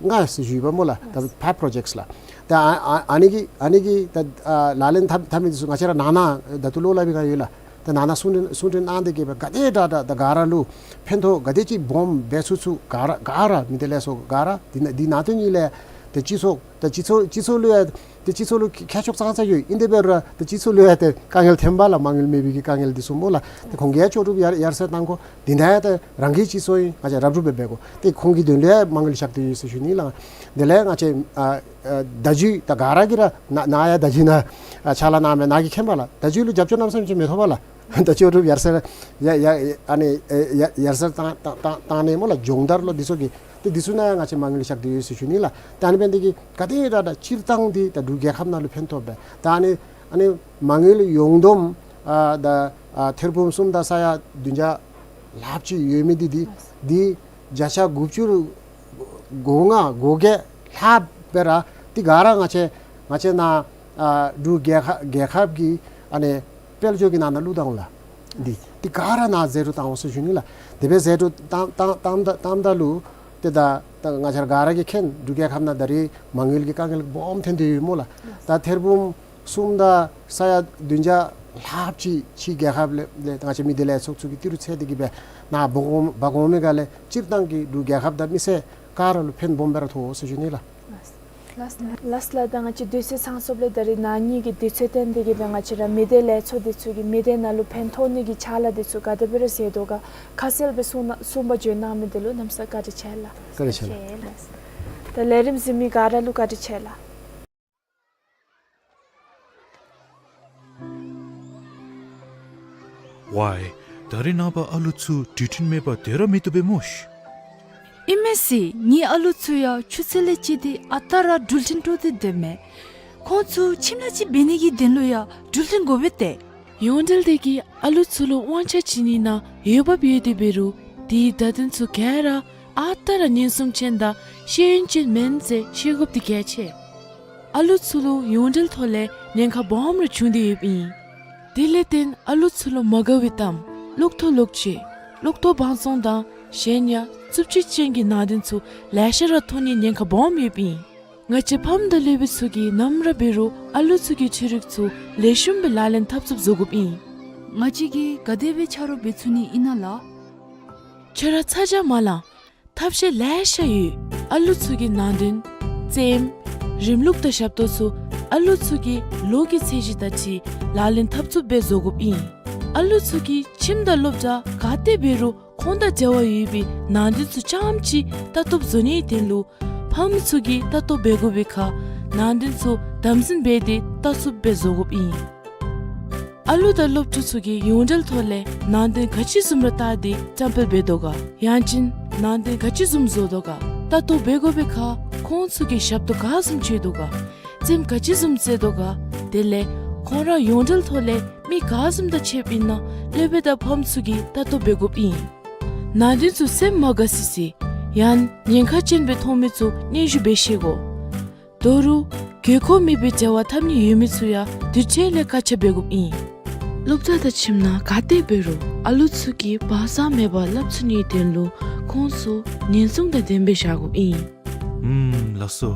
ལྔ་ཟེར་ཞུ་བ་སྨོ་ལགས། ད་ཕའིབ་པྲོ་ཇེཀཊསི་ལགས། ད་ཨ་ཨ་ཨ་ནི་གི་ཨ་ནི་གི་ད་ཨ་ལག་ལེན་འཐབ་འཐབ་མི་འདི་ཚུ་ང་བཅས་ར་ནང་ན་ད་ལྟོ་ལོག་ལུ་འབད་ག་ཡོད་ལགས། ད་ནང་ན་གསུང་འཕྲིན་གསུང་འཕྲིན་གནང་སྟེ་གི་སྦེ་ག་དེ་དྲག་དྲག་ད་ག་ར་ལུ་ཕན་ཐོགས་ག་དེ་ཅིག་སྦོམ་འབད་ཚུགས་ཚུགས་ག་ར་ག་ར་མི་སྡེ་ལས་ཚོགས་ག་ར་འདི་ནང་འདི་ནང་དོན་གཉིས་ལས་ཏེ་སྤྱི་ཚོགས་ད་སྤྱི་ཚོགས་སྤྱི་ཚོགས་ལུ་ཡང་ཏེ་སྤྱི་ཚོགས་ལུ་ཁྱད་ཆོས་ཙང་ཙང་ཡོད། ཨིན་དེ་འབད་རུང་ཏེ་སྤྱི་ཚོགས་ལུ་ཡང་ཏེ་དཀའ་ངལ་ཐོན་པས་ལགས། མ་དངུལ་མེད་པའི་གི་དཀའ་ངལ་འདི་ཚུ་སྨོ་ལགས། ཏེ་ཁོང་གིས་ཡང་ལྕོགས་གྲུབ་ཡར་ཡར་སེང་གཏང་དགོ། འདི་ནང་ཡང་ཏེ་རང་གི་སྤྱི་ཚོགས་ཨིན། ང་བཅས་རབ་རུབ་སྦེ་འབད་དགོ། ཏེ་ཁོང་གི་དོན་ལུ་ཡང་མ་དངུལ་བཞག་སྟེ་ཡོད་ཟེར་ཞུ་ནི་ལགས། དེ་ལས་ང་བཅས་ཨ་ཨ་བརྡ་བརྒྱུད་ད་ག་ར་གིས་ར་ནཱ་ནཱ་ཡང་བརྡ་བརྒྱུད་ནང་ཨ་ཕྱག་ལཱ་གནང་མི་ནཱ་གིས་མཁྱེན་པས་ལགས། བརྡ་བརྒྱུད་ལུ་རྒྱབ་སྐྱོར་གནམ་མེད་ས་མེད་ཅིག་མི་ཐོབ་པས་ལགས། ད་ལྕོགས་གྲུབ་ཡར་སེང་ཡ་ཡ་ཨ་ནི་ཨེ་ཡ་ཡར་སེང་གཏང་གཏང་གཏང་གཏང་ནི་སྨོ་ལགས། སྦྱོང་བརྡར་ལོ་འདི་ཚུ་གི་ཏེ་འདི་ཚུ་ནང་ཡང་ང་བཅས་མ་དངུལ་བཞག་སྟེ་ཡོད་ཟེར་ཞུ་ནི་ལགས། ད་ཨ་ནི་འབད་ནི་འདི་གིས་ག་དེ་དྲག་དྲག་སྤྱིར་བཏང་འདི་ད་འབྲུག་རྒྱལ་ཁབ་ནང་ལུ་ཕན་ཐོགས་པས། ད་ཨ་ནི་ཨ་ནི་མ་དངུལ་ཡོངས་བསྡོམས་ཨ་ད་ཨ་ཐེར་འབུམ་གསུམ་དང་ས་ཡ་བདུན་བརྒྱ་ལྷགཔ་ཅིག་ཡོད་མི་འདི་འདི་འདི་བརྒྱ་ཆ་དགུ་བཅུ་གོ་ལྔ་གོ་བརྒྱད་ལྷགཔ་སྦེ་ར་འདི་ག་ར་ང་བཅས་ང་བཅས་ནཱ་ཨ་འབྲུག་རྒྱལ་ཁབ་རྒྱལ་ཁབ་ཀྱི་ཨ་ནི་དཔལ་འབྱོར་གྱི་ནང་ན་བླུགས་བཏང་འོང་ལགས། འདི་འདི་ག་ར་ནཱ་ཟད་འགྲོ་བཏང་འོང་ཟེར་ཞུ་ནི་ལགས། དེ་སྦེ་ཟད་འགྲོ་བཏང་བཏང་བཏངམ་ད་བཏངམ་ད་ལུ་ཏེ་ད་ད་ང་བཅས་ར་ག་ར་གིས་མཁྱེན། འབྲུག་རྒྱལ་ཁབ་ནང་ད་རེས་མ་དངུལ་གྱི་དཀའ་ངལ་སྦོམ་ཐོན་ཏེ་ཡོད་སྨོ་ལགས། ད་ཐེར་འབུམ་གསུམ་དང་ས་ཡ་བདུན་བརྒྱ་ལྷགཔ་ཅིག་ཕྱི་རྒྱལ་ཁབ་ལས་ལས་ང་བཅས་མི་སྡེ་ལས་ཚོགས་ཚུ་གིས་ཏི་རུ་འཚོལ་ཏེ་གི་སྦེ་ནཱ་འབག་འོང་འབག་འོང་མི་ག་ལས་སྤྱིར་བཏང་གི་འབྲུག་རྒྱལ་ཁབ་དང་མི་སེར་ག་ར་ལུ་ཕན་སྦོམ་སྦེ་ར་ཐོགས་འོང་ཟེར་ཞུ་ནི་ལགས། ལགས་ལགས་ལགས་ལགས། ད་ང་བཅས་དུས་ཚོད་ཚང་སོངམ་ལས་ད་རེས་ནཱ་ཉིད་ཀྱི་དུས་ཚོད་བཏོན་ཏེ་གི་སྦེ་ང་བཅས་ར་མི་སྡེ་ལས་ཚོགས་འདི་ཚུ་གིས་མི་སྡེ་ནང་ལུ་ཕན་ཐོགས་ནི་གི་ཕྱག་ལཱ་འདི་ཚུ་ག་དེ་སྦེ་ར་མཛད་དོ་ག་ཁ་གསལ་སྦེ་གསུང་གནང་གསུངས་པ་བརྗོད་གནང་མི་འདི་ལུ་གནམ་མེད་ས་མེད་བཀའ་དྲིན་ཆེ་ལགས། བཀའ་དྲིན་ཆེ་ལགས། ད་ལས་རིམ་གཟིགས་མི་ག་ར་ལུ་བཀའ་དྲིན་ཆེ་ལགས། ཝའི། ད་རེས་ནངས་པ་ཨ་ལུ་ཚུ་འགྲུལ་འཕྲིན་མེད་པར་སྡོད་ར་མི་བཏུབ་པས་སྨོ་ཤིག། ཨིན་མས་ཟེར། ངེའི་ཨ་ལུ་ཚུ་ཡང་ཆུ་ཚོད་ལས་བཅད་དེ་ཨ་རྟག་ར་འགྲུལ་འཕྲིན་སྤྲོད་དེ་སྡོད་མས། ཁོང་ཚུ་ཁྱིམ་ལས་ཅིག་འབད་ནི་གི་དོན་ལུ་ཡང་འགྲུལ་འཕྲིན་དགོ་པས་ཏེ། ཡོངས་འབྲེལ་འདི་གིས་ཨ་ལུ་ཚུ་ལུ་དབང་ཆ་བྱིན་ནི་ནང་འོས་འབབ་ཡོད་དེ་འབད་རུང་དེའི་བརྡ་དོན་ཚུ་ག་ར་ ཨ་རྟག་ར་ཉེན་སྲུང་ཅན་དང་ཤེས་ཡོན་ཅན་མེན་ཟེར་ཤེས་དགོཔ་འདི་གལ་ཆེ། ཨ་ལུ་ཚུ་ལུ་ཡོངས་འབྲེལ་ཐོག་ལས་ཉེན་ཁ་སྦོམ་ར་བྱུང་སྟེ་ཡོདཔ་ཨིན། དེ་ལས་བརྟེན་ཨ་ལུ་ཚུ་ལུ་མ་དགའ་བའི་གཏམ་གློག་ཐོག་གློག་ཆས་གློག་ཐོག་བང་བཙོང་དང་གཞན་ཡང་རྩུབ་སྤྱོད་ཅན་གྱི་ནང་དོན་ཚུ་ལེ་ཤ་ར་མཐོང་ནིའི་ཉེན་ཁ་སྦོམ་ཡོདཔ་ཨིན། ང་བཅས་ཕམ་དང་སློབ་དཔོན་ཚུ་གིས་ནམ་ར་འབད་རུང་ཨ་ལུ་ཚུ་གི་འཕྲུལ་རིག་ཚུ་ལེགས་ཤོམ་སྦེ་ལག་ལེན་འཐབ་ཚུགསཔ་བཟོ་དགོཔ་ཨིན། ང་བཅས་ཀྱིས་ག་དེ་སྦེ་ཆ་རོགས་འབད་ཚུགས་ནི་ཨིན་ན་ལགས། ཁྱོད་ར་ཚ་གྱང་མ་ལང་། ཐབས་ཤེས་ལེ་ཤ་ཡོད། ཨ་ལུ་ཚུ་གི་ནང་དོན་རྩེདམོ་རིམ་ལུགས་དང་ཞབས་ཏོག་ཚུ་ཨ་ལུ་ཚུ་གི་ལོ་གི་ཚད་གཞི་དང་འཁྲིལ་ལག་ལེན་འཐབ་ཚུགསཔ་སྦེ་བཟོ་དགོཔ་ཨིན། ཨ་ལུ་ཚུ་གིས་ཁྱིམ་དང་སློབ་གྲྭ་ག་ཏེ་འབད་རུང་ཁོང་དང་འབྲེལ་བ་ཡོད་པའི་ནང་དོན་ཚུ་རྐྱངམ་ཅིག་ལྟ་རྟོགཔ་བཟོ་ནིའི་དོན་ལུ་ཕམ་ཚུ་གིས་ལྟ་རྟོགཔ་འབད་དགོ་པའི་ཁར་ནང་དོན་ཚུ་དམ་འཛིན་འབད་དེ་ལྟ་ཚུགསཔ་སྦེ་བཟོ་དགོཔ་ཨིན། ཨ་ལུ་དང་སློབ་ཕྲུག་ཚུ་གིས་ཡོངས་འབྲེལ་ཐོག་ལས་ནང་དོན་ག་ཅི་བཟུམ་ར་བལྟ་སྟེ་བཀྲམ་སྤེལ་འབད་དོ་ག། ཡང་ཅིན་ནང་དོན་ག་ཅི་བཟུམ་བཟོ་དོ་ག་ལྟ་རྟོགཔ་འབད་དགོ་པའི་ཁར་ཁོང་ཚུ་གིས་ཞབས་ཏོག་ག་བཟུམ་སྤྱོད་དོ་ག། རྩེདམོ་ག་ཅི་བཟུམ་རྩེ་དོ་ག། དེ་ལས་ཁོང་ར་ཡོངས་འབྲེལ་ཐོག་ལས་མི་ག་བཟུམ་དང་ཕྱདཔ་ཨིན་ན་སློབ་དཔོན་དང་ཕམ་ཚུ་གིས་ལྟ་རྟོགཔ་འབད་དགོཔ་ཨིན། ནང་དོན་ཚུ་སེམས་མ་དགའ་སི་སི་ཡང་ཉེན་ཁ་ཅན་སྦེ་མཐོང་མི་ཚུ་སྙན་ཞུ་འབད་ཤེས་དགོ། དོ་རུང་དགོས་མཁོ་མེད་པའི་འབྲེལ་བ་འཐབ་ནི་ཡོད་མི་ཚུ་ཡང་དུས་ཅི་ལས་བཀག་ཆ་འབད་དགོཔ་ཨིན། སློབ་གྲྭ་དང་ཁྱིམ་ནང་ག་ཏེ་འབད་རུང་ཨ་ལུ་ཚུ་གིས་བག་ཚ་མེད་པར་སླབ་ཚུགས་ནིའི་དོན་ལུ་ཁོང་ཚུ་ཉེན་སྲུང་དང་ལྡནམ་སྦེ་བཞག་དགོཔ་ཨིན། ཨུམ་ལགས་སོ།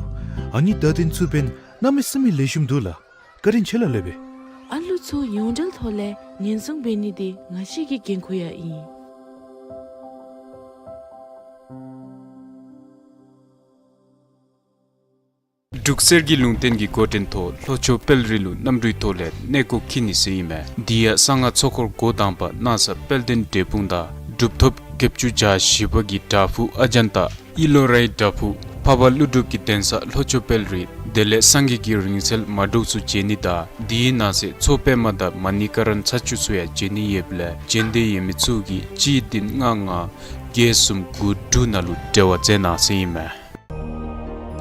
ཨ་ནི་བརྡ་དོན་ཚུ་འབདན་གནམ་མེད་ས་མེད་ལེགས་ཤོམ་འདུག་ལགས། བཀའ་དྲིན་ཆེ་ལགས་སློབ་དཔོན། ཨ་ལུ་ཚུ་ཡོངས་འབྲེལ་ཐོག་ལས་ཉེན་སྲུང་འབད་ནི་འདི་ང་བཅས་ཀྱི་འགན་ཁུར་ཡང་ཨིན། འབྲུག་གསེར་གྱི་ལུང་བསྟན་གྱི་འགོ་འདྲེན་ཐོག་ལྷོ་ཕྱོགས་དཔལ་རི་ལུ་གནམ་གྲུའི་ཐོག་ལས་གནས་སྐོར་འཁྱིད་ནི་ཟེར་ཨིན་མས། འདི་ཡང་གསང་སྔགས་ཚོགས་འཁོར་འགོ་དང་པ་གནང་ས་དཔལ་ལྡན་འབྲས་སྤུངས་དང་གྲུབ་ཐོབ་བརྒྱད་ཅུ་གྱ་བཞི་པ་གི་བྲག་ཕུག་ཨ་ཛན་ཏ་ཨི་ལོ་རའི་བྲག་ཕུག་འཕགས་པ་ཀླུ་སྒྲུབ་ཀྱི་གདན་ས་ལྷོ་ཕྱོགས་དཔལ་རི་དེ་ལས་སངས་རྒྱས་ཀྱི་རིང་བསྲེལ་མ་འབྲུག་ཚུ་མཇལ་ནི་དང་འདི་ནང་གསེས་མཚོ་པདྨ་དང་མ་ཎི་ཀ་ར་ན་ཚ་ཆུ་ཚུ་ཡང་མཇལ་ནི་ཡོདཔ་ལས་མཇལ་འདོད་ཡོད་མི་ཚུ་གིས་གཅིག་བདུན་ལྔ་ལྔ་བརྒྱད་གསུམ་དགུ་དྲུག་ནང་ལུ་འབྲེལ་བ་མཛད་གནང་ཟེར་ཨིན་མས།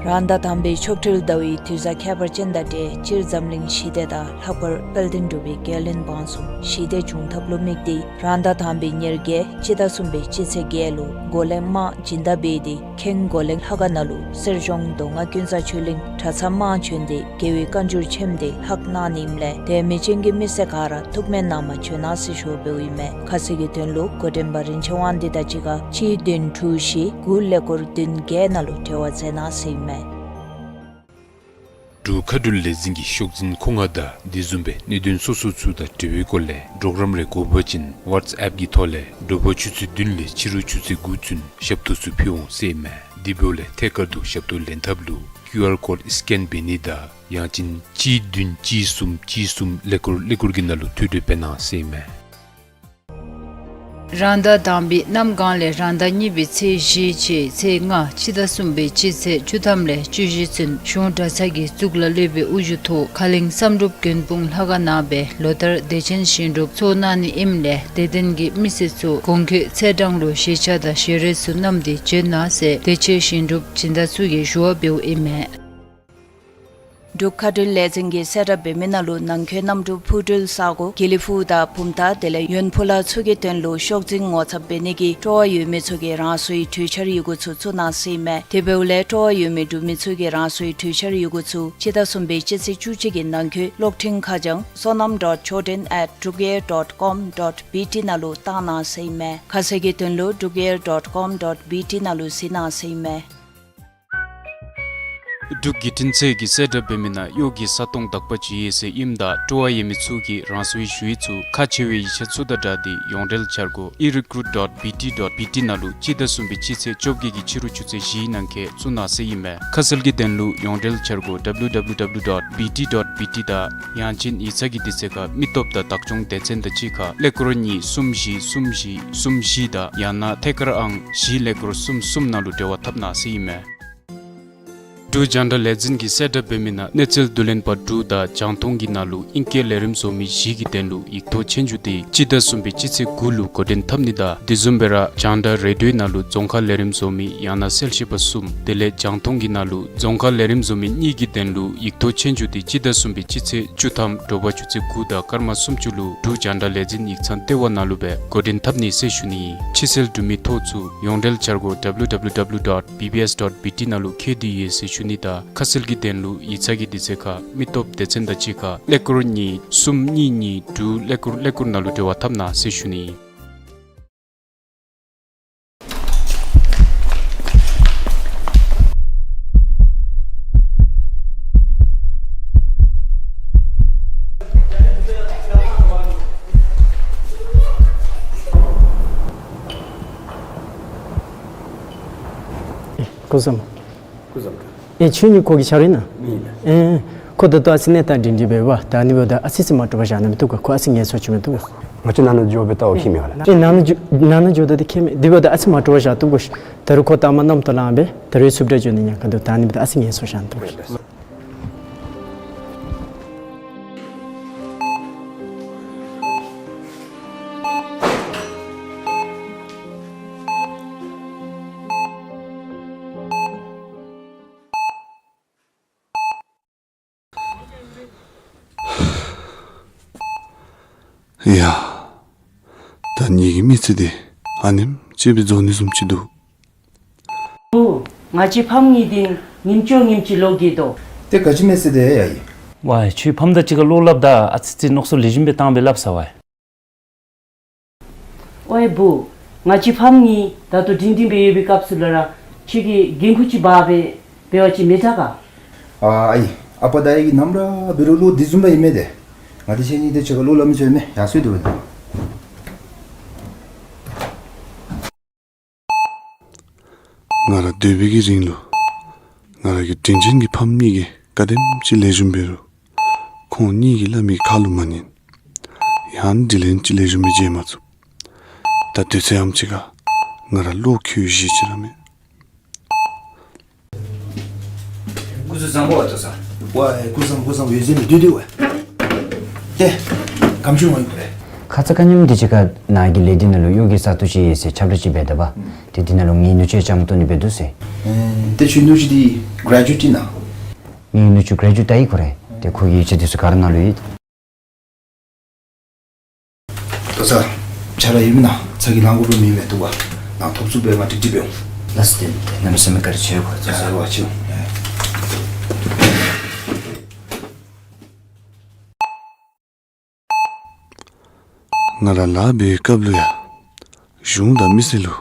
རང་ཟླ་དང་པའི་ཆོ་འཕྲུལ་ཟླ་བའི་དུས་བཟང་ཁྱད་པར་ཅན་དང་འབྲེལ་སྤྱིར་འཛམ་གླིང་ཞི་བདེ་དང་ལྷག་པར་དཔལ་ལྡན་འབྲུག་པའི་རྒྱལ་བློན་འབངས་ཚུ་ཞི་བདེ་འབྱུང་ཐབས་ལུ་དམིགས་ཏེ་རང་ཟླ་དང་པའི་ཉེར་བརྒྱད་སྤྱི་ཟླ་གསུམ་པའི་སྤྱི་ཚེས་བརྒྱད་ལུ་འགོ་ལས་དམག་སྦྱིན་བདག་འབད་དེ་ཁེངས་སྒོ་གླིང་ལྷ་ཁང་ནང་ལུ་གསེར་གཞོང་མདོ་སྔགས་ཀུན་བཟང་ཆོས་གླིང་གྲྭ་ཚང་དམངས་བྱོན་ཏེ་རྒྱལ་བའི་བཀའ་འགྱུར་ཆེནམ་དེ་ལྷག་གནང་ནི་ཨིནམ་ལས་དད་མོས་ཅན་གྱི་མི་སེར་ག་ར་ཐུགས་སྨོན་གནང་མ་བྱོན་གནང་ཟེར་ཞུ་བ་འབདཝ་ཨིན་མས། ཁ་གསལ་གྱི་དོན་ལུ་འགོ་འདྲེན་པ་རིན་ཆེན་དབང་འདུས་དང་གཅིག་ཁར་གཅིག་བདུན་དྲུག་བཞི་དགུ་ཀླད་ཀོར་བདུན་བརྒྱད་ནང་ལུ་འབྲེལ་བ་མཛད་གནང་ཟེར་ཨིན་མས། འབྲུག་མཁའ་འགྲུལ་ལས་འཛིན་གྱི་ཤོག་འཛིན་ཁོ་ང་དང་དེ་བཟུམ་སྦེ་གནད་དོན་སོ་སོ་ཚུ་དང་འབྲེལ་བའི་སྐོར་ལས་གྲོགས་རམ་རེ་དགོ་པ་ཅིན་ཝཊས་ཨེཔ་གི་ཐོག་ལས་དྲོ་པ་ཆུ་ཚོད་བདུན་ལས་ཕྱི་རུ་ཆུ་ཚོད་དགུ་ཚུན་ཞབས་ཏོག་ཚུ་ཕུལ་འོང་ཟེར་ཨིན་མས། དེ་འབདཝ་ལས་ཐད་ཀར་དུ་ཞབས་ཏོག་ལེན་ཐབས་ལུ་ཀིའུ་ཨར་ཀོཌ་སི་ཀེན་འབད་ནི་དང་ཡང་ཅིན་གཅིག་བདུན་གཅིག་གསུམ་གཅིག་གསུམ་ཀླད་ཀོར་ཀླད་ཀོར་གྱི་ནང་ལུ་ཐོ་འགོད་འབད་གནང་ཟེར་ཨིན་མས། རང་ཟླ་དང་པའི་གནམ་གང་ལས་རང་ཟླ་གཉིས་པའི་ཚེས་བཞི་བཅས་ཚེས་ལྔ་སྤྱི་ཟླ་གསུམ་པའི་སྤྱི་ཚེས་བཅུ་ཐམ་ལས་བཅུ་བཞི་ཚུན་གཞུང་གྲྭ་ཚང་གི་གཙུག་ལག་སློབ་དཔོན་དབུ་བཞུགས་ཐོག་ཁ་གླིང་བསམ་གྲུབ་མགོན་དཔུང་ལྷ་ཁང་ནང་སྦེ་ལོ་ལྟར་དད་ཅན་ཞིང་སྒྲུབ་ཚོགས་གནང་ནི་ཨིནམ་ལས་དད་ལྡན་གྱི་མི་སེར་ཚུ་གོང་འཁོད་ཚེས་གྲངས་ལུ་ཞལ་ཆས་དང་ཞལ་རས་ཚུ་བསྣམས་ཏེ་བྱོན་གནང་ཟེར་དད་ཅན་ཞིང་སྒྲུབ་སྦྱིན་བདག་ཚུ་གིས་ཞུ་བ་འབདཝ་ཨིན་མས། འབྲུག་མཁའ་འགྲུལ་ལས་འཛིན་གྱིས་གསལ་བསྒྲགས་འབད་མི་ནང་ལུ་ནང་འཁོད་གནམ་གྲུ་འཕུར་འགྲུལ་ས་སྒོ་དགེ་ལེགས་ཕུག་དང་བུམ་ཐང་དེ་ལས་ཡོན་ཕུ་ལ་ཚུ་གི་དོན་ལུ་ཤོག་འཛིན་ངོ་ཚབ་འབད་ནི་གི་སྤྲོ་བ་ཡོད་མི་ཚུ་གིས་རང་སོའི་གྲོས་འཆར་ཡི་གུ་ཚུ་བཙུགས་གནང་ཟེར་ཨིན་མས། དེ་འབདཝ་ལས་སྤྲོ་བ་ཡོད་མི་འབྲུག་མི་ཚུ་གིས་རང་སོའི་གྲོས་འཆར་ཡི་གུ་ཚུ་སྤྱི་ཟླ་གསུམ་པའི་སྤྱི་ཚེས་བཅུ་གཅིག་གི་ནང་འཁོད་གློག་འཕྲིན་ཁ་བྱང་sonam dot choden at drukair dot com dot B T ནང་ལུ་བཏང་གནང་ཟེར་ཨིན་མས། ཁ་གསལ་གྱི་དོན་ལུ་drukair dot com dot B T ནང་ལུ་གཟིགས་གནང་ཟེར་ཨིན་མས། འབྲུག་བརྒྱུད་འཕྲིན་ཚད་ཀྱིས་གསལ་བསྒྲགས་འབད་མི་ནང་གཡོག་གི་ས་སྟོང་དག་པ་ཅིག་ཡོད་ཟེར་ཨིནམ་ད་སྤྲོ་བ་ཡོད་མི་ཚུ་གིས་རང་སོའི་ཞུ་ཡིག་ཚུ་ཁག་ཆེ་བའི་ཡིག་ཆ་ཚུ་དང་སྦྲགས་ཏེ་ཡོངས་འབྲེལ་འཆར་སྒོ་e recruit dot B T dot B T ནང་ལུ་སྤྱི་ཟླ་གསུམ་པའི་སྤྱི་ཚེས་བཅོ་བརྒྱད་ཀྱི་ཕྱི་རུ་ཆུ་ཚོད་བཞིའི་ནང་འཁོད་བཙུགས་གནང་ཟེར་ཨིན་མས། ཁ་གསལ་གྱི་དོན་ལུ་ཡོངས་འབྲེལ་འཆར་སྒོ་W W W dot B T dot B T དང་ཡང་ཅིན་ཡིག་ཚང་གི་དུས་ཚོད་ཁར་མི་སྟོབས་དང་བདག་སྐྱོང་སྡེ་ཚན་དང་གཅིག་ཁར་ཀླད་ཀོར་གཉིས་གསུམ་བཞི་གསུམ་བཞི་གསུམ་བཞི་དང་ཡང་ན་ཐད་ཀར་ཨང་བཞི་ཀླད་ཀོར་གསུམ་གསུམ་ནང་ལུ་འབྲེལ་བ་འཐབ་གནང་ཟེར་ཨིན་མས། འབྲུག་རྒྱང་བསྒྲགས་ལས་འཛིན་གྱིས་གསལ་བསྒྲགས་འབད་མི་ནང་གནས་ཚུལ་བསྡུ་ལེན་པ་དྲུག་དང་རྒྱང་མཐོང་གི་ནང་ལུ་ཨིང་སྐད་ལས་རིམ་བཟོ་མི་བཞི་གི་དོན་ལུ་ཡིག་ཐོག་ཆོས་རྒྱུགས་དེ་སྤྱི་ཟླ་གསུམ་པའི་སྤྱི་ཚེས་དགུ་ལུ་འགོ་འདྲེན་འཐབ་ནི་དང་དེ་བཟུམ་སྦེ་ར་རྒྱང་བསྒྲགས་རེ་ཌིའོ་ནང་ལུ་རྫོང་ཁ་ལས་རིམ་བཟོ་མི་ཡང་ན་གསལ་བཤད་པ་གསུམ་དེ་ལས་རྒྱང་མཐོང་གི་ནང་ལུ་རྫོང་ཁ་ལས་རིམ་བཟོ་མི་གཉིས་ཀྱི་དོན་ལུ་ཡིག་ཐོག་ཆོས་རྒྱུགས་དེ་སྤྱི་ཟླ་གསུམ་པའི་སྤྱི་ཚེས་བཅུ་ཐམ་དྲོ་པ་ཆུ་ཚོད་དགུ་དང་སྐར་མ་སུམ་ཅུ་ལུ་འབྲུག་རྒྱང་བསྒྲགས་ལས་འཛིན་ཡིག་ཚང་ལྟེ་བ་ནང་ལུ་སྦེ་འགོ་འདྲེན་འཐབ་ནི་ཟེར་ཞུ་ནི། ཕྱི་སེལ་འབྲུག་མི་ཐོ་ཚུ་ཡོངས་འབྲེལ་འཆར་སྒོ་W W W dot B B S dot B T ནང་ལུ་འཁོད་དེ་ཡོད་ཟེར་ཞུ་ནི་དང་ཁ་གསལ་གྱི་དོན་ལུ་ཡིག་ཚང་གི་དུས་ཚོད་ཁར་མི་སྟོབས་སྡེ་ཚན་དང་གཅིག་ཁར་ཀླད་ཀོར་གཉིས་གསུམ་གཉིས་གཉིས་དྲུག་ཀླད་ཀོར་ཀླད་ཀོར་ནང་ལུ་འབྲེལ་བ་འཐབ་གནང་ཟེར་ཞུ་ནི། སྐུ་གཟུགས། སྐུ་གཟུགས། ཨེ་ཁྱོད་གཉིས་ཁོ་གི་ཆ་རེད་ན། ཨེ་ཁོ་ད་ལྟོ་ཨ་ཙི་གནས་སྟངས་སྒྲིང་སྒྲིང་སྦེ་འབད་བ། ད་ཨ་ནི་འབདཝ་ད་ཨ་ཙི་ཙི་མ་འདྲོག་པར་བཞག་ན་མི་བཏུབ་ག། ཁོ་ཨ་ཙི་ངལ་གསོ་བྱུང་མི་བཏུབ་ག། ང་བཅས་ནང་ན་འགྱོ་སྦེ་ལྟ་བ་ཁྱད་མེད་ག་ལགས། ཨེ་ནང་ན་འགྱོ་ནང་ན་འགྱོཝ་ད་དེ་ཁྱད་མེད། དེ་འབདཝ་ད་ཨ་ཙི་མ་འདྲོག་པར་བཞག་བཏུབ་ག། ད་རུང་ཁོ་ལྟ་མ་གནམ་ཐོག་ལངས་སྦེ་ད་རུང་ཚུབ་དྲག་འགྱོ་ནི་ཉེན་ཁ་འདུག། ད་ཨ་ནི་འབདཝ་ད་ཨ་ཙི་ངལ་གསོ་བཞག་ན་བཏུབ་ག། ཡ། ད་ངེ་གི་མི་ཚེ་འདི་ཨ་ནེམ་ཅིག་སྦེ་རྫོགས་ནི་བཟུམ་ཅིག་འདུག། བུ། ང་བཅས་ཕམ་གཉིས་འདི་ཉིནམ་གཅིག་ཉིནམ་གཅིག་ལོག་གི་དོ། ཏེ་ག་ཅི་མེད་ཟེར་དེ་ཡ་ཡི། ཝའེ་ཁྱོད་ཕམ་དང་གཅིག་ཁར་ལོག་སླབ་ད་ཨ་ཙི་ཙི་མནོ་བསམ་ལེགས་ཤོམ་སྦེ་བཏང་སྦེ་སླབ་ས་ཝའེ། ཝའེ་བུ། ང་བཅས་ཕམ་གཉིས་ད་ལྟོ་སྒྲིང་སྒྲིང་སྦེ་ཡོད་པའི་སྐབས་སུ་ལུ་ར་ཁྱོད་ཀྱིས་འགན་ཁུར་ཅིག་འབག་སྦེ་འབད་བ་ཅིན་མི་དྲག་ག། ཨ་ཨའི་ཨ་པ་ད་ཡ་གི་ནམ་ར་འབད་རུང་ལོག་འདི་བཟུམ་ར་ཨིན་མས་ཏེ། ང་བཅས་གཉིས་དེ་ཅིག་ཁར་ལོག་སླབ་མི་ཚུ་ཨིན་མས། ཡར་སོང་སྟེ་འབད་དོ། ང་ར་སྡོད་པའི་གི་རིང་ལུ་ང་ར་གི་དྲིན་ཅན་གྱི་ཕམ་གཉིས་ཀྱིས་ག་དེམ་ཅིག་ལེགས་ཤོམ་འབད་རུང་ཁོང་གཉིས་ཀྱིས་སླབ་མི་ཁ་ལུ་མ་ཉན། ཡང་དྲིན་ལན་ཅིག་ལེགས་ཤོམ་སྦེ་འཇལ་མ་ཚུགས། ད་དུས་ཚོད་ཡམ་ཅིག་ཁར་ང་ར་བློ་འགྱོད་བཞེས་ཅིག་ར་མེད། སྐུ་གཟུགས་བཟང་པོ་བ་ཏོ་ས། ཝའེ་སྐུ་བཟང་སྐུ་བཟང་འོད་ཟེར་མི་བདུད་དེ་ཝའེ། ཏེ་གམ་ཆུང་བ་ཡིན་པ་རེད། ཁ་ཙ་ཁ་ཉིནམ་འདི་ཅིག་ཁར་ནཱ་གི་ལས་སྡེ་ནང་ལུ་གཡོག་གི་ས་སྟོང་ཅིག་ཡོད་ཟེར་ཁྱབ་བསྒྲགས་ཅིག་འབད་ད་པ། ཏེ་འདི་ནང་ལུ་ངེའི་ནུ་གཅུང་ཅང་ཏོ་ནི་འབད་དོ་ཟེར། ཨེ་ཏེ་ཁྱོད་ནུ་གཅུང་འདི་གྲེ་ཇུ་ཨེཊ་ཨིན་ན། ངེའི་ནུ་གཅུང་གྲེ་ཇུ་ཨེཊ་ད་ཡི་ཁོ་རེ། ཏེ་ཁོ་གི་ཡིག་ཆ་འདི་ཚུ་ག་ར་ནང་ལུ་ཡོད། ཏོ་ཚ། ཆ་ར་ཡོད་མེན་ན། ཚ་གྱང་ལང་དགོཔ་མེད་མས། འདུག་པ། ནཱ་ཐོབ་ཚུགསཔ་སྦེ་ང་ཀྲིག་ཀྲི་སྦེ་འོང་། ལགས་སོ། ཏེ་ཏེ་གནམ་མེད་ས་མེད་བཀའ་དྲིན་ཆེ་གོ། ཏོ་ཚ། ལགས་སོ་ཆེ། ང་ར་ལཱ་འབད་བའི་སྐབས་ལུ་ཡང་གཞུང་དང་མི་སེར་ལུ་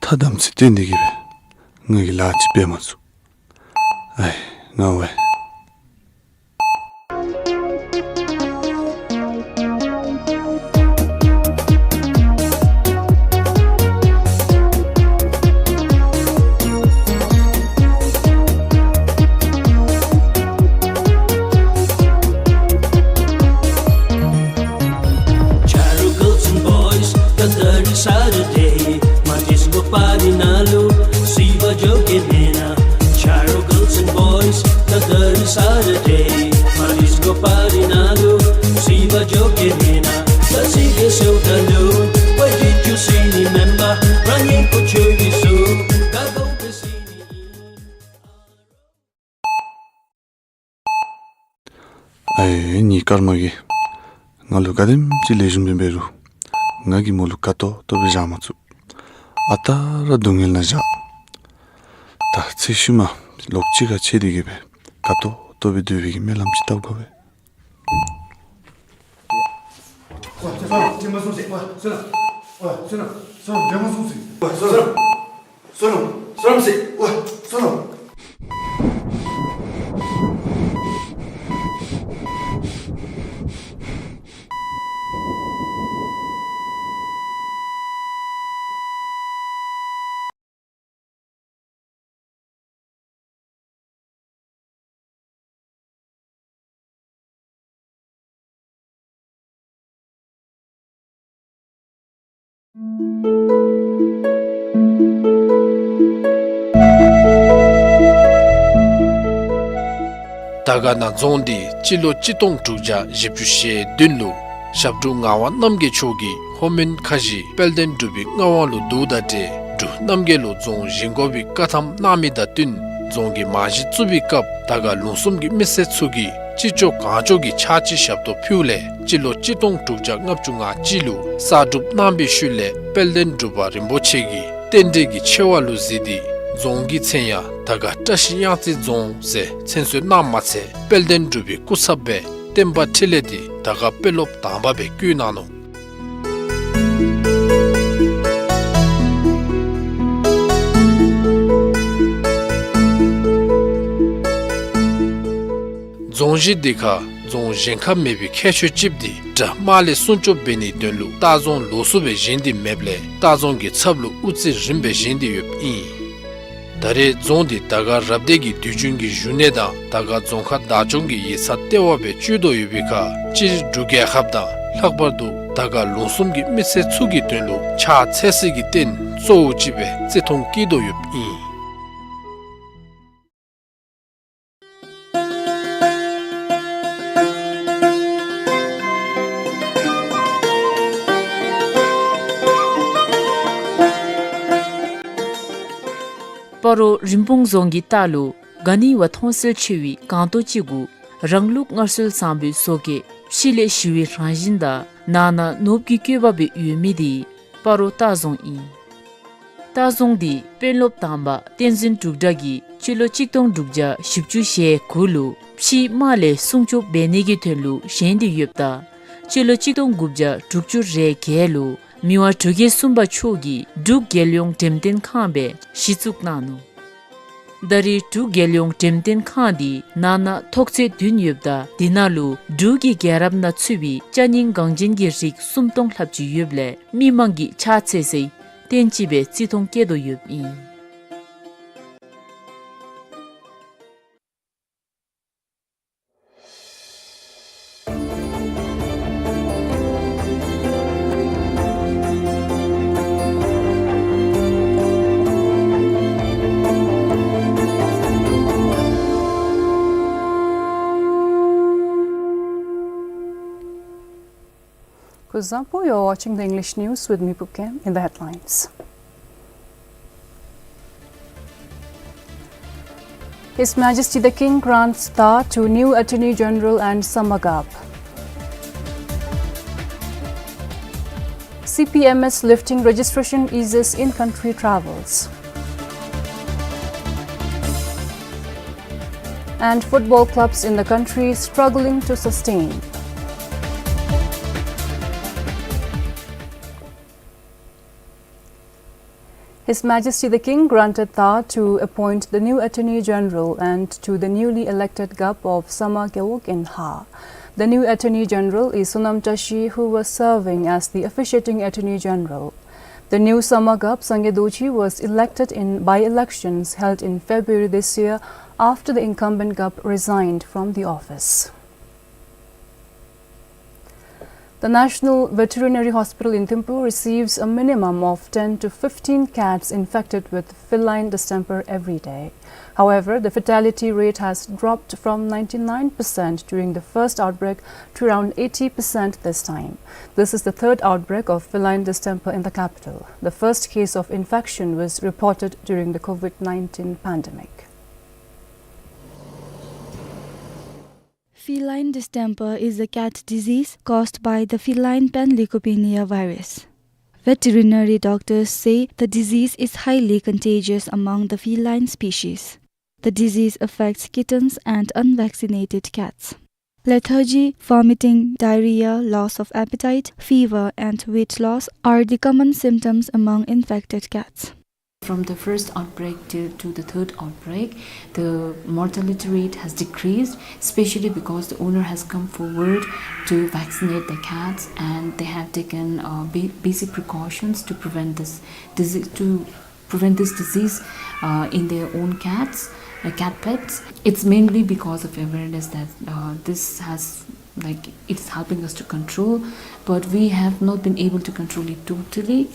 ཐ་དམ་ཚིག་བསྟེན་ཏེ་གི་སྦེ་ང་གིས་ལཱ་ཅིག་འབད་མ་ཚུགས། ཨའི་ང་ཝའེ། Charo Girls and Boys, the third Saturday, my disco party ནང་ལུ་སི་བ་འགྱོ་གེ་མེན་ན། Charo Girls and Boys, the third Saturday, my disco party ནང་ལུ་སི་བ་འགྱོ་གེ་མེན་ན། ད་སི་གེ་སེའུ་ད་ལུ་ཝའེ་ཌི་ཡུ་སི་ནི་མེན་པ་རང་ཉིད་ཀོ་ཆོས་བི་སུ་ག་གོ་གེ་སི་ནི་ཨིན། ཨའི་ངེའི་སྐར་མ་གིས་ང་ལུ་ག་དེམ་ཅིག་ལེགས་ཤོམ་སྦེ་འབད་རུང་ང་གིས་མོ་ལུ་དགའ་ཏོག་ཏོ་སྦེ་བཞག་མ་ཚུགས། ཨ་རྟག་ར་སྡུག་བསྔལ་ནང་བཞག། ད་ཚེ་ཤུལ་མ་ལོག་གཅིག་ཁར་ཕྱད་དེ་གི་སྦེ་དགའ་ཏོག་ཏོ་སྦེ་སྡོད་པའི་གི་སྨོན་ལམ་ཅིག་བཏབ་དགོ་པས། བསོད་ནམས་བསོད་ནམས་བསོད་ནམས་བསོད་ནམས་བསོད་ནམས་བསོད་ནམས་བསོད་ནམས་བསོད་ནམས་བསོད་ནམས་ཟེར། ཝ་བསོད་ནམས། དར་དཀར་ན་རྫོང་འདི་སྤྱི་ལོ་གཅིག་སྟོང་དྲུག་བརྒྱ་བཞི་བཅུ་ཞེ་བདུན་ལུ་ཞབས་དྲུང་ངག་དབང་རྣམ་རྒྱལ་མཆོག་གིས་ལྷོ་མོན་ཁ་བཞི་དཔལ་ལྡན་འབྲུག་པའི་མངའ་དབང་ལུ་བསྡུཝ་དང་འབྲེལ་འབྲུག་རྣམ་རྒྱལ་ལུ་རྫོང་བཞེངས་དགོ་པའི་བཀའ་ཐམ་གནང་མི་དང་བསྟུན་རྫོང་གི་རྨང་གཞི་བཙུགས་པའི་སྐབས་དར་དཀར་ལུང་གསུམ་གྱི་མི་སེར་ཚུ་གིས་ཅི་ལྕོགས་གང་ལྕོགས་ཀྱི་ཕྱག་ཕྱི་ཞབས་ཏོག་ཕུལཝ་ལས་སྤྱི་ལོ་གཅིག་སྟོང་དྲུག་བརྒྱ་ལྔ་བཅུ་ང་གཅིག་ལུ་གསར་སྒྲུབ་གནང་བའི་ཤུལ་ལས་དཔལ་ལྡན་འབྲུག་པ་རིན་པོ་ཆེ་གིས་རྟེན་འབྲེལ་གྱི་ཆེ་བ་ལུ་གཟིགས་ཏེ་རྫོང་གི་མཚན་ཡང་དར་དཀར་བཀྲ་ཤིས་གཡང་རྩེ་རྫོང་ཟེར་མཚན་གསོལ་གནངམ་མ་ཚད་དཔལ་ལྡན་འབྲུག་པའི་སྐུ་ཚབ་སྦེ་བསྟན་པ་འཕྲིན་ལས་འདི་དར་དཀར་དཔོན་སློབ་དང་པ་སྦེ་བསྐོ་གནང་ནུག། རྫོང་གཞི་འདི་ཁར་རྫོང་གཞན་ཁར་མེད་པའི་ཁྱད་ཆོས་ཅིག་འདི་དགྲ་དམག་ལས་སྲུང་སྐྱོབ་འབད་ནིའི་དོན་ལུ་ལྟ་རྫོང་ལོགས་སུ་སྦེ་བཞེངས་ཏེ་མེདཔ་ལས་ལྟ་རྫོང་གི་ཚབ་ལུ་དབུ་རྩེ་རིམ་པས་བཞེངས་ཏེ་ཡོདཔ་ཨིན། ད་རེས་རྫོང་འདི་དར་དཀར་རབ་སྡེ་གི་དུས་རྒྱུན་གྱི་བཞུགས་གནས་དང་དར་དཀར་རྫོང་ཁག་བདག་སྐྱོང་གི་ཡིག་ཚང་ལྟེ་བ་སྦེ་སྤྱོད་དོ་ཡོད་པའི་ཁར་སྤྱིར་འབྲུག་རྒྱལ་ཁབ་དང་ལྷག་པར་དུ་དར་དཀར་ལུང་གསུམ་གྱི་མི་སེར་ཚུ་གི་དོན་ལུ་ཕྱག་འཚལ་སའི་གི་རྟེན་གཙོ་བོ་ཅིག་སྦེ་བརྩི་མཐོང་བསྐྱེད་དོ་ཡོདཔ་ཨིན། སྤ་རོ་རིན་སྤུངས་རྫོང་གི་ལྟག་ལུ་ག་ནི་བ་མཐོང་གསལ་ཆེ་བའི་སྒང་ཏོག་ཅིག་གུ་རང་ལུགས་སྔར་སྲོལ་བཟང་པོའི་བཟོ་བཀོད་ཕྱི་ལས་ཞི་བའི་རང་བཞིན་དང་ནང་ན་ནོར་བུ་གི་བཀོད་པ་སྦེ་ཡོད་མི་འདི་སྤ་རོ་ལྟ་རྫོང་ཨིན། ལྟ་རྫོང་འདི་དཔོན་སློབ་དང་པ་བསྟན་འཛིན་འབྲུག་གྲགས་ཀྱིས་སྤྱི་ལོ་གཅིག་སྟོང་དྲུག་བརྒྱ་བཞི་བཅུ་ཞེ་དགུ་ལུ་ཕྱིའི་དམག་ལས་སྲུང་སྐྱོབ་འབད་ནི་གི་དོན་ལུ་བཞེངས་ཏེ་ཡོདཔ་ད་སྤྱི་ལོ་གཅིག་སྟོང་དགུ་བརྒྱ་དྲུག་ཅུ་རེ་བརྒྱད་ལུ་མི་དབང་འབྲུག་རྒྱལ་གསུམ་པ་མཆོག་གིས་འབྲུག་རྒྱལ་ཡོངས་འགྲེམས་སྟོན་ཁང་སྦེ་གཞི་བཙུགས་གནང་ནུག། ད་རེས་འབྲུག་རྒྱལ་ཡོངས་འགྲེམས་སྟོན་ཁང་འདི་ནང་ན་ཐོག་ཚད་བདུན་ཡོདཔ་ད་འདི་ནང་ལུ་འབྲུག་གི་རྒྱལ་རབས་ནང་ཚུད་པའི་ཅ་རྙིང་འགངས་ཅན་གྱི་རིགས་སུམ་སྟོང་ལྷགཔ་ཅིག་ཡོདཔ་ལས་མི་མང་གིས་ཕྱག་འཚལ་སའི་རྟེན་ཅིག་སྦེ་བརྩི་མཐོང་བསྐྱེད་དོ་ཡོདཔ་ཨིན། Kuzuzangpo, you're watching the English news with me, Pupkem. In the headlines. His Majesty the King grants daa to new Attorney General and Samagap. C P M S lifting registration eases in-country travels. And football clubs in the country struggling to sustain. His Majesty the King granted daa to appoint the new Attorney General and to the newly elected Gap of Sama Gewog in Haa. The new Attorney General is Sonam Tashi, who was serving as the officiating Attorney General. The new Sama Gap, Sangay Dorji, was elected in by-elections held in February this year after the incumbent Gap resigned from the office. The National Veterinary Hospital in Thimphu receives a minimum of ten to fifteen cats infected with feline distemper every day. However, the fatality rate has dropped from ninety-nine percent during the first outbreak to around eighty percent this time. This is the third outbreak of feline distemper in the capital. The first case of infection was reported during the COVID nineteen pandemic. Feline distemper is a cat disease caused by the feline panleukopenia virus. Veterinary doctors say the disease is highly contagious among the feline species. The disease affects kittens and unvaccinated cats. Lethargy, vomiting, diarrhea, loss of appetite, fever, and weight loss are the common symptoms among infected cats. From the first outbreak to, to the third outbreak, the mortality rate has decreased, especially because the owner has come forward to vaccinate the cats, and they have taken, uh, ba-, basic precautions to prevent this dise-, to prevent this disease, uh, in their own cats, uh, cat pets. It's mainly because of awareness that, uh, this has, like, it's helping us to control, but we have not been able to control it totally.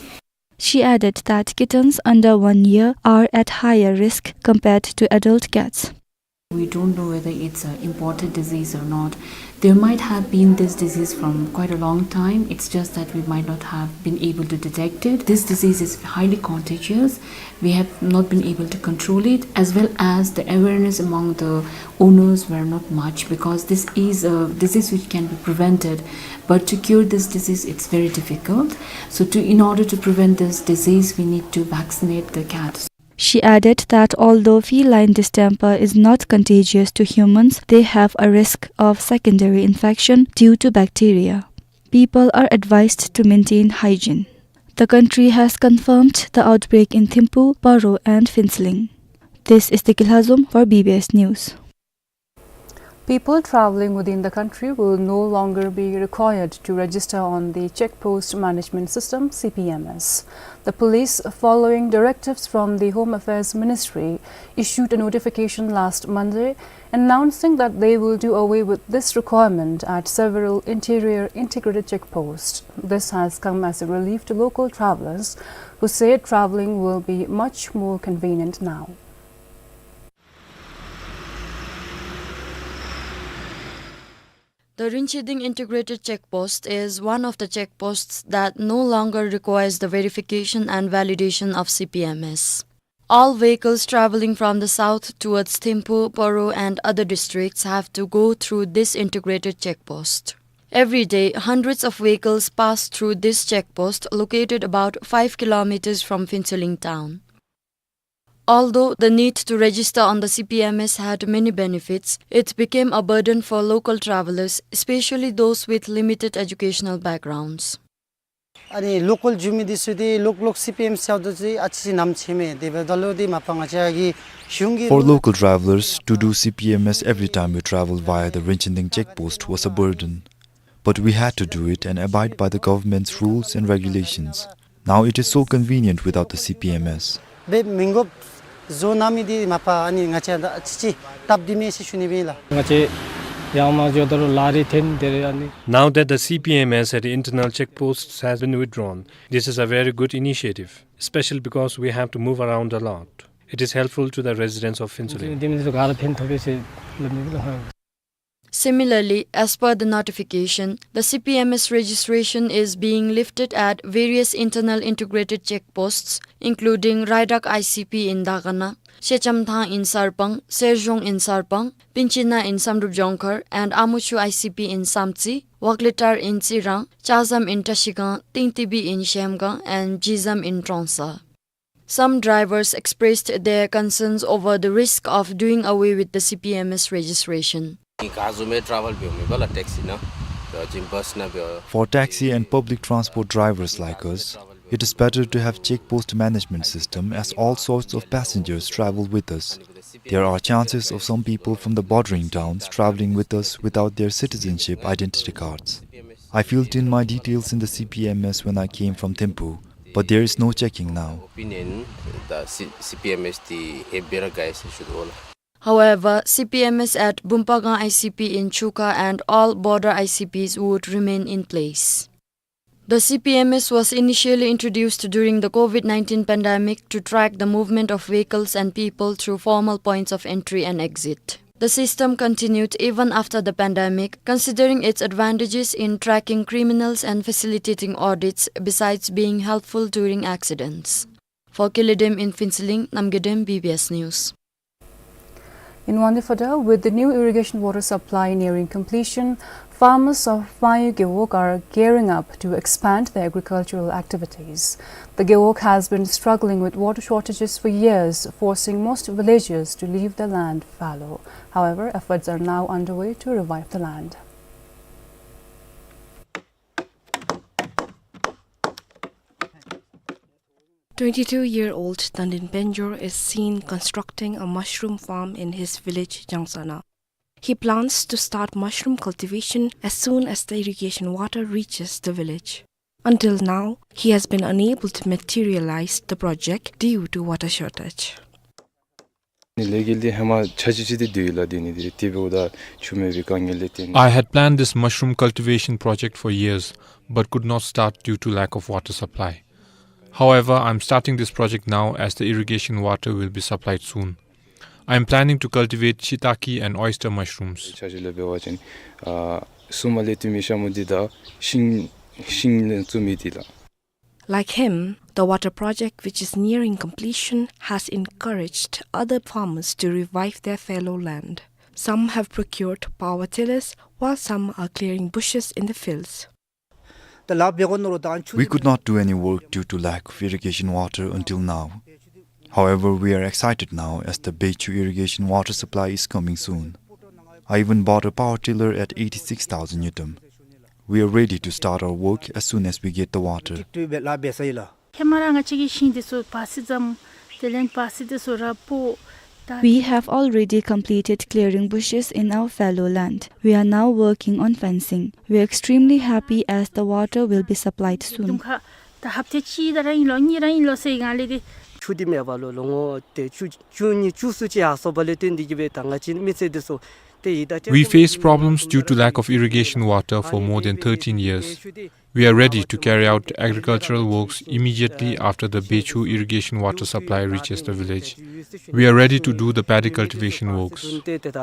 She added that kittens under one year are at higher risk compared to adult cats. We don't know whether it's an imported disease or not. There might have been this disease from quite a long time. It's just that we might not have been able to detect it. This disease is highly contagious. We have not been able to control it, as well as the awareness among the owners were not much, because this is a disease which can be prevented. But to cure this disease, it's very difficult. So to, in order to prevent this disease, we need to vaccinate the cats. She added that although feline distemper is not contagious to humans, they have a risk of secondary infection due to bacteria. People are advised to maintain hygiene. The country has confirmed the outbreak in Thimphu, Paro and Phuentsholing. This is Deki Lhazom for B B S News. People traveling within the country will no longer be required to register on the Check Post Management System, C P M S. The police, following directives from the Home Affairs Ministry, issued a notification last Monday announcing that they will do away with this requirement at several interior integrated checkposts. This has come as a relief to local travelers, who say traveling will be much more convenient now. The Rinchiding Integrated Check Post is one of the checkposts that no longer requires the verification and validation of C P M S. All vehicles traveling from the south towards Thimphu, Paro and other districts have to go through this integrated check post. Every day, hundreds of vehicles pass through this check post located about five kilometers from Phuentsholing town. Although the need to register on the C P M S had many benefits, it became a burden for local travelers, especially those with limited educational backgrounds. ཨ་ནི་ལོ་ཀཱལ་འགྱོ་མི་འདི་ཚུ་འདི་ལོག་ལོག་སི་པི་ཨེམ་ཨེསི་ཡར་འགྱོ་དུས་ཨ་ཙི་ཙི་ཉམས་ཆེ་མས། དེ་འབདཝ་ད་ལུ་འདི་མ་པ་ང་བཅས་ཀྱི་གཞུང་གི For local travelers, to do C P M S every time we travel via the Rinchinding check post was a burden. But we had to do it and abide by the government's rules and regulations. Now it is so convenient without the C P M S. འབད་མི་དགོཔ་བཟོ་གནང་མི་འདི་མ་པ་ཨ་ནི་ང་བཅས་ད་ཅི་ཅི་སྟབས་བདེ་མས་ཟེར་ཞུ་ནི་སྦེ་ལགས། ང་བཅས་ཡར་མར་འགྱོཝ་ད་ལུ་ལཱ་རེ་འཐོན་དེ་རེ་ཨ་ནི། Now that the C P M S at the internal checkposts has been withdrawn, this is a very good initiative, especially because we have to move around a lot. It is helpful to the residents of Phuentsholing. འདི་མི་འདི་ག་ར་འཐོན་ཐོབ་པས་ཟེར་སླབ་ནི་ལགས། Similarly, as per the notification, the C P M S registration is being lifted at various internal integrated checkposts, including Raidak I C P in Dagana, Shechamthang in Sarpang, Serjong in Sarpang, Pinchina in Samdrup Jongkhar, and Amuchu I C P in Samtse, Wakletar in Tsirang, Chazam in Trashigang, Tingtibi in Shemgang, and Jizam in Trongsa. Some drivers expressed their concerns over the risk of doing away with the C P M S registration. For taxi and public transport drivers like us, it is better to have check post management system, as all sorts of passengers travel with us. There are chances of some people from the bordering towns traveling with us without their citizenship identity cards. I filled in my details in the C P M S when I came from Thimphu, but there is no checking now. Opinion, the C-, C P M S, the heavy guys should all. However, C P M S at Bumpagang I C P in Chuka and all border I C Ps would remain in place. The C P M S was initially introduced during the COVID nineteen pandemic to track the movement of vehicles and people through formal points of entry and exit. The system continued even after the pandemic, considering its advantages in tracking criminals and facilitating audits, besides being helpful during accidents. For Kiledem in Phuentsholing, Namgedem, B B S News. In Wangdue Phodrang, with the new irrigation water supply nearing completion, farmers of Phayu Gewog are gearing up to expand their agricultural activities. The Gewog has been struggling with water shortages for years, forcing most villagers to leave their land fallow. However, efforts are now underway to revive the land. Twenty-two-year-old Tandin Penjor is seen constructing a mushroom farm in his village, Jangsana. He plans to start mushroom cultivation as soon as the irrigation water reaches the village. Until now, he has been unable to materialize the project due to water shortage. I had planned this mushroom cultivation project for years, but could not start due to lack of water supply. However, I'm starting this project now as the irrigation water will be supplied soon. I am planning to cultivate shiitake and oyster mushrooms. འཆར་གཞི་ལུ་འབད་བ་ཅིན་ཨ་སྲུ་མ་ལས་བཏོན་མི་ཤ་མུ་འདི་དང་ཤིང་ཤིང་ལས་བཙུགས་མི་འདི་ལགས། Like him, the water project, which is nearing completion, has encouraged other farmers to revive their fallow land. Some have procured power tillers, while some are clearing bushes in the fields. We could not do any work due to lack of irrigation water until now. However, we are excited now as the Beichu irrigation water supply is coming soon. I even bought a power tiller at eighty-six thousand ngultrum. We are ready to start our work as soon as we get the water. ཧེ་མ་ར་ང་བཅས་ཀྱིས་ཤིང་འདི་ཚུ་བར་སི་ཙམ་དེ་ལས་བར་སི་འདི་ཚུ་ར་སྤོ། We have already completed clearing bushes in our fallow land. We are now working on fencing. We are extremely happy as the water will be supplied soon. དུང་ཁ་ད་ཧབ་ཏ་གཅིག་ད་ར་ཨིན་ལོ་གཉིས་ར་ཨིན་ལོ་ཟེར་ང་ལས་ཏེ། ཆུ་འདི་མེད་པ་ལུ་ལོ་ངོ་དེ་བཅུ་བཅུ་གཉིས་བཅུ་གསུམ་ཅིག་ཡར་སོང་པ་ལས་བརྟེན་འདི་གིས་སྦེ་ད་ང་བཅས་མི་ཚེ་འདི་ཚུ་དེ་ཡི་ད། We face problems due to lack of irrigation water for more than thirteen years. We are ready to carry out agricultural works immediately after the Beichu irrigation water supply reaches the village. We are ready to do the paddy cultivation works. ད་ད་ད་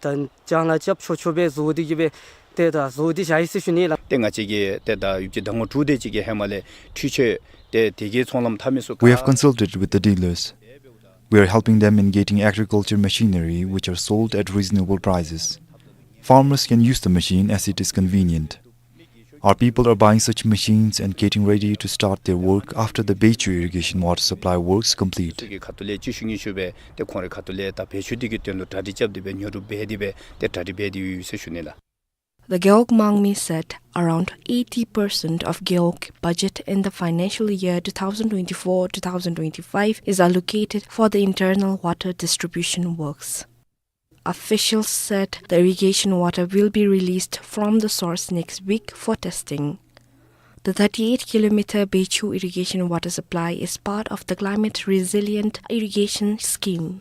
ལྕང་ལ་རྐྱབ་ཆོག་ཆོག་སྦེ་བཟོ་སྟེ་གི་སྦེ་ཏེ་ད་བཟོ་སྟེ་བཞག་ཡི་ཟེར་ཞུ་ནི་ལགས། ཏེ་ང་བཅས་ཀྱིས་ཏེ་ད་ཡོདཔ་ཅིག་ཟླ་ངོ་དྲུག་དེ་ཅིག་གི་ཧེ་མ་ལས་འཕྲུལ་ཆས་ཏེ་དེ་གི་ཚོང་ལམ་མཐའ་མེད་སུ། We have consulted with the dealers. We are helping them in getting agriculture machinery which are sold at reasonable prices. Farmers can use the machine as it is convenient. Our people are buying such machines and getting ready to start their work after the Beichu irrigation water supply works complete. ཁ་ཐུག་ལས་ཅིག་ཞུ་ནི་ཞུ་སྦེ་ཏེ་ཁོང་རའི་ཁ་ཐུག་ལས་ད་བེད་སྤྱོད་འདི་གི་དོན་ལུ་གྲ་སྒྲིག་རྐྱབ་སྟེ་སྦེ་ཉོ་སྒྲུབ་འབད་དེ་སྦེ་ཏེ་གྲ་སྒྲིག་འབད་དེ་ཡོད་ཟེར་ཞུ་ནི་ལགས། The Gewog Mangme said around eighty percent of Gewog budget in the financial year two thousand twenty-four two thousand twenty-five is allocated for the internal water distribution works. Officials said the irrigation water will be released from the source next week for testing. The thirty-eight kilometer Beichu irrigation water supply is part of the climate resilient irrigation scheme.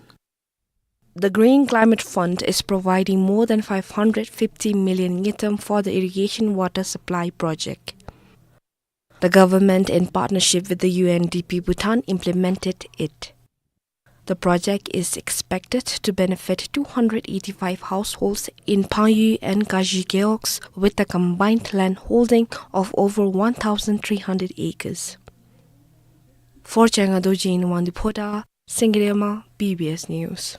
The Green Climate Fund is providing more than five hundred fifty million ngultrum for the irrigation water supply project. The government, in partnership with the U N D P Bhutan, implemented it. The project is expected to benefit two hundred eighty-five households in Pangyu and Kaji gewogs with a combined land holding of over one thousand three hundred acres. For Changa Dorji in Wangdue Phodrang, Singye Lyngma, B B S News.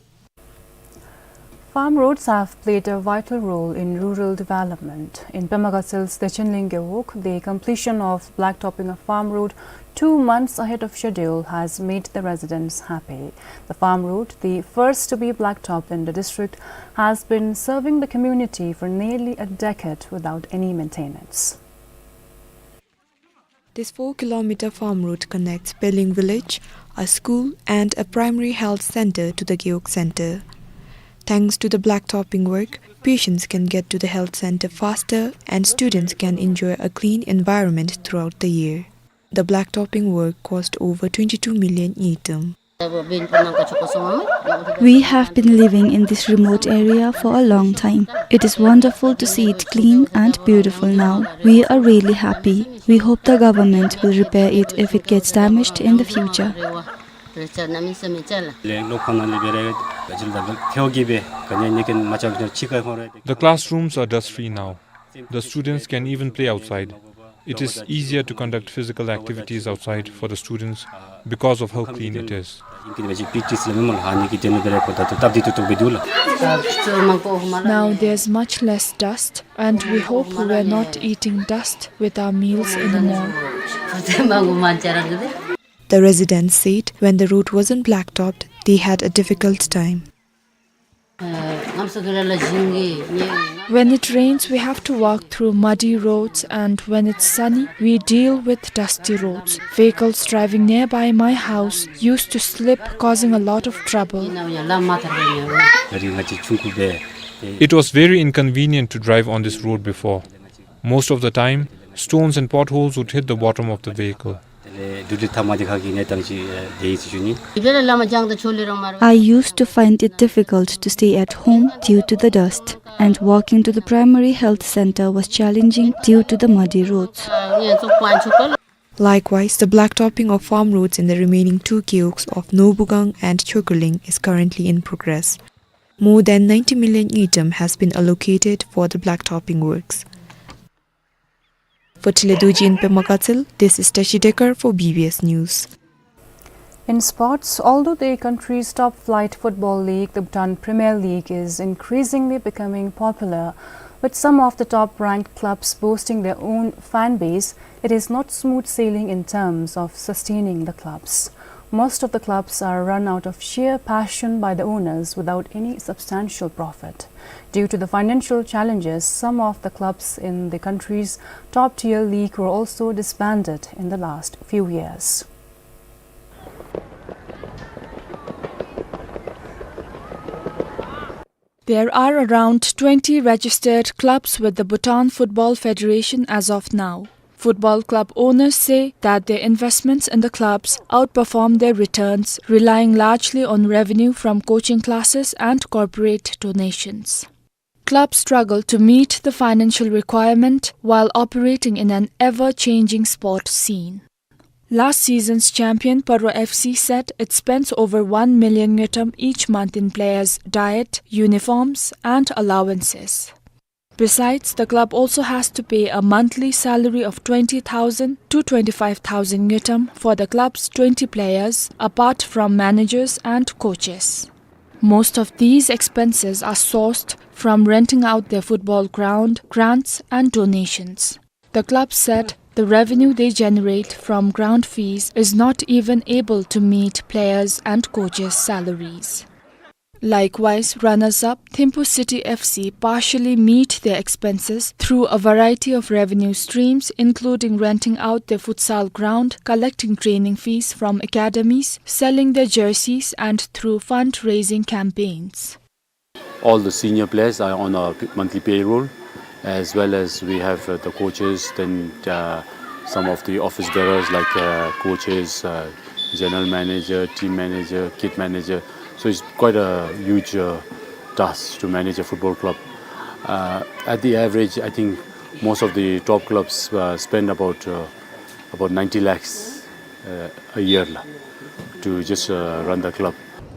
Farm roads have played a vital role in rural development. In Pema Khansel's Dechenling Gewog, the completion of blacktopping of farm road two months ahead of schedule has made the residents happy. The farm road, the first to be blacktopped in the district, has been serving the community for nearly a decade without any maintenance. This four-kilometer farm road connects Peling village, a school, and a primary health center to the Gewog center. Thanks to the blacktopping work, patients can get to the health center faster and students can enjoy a clean environment throughout the year. The blacktopping work cost over twenty-two million ngultrum. We have been living in this remote area for a long time. It is wonderful to see it clean and beautiful now. We are really happy. We hope the government will repair it if it gets damaged in the future. The classrooms are dust-free now. The students can even play outside. It is easier to conduct physical activities outside for the students because of how clean it is. Now there's much less dust, and we hope we're not eating dust with our meals anymore. The residents said when the road wasn't blacktopped, they had a difficult time. When it rains, we have to walk through muddy roads, and when it's sunny, we deal with dusty roads. Vehicles driving nearby my house used to slip, causing a lot of trouble. It was very inconvenient to drive on this road before. Most of the time, stones and potholes would hit the bottom of the vehicle. I used to find it difficult to stay at home due to the dust, and walking to the primary health center was challenging due to the muddy roads. Likewise, the blacktopping of farm roads in the remaining two gewogs of Nobugang and Chogerling is currently in progress. More than ninety million ngultrum has been allocated for the blacktopping works. For Tshile Dorji in Pema Gatshel, this is Tashi Dekar for B B S News. In sports, although the country's top flight football league, the Bhutan Premier League, is increasingly becoming popular, with some of the top-ranked clubs boasting their own fan base, it is not smooth sailing in terms of sustaining the clubs. Most of the clubs are run out of sheer passion by the owners without any substantial profit. Due to the financial challenges, some of the clubs in the country's top-tier league were also disbanded in the last few years. There are around twenty registered clubs with the Bhutan Football Federation as of now. Football club owners say that their investments in the clubs outperform their returns, relying largely on revenue from coaching classes and corporate donations. Clubs struggle to meet the financial requirement while operating in an ever-changing sport scene. Last season's champion Paro F C said it spends over one million ngultrum each month in players' diet, uniforms, and allowances. Besides, the club also has to pay a monthly salary of twenty thousand to twenty-five thousand ngultrum for the club's twenty players, apart from managers and coaches. Most of these expenses are sourced from renting out their football ground, grants, and donations. The club said the revenue they generate from ground fees is not even able to meet players' and coaches' salaries. Likewise, runners-up Thimphu City F C partially meet their expenses through a variety of revenue streams, including renting out their futsal ground, collecting training fees from academies, selling their jerseys, and through fundraising campaigns. All the senior players are on a p-, monthly payroll, as well as we have, uh, the coaches, then, uh, some of the office bearers like, uh, coaches, uh, general manager, team manager, kit manager. So it's quite a huge, uh, task to manage a football club. Uh, at the average, I think most of the top clubs, uh, spend about, uh, about ninety lakhs, uh, a year la, to just, uh, run the club.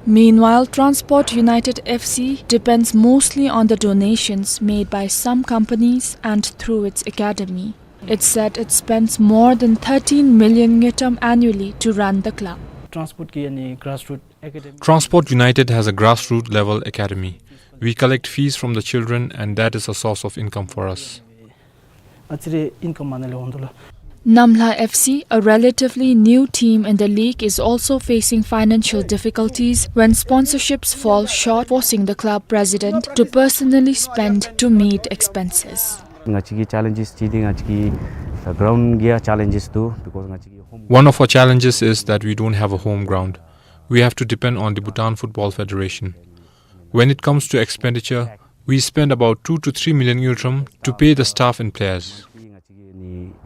Meanwhile, Transport United F C depends mostly on the donations made by some companies and through its academy. It said it spends more than thirteen million ngultrum annually to run the club. Transport ki yani grassroot academy. Transport United has a grassroots level academy. We collect fees from the children, and that is a source of income for us. Achire income manale hondula. Namlha F C, a relatively new team in the league, is also facing financial difficulties when sponsorships fall short, forcing the club president to personally spend to meet expenses. Nga chiki challenges chi di nga chiki, uh, ground gi challenges tu, because nga chiki home. One of our challenges is that we don't have a home ground. We have to depend on the Bhutan Football Federation. When it comes to expenditure, we spend about two to three million ngultrum to pay the staff and players.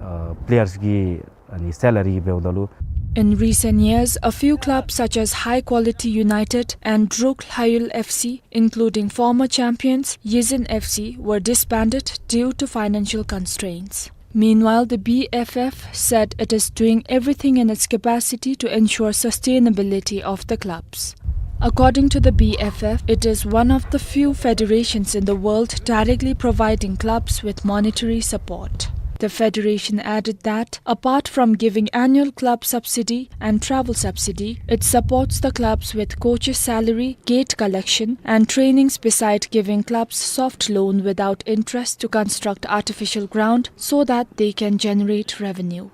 Uh, players ki, uh, salary bedalu. In recent years, a few clubs such as High Quality United and Druk Lhayul F C, including former champions Yizin F C, were disbanded due to financial constraints. Meanwhile, the B F F said it is doing everything in its capacity to ensure sustainability of the clubs. According to the B F F, it is one of the few federations in the world directly providing clubs with monetary support. The federation added that, apart from giving annual club subsidy and travel subsidy, it supports the clubs with coaches' salary, gate collection, and trainings, beside giving clubs soft loan without interest to construct artificial ground so that they can generate revenue.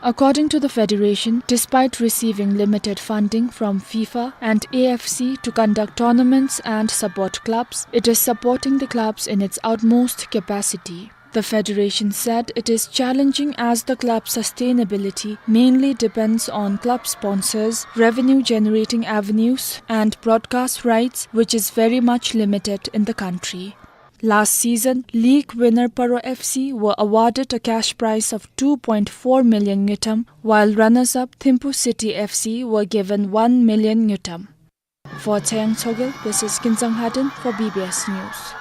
According to the federation, despite receiving limited funding from FIFA and A F C to conduct tournaments and support clubs, it is supporting the clubs in its utmost capacity. The federation said it is challenging as the club's sustainability mainly depends on club sponsors, revenue-generating avenues, and broadcast rights, which is very much limited in the country. Last season, league winner Paro F C were awarded a cash prize of two point four million ngultrum, while runners-up Thimphu City F C were given one million ngultrum. For Tseng Tshogel, this is Kinzang Haden for B B S News.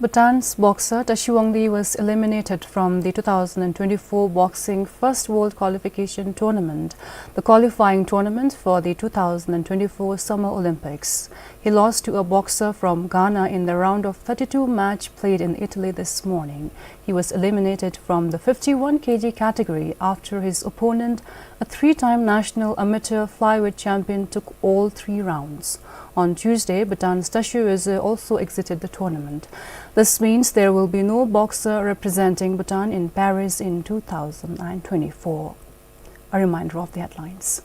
Bhutan's boxer Tashi Wangdi was eliminated from the two thousand twenty-four Boxing First World Qualification Tournament, the qualifying tournament for the two thousand twenty-four Summer Olympics. He lost to a boxer from Ghana in the round of thirty-two match played in Italy this morning. He was eliminated from the fifty-one kilogram category after his opponent, a three-time national amateur flyweight champion, took all three rounds. On Tuesday, Bhutan's Tashi Wangdi also exited the tournament. This means there will be no boxer representing Bhutan in Paris in two thousand twenty-four. A reminder of the headlines.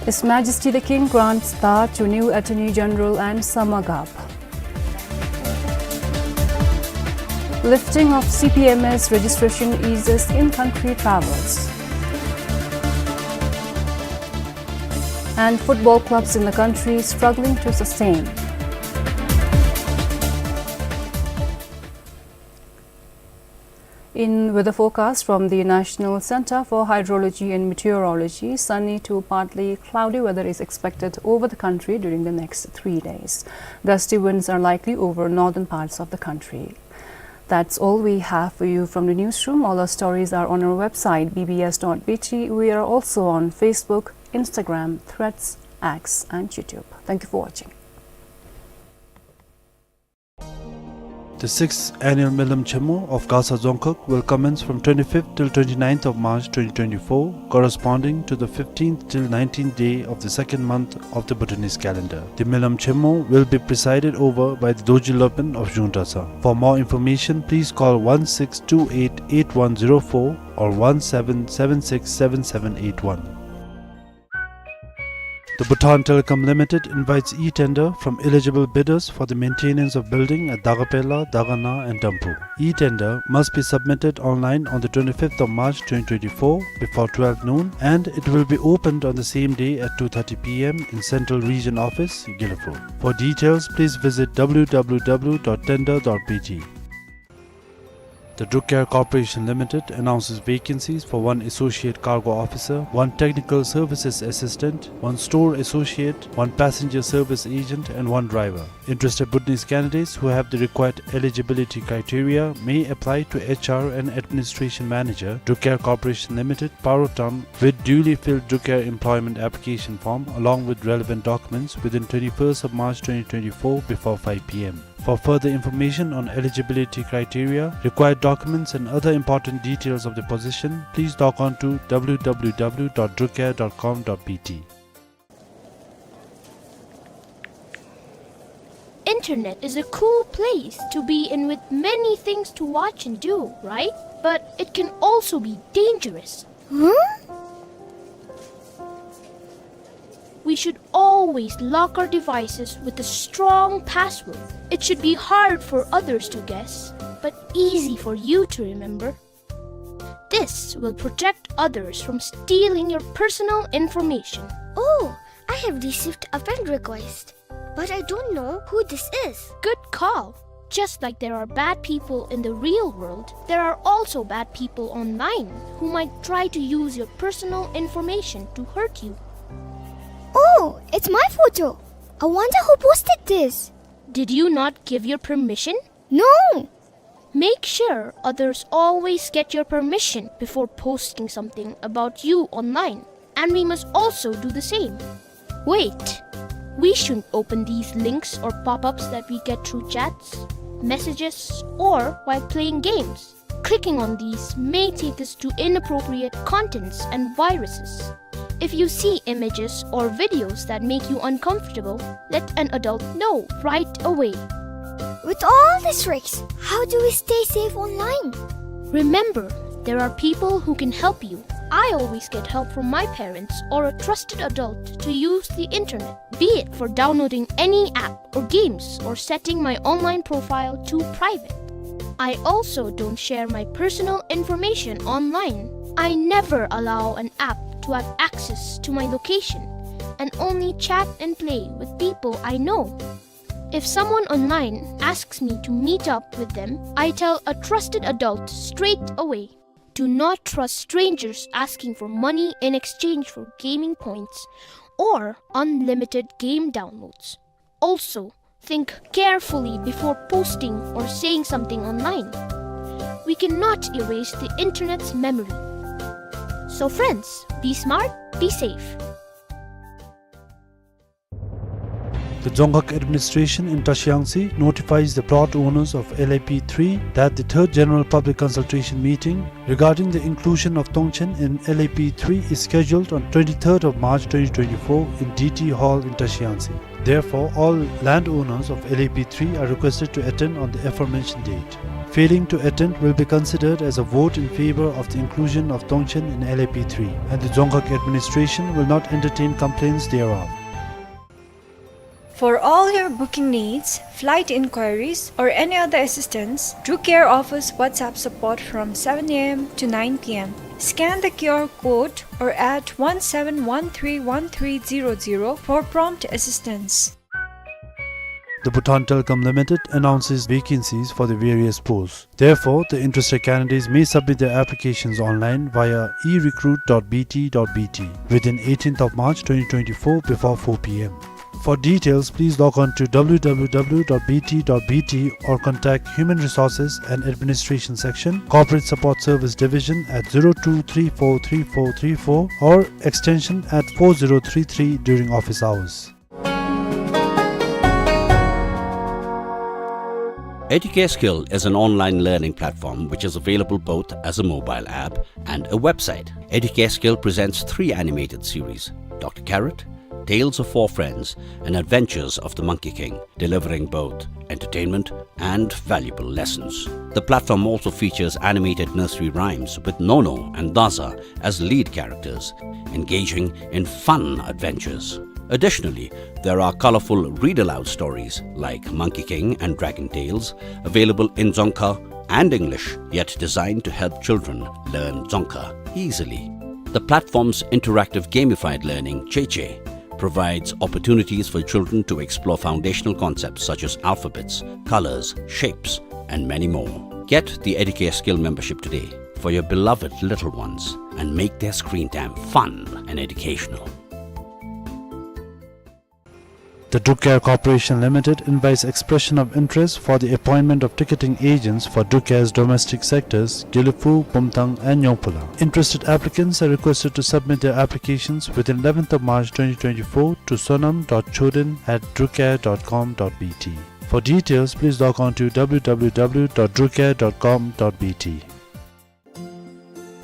His Majesty the King grants Dhar to new Attorney General and Samagap. Lifting of C P M S registration eases in-country travels. And football clubs in the country struggling to sustain. In weather forecast from the National Center for Hydrology and Meteorology, sunny to partly cloudy weather is expected over the country during the next three days. Gusty winds are likely over northern parts of the country. That's all we have for you from the newsroom. All our stories are on our website, B B S dot B T. We are also on Facebook, Instagram, Threads, X, and YouTube. Thank you for watching. The sixth annual Melam Chemo of Gasa Dzongkhag will commence from twenty-fifth till twenty-ninth of March twenty twenty-four, corresponding to the fifteenth till nineteenth day of the second month of the Bhutanese calendar. The Melam Chemo will be presided over by the Dorji Lopen of Zhungtasa. For more information, please call one six two eight eight one zero four or one seven seven six seven seven eight one. The Bhutan Telecom Limited invites e-tender from eligible bidders for the maintenance of building at Dagapela, Dagana and Dampu. E-tender must be submitted online on the twenty-fifth of March twenty twenty-four before twelve noon, and it will be opened on the same day at two thirty P M in Central Region Office, Gelephu. For details, please visit W W W dot tender dot B T. The Druk Air Corporation Limited announces vacancies for one associate cargo officer, one technical services assistant, one store associate, one passenger service agent, and one driver. Interested Bhutanese candidates who have the required eligibility criteria may apply to H R and Administration Manager, Druk Air Corporation Limited, Parotan, with duly filled Druk Air employment application form along with relevant documents within twenty-first of March twenty twenty-four before five P M. For further information on eligibility criteria, required documents and other important details of the position, please log on to W W W dot druk air dot com dot B T. Internet is a cool place to be in with many things to watch and do, right? But it can also be dangerous. Huh? We should always lock our devices with a strong password. It should be hard for others to guess, but easy for you to remember. This will protect others from stealing your personal information. Oh, I have received a friend request, but I don't know who this is. Good call. Just like there are bad people in the real world, there are also bad people online who might try to use your personal information to hurt you. Oh, it's my photo. I wonder who posted this. Did you not give your permission? No. Make sure others always get your permission before posting something about you online, and we must also do the same. Wait, we shouldn't open these links or pop-ups that we get through chats, messages, or while playing games. Clicking on these may take us to inappropriate contents and viruses. If you see images or videos that make you uncomfortable, let an adult know right away. With all these risks, how do we stay safe online? Remember, there are people who can help you. I always get help from my parents or a trusted adult to use the internet, be it for downloading any app or games or setting my online profile to private. I also don't share my personal information online. I never allow an app to have access to my location and only chat and play with people I know. If someone online asks me to meet up with them, I tell a trusted adult straight away. Do not trust strangers asking for money in exchange for gaming points or unlimited game downloads. also think carefully before posting or saying something online. We cannot erase the internet's memory. So friends, be smart, be safe. The Dzongkhag administration in Trashiyangtse notifies the plot owners of L A P three that the third general public consultation meeting regarding the inclusion of Tongchen in L A P three is scheduled on twenty-third of March twenty twenty-four in D T Hall in Trashiyangtse. Therefore, all landowners of L A P three are requested to attend on the aforementioned date. Failing to attend will be considered as a vote in favor of the inclusion of Tongchen in L A P three, and the Dzongkhag administration will not entertain complaints thereof. For all your booking needs, flight inquiries, or any other assistance, Drew Care offers WhatsApp support from seven A M to nine P M. Scan the Q R code or at one seven one three one three zero zero for prompt assistance. The Bhutan Telecom Limited announces vacancies for the various posts. Therefore, the interested candidates may submit their applications online via e recruit dot b t dot b t within eighteenth of March twenty twenty-four before four P M. For details, please log on to w w w dot b t dot b t or contact Human Resources and Administration Section, Corporate Support Service Division at zero two three four three four three four or extension at four zero three three during office hours. Educare Skill is an online learning platform which is available both as a mobile app and a website. Educare Skill presents three animated series, Doctor Carrot, Tales of Four Friends, and Adventures of the Monkey King, delivering both entertainment and valuable lessons. The platform also features animated nursery rhymes with Nono and Daza as lead characters, engaging in fun adventures. Additionally, there are colorful read-aloud stories like Monkey King and Dragon Tales, available in Dzongkha and English, yet designed to help children learn Dzongkha easily. The platform's interactive gamified learning, Cheche, provides opportunities for children to explore foundational concepts such as alphabets, colors, shapes, and many more. Get the Educare Skill membership today for your beloved little ones and make their screen time fun and educational. The Drucare Corporation Limited invites expression of interest for the appointment of ticketing agents for Drucare's domestic sectors, Gelephu, Bumthang, and Nyongphula. Interested applicants are requested to submit their applications within eleventh of March twenty twenty-four to sonam dot choden at drucare dot com dot b t. For details, please log on to w w w dot drucare dot com dot b t.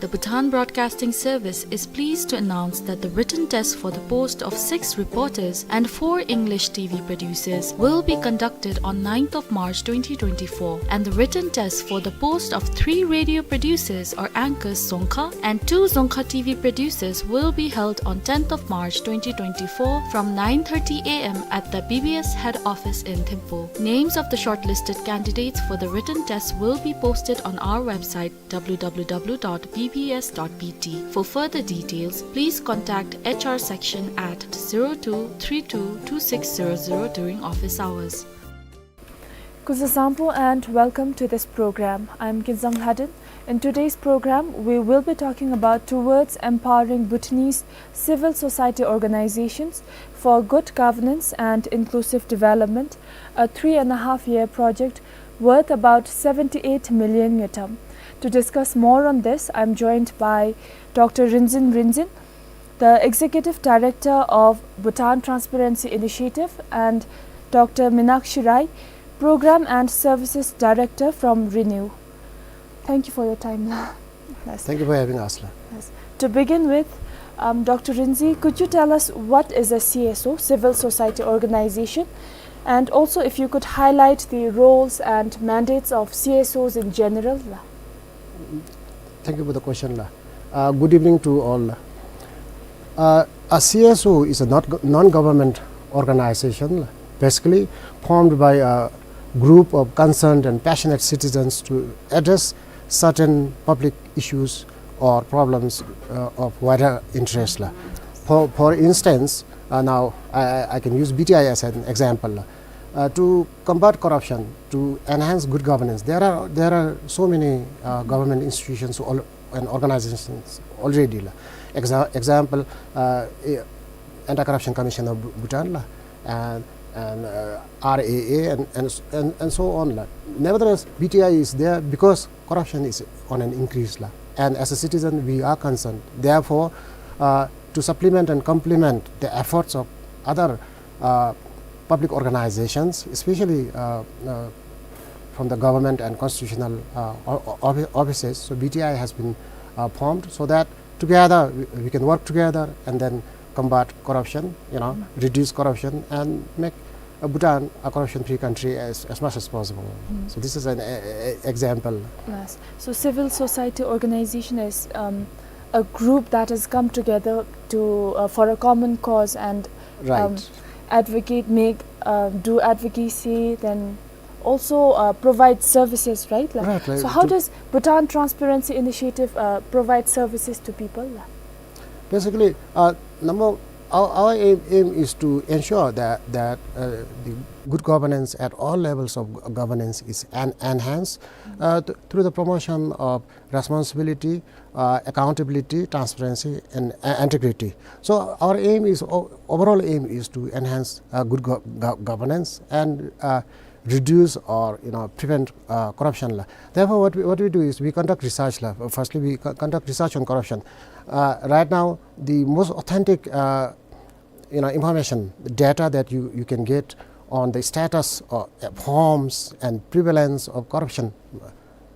The Bhutan Broadcasting Service is pleased to announce that the written test for the post of six reporters and four English T V producers will be conducted on ninth of March twenty twenty-four, and the written test for the post of three radio producers or anchors Dzongkha and two Dzongkha T V producers will be held on tenth of March twenty twenty-four from nine thirty a m at the B B S head office in Thimphu. Names of the shortlisted candidates for the written test will be posted on our website, w w w dot b b s dot b t. For further details, please contact H R section at zero two three two two six zero zero during office hours. Kuzo Sampo and welcome to this program. I'm Kinzang Lhaden. In today's program, we will be talking about towards empowering Bhutanese civil society organizations for good governance and inclusive development, a three and a half year project worth about seventy-eight million ngultrum. To discuss more on this, I'm joined by Doctor Rinzin Rinzin, the Executive Director of Bhutan Transparency Initiative, and Doctor Minakshi Rai, Program and Services Director from Renew. Thank you for your time, la. Yes. Thank you for having us, la. Yes. To begin with, um, Doctor Rinzin, could you tell us what is a C S O, civil society organization, and also if you could highlight the roles and mandates of C S Os in general, la? Thank you for the question, la. Uh, good evening to all, la. Uh, a C S O is a not, non-government organization, la, basically formed by a group of concerned and passionate citizens to address certain public issues or problems, uh, of wider interest, la. For, for instance, uh, now I, I, I can use B T I as an example, la. Uh, to combat corruption, to enhance good governance, there are, there are so many, uh, government institutions al-, and organizations already, la. Exa-, example, uh, eh, Anti-Corruption Commission of Bhu-, Bhutan, la, and and, uh, R A A and, and, and, and so on la. Nevertheless, B T I is there because corruption is on an increase la. And as a citizen, we are concerned. Therefore, uh, to supplement and complement the efforts of other, uh, public organizations, especially, uh, uh, from the government and constitutional, uh, o-, o-, offi-, offices, so B T I has been, uh, formed so that together we, we can work together and then combat corruption, you know, reduce corruption and make, uh, Bhutan a corruption-free country as, as much as possible. So this is an, a, a, example. Yes. So civil society organization is, um, a group that has come together to, uh, for a common cause and, um, right, advocate, make, uh, do advocacy, then also, uh, provide services, right? Like, right, like, so how does Bhutan Transparency Initiative, uh, provide services to people? Basically, uh, number, our, our aim, aim is to ensure that, that, uh, the good governance at all levels of g-, governance is en-, enhanced, uh, th-, through the promotion of responsibility, uh, accountability, transparency, and, uh, integrity. So our aim is, o-, overall aim is to enhance, uh, good go-, go-, governance and, uh, reduce or, you know, prevent, uh, corruption la. Therefore, what we, what we do is we conduct research la. Firstly, we co-, conduct research on corruption. Uh, right now, the most authentic, uh, you know, information, the data that you, you can get on the status of, uh, forms and prevalence of corruption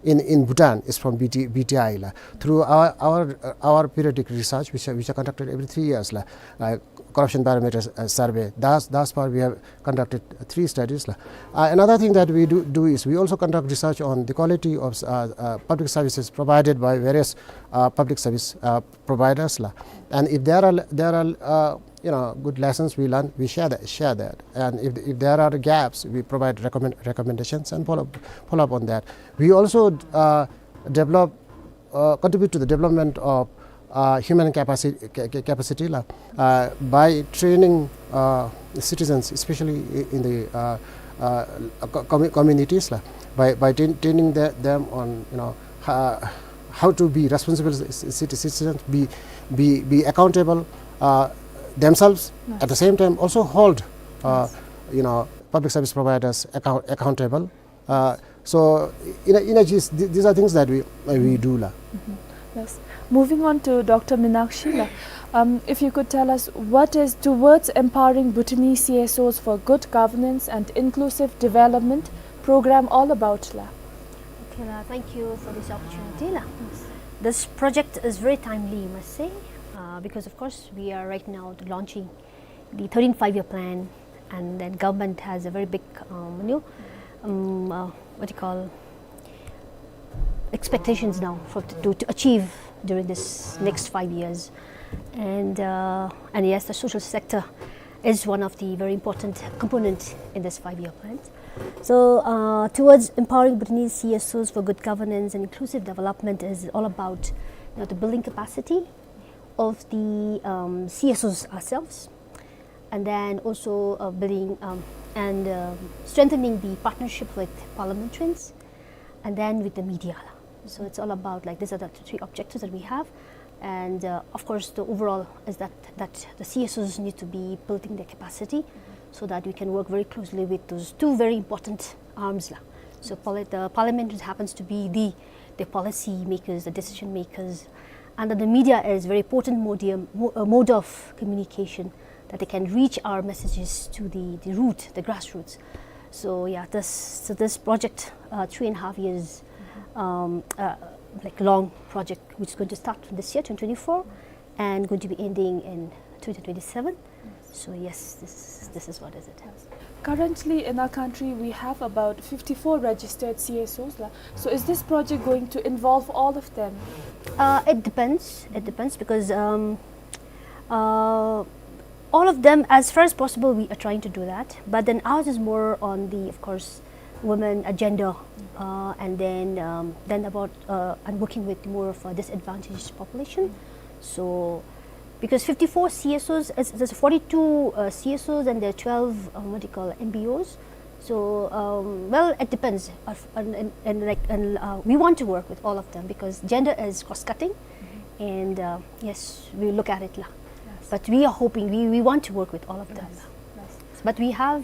in, in Bhutan is from B T, B T I la. Through our, our, uh, our periodic research, which are, which are conducted every three years la, uh, corruption barometer, uh, survey. Thus, thus far we have conducted three studies la. Uh, another thing that we do, do is we also conduct research on the quality of, uh, uh, public services provided by various, uh, public service, uh, providers la. And if there are, there are, uh, you know, good lessons we learn, we share that, share that. And if, if there are gaps, we provide recommend, recommendations and follow, follow up on that. We also, uh, develop, uh, contribute to the development of, uh, human capacity, ca-, ca-, capacity la, uh, by training, uh, citizens, especially i-, in the, uh, uh, co-, commu-, communities la, by, by train-, training the, them on, you know, ho-, how to be responsible ci-, citi-, citizens, be, be, be accountable, uh, themselves. At the same time, also hold, uh, you know, public service providers account-, accountable. Uh, so, in a, in a gist, th-, these are things that we, uh, we do la. Yes. Moving on to Doctor Minakshi la, um, if you could tell us what is Towards Empowering Bhutanese C S Os for Good Governance and Inclusive Development program all about la? Okay la, thank you for this opportunity la. This project is very timely, I must say, uh, because of course we are right now launching the thirteenth five-year plan, and then government has a very big, um, you know, um, uh, what do you call, expectations now for to, to achieve during this next five years. And, uh, and yes, the social sector is one of the very important component in this five-year plan. So, uh, Towards Empowering Bhutanese C S Os for Good Governance and Inclusive Development is all about, you know, the building capacity of the, um, C S Os ourselves, and then also, uh, building, um, and, um, strengthening the partnership with parliamentarians, and then with the media. So it's all about, like, these are the three objectives that we have. And, uh, of course, the overall is that, that the C S Os need to be building their capacity so that we can work very closely with those two very important arms la. So parli-, the parliament happens to be the, the policy makers, the decision makers, and then the media is very potent modium, mo-, uh, mode of communication that they can reach our messages to the, the root, the grassroots. So yeah, this, so this project, uh, three and a half years, um, uh, like, long project, which is going to start from this year, twenty twenty-four, and going to be ending in twenty twenty-seven. So yes, this, this is what is it. Currently in our country, we have about fifty-four registered C S Os la. So is this project going to involve all of them? Uh, it depends. It depends because, um, uh, all of them, as far as possible, we are trying to do that. But then ours is more on the, of course, women agenda, uh, and then, um, then about, uh, and working with more of a disadvantaged population. So, because fifty-four C S Os, is, there's forty-two, uh, C S Os and there are twelve, uh, what do you call, M B Os. So, um, well, it depends. Uh, and, and, and, like, and, uh, we want to work with all of them because gender is cross-cutting, and, uh, yes, we look at it la. But we are hoping, we, we want to work with all of them la. But we have,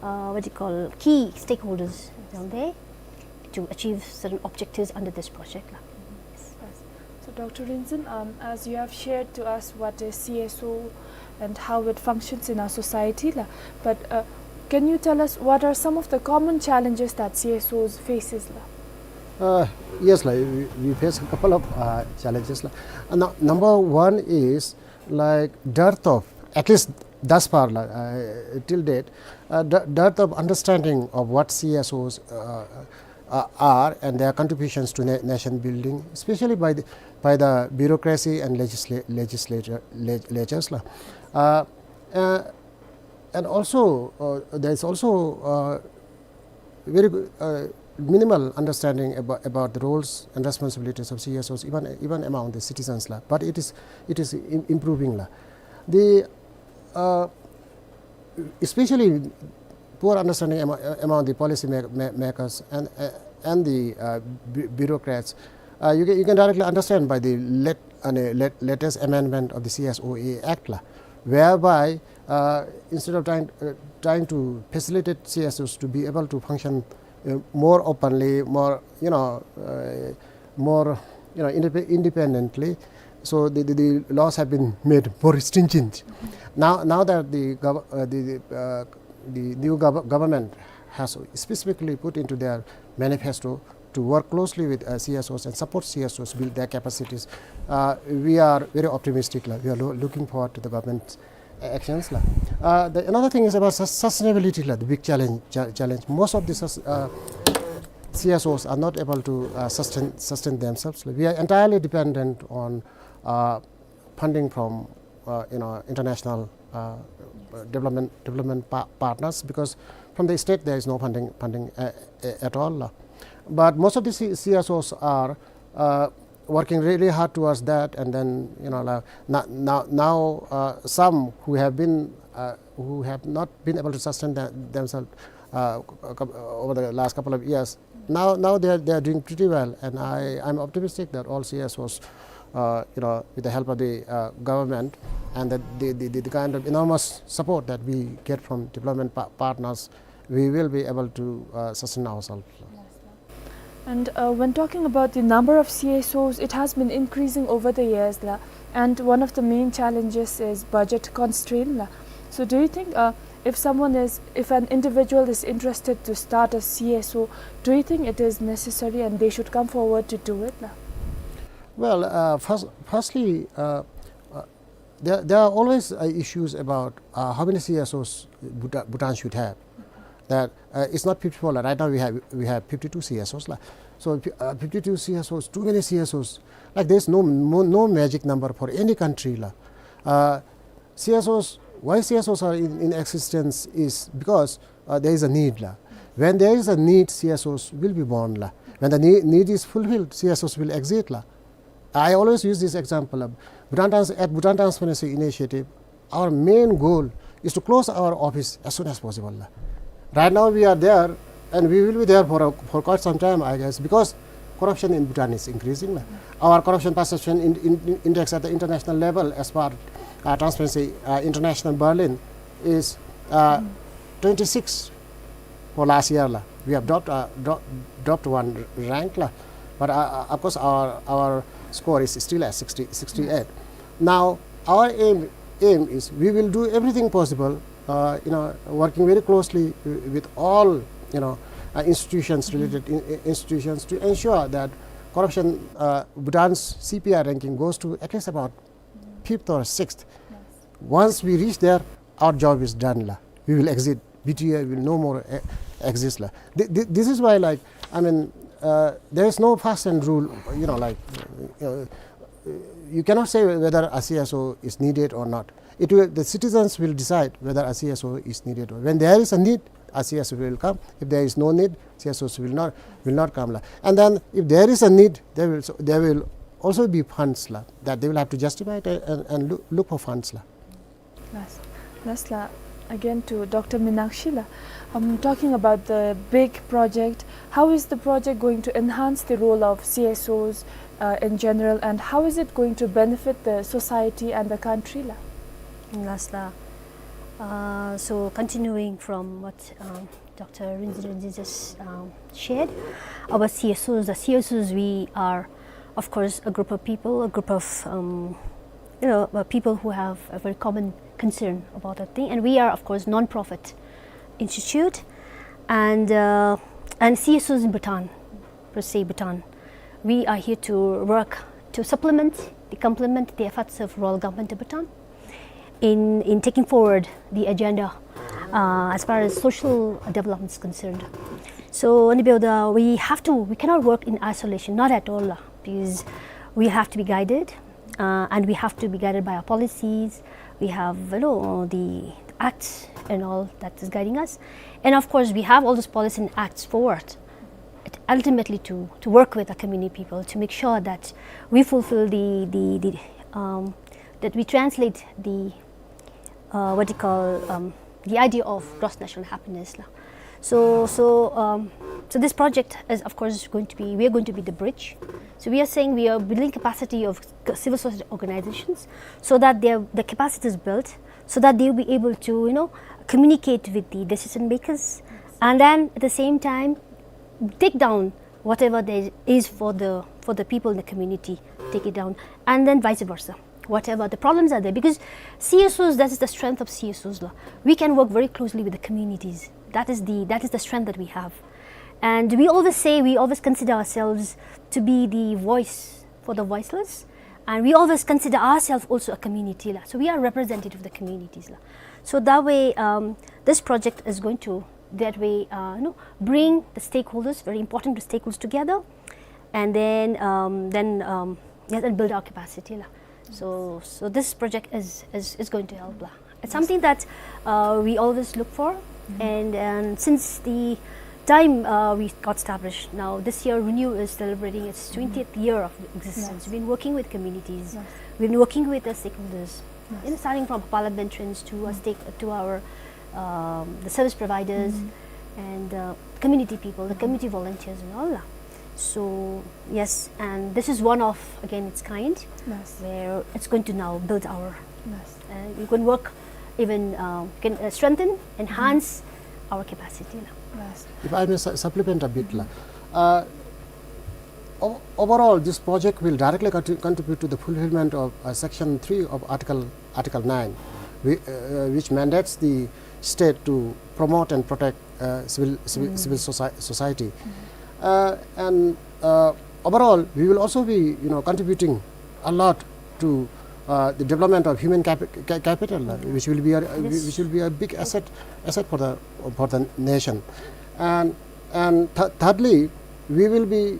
uh, what do you call, key stakeholders, don't they, to achieve certain objectives under this project la. Yes. Yes. So, Doctor Rinzin, um, as you have shared to us what is C S O and how it functions in our society la, but, uh, can you tell us what are some of the common challenges that C S Os faces la? Uh, yes, like, we, we face a couple of, uh, challenges la. Uh, nu-, number one is, like, dearth of, at least thus far la, uh, till date, uh, de-, dearth of understanding of what C S Os, uh, uh, are and their contributions to na-, nation building, especially by the, by the bureaucracy and legisla-, legislature, leg-, legislatures la. Uh, uh, and also, uh, there is also, uh, very, uh, minimal understanding about, about the roles and responsibilities of C S Os, even, even among the citizens la. But it is, it is im-, improving la. The, uh, especially poor understanding amo-, among the policy ma-, ma-, makers and, uh, and the, uh, bu-, bureaucrats. Uh, you can, you can directly understand by the lat-, uh, lat-, latest amendment of the C S O A Act la, whereby, uh, instead of trying, uh, trying to facilitate C S Os to be able to function, uh, more openly, more, you know, uh, more, you know, indep-, independently. So the, the, the laws have been made more stringent. Now, now that the gov-, uh, the, the, uh, the new gov-, government has specifically put into their manifesto to work closely with, uh, C S Os and support C S Os build their capacities, uh, we are very optimistic la. We are loo-, looking forward to the government's actions la. Uh, the, another thing is about sus-, sustainability la, the big challenge, cha-, challenge. Most of the sus-, uh, C S Os are not able to, uh, sustain, sustain themselves la. We are entirely dependent on, uh, funding from, uh, you know, international, uh, development, development pa-, partners, because from the state there is no funding, funding, uh, uh, at all la. But most of the C-, C S Os are, uh, working really hard towards that, and then, you know, la, na-, now, now, uh, some who have been, uh, who have not been able to sustain the-, themselves, uh, c-, c-, over the last couple of years, now, now they are, they are doing pretty well, and I, I'm optimistic that all C S Os, uh, you know, with the help of the, uh, government and the, the, the, the kind of enormous support that we get from development pa-, partners, we will be able to, uh, sustain ourselves. And, uh, when talking about the number of C S Os, it has been increasing over the years la, and one of the main challenges is budget constraint la. So do you think, uh, if someone is, if an individual is interested to start a C S O, do you think it is necessary and they should come forward to do it la? Well, uh, first, firstly, uh, uh, there, there are always, uh, issues about, uh, how many C S Os Bhuta-, Bhutan should have. That, uh, it's not fifty-four la. Right now we have, we have fifty-two C S Os la. So, uh, fifty-two C S Os, too many C S Os. Like, there's no, no, no magic number for any country la. Uh, C S Os, why C S Os are in, in existence is because, uh, there is a need la. When there is a need, C S Os will be born la. When the need, need is fulfilled, C S Os will exist la. I always use this example of Bhutan Trans-, at Bhutan Transparency Initiative, our main goal is to close our office as soon as possible la. Right now we are there, and we will be there for a, for quite some time, I guess, because corruption in Bhutan is increasing la. Our corruption perception in, in, index at the international level, as per, uh, Transparency, uh, International Berlin, is, uh, twenty-six for last year la. We have dropped, uh, dro-, dropped one rank la. But, uh, uh, of course, our, our score is still at sixty, sixty-eight. Now, our aim, aim is we will do everything possible, uh, you know, working very closely wi-, with all, you know, uh, institutions, related in-, in-, institutions, to ensure that corruption, uh, Bhutan's C P I ranking goes to at least about fifth or sixth. Once we reach there, our job is done la. We will exit. B T A will no more, eh, exist la. Th-, th-, this is why, like, I mean, uh, there is no fast and rule, you know, like, uh, you cannot say whether a C S O is needed or not. It will, the citizens will decide whether a C S O is needed or, when there is a need, a C S O will come. If there is no need, C S Os will not, will not come la. And then if there is a need, there will, there will also be funds la, that they will have to justify it and, and look, look for funds la. Last, last la, again to Doctor Minakshi la. Um, talking about the big project, how is the project going to enhance the role of C S Os, uh, in general, and how is it going to benefit the society and the country la? Last la, Uh, so continuing from what, um, Doctor Rinzin Rinzin just, um, shared about C S Os, the C S Os, we are, of course, a group of people, a group of, um, you know, uh, people who have a very common concern about that thing. And we are, of course, non-profit institute, and, uh, and C S Os in Bhutan, per se Bhutan. We are here to work to supplement, to complement the efforts of Royal Government of Bhutan in, in taking forward the agenda, uh, as far as social development is concerned. So, ཨ་ནི་འབདཝ་ད་we have to, we cannot work in isolation, not at all, uh, because we have to be guided, uh, and we have to be guided by our policies. We have, you know, the acts and all that is guiding us. And of course, we have all those policies and acts for what? Ultimately to, to work with the community people to make sure that we fulfill the, the, the, um, that we translate the, uh, what you call, um, the idea of gross national happiness, la. So, so, um, so this project is, of course, going to be, we are going to be the bridge. So we are saying we are building capacity of c-, civil society organizations so that their, the capacity is built, so that they will be able to, you know, communicate with the decision makers, and then at the same time, take down whatever there is for the, for the people in the community, take it down, and then vice versa. Whatever the problems are there, because C S Os, that is the strength of C S Os, la. We can work very closely with the communities. That is the, that is the strength that we have. And we always say, we always consider ourselves to be the voice for the voiceless, and we always consider ourselves also a community, la. So we are representative of the communities, la. So that way, um, this project is going to, that way, uh, you know, bring the stakeholders, very important stakeholders together, and then, um, then, um, yes, and build our capacity, la. So, so this project is, is, is going to help, la. It's something that, uh, we always look for, and, and since the time, uh, we got established, now this year Renew is celebrating its twentieth year of existence. Yes. We've been working with communities. Yes. We've been working with the stakeholders. Yes. You know, starting from parliamentarians to our stake, to our, um, the service providers and, uh, community people, the community volunteers and all, la. So, yes, and this is one of, again, its kind, yes, where it's going to now build our, yes, uh, you can work even, uh, can, uh, strengthen, enhance our capacity, la. Yes. If I may su-, supplement a bit, la. Uh, o-, overall, this project will directly contri-, contribute to the fulfillment of, uh, Section three of Article, Article nine, whi-, uh, which mandates the state to promote and protect, uh, civil, civil, civil soci-, society. Uh, and, uh, overall, we will also be, you know, contributing a lot to, uh, the development of human capi-, ca-, capital, uh, which will be a, which will be a big asset, asset for the, for the nation. And, and th-, thirdly, we will be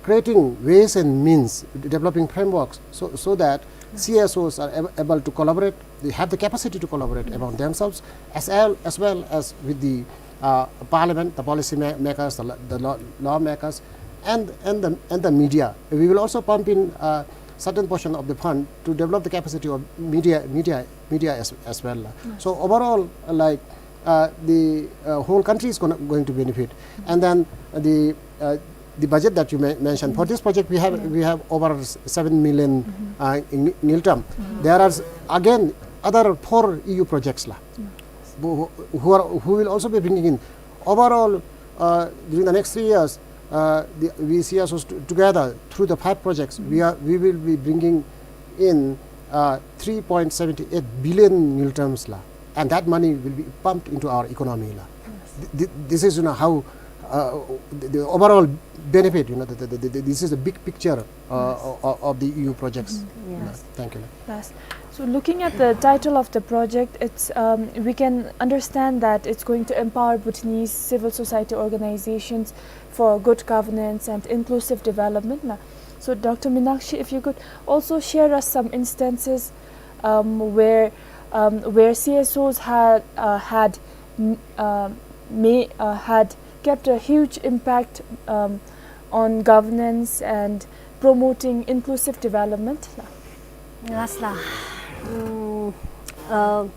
creating ways and means, developing frameworks so, so that C S Os are ab-, able to collaborate, they have the capacity to collaborate among themselves, as well, as well as with the, uh, parliament, the policy ma-, makers, the la-, the law, lawmakers, and, and the, and the media. We will also pump in, uh, certain portion of the fund to develop the capacity of media, media, media as, as well. So overall, like, uh, the, uh, whole country is gonna, going to benefit. And then the, uh, the budget that you men-, mentioned, for this project, we have, we have over s-, seven million, uh, ng-, ngultrum. There are s-, again, other four E U projects, la, who, who are, who will also be bringing in. Overall, uh, during the next three years, uh, the, we C S Os t-, together through the five projects, we are, we will be bringing in, uh, three point seven eight billion ngultrums, la, and that money will be pumped into our economy, la. Th-, th-, this is, you know, how, uh, the, the overall benefit, you know, the, the, the, the, this is the big picture, uh, of, of the E U projects. Yes. La. Thank you, la. Yes. So looking at the title of the project, it's, um, we can understand that it's going to empower Bhutanese civil society organizations for good governance and inclusive development, na. So Doctor Minakshi, if you could also share us some instances, um, where, um, where C S Os had, uh, had, mm, uh, may, uh, had kept a huge impact, um, on governance and promoting inclusive development, la. Yes, la. Mm, uh,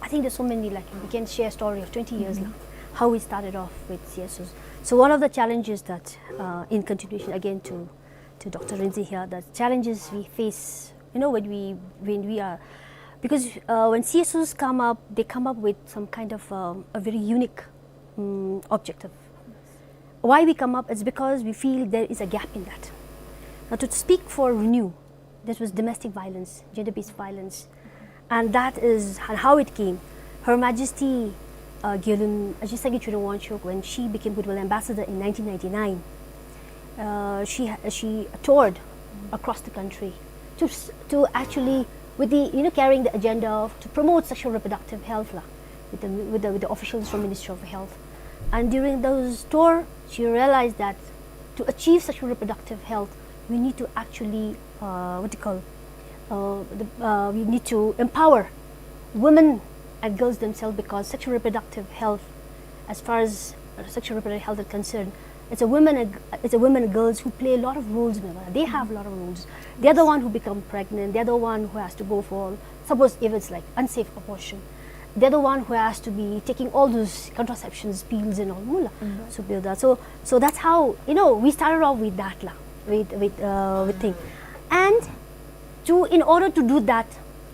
I think there's so many, like, we can share a story of twenty years, la, how we started off with C S Os. So one of the challenges that, uh, in continuation again to, to Doctor Rinzin here, the challenges we face, you know, when we, when we are Because uh, when C S Os come up, they come up with some kind of um, a very unique um, objective. Why we come up is because we feel there is a gap in that. Now, to speak for Renew, this was domestic violence, gender-based violence, and that is and how it came. Her Majesty uh, Gyalun Aji Sangay Churen Wangchuck, when she became Goodwill Ambassador in nineteen ninety-nine, uh, she ha- she toured across the country to s- to actually with the you know carrying the agenda of to promote sexual reproductive health la, with the, with the with the officials from Ministry of Health, and during those tour she realized that to achieve sexual reproductive health we need to actually uh, what do you call uh, the, uh, we need to empower women and girls themselves, because sexual reproductive health, as far as uh, sexual reproductive health is concerned, it's a women and it's a women and girls who play a lot of roles in the world. They have a lot of roles. They're the one who become pregnant. They're the one who has to go for, suppose if it's like unsafe abortion, they're the one who has to be taking all those contraceptions pills and all, mula. So be that. So so that's how you know we started off with that la, with with uh, with thing, and to in order to do that,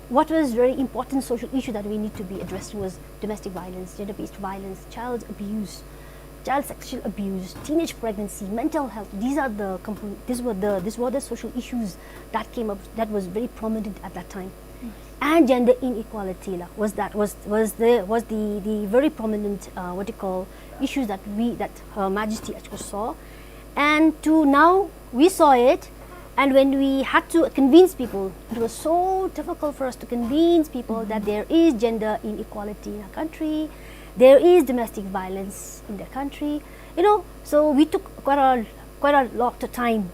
what was very important social issue that we need to be addressing was domestic violence, gender-based violence, child abuse, child sexual abuse, teenage pregnancy, mental health. These are the compo- these were the these were the social issues that came up that was very prominent at that time. And gender inequality la, was that was was the was the the very prominent uh, what you call issues that we that Her Majesty actually saw. And to now we saw it, and when we had to convince people, it was so difficult for us to convince people that there is gender inequality in our country, there is domestic violence in the country, you know. So we took quite a quite a lot of time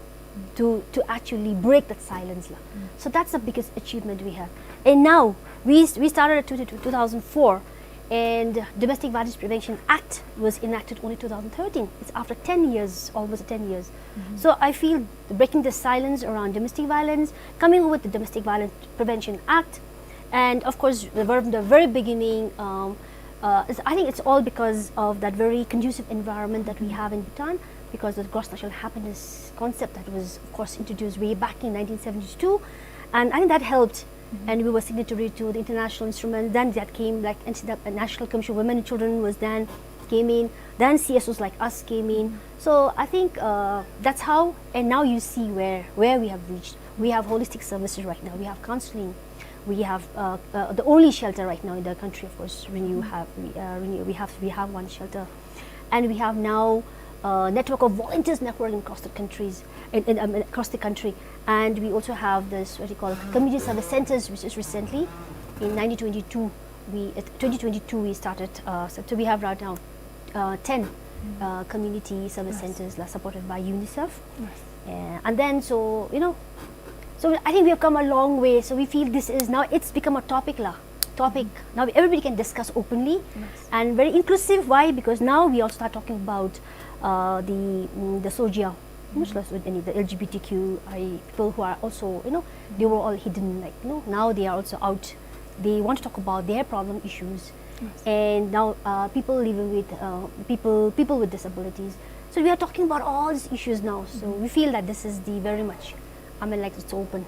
to to actually break that silence la. So that's the biggest achievement we have. And now we we started at two, two thousand four, and Domestic Violence Prevention Act was enacted only two thousand thirteen. It's after ten years, almost ten years. So I feel breaking the silence around domestic violence, coming up with the Domestic Violence Prevention Act, and of course, the, from the very beginning, um, uh, it's- I think it's all because of that very conducive environment that we have in Bhutan, because of the gross national happiness concept that was, of course, introduced way back in nineteen seventy-two, and I think that helped. And we were signatory to the international instrument. Then that came like N C W, National Commission on Women and Children was then came in. Then C S Os like us came in. So I think uh, that's how. And now you see where where we have reached. We have holistic services right now. We have counseling. We have uh, uh, the only shelter right now in the country. Of course, Renew have we, uh, Renew, we have we have one shelter, and we have now a network of volunteers network across the countries, in, in, um, across the country, and we also have this what you call community service centers, which is recently in nineteen twenty-two we uh, twenty twenty-two we started. Uh, so, so we have right now uh, ten uh, community service centers la, supported by UNICEF. Uh, and then so you know, so I think we have come a long way. So we feel this is now it's become a topic la, topic. Now everybody can discuss openly and very inclusive. Why? Because now we also start talking about uh, the mm, the SOGIA, much less with any the L G B T Q I people who are also you know they were all hidden, like you know now they are also out. They want to talk about their problem issues, and now uh, people living with uh, people people with disabilities. So we are talking about all these issues now. So we feel that this is the very much, I mean, like it's open,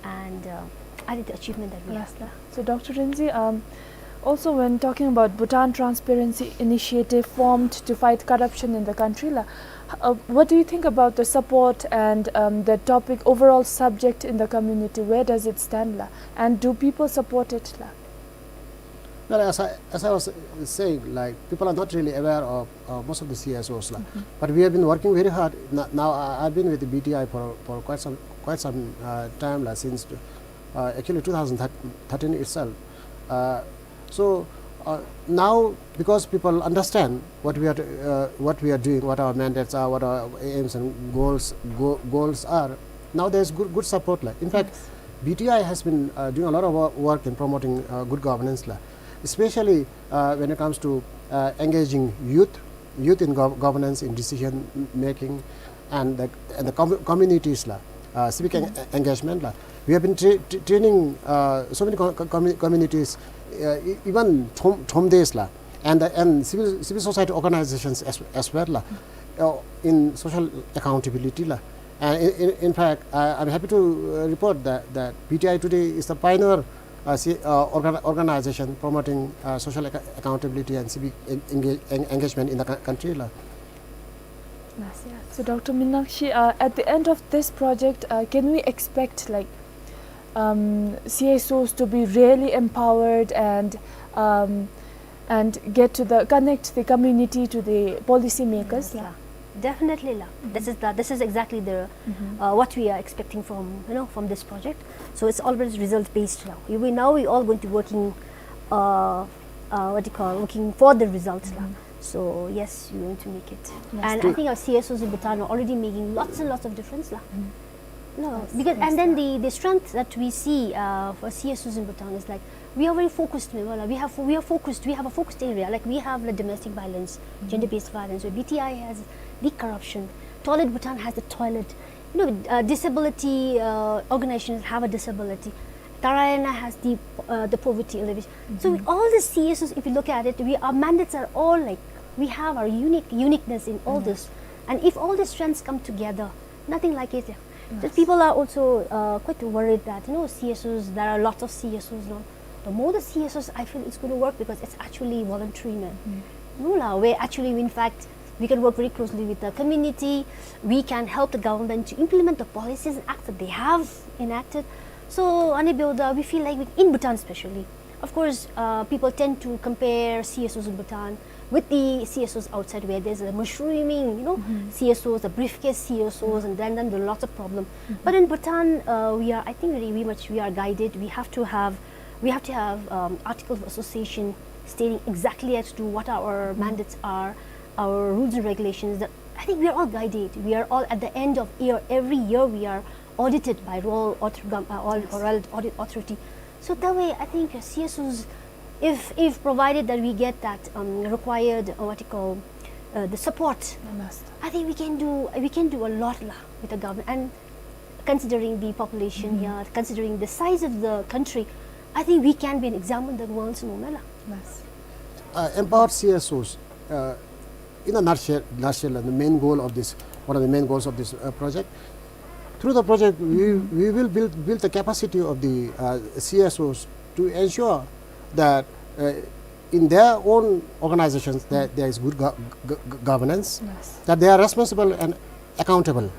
and uh, I think the achievement that we have. So Doctor Rinzin, um, also when talking about Bhutan Transparency Initiative formed to fight corruption in the country la, uh, what do you think about the support and um, the topic overall subject in the community? Where does it stand la? And do people support it la? Well, as I, as I was saying, like people are not really aware of uh, most of the C S Os la. But we have been working very hard. Now I, I've been with the B T I for, for quite some quite some uh, time la, since uh, actually two thousand thirteen itself. Uh, so uh, now because people understand what we are uh, what we are doing, what our mandates are, what our aims and goals go, goals are, now there is good good support la. In fact, B T I has been uh, doing a lot of wo- work in promoting uh, good governance la, especially uh, when it comes to uh, engaging youth, youth in gov- governance, in decision making, and the, and the com- communities la, uh, civic en- engagement la. We have been tra- tra- training uh, so many co- co- commu- communities, uh, e- even Thom- Thomdes la, and the, and civil civil society organizations as, as well la, uh, in social accountability la. And in, in, in fact, I, I'm happy to uh, report that, that B T I today is the pioneer uh, si-, uh, organ-, organization promoting, uh, social ac-, accountability and civic en-, engage-, en-, engagement in the cou-, country la. Yes, yeah. So, Doctor Minakshi, uh, at the end of this project, uh, can we expect, like, um, C S Os to be really empowered and, um, and get to the, connect the community to the policy makers, yes, la? Definitely la. Mm-hmm. This is the, this is exactly the, mm-hmm, uh, what we are expecting from, you know, from this project. So it's always result based now. We, we, now we all going to working, uh, uh, what do you call, working for the results la. Mm-hmm. So yes, we going to make it. Yes. And I think our C S Os in Bhutan are already making lots and lots of difference la. Mm-hmm. No, yes, because, yes, and then la, the, the strength that we see, uh, for C S Os in Bhutan is like, we are very focused, we have, we are focused, we have a focused area. Like, we have the domestic violence, mm-hmm, gender-based violence, where B T I has the corruption. Toilet Bhutan has the toilet. You know, uh, disability, uh, organizations have a disability. Dharayana has the, uh, the poverty alleviation. So, mm-hmm, all the C S Os, if you look at it, we, our mandates are all like, we have our unique, uniqueness in all, mm-hmm, this. And if all the strengths come together, nothing like it. Yes. Just people are also, uh, quite worried that, you know, C S Os, there are lots of C S Os now. The more the C S Os, I feel it's gonna work because it's actually voluntary, man. Mm. No la, where actually, in fact, we can work very closely with the community. We can help the government to implement the policies and acts that they have enacted. So, ane bioda, we feel like we, in Bhutan especially, of course, uh, people tend to compare C S Os in Bhutan with the C S Os outside, where there's a mushrooming, you know, mm-hmm, C S Os, the briefcase C S Os, mm-hmm, and then, then there are lots of problem. Mm-hmm. But in Bhutan, uh, we are, I think, very, very much we are guided. We have to have, we have to have, um, article of association stating exactly as to what our, mm-hmm, mandates are, our rules and regulations. That, I think we are all guided. We are all, at the end of year, every year we are audited by Royal Audit, Gov-, uh, Audit, yes, Royal Audit Authority. So that way, I think, uh, C S Os, if, if provided that we get that, um, required, uh, what you call, uh, the support, yes, I think we can do, we can do a lot la with the government. And considering the population, mm-hmm, here, considering the size of the country, I think we can be an example in the world, no la. Yes. Uh, empowered C S Os, uh, in a nutshell, nutshell, the main goal of this, one of the main goals of this, uh, project. Through the project, we, mm-hmm, we will build, build the capacity of the, uh, C S Os to ensure that, uh, in their own organizations that, mm-hmm, there is good go-, go-, go-, governance, yes, that they are responsible and accountable,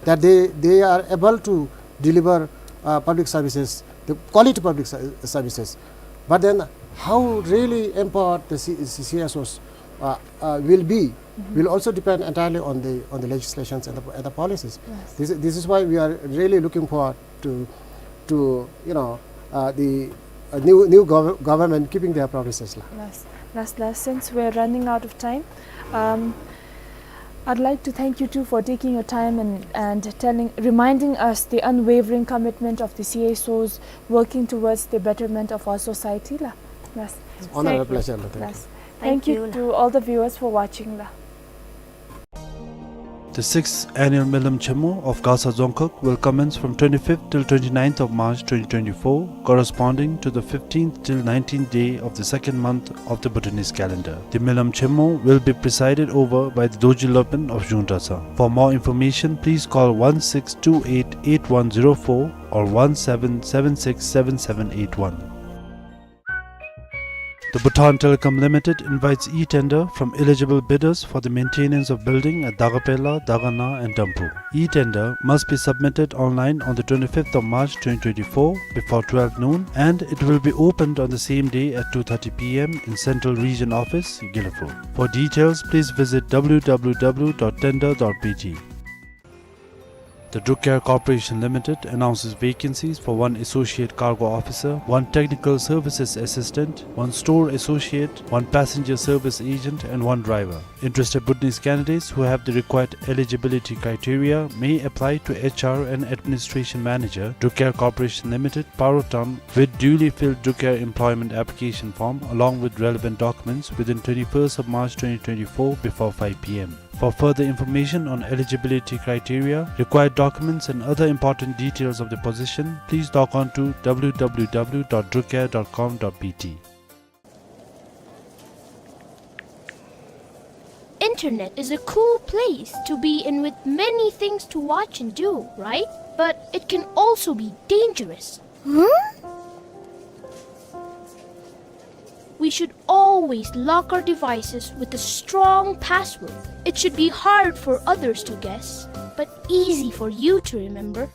that they, they are able to deliver, uh, public services, the quality public ser-, services. But then how really empowered the C-, C-, C S Os, uh, uh, will be, mm-hmm, will also depend entirely on the, on the legislations and the, and the policies. Yes. This, this is why we are really looking forward to, to, you know, uh, the, uh, new, new gov-, government keeping their promises la. Yes. Last, last, since we're running out of time, um, I'd like to thank you too for taking your time and, and telling, reminding us the unwavering commitment of the C S Os working towards the betterment of our society la. Yes. Honor and pleasure la. Thank you. Yes. Thank you. Thank you la. To all the viewers for watching la. The sixth annual Melam Chemo of Gasa Dzongkhag will commence from twenty-fifth till twenty-ninth of March twenty twenty-four, corresponding to the fifteenth till nineteenth day of the second month of the Bhutanese calendar. The Melam Chemo will be presided over by the Dorji Lopen of Zhungdasa. For more information, please call one six two eight eight one zero four or one seven seven six seven seven eight one. The Bhutan Telecom Limited invites e-tender from eligible bidders for the maintenance of building at Dagapela, Dagana and Damphu. E-tender must be submitted online on the twenty-fifth of March twenty twenty-four before twelve noon, and it will be opened on the same day at two thirty P M in Central Region Office, Gelephu. For details, please visit W W W dot tender dot B T. The Druk Air Corporation Limited announces vacancies for one associate cargo officer, one technical services assistant, one store associate, one passenger service agent, and one driver. Interested Bhutanese candidates who have the required eligibility criteria may apply to H R and Administration Manager, Druk Air Corporation Limited, Parotam, with duly filled Druk Air employment application form along with relevant documents within twenty-first of March twenty twenty-four before five P M. For further information on eligibility criteria, required documents and other important details of the position, please log on to W W W dot druk air dot com dot B T. Internet is a cool place to be in with many things to watch and do, right? But it can also be dangerous. Huh? We should always lock our devices with a strong password. It should be hard for others to guess, but easy for you to remember.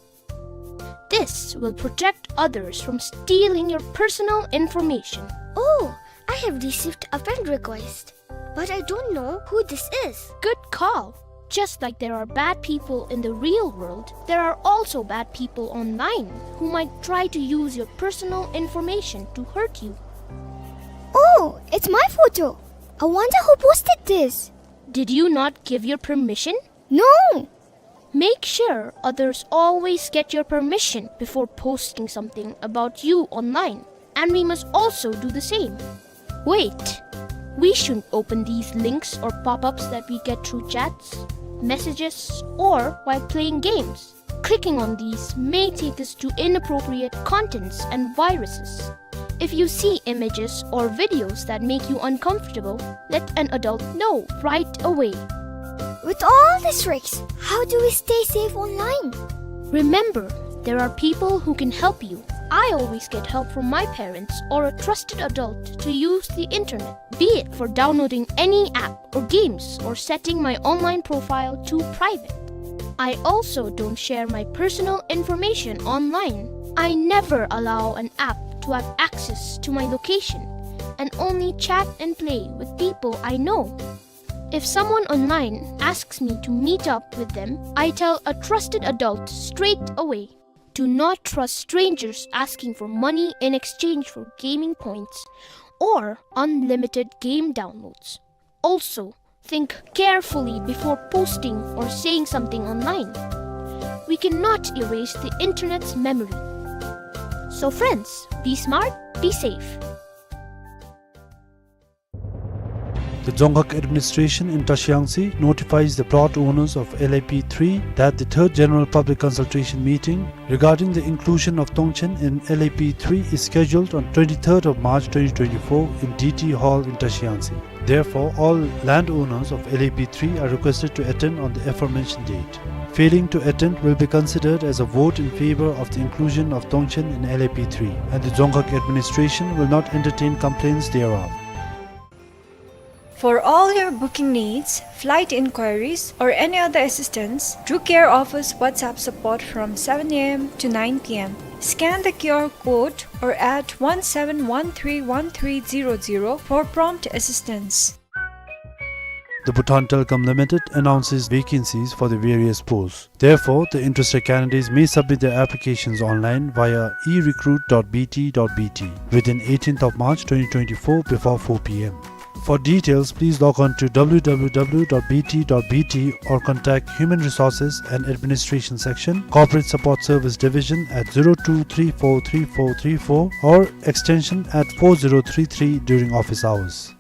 This will protect others from stealing your personal information. Oh, I have received a friend request, but I don't know who this is. Good call. Just like there are bad people in the real world, there are also bad people online who might try to use your personal information to hurt you. Oh, it's my photo. I wonder who posted this. Did you not give your permission? No! Make sure others always get your permission before posting something about you online, and we must also do the same. Wait! We shouldn't open these links or pop-ups that we get through chats, messages, or while playing games. Clicking on these may take us to inappropriate contents and viruses. If you see images or videos that make you uncomfortable, let an adult know right away. With all these risks, how do we stay safe online? Remember, there are people who can help you. I always get help from my parents or a trusted adult to use the internet, be it for downloading any app or games or setting my online profile to private. I also don't share my personal information online. I never allow an app to have access to my location and only chat and play with people I know. If someone online asks me to meet up with them, I tell a trusted adult straight away. Do not trust strangers asking for money in exchange for gaming points or unlimited game downloads. Also, think carefully before posting or saying something online. We cannot erase the internet's memory. So friends, be smart, be safe. The Dzongkhag Administration in Trashiyangtse notifies the plot owners of L A P three that the third general public consultation meeting regarding the inclusion of Tongchen in L A P three is scheduled on twenty-third of March twenty twenty-four in D T Hall in Trashiyangtse. Therefore, all landowners of L A P three are requested to attend on the aforementioned date. Failing to attend will be considered as a vote in favor of the inclusion of Tongchen in L A P three, and the Dzongkhag Administration will not entertain complaints thereof. For all your booking needs, flight inquiries, or any other assistance, Drukair offers WhatsApp support from seven A M to nine P M. Scan the Q R code or add one seven one three one three zero zero for prompt assistance. The Bhutan Telecom Limited announces vacancies for the various posts. Therefore, the interested candidates may submit their applications online via e recruit dot b t dot b t within eighteenth of March twenty twenty-four before four P M. For details, please log on to w w w dot b t dot b t or contact Human Resources and Administration Section, Corporate Support Service Division at zero two three four three four three four or extension at four zero three three during office hours.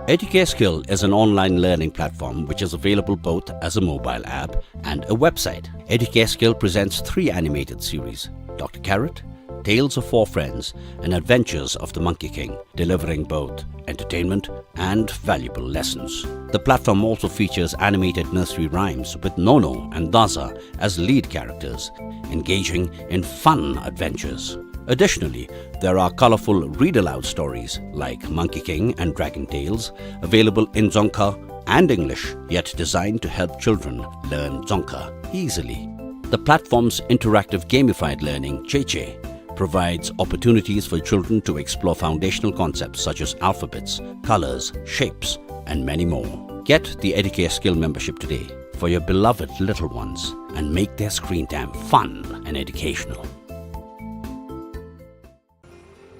Educare Skill is an online learning platform which is available both as a mobile app and a website. Educare Skill presents three animated series, Doctor Carrot, Tales of Four Friends, and Adventures of the Monkey King, delivering both entertainment and valuable lessons. The platform also features animated nursery rhymes with Nono and Daza as lead characters, engaging in fun adventures. Additionally, there are colorful read-aloud stories like Monkey King and Dragon Tales, available in Dzongkha and English, yet designed to help children learn Dzongkha easily. The platform's interactive gamified learning, Cheche, provides opportunities for children to explore foundational concepts such as alphabets, colors, shapes, and many more. Get the Educare Skill membership today for your beloved little ones and make their screen time fun and educational.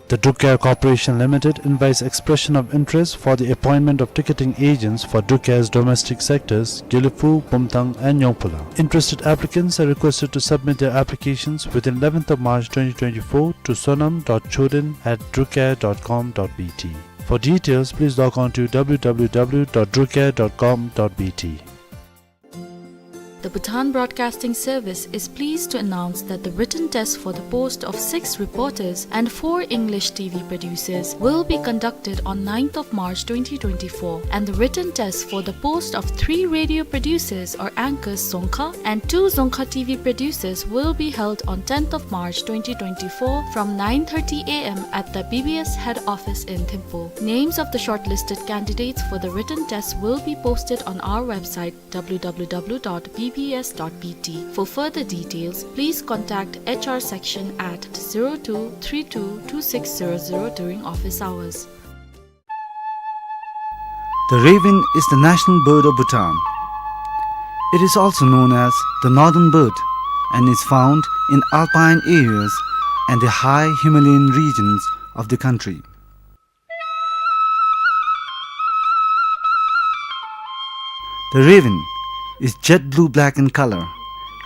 The Drukair Corporation Limited invites expression of interest for the appointment of ticketing agents for Drukair's domestic sectors, Gelephu, Bumthang, and Nyongphula. Interested applicants are requested to submit their applications within eleventh of March twenty twenty-four to sonam dot chodin at drukair dot com dot b t. For details, please log on to w w w dot drukair dot com dot b t. The Bhutan Broadcasting Service is pleased to announce that the written test for the post of six reporters and four English T V producers will be conducted on ninth of March twenty twenty-four, and the written test for the post of three radio producers or anchors Dzongkha and two Dzongkha T V producers will be held on tenth of March twenty twenty-four from nine thirty A M at the B B S head office in Thimphu. Names of the shortlisted candidates for the written test will be posted on our website, W W W dot B B S dot B T. For further details, please contact H R section at zero two three two two six zero zero during office hours. The raven is the national bird of Bhutan. It is also known as the northern bird and is found in alpine areas and the high Himalayan regions of the country. The raven is jet blue-black in color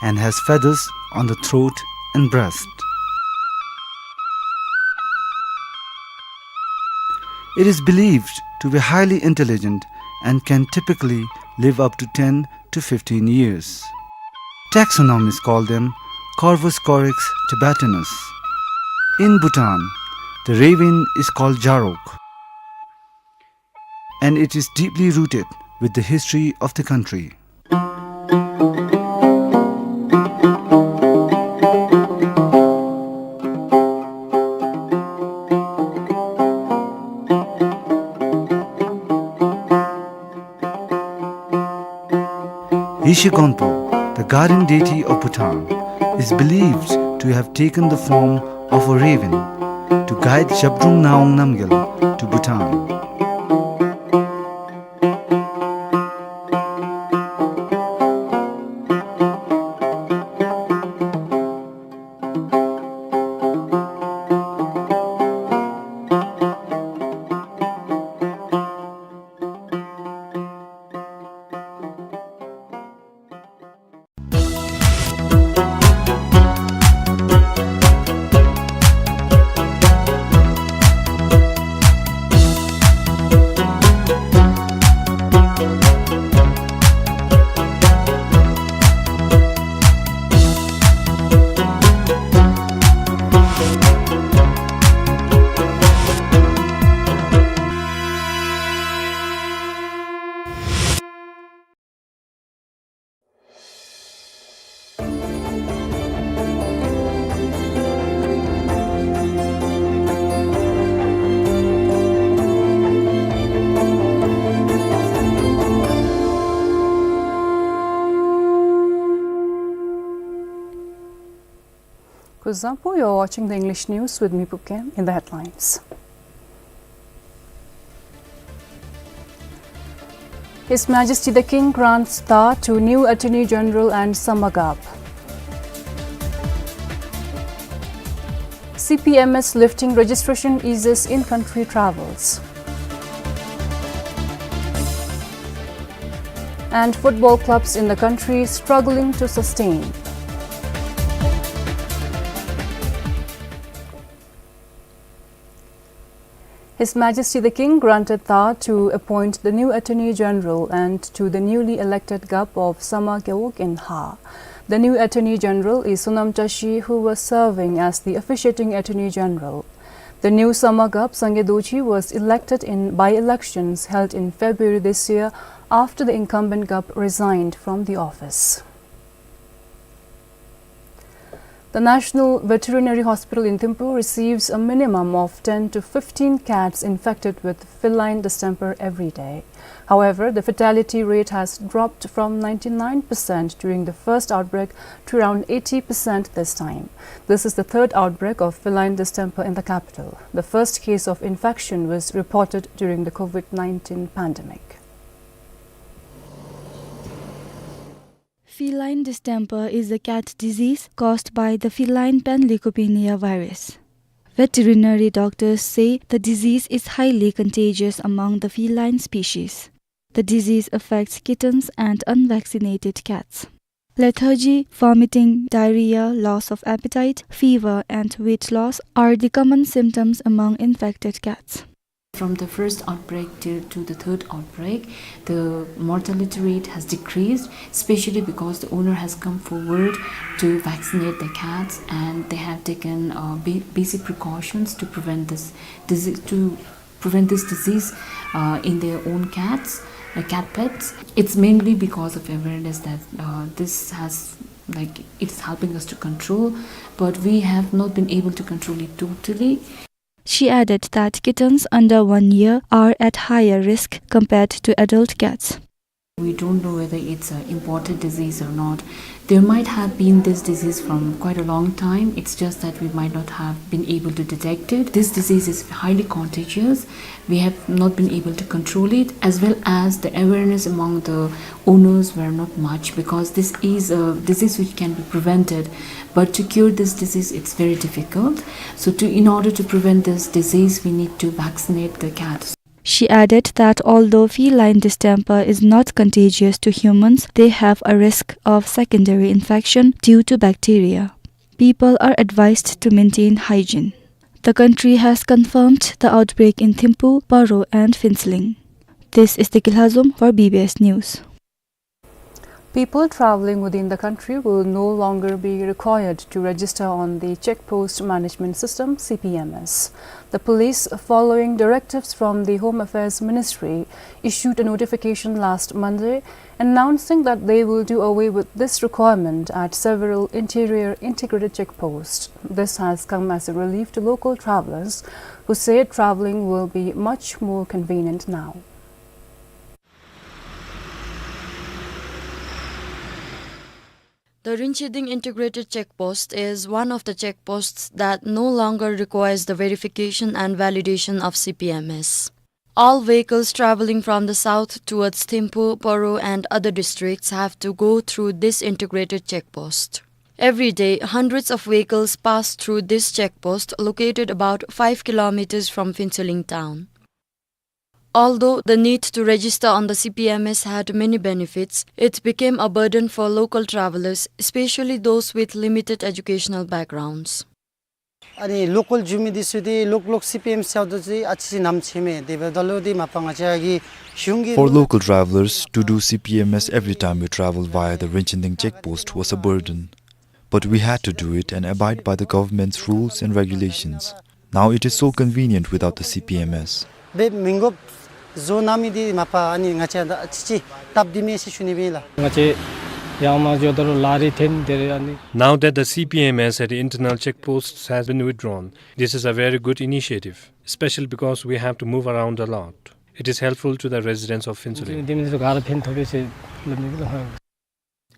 and has feathers on the throat and breast. It is believed to be highly intelligent and can typically live up to ten to fifteen years. Taxonomists call them Corvus corax tibetanus. In Bhutan, the raven is called jarok, and it is deeply rooted with the history of the country. Yeshe Gonpo, the guardian deity of Bhutan, is believed to have taken the form of a raven to guide Zhabdrung Ngawang Namgyal to Bhutan. Kuzuzangpo, you're watching the English news with me, Pupkem. In the headlines. His Majesty the King grants dhar to new Attorney General and Samagap. C P M S lifting registration eases in-country travels. And football clubs in the country struggling to sustain. His Majesty the King granted dhar to appoint the new Attorney General and to the newly elected Gap of Sama Gewog in Har. The new Attorney General is Sonam Tashi, who was serving as the officiating Attorney General. The new Sama Gap, Sangay Dorji, was elected in by-elections held in February this year after the incumbent Gap resigned from the office. The National Veterinary Hospital in Thimphu receives a minimum of ten to fifteen cats infected with feline distemper every day. However, the fatality rate has dropped from ninety-nine percent during the first outbreak to around eighty percent this time. This is the third outbreak of feline distemper in the capital. The first case of infection was reported during the COVID nineteen pandemic. Feline distemper is a cat disease caused by the feline panleukopenia virus. Veterinary doctors say the disease is highly contagious among the feline species. The disease affects kittens and unvaccinated cats. Lethargy, vomiting, diarrhea, loss of appetite, fever, and weight loss are the common symptoms among infected cats. From the first outbreak to, to the third outbreak, the mortality rate has decreased, especially because the owner has come forward to vaccinate the cats, and they have taken, uh, ba-, basic precautions to prevent this disease, to prevent this disease, uh, in their own cats, uh, cat pets. It's mainly because of awareness that, uh, this has, like, it's helping us to control, but we have not been able to control it totally. She added that kittens under one year are at higher risk compared to adult cats. We don't know whether it's an imported disease or not. There might have been this disease from quite a long time. It's just that we might not have been able to detect it. This disease is highly contagious. We have not been able to control it, as well as the awareness among the owners were not much, because this is a disease which can be prevented. But to cure this disease, it's very difficult. So to, in order to prevent this disease, we need to vaccinate the cats. She added that although feline distemper is not contagious to humans, they have a risk of secondary infection due to bacteria. People are advised to maintain hygiene. The country has confirmed the outbreak in Thimphu, Paro and Phuentsholing. This is Teki Lhazom for B B S News. People traveling within the country will no longer be required to register on the Check Post Management System, C P M S. The police, following directives from the Home Affairs Ministry, issued a notification last Monday announcing that they will do away with this requirement at several interior integrated check posts. This has come as a relief to local travelers, who say traveling will be much more convenient now. The Rinchiding Integrated Check Post is one of the check posts that no longer requires the verification and validation of C P M S. All vehicles traveling from the south towards Thimphu, Paro and other districts have to go through this integrated check post. Every day, hundreds of vehicles pass through this check post located about five kilometers from Phuentsholing town. Although the need to register on the C P M S had many benefits, it became a burden for local travelers, especially those with limited educational backgrounds. ཨ་ནི་ལོ་ཀཱལ་འགྱོ་མི་འདི་ཚུ་འདི་ལོག་ལོག་སི་པི་ཨེམ་ཨེསི་ཡར་སྡོད་ཅི་ཨ་ཙི་ཅིག་ཉམས་ཆེ་མས། དེ་འབདཝ་ད་ལུ་འདི་མ་པ་ང་བཅས་ཀྱི་གཞུང་གི For local travelers, to do C P M S every time we travel via the Rinchiding check post was a burden. But we had to do it and abide by the government's rules and regulations. Now it is so convenient without the C P M S. འབད་མི་དགོཔ་བཟོ་གནང་མི་འདི་མ་པ་ཨ་ནི་ང་བཅས་ད་ཨ་ཙི་ཅིག་སྟབས་བདེ་མས་ཟེར་ཞུ་ནི་ཨིན་ལགས། ང་བཅས་ཡར་མར་འགྱོཝ་ད་ལུ་ལཱ་རེ་འཐོན་དེ་རེ་ཨ་ནི། Now that the C P M S at the internal check posts has been withdrawn, this is a very good initiative, especially because we have to move around a lot. It is helpful to the residents of Phuentsholing. འདི་མི་འདི་ཚུ་ག་ར་ཕན་ཐོགས་པས་ཟེར་སླབ་ནི་ཨིན་ལགས།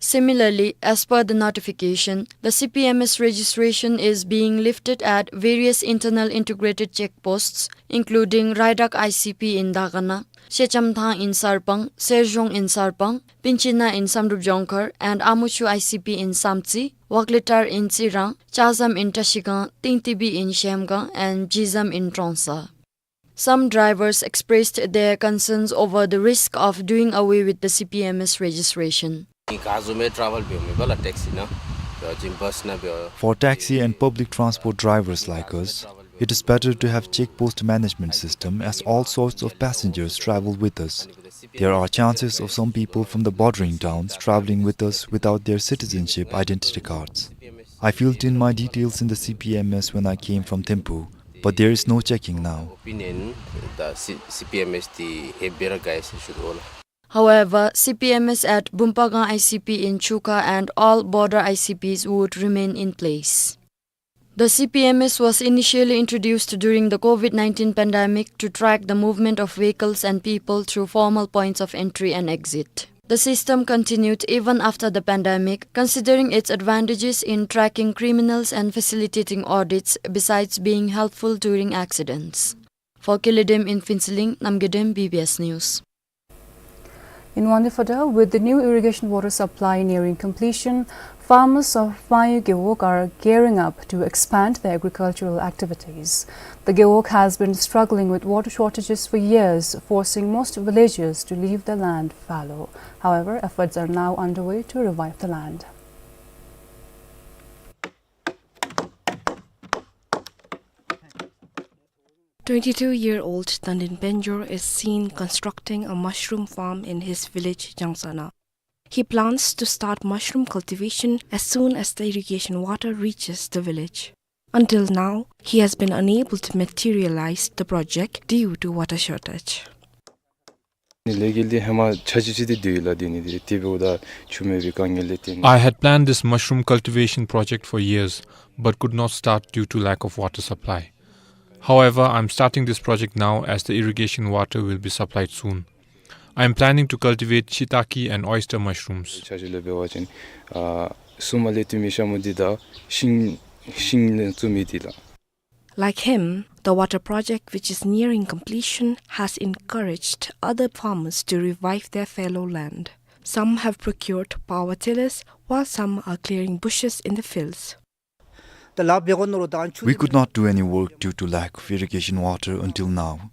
Similarly, as per the notification, the C P M S registration is being lifted at various internal integrated check posts, including Raidak I C P in Dagana, Shechamthang in Sarpang, Serjong in Sarpang, Pinchina in Samdrup Jongkhar, and Amuchu I C P in Samtse, Wakletar in Tsirang, Chazam in Trashigang, Tingtibi in Shemgang, and Jizam in Trongsa. Some drivers expressed their concerns over the risk of doing away with the C P M S registration. ཁ་ཟུམ་སྦེ་ཊ་རེ་ཝཱལ་འབདཝ་མེན་པ་ལགས། ཊེག་སི་ནང་འབད་བ་ཅིན་བཱསི་ནང་འབད་བ། For taxi and public transport drivers like us, it is better to have check post management system, as all sorts of passengers travel with us. There are chances of some people from the bordering towns traveling with us without their citizenship identity cards. I filled in my details in the C P M S when I came from Thimphu, but there is no checking now. Opinion, the C-, C P M S the head bearer guys should all. However, C P M S at Bumpagang I C P in Chukha and all border I C Ps would remain in place. The C P M S was initially introduced during the COVID nineteen pandemic to track the movement of vehicles and people through formal points of entry and exit. The system continued even after the pandemic, considering its advantages in tracking criminals and facilitating audits, besides being helpful during accidents. For Kiledim in Phuentsholing, Namgay Dem, B B S News. In Wangdue Phodrang, with the new irrigation water supply nearing completion, farmers of Phayu Gewog are gearing up to expand their agricultural activities. The Gewog has been struggling with water shortages for years, forcing most villagers to leave their land fallow. However, efforts are now underway to revive the land. Twenty-two-year-old Tandin Penjor is seen constructing a mushroom farm in his village, Jangsana. He plans to start mushroom cultivation as soon as the irrigation water reaches the village. Until now, he has been unable to materialize the project due to water shortage. ལས་འགུལ་འདི་ཧེ་མ་འཆར་གཞི་ཅིག་འདི་འདུག་ལགས། དེ་ནི་འདི་དེ་འབདཝ་ད་ཆུ་མེད་པའི་དཀའ་ངལ་ལས་བརྟེན། I had planned this mushroom cultivation project for years, but could not start due to lack of water supply. However, I'm starting this project now as the irrigation water will be supplied soon. I am planning to cultivate shiitake and oyster mushrooms. འཆར་གཞི་ལུ་འབད་བ་ཅིན་ཨ་གསུམ་མ་ལས་བརྟེན་མི་ཤ་མུ་འདི་དང་ཤིང་ཤིང་ལས་བཙུགས་མི་འདི་ལགས། Like him, the water project, which is nearing completion, has encouraged other farmers to revive their fallow land. Some have procured power tillers, while some are clearing bushes in the fields. We could not do any work due to lack of irrigation water until now.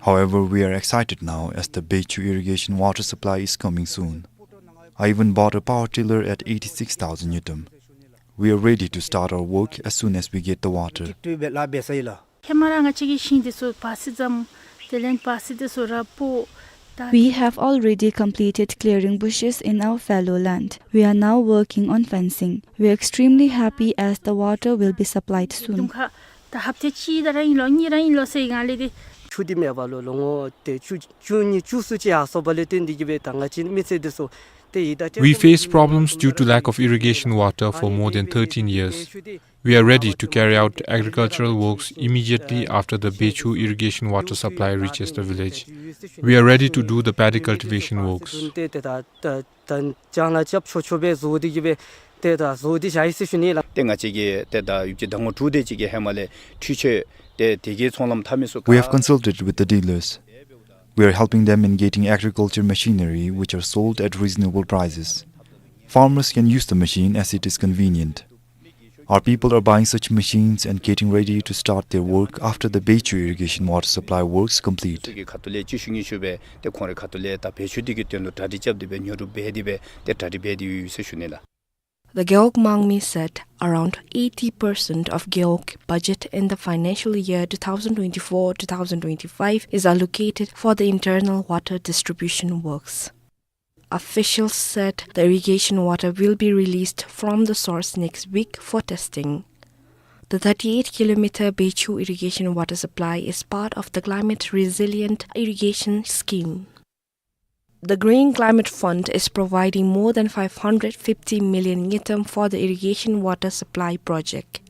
However, we are excited now as the Bechu irrigation water supply is coming soon. I even bought a power tiller at eighty-six thousand ngultrum. We are ready to start our work as soon as we get the water. ཧེ་མ་ར་ང་བཅས་ཀྱི་ཤིང་འདི་ཚུ་བར་སྲིད་ཙམ་དེ་ལས་བར་སྲིད་འདི་ཚུ་ར་སྤོ། ད We have already completed clearing bushes in our fallow land. We are now working on fencing. We are extremely happy as the water will be supplied soon. དུང་ཁ་ད་ཧབ་ཏེ་གཅིག་ད་ར་ཨིན་ལོ་གཉིས་ར་ཨིན་ལོ་ཟེར་ང་ལས་ཏེ། ཆུ་འདི་མེད་པ་ལུ་ལོ་ངོ་དེ་བཅུ་བཅུ་གཉིས་བཅུ་གསུམ་ཅིག་ཡར་སོང་པ་ལས་བརྟེན་འདི་གིས་སྦེ་ད་ང་བཅས་མི་ཚེ་འདི་ཚུ་ཏེ་ཡི་ད། We face problems due to lack of irrigation water for more than thirteen years. We are ready to carry out agricultural works immediately after the Bechu irrigation water supply reaches the village. We are ready to do the paddy cultivation works. ཏེ་ད་ད་ད་ཅང་ལ་རྐྱབ་ཆོག་ཆོག་སྦེ་བཟོ་སྟེ་གིས་སྦེ་ཏེ་ད་བཟོ་སྟེ་བཞག་ཡི་ཟེར་ཞུ་ནི་ལགས། ཏེ་ང་བཅས་ཀྱིས་ཏེ་ད་ཡུདཔ་ཅིག་ཟླ་ངོ་དྲུག་དེ་ཅིག་གི་ཧེ་མ་ལས་འཕྲུལ་ཆས་ཏེ་དེ་གི་ཚོང་ལམ་མཐའ་མེད་སུ། We have consulted with the dealers. We are helping them in getting agriculture machinery which are sold at reasonable prices. Farmers can use the machine as it is convenient. Our people are buying such machines and getting ready to start their work after the Bechu irrigation water supply works complete. ཁ་ཐུག་ལས་ཅིག་ཞུ་ནི་ཞུ་སྦེ་ཏེ་ཁོང་རའི་ཁ་ཐུག་ལས་ད་བེ་ཆུ་འདི་གི་དོན་ལུ་གྲ་སྒྲིག་རྐྱབ་སྟེ་སྦེ་ཉོ་སྒྲུབ་འབད་དེ་སྦེ་ཏེ་གྲ་སྒྲིག་འབད་དེ་ཡོད་ཟེར་ཞུ་ནི་ལགས། The Gewog Mangmi said around eighty percent of Gewog budget in the financial year two thousand twenty-four two thousand twenty-five is allocated for the internal water distribution works. Officials said the irrigation water will be released from the source next week for testing. The thirty-eight kilometer Bechu irrigation water supply is part of the climate resilient irrigation scheme. The Green Climate Fund is providing more than five hundred fifty million ngultrum for the irrigation water supply project.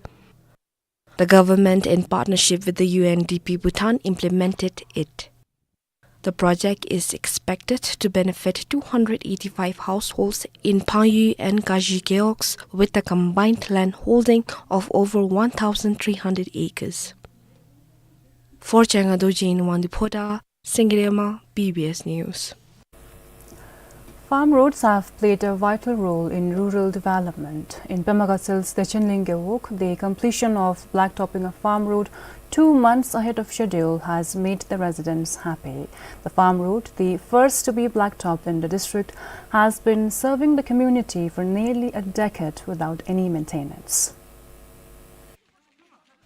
The government, in partnership with the U N D P Bhutan, implemented it. The project is expected to benefit two hundred eighty-five households in Pangyu and Kaji Gewogs with a combined land holding of over one thousand three hundred acres. For Changa Dorji in Wangdue Phodrang, Singye Rema, B B S News. Farm roads have played a vital role in rural development. In Pema Gatsel's Dechenlen Gewog, the completion of blacktopping of farm road two months ahead of schedule has made the residents happy. The farm road, the first to be blacktopped in the district, has been serving the community for nearly a decade without any maintenance.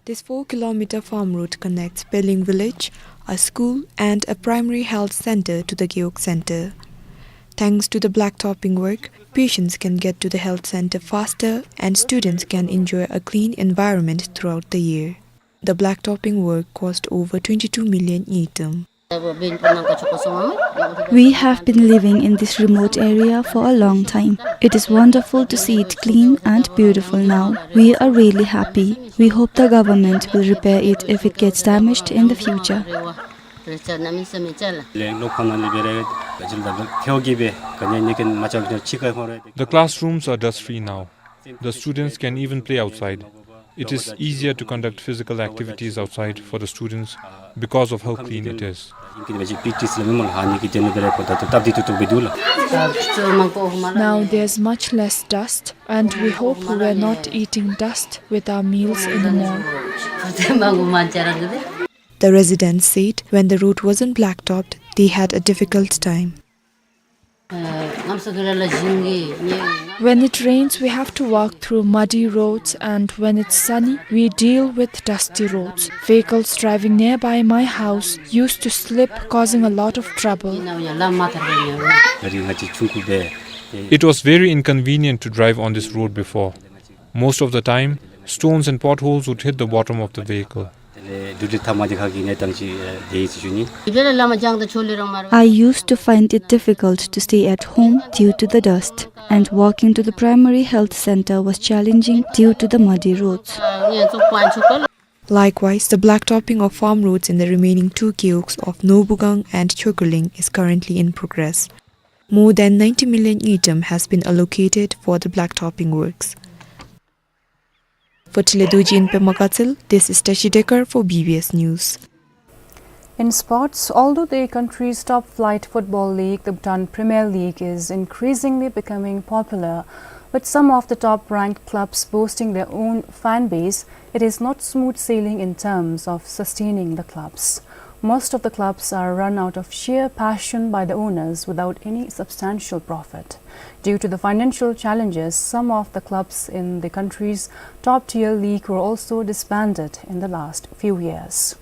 This four kilometer farm road connects Peling village, a school and a primary health center to the Gewog center. Thanks to the blacktopping work, patients can get to the health center faster and students can enjoy a clean environment throughout the year. The blacktopping work cost over twenty-two million ngultrum. We have been living in this remote area for a long time. It is wonderful to see it clean and beautiful now. We are really happy. We hope the government will repair it if it gets damaged in the future. The classrooms are dust-free now. The students can even play outside. It is easier to conduct physical activities outside for the students because of how clean it is. Now there's much less dust, and we hope we're not eating dust with our meals anymore. The residents said when the road wasn't blacktopped, they had a difficult time. When it rains, we have to walk through muddy roads, and when it's sunny, we deal with dusty roads. Vehicles driving nearby my house used to slip, causing a lot of trouble. It was very inconvenient to drive on this road before. Most of the time, stones and potholes would hit the bottom of the vehicle. I used to find it difficult to stay at home due to the dust, and walking to the primary health center was challenging due to the muddy roads. Likewise, the blacktopping of farm roads in the remaining two kioks of Nobugang and Chokuling is currently in progress. More than ninety million ngultrum has been allocated for the blacktopping works. For Tshile Dorji in Pema Gatshel, this is Tashi Dekar for B B S News. In sports, although the country's top flight football league, the Bhutan Premier League, is increasingly becoming popular, with some of the top-ranked clubs boasting their own fan base, it is not smooth sailing in terms of sustaining the clubs. Most of the clubs are run out of sheer passion by the owners without any substantial profit. Due to the financial challenges, some of the clubs in the country's top-tier league were also disbanded in the last few years.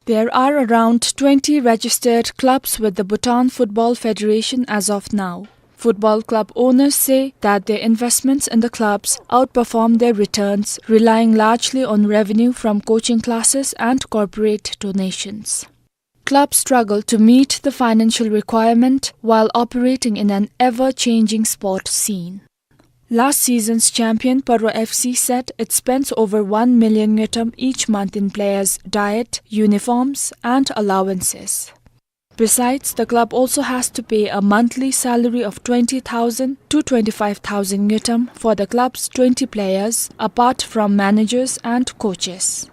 There are around twenty registered clubs with the Bhutan Football Federation as of now. Football club owners say that their investments in the clubs outperform their returns, relying largely on revenue from coaching classes and corporate donations. Clubs struggle to meet the financial requirement while operating in an ever-changing sport scene. Last season's champion Parwa F C said it spends over one million ngultrum each month in players' diet, uniforms, and allowances. Besides, the club also has to pay a monthly salary of twenty thousand to twenty-five thousand ngultrum for the club's twenty players, apart from managers and coaches.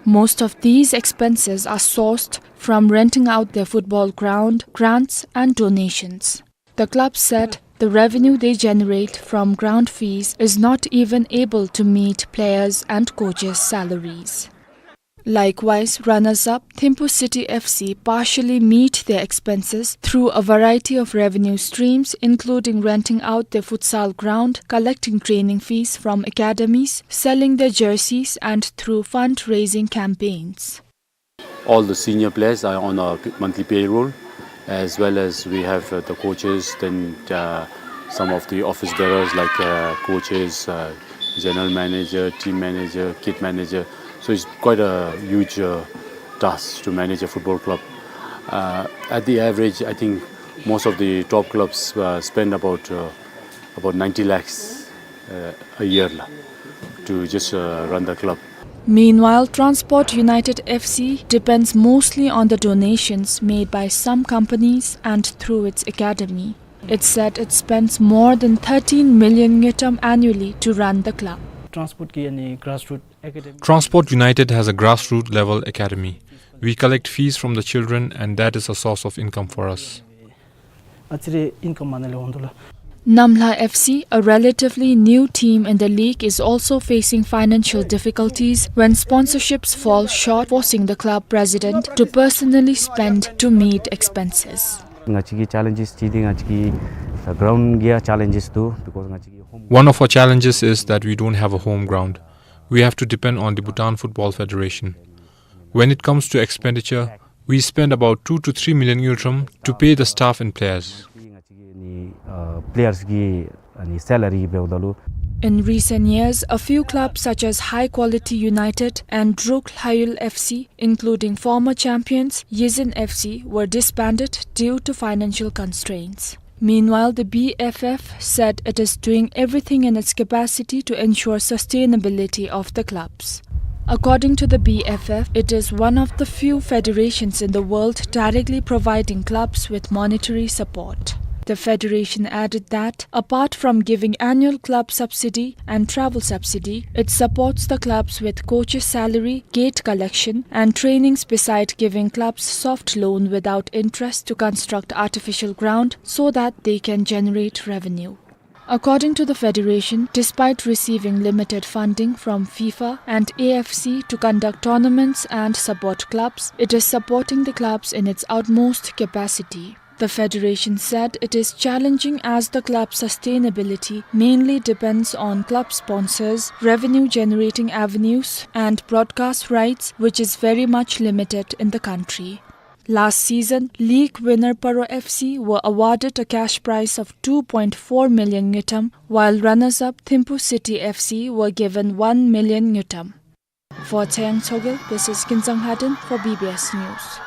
Most of these expenses are sourced from renting out their football ground, grants, and donations. The club said the revenue they generate from ground fees is not even able to meet players' and coaches' salaries. Likewise, runners-up Thimphu City F C partially meet their expenses through a variety of revenue streams, including renting out their futsal ground, collecting training fees from academies, selling their jerseys, and through fundraising campaigns. All the senior players are on a p-, monthly payroll, as well as we have, uh, the coaches, then, uh, some of the office bearers like, uh, coaches, uh, general manager, team manager, kit manager. So it's quite a huge, uh, task to manage a football club. Uh, at the average, I think most of the top clubs, uh, spend about, uh, about ninety lakhs, uh, a year la, to just, uh, run the club. Meanwhile, Transport United F C depends mostly on the donations made by some companies and through its academy. It said it spends more than thirteen million ngultrum annually to run the club. Transport ki yani grassroot academy. Transport United has a grassroots level academy. We collect fees from the children, and that is a source of income for us. Atsire income manale hondula. Namlha F C, a relatively new team in the league, is also facing financial difficulties when sponsorships fall short, forcing the club president to personally spend to meet expenses. Nga chiki challenges chidi nga chiki, uh, ground gear challenges tu, because nga chiki home. One of our challenges is that we don't have a home ground. We have to depend on the Bhutan Football Federation. When it comes to expenditure, we spend about two to three million ngultrum to pay the staff and players. Ni, uh, players ki, uh, ni salary bewdalu. In recent years, a few clubs such as High Quality United and Druk Lhayul F C, including former champions Yizin F C, were disbanded due to financial constraints. Meanwhile, the B F F said it is doing everything in its capacity to ensure sustainability of the clubs. According to the B F F, it is one of the few federations in the world directly providing clubs with monetary support. The federation added that, apart from giving annual club subsidy and travel subsidy, it supports the clubs with coaches' salary, gate collection, and trainings, beside giving clubs soft loan without interest to construct artificial ground so that they can generate revenue. According to the federation, despite receiving limited funding from FIFA and A F C to conduct tournaments and support clubs, it is supporting the clubs in its utmost capacity. The federation said it is challenging as the club's sustainability mainly depends on club sponsors, revenue-generating avenues, and broadcast rights, which is very much limited in the country. Last season, league winner Paro F C were awarded a cash prize of two point four million ngultrum, while runners-up Thimphu City F C were given one million ngultrum. For Tseng Tshogil, this is Kinzang Haden for B B S News.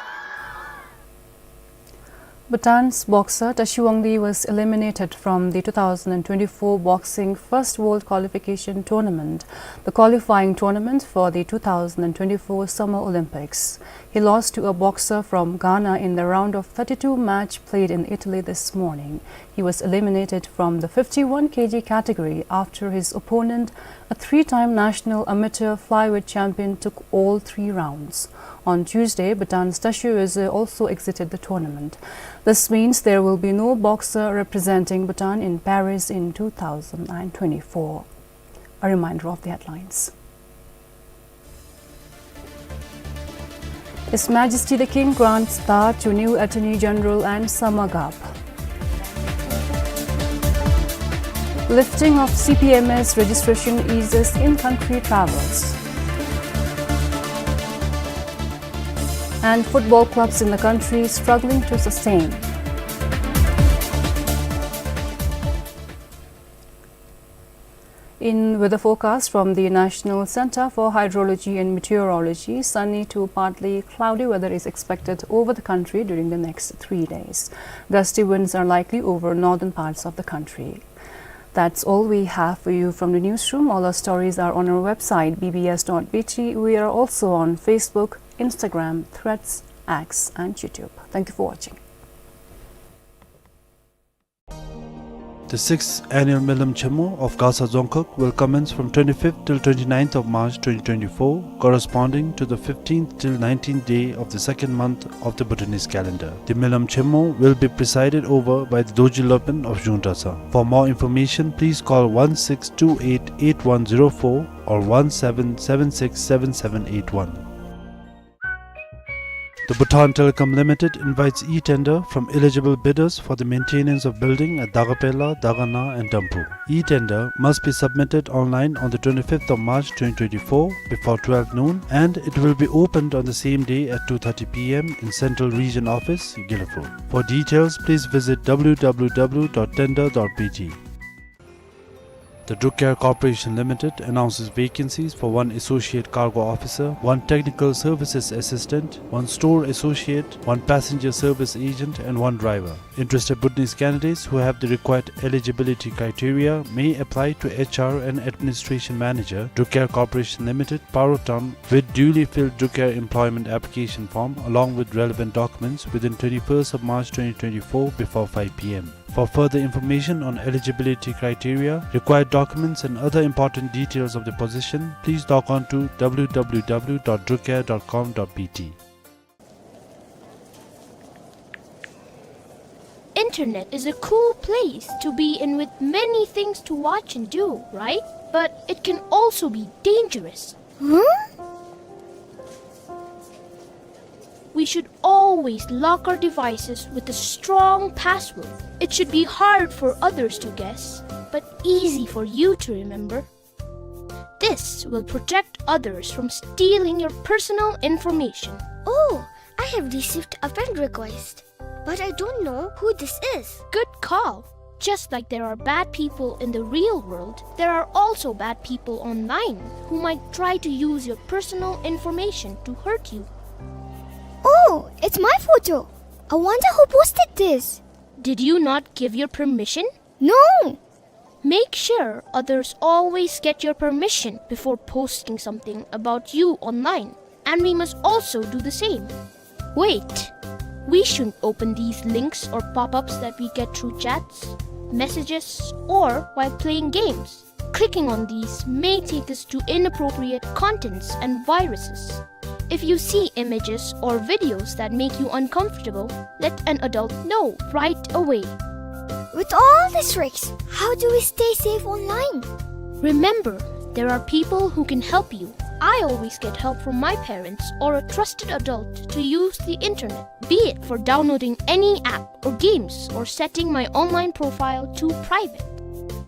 Bhutan's boxer Tashi Wangdi was eliminated from the two thousand twenty-four Boxing First World Qualification Tournament, the qualifying tournament for the two thousand twenty-four Summer Olympics. He lost to a boxer from Ghana in the round of thirty-two match played in Italy this morning. He was eliminated from the fifty-one K G category after his opponent, a three-time national amateur flyweight champion, took all three rounds. On Tuesday, Bhutan's Tashi Wangdi also exited the tournament. This means there will be no boxer representing Bhutan in Paris in two thousand twenty-four. A reminder of the headlines. His Majesty the King grants Dhar to new Attorney General and Samagap. Lifting of C P M S registration eases in-country travels. And football clubs in the country struggling to sustain. In weather forecast from the National Centre for Hydrology and Meteorology, sunny to partly cloudy weather is expected over the country during the next three days. Gusty winds are likely over northern parts of the country. That's all we have for you from the newsroom. All our stories are on our website, B B S dot B T. We are also on Facebook, Instagram, Threads, X, and YouTube. Thank you for watching. The sixth annual Milam Chemo of Gasa Dzongkhag will commence from twenty-fifth till twenty-ninth of March twenty twenty-four, corresponding to the fifteenth till nineteenth day of the second month of the Bhutanese calendar. The Milam Chemo will be presided over by the Dorji Lopen of Zhungtasa. For more information, please call one six two eight eight one zero four or one seven seven six seven seven eight one. The Bhutan Telecom Limited invites e-tender from eligible bidders for the maintenance of building at Dagapela, Dagana and Damphu. E-tender must be submitted online on the twenty-fifth of March twenty twenty-four before twelve noon, and it will be opened on the same day at two thirty P M in Central Region Office, Gelephu. For details, please visit W W W dot tender dot B T. The Druk Air Corporation Limited announces vacancies for one associate cargo officer, one technical services assistant, one store associate, one passenger service agent, and one driver. Interested Bhutanese candidates who have the required eligibility criteria may apply to H R and Administration Manager, Druk Air Corporation Limited, Paro Town, with duly filled Druk Air employment application form along with relevant documents within twenty-first of March twenty twenty-four before five P M. For further information on eligibility criteria, required documents and other important details of the position, please log on to W W W dot druk air dot com dot B T. Internet is a cool place to be in with many things to watch and do, right? But it can also be dangerous. Huh? We should always lock our devices with a strong password. It should be hard for others to guess, but easy for you to remember. This will protect others from stealing your personal information. Oh, I have received a friend request, but I don't know who this is. Good call. Just like there are bad people in the real world, there are also bad people online who might try to use your personal information to hurt you. Oh, it's my photo. I wonder who posted this. Did you not give your permission? No! Make sure others always get your permission before posting something about you online, and we must also do the same. Wait! We shouldn't open these links or pop-ups that we get through chats, messages, or while playing games. Clicking on these may take us to inappropriate contents and viruses. If you see images or videos that make you uncomfortable, let an adult know right away. With all these risks, how do we stay safe online? Remember, there are people who can help you. I always get help from my parents or a trusted adult to use the internet, be it for downloading any app or games or setting my online profile to private.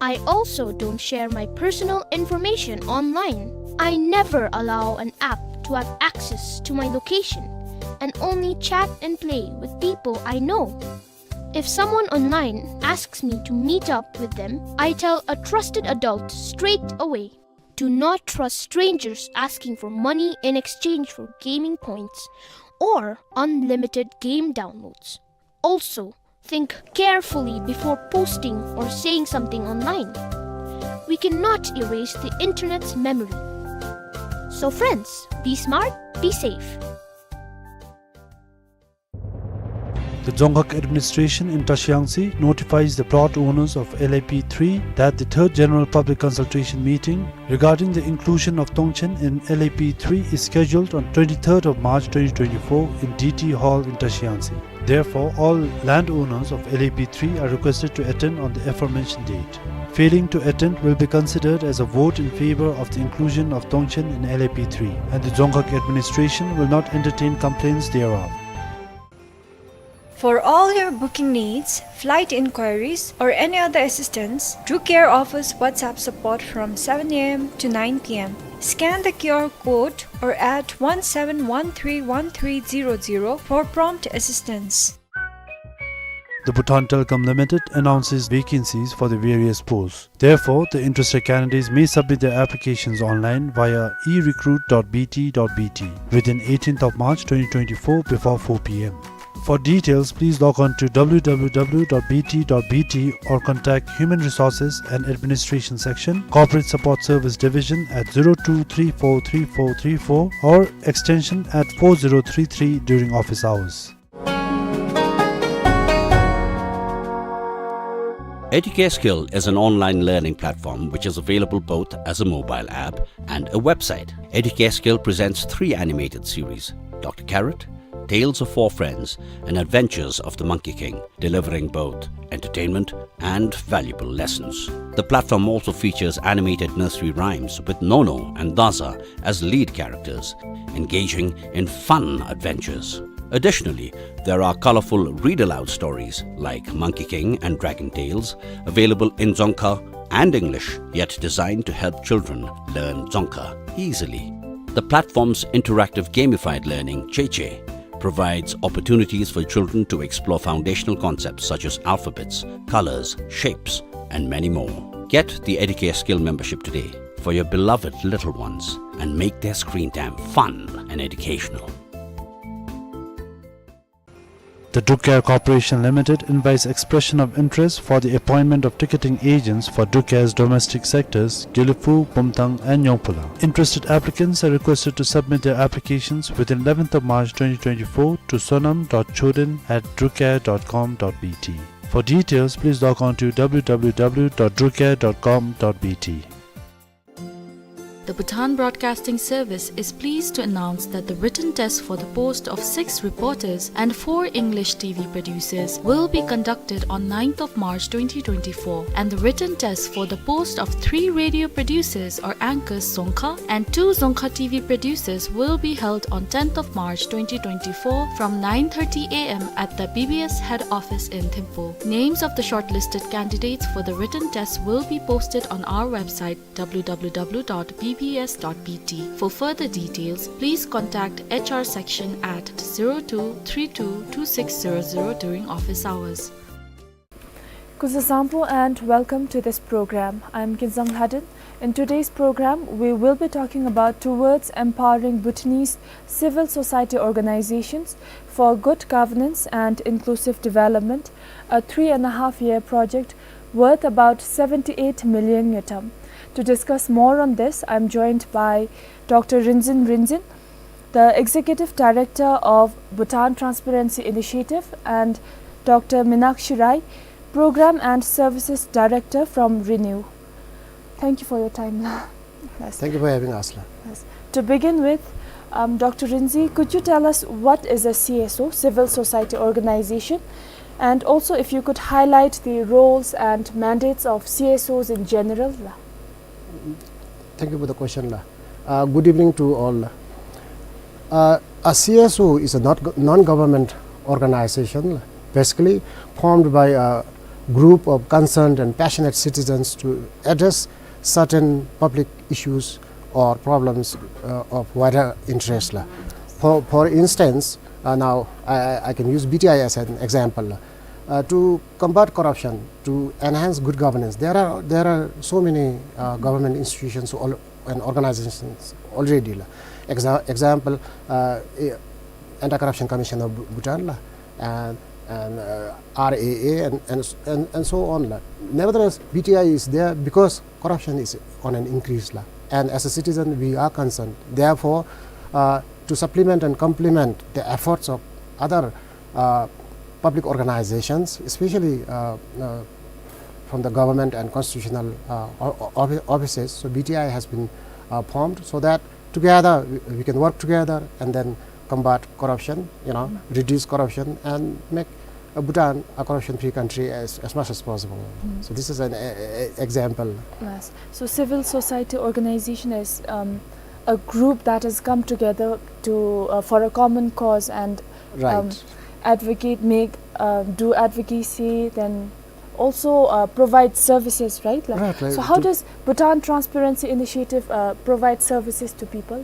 I also don't share my personal information online. I never allow an app to have access to my location and only chat and play with people I know. If someone online asks me to meet up with them, I tell a trusted adult straight away. Do not trust strangers asking for money in exchange for gaming points or unlimited game downloads. Also, think carefully before posting or saying something online. We cannot erase the internet's memory. So friends, be smart, be safe. The Dzongkhag administration in Trashiangsi notifies the plot owners of L A P three that the third general public consultation meeting regarding the inclusion of Tongchen in L A P three is scheduled on twenty-third of March twenty twenty-four in D T Hall in Trashiangsi. Therefore, all landowners of L A P three are requested to attend on the aforementioned date. Failing to attend will be considered as a vote in favor of the inclusion of Tongchen in L A P three, and the Dzongkhag administration will not entertain complaints thereof. For all your booking needs, flight inquiries, or any other assistance, Drew Care offers WhatsApp support from seven A M to nine P M. Scan the Q R code or add one seven one three one three zero zero for prompt assistance. The Bhutan Telecom Limited announces vacancies for the various posts. Therefore, the interested candidates may submit their applications online via e recruit dot b t dot b t within eighteenth of March twenty twenty-four before four P M. For details, please log on to w w w dot b t dot b t or contact Human Resources and Administration Section, Corporate Support Service Division at zero two three four three four three four or extension at four zero three three during office hours. Educare Skill is an online learning platform which is available both as a mobile app and a website. Educare Skill presents three animated series, Doctor Carrot, Tales of Four Friends, and Adventures of the Monkey King, delivering both entertainment and valuable lessons. The platform also features animated nursery rhymes with Nono and Daza as lead characters, engaging in fun adventures. Additionally, there are colorful read-aloud stories like Monkey King and Dragon Tales, available in Dzongkha and English, yet designed to help children learn Dzongkha easily. The platform's interactive gamified learning, Cheche, provides opportunities for children to explore foundational concepts such as alphabets, colors, shapes, and many more. Get the Educare Skill membership today for your beloved little ones and make their screen time fun and educational. The Drew Care Corporation Limited invites expression of interest for the appointment of ticketing agents for Drew Care's domestic sectors, Gelephu, Bumthang and Nyongphula. Interested applicants are requested to submit their applications within eleventh of March twenty twenty-four to sonam dot choden at drew care dot com dot b t. For details, please log on to w w w dot drew care dot com dot b t. The Bhutan Broadcasting Service is pleased to announce that the written test for the post of six reporters and four English T V producers will be conducted on ninth of March twenty twenty-four, and the written test for the post of three radio producers or anchors Dzongkha and two Dzongkha T V producers will be held on tenth of March twenty twenty-four from nine thirty a m at the B B S head office in Thimphu. Names of the shortlisted candidates for the written test will be posted on our website, w w w dot b b s dot b t. For further details, please contact H R section at zero two three two two six zero zero during office hours. Kuzuzangpo and welcome to this program. I'm Kinzang Lhaden. In today's program, we will be talking about Towards Empowering Bhutanese Civil Society Organizations for Good Governance and Inclusive Development, a three and a half year project worth about seventy-eight million ngultrum. To discuss more on this, I'm joined by Doctor Rinzin Rinzin, the Executive Director of Bhutan Transparency Initiative, and Doctor Minakshi Rai, Program and Services Director from RENEW. Thank you for your time. Yes. Thank you for having us, la. Yes. To begin with, um, Doctor Rinzin, could you tell us what is a C S O, civil society organization, And also, if you could highlight the roles and mandates of C S Os in general, la. Thank you for the question, la. Uh, good evening to all, la. Uh, a C S O is a not, non-government organization, la, basically formed by a group of concerned and passionate citizens to address certain public issues or problems, uh, of wider interest, la. For, for instance, uh, now I, I I can use B T I as an example, la. Uh, to combat corruption, to enhance good governance, there are, there are so many, uh, government institutions al-, and organizations already, la. Exa-, example, uh, eh, Anti-Corruption Commission of Bhu-, Bhutan, la, and, and, uh, R A A, and, and s-, and, and so on, la. Nevertheless, B T I is there because corruption is on an increase, la. And as a citizen, we are concerned. Therefore, uh, to supplement and complement the efforts of other, uh, public organizations, especially, uh, uh, from the government and constitutional, uh, o-, o-, offi-, offices, so B T I has been, uh, formed so that together we, we can work together and then combat corruption, you know, reduce corruption and make, uh, Bhutan a corruption-free country as, as much as possible. So this is an, a, a, a example. Yes. So civil society organization is, um, a group that has come together to, uh, for a common cause and, um, right, advocate, make, uh, do advocacy, then also, uh, provide services, right? Like, right, right. So how does Bhutan Transparency Initiative, uh, provide services to people?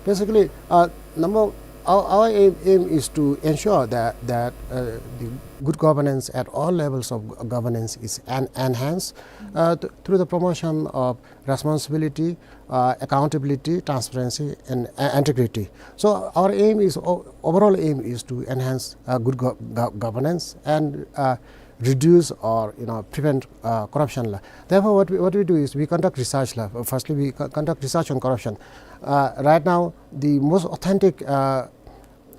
Basically, uh, number, our, our aim, aim is to ensure that, that, uh, the good governance at all levels of g-, governance is en-, enhanced, uh, th-, through the promotion of responsibility, uh, accountability, transparency, and, uh, integrity. So our aim is, o-, overall aim is to enhance, uh, good go-, go-, governance and, uh, reduce or, you know, prevent, uh, corruption, la. Therefore, what we, what we do is we conduct research, la. Firstly, we co-, conduct research on corruption. Uh, right now, the most authentic, uh,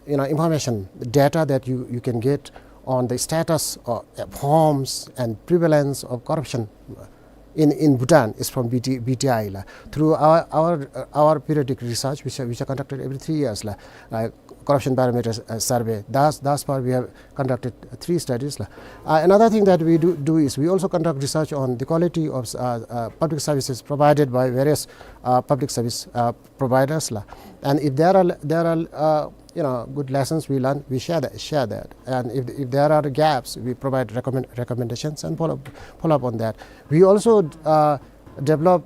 you know, information, data that you, you can get on the status of, uh, forms and prevalence of corruption in, in Bhutan is from B T, B T I, la. Through our, our, uh, our periodic research, which are, which are conducted every three years, la, uh, corruption barometer, uh, survey. Thus, thus far we have conducted three studies, la. Uh, another thing that we do, do is we also conduct research on the quality of, uh, uh, public services provided by various, uh, public service, uh, providers, la. And if there are, there are, uh, you know, good lessons we learn, we share that, share that. And if, if there are gaps, we provide recommend, recommendations and follow, follow up on that. We also, uh, develop,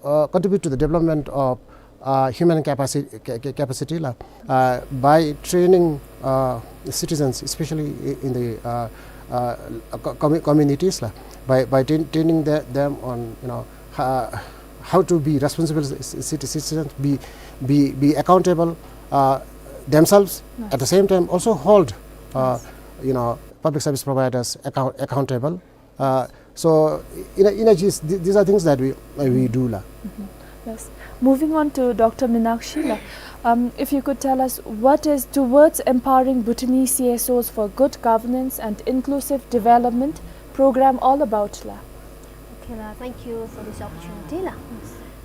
uh, contribute to the development of, uh, human capacity, ca-, ca-, capacity, la, uh, by training, uh, citizens, especially i-, in the, uh, uh, co-, commu-, communities, la, by, by train-, training the, them on, you know, ho-, how to be responsible ci-, ci-, citizens, be, be, be accountable, uh, themselves. At the same time, also hold, uh, you know, public service providers account-, accountable. Uh, so, in a, in a gist, th-, these are things that we, uh, we do, la. Yes. Moving on to Doctor Minakshi, la. Um, if you could tell us, what is Towards Empowering Bhutanese C S Os for Good Governance and Inclusive Development program all about, la? Okay, la, thank you for this opportunity, la.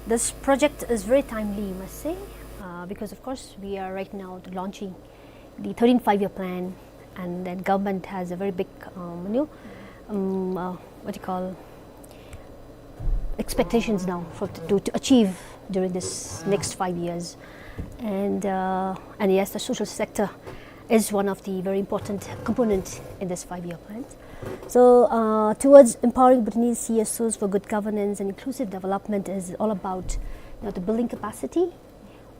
This project is very timely, you must say, uh, because of course we are right now launching the thirteenth five-year plan, and then government has a very big, um, you know, um, uh, what do you call, expectations now for to, to achieve during this next five years. And, uh, and yes, the social sector is one of the very important component in this five-year plan. So, uh, Towards Empowering Bhutanese C S Os for Good Governance and Inclusive Development is all about, you know, the building capacity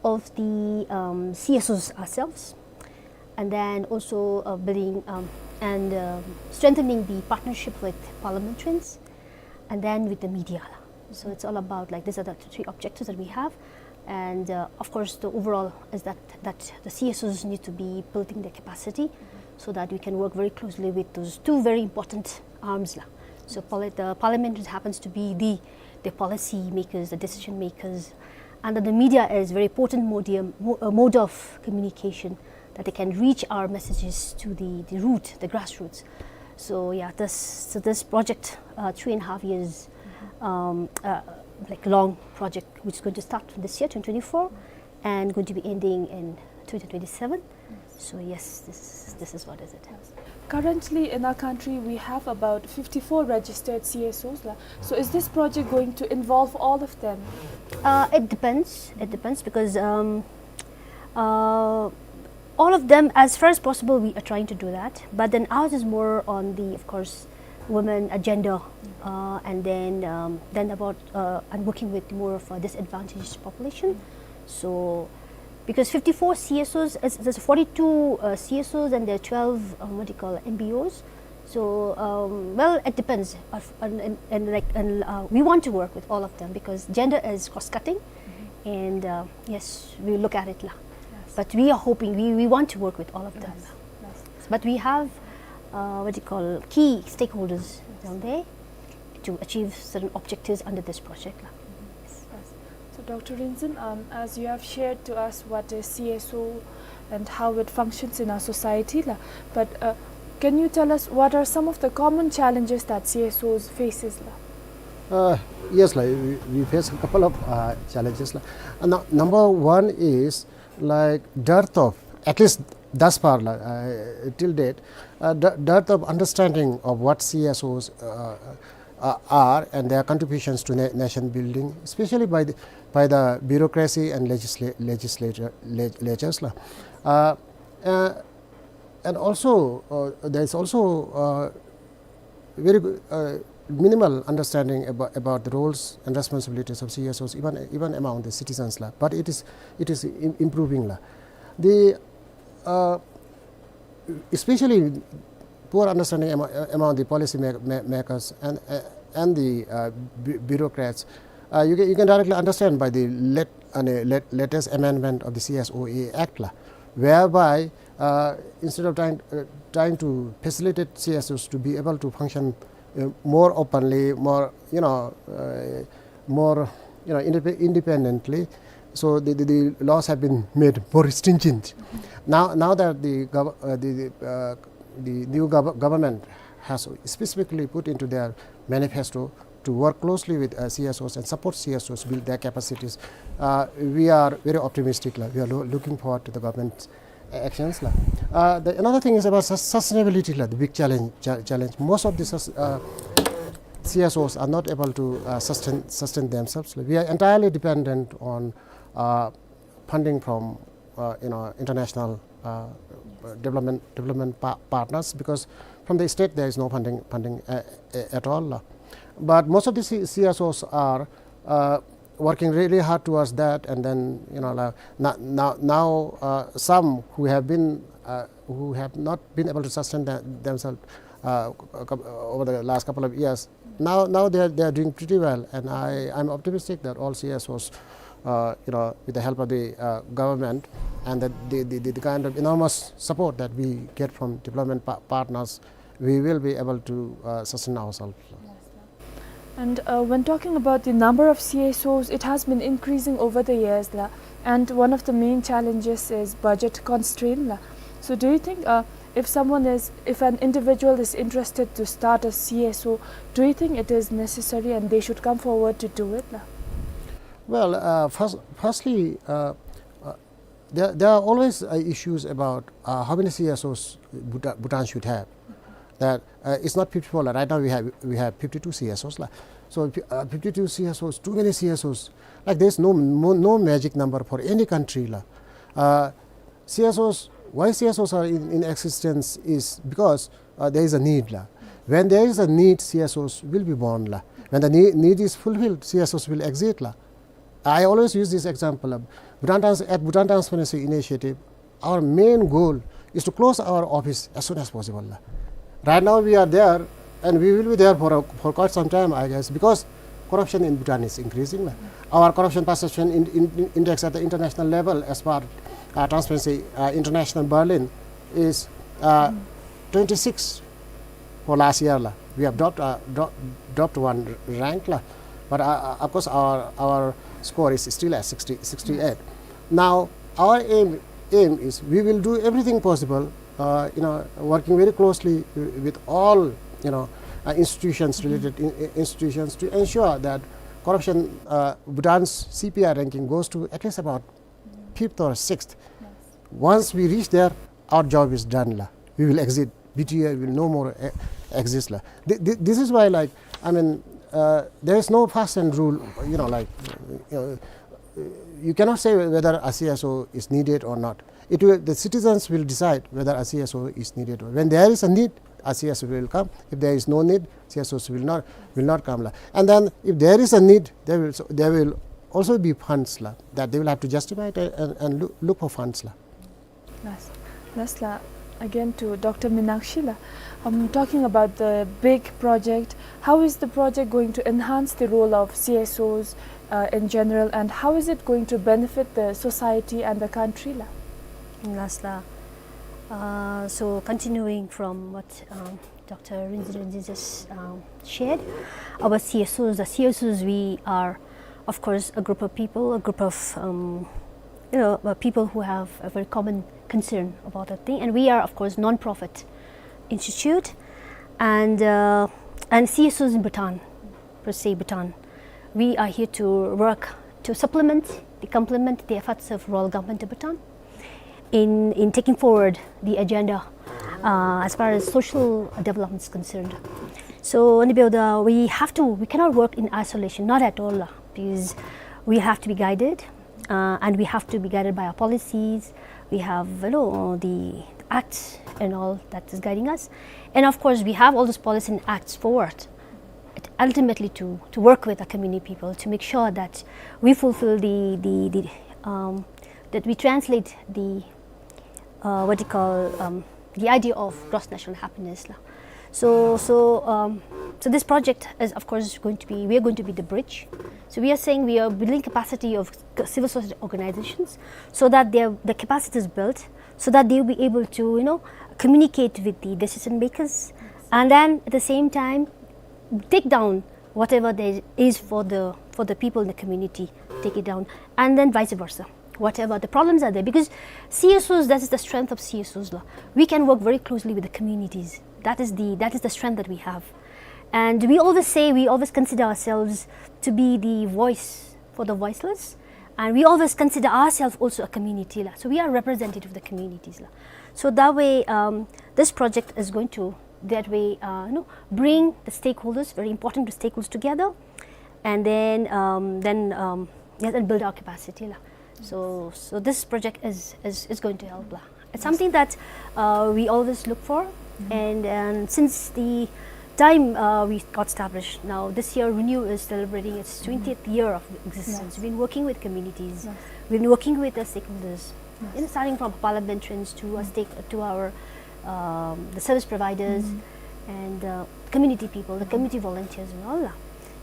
of the, um, C S Os ourselves, and then also, uh, building, um, and, um, strengthening the partnership with parliamentarians, and then with the media. So it's all about, like, these are the three objectives that we have. And, uh, of course, the overall is that, that the C S Os need to be building their capacity so that we can work very closely with those two very important arms, la. So parli-, the parliament happens to be the, the policy makers, the decision makers, and then the media is very potent modium, mo-, uh, mode of communication that they can reach our messages to the, the root, the grassroots. So yeah, this, so this project, uh, three and a half years, um, uh, like, long project, which is going to start from this year, twenty twenty-four, and going to be ending in twenty twenty-seven. So yes, this, this is what is it. Currently in our country we have about fifty-four registered C S Os la. So is this project going to involve all of them? Uh, it depends. It depends because um, uh, all of them, as far as possible, we are trying to do that. But then ours is more on the, of course, women agenda, uh, and then um, then about uh, and working with more of a disadvantaged population. So because fifty-four C S Os, is- there's forty-two uh, C S Os and there are twelve, um, what do you call it, M B Os. So um, well, it depends. Of- And, and, and like and uh, we want to work with all of them because gender is cross-cutting, and uh, yes, we look at it la. But we are hoping we, we want to work with all of them. But we have uh, what do you call key stakeholders down there to achieve certain objectives under this project la. So Doctor Rinzin, um, as you have shared to us what is C S O and how it functions in our society la, but uh, can you tell us what are some of the common challenges that C S Os faces la? Uh, yes, like, we, we face a couple of uh, challenges la. Uh, nu- number one is like dearth of, at least thus far la, uh, till date, uh, de- dearth of understanding of what C S Os uh, uh, are and their contributions to na- nation building, especially by the by the bureaucracy and legisla- legislature leg- legislatures la. Uh, uh, and also uh, there is also uh, very uh, minimal understanding about, about the roles and responsibilities of C S Os, even even among the citizens la. But it is it is im- improving la. The uh, especially poor understanding among, among the policy ma- ma- makers and uh, and the uh, bu- bureaucrats. Uh, you, can, you can directly understand by the let, uh, let, latest amendment of the C S O A Act la, whereby uh, instead of trying uh, trying to facilitate C S Os to be able to function uh, more openly, more you know, uh, more you know, indep- independently. So the, the, the laws have been made more stringent. Now, now that the, gov- uh, the, the, uh, the new gov- government has specifically put into their manifesto to work closely with uh, C S Os and support C S Os build their capacities, uh, we are very optimistic. Like, we are lo- looking forward to the government's actions la. Uh, the, another thing is about sus- sustainability la, the big challenge. Cha- challenge. Most of the sus- uh, C S Os are not able to uh, sustain sustain themselves. We are entirely dependent on uh, funding from uh, you know, international uh, development development pa- partners, because from the state there is no funding funding uh, uh, at all la. But most of the C- C S Os are uh, working really hard towards that, and then you know la- na- now now uh, some who have been uh, who have not been able to sustain the- themselves uh, over the last couple of years, now now they are, they are doing pretty well, and I I'm optimistic that all C S Os uh, you know, with the help of the uh, government and the, the, the, the kind of enormous support that we get from development pa- partners, we will be able to uh, sustain ourselves. And uh, when talking about the number of C S Os, it has been increasing over the years la, and one of the main challenges is budget constraint la. So do you think uh, if someone is, if an individual is interested to start a C S O, do you think it is necessary and they should come forward to do it la? Well, uh, first, firstly, uh, uh, there, there are always uh, issues about uh, how many C S Os Bhuta- Bhutan should have. That uh, it's not fifty-four la. Right now we have we have fifty-two C S Os la. So uh, fifty-two C S Os, too many C S Os. Like, there's no no, no magic number for any country la. Uh, C S Os, why C S Os are in, in existence is because uh, there is a need la. When there is a need, C S Os will be born la. When the need, need is fulfilled, C S Os will exist la. I always use this example. Uh, Bhutan Trans- at Bhutan Transparency Initiative, our main goal is to close our office as soon as possible la. Right now we are there, and we will be there for a, for quite some time, I guess, because corruption in Bhutan is increasing la. Our corruption perception in, in, index at the international level, as per uh, Transparency uh, International Berlin, is uh, twenty-six for last year la. We have dropped uh, dro- dropped one rank la. But uh, uh, of course our our score is still at sixty, sixty-eight. Now our aim aim is we will do everything possible, uh, you know, working very closely with all, you know, uh, institutions, related in, institutions, to ensure that corruption, uh, Bhutan's C P I ranking goes to at least about fifth or sixth. Once we reach there, our job is done la. We will exit B T A will no more e- exist la. Th- th- this is why, like, I mean, uh, there is no fast and rule, you know, like, uh, you cannot say whether a C S O is needed or not. It will, the citizens will decide whether a C S O is needed. When there is a need, a C S O will come. If there is no need, C S Os will not, will not come la. And then if there is a need, there will, there will also be funds la, that they will have to justify it and, and look, look for funds la. Yes. Yes la. Again to Doctor Minakshi la. Um, talking about the big project, how is the project going to enhance the role of C S Os, uh, in general, and how is it going to benefit the society and the country la? Yes la. Uh, so continuing from what, um, Doctor Rinzin Rinzin just, um, shared, our C S Os, the C S Os, we are, of course, a group of people, a group of, um, you know, uh, people who have a very common concern about that thing. And we are, of course, non-profit institute, and, uh, and C S Os in Bhutan, per se Bhutan, we are here to work to supplement, to complement the efforts of Royal Government of Bhutan in, in taking forward the agenda, uh, as far as social development is concerned. So, ཨ་ནི་འབདཝ་ད་we have to, we cannot work in isolation, not at all, uh, because we have to be guided, uh, and we have to be guided by our policies. We have, you know, the acts and all that is guiding us. And of course, we have all those policies and acts for what? Ultimately to, to work with the community people to make sure that we fulfill the, the, the, um, that we translate the, uh, what do you call, um, the idea of gross national happiness la. So, so, um, so this project is, of course, going to be, we are going to be the bridge. So we are saying we are building capacity of c- civil society organizations so that their, the capacity is built, so that they will be able to, you know, communicate with the decision makers, and then at the same time take down whatever there is for the, for the people in the community, take it down, and then vice versa. Whatever the problems are there, because C S Os, that is the strength of C S Os la. We can work very closely with the communities. That is the, that is the strength that we have. And we always say, we always consider ourselves to be the voice for the voiceless, and we always consider ourselves also a community la. So we are representative of the communities la. So that way, um, this project is going to that way, uh, you know, bring the stakeholders, very important stakeholders together, and then, um, then, um, yes, and build our capacity la. So, so this project is, is, is going to help la. It's something that, uh, we always look for, and, and since the time, uh, we got established, now this year RENEW is celebrating its twentieth year of existence. Yes. We've been working with communities, yes, we've been working with the stakeholders, yes, you know, starting from parliamentarians to a stake, to our, um, the service providers, and, uh, community people, the community volunteers and all la.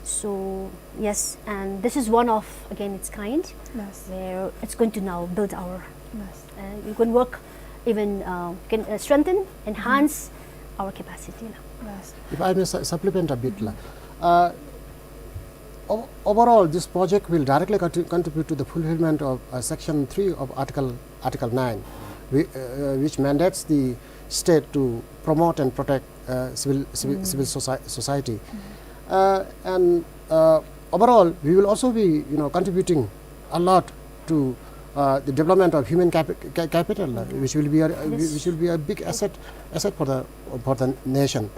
So yes, and this is one of, again, its kind, yes, where it's going to now build our, yes, uh, you can work even, uh, can, uh, strengthen, enhance our capacity la. Yes. If I may su- supplement a bit la. Uh, o- overall, this project will directly contri- contribute to the fulfillment of, uh, section three of article, article nine, whi- uh, which mandates the state to promote and protect, uh, civil, civil, civil soci- society. Uh, and, uh, overall, we will also be, you know, contributing a lot to, uh, the development of human capi- ca- capital, uh, which will be a, uh, which will be a big asset, asset for the, for the nation.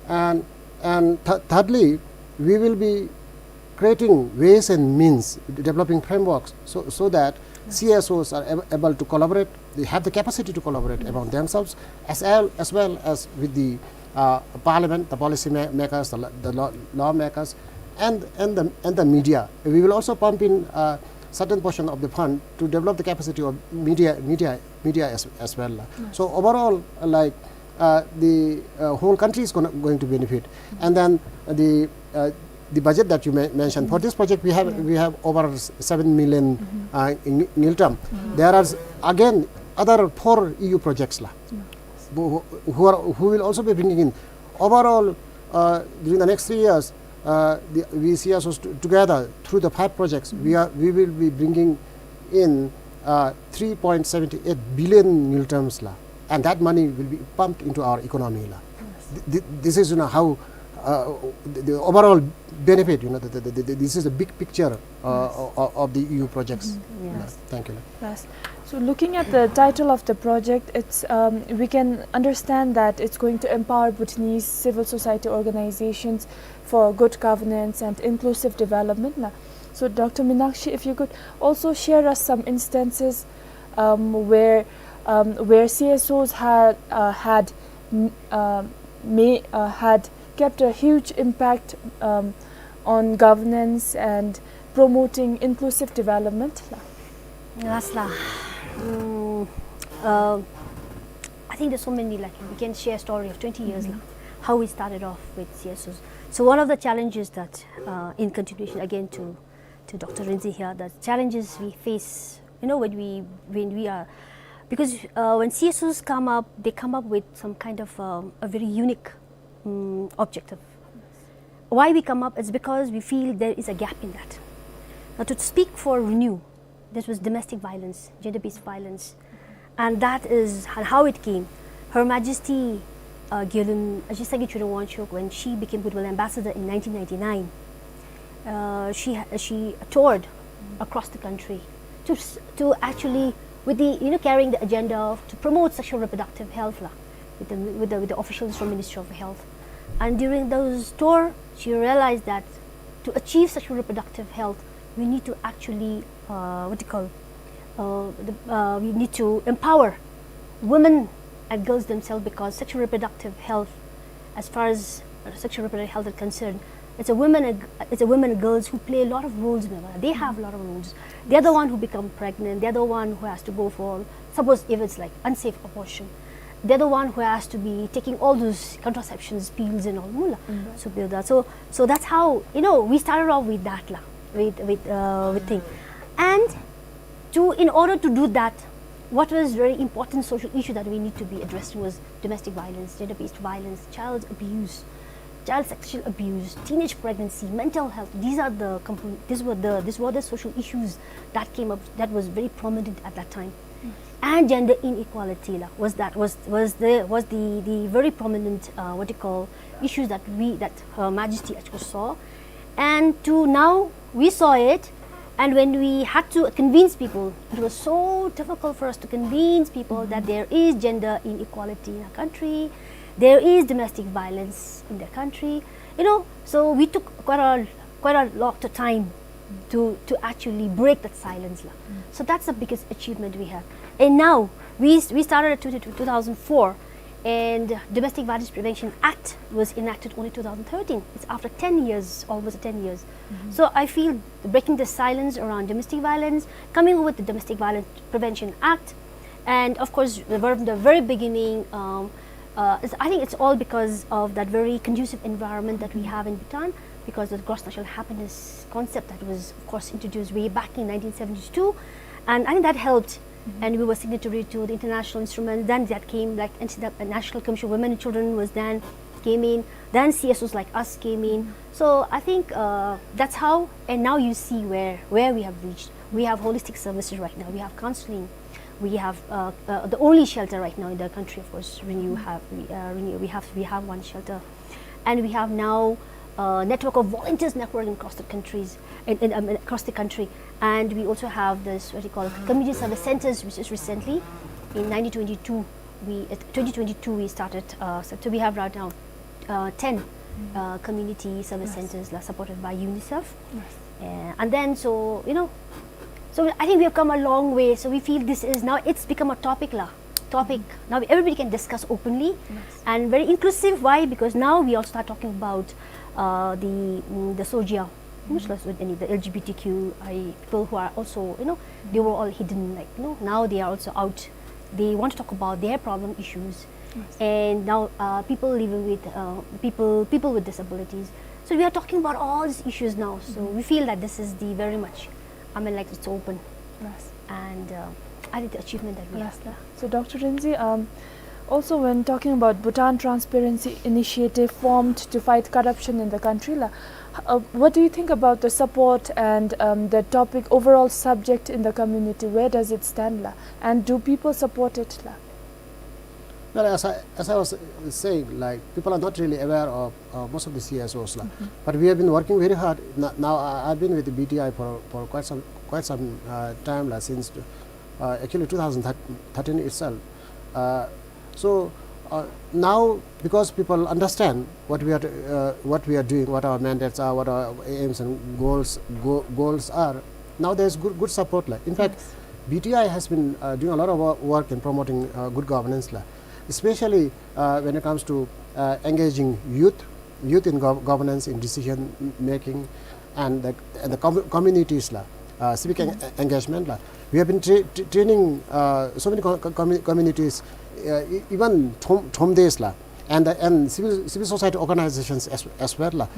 And, and th- thirdly, we will be creating ways and means, developing frameworks, so, so that C S Os are ab- able to collaborate, they have the capacity to collaborate among themselves, as well, as well as with the, uh, parliament, the policy ma- makers, the, la- the law- lawmakers, and, and the, and the media. We will also pump in, uh, certain portion of the fund to develop the capacity of media, media, media as, as well. Yes. So overall, uh, like, uh, the, uh, whole country is gonna, going to benefit. And then the, uh, the budget that you men- mentioned, for this project we have, we have over s- seven million, uh, ng- ngultrum. There are s- again other four E U projects la, who, who are, who will also be bringing in. Overall, uh, during the next three years, uh, the, we see ourselves t- together through the five projects. We are, we will be bringing in, uh, three point seven eight billion ngultrums la, and that money will be pumped into our economy la. Th- th- this is, you know, how, uh, the, the overall benefit, you know, the, the, the, the, this is the big picture, uh, of, of the E U projects. Yes. Thank you. Yes. So looking at the title of the project, it's, um, we can understand that it's going to empower Bhutanese civil society organizations for good governance and inclusive development. Now, so Doctor Minakshi, if you could also share us some instances, um, where, um, where C S Os had, uh, had, mm, uh, may, uh, had kept a huge impact, um, on governance and promoting inclusive development. Yes, la. Mm, uh, I think there's so many, like, we can share a story of twenty years, la, how we started off with C S Os. So one of the challenges that, uh, in continuation again to, to Doctor Rinzin here, the challenges we face, you know, when we, when we are, because, uh, when C S Os come up, they come up with some kind of, um, a very unique, um, objective. Why we come up is because we feel there is a gap in that. Now, to speak for RENEW, this was domestic violence, gender-based violence, and that is ho-, how it came. Her Majesty, uh, Gyalun Ajit Sangay Chöden Wangchuck, when she became Goodwill Ambassador in nineteen ninety-nine, uh, she ha-, she toured across the country to s-, to actually, with the, you know, carrying the agenda of, to promote sexual reproductive health, la, with the, with the, with the officials from Ministry of Health. And during those tour, she realized that to achieve sexual reproductive health, we need to actually, uh, what do you call, uh, the, uh, we need to empower women and girls themselves, because sexual reproductive health, as far as, uh, sexual reproductive health is concerned, it's a women and, it's a women and girls who play a lot of roles in the world. They have a lot of roles. They're the one who become pregnant. They're the one who has to go for, suppose if it's like unsafe abortion, they're the one who has to be taking all those contraceptions, pills and all, mu la. Mm. So, so, so that's how, you know, we started off with that, la, with, with, uh, with thing. And to, in order to do that, what was very important social issue that we need to be addressing was domestic violence, gender-based violence, child abuse, child sexual abuse, teenage pregnancy, mental health. These are the compon-, these were the, these were the social issues that came up that was very prominent at that time. And gender inequality, la, was that, was, was the, was the, the very prominent, uh, what you call, issues that we, that Her Majesty actually saw. And to now, we saw it, and when we had to convince people, it was so difficult for us to convince people that there is gender inequality in our country, there is domestic violence in the country, you know, so we took quite a, quite a lot of time to, to actually break that silence, la. So that's the biggest achievement we have. And now, we, we started at two, two thousand four, and Domestic Violence Prevention Act was enacted only two thousand thirteen. It's after ten years, almost ten years. So I feel breaking the silence around domestic violence, coming with the Domestic Violence Prevention Act, and of course, from the very beginning, um, uh, it's, I think it's all because of that very conducive environment that we have in Bhutan, because the gross national happiness concept that was, of course, introduced way back in nineteen seventy-two, and I think that helped. And we were signatory to the international instrument. Then that came, like, N C W, National Commission of Women and Children was then came in. Then C S Os like us came in. So I think, uh, that's how. And now you see where, where we have reached. We have holistic services right now. We have counseling. We have, uh, uh, the only shelter right now in the country, of course, RENEW have, we, uh, RENEW, we have, we have one shelter. And we have now a network of volunteers networking across the countries, in, in, um, across the country. And we also have this, what you call, community service centers, which is recently, in nineteen twenty-two, we, uh, twenty twenty-two, we started, uh, so, so we have right now, uh, ten, uh, community service centers, la, supported by UNICEF. Uh, and then, so, you know, so I think we have come a long way. So we feel this is now, it's become a topic, la, topic. Now everybody can discuss openly and very inclusive. Why? Because now we all start talking about, uh, the, mm, the SOGIAO, much less with any, the L G B T Q I people who are also, you know, they were all hidden, like, you know, now they are also out. They want to talk about their problem issues. And now, uh, people living with, uh, people, people with disabilities. So we are talking about all these issues now. So we feel that this is the very much, I mean, like, it's open. And, uh, I think the achievement that we have. So, Doctor Rinzin, um, also when talking about Bhutan Transparency Initiative formed to fight corruption in the country, la, uh, what do you think about the support and, um, the topic, overall subject in the community? Where does it stand, la? And do people support it, la? Well, as I, as I was, uh, saying, like, people are not really aware of, uh, most of the C S Os, la. But we have been working very hard. N-, now I, I've been with the B T I for, for quite some, quite some, uh, time, la, since uh, actually two thousand thirteen itself. Uh, so, uh, now, because people understand what we are, uh, what we are doing, what our mandates are, what our aims and goals, go-, goals are, now there is good, good support la. In fact, B T I has been, uh, doing a lot of wo-, work in promoting, uh, good governance la, especially, uh, when it comes to, uh, engaging youth, youth in gov-, governance, in decision making, and the, and the com-, communities la, uh, civic en-, engagement la. We have been tra-, tra-, training, uh, so many co-, co-, commu-, communities, uh, e-, even Thom-, Thomdes la, and the, and civil, civil society organizations as, as well la,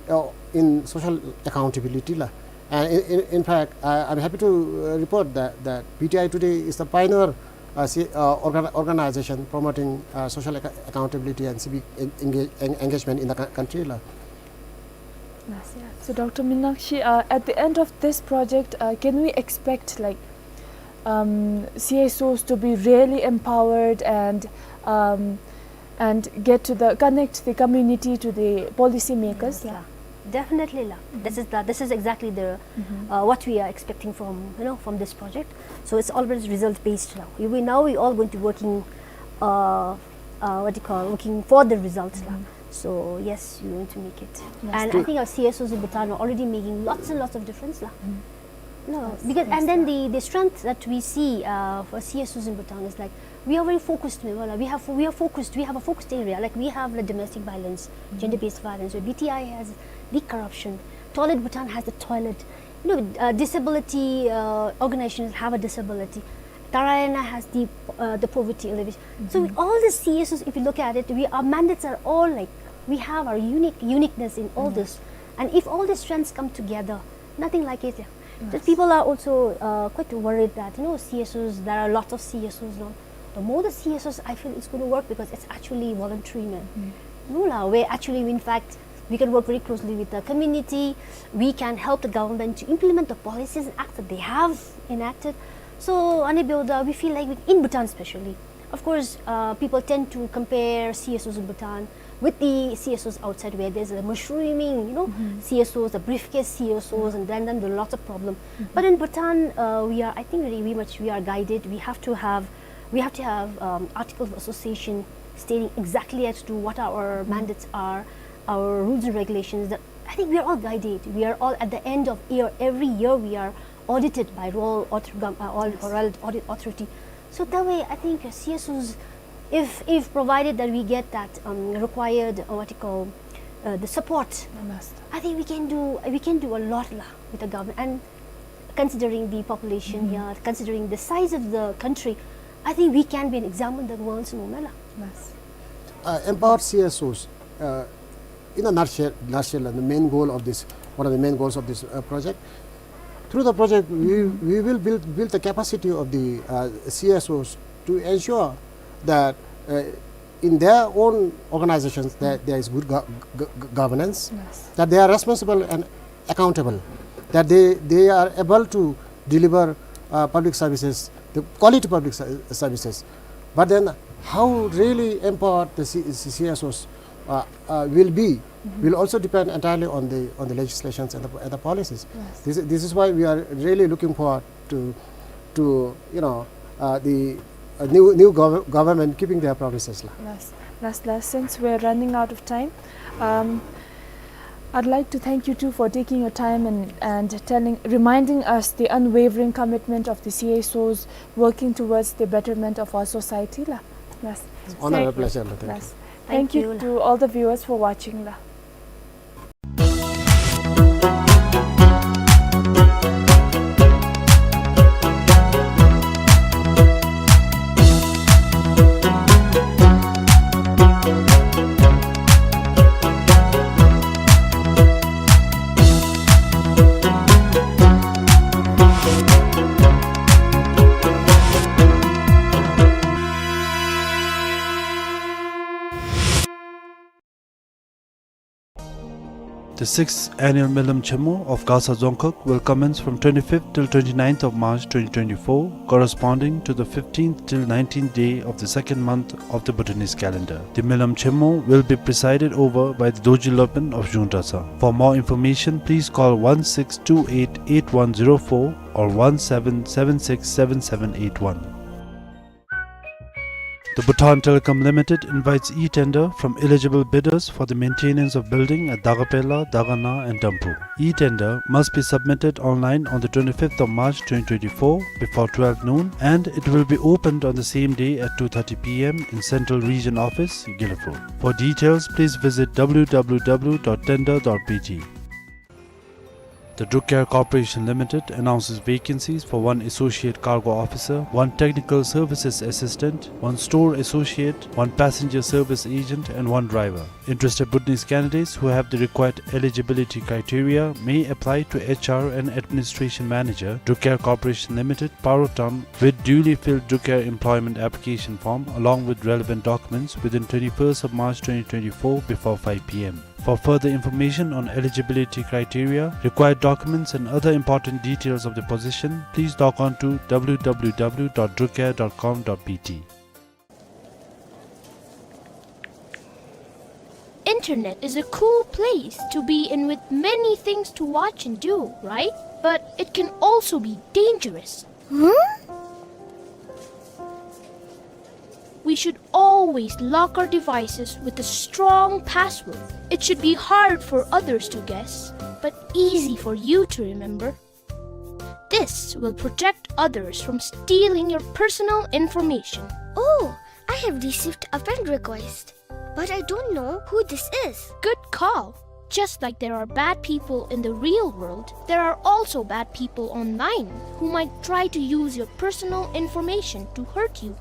uh, in social accountability la. And in, in, in fact, I, I'm happy to, uh, report that, that B T I today is the pioneer, uh, si-, uh, organ-, organization promoting, uh, social acco-, accountability and civic en-, enga-, en-, engagement in the cou-, country la. Yes, yeah. So, Doctor Minakshi, uh, at the end of this project, uh, can we expect, like, um, C S Os to be really empowered and, um, and get to the, connect the community to the policy makers la? Yes, la. Definitely la. This is the, this is exactly the, uh, what we are expecting from, you know, from this project. So it's always result based now. We, we, now we all going to working, uh, uh, what do you call, working for the results la. So yes, we going to make it. Yes. And I think our C S Os in Bhutan are already making lots and lots of difference la. No, because, and then the, the strength that we see, uh, for C S Os in Bhutan is like, we are very focused, we have, we have, we are focused, we have a focused area, like we have the domestic violence, gender-based violence, where B T I has the corruption, Toilet Bhutan has the toilet, you know, uh, disability, uh, organizations have a disability, Tarayana has the, uh, the poverty alleviation. So with all the C S Os, if you look at it, we, our mandates are all like, we have our unique, uniqueness in all this. And if all the strengths come together, nothing like it. Just people are also, uh, quite worried that, you know, C S Os, there are lots of C S Os now. The more the C S Os, I feel it's gonna work because it's actually voluntary, man. No la, where actually, in fact, we can work very closely with the community. We can help the government to implement the policies and acts that they have enacted. So, ani byoda, we feel like we, in Bhutan especially, of course, uh, people tend to compare C S Os in Bhutan with the C S Os outside, where there's a mushrooming, you know, C S Os, the briefcase C S Os, and then, then there are lots of problem. But in Bhutan, uh, we are, I think, really, we much, we are guided. We have to have, we have to have, um, article of association stating exactly as to what our mandates are, our rules and regulations. That, I think we are all guided. We are all, at the end of year, every year we are audited by Royal Author-, gov-, uh, all, Royal Audit Authority. So that way, I think, uh, C S Os, if, if provided that we get that, um, required, uh, what you call, uh, the support, I think we can do, we can do a lot la with the government. And considering the population here, considering the size of the country, I think we can be an example in the world, no la. Uh, empower C S Os, uh, in a nutshell, nutshell, the main goal of this, one of the main goals of this, uh, project. Through the project, we, we will build, build the capacity of the, uh, C S Os to ensure that, uh, in their own organizations that there is good go-, go-, go-, governance, that they are responsible and accountable, that they, they are able to deliver, uh, public services, the quality public ser-, services. But then how really empowered the C-, C-, C S Os, uh, uh, will be, will also depend entirely on the, on the legislations and the, and the policies. This, this is why we are really looking forward to, to, you know, uh, the, uh, new, new gov-, government keeping their promises la. Yes. Last, last, since we're running out of time, um, I'd like to thank you two for taking your time and, and telling, reminding us the unwavering commitment of the C S Os working towards the betterment of our society la. Yes. Honor and pleasure la. Thank you. Thank you to all the viewers for watching la. The sixth annual Melam Chemo of Gasa Dzongkhag will commence from twenty-fifth till twenty-ninth of March twenty twenty-four, corresponding to the fifteenth till nineteenth day of the second month of the Bhutanese calendar. The Melam Chemo will be presided over by the Dorji Lopen of Zhungtasa. For more information, please call one six two eight eight one zero four or one seven seven six seven seven eight one. The Bhutan Telecom Limited invites e-tender from eligible bidders for the maintenance of building at Dagapela, Dagana and Dampu. E-tender must be submitted online on the twenty-fifth of March twenty twenty-four before twelve noon, and it will be opened on the same day at two thirty p m in Central Region Office, Gelephu. For details, please visit w w w dot tender dot b t. The Druk Air Corporation Limited announces vacancies for one associate cargo officer, one technical services assistant, one store associate, one passenger service agent, and one driver. Interested Bhutanese candidates who have the required eligibility criteria may apply to H R and Administration Manager, Druk Air Corporation Limited, Parotam, with duly filled Druk Air employment application form along with relevant documents within twenty-first of March twenty twenty-four before five p m. For further information on eligibility criteria, required documents and other important details of the position, please log on to w w w dot drukair dot com dot b t. Internet is a cool place to be in with many things to watch and do, right? But it can also be dangerous. Huh? We should always lock our devices with a strong password. It should be hard for others to guess, but easy for you to remember. This will protect others from stealing your personal information. Oh, I have received a friend request, but I don't know who this is. Good call. Just like there are bad people in the real world, there are also bad people online who might try to use your personal information to hurt you.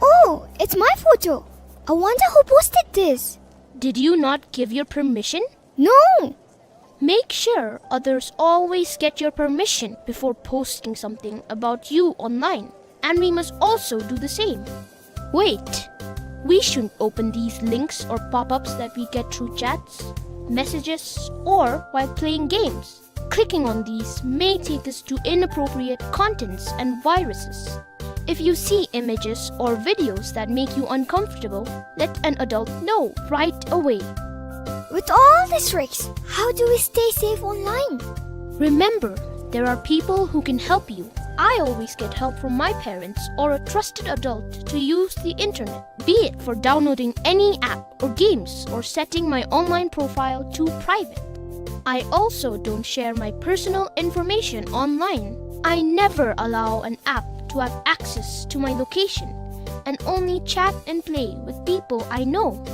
Oh, it's my photo. I wonder who posted this. Did you not give your permission? No! Make sure others always get your permission before posting something about you online, and we must also do the same. Wait! We shouldn't open these links or pop-ups that we get through chats, messages, or while playing games. Clicking on these may take us to inappropriate contents and viruses. If you see images or videos that make you uncomfortable, let an adult know right away. With all these risks, how do we stay safe online? Remember, there are people who can help you. I always get help from my parents or a trusted adult to use the internet, be it for downloading any app or games or setting my online profile to private. I also don't share my personal information online. I never allow an app to have access to my location and only chat and play with people I know.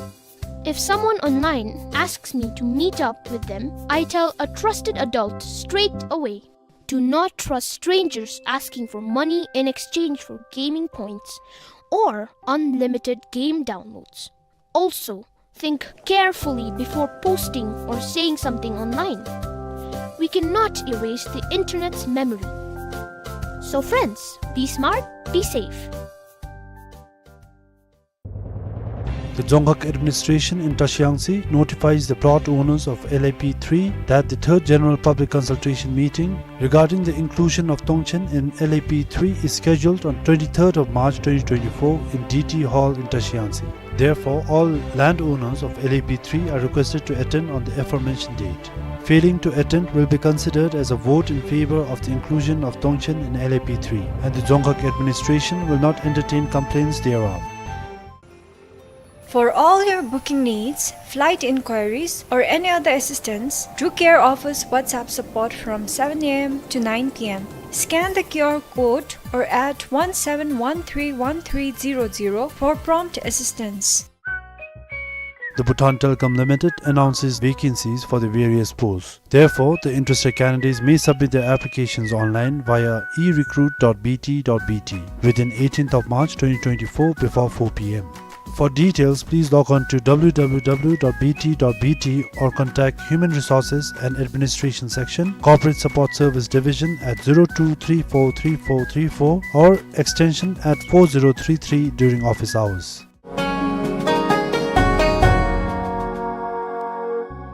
If someone online asks me to meet up with them, I tell a trusted adult straight away. Do not trust strangers asking for money in exchange for gaming points or unlimited game downloads. Also, think carefully before posting or saying something online. We cannot erase the internet's memory. So friends, be smart, be safe. The Dzongkhag administration in Trashiyangtse notifies the plot owners of L A P three that the third general public consultation meeting regarding the inclusion of Tongchen in L A P three is scheduled on twenty-third of March twenty twenty-four in D T Hall in Trashiyangtse. Therefore, all landowners of L A P three are requested to attend on the aforementioned date. Failing to attend will be considered as a vote in favor of the inclusion of Tongchen in L A P three, and the Dzongkhag administration will not entertain complaints thereof. For all your booking needs, flight inquiries, or any other assistance, Druk Air offers WhatsApp support from seven a m to nine p m. Scan the Q R code or add one seven one three one three zero zero for prompt assistance. The Bhutan Telecom Limited announces vacancies for the various posts. Therefore, the interested candidates may submit their applications online via e recruit dot b t dot b t within eighteenth of March twenty twenty-four before four p m. For details, please log on to w w w dot b t dot b t or contact Human Resources and Administration Section, Corporate Support Service Division at zero two three four three four three four or extension at four zero three three during office hours.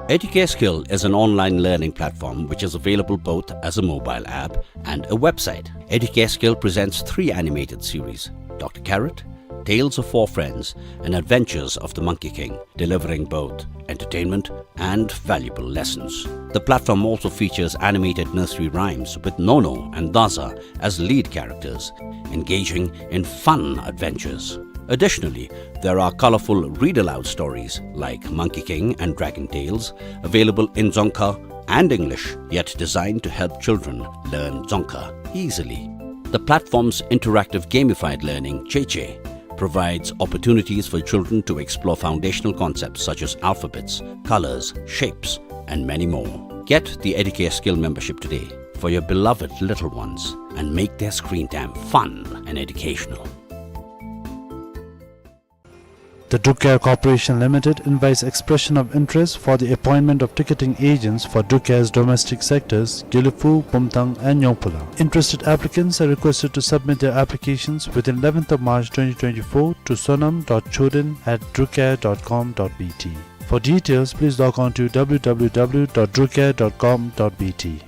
Educare Skill is an online learning platform which is available both as a mobile app and a website. Educare Skill presents three animated series, Doctor Carrot, Tales of Four Friends, and Adventures of the Monkey King, delivering both entertainment and valuable lessons. The platform also features animated nursery rhymes with Nono and Daza as lead characters, engaging in fun adventures. Additionally, there are colorful read-aloud stories like Monkey King and Dragon Tales, available in Dzongkha and English, yet designed to help children learn Dzongkha easily. The platform's interactive gamified learning, Cheche, provides opportunities for children to explore foundational concepts such as alphabets, colors, shapes, and many more. Get the Educare Skill membership today for your beloved little ones and make their screen time fun and educational. The Druk Air Corporation Limited invites expression of interest for the appointment of ticketing agents for Druk Air's domestic sectors, Gelephu, Bumthang, and Nyongphula. Interested applicants are requested to submit their applications within eleventh of March twenty twenty-four to sonam dot choden at drukair dot com dot B T. For details, please log on to w w w dot drukair dot com dot b t.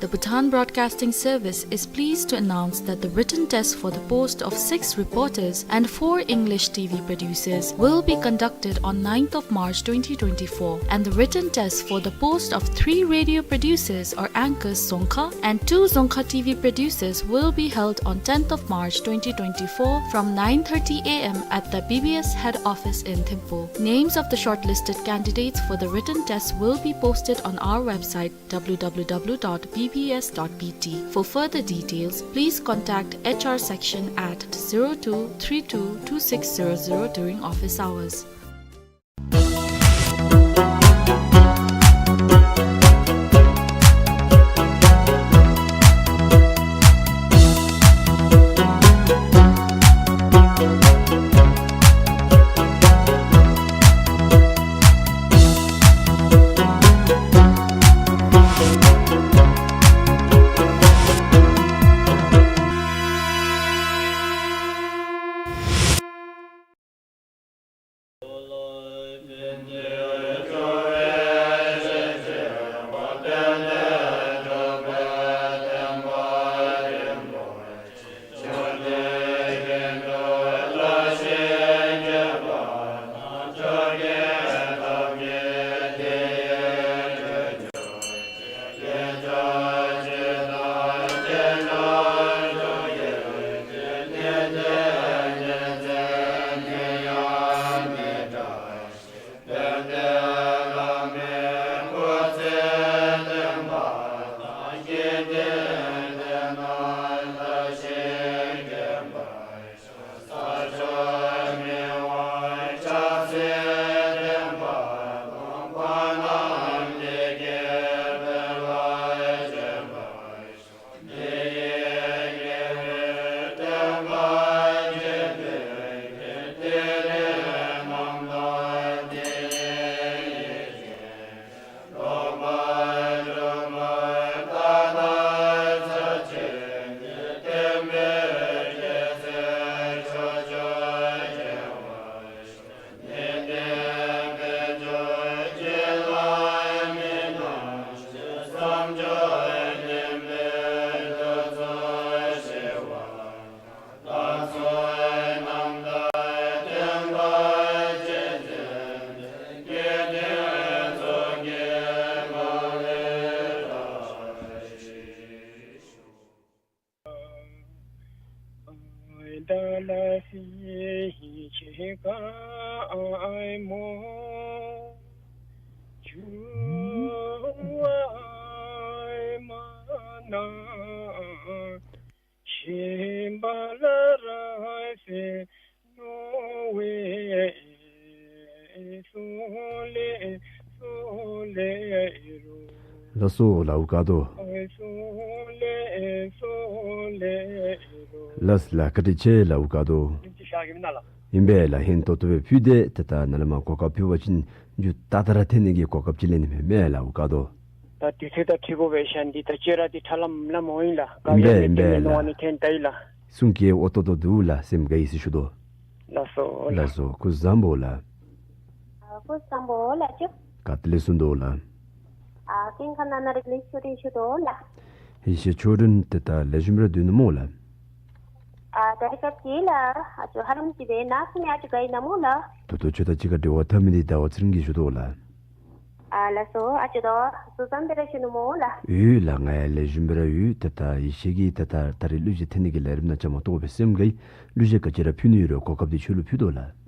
The Bhutan Broadcasting Service is pleased to announce that the written test for the post of six reporters and four English T V producers will be conducted on ninth of March twenty twenty-four, and the written test for the post of three radio producers or anchors Dzongkha and two Dzongkha T V producers will be held on tenth of March twenty twenty-four from nine thirty a m at the B B S head office in Thimphu. Names of the shortlisted candidates for the written test will be posted on our website, w w w dot b b s dot b t. For further details, please contact H R section at zero two three two two six zero zero during office hours. ལགས་སོ་ལགས་འོ་དཀར་རྡོ། ལགས་ལགས་བཀའ་དྲིན་ཆེ་ལགས་འོ་དཀར་རྡོ། ཨིན་པས་ལགས། ཧིང་ཏོག་ཏོ་སྦེ་ཕུལ་ཏེ་ཏེ་ད་ནཱ་ལས་མར་གོ་སྐབས་ཕུལ་བ་ཅིན་མཇུག་ཏག་ཏག་ར་ཐོན་ནི་གི་གོ་སྐབས་ཅིག་ལེན་ནི་མས་ལགས་འོ་དཀར་རྡོ། ད་དུས་ཚོད་དང་འཁྲིལ་དགོ་པས་ཤ་འདི་ད་ཅི་ར་འདི་ཁྲ་ལམ་ལམ་འོང་ཡི་ལགས། ཨིན་པས་ཨིན་པས་ལགས། ཐོན་ད་ཡི་ལགས། གསུང་སྐད་འོ་ཏོག་ཏོ་འདུག་ལགས། སེམས་དགའ་ཡི་ཟེར་ཞུ་དོ། ལགས་སོ་ལགས། ལགས་སོ། སྐུ་གཟུགས་བཟང་པོ་ལགས། སྐུ་གཟུགས་བཟང་པོ་ལགས་ཇོ། ག་ཏེ་ལས་གསུངས་དོ་ལགས། ཨ་ཀུན་མཁྱེན་ནཱ་ལས་ལིང་ཤོ་རིང་ཞུ་དོ་ལགས། ཡེ་ཤེས་ཆོས་སྒྲོན་ཏེ་ད་ལེགས་ཤོམ་ར་སྡོད་ནུག་སྨོ་ལགས། ཨ་ད་རིས་སྐབས་ཅིག་ལགས་ཨ་ཇོ་ཧ་ལམ་ཅིག་སྦེ་ནཱ་སུ་ནི་ཨ་ཇོ་ག་ཨིན་ན་སྨོ་ལགས། ད་ལྟོ་ཁྱོད་དང་གཅིག་ཁར་འབྲེལ་བ་འཐབ་མི་འདི་ཟླ་བ་ཚེ་རིང་གིས་ཞུ་དོ་ལགས། ཨ་ལགས་སོ་ཨ་ཇོ་ད་གཟུགས་བཟང་སྦེ་ར་བཞུགས་ནུག་སྨོ་ལགས། ཡོད་ལགས། ང་ཡང་ལེགས་ཤོམ་སྦེ་ར་ཡོད། ཏེ་ད་ཡེ་ཤེས་ཀྱིས་ཏེ་ད་ད་རིས་གླུ་གཞས་འཐེན་ནི་གི་ལས་རིམ་ནང་བཅའ་མར་གཏོགས་པའི་སེམས་དགའ་ཡི། གླུ་གཞས་ག་ཅི་ར་ཕུལ་ནི་ཡོད་རུང་གོ་སྐབས་འདི་ཁྱོད་ལུ་ཕུལ་དོ་ལགས།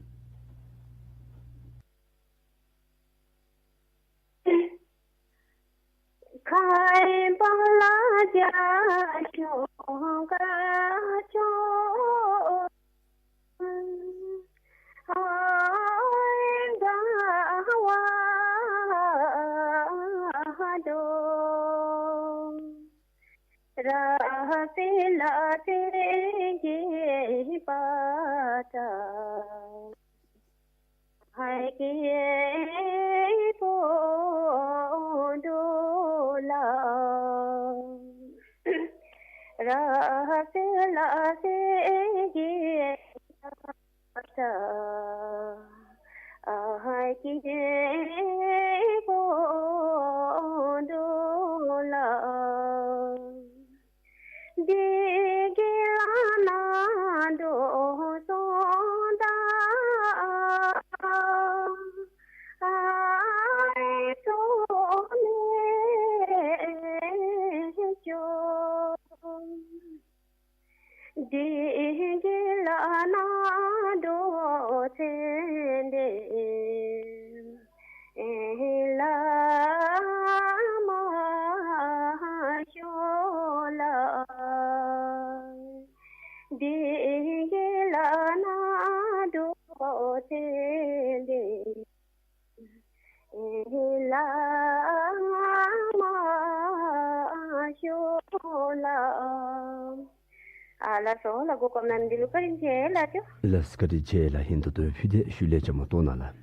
ཨ་ལགས་སོ་ལགས། གོ་སྐབས་གནང་མི་འདི་ལུ་བཀའ་དྲིན་ཆེ་ལགས་ཇོ། ལགས་བཀའ་དྲིན་ཆེ་ལགས། ཧིང་ཐོག་ཏུ་ཕུལ་ཏེ་ཤུལ་ལས་བཅའ་མར་གཏོགས་གནང་ལགས།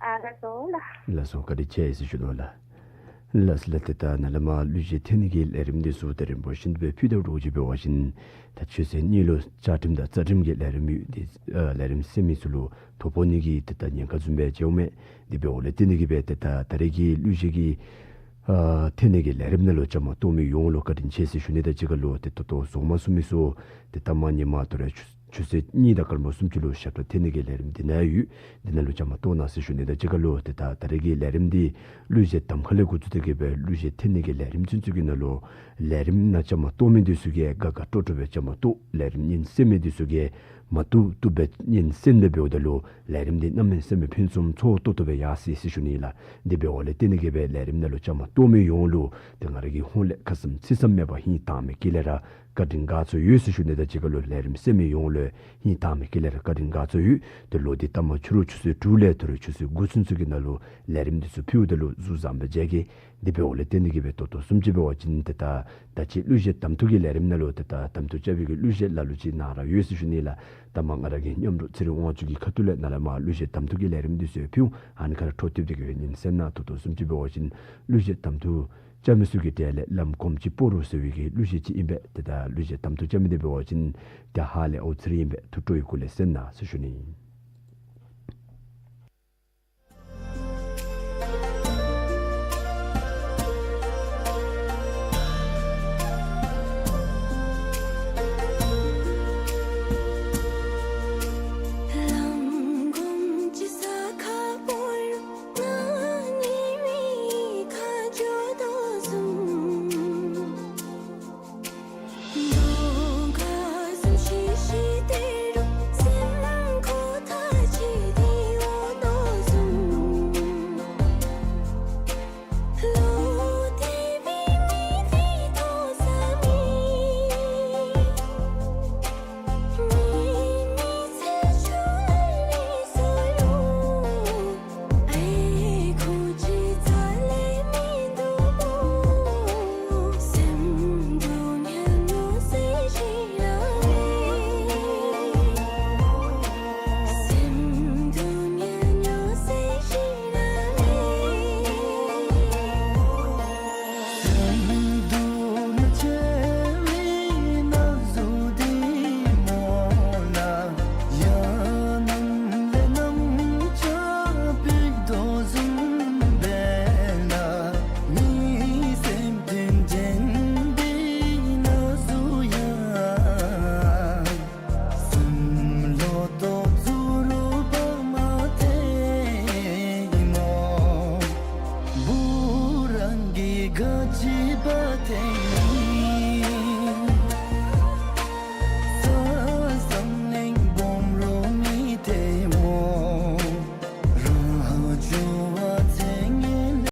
ཨ་ལགས་སོ་ལགས། ལགས་སོ་བཀའ་དྲིན་ཆེ་ཟེར་ཞུ་དོ་ལགས། ལགས་ལགས། ཏེ་ད་ནཱ་ལས་མར་གླུ་གཞས་འཐེན་ནི་གི་ལས་རིམ་འདི་ཚུ་ད་རིམ་པ་བཞིན་དུ་སྦེ་ཕུལ་དོ། འདྲཝ་ཅིག་འབད་བ་ཅིན་ད་ཆུ་ཚོད་གཉིས་ལུ་བཅའ་ཁྲིམས་དང་རྩ་ཁྲིམས་ཀྱི་ལས་རིམ་ཡོད། ཏེ་ཨ་ལས་རིམ་གསན་མི་ཚུ་ལུ་ཐོ་ཕོག་ནི་གི་ཏེ་ད་ཉེན་ཁ་བཟུམ་སྦེ་མཇལཝ་མས། དེ་འབདཝ་ལས་བརྟེན་ཏེ་གིས་སྦེ་ཏེ་ད་ད་རིས་ཀྱི་གླུ་གཞས་ཀྱི་ཨ་འཐེན་ནི་གི་ལས་རིམ་ནང་ལུ་བཅའ་མར་གཏོགས་མི་ཡོངས་ལུ་བཀའ་དྲིན་ཆེ་ཟེར་ཞུ་ནི་དང་གཅིག་ཁར་ལུ་ཏེ་ད་ལྟོ་རྫོགས་མ་ཚུགས་མི་ཚུ་ཏེ་ད་མ་ཉིན་མ་ཐོ་རེ་ཆུ་ཆུ་ཚོད་གཉིས་དང་སྐར་མ་སུམ་ཅུ་ལུ་ཞབས་ཁྲ་འཐེན་ནི་གི་ལས་རིམ་འདི་ནཱ་ཡོད། འདི་ནང་ལུ་བཅའ་མར་གཏོགས་གནང་ཟེར་ཞུ་ནི་དང་གཅིག་ཁར་ལུ་ཏེ་ད་ད་རིས་ཀྱི་ལས་རིམ་འདི་གླུ་གཞས་གདམ་ཁ་ལས་འགོ་བཙུགས་ཏེ་གིས་སྦེ་གླུ་གཞས་འཐེན་ནི་གི་ལས་རིམ་ཚུན་ཚོད་ཀྱི་ནང་ལུ་ལས་རིམ་ནང་བཅའ་མར་གཏོགས་མི་འདི་ཚུ་གིས་དགའ་དགའ་སྤྲོ་སྤྲོ་སྦེ་བཅའ་མར་གཏོགས། ལས་རིམ་སྙན་གསན་མི་འདི་ཚུ་གིས་མ་བཏུབ་བཏུབ་སྦེ་སྙན་གསན་སྦེ་འབདཝ་ད་ལུ་ལས་རིམ་འདི་གནམ་མེད་ས་མེད་ཕུན་སུམ་ཚོགས་ཏོག་ཏོ་སྦེ་ཡར་སོ་ཡི་ཟེར་ཞུ་ནི་ལགས། དེ་འབདཝ་ལས་བརྟེན་ཏེ་གིས་སྦེ་ལས་རིམ་ནང་ལུ་བཅའ་མར་གཏོགས་མི་ཡོངས་ལུ་ཏེ་ང་ར་གི་ཧོངས་ལས་ཁ་ཙ་ཚིག་ཙམ་མེད་པར་ཧིང་དྭངས་མའི་དཀྱིལ་ལས་ར་བཀའ་དྲིན་དགའ་ཚོར་ཡོད་ཟེར་ཞུ་ནི་དང་གཅིག་ཁར་ལུ་ལས་རིམ་གསན་མི་ཡོངས་ལུ་ཧིང་དྭངས་མའི་དཀྱིལ་ལས་ར་བཀའ་དྲིན་དགའ་ཚོར་ཡོད། ཏེ་ལོ་འདི་ལྟ་མ་ཕྱི་རུ་ཆུ་ཚོད་དྲུག་ལས་ཐོ་རེ་ཆུ་ཚོད་དགུ་ཚུན་ཚོད་ཀྱི་ནང་ལུ་ལས་རིམ་འདི་ཚུ་ཕུལཝ་ད་ལུ་གཟུགས་བཟང་སྦེ་མཇལ་གེ། དེ་འབདཝ་ལས་བརྟེན་ཏེ་གིས་སྦེ་ད་ལྟོ་བཟུམ་ཅིག་འབད་བ་ཅིན་ཏེ་ད་ད་ཅི་གླུ་གཞས་གདམ་འཐུ་གི་ལས་རིམ་ནང་ལུ་ཏེ་ད་གདམ་འཐུ་རྐྱབ་པའི་གི་གླུ་གཞས་ལ་ལུ་ཅིག་ནཱ་ར་ཡོད་ཟེར་ཞུ་ནི་ལགས། ད་མ་ང་ར་གི་མཉམ་རོགས་ཚེ་རིང་དབང་ཕྱུག་གི་ཁ་ཐུག་ལས་ནཱ་ལས་མར་གླུ་གཞས་གདམ་འཐུ་གི་ལས་རིམ་འདི་ཚུ་ཕུལ་འོང་། ཨ་ནི་ཁར་འཕྲོ་མཐུད་དེ་གིས་སྦེ་ཉན་གསན་གནང་། ད་ལྟོ་བཟུམ་ཅིག་འབད་བ་ཅིན་གླུ་གཞས་གདམ་འཐུ་རྐྱབ་མི་ཚུ་གི་གྲས་ལས་ལམ་གོམ་ཅིག་སྤོ་རུ་ཟེར་བའི་གི་གླུ་གཞས་ཅིག་ཨིན་པས། ཏེ་ད་གླུ་གཞས་གདམ་འཐུ་རྐྱབ་མི་འདི་འབད་བ་ཅིན་ཏེ་ཧ་ལས་ཨོ་ཚེ་རིང་ཨིན་པས། ཐུགས་སྤྲོ་བའི་སྒོ་ལས་གསན་གནང་ཟེར་ཞུ་ནི།